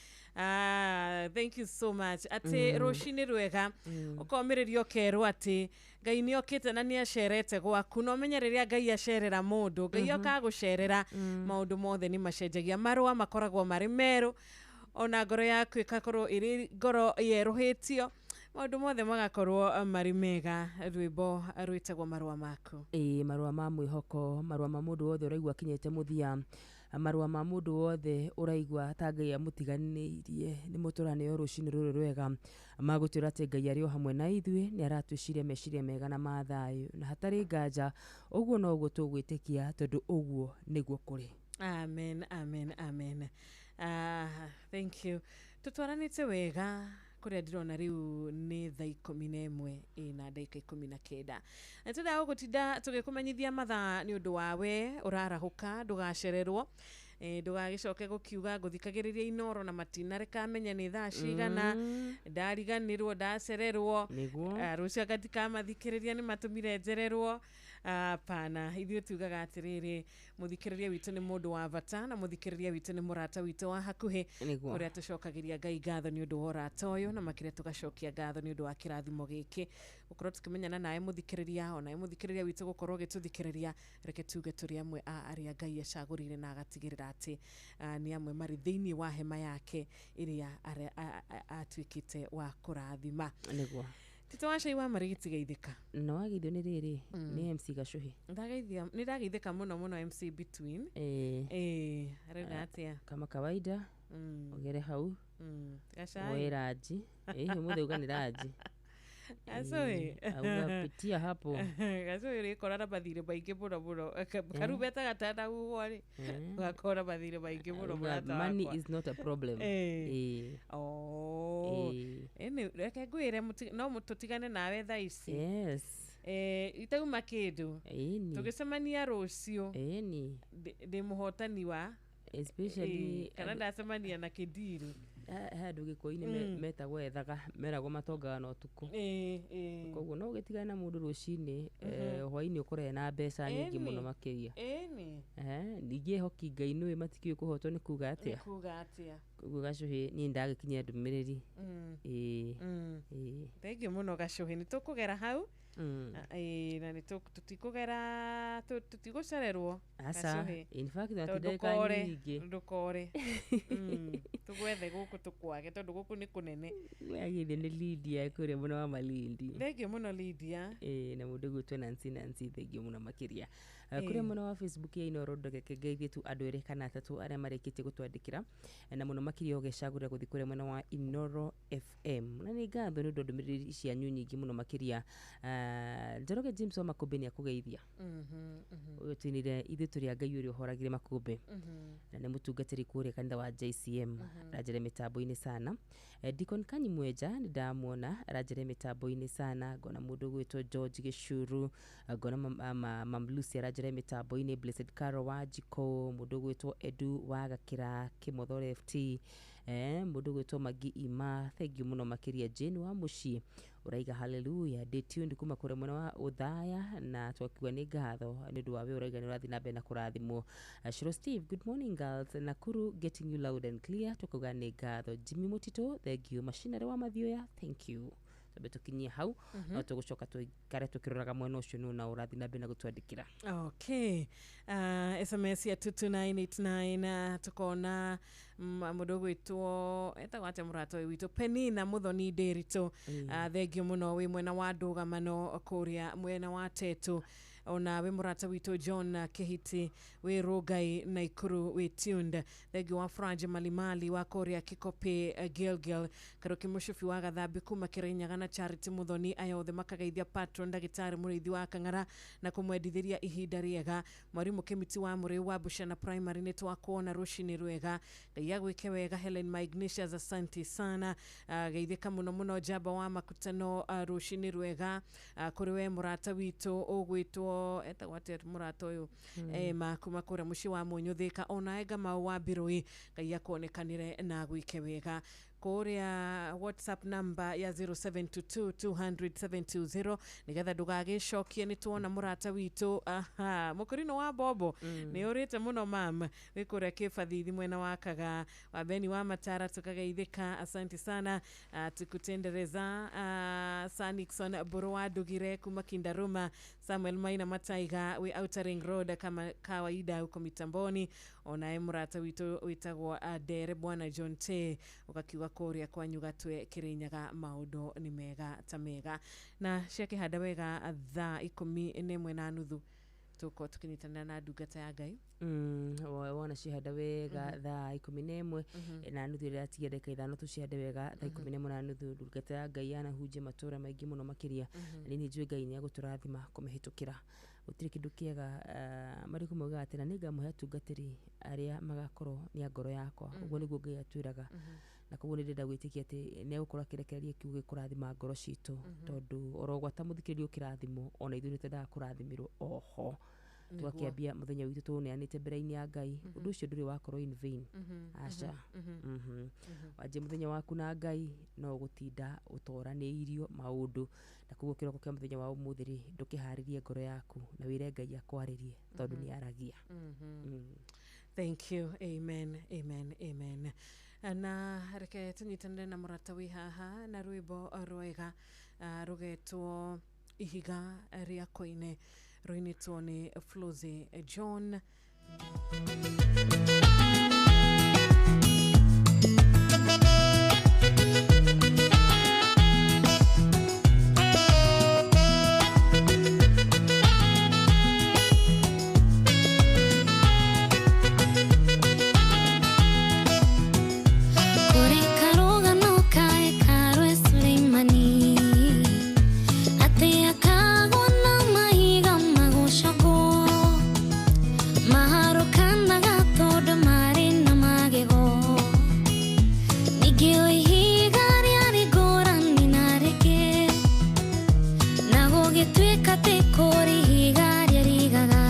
Thank you so much. Atĩ rũcinĩ rwega ũkomĩrĩrio ũkerwo atĩ Ngai nĩ okĩte na nĩ acerete gwaku na ũmenye rĩrĩa Ngai acerera mũndũ Ngai okaga gũcerera maũndũ mothe nĩ macenjagia marũa makoragwo marĩ merũ ona ngoro yaku ĩgakorwo ĩrĩ ngoro yerũhĩtio maũndũ mothe magakorwo marĩ mega. Rwĩmbo rwĩtagwo marũa maku. Ĩĩ, marũa ma mwĩhoko, marũa ma mũndũ wothe ũraigua akinyĩte mũthia, marũa ma mũndũ wothe ũraigua ta Ngai amũtiganĩirie nĩ mũtũranĩo rũcinĩ rũrũ rwega magũtwĩra atĩ Ngai arĩ o hamwe na ithuĩ nĩ aratwĩciria meciria mega na ma thayũ na hatarĩ nganja ũguo noguo tũgwĩtĩkia tondũ ũguo nĩguo kũrĩ. Amen, amen, amen. Thank you. Tutwaranĩte wega kũrĩa ndĩrona rĩu nĩ thaa 11 ĩna ndagĩka 19 na twendaga gũgũtinda tũgĩkũmenyithia mathaa nĩ ũndũ wa we ũrarahũka ndũgacererwo ndũgagĩcoke gũkiuga ngũthikagĩrĩria Inoro na matinareka menye nĩ thaa cigana ndariganĩrwo ndacererwo rũciũ anga ndikamathikĩrĩria nĩ matũmire njererwo. Pana ithuĩ tugaga atĩrĩrĩ mũthikĩrĩria witũ nĩ mũndũ wa bata na mũthikĩrĩria witũ nĩ mũrata witũ wa hakuhĩ kũrĩa tũcokagĩria Ngai ngatho nĩ ũndũ wa ũrata ũyũ na makĩria tũgacokia ngatho nĩ ũndũ wa kĩrathimo gĩkĩ gũkorwo tũkĩmenyana nawe mũthikĩrĩria ona mũthikĩrĩria witũ gũkorwo ũgĩtũthikĩrĩria. Reke tuge tũrĩ amwe a arĩa Ngai acagũrire na agatigĩrĩra atĩ nĩ amwe marĩ thĩinĩ wa hema yake ĩrĩa atuĩkĩte wa kũrathima. Nĩguo Tito wa cai wa marigiti geithĩka. No wageithio nĩ rĩrĩ nĩ MC Gacuhi. Ndageithia nĩ ndageithĩka mũno mũno MC Between. Arauga atĩa? Kama kawaida ũgere hau gacai ranji ũmũthĩ uga nĩ ranji Gacuhi auga pitia hapo Gacuhi rĩkora na mathirĩ maingĩ mũno mũno karubeta gatanahuhwo rĩ ũgakora mathirĩ maingĩ mũno mũrata wakwa. Money is not a problem. Reke ngwĩre no tũtigane nawe thaa ici. Yes. Itauma kĩndũ tũgĩcemania rũciũ ndĩ mũhotani wa especially kana ndacemania na kĩndiru he andũ gĩkũyũ-inĩ metagwo ethaga meragwo matongaga na ũtukũ koguo no ũgĩtigane na mũndũ rũcinĩ hwaĩ-inĩ ũkorwo na mbeca nyingĩ mũno makĩria. Ningĩ ehoki Ngai nĩwe matikĩũĩ kũhotwo nĩ kuga atĩa. Koguo Gacuhi niĩ ndagĩkinyia ndũmĩrĩri. Thengiũ mũno Gacuhi nĩ tũkũgera hau na nĩ tũtikũgera tũtigũcererwo. Aca in fact na ndagĩka nyingĩ ndũkore tũgwethe gũkũ tũkwage tondũ gũkũ nĩ kũnene. Wagĩrĩire nĩ Lydia kũrĩa mwena wa Malindi. Thengiũ mũno Lydia. Na mũndũ ũgwĩtwo Nancy Nancy thengiũ mũno makĩria. Kũrĩa mwena wa Facebook ya Inoro ndũgeke ngeithie tu andũ erĩ kana atatũ arĩa marĩkĩtie gũtwandĩkĩra na mũno makĩria ũgecagũra gũthiĩ kũrĩa mwena wa Inoro FM na nĩ ngatho nĩ ũndũ wa ndũmĩrĩri cianyu nyingĩ mũno makĩria. Njoroge James wa Makũmbĩ nĩ akũgeithia ũyũ twinire ithuĩ tũrĩ a Ngai ũrĩa ũhoragire makũmbĩ na nĩ mũtungatĩri kũrĩa kanitha wa JCM aranjĩra mĩtambo-inĩ sana. Deacon Kanyi Mwenja nĩ ndamuona aranjĩra mĩtambo-inĩ sana. Ngona mũndũ ũgwĩtwo George Gĩcuru, ngona Mam Lucy aranjĩra mĩtambo-inĩ, Blessed Caro wa Njiko, mũndũ ũgwĩtwo Edu wa Gakĩra Kĩmotho FT Mũndũ gwĩtwo Magi Ima, thank you mũno makĩria. Jane wa mũciĩ ũraiga hallelujah, stay tuned kuma kũrĩa mwena wa Ũthaya, na twakiuga nĩ ngatho nĩ ũndũ wa we ũraiga nĩ ũrathiĩ na mbere na kũrathimwo. Shiro Steve, good morning girls, Nakuru getting you loud and clear, tukauga nĩ ngatho. Jimmy Mutito, thank you. Machinery wa Mathioya, thank you. Twambe tũkinyie hau, no tũgũcoka tũikare tũkĩroraga mwena ũcio nũ na ũrathiĩ na mbere na gũtwandĩkĩra. Okay. SMS ya 22989, tukona mũndũ ũgwĩtwo, etagwo atĩa, mũrata ũyũ witũ Penina Mũthoni Ndĩritũ. Thengio mũno wĩ mwena wa Ndũgamano kũrĩa mwena wa Tetu. Ona wĩ mũrata witũ John Kĩhiti wĩ Rũngai Naikuru wĩ tuned. Thengio wa Franj Malimali wa kũrĩa Kikopĩ, Gilgil, Karoki Mũcubi wa Gathambi kuma Kĩrĩnyaga na Charity Mũthoni, aya othe makagaithia patron ndagĩtarĩ Mũrĩithi wa Kang'ara na kũmwendithĩria ihinda rĩega. Mwarimũ Kĩmiti wa Mũrĩu wa Bushana Primary, nĩ twakuona, rũcinĩ rwega, Ngai agwĩke wega. Helen my Ignatius, asante sana. Geithĩka mũno mũno. Njamba wa Makutano, rũcinĩ rwega kũrĩ we mũrata witũ ũgwĩtwo, etagwo atĩa mũrata ũyũ? Ma kuma kũrĩa mũciĩ wa Mũnyũ Thĩka, ona Ngamau wa Mbirũi, Ngai akuonekanĩre na agwĩke wega. Kũrĩa WhatsApp number ya 0722 200 720, nĩgetha ndũgagĩcokie, nĩ tuona mũrata witũ, aha, mũkũrinũ wa Bobo, nĩ ũrĩte mũno mam, wĩ kũrĩa Kĩbathithi mwena wa Kaga wa Beni wa Matara, tukageithĩka, asante sana. Tukutendereza Sir Nixon Mbũrũ wa Ndugire kuma Kindaruma, Samuel Maina Mataiga wĩ Outer Ring Road kama kawaida huko mitamboni, onaye mũrata witũ wĩtagwo Ndere Bwana John T, ũgakiuga kũrĩa kwanyu Gatwe Kĩrĩnyaga maũndũ nĩ mega ta mega na ciakĩhanda wega. Thaa 11:30 tũkorwo tũkĩnyitanĩra na ndungata ya Ngai. Wona cihanda wega thaa 11:30, ĩrĩa atigia ndagĩka 5 tũcihande wega thaa 11:30, ndungata ya Ngai yanahunjia matũra maingĩ mũno makĩria, na niĩ nĩnjũĩ Ngai nĩ egũtũrathima kũmĩhĩtũkĩra. Gũtirĩ kĩndũ kĩega, marĩkũ maugaga atĩ na nĩngamũhe atungatĩri arĩa magakorwo nĩ a ngoro yakwa. Ũguo nĩguo Ngai atwĩraga, na koguo nĩ ndĩrenda gwĩtĩkia atĩ nĩ egũkorwo akĩrekereria kiugo gĩkũrathima ngoro citũ, tondũ oro gwata mũthikĩrĩria ũkĩrathimwo, ona ithuĩ nĩ twendaga kũrathimĩrwo oho, tũgakĩambia mũthenya witũ tũũneanĩte mbere-inĩ ya Ngai. Ũndũ ũcio ndũrĩ wakorwo in vain, aca. Wanjie mũthenya waku na Ngai, no ũgũtinda ũtoranĩirio maũndũ, na koguo kĩroko kĩa mũthenya wa ũmũthĩ rĩ, ndũkĩharĩrie ngoro yaku na wĩre Ngai akwarĩrie, tondũ nĩ aragia. Thank you. Amen. Amen. Amen. Na reke tũnyitanĩre na mũrata wĩ haha na rwĩmbo rwega, rũgetwo Ihiga rĩa Koine, rũinĩtwo nĩ Flozy John. Kũrĩ karũgano ka hekarũ e Suleimani, atĩ akagwo na mahiga magũcogwo, maharũkanaga tondũ marĩ na magego, ningĩ o ihiga rĩarĩ ngũrani na rĩngĩ, na gũgĩtuĩka atĩ kũrĩ ihiga rĩarigaga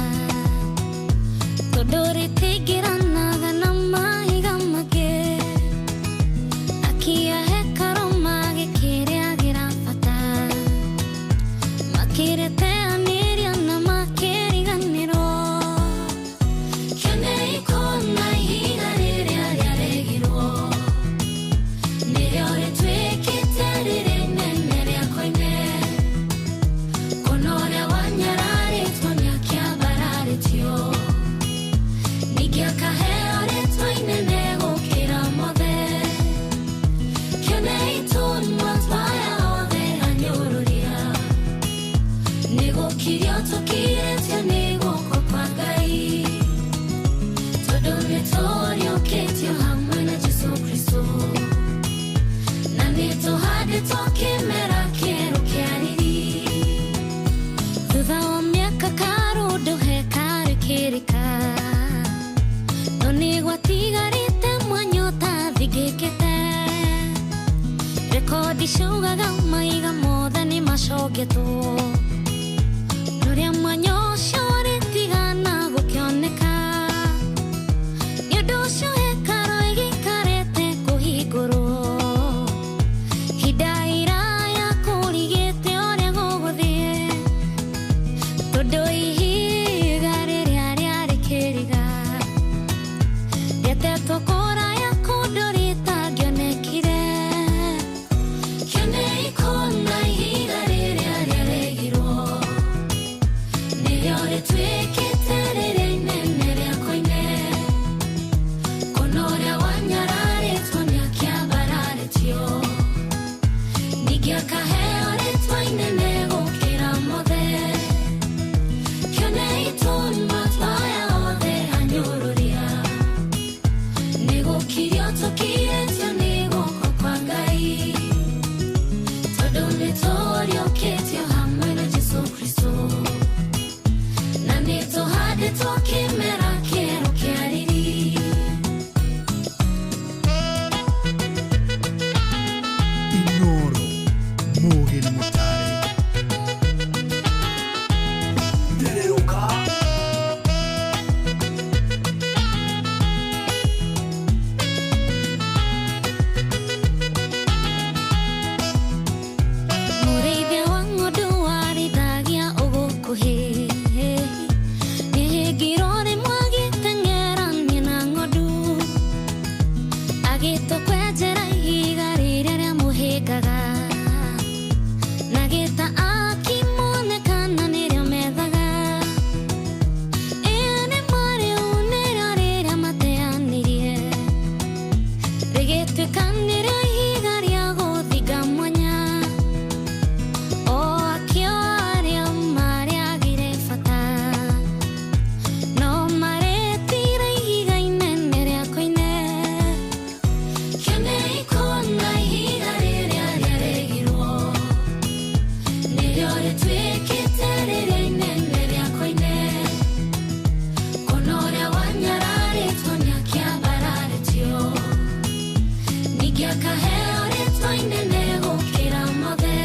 tondũ rĩtingĩranaga na mahiga mangĩ. Akia hekarũ magĩkĩrĩagĩra bata, makĩrĩteanĩria na makĩriganĩrwo. Kĩonei kũna ihiga rĩrĩa rĩaregirwo nĩrĩo rĩtuĩkĩte rĩrĩa inene rĩa koine, kũna ũrĩa wanyararĩtwo nĩakĩambararĩtio, ningĩ akaheo rĩtwa inene gũkĩra mothe. Kĩonei tũnua twaya othe anyũrũria, nĩgũkirio tũkirĩtio nĩ guoko kwa Ngai, tondũ nĩtũriũkĩtio hamwe na Jesũ Kristũ, na nĩtũhandĩtwo kĩmera kĩerũ kĩa riri. Thutha wa mĩaka karũndũ hekarũ ĩkĩrĩka, no nĩ gwatigarĩte mwanya ũtathingĩkĩte. Rekondi ciugaga mahiga mothe nĩ macongetwo, norĩa mwanya ũcio ũrĩtigana gũkĩoneka. Nĩ ũndũ ũcio hekarũ ĩgĩikarĩte kũhingwo. akaheo rĩtwa inene gũkĩra mothe.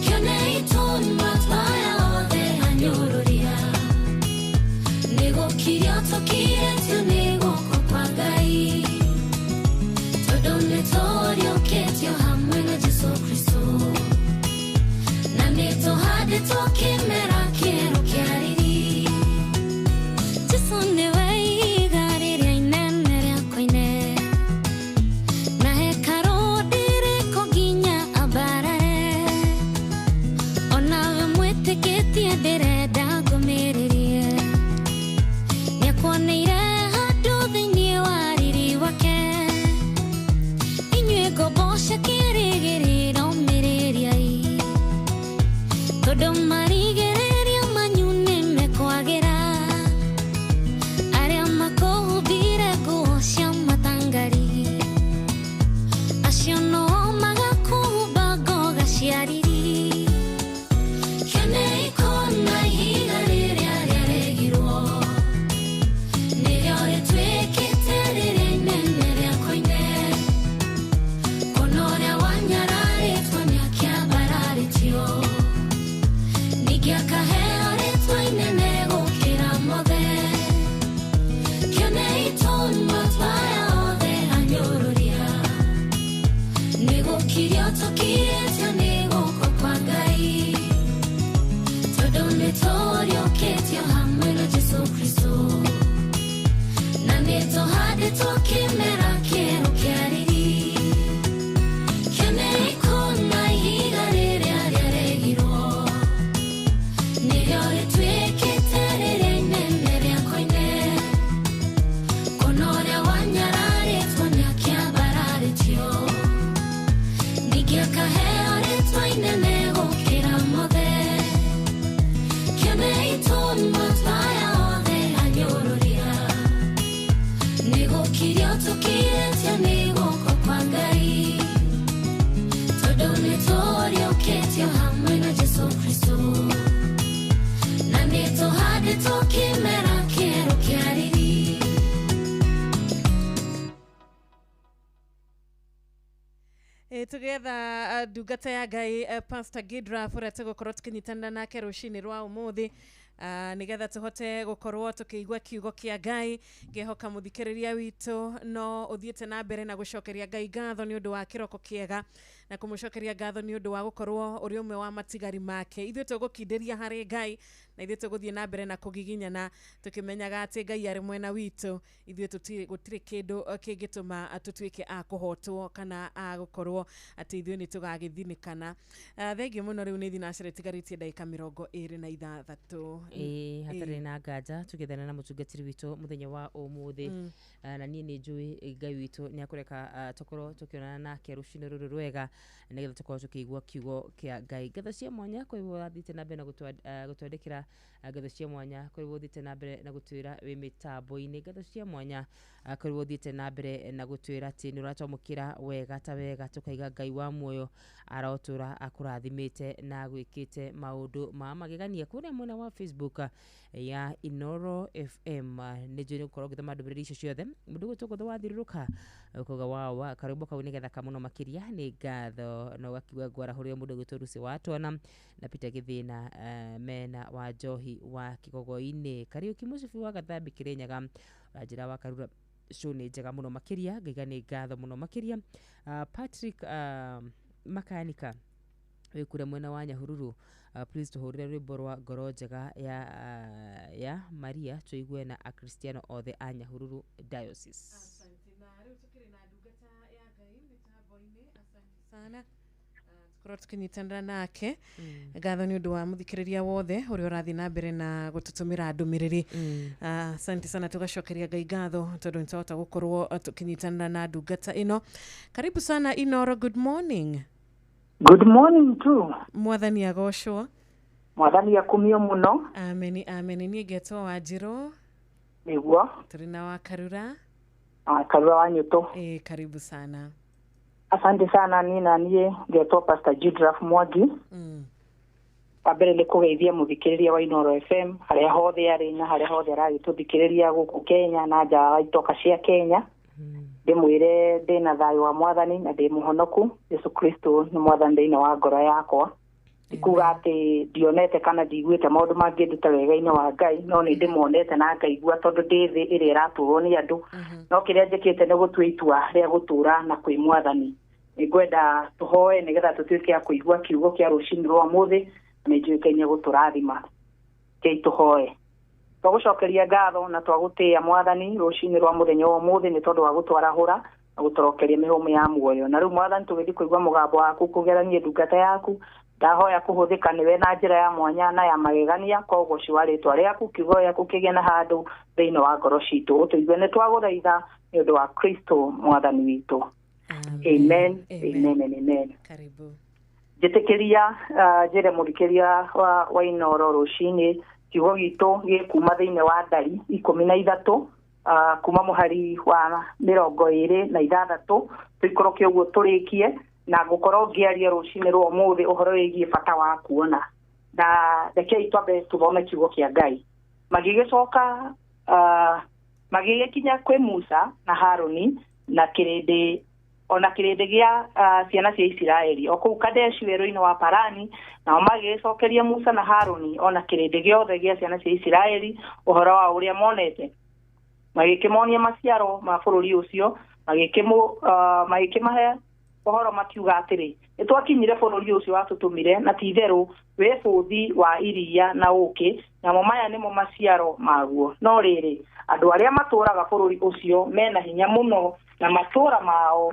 Kĩonei tũnua twa arĩa othe anyũrũria, nĩgũkirio tũkirĩtio nĩ guoko kwa Ngai, tondũ nĩtũriũkĩtio hamwe na Jesũ Kristũ, na nĩtũhandĩtwo kĩmera kĩerũ kĩa riri. Jesũ nĩwe ihiga rĩrĩa inene rĩa koine, na hekarũ ndĩrĩkwo nginya ambarare. Onawe mwĩtĩkĩtie ndĩrenda ngũmĩrĩrie, nĩakuoneire handũ thĩinĩ wa riri wake. Inyuĩ ngombo cia kĩĩrĩgĩrĩro mĩrĩriai, tondũ marigĩrĩrio manyu nĩmekwagĩra. Arĩa makũhumbire nguo cia matangari, acio no magakũhumba ngoga cia riri. Kĩonei kũna ihiga rĩrĩa rĩaregirwo, nĩrĩo rĩtuĩkĩte rĩrĩa inene rĩa koine. Kuona ũrĩa wanyararĩtwo nĩakĩambararĩtio, ningĩ akaheo rĩtwa inene gũkĩra mothe. Kĩonei tũnua twa arĩa othe anyũrũria, nĩgũkirio tũkirĩtio nĩ guoko kwa Ngai, tondũ nĩtũriũkĩtio hamwe na Jesũ Kristũ, na nĩtũhandĩtwo kĩmera kĩerũ kĩa riri. Kĩonei kũna ihiga rĩrĩa rĩaregirwo, nĩrĩo rĩtuĩkĩte rĩrĩa inene rĩa koine. Kuona ũrĩa wanyararĩtwo nĩakĩambararĩtio, ningĩ akaheo rĩtwa inene gũkĩra mothe. Kĩonei tũnua twa arĩa othe anyũrũria, nĩgũkirio tũkirĩtio nĩ guoko kwa Ngai, tondũ nĩtũriũkĩtio hamwe na Jesũ Kristũ, na nĩtũhandĩtwo kĩmera kĩerũ kĩa riri. Tugetha ndungata ya Ngai, Pastor Gidraf ũrĩa tũgũkorwo tũkĩnyitanĩra nake rũcinĩ rwa ũmũthĩ, nĩgetha tũhote gũkorwo tũkĩigua kiugo kĩa Ngai. Ngĩhoka mũthikĩrĩria witũ no ũthiĩte na mbere na gũcokeria Ngai ngatho nĩ ũndũ wa kĩroko kĩega, na kũmũcokeria ngatho nĩ ũndũ wa gũkorwo ũrĩ ũmwe wa matigari make. Ithuĩ tũgũkindĩria harĩ Ngai, na ithuĩ tũgũthiĩ na mbere na kũgiginyana tũkĩmenyaga atĩ Ngai arĩ mwena witũ. Ithuĩ gũtirĩ kĩndũ kĩngĩtũma tũtuĩke a kũhotwo kana a gũkorwo atĩ ithuĩ nĩ tũgagĩthinĩkana. Thengiũ mũno. Rĩu nĩ thinacara ĩtigarĩtie ndagĩka 26. Ĩĩ, hatarĩ na nganja tũgethana na mũtungatĩri witũ mũthenya wa ũmũthĩ. Na niĩ nĩ njũĩ Ngai witũ nĩ akũreka tũkorwo tũkĩonana nake rũcinĩ rũrũ rwega, nĩgetha tũkorwo tũkĩigua kiugo kĩa Ngai. Ngatho cia mwanya kwĩ ũrathiĩte na mbere na gũtwandĩkĩra, ngatho cia mwanya kwĩ ũthiĩte na mbere na gũtwĩra wĩ mĩtambo-inĩ, ngatho cia mwanya kwĩ ũthiĩte na mbere na gũtwĩra atĩ nĩ ũratwamũkĩra wega ta wega, tũkaiga Ngai wa muoyo arotũra akũrathimĩte na gwĩkĩte maũndũ ma magegania. Kũrĩa mwena wa Facebook ya Inoro FM nĩ njũĩ nĩ gũkorwo ngĩthoma ndũmĩrĩri icio ciothe. Mũndũ ũgwĩtwo Ngotho wathirũrũka ũkauga wawa karwĩmbo kau nĩ gathaka mũno makĩria, nĩ ngatho. Na ũgakiuga ngwarahũrĩre mũndũ ũgwĩtwo Lucy wa Twana na Peter Gĩthĩna, mena wa Njohi wa Kĩgogo-inĩ, Kariũki Mũcibi wa Gathambi Kĩrĩnyaga, ũranjĩra wa Karura show nĩ njega mũno makĩria, ngaiga nĩ ngatho mũno makĩria. Patrick Makanika wĩ kũrĩa mwena wa Nyahururu, please tũhũrĩre rwĩmbo rwa ngoro njega ya Maria tũigue na akristiano othe a Nyahururu Diocese. Asante. Na rĩu tũkĩrĩ na ndungata ya Ngai mĩtambo-inĩ, asante sana tukorwo tukinyitanĩra nake. Ngatho nĩ ũndũ wa mũthikĩrĩria wothe ũrĩa ũrathiĩ na mbere na gũtũtũmĩra ndũmĩrĩri. Asante sana, tũgacokeria Ngai ngatho tondũ nĩtwahota gũkorwo tũkĩnyitanĩra na ndungata ĩno. Karibu sana Inoro, good morning. Good morning too. Mwathani agocwo. Mwathani akumio muno. Ameni, ameni. Niĩ ngetwo Wanjirũ. Nĩguo. Tũrĩ na wa Karura. Karura wa Nyũtũ. Karibu sana. Asante sana. Niĩ na niĩ ngetwo Pastor Judraf Mwangi. Wa mbere nĩ kũgeithia mũthikĩrĩria wa Inoro FM harĩa hothe arĩ na harĩa hothe aragĩtũthikĩrĩria gũkũ Kenya na nja wa itoka cia Kenya. Ndĩmwĩre ndĩna thayũ wa mwathani na ndĩ mũhonoku. Jesu Kristo nĩ mwathani thĩinĩ wa ngoro yakwa. Ndikuga atĩ ndionete kana ndiguĩte maũndũ mangĩnduta wega-inĩ wa Ngai, no nĩ ndĩmonete na ngaigua tondũ ndĩ thĩ ĩrĩa ĩratũrwo nĩ andũ. No kĩrĩa njĩkĩte nĩ gũtua itua rĩa gũtũra na kwĩ mwathani. Nĩngwenda tũhoe nĩgetha tũtuĩke a kũigua kiugo kĩa rũcinĩ rwa ũmũthĩ, na nĩ njũĩ Ngai nĩegũtũrathima. Rekei tũhoe. Twagũcokeria ngatho na twagũtĩĩa mwathani rũcinĩ rwa mũthenya wa ũmũthĩ nĩ tondũ wa gũtwarahũra na gũtũrokeria mĩhũmũ ya muoyo. Na rĩu mwathani tũgĩthiĩ kũigua mũgambo waku kũgerania ndungata yaku, ndahoya kũhũthĩka nĩwe na njĩra ya mwanya na ya magegania kwa ũgoci wa rĩtwa rĩaku, kiugo gĩaku kĩgĩe na handũ thĩinĩ wa ngoro citũ. Ũtũigue nĩ twagũthaitha nĩ ũndũ wa Kristo mwathani witũ. Amen, amen, and amen. Karibu. Njĩtĩkĩria njĩre mũthikĩria wa Inooro rũcinĩ kiugo gitũ gĩkuma thĩinĩ wa ndari 13 kuma mũhari wa 26 tũikũrũke ũguo tũrĩkie na ngũkorwo ngĩaria rũcinĩ rwa ũmũthĩ ũhoro wĩgiĩ bata wa kuona. Na rekei twambe tũthome kiugo kĩa Ngai. Magĩgĩcoka magĩgĩkinya kwĩ Musa na Harũni na kĩrĩndĩ ona kĩrĩndĩ gĩa ciana cia Isiraeli o kũu Kadeshi werũ-inĩ wa Parani, nao magĩgĩcokeria Musa na Harũni ona kĩrĩndĩ gĩothe gĩa ciana cia Isiraeli ũhoro wa ũrĩa monete. Magĩkĩmonia maciaro ma bũrũri ũcio, magĩkĩmahe ũhoro makiuga atĩrĩ, nĩtwakinyire bũrũri ũcio watũtũmire, na ti-itherũ wĩ bũthi wa iria na ũũkĩ, namo maya nĩmo maciaro maguo. No rĩrĩ, andũ arĩa matũũraga bũrũri ũcio mena hinya mũno, na matũũra mao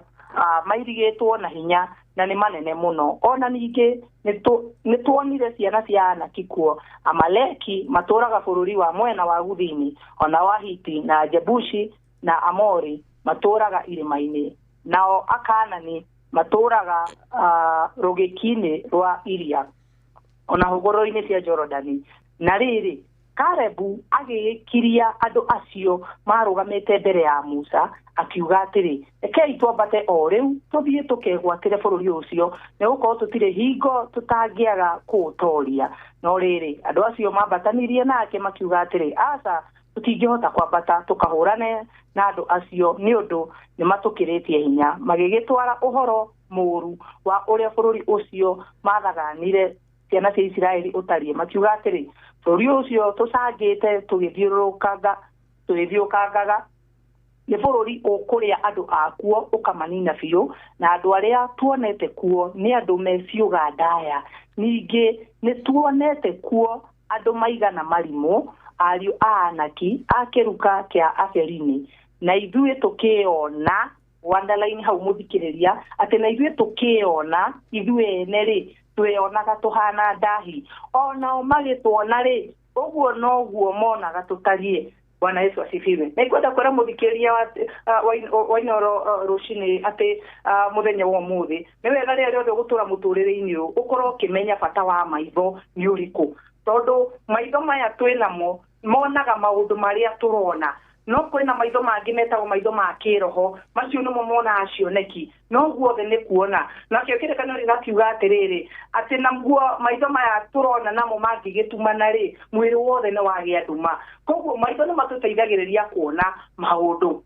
mairigĩtwo na hinya na nĩ manene mũno. Ona ningĩ nĩtuonire ciana cia Anaki kuo. Amaleki matũũraga bũrũri wa mwena wa gũthini, ona wa Hiti na Jebusi na Amori matũũraga irĩma-inĩ, nao Akanani matũũraga rũgĩki-inĩ rwa iria ona hũgũrũrũ-inĩ cia Jorodani. Na rĩrĩ, Kalebu agĩgĩkiria andũ acio marũgamĩte mbere ya Musa akiuga atĩrĩ, rekei twambate o rĩu tũthiĩ tũkegwatĩre bũrũri ũcio, nĩgũkorwo tũtirĩ hingo tũtangĩaga kũũtooria. No rĩrĩ, andũ acio mambatanirie nake makiuga atĩrĩ, aca, tũtingĩhota kwambata tũkahũrane na andũ acio nĩ ũndũ nĩmatũkĩrĩtie hinya. Magĩgĩtwara ũhoro mũũru wa ũrĩa bũrũri ũcio mathaganire ciana cia Isiraeli ũtariĩ, makiuga atĩrĩ, bũrũri ũcio tũcangĩte tũgĩthiũrũrũkangaga nĩ bũrũri ũkũrĩa andũ akuo ũkamanina biũ, na andũ arĩa tuonete kuo nĩ andũ me ciũga ndaya. Ningĩ nĩtuonete kuo andũ maigana marimũ, ariũ a Anaki a kĩruka kĩa Aferini, na ithuĩ tũkĩona underline hau mũthikĩrĩria atĩ na ithuĩ tũkĩona ithuĩ ene rĩ twĩonaga tũhana ndahi, onao magĩtuona rĩ ũguo noguo monaga tũtariĩ. Bwana Yesu asifiwe. Nĩngwenda kwĩra mũthikĩrĩria wa Inooro rũcinĩ atĩ mũthenya wa ũmũthĩ nĩ wega rĩrĩa rĩothe ũgũtũra mũtũrĩre-inĩ ũyũ ũkorwo ũkĩmenya bata wa maitho nĩ ũrĩkũ, tondũ maitho maya twĩnamo monaga maũndũ marĩa tũrona, no kwĩna maitho mangĩ metagwo maitho ma kĩroho, macio nĩmo monaga cioneki, no guothe nĩ kuona. Nakĩo kĩrĩkanĩro gĩgakiuga atĩrĩrĩ, atĩ naguo maitho maya tũrona namo mangĩgĩtumana rĩ, mwĩrĩ wothe nĩ wagĩa nduma. Koguo maitho nĩ matũteithagĩrĩria kuona maũndũ.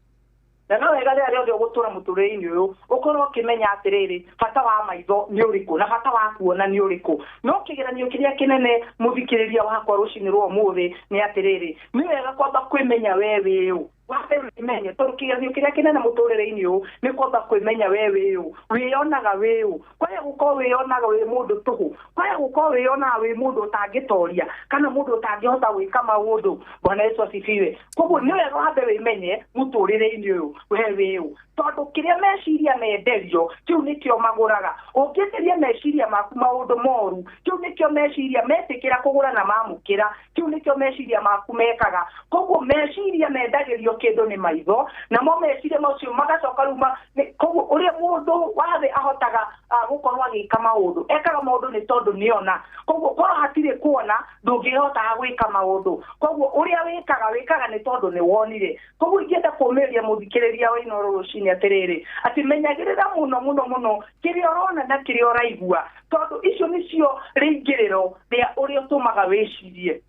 Na no wega rĩrĩa rĩothe ũgũtũra mũtũrĩre-inĩ ũyũ ũkorwo ũkĩmenya atĩrĩrĩ, bata wa maitho nĩ ũrĩkũ na bata wa kuona nĩ ũrĩkũ. No kĩgeranio kĩrĩa kĩnene mũthikĩrĩria wakwa rũcinĩ rwa ũmũthĩ nĩ atĩrĩrĩ, nĩ wega kwamba kwĩmenya we wĩ ũ. Wambe wĩmenye, tondũ kĩgeranio kĩrĩa kĩnene mũtũrĩre-inĩ ũyũ nĩ kwamba kwĩmenya we wĩ ũ, wĩyonaga wĩ ũ. Kwaya gũkorwo wĩyonaga wĩ mũndũ tũhũ, kwaya gũkorwo wĩyonaga wĩ mũndũ ũtangĩtoria kana mũndũ ũtangĩhota gwĩka maũndũ. Bwana Yesu asifiwe. Koguo nĩ wega wambe wĩmenye mũtũrĩre-inĩ ũyũ we wĩ ũ, tondũ kĩrĩa meciria menderio kĩu nĩkĩo magũraga. Ũngĩenderia meciria maku maũndũ moru, kĩu nĩkĩo meciria metĩkĩra kũgũra na mamũkĩra, kĩu nĩkĩo meciria maku mekaga. Koguo meciria mendagĩrio kĩndũ nĩ maitho, namo meciria macio magacoka rĩu. Koguo ũrĩa mũndũ wa thĩ ahotaga gũkorwo agĩka maũndũ, ekaga maũndũ nĩ tondũ nĩona. Koguo korwo hatirĩ kuona ndũngĩhotaga gwĩka maũndũ. Koguo ũrĩa wĩkaga wĩkaga nĩ tondũ nĩ wonire. Koguo ingĩenda kũũmĩrĩria mũthikĩrĩria wa Inooro rũcinĩ atĩrĩrĩ, atĩ menyagĩrĩra mũno mũno mũno kĩrĩa ũrona na kĩrĩa ũraigua, tondũ icio nĩcio rĩingĩrĩro rĩa ũrĩa ũtũmaga wĩcirie.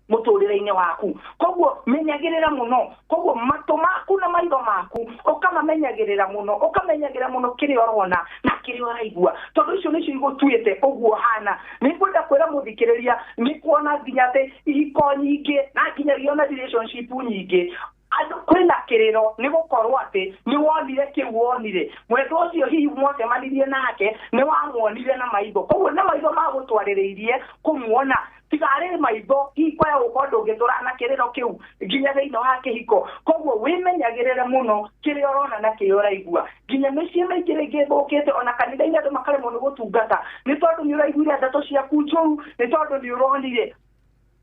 Mũtũrĩre-inĩ waku. Koguo menyagĩrĩra mũno. Koguo matũ maku na maitho maku ũkamamenyagĩrĩra mũno, ũkamenyagĩrĩra mũno kĩrĩa ũrona na kĩrĩa ũraigua, tondũ icio nĩcio igũtuĩte ũguo hana. Nĩngwenda kwĩra mũthikĩrĩria nĩ kuona nginya atĩ ihiko nyingĩ na nginyagia ona relationship nyingĩ andũ kwĩna kĩrĩro nĩ gũkorwo atĩ nĩ wonire kĩu wonire. Mwendwa ũcio hihi mwacemanirie nake nĩ wamuonire na maitho, koguo nĩ maitho magũtwarĩrĩirie kũmuona. Tigarĩ maitho hihi kwaya gũkorwo ndũngĩtũra na kĩrĩro kĩu nginya thĩinĩ wa kĩhiko. Koguo wĩmenyagĩrĩre mũno kĩrĩa ũrona na kĩrĩa ũraigua. Nginya mĩciĩ mĩingĩ rĩngĩ ĩthũkĩte, ona kanitha-inĩ andũ makaremwo nĩ gũtungata nĩ tondũ nĩ ũraiguire ndeto ciaku njũru, nĩ tondũ nĩ ũronire.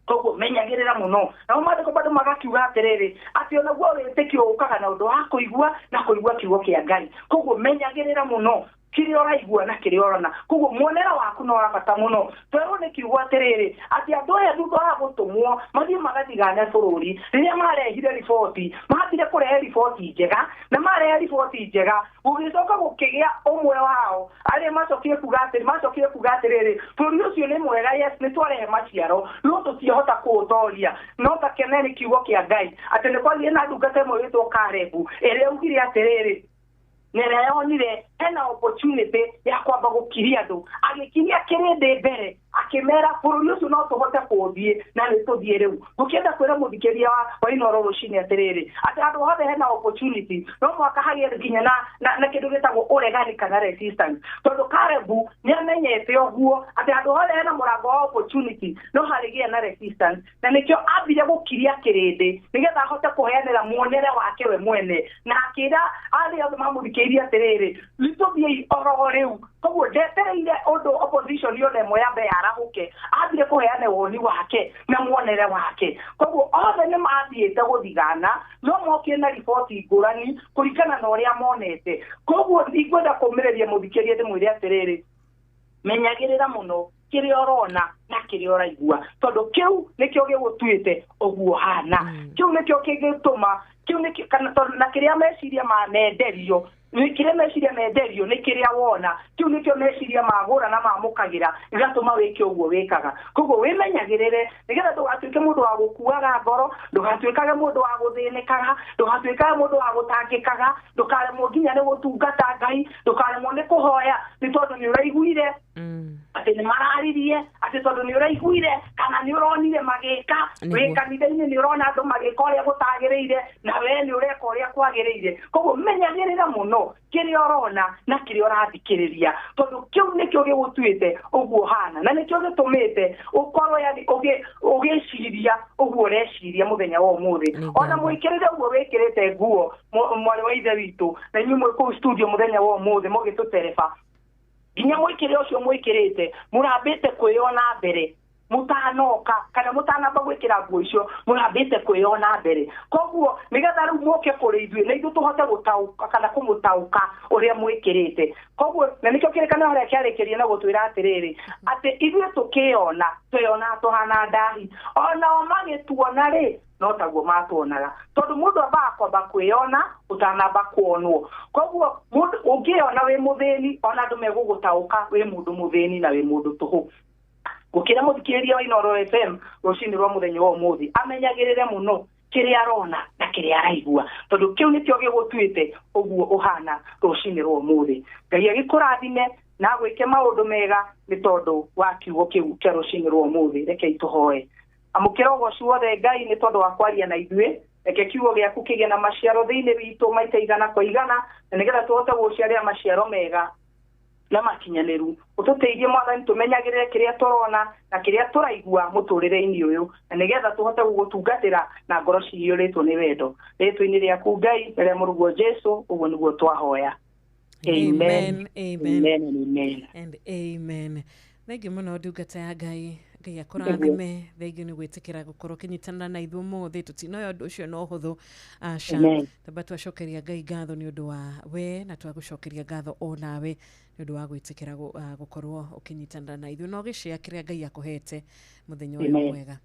Koguo menyagĩrĩra mũno. Namo maandĩko bado magakiuga atĩrĩrĩ, atĩ onaguo wĩtĩkio ũkaga na ũndũ wa kũigua na kũigua kiugo kĩa Ngai. Koguo menyagĩrĩra mũno kĩrĩa ũraigua na kĩrĩa ũrona. Koguo muonere waku no wa bata mũno. Twerwo nĩ kiugo atĩrĩrĩ, atĩ andũ aya thutha wa gũtũmwo mathiĩ magathigane bũrũri, rĩrĩa marehire riboti, mambire kũrehe riboti njega, na marehe riboti njega gũgĩcoka gũkĩgĩa ũmwe wao arĩa macokire kuga atĩrĩrĩ, bũrũri ũcio nĩ mwega, yes, nĩ twarehe maciaro, no tũtiahota kũũtoria. No takene nĩ kiugo kĩa Ngai atĩ nĩ kwagĩire na ndungata ĩmwe ĩtwo Karebu ĩrĩa augire atĩrĩrĩ, nĩrĩa yonire hena opportunity ya kwamba gũkiria andũ, agĩkiria kĩrĩndĩ mbere akĩmera bũrũri ũcio no tũhote kũũthiĩ na nĩ tũthiĩ rĩu. Ngũkĩenda kwĩra mũthikĩria wa Inooro rũcinĩ atĩrĩrĩ, atĩ handũ hothe hena opportunity no mũhaka hagĩe nginya na kĩndũ gĩtagwo ũregani kana resistance, tondũ Karebu nĩ amenyete ũguo atĩ handũ hothe hena mũrango wa opportunity no harĩgĩe na resistance, na nĩkĩo ambire gũkiria kĩrĩndĩ nĩgetha ahote kũheanĩra muonere wake we mwene, na akĩra arĩa othe mamũthikĩirie atĩrĩrĩ, nĩtũthiĩi oro rĩu. Koguo ndetereire ũndũ opposition yone ĩmwe yambe yarahũke, ambire kũheana woni wake na muonere wake. Koguo othe nĩ mathiĩte gũthigana, no mokire na riboti ngũrani kũringana na ũrĩa monete. Koguo ingwenda kũmĩrĩria mũthikĩria ndĩmwĩre atĩrĩrĩ, menyagĩrĩra mũno kĩrĩa ũrona na kĩrĩa ũraigua, tondũ kĩu nĩkĩo gĩgũtuĩte ũguo hana. Kĩu nĩkĩo kĩngĩtũma kĩu nĩkĩo kana tondũ na kĩrĩa meciria manenderio nĩ kĩrĩa meciria menderio nĩ kĩrĩa wona, kĩu nĩkĩo meciria magũra na mamũkagĩra gĩgatũma wĩke ũguo wĩkaga. Koguo wĩmenyagĩrĩre nĩgetha ndũgatuĩke mũndũ wa gũkuaga ngoro, ndũgatuĩkage mũndũ wa gũthĩnĩkaga, ndũgatuĩkage mũndũ wa gũtangĩkaga, ndũkaremwo nginya nĩ gũtungata Ngai, ndũkaremwo nĩ kũhoya nĩ tondũ nĩ ũraiguire atĩ nĩ mararirie, atĩ tondũ nĩ ũraiguire kana nĩ ũronire magĩka wĩ kanitha-inĩ, nĩ ũrona andũ magĩka ũrĩa gũtagĩrĩire na we nĩ ũreka ũrĩa kwagĩrĩire. Koguo menyagĩrĩra mũno kĩrĩa ũrona na kĩrĩa ũrathikĩrĩria, tondũ kĩu nĩkĩo gĩgũtuĩte ũguo hana, na nĩkĩo gĩtũmĩte ũkorwo yani ũgĩciria ũguo ũreciria mũthenya wa ũmũthĩ. Ona mwĩkĩrĩre ũguo wĩkĩrĩte nguo mwarĩ wa ithe witũ, na inyuĩ mwĩ kũu studio mũthenya wa ũmũthĩ mũgĩtũtereba, nginya mwĩkĩre ũcio mwĩkĩrĩte mũrambĩte kwĩyona mbere mũtanoka kana mũtanamba gwĩkĩra nguo icio, mũrambĩte kwĩyona mbere. Koguo nĩgetha rĩu mũke kũrĩ ithuĩ na ithuĩ tũhote gũtaũka kana kũmũtaũka ũrĩa mwĩkĩrĩte. Koguo na nĩkĩo kĩrĩkanĩro harĩa kĩarĩkĩrie na gũtwĩra atĩrĩrĩ, atĩ ithuĩ tũkĩyona twĩyona tũhana ndahi, onao magĩtuona rĩ no taguo matuonaga, tondũ mũndũ ambaga kwamba kwĩyona ũtanamba kuonwo. Koguo mũndũ ũngĩyona wĩ mũthĩni, ona andũ megũgũtaũka wĩ mũndũ mũthĩni na wĩ mũndũ tũhũ. Gũkĩra mũthikĩrĩria wa Inooro FM rũcinĩ rwa mũthenya wa ũmũthĩ amenyagĩrĩre mũno kĩrĩa arona na kĩrĩa araigua, tondũ kĩu nĩkĩo gĩgũtuĩte ũguo ũhana rũcinĩ rwa ũmũthĩ. Ngai agĩkũrathime na agwĩke maũndũ mega nĩ tondũ wa kiugo kĩu kĩa rũcinĩ rwa ũmũthĩ. Rekei tũhoe. Amũkĩra ũgoci wothe Ngai nĩ tondũ wa kwaria na ithuĩ. Reke kiugo gĩaku kĩgĩe na maciaro thĩinĩ witũ maita igana kwa igana, na nĩgetha tũhote gũciarĩra maciaro mega na makinyanĩru. Ũtũteithie Mwathani tũmenyagĩrĩre kĩrĩa tũrona na kĩrĩa tũraigua mũtũrĩre-inĩ ũyũ, na nĩgetha tũhote gũgũtungatĩra na ngoro ciyũrĩtwo nĩ wendo. Rĩtwa-inĩ rĩaku Ngai, rĩrĩa mũrũguo Jesũ, ũguo nĩguo twahoya. Amen. Amen. Amen. And amen. Thengiũ mũno ndungata ya Ngai. Ngai akũrathime. Thengiũ nĩ gwĩtĩkĩra gũkorwo ũkĩnyitanĩra na ithuĩ ũmũthĩ. Tũtinoya ũndũ ũcio no ũhũthũ, aca. Tamba twacokeria Ngai ngatho nĩ ũndũ wa we, na twagũcokeria ngatho o nawe nĩ ũndũ wa gwĩtĩkĩra gũkorwo ũkĩnyitanĩra na ithuĩ na ũgĩshare kĩrĩa Ngai akũhete mũthenya ũyũ mwega.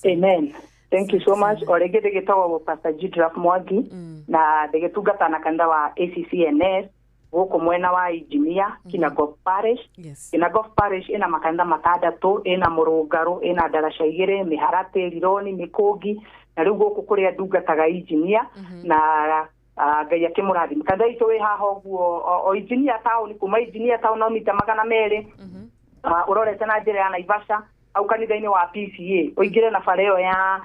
Amen. Thank you so much. O rĩngĩ ndĩgĩtagwo Pastor Gidraph Mwangi na ndĩgĩtungata na kanitha wa ACCNS gũkũ mwena wa Engineer Kinangop Parish. Yes. Kinangop Parish ĩna makanitha matandatũ, ĩna Mũrũngarũ, ĩna Ndaraca igĩrĩ, Mĩharatĩ, Rironi, Mĩkũngi, na rĩu gũkũ kũrĩa ndungataga Engineer na Ngai akĩmũrathima. Kanitha witũ wĩ haha ũguo o Engineer town, kuma Engineer town no mita 200 ũrorete na njĩra ya Naivasha au kanitha-inĩ wa PCA, ũingĩre na bara ĩyo ya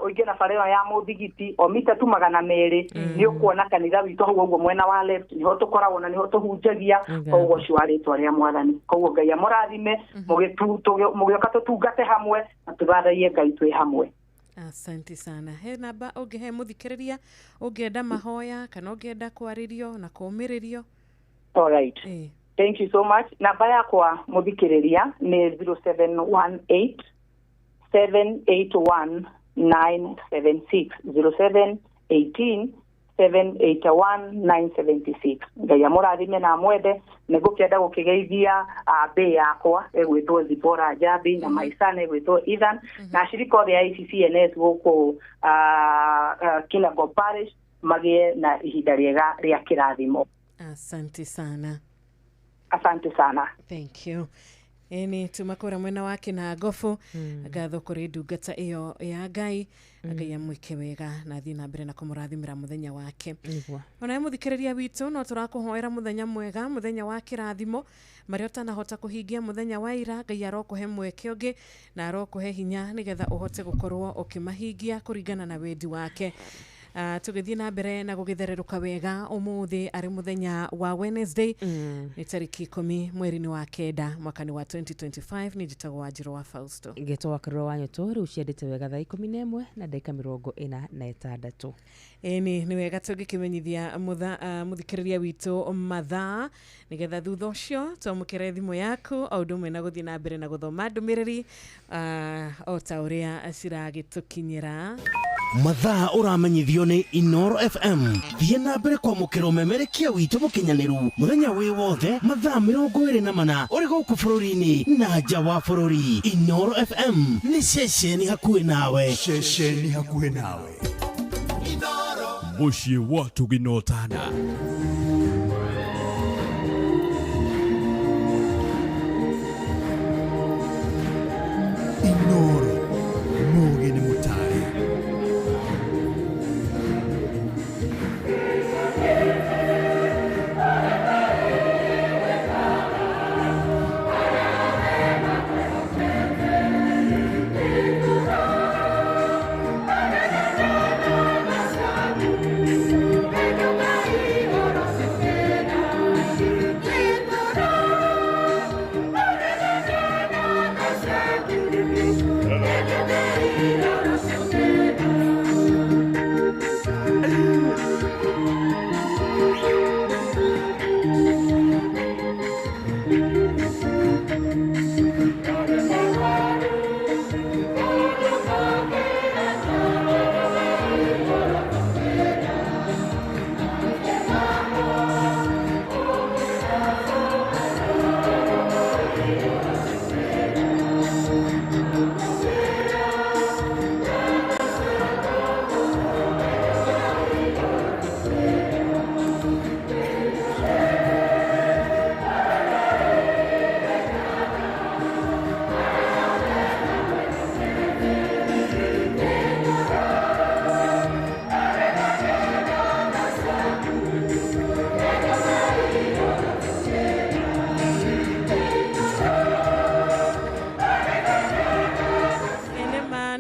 ũingĩre na bara ĩyo ya mũthigiti o mita tu 200 nĩ ũkuona kanitha witũ hau ũguo mwena wa left, nĩho tũkoragwo na nĩho tũhunjagia koguo ũcio wa rĩtwa rĩa Mwathani. Koguo Ngai amũrathime, mũgĩũka tũtungate hamwe na tũthathaiye Ngai twĩ hamwe. Asante sana. He namba ũngĩhe mũthikĩrĩria ũngĩenda mahoya kana ũngĩenda kwarĩrio na kũũmĩrĩrio? All right. Thank you so much. Namba yakwa mũthikĩrĩria nĩ 0718 781 976, 0718 781 976. Ngai amũrathime na amwende. Nĩngũkĩenda gũkĩgeithia mbĩ yakwa ĩgwĩtwo Zipporah Njambi na my son ĩgwĩtwo Ethan na ashirika othe a ACCNS gũkũ Kinangop Parish magĩe na ihinda rĩega rĩa kĩrathimo. Asante sana. Asante sana. Thank you. Ĩni tuma kũrĩa mwena wa Kĩnangobu, ngatho kũrĩ ndungata ĩyo ya Ngai. Ngai amwĩke wega na athiĩ na mbere na kũmũrathimĩra mũthenya wake. Onawe mũthikĩrĩria witũ no tũrakũhoera mũthenya mwega, mũthenya wa kĩrathimo, marĩa ũtanahota kũhingia mũthenya wa ira, Ngai arokũhe mweke ũngĩ na arokũhe hinya nĩgetha ũhote gũkorwo ũkĩmahingia kũringana na wendi wake. Tũgĩthiĩ na mbere na gũgĩthererũka wega ũmũthĩ arĩ mũthenya wa Wednesday, nĩ tarĩki 10 mweri-inĩ wa 9 mwaka-inĩ wa 2025. Nĩ njĩtagwo Wanjirũ wa Fausto. Ngetwo wa Karũra wa Nyoto. Rĩu ciendete wega thaa 11 na ndagĩka 46. Ĩni nĩ wega tũngĩkĩmenyithia mũthikĩrĩria witũ mathaa nĩgetha thutha ũcio twamũkĩre thimũ yaku o ũndũ ũmwe na gũthiĩ na mbere na gũthoma ndũmĩrĩri o ta ũrĩa ciragĩtũkinyĩra. Mathaa ũramenyithio nĩ Inooro FM. Thiĩ na mbere kwamũkĩra ũmemerekia witũ mũkinyanĩru mũthenya wĩ wothe mathaa 24 ũrĩ gũkũ bũrũri-inĩ na nja wa bũrũri. Inooro FM nĩ ceceni hakuhĩ nawe. Ceceni hakuhĩ nawe. Mũciĩ wa Tũginotana. Inooro mũũgĩ nĩ mũtaare.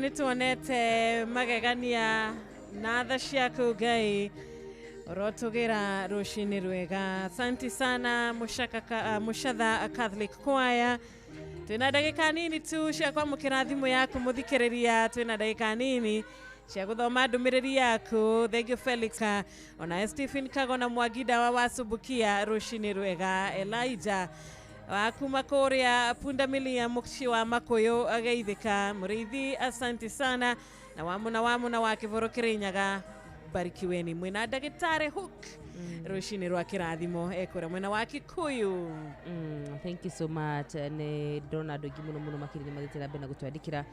Nĩtuonete magegania na tha ciaku Ngai ũrotũgĩra rũcinĩ rwega. Asante sana Mũcatha Catholic Choir. Twĩna ndagĩka nini tu cia kwamũkĩra thimũ yaku mũthikĩrĩria, twĩna ndagĩka nini cia gũthoma ndũmĩrĩri yaku. Thank you Felix, ona Stephen Kago na Mwagida wa Wasubukia rũcinĩ rwega. Elijah wa kuma kũrĩa pundamilia mũciĩ wa Makũyũ ageithĩka. Mũrĩithi asante sana na wamuna wa Kĩboro Kĩrĩnyaga, barikiweni mwĩna ndagĩtarĩ Hook. Rũcinĩ rwa kĩrathimo ekũrĩa mwena wa Kikuyu. Thank you so much. Nĩ ndona andũ aingĩ mũno mũno makĩria nĩ mathiĩte na mbere na gũtwandĩkĩra.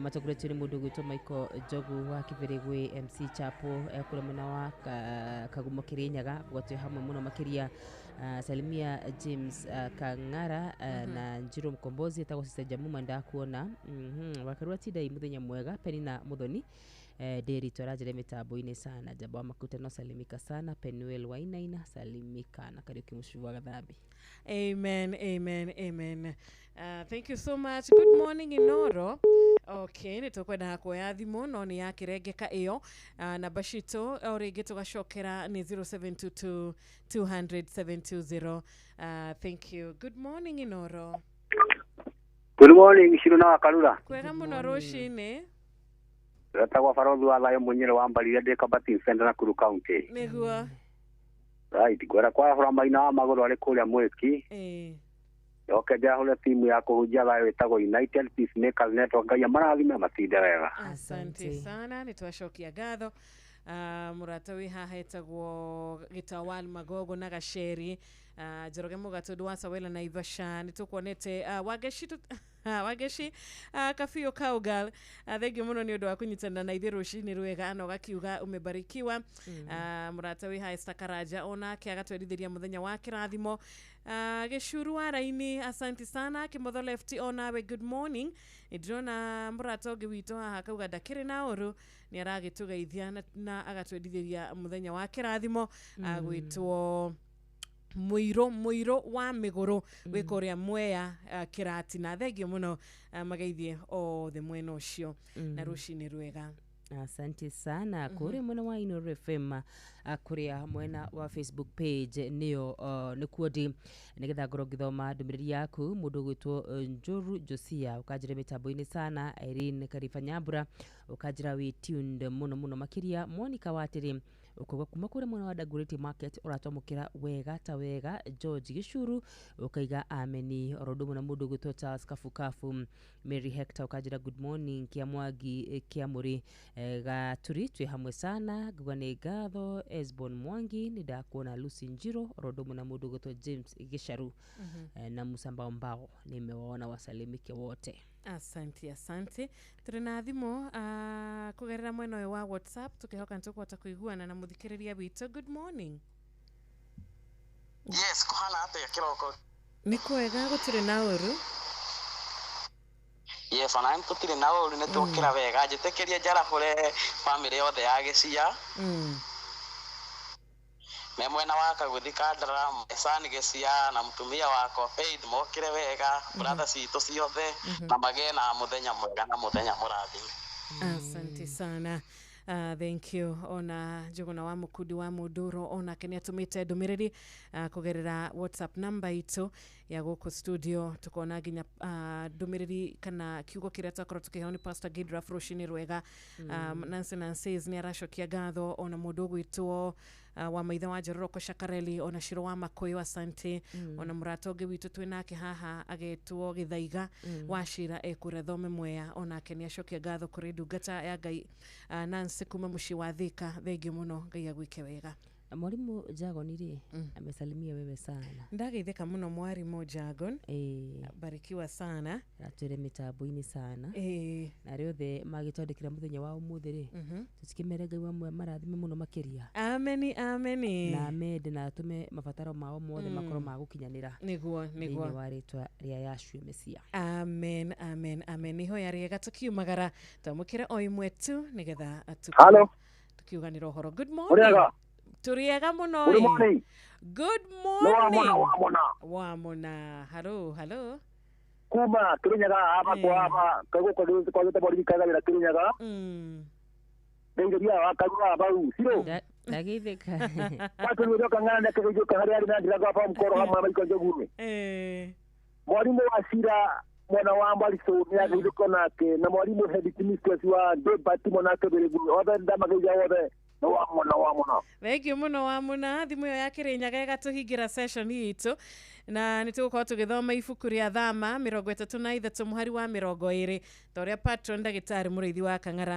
Matongoretio nĩ mũndũ ũgwĩtwo Michael Njogu wa Kĩbĩrĩgwĩ, MC Chapo kũrĩa mwena wa Kagumo Kĩrĩnyaga, kuga twĩ hamwe mũno makĩria. Salimia James Kang'ara na Njiro Mkombozi etagwo Sister Jamuma ndakuona. Wakarua Tindai mũthenya mwega Penina Muthoni Nderitu aranjĩra mĩtambo-inĩ sana. Jamba wa Makuta no salimika sana. Penuel Wainaina salimika na Kariuki Mũcubu wa Gathambi. Amen, amen, amen. Thank you so much. Good morning, Inoro. Okay, nĩ tũkwendaga kuoya thimũ no nĩ yakĩrengeka ĩyo. Namba citũ o rĩngĩ tũgacokera nĩ 0722 200 720. Thank you. Good morning, Inoro. Good morning, Shiro na Wakarura. Kwega mũno rũcinĩ. Retagwo barothi wa thayũ Mũnyĩrĩ wa Mbarire ndĩ Kabati Center Nakuru County. Nĩguo. Right, ngwenda kwarahũra maina wa magũrũ arĩ kũrĩa Mwĩki. Njoke njahũre timu ya kũhunjia thayũ ĩtagwo United Peacemakers Network. Ngai amarathime matinde wega. Asante sana, nĩ twacokia ngatho. Mũrata wĩ haha etagwo Gĩtawal Magogo na Gaceri, Njoroge Mũgatũndũ wa Sawela Naivasha, nĩ tũkuonete. Wangeci Wangeci Kabiũ Kaugal, thengiũ mũno nĩ ũndũ wa kũnyitanĩra na ithuĩ rũcinĩ rwega na ũgakiuga umebarikiwa. Mũrata wĩ haha Esther Karanja onake agatwerithĩria mũthenya wa kĩrathimo. Gĩcuru wa Raini, asante sana. Kĩmotho Left onawe good morning. Nĩ ndĩrona mũrata ũngĩ witũ haha akauga ndakĩrĩ na ũru, nĩ aragĩtũgeithia na agatwendithĩria mũthenya wa kĩrathimo. Agwĩtwo Mũirũ wa Mĩgũrũ wĩ kũrĩa Mwea Kĩratina. Thengiũ mũno, mageithie othe mwena ũcio na rũcinĩ rwega. Asante sana. Kũrĩa mwena wa Inoro FM, kũrĩa mwena wa Facebook page nĩyo nĩkuo ndĩ nĩgetha ngorwo ngĩthoma ndũmĩrĩri yaku. Mũndũ ũgwĩtwo Njũru Josia ũkanjĩra mĩtambo-inĩ sana. Irene Kariba Nyambura ũkanjĩra wĩ tuned mũno mũno makĩria. Monica Watĩrĩ ũkauga kuma kũrĩa mwena wa Dagoretti Market ũratwamũkĩra wega ta wega. George Gĩcuru ũkaiga ameni. Oro ũndũ ũmwe na mũndũ ũgwĩtwo Charles Kabukabu. Mary Hector ũkanjĩra good morning Kĩa Mwangi Kĩa Mũrĩ Gaturi twĩ hamwe sana, nguga nĩ ngatho. Esbon Mwangi nĩ ndakuona. Lucy Njiro oro ũndũ ũmwe na mũndũ ũgwĩtwo James Gĩcaru na Musa Mbao Mbao nimewaona, wasalimike wote. Asante, asante. Tũrĩ na thimũ kũgerera mwena ũyũ wa WhatsApp, tũkĩhoka nĩ tũkũhota kũiguana na mũthikĩrĩria witũ. Good morning. Yes, kũhana atĩa kĩroko? Nĩ kwega, gũtirĩ na ũru. Yes, ona tũtirĩ na ũru, nĩ tũkĩra wega. Njĩtĩkĩrie njarahũre bamĩrĩ yothe ya Gĩcia me mwena wa Kaguthi Kandara, Mesani Gĩcia na mũtumia wakwa Faith mokĩre wega, brother citũ ciothe na magĩe na mũthenya mwega na mũthenya mũrathime. Asante sana. Thank you. Ona Njũgũna wa Mũkundi wa Mũndũrũ onake nĩ atũmĩte ndũmĩrĩri kũgerera WhatsApp namba itũ ya gũkũ studio. Tukona nginya ndũmĩrĩri kana kiugo kĩrĩa twakorwo tũkĩheo nĩ Pastor Gidraf rũcinĩ rwega. Nancy Nancy's nĩ aracokia ngatho. Ona mũndũ ũgwĩtwo wa maithe wa Njororoko Shakareli, ona Shiro wa Makũyũ, asante. Ona mũrata ũngĩ witũ twĩ nake haha agetwo Gĩthaiga wa Cira ekũrĩa Thome Mwea, onake nĩ acokia ngatho kũrĩ ndungata ya Ngai Nancy kuma mũciĩ wa Thika. Thengiũ mũno, Ngai agwĩke wega. Mwalimu Jagon rĩ amesalimia wewe sana. Ndageithĩka mũno mwarimũ Jagon, barikiwa sana. Atwĩre mĩtambo-inĩ sana na arĩa othe magĩtwandĩkĩra mũthenya wa ũmũthĩ rĩ, tũtikĩmere Ngai wamwe marathime mũno makĩria. Ameni, ameni. Na amende na atũme mabataro mao mothe makorwo ma gũkinyanĩra. Nĩguo, nĩguo. Thĩinĩ wa rĩtwa rĩa Yahshua Mesia. Amen, amen, amen. Ihoya rĩega tũkiumagara twamũkĩre o ĩmwe tu nĩgetha Hello. tukiuganĩra ũhoro. Good morning. Ũrĩega? Tũrĩega mũno. Good morning. Good Nĩ morning. wamona, wamona. Wamona. Hello, hello. Kuma Kirinyaga aba kwa aba kagũkũ kwa gĩtabo ririkanaga wĩra Kirinyaga. Ndeithĩria wa Karura bau Ciro. Ndageithĩka. Watũrĩrio kang'ana na kĩgeithio harĩa arĩ na ndiraga ba mkoro hamwe na Michael Njogu. Mwarimũ wa Cira mwana wa Mbariso nĩ ageithĩka nake na mwarimũ head mistress wa Debati mwanake Mbĩrĩgu othe ndamageithia othe. No wamona, wamona. Thank you mũno wamona. Thimũ ĩyo ya Kĩrĩnyaga ĩgatũhingĩra session itũ na nĩ tũgũkorwo tũgĩthoma ibuku rĩa Thama 33 mũhari wa 20 ta ũrĩa patron ndagĩtarĩ Mũrĩithi wa Kang'ara.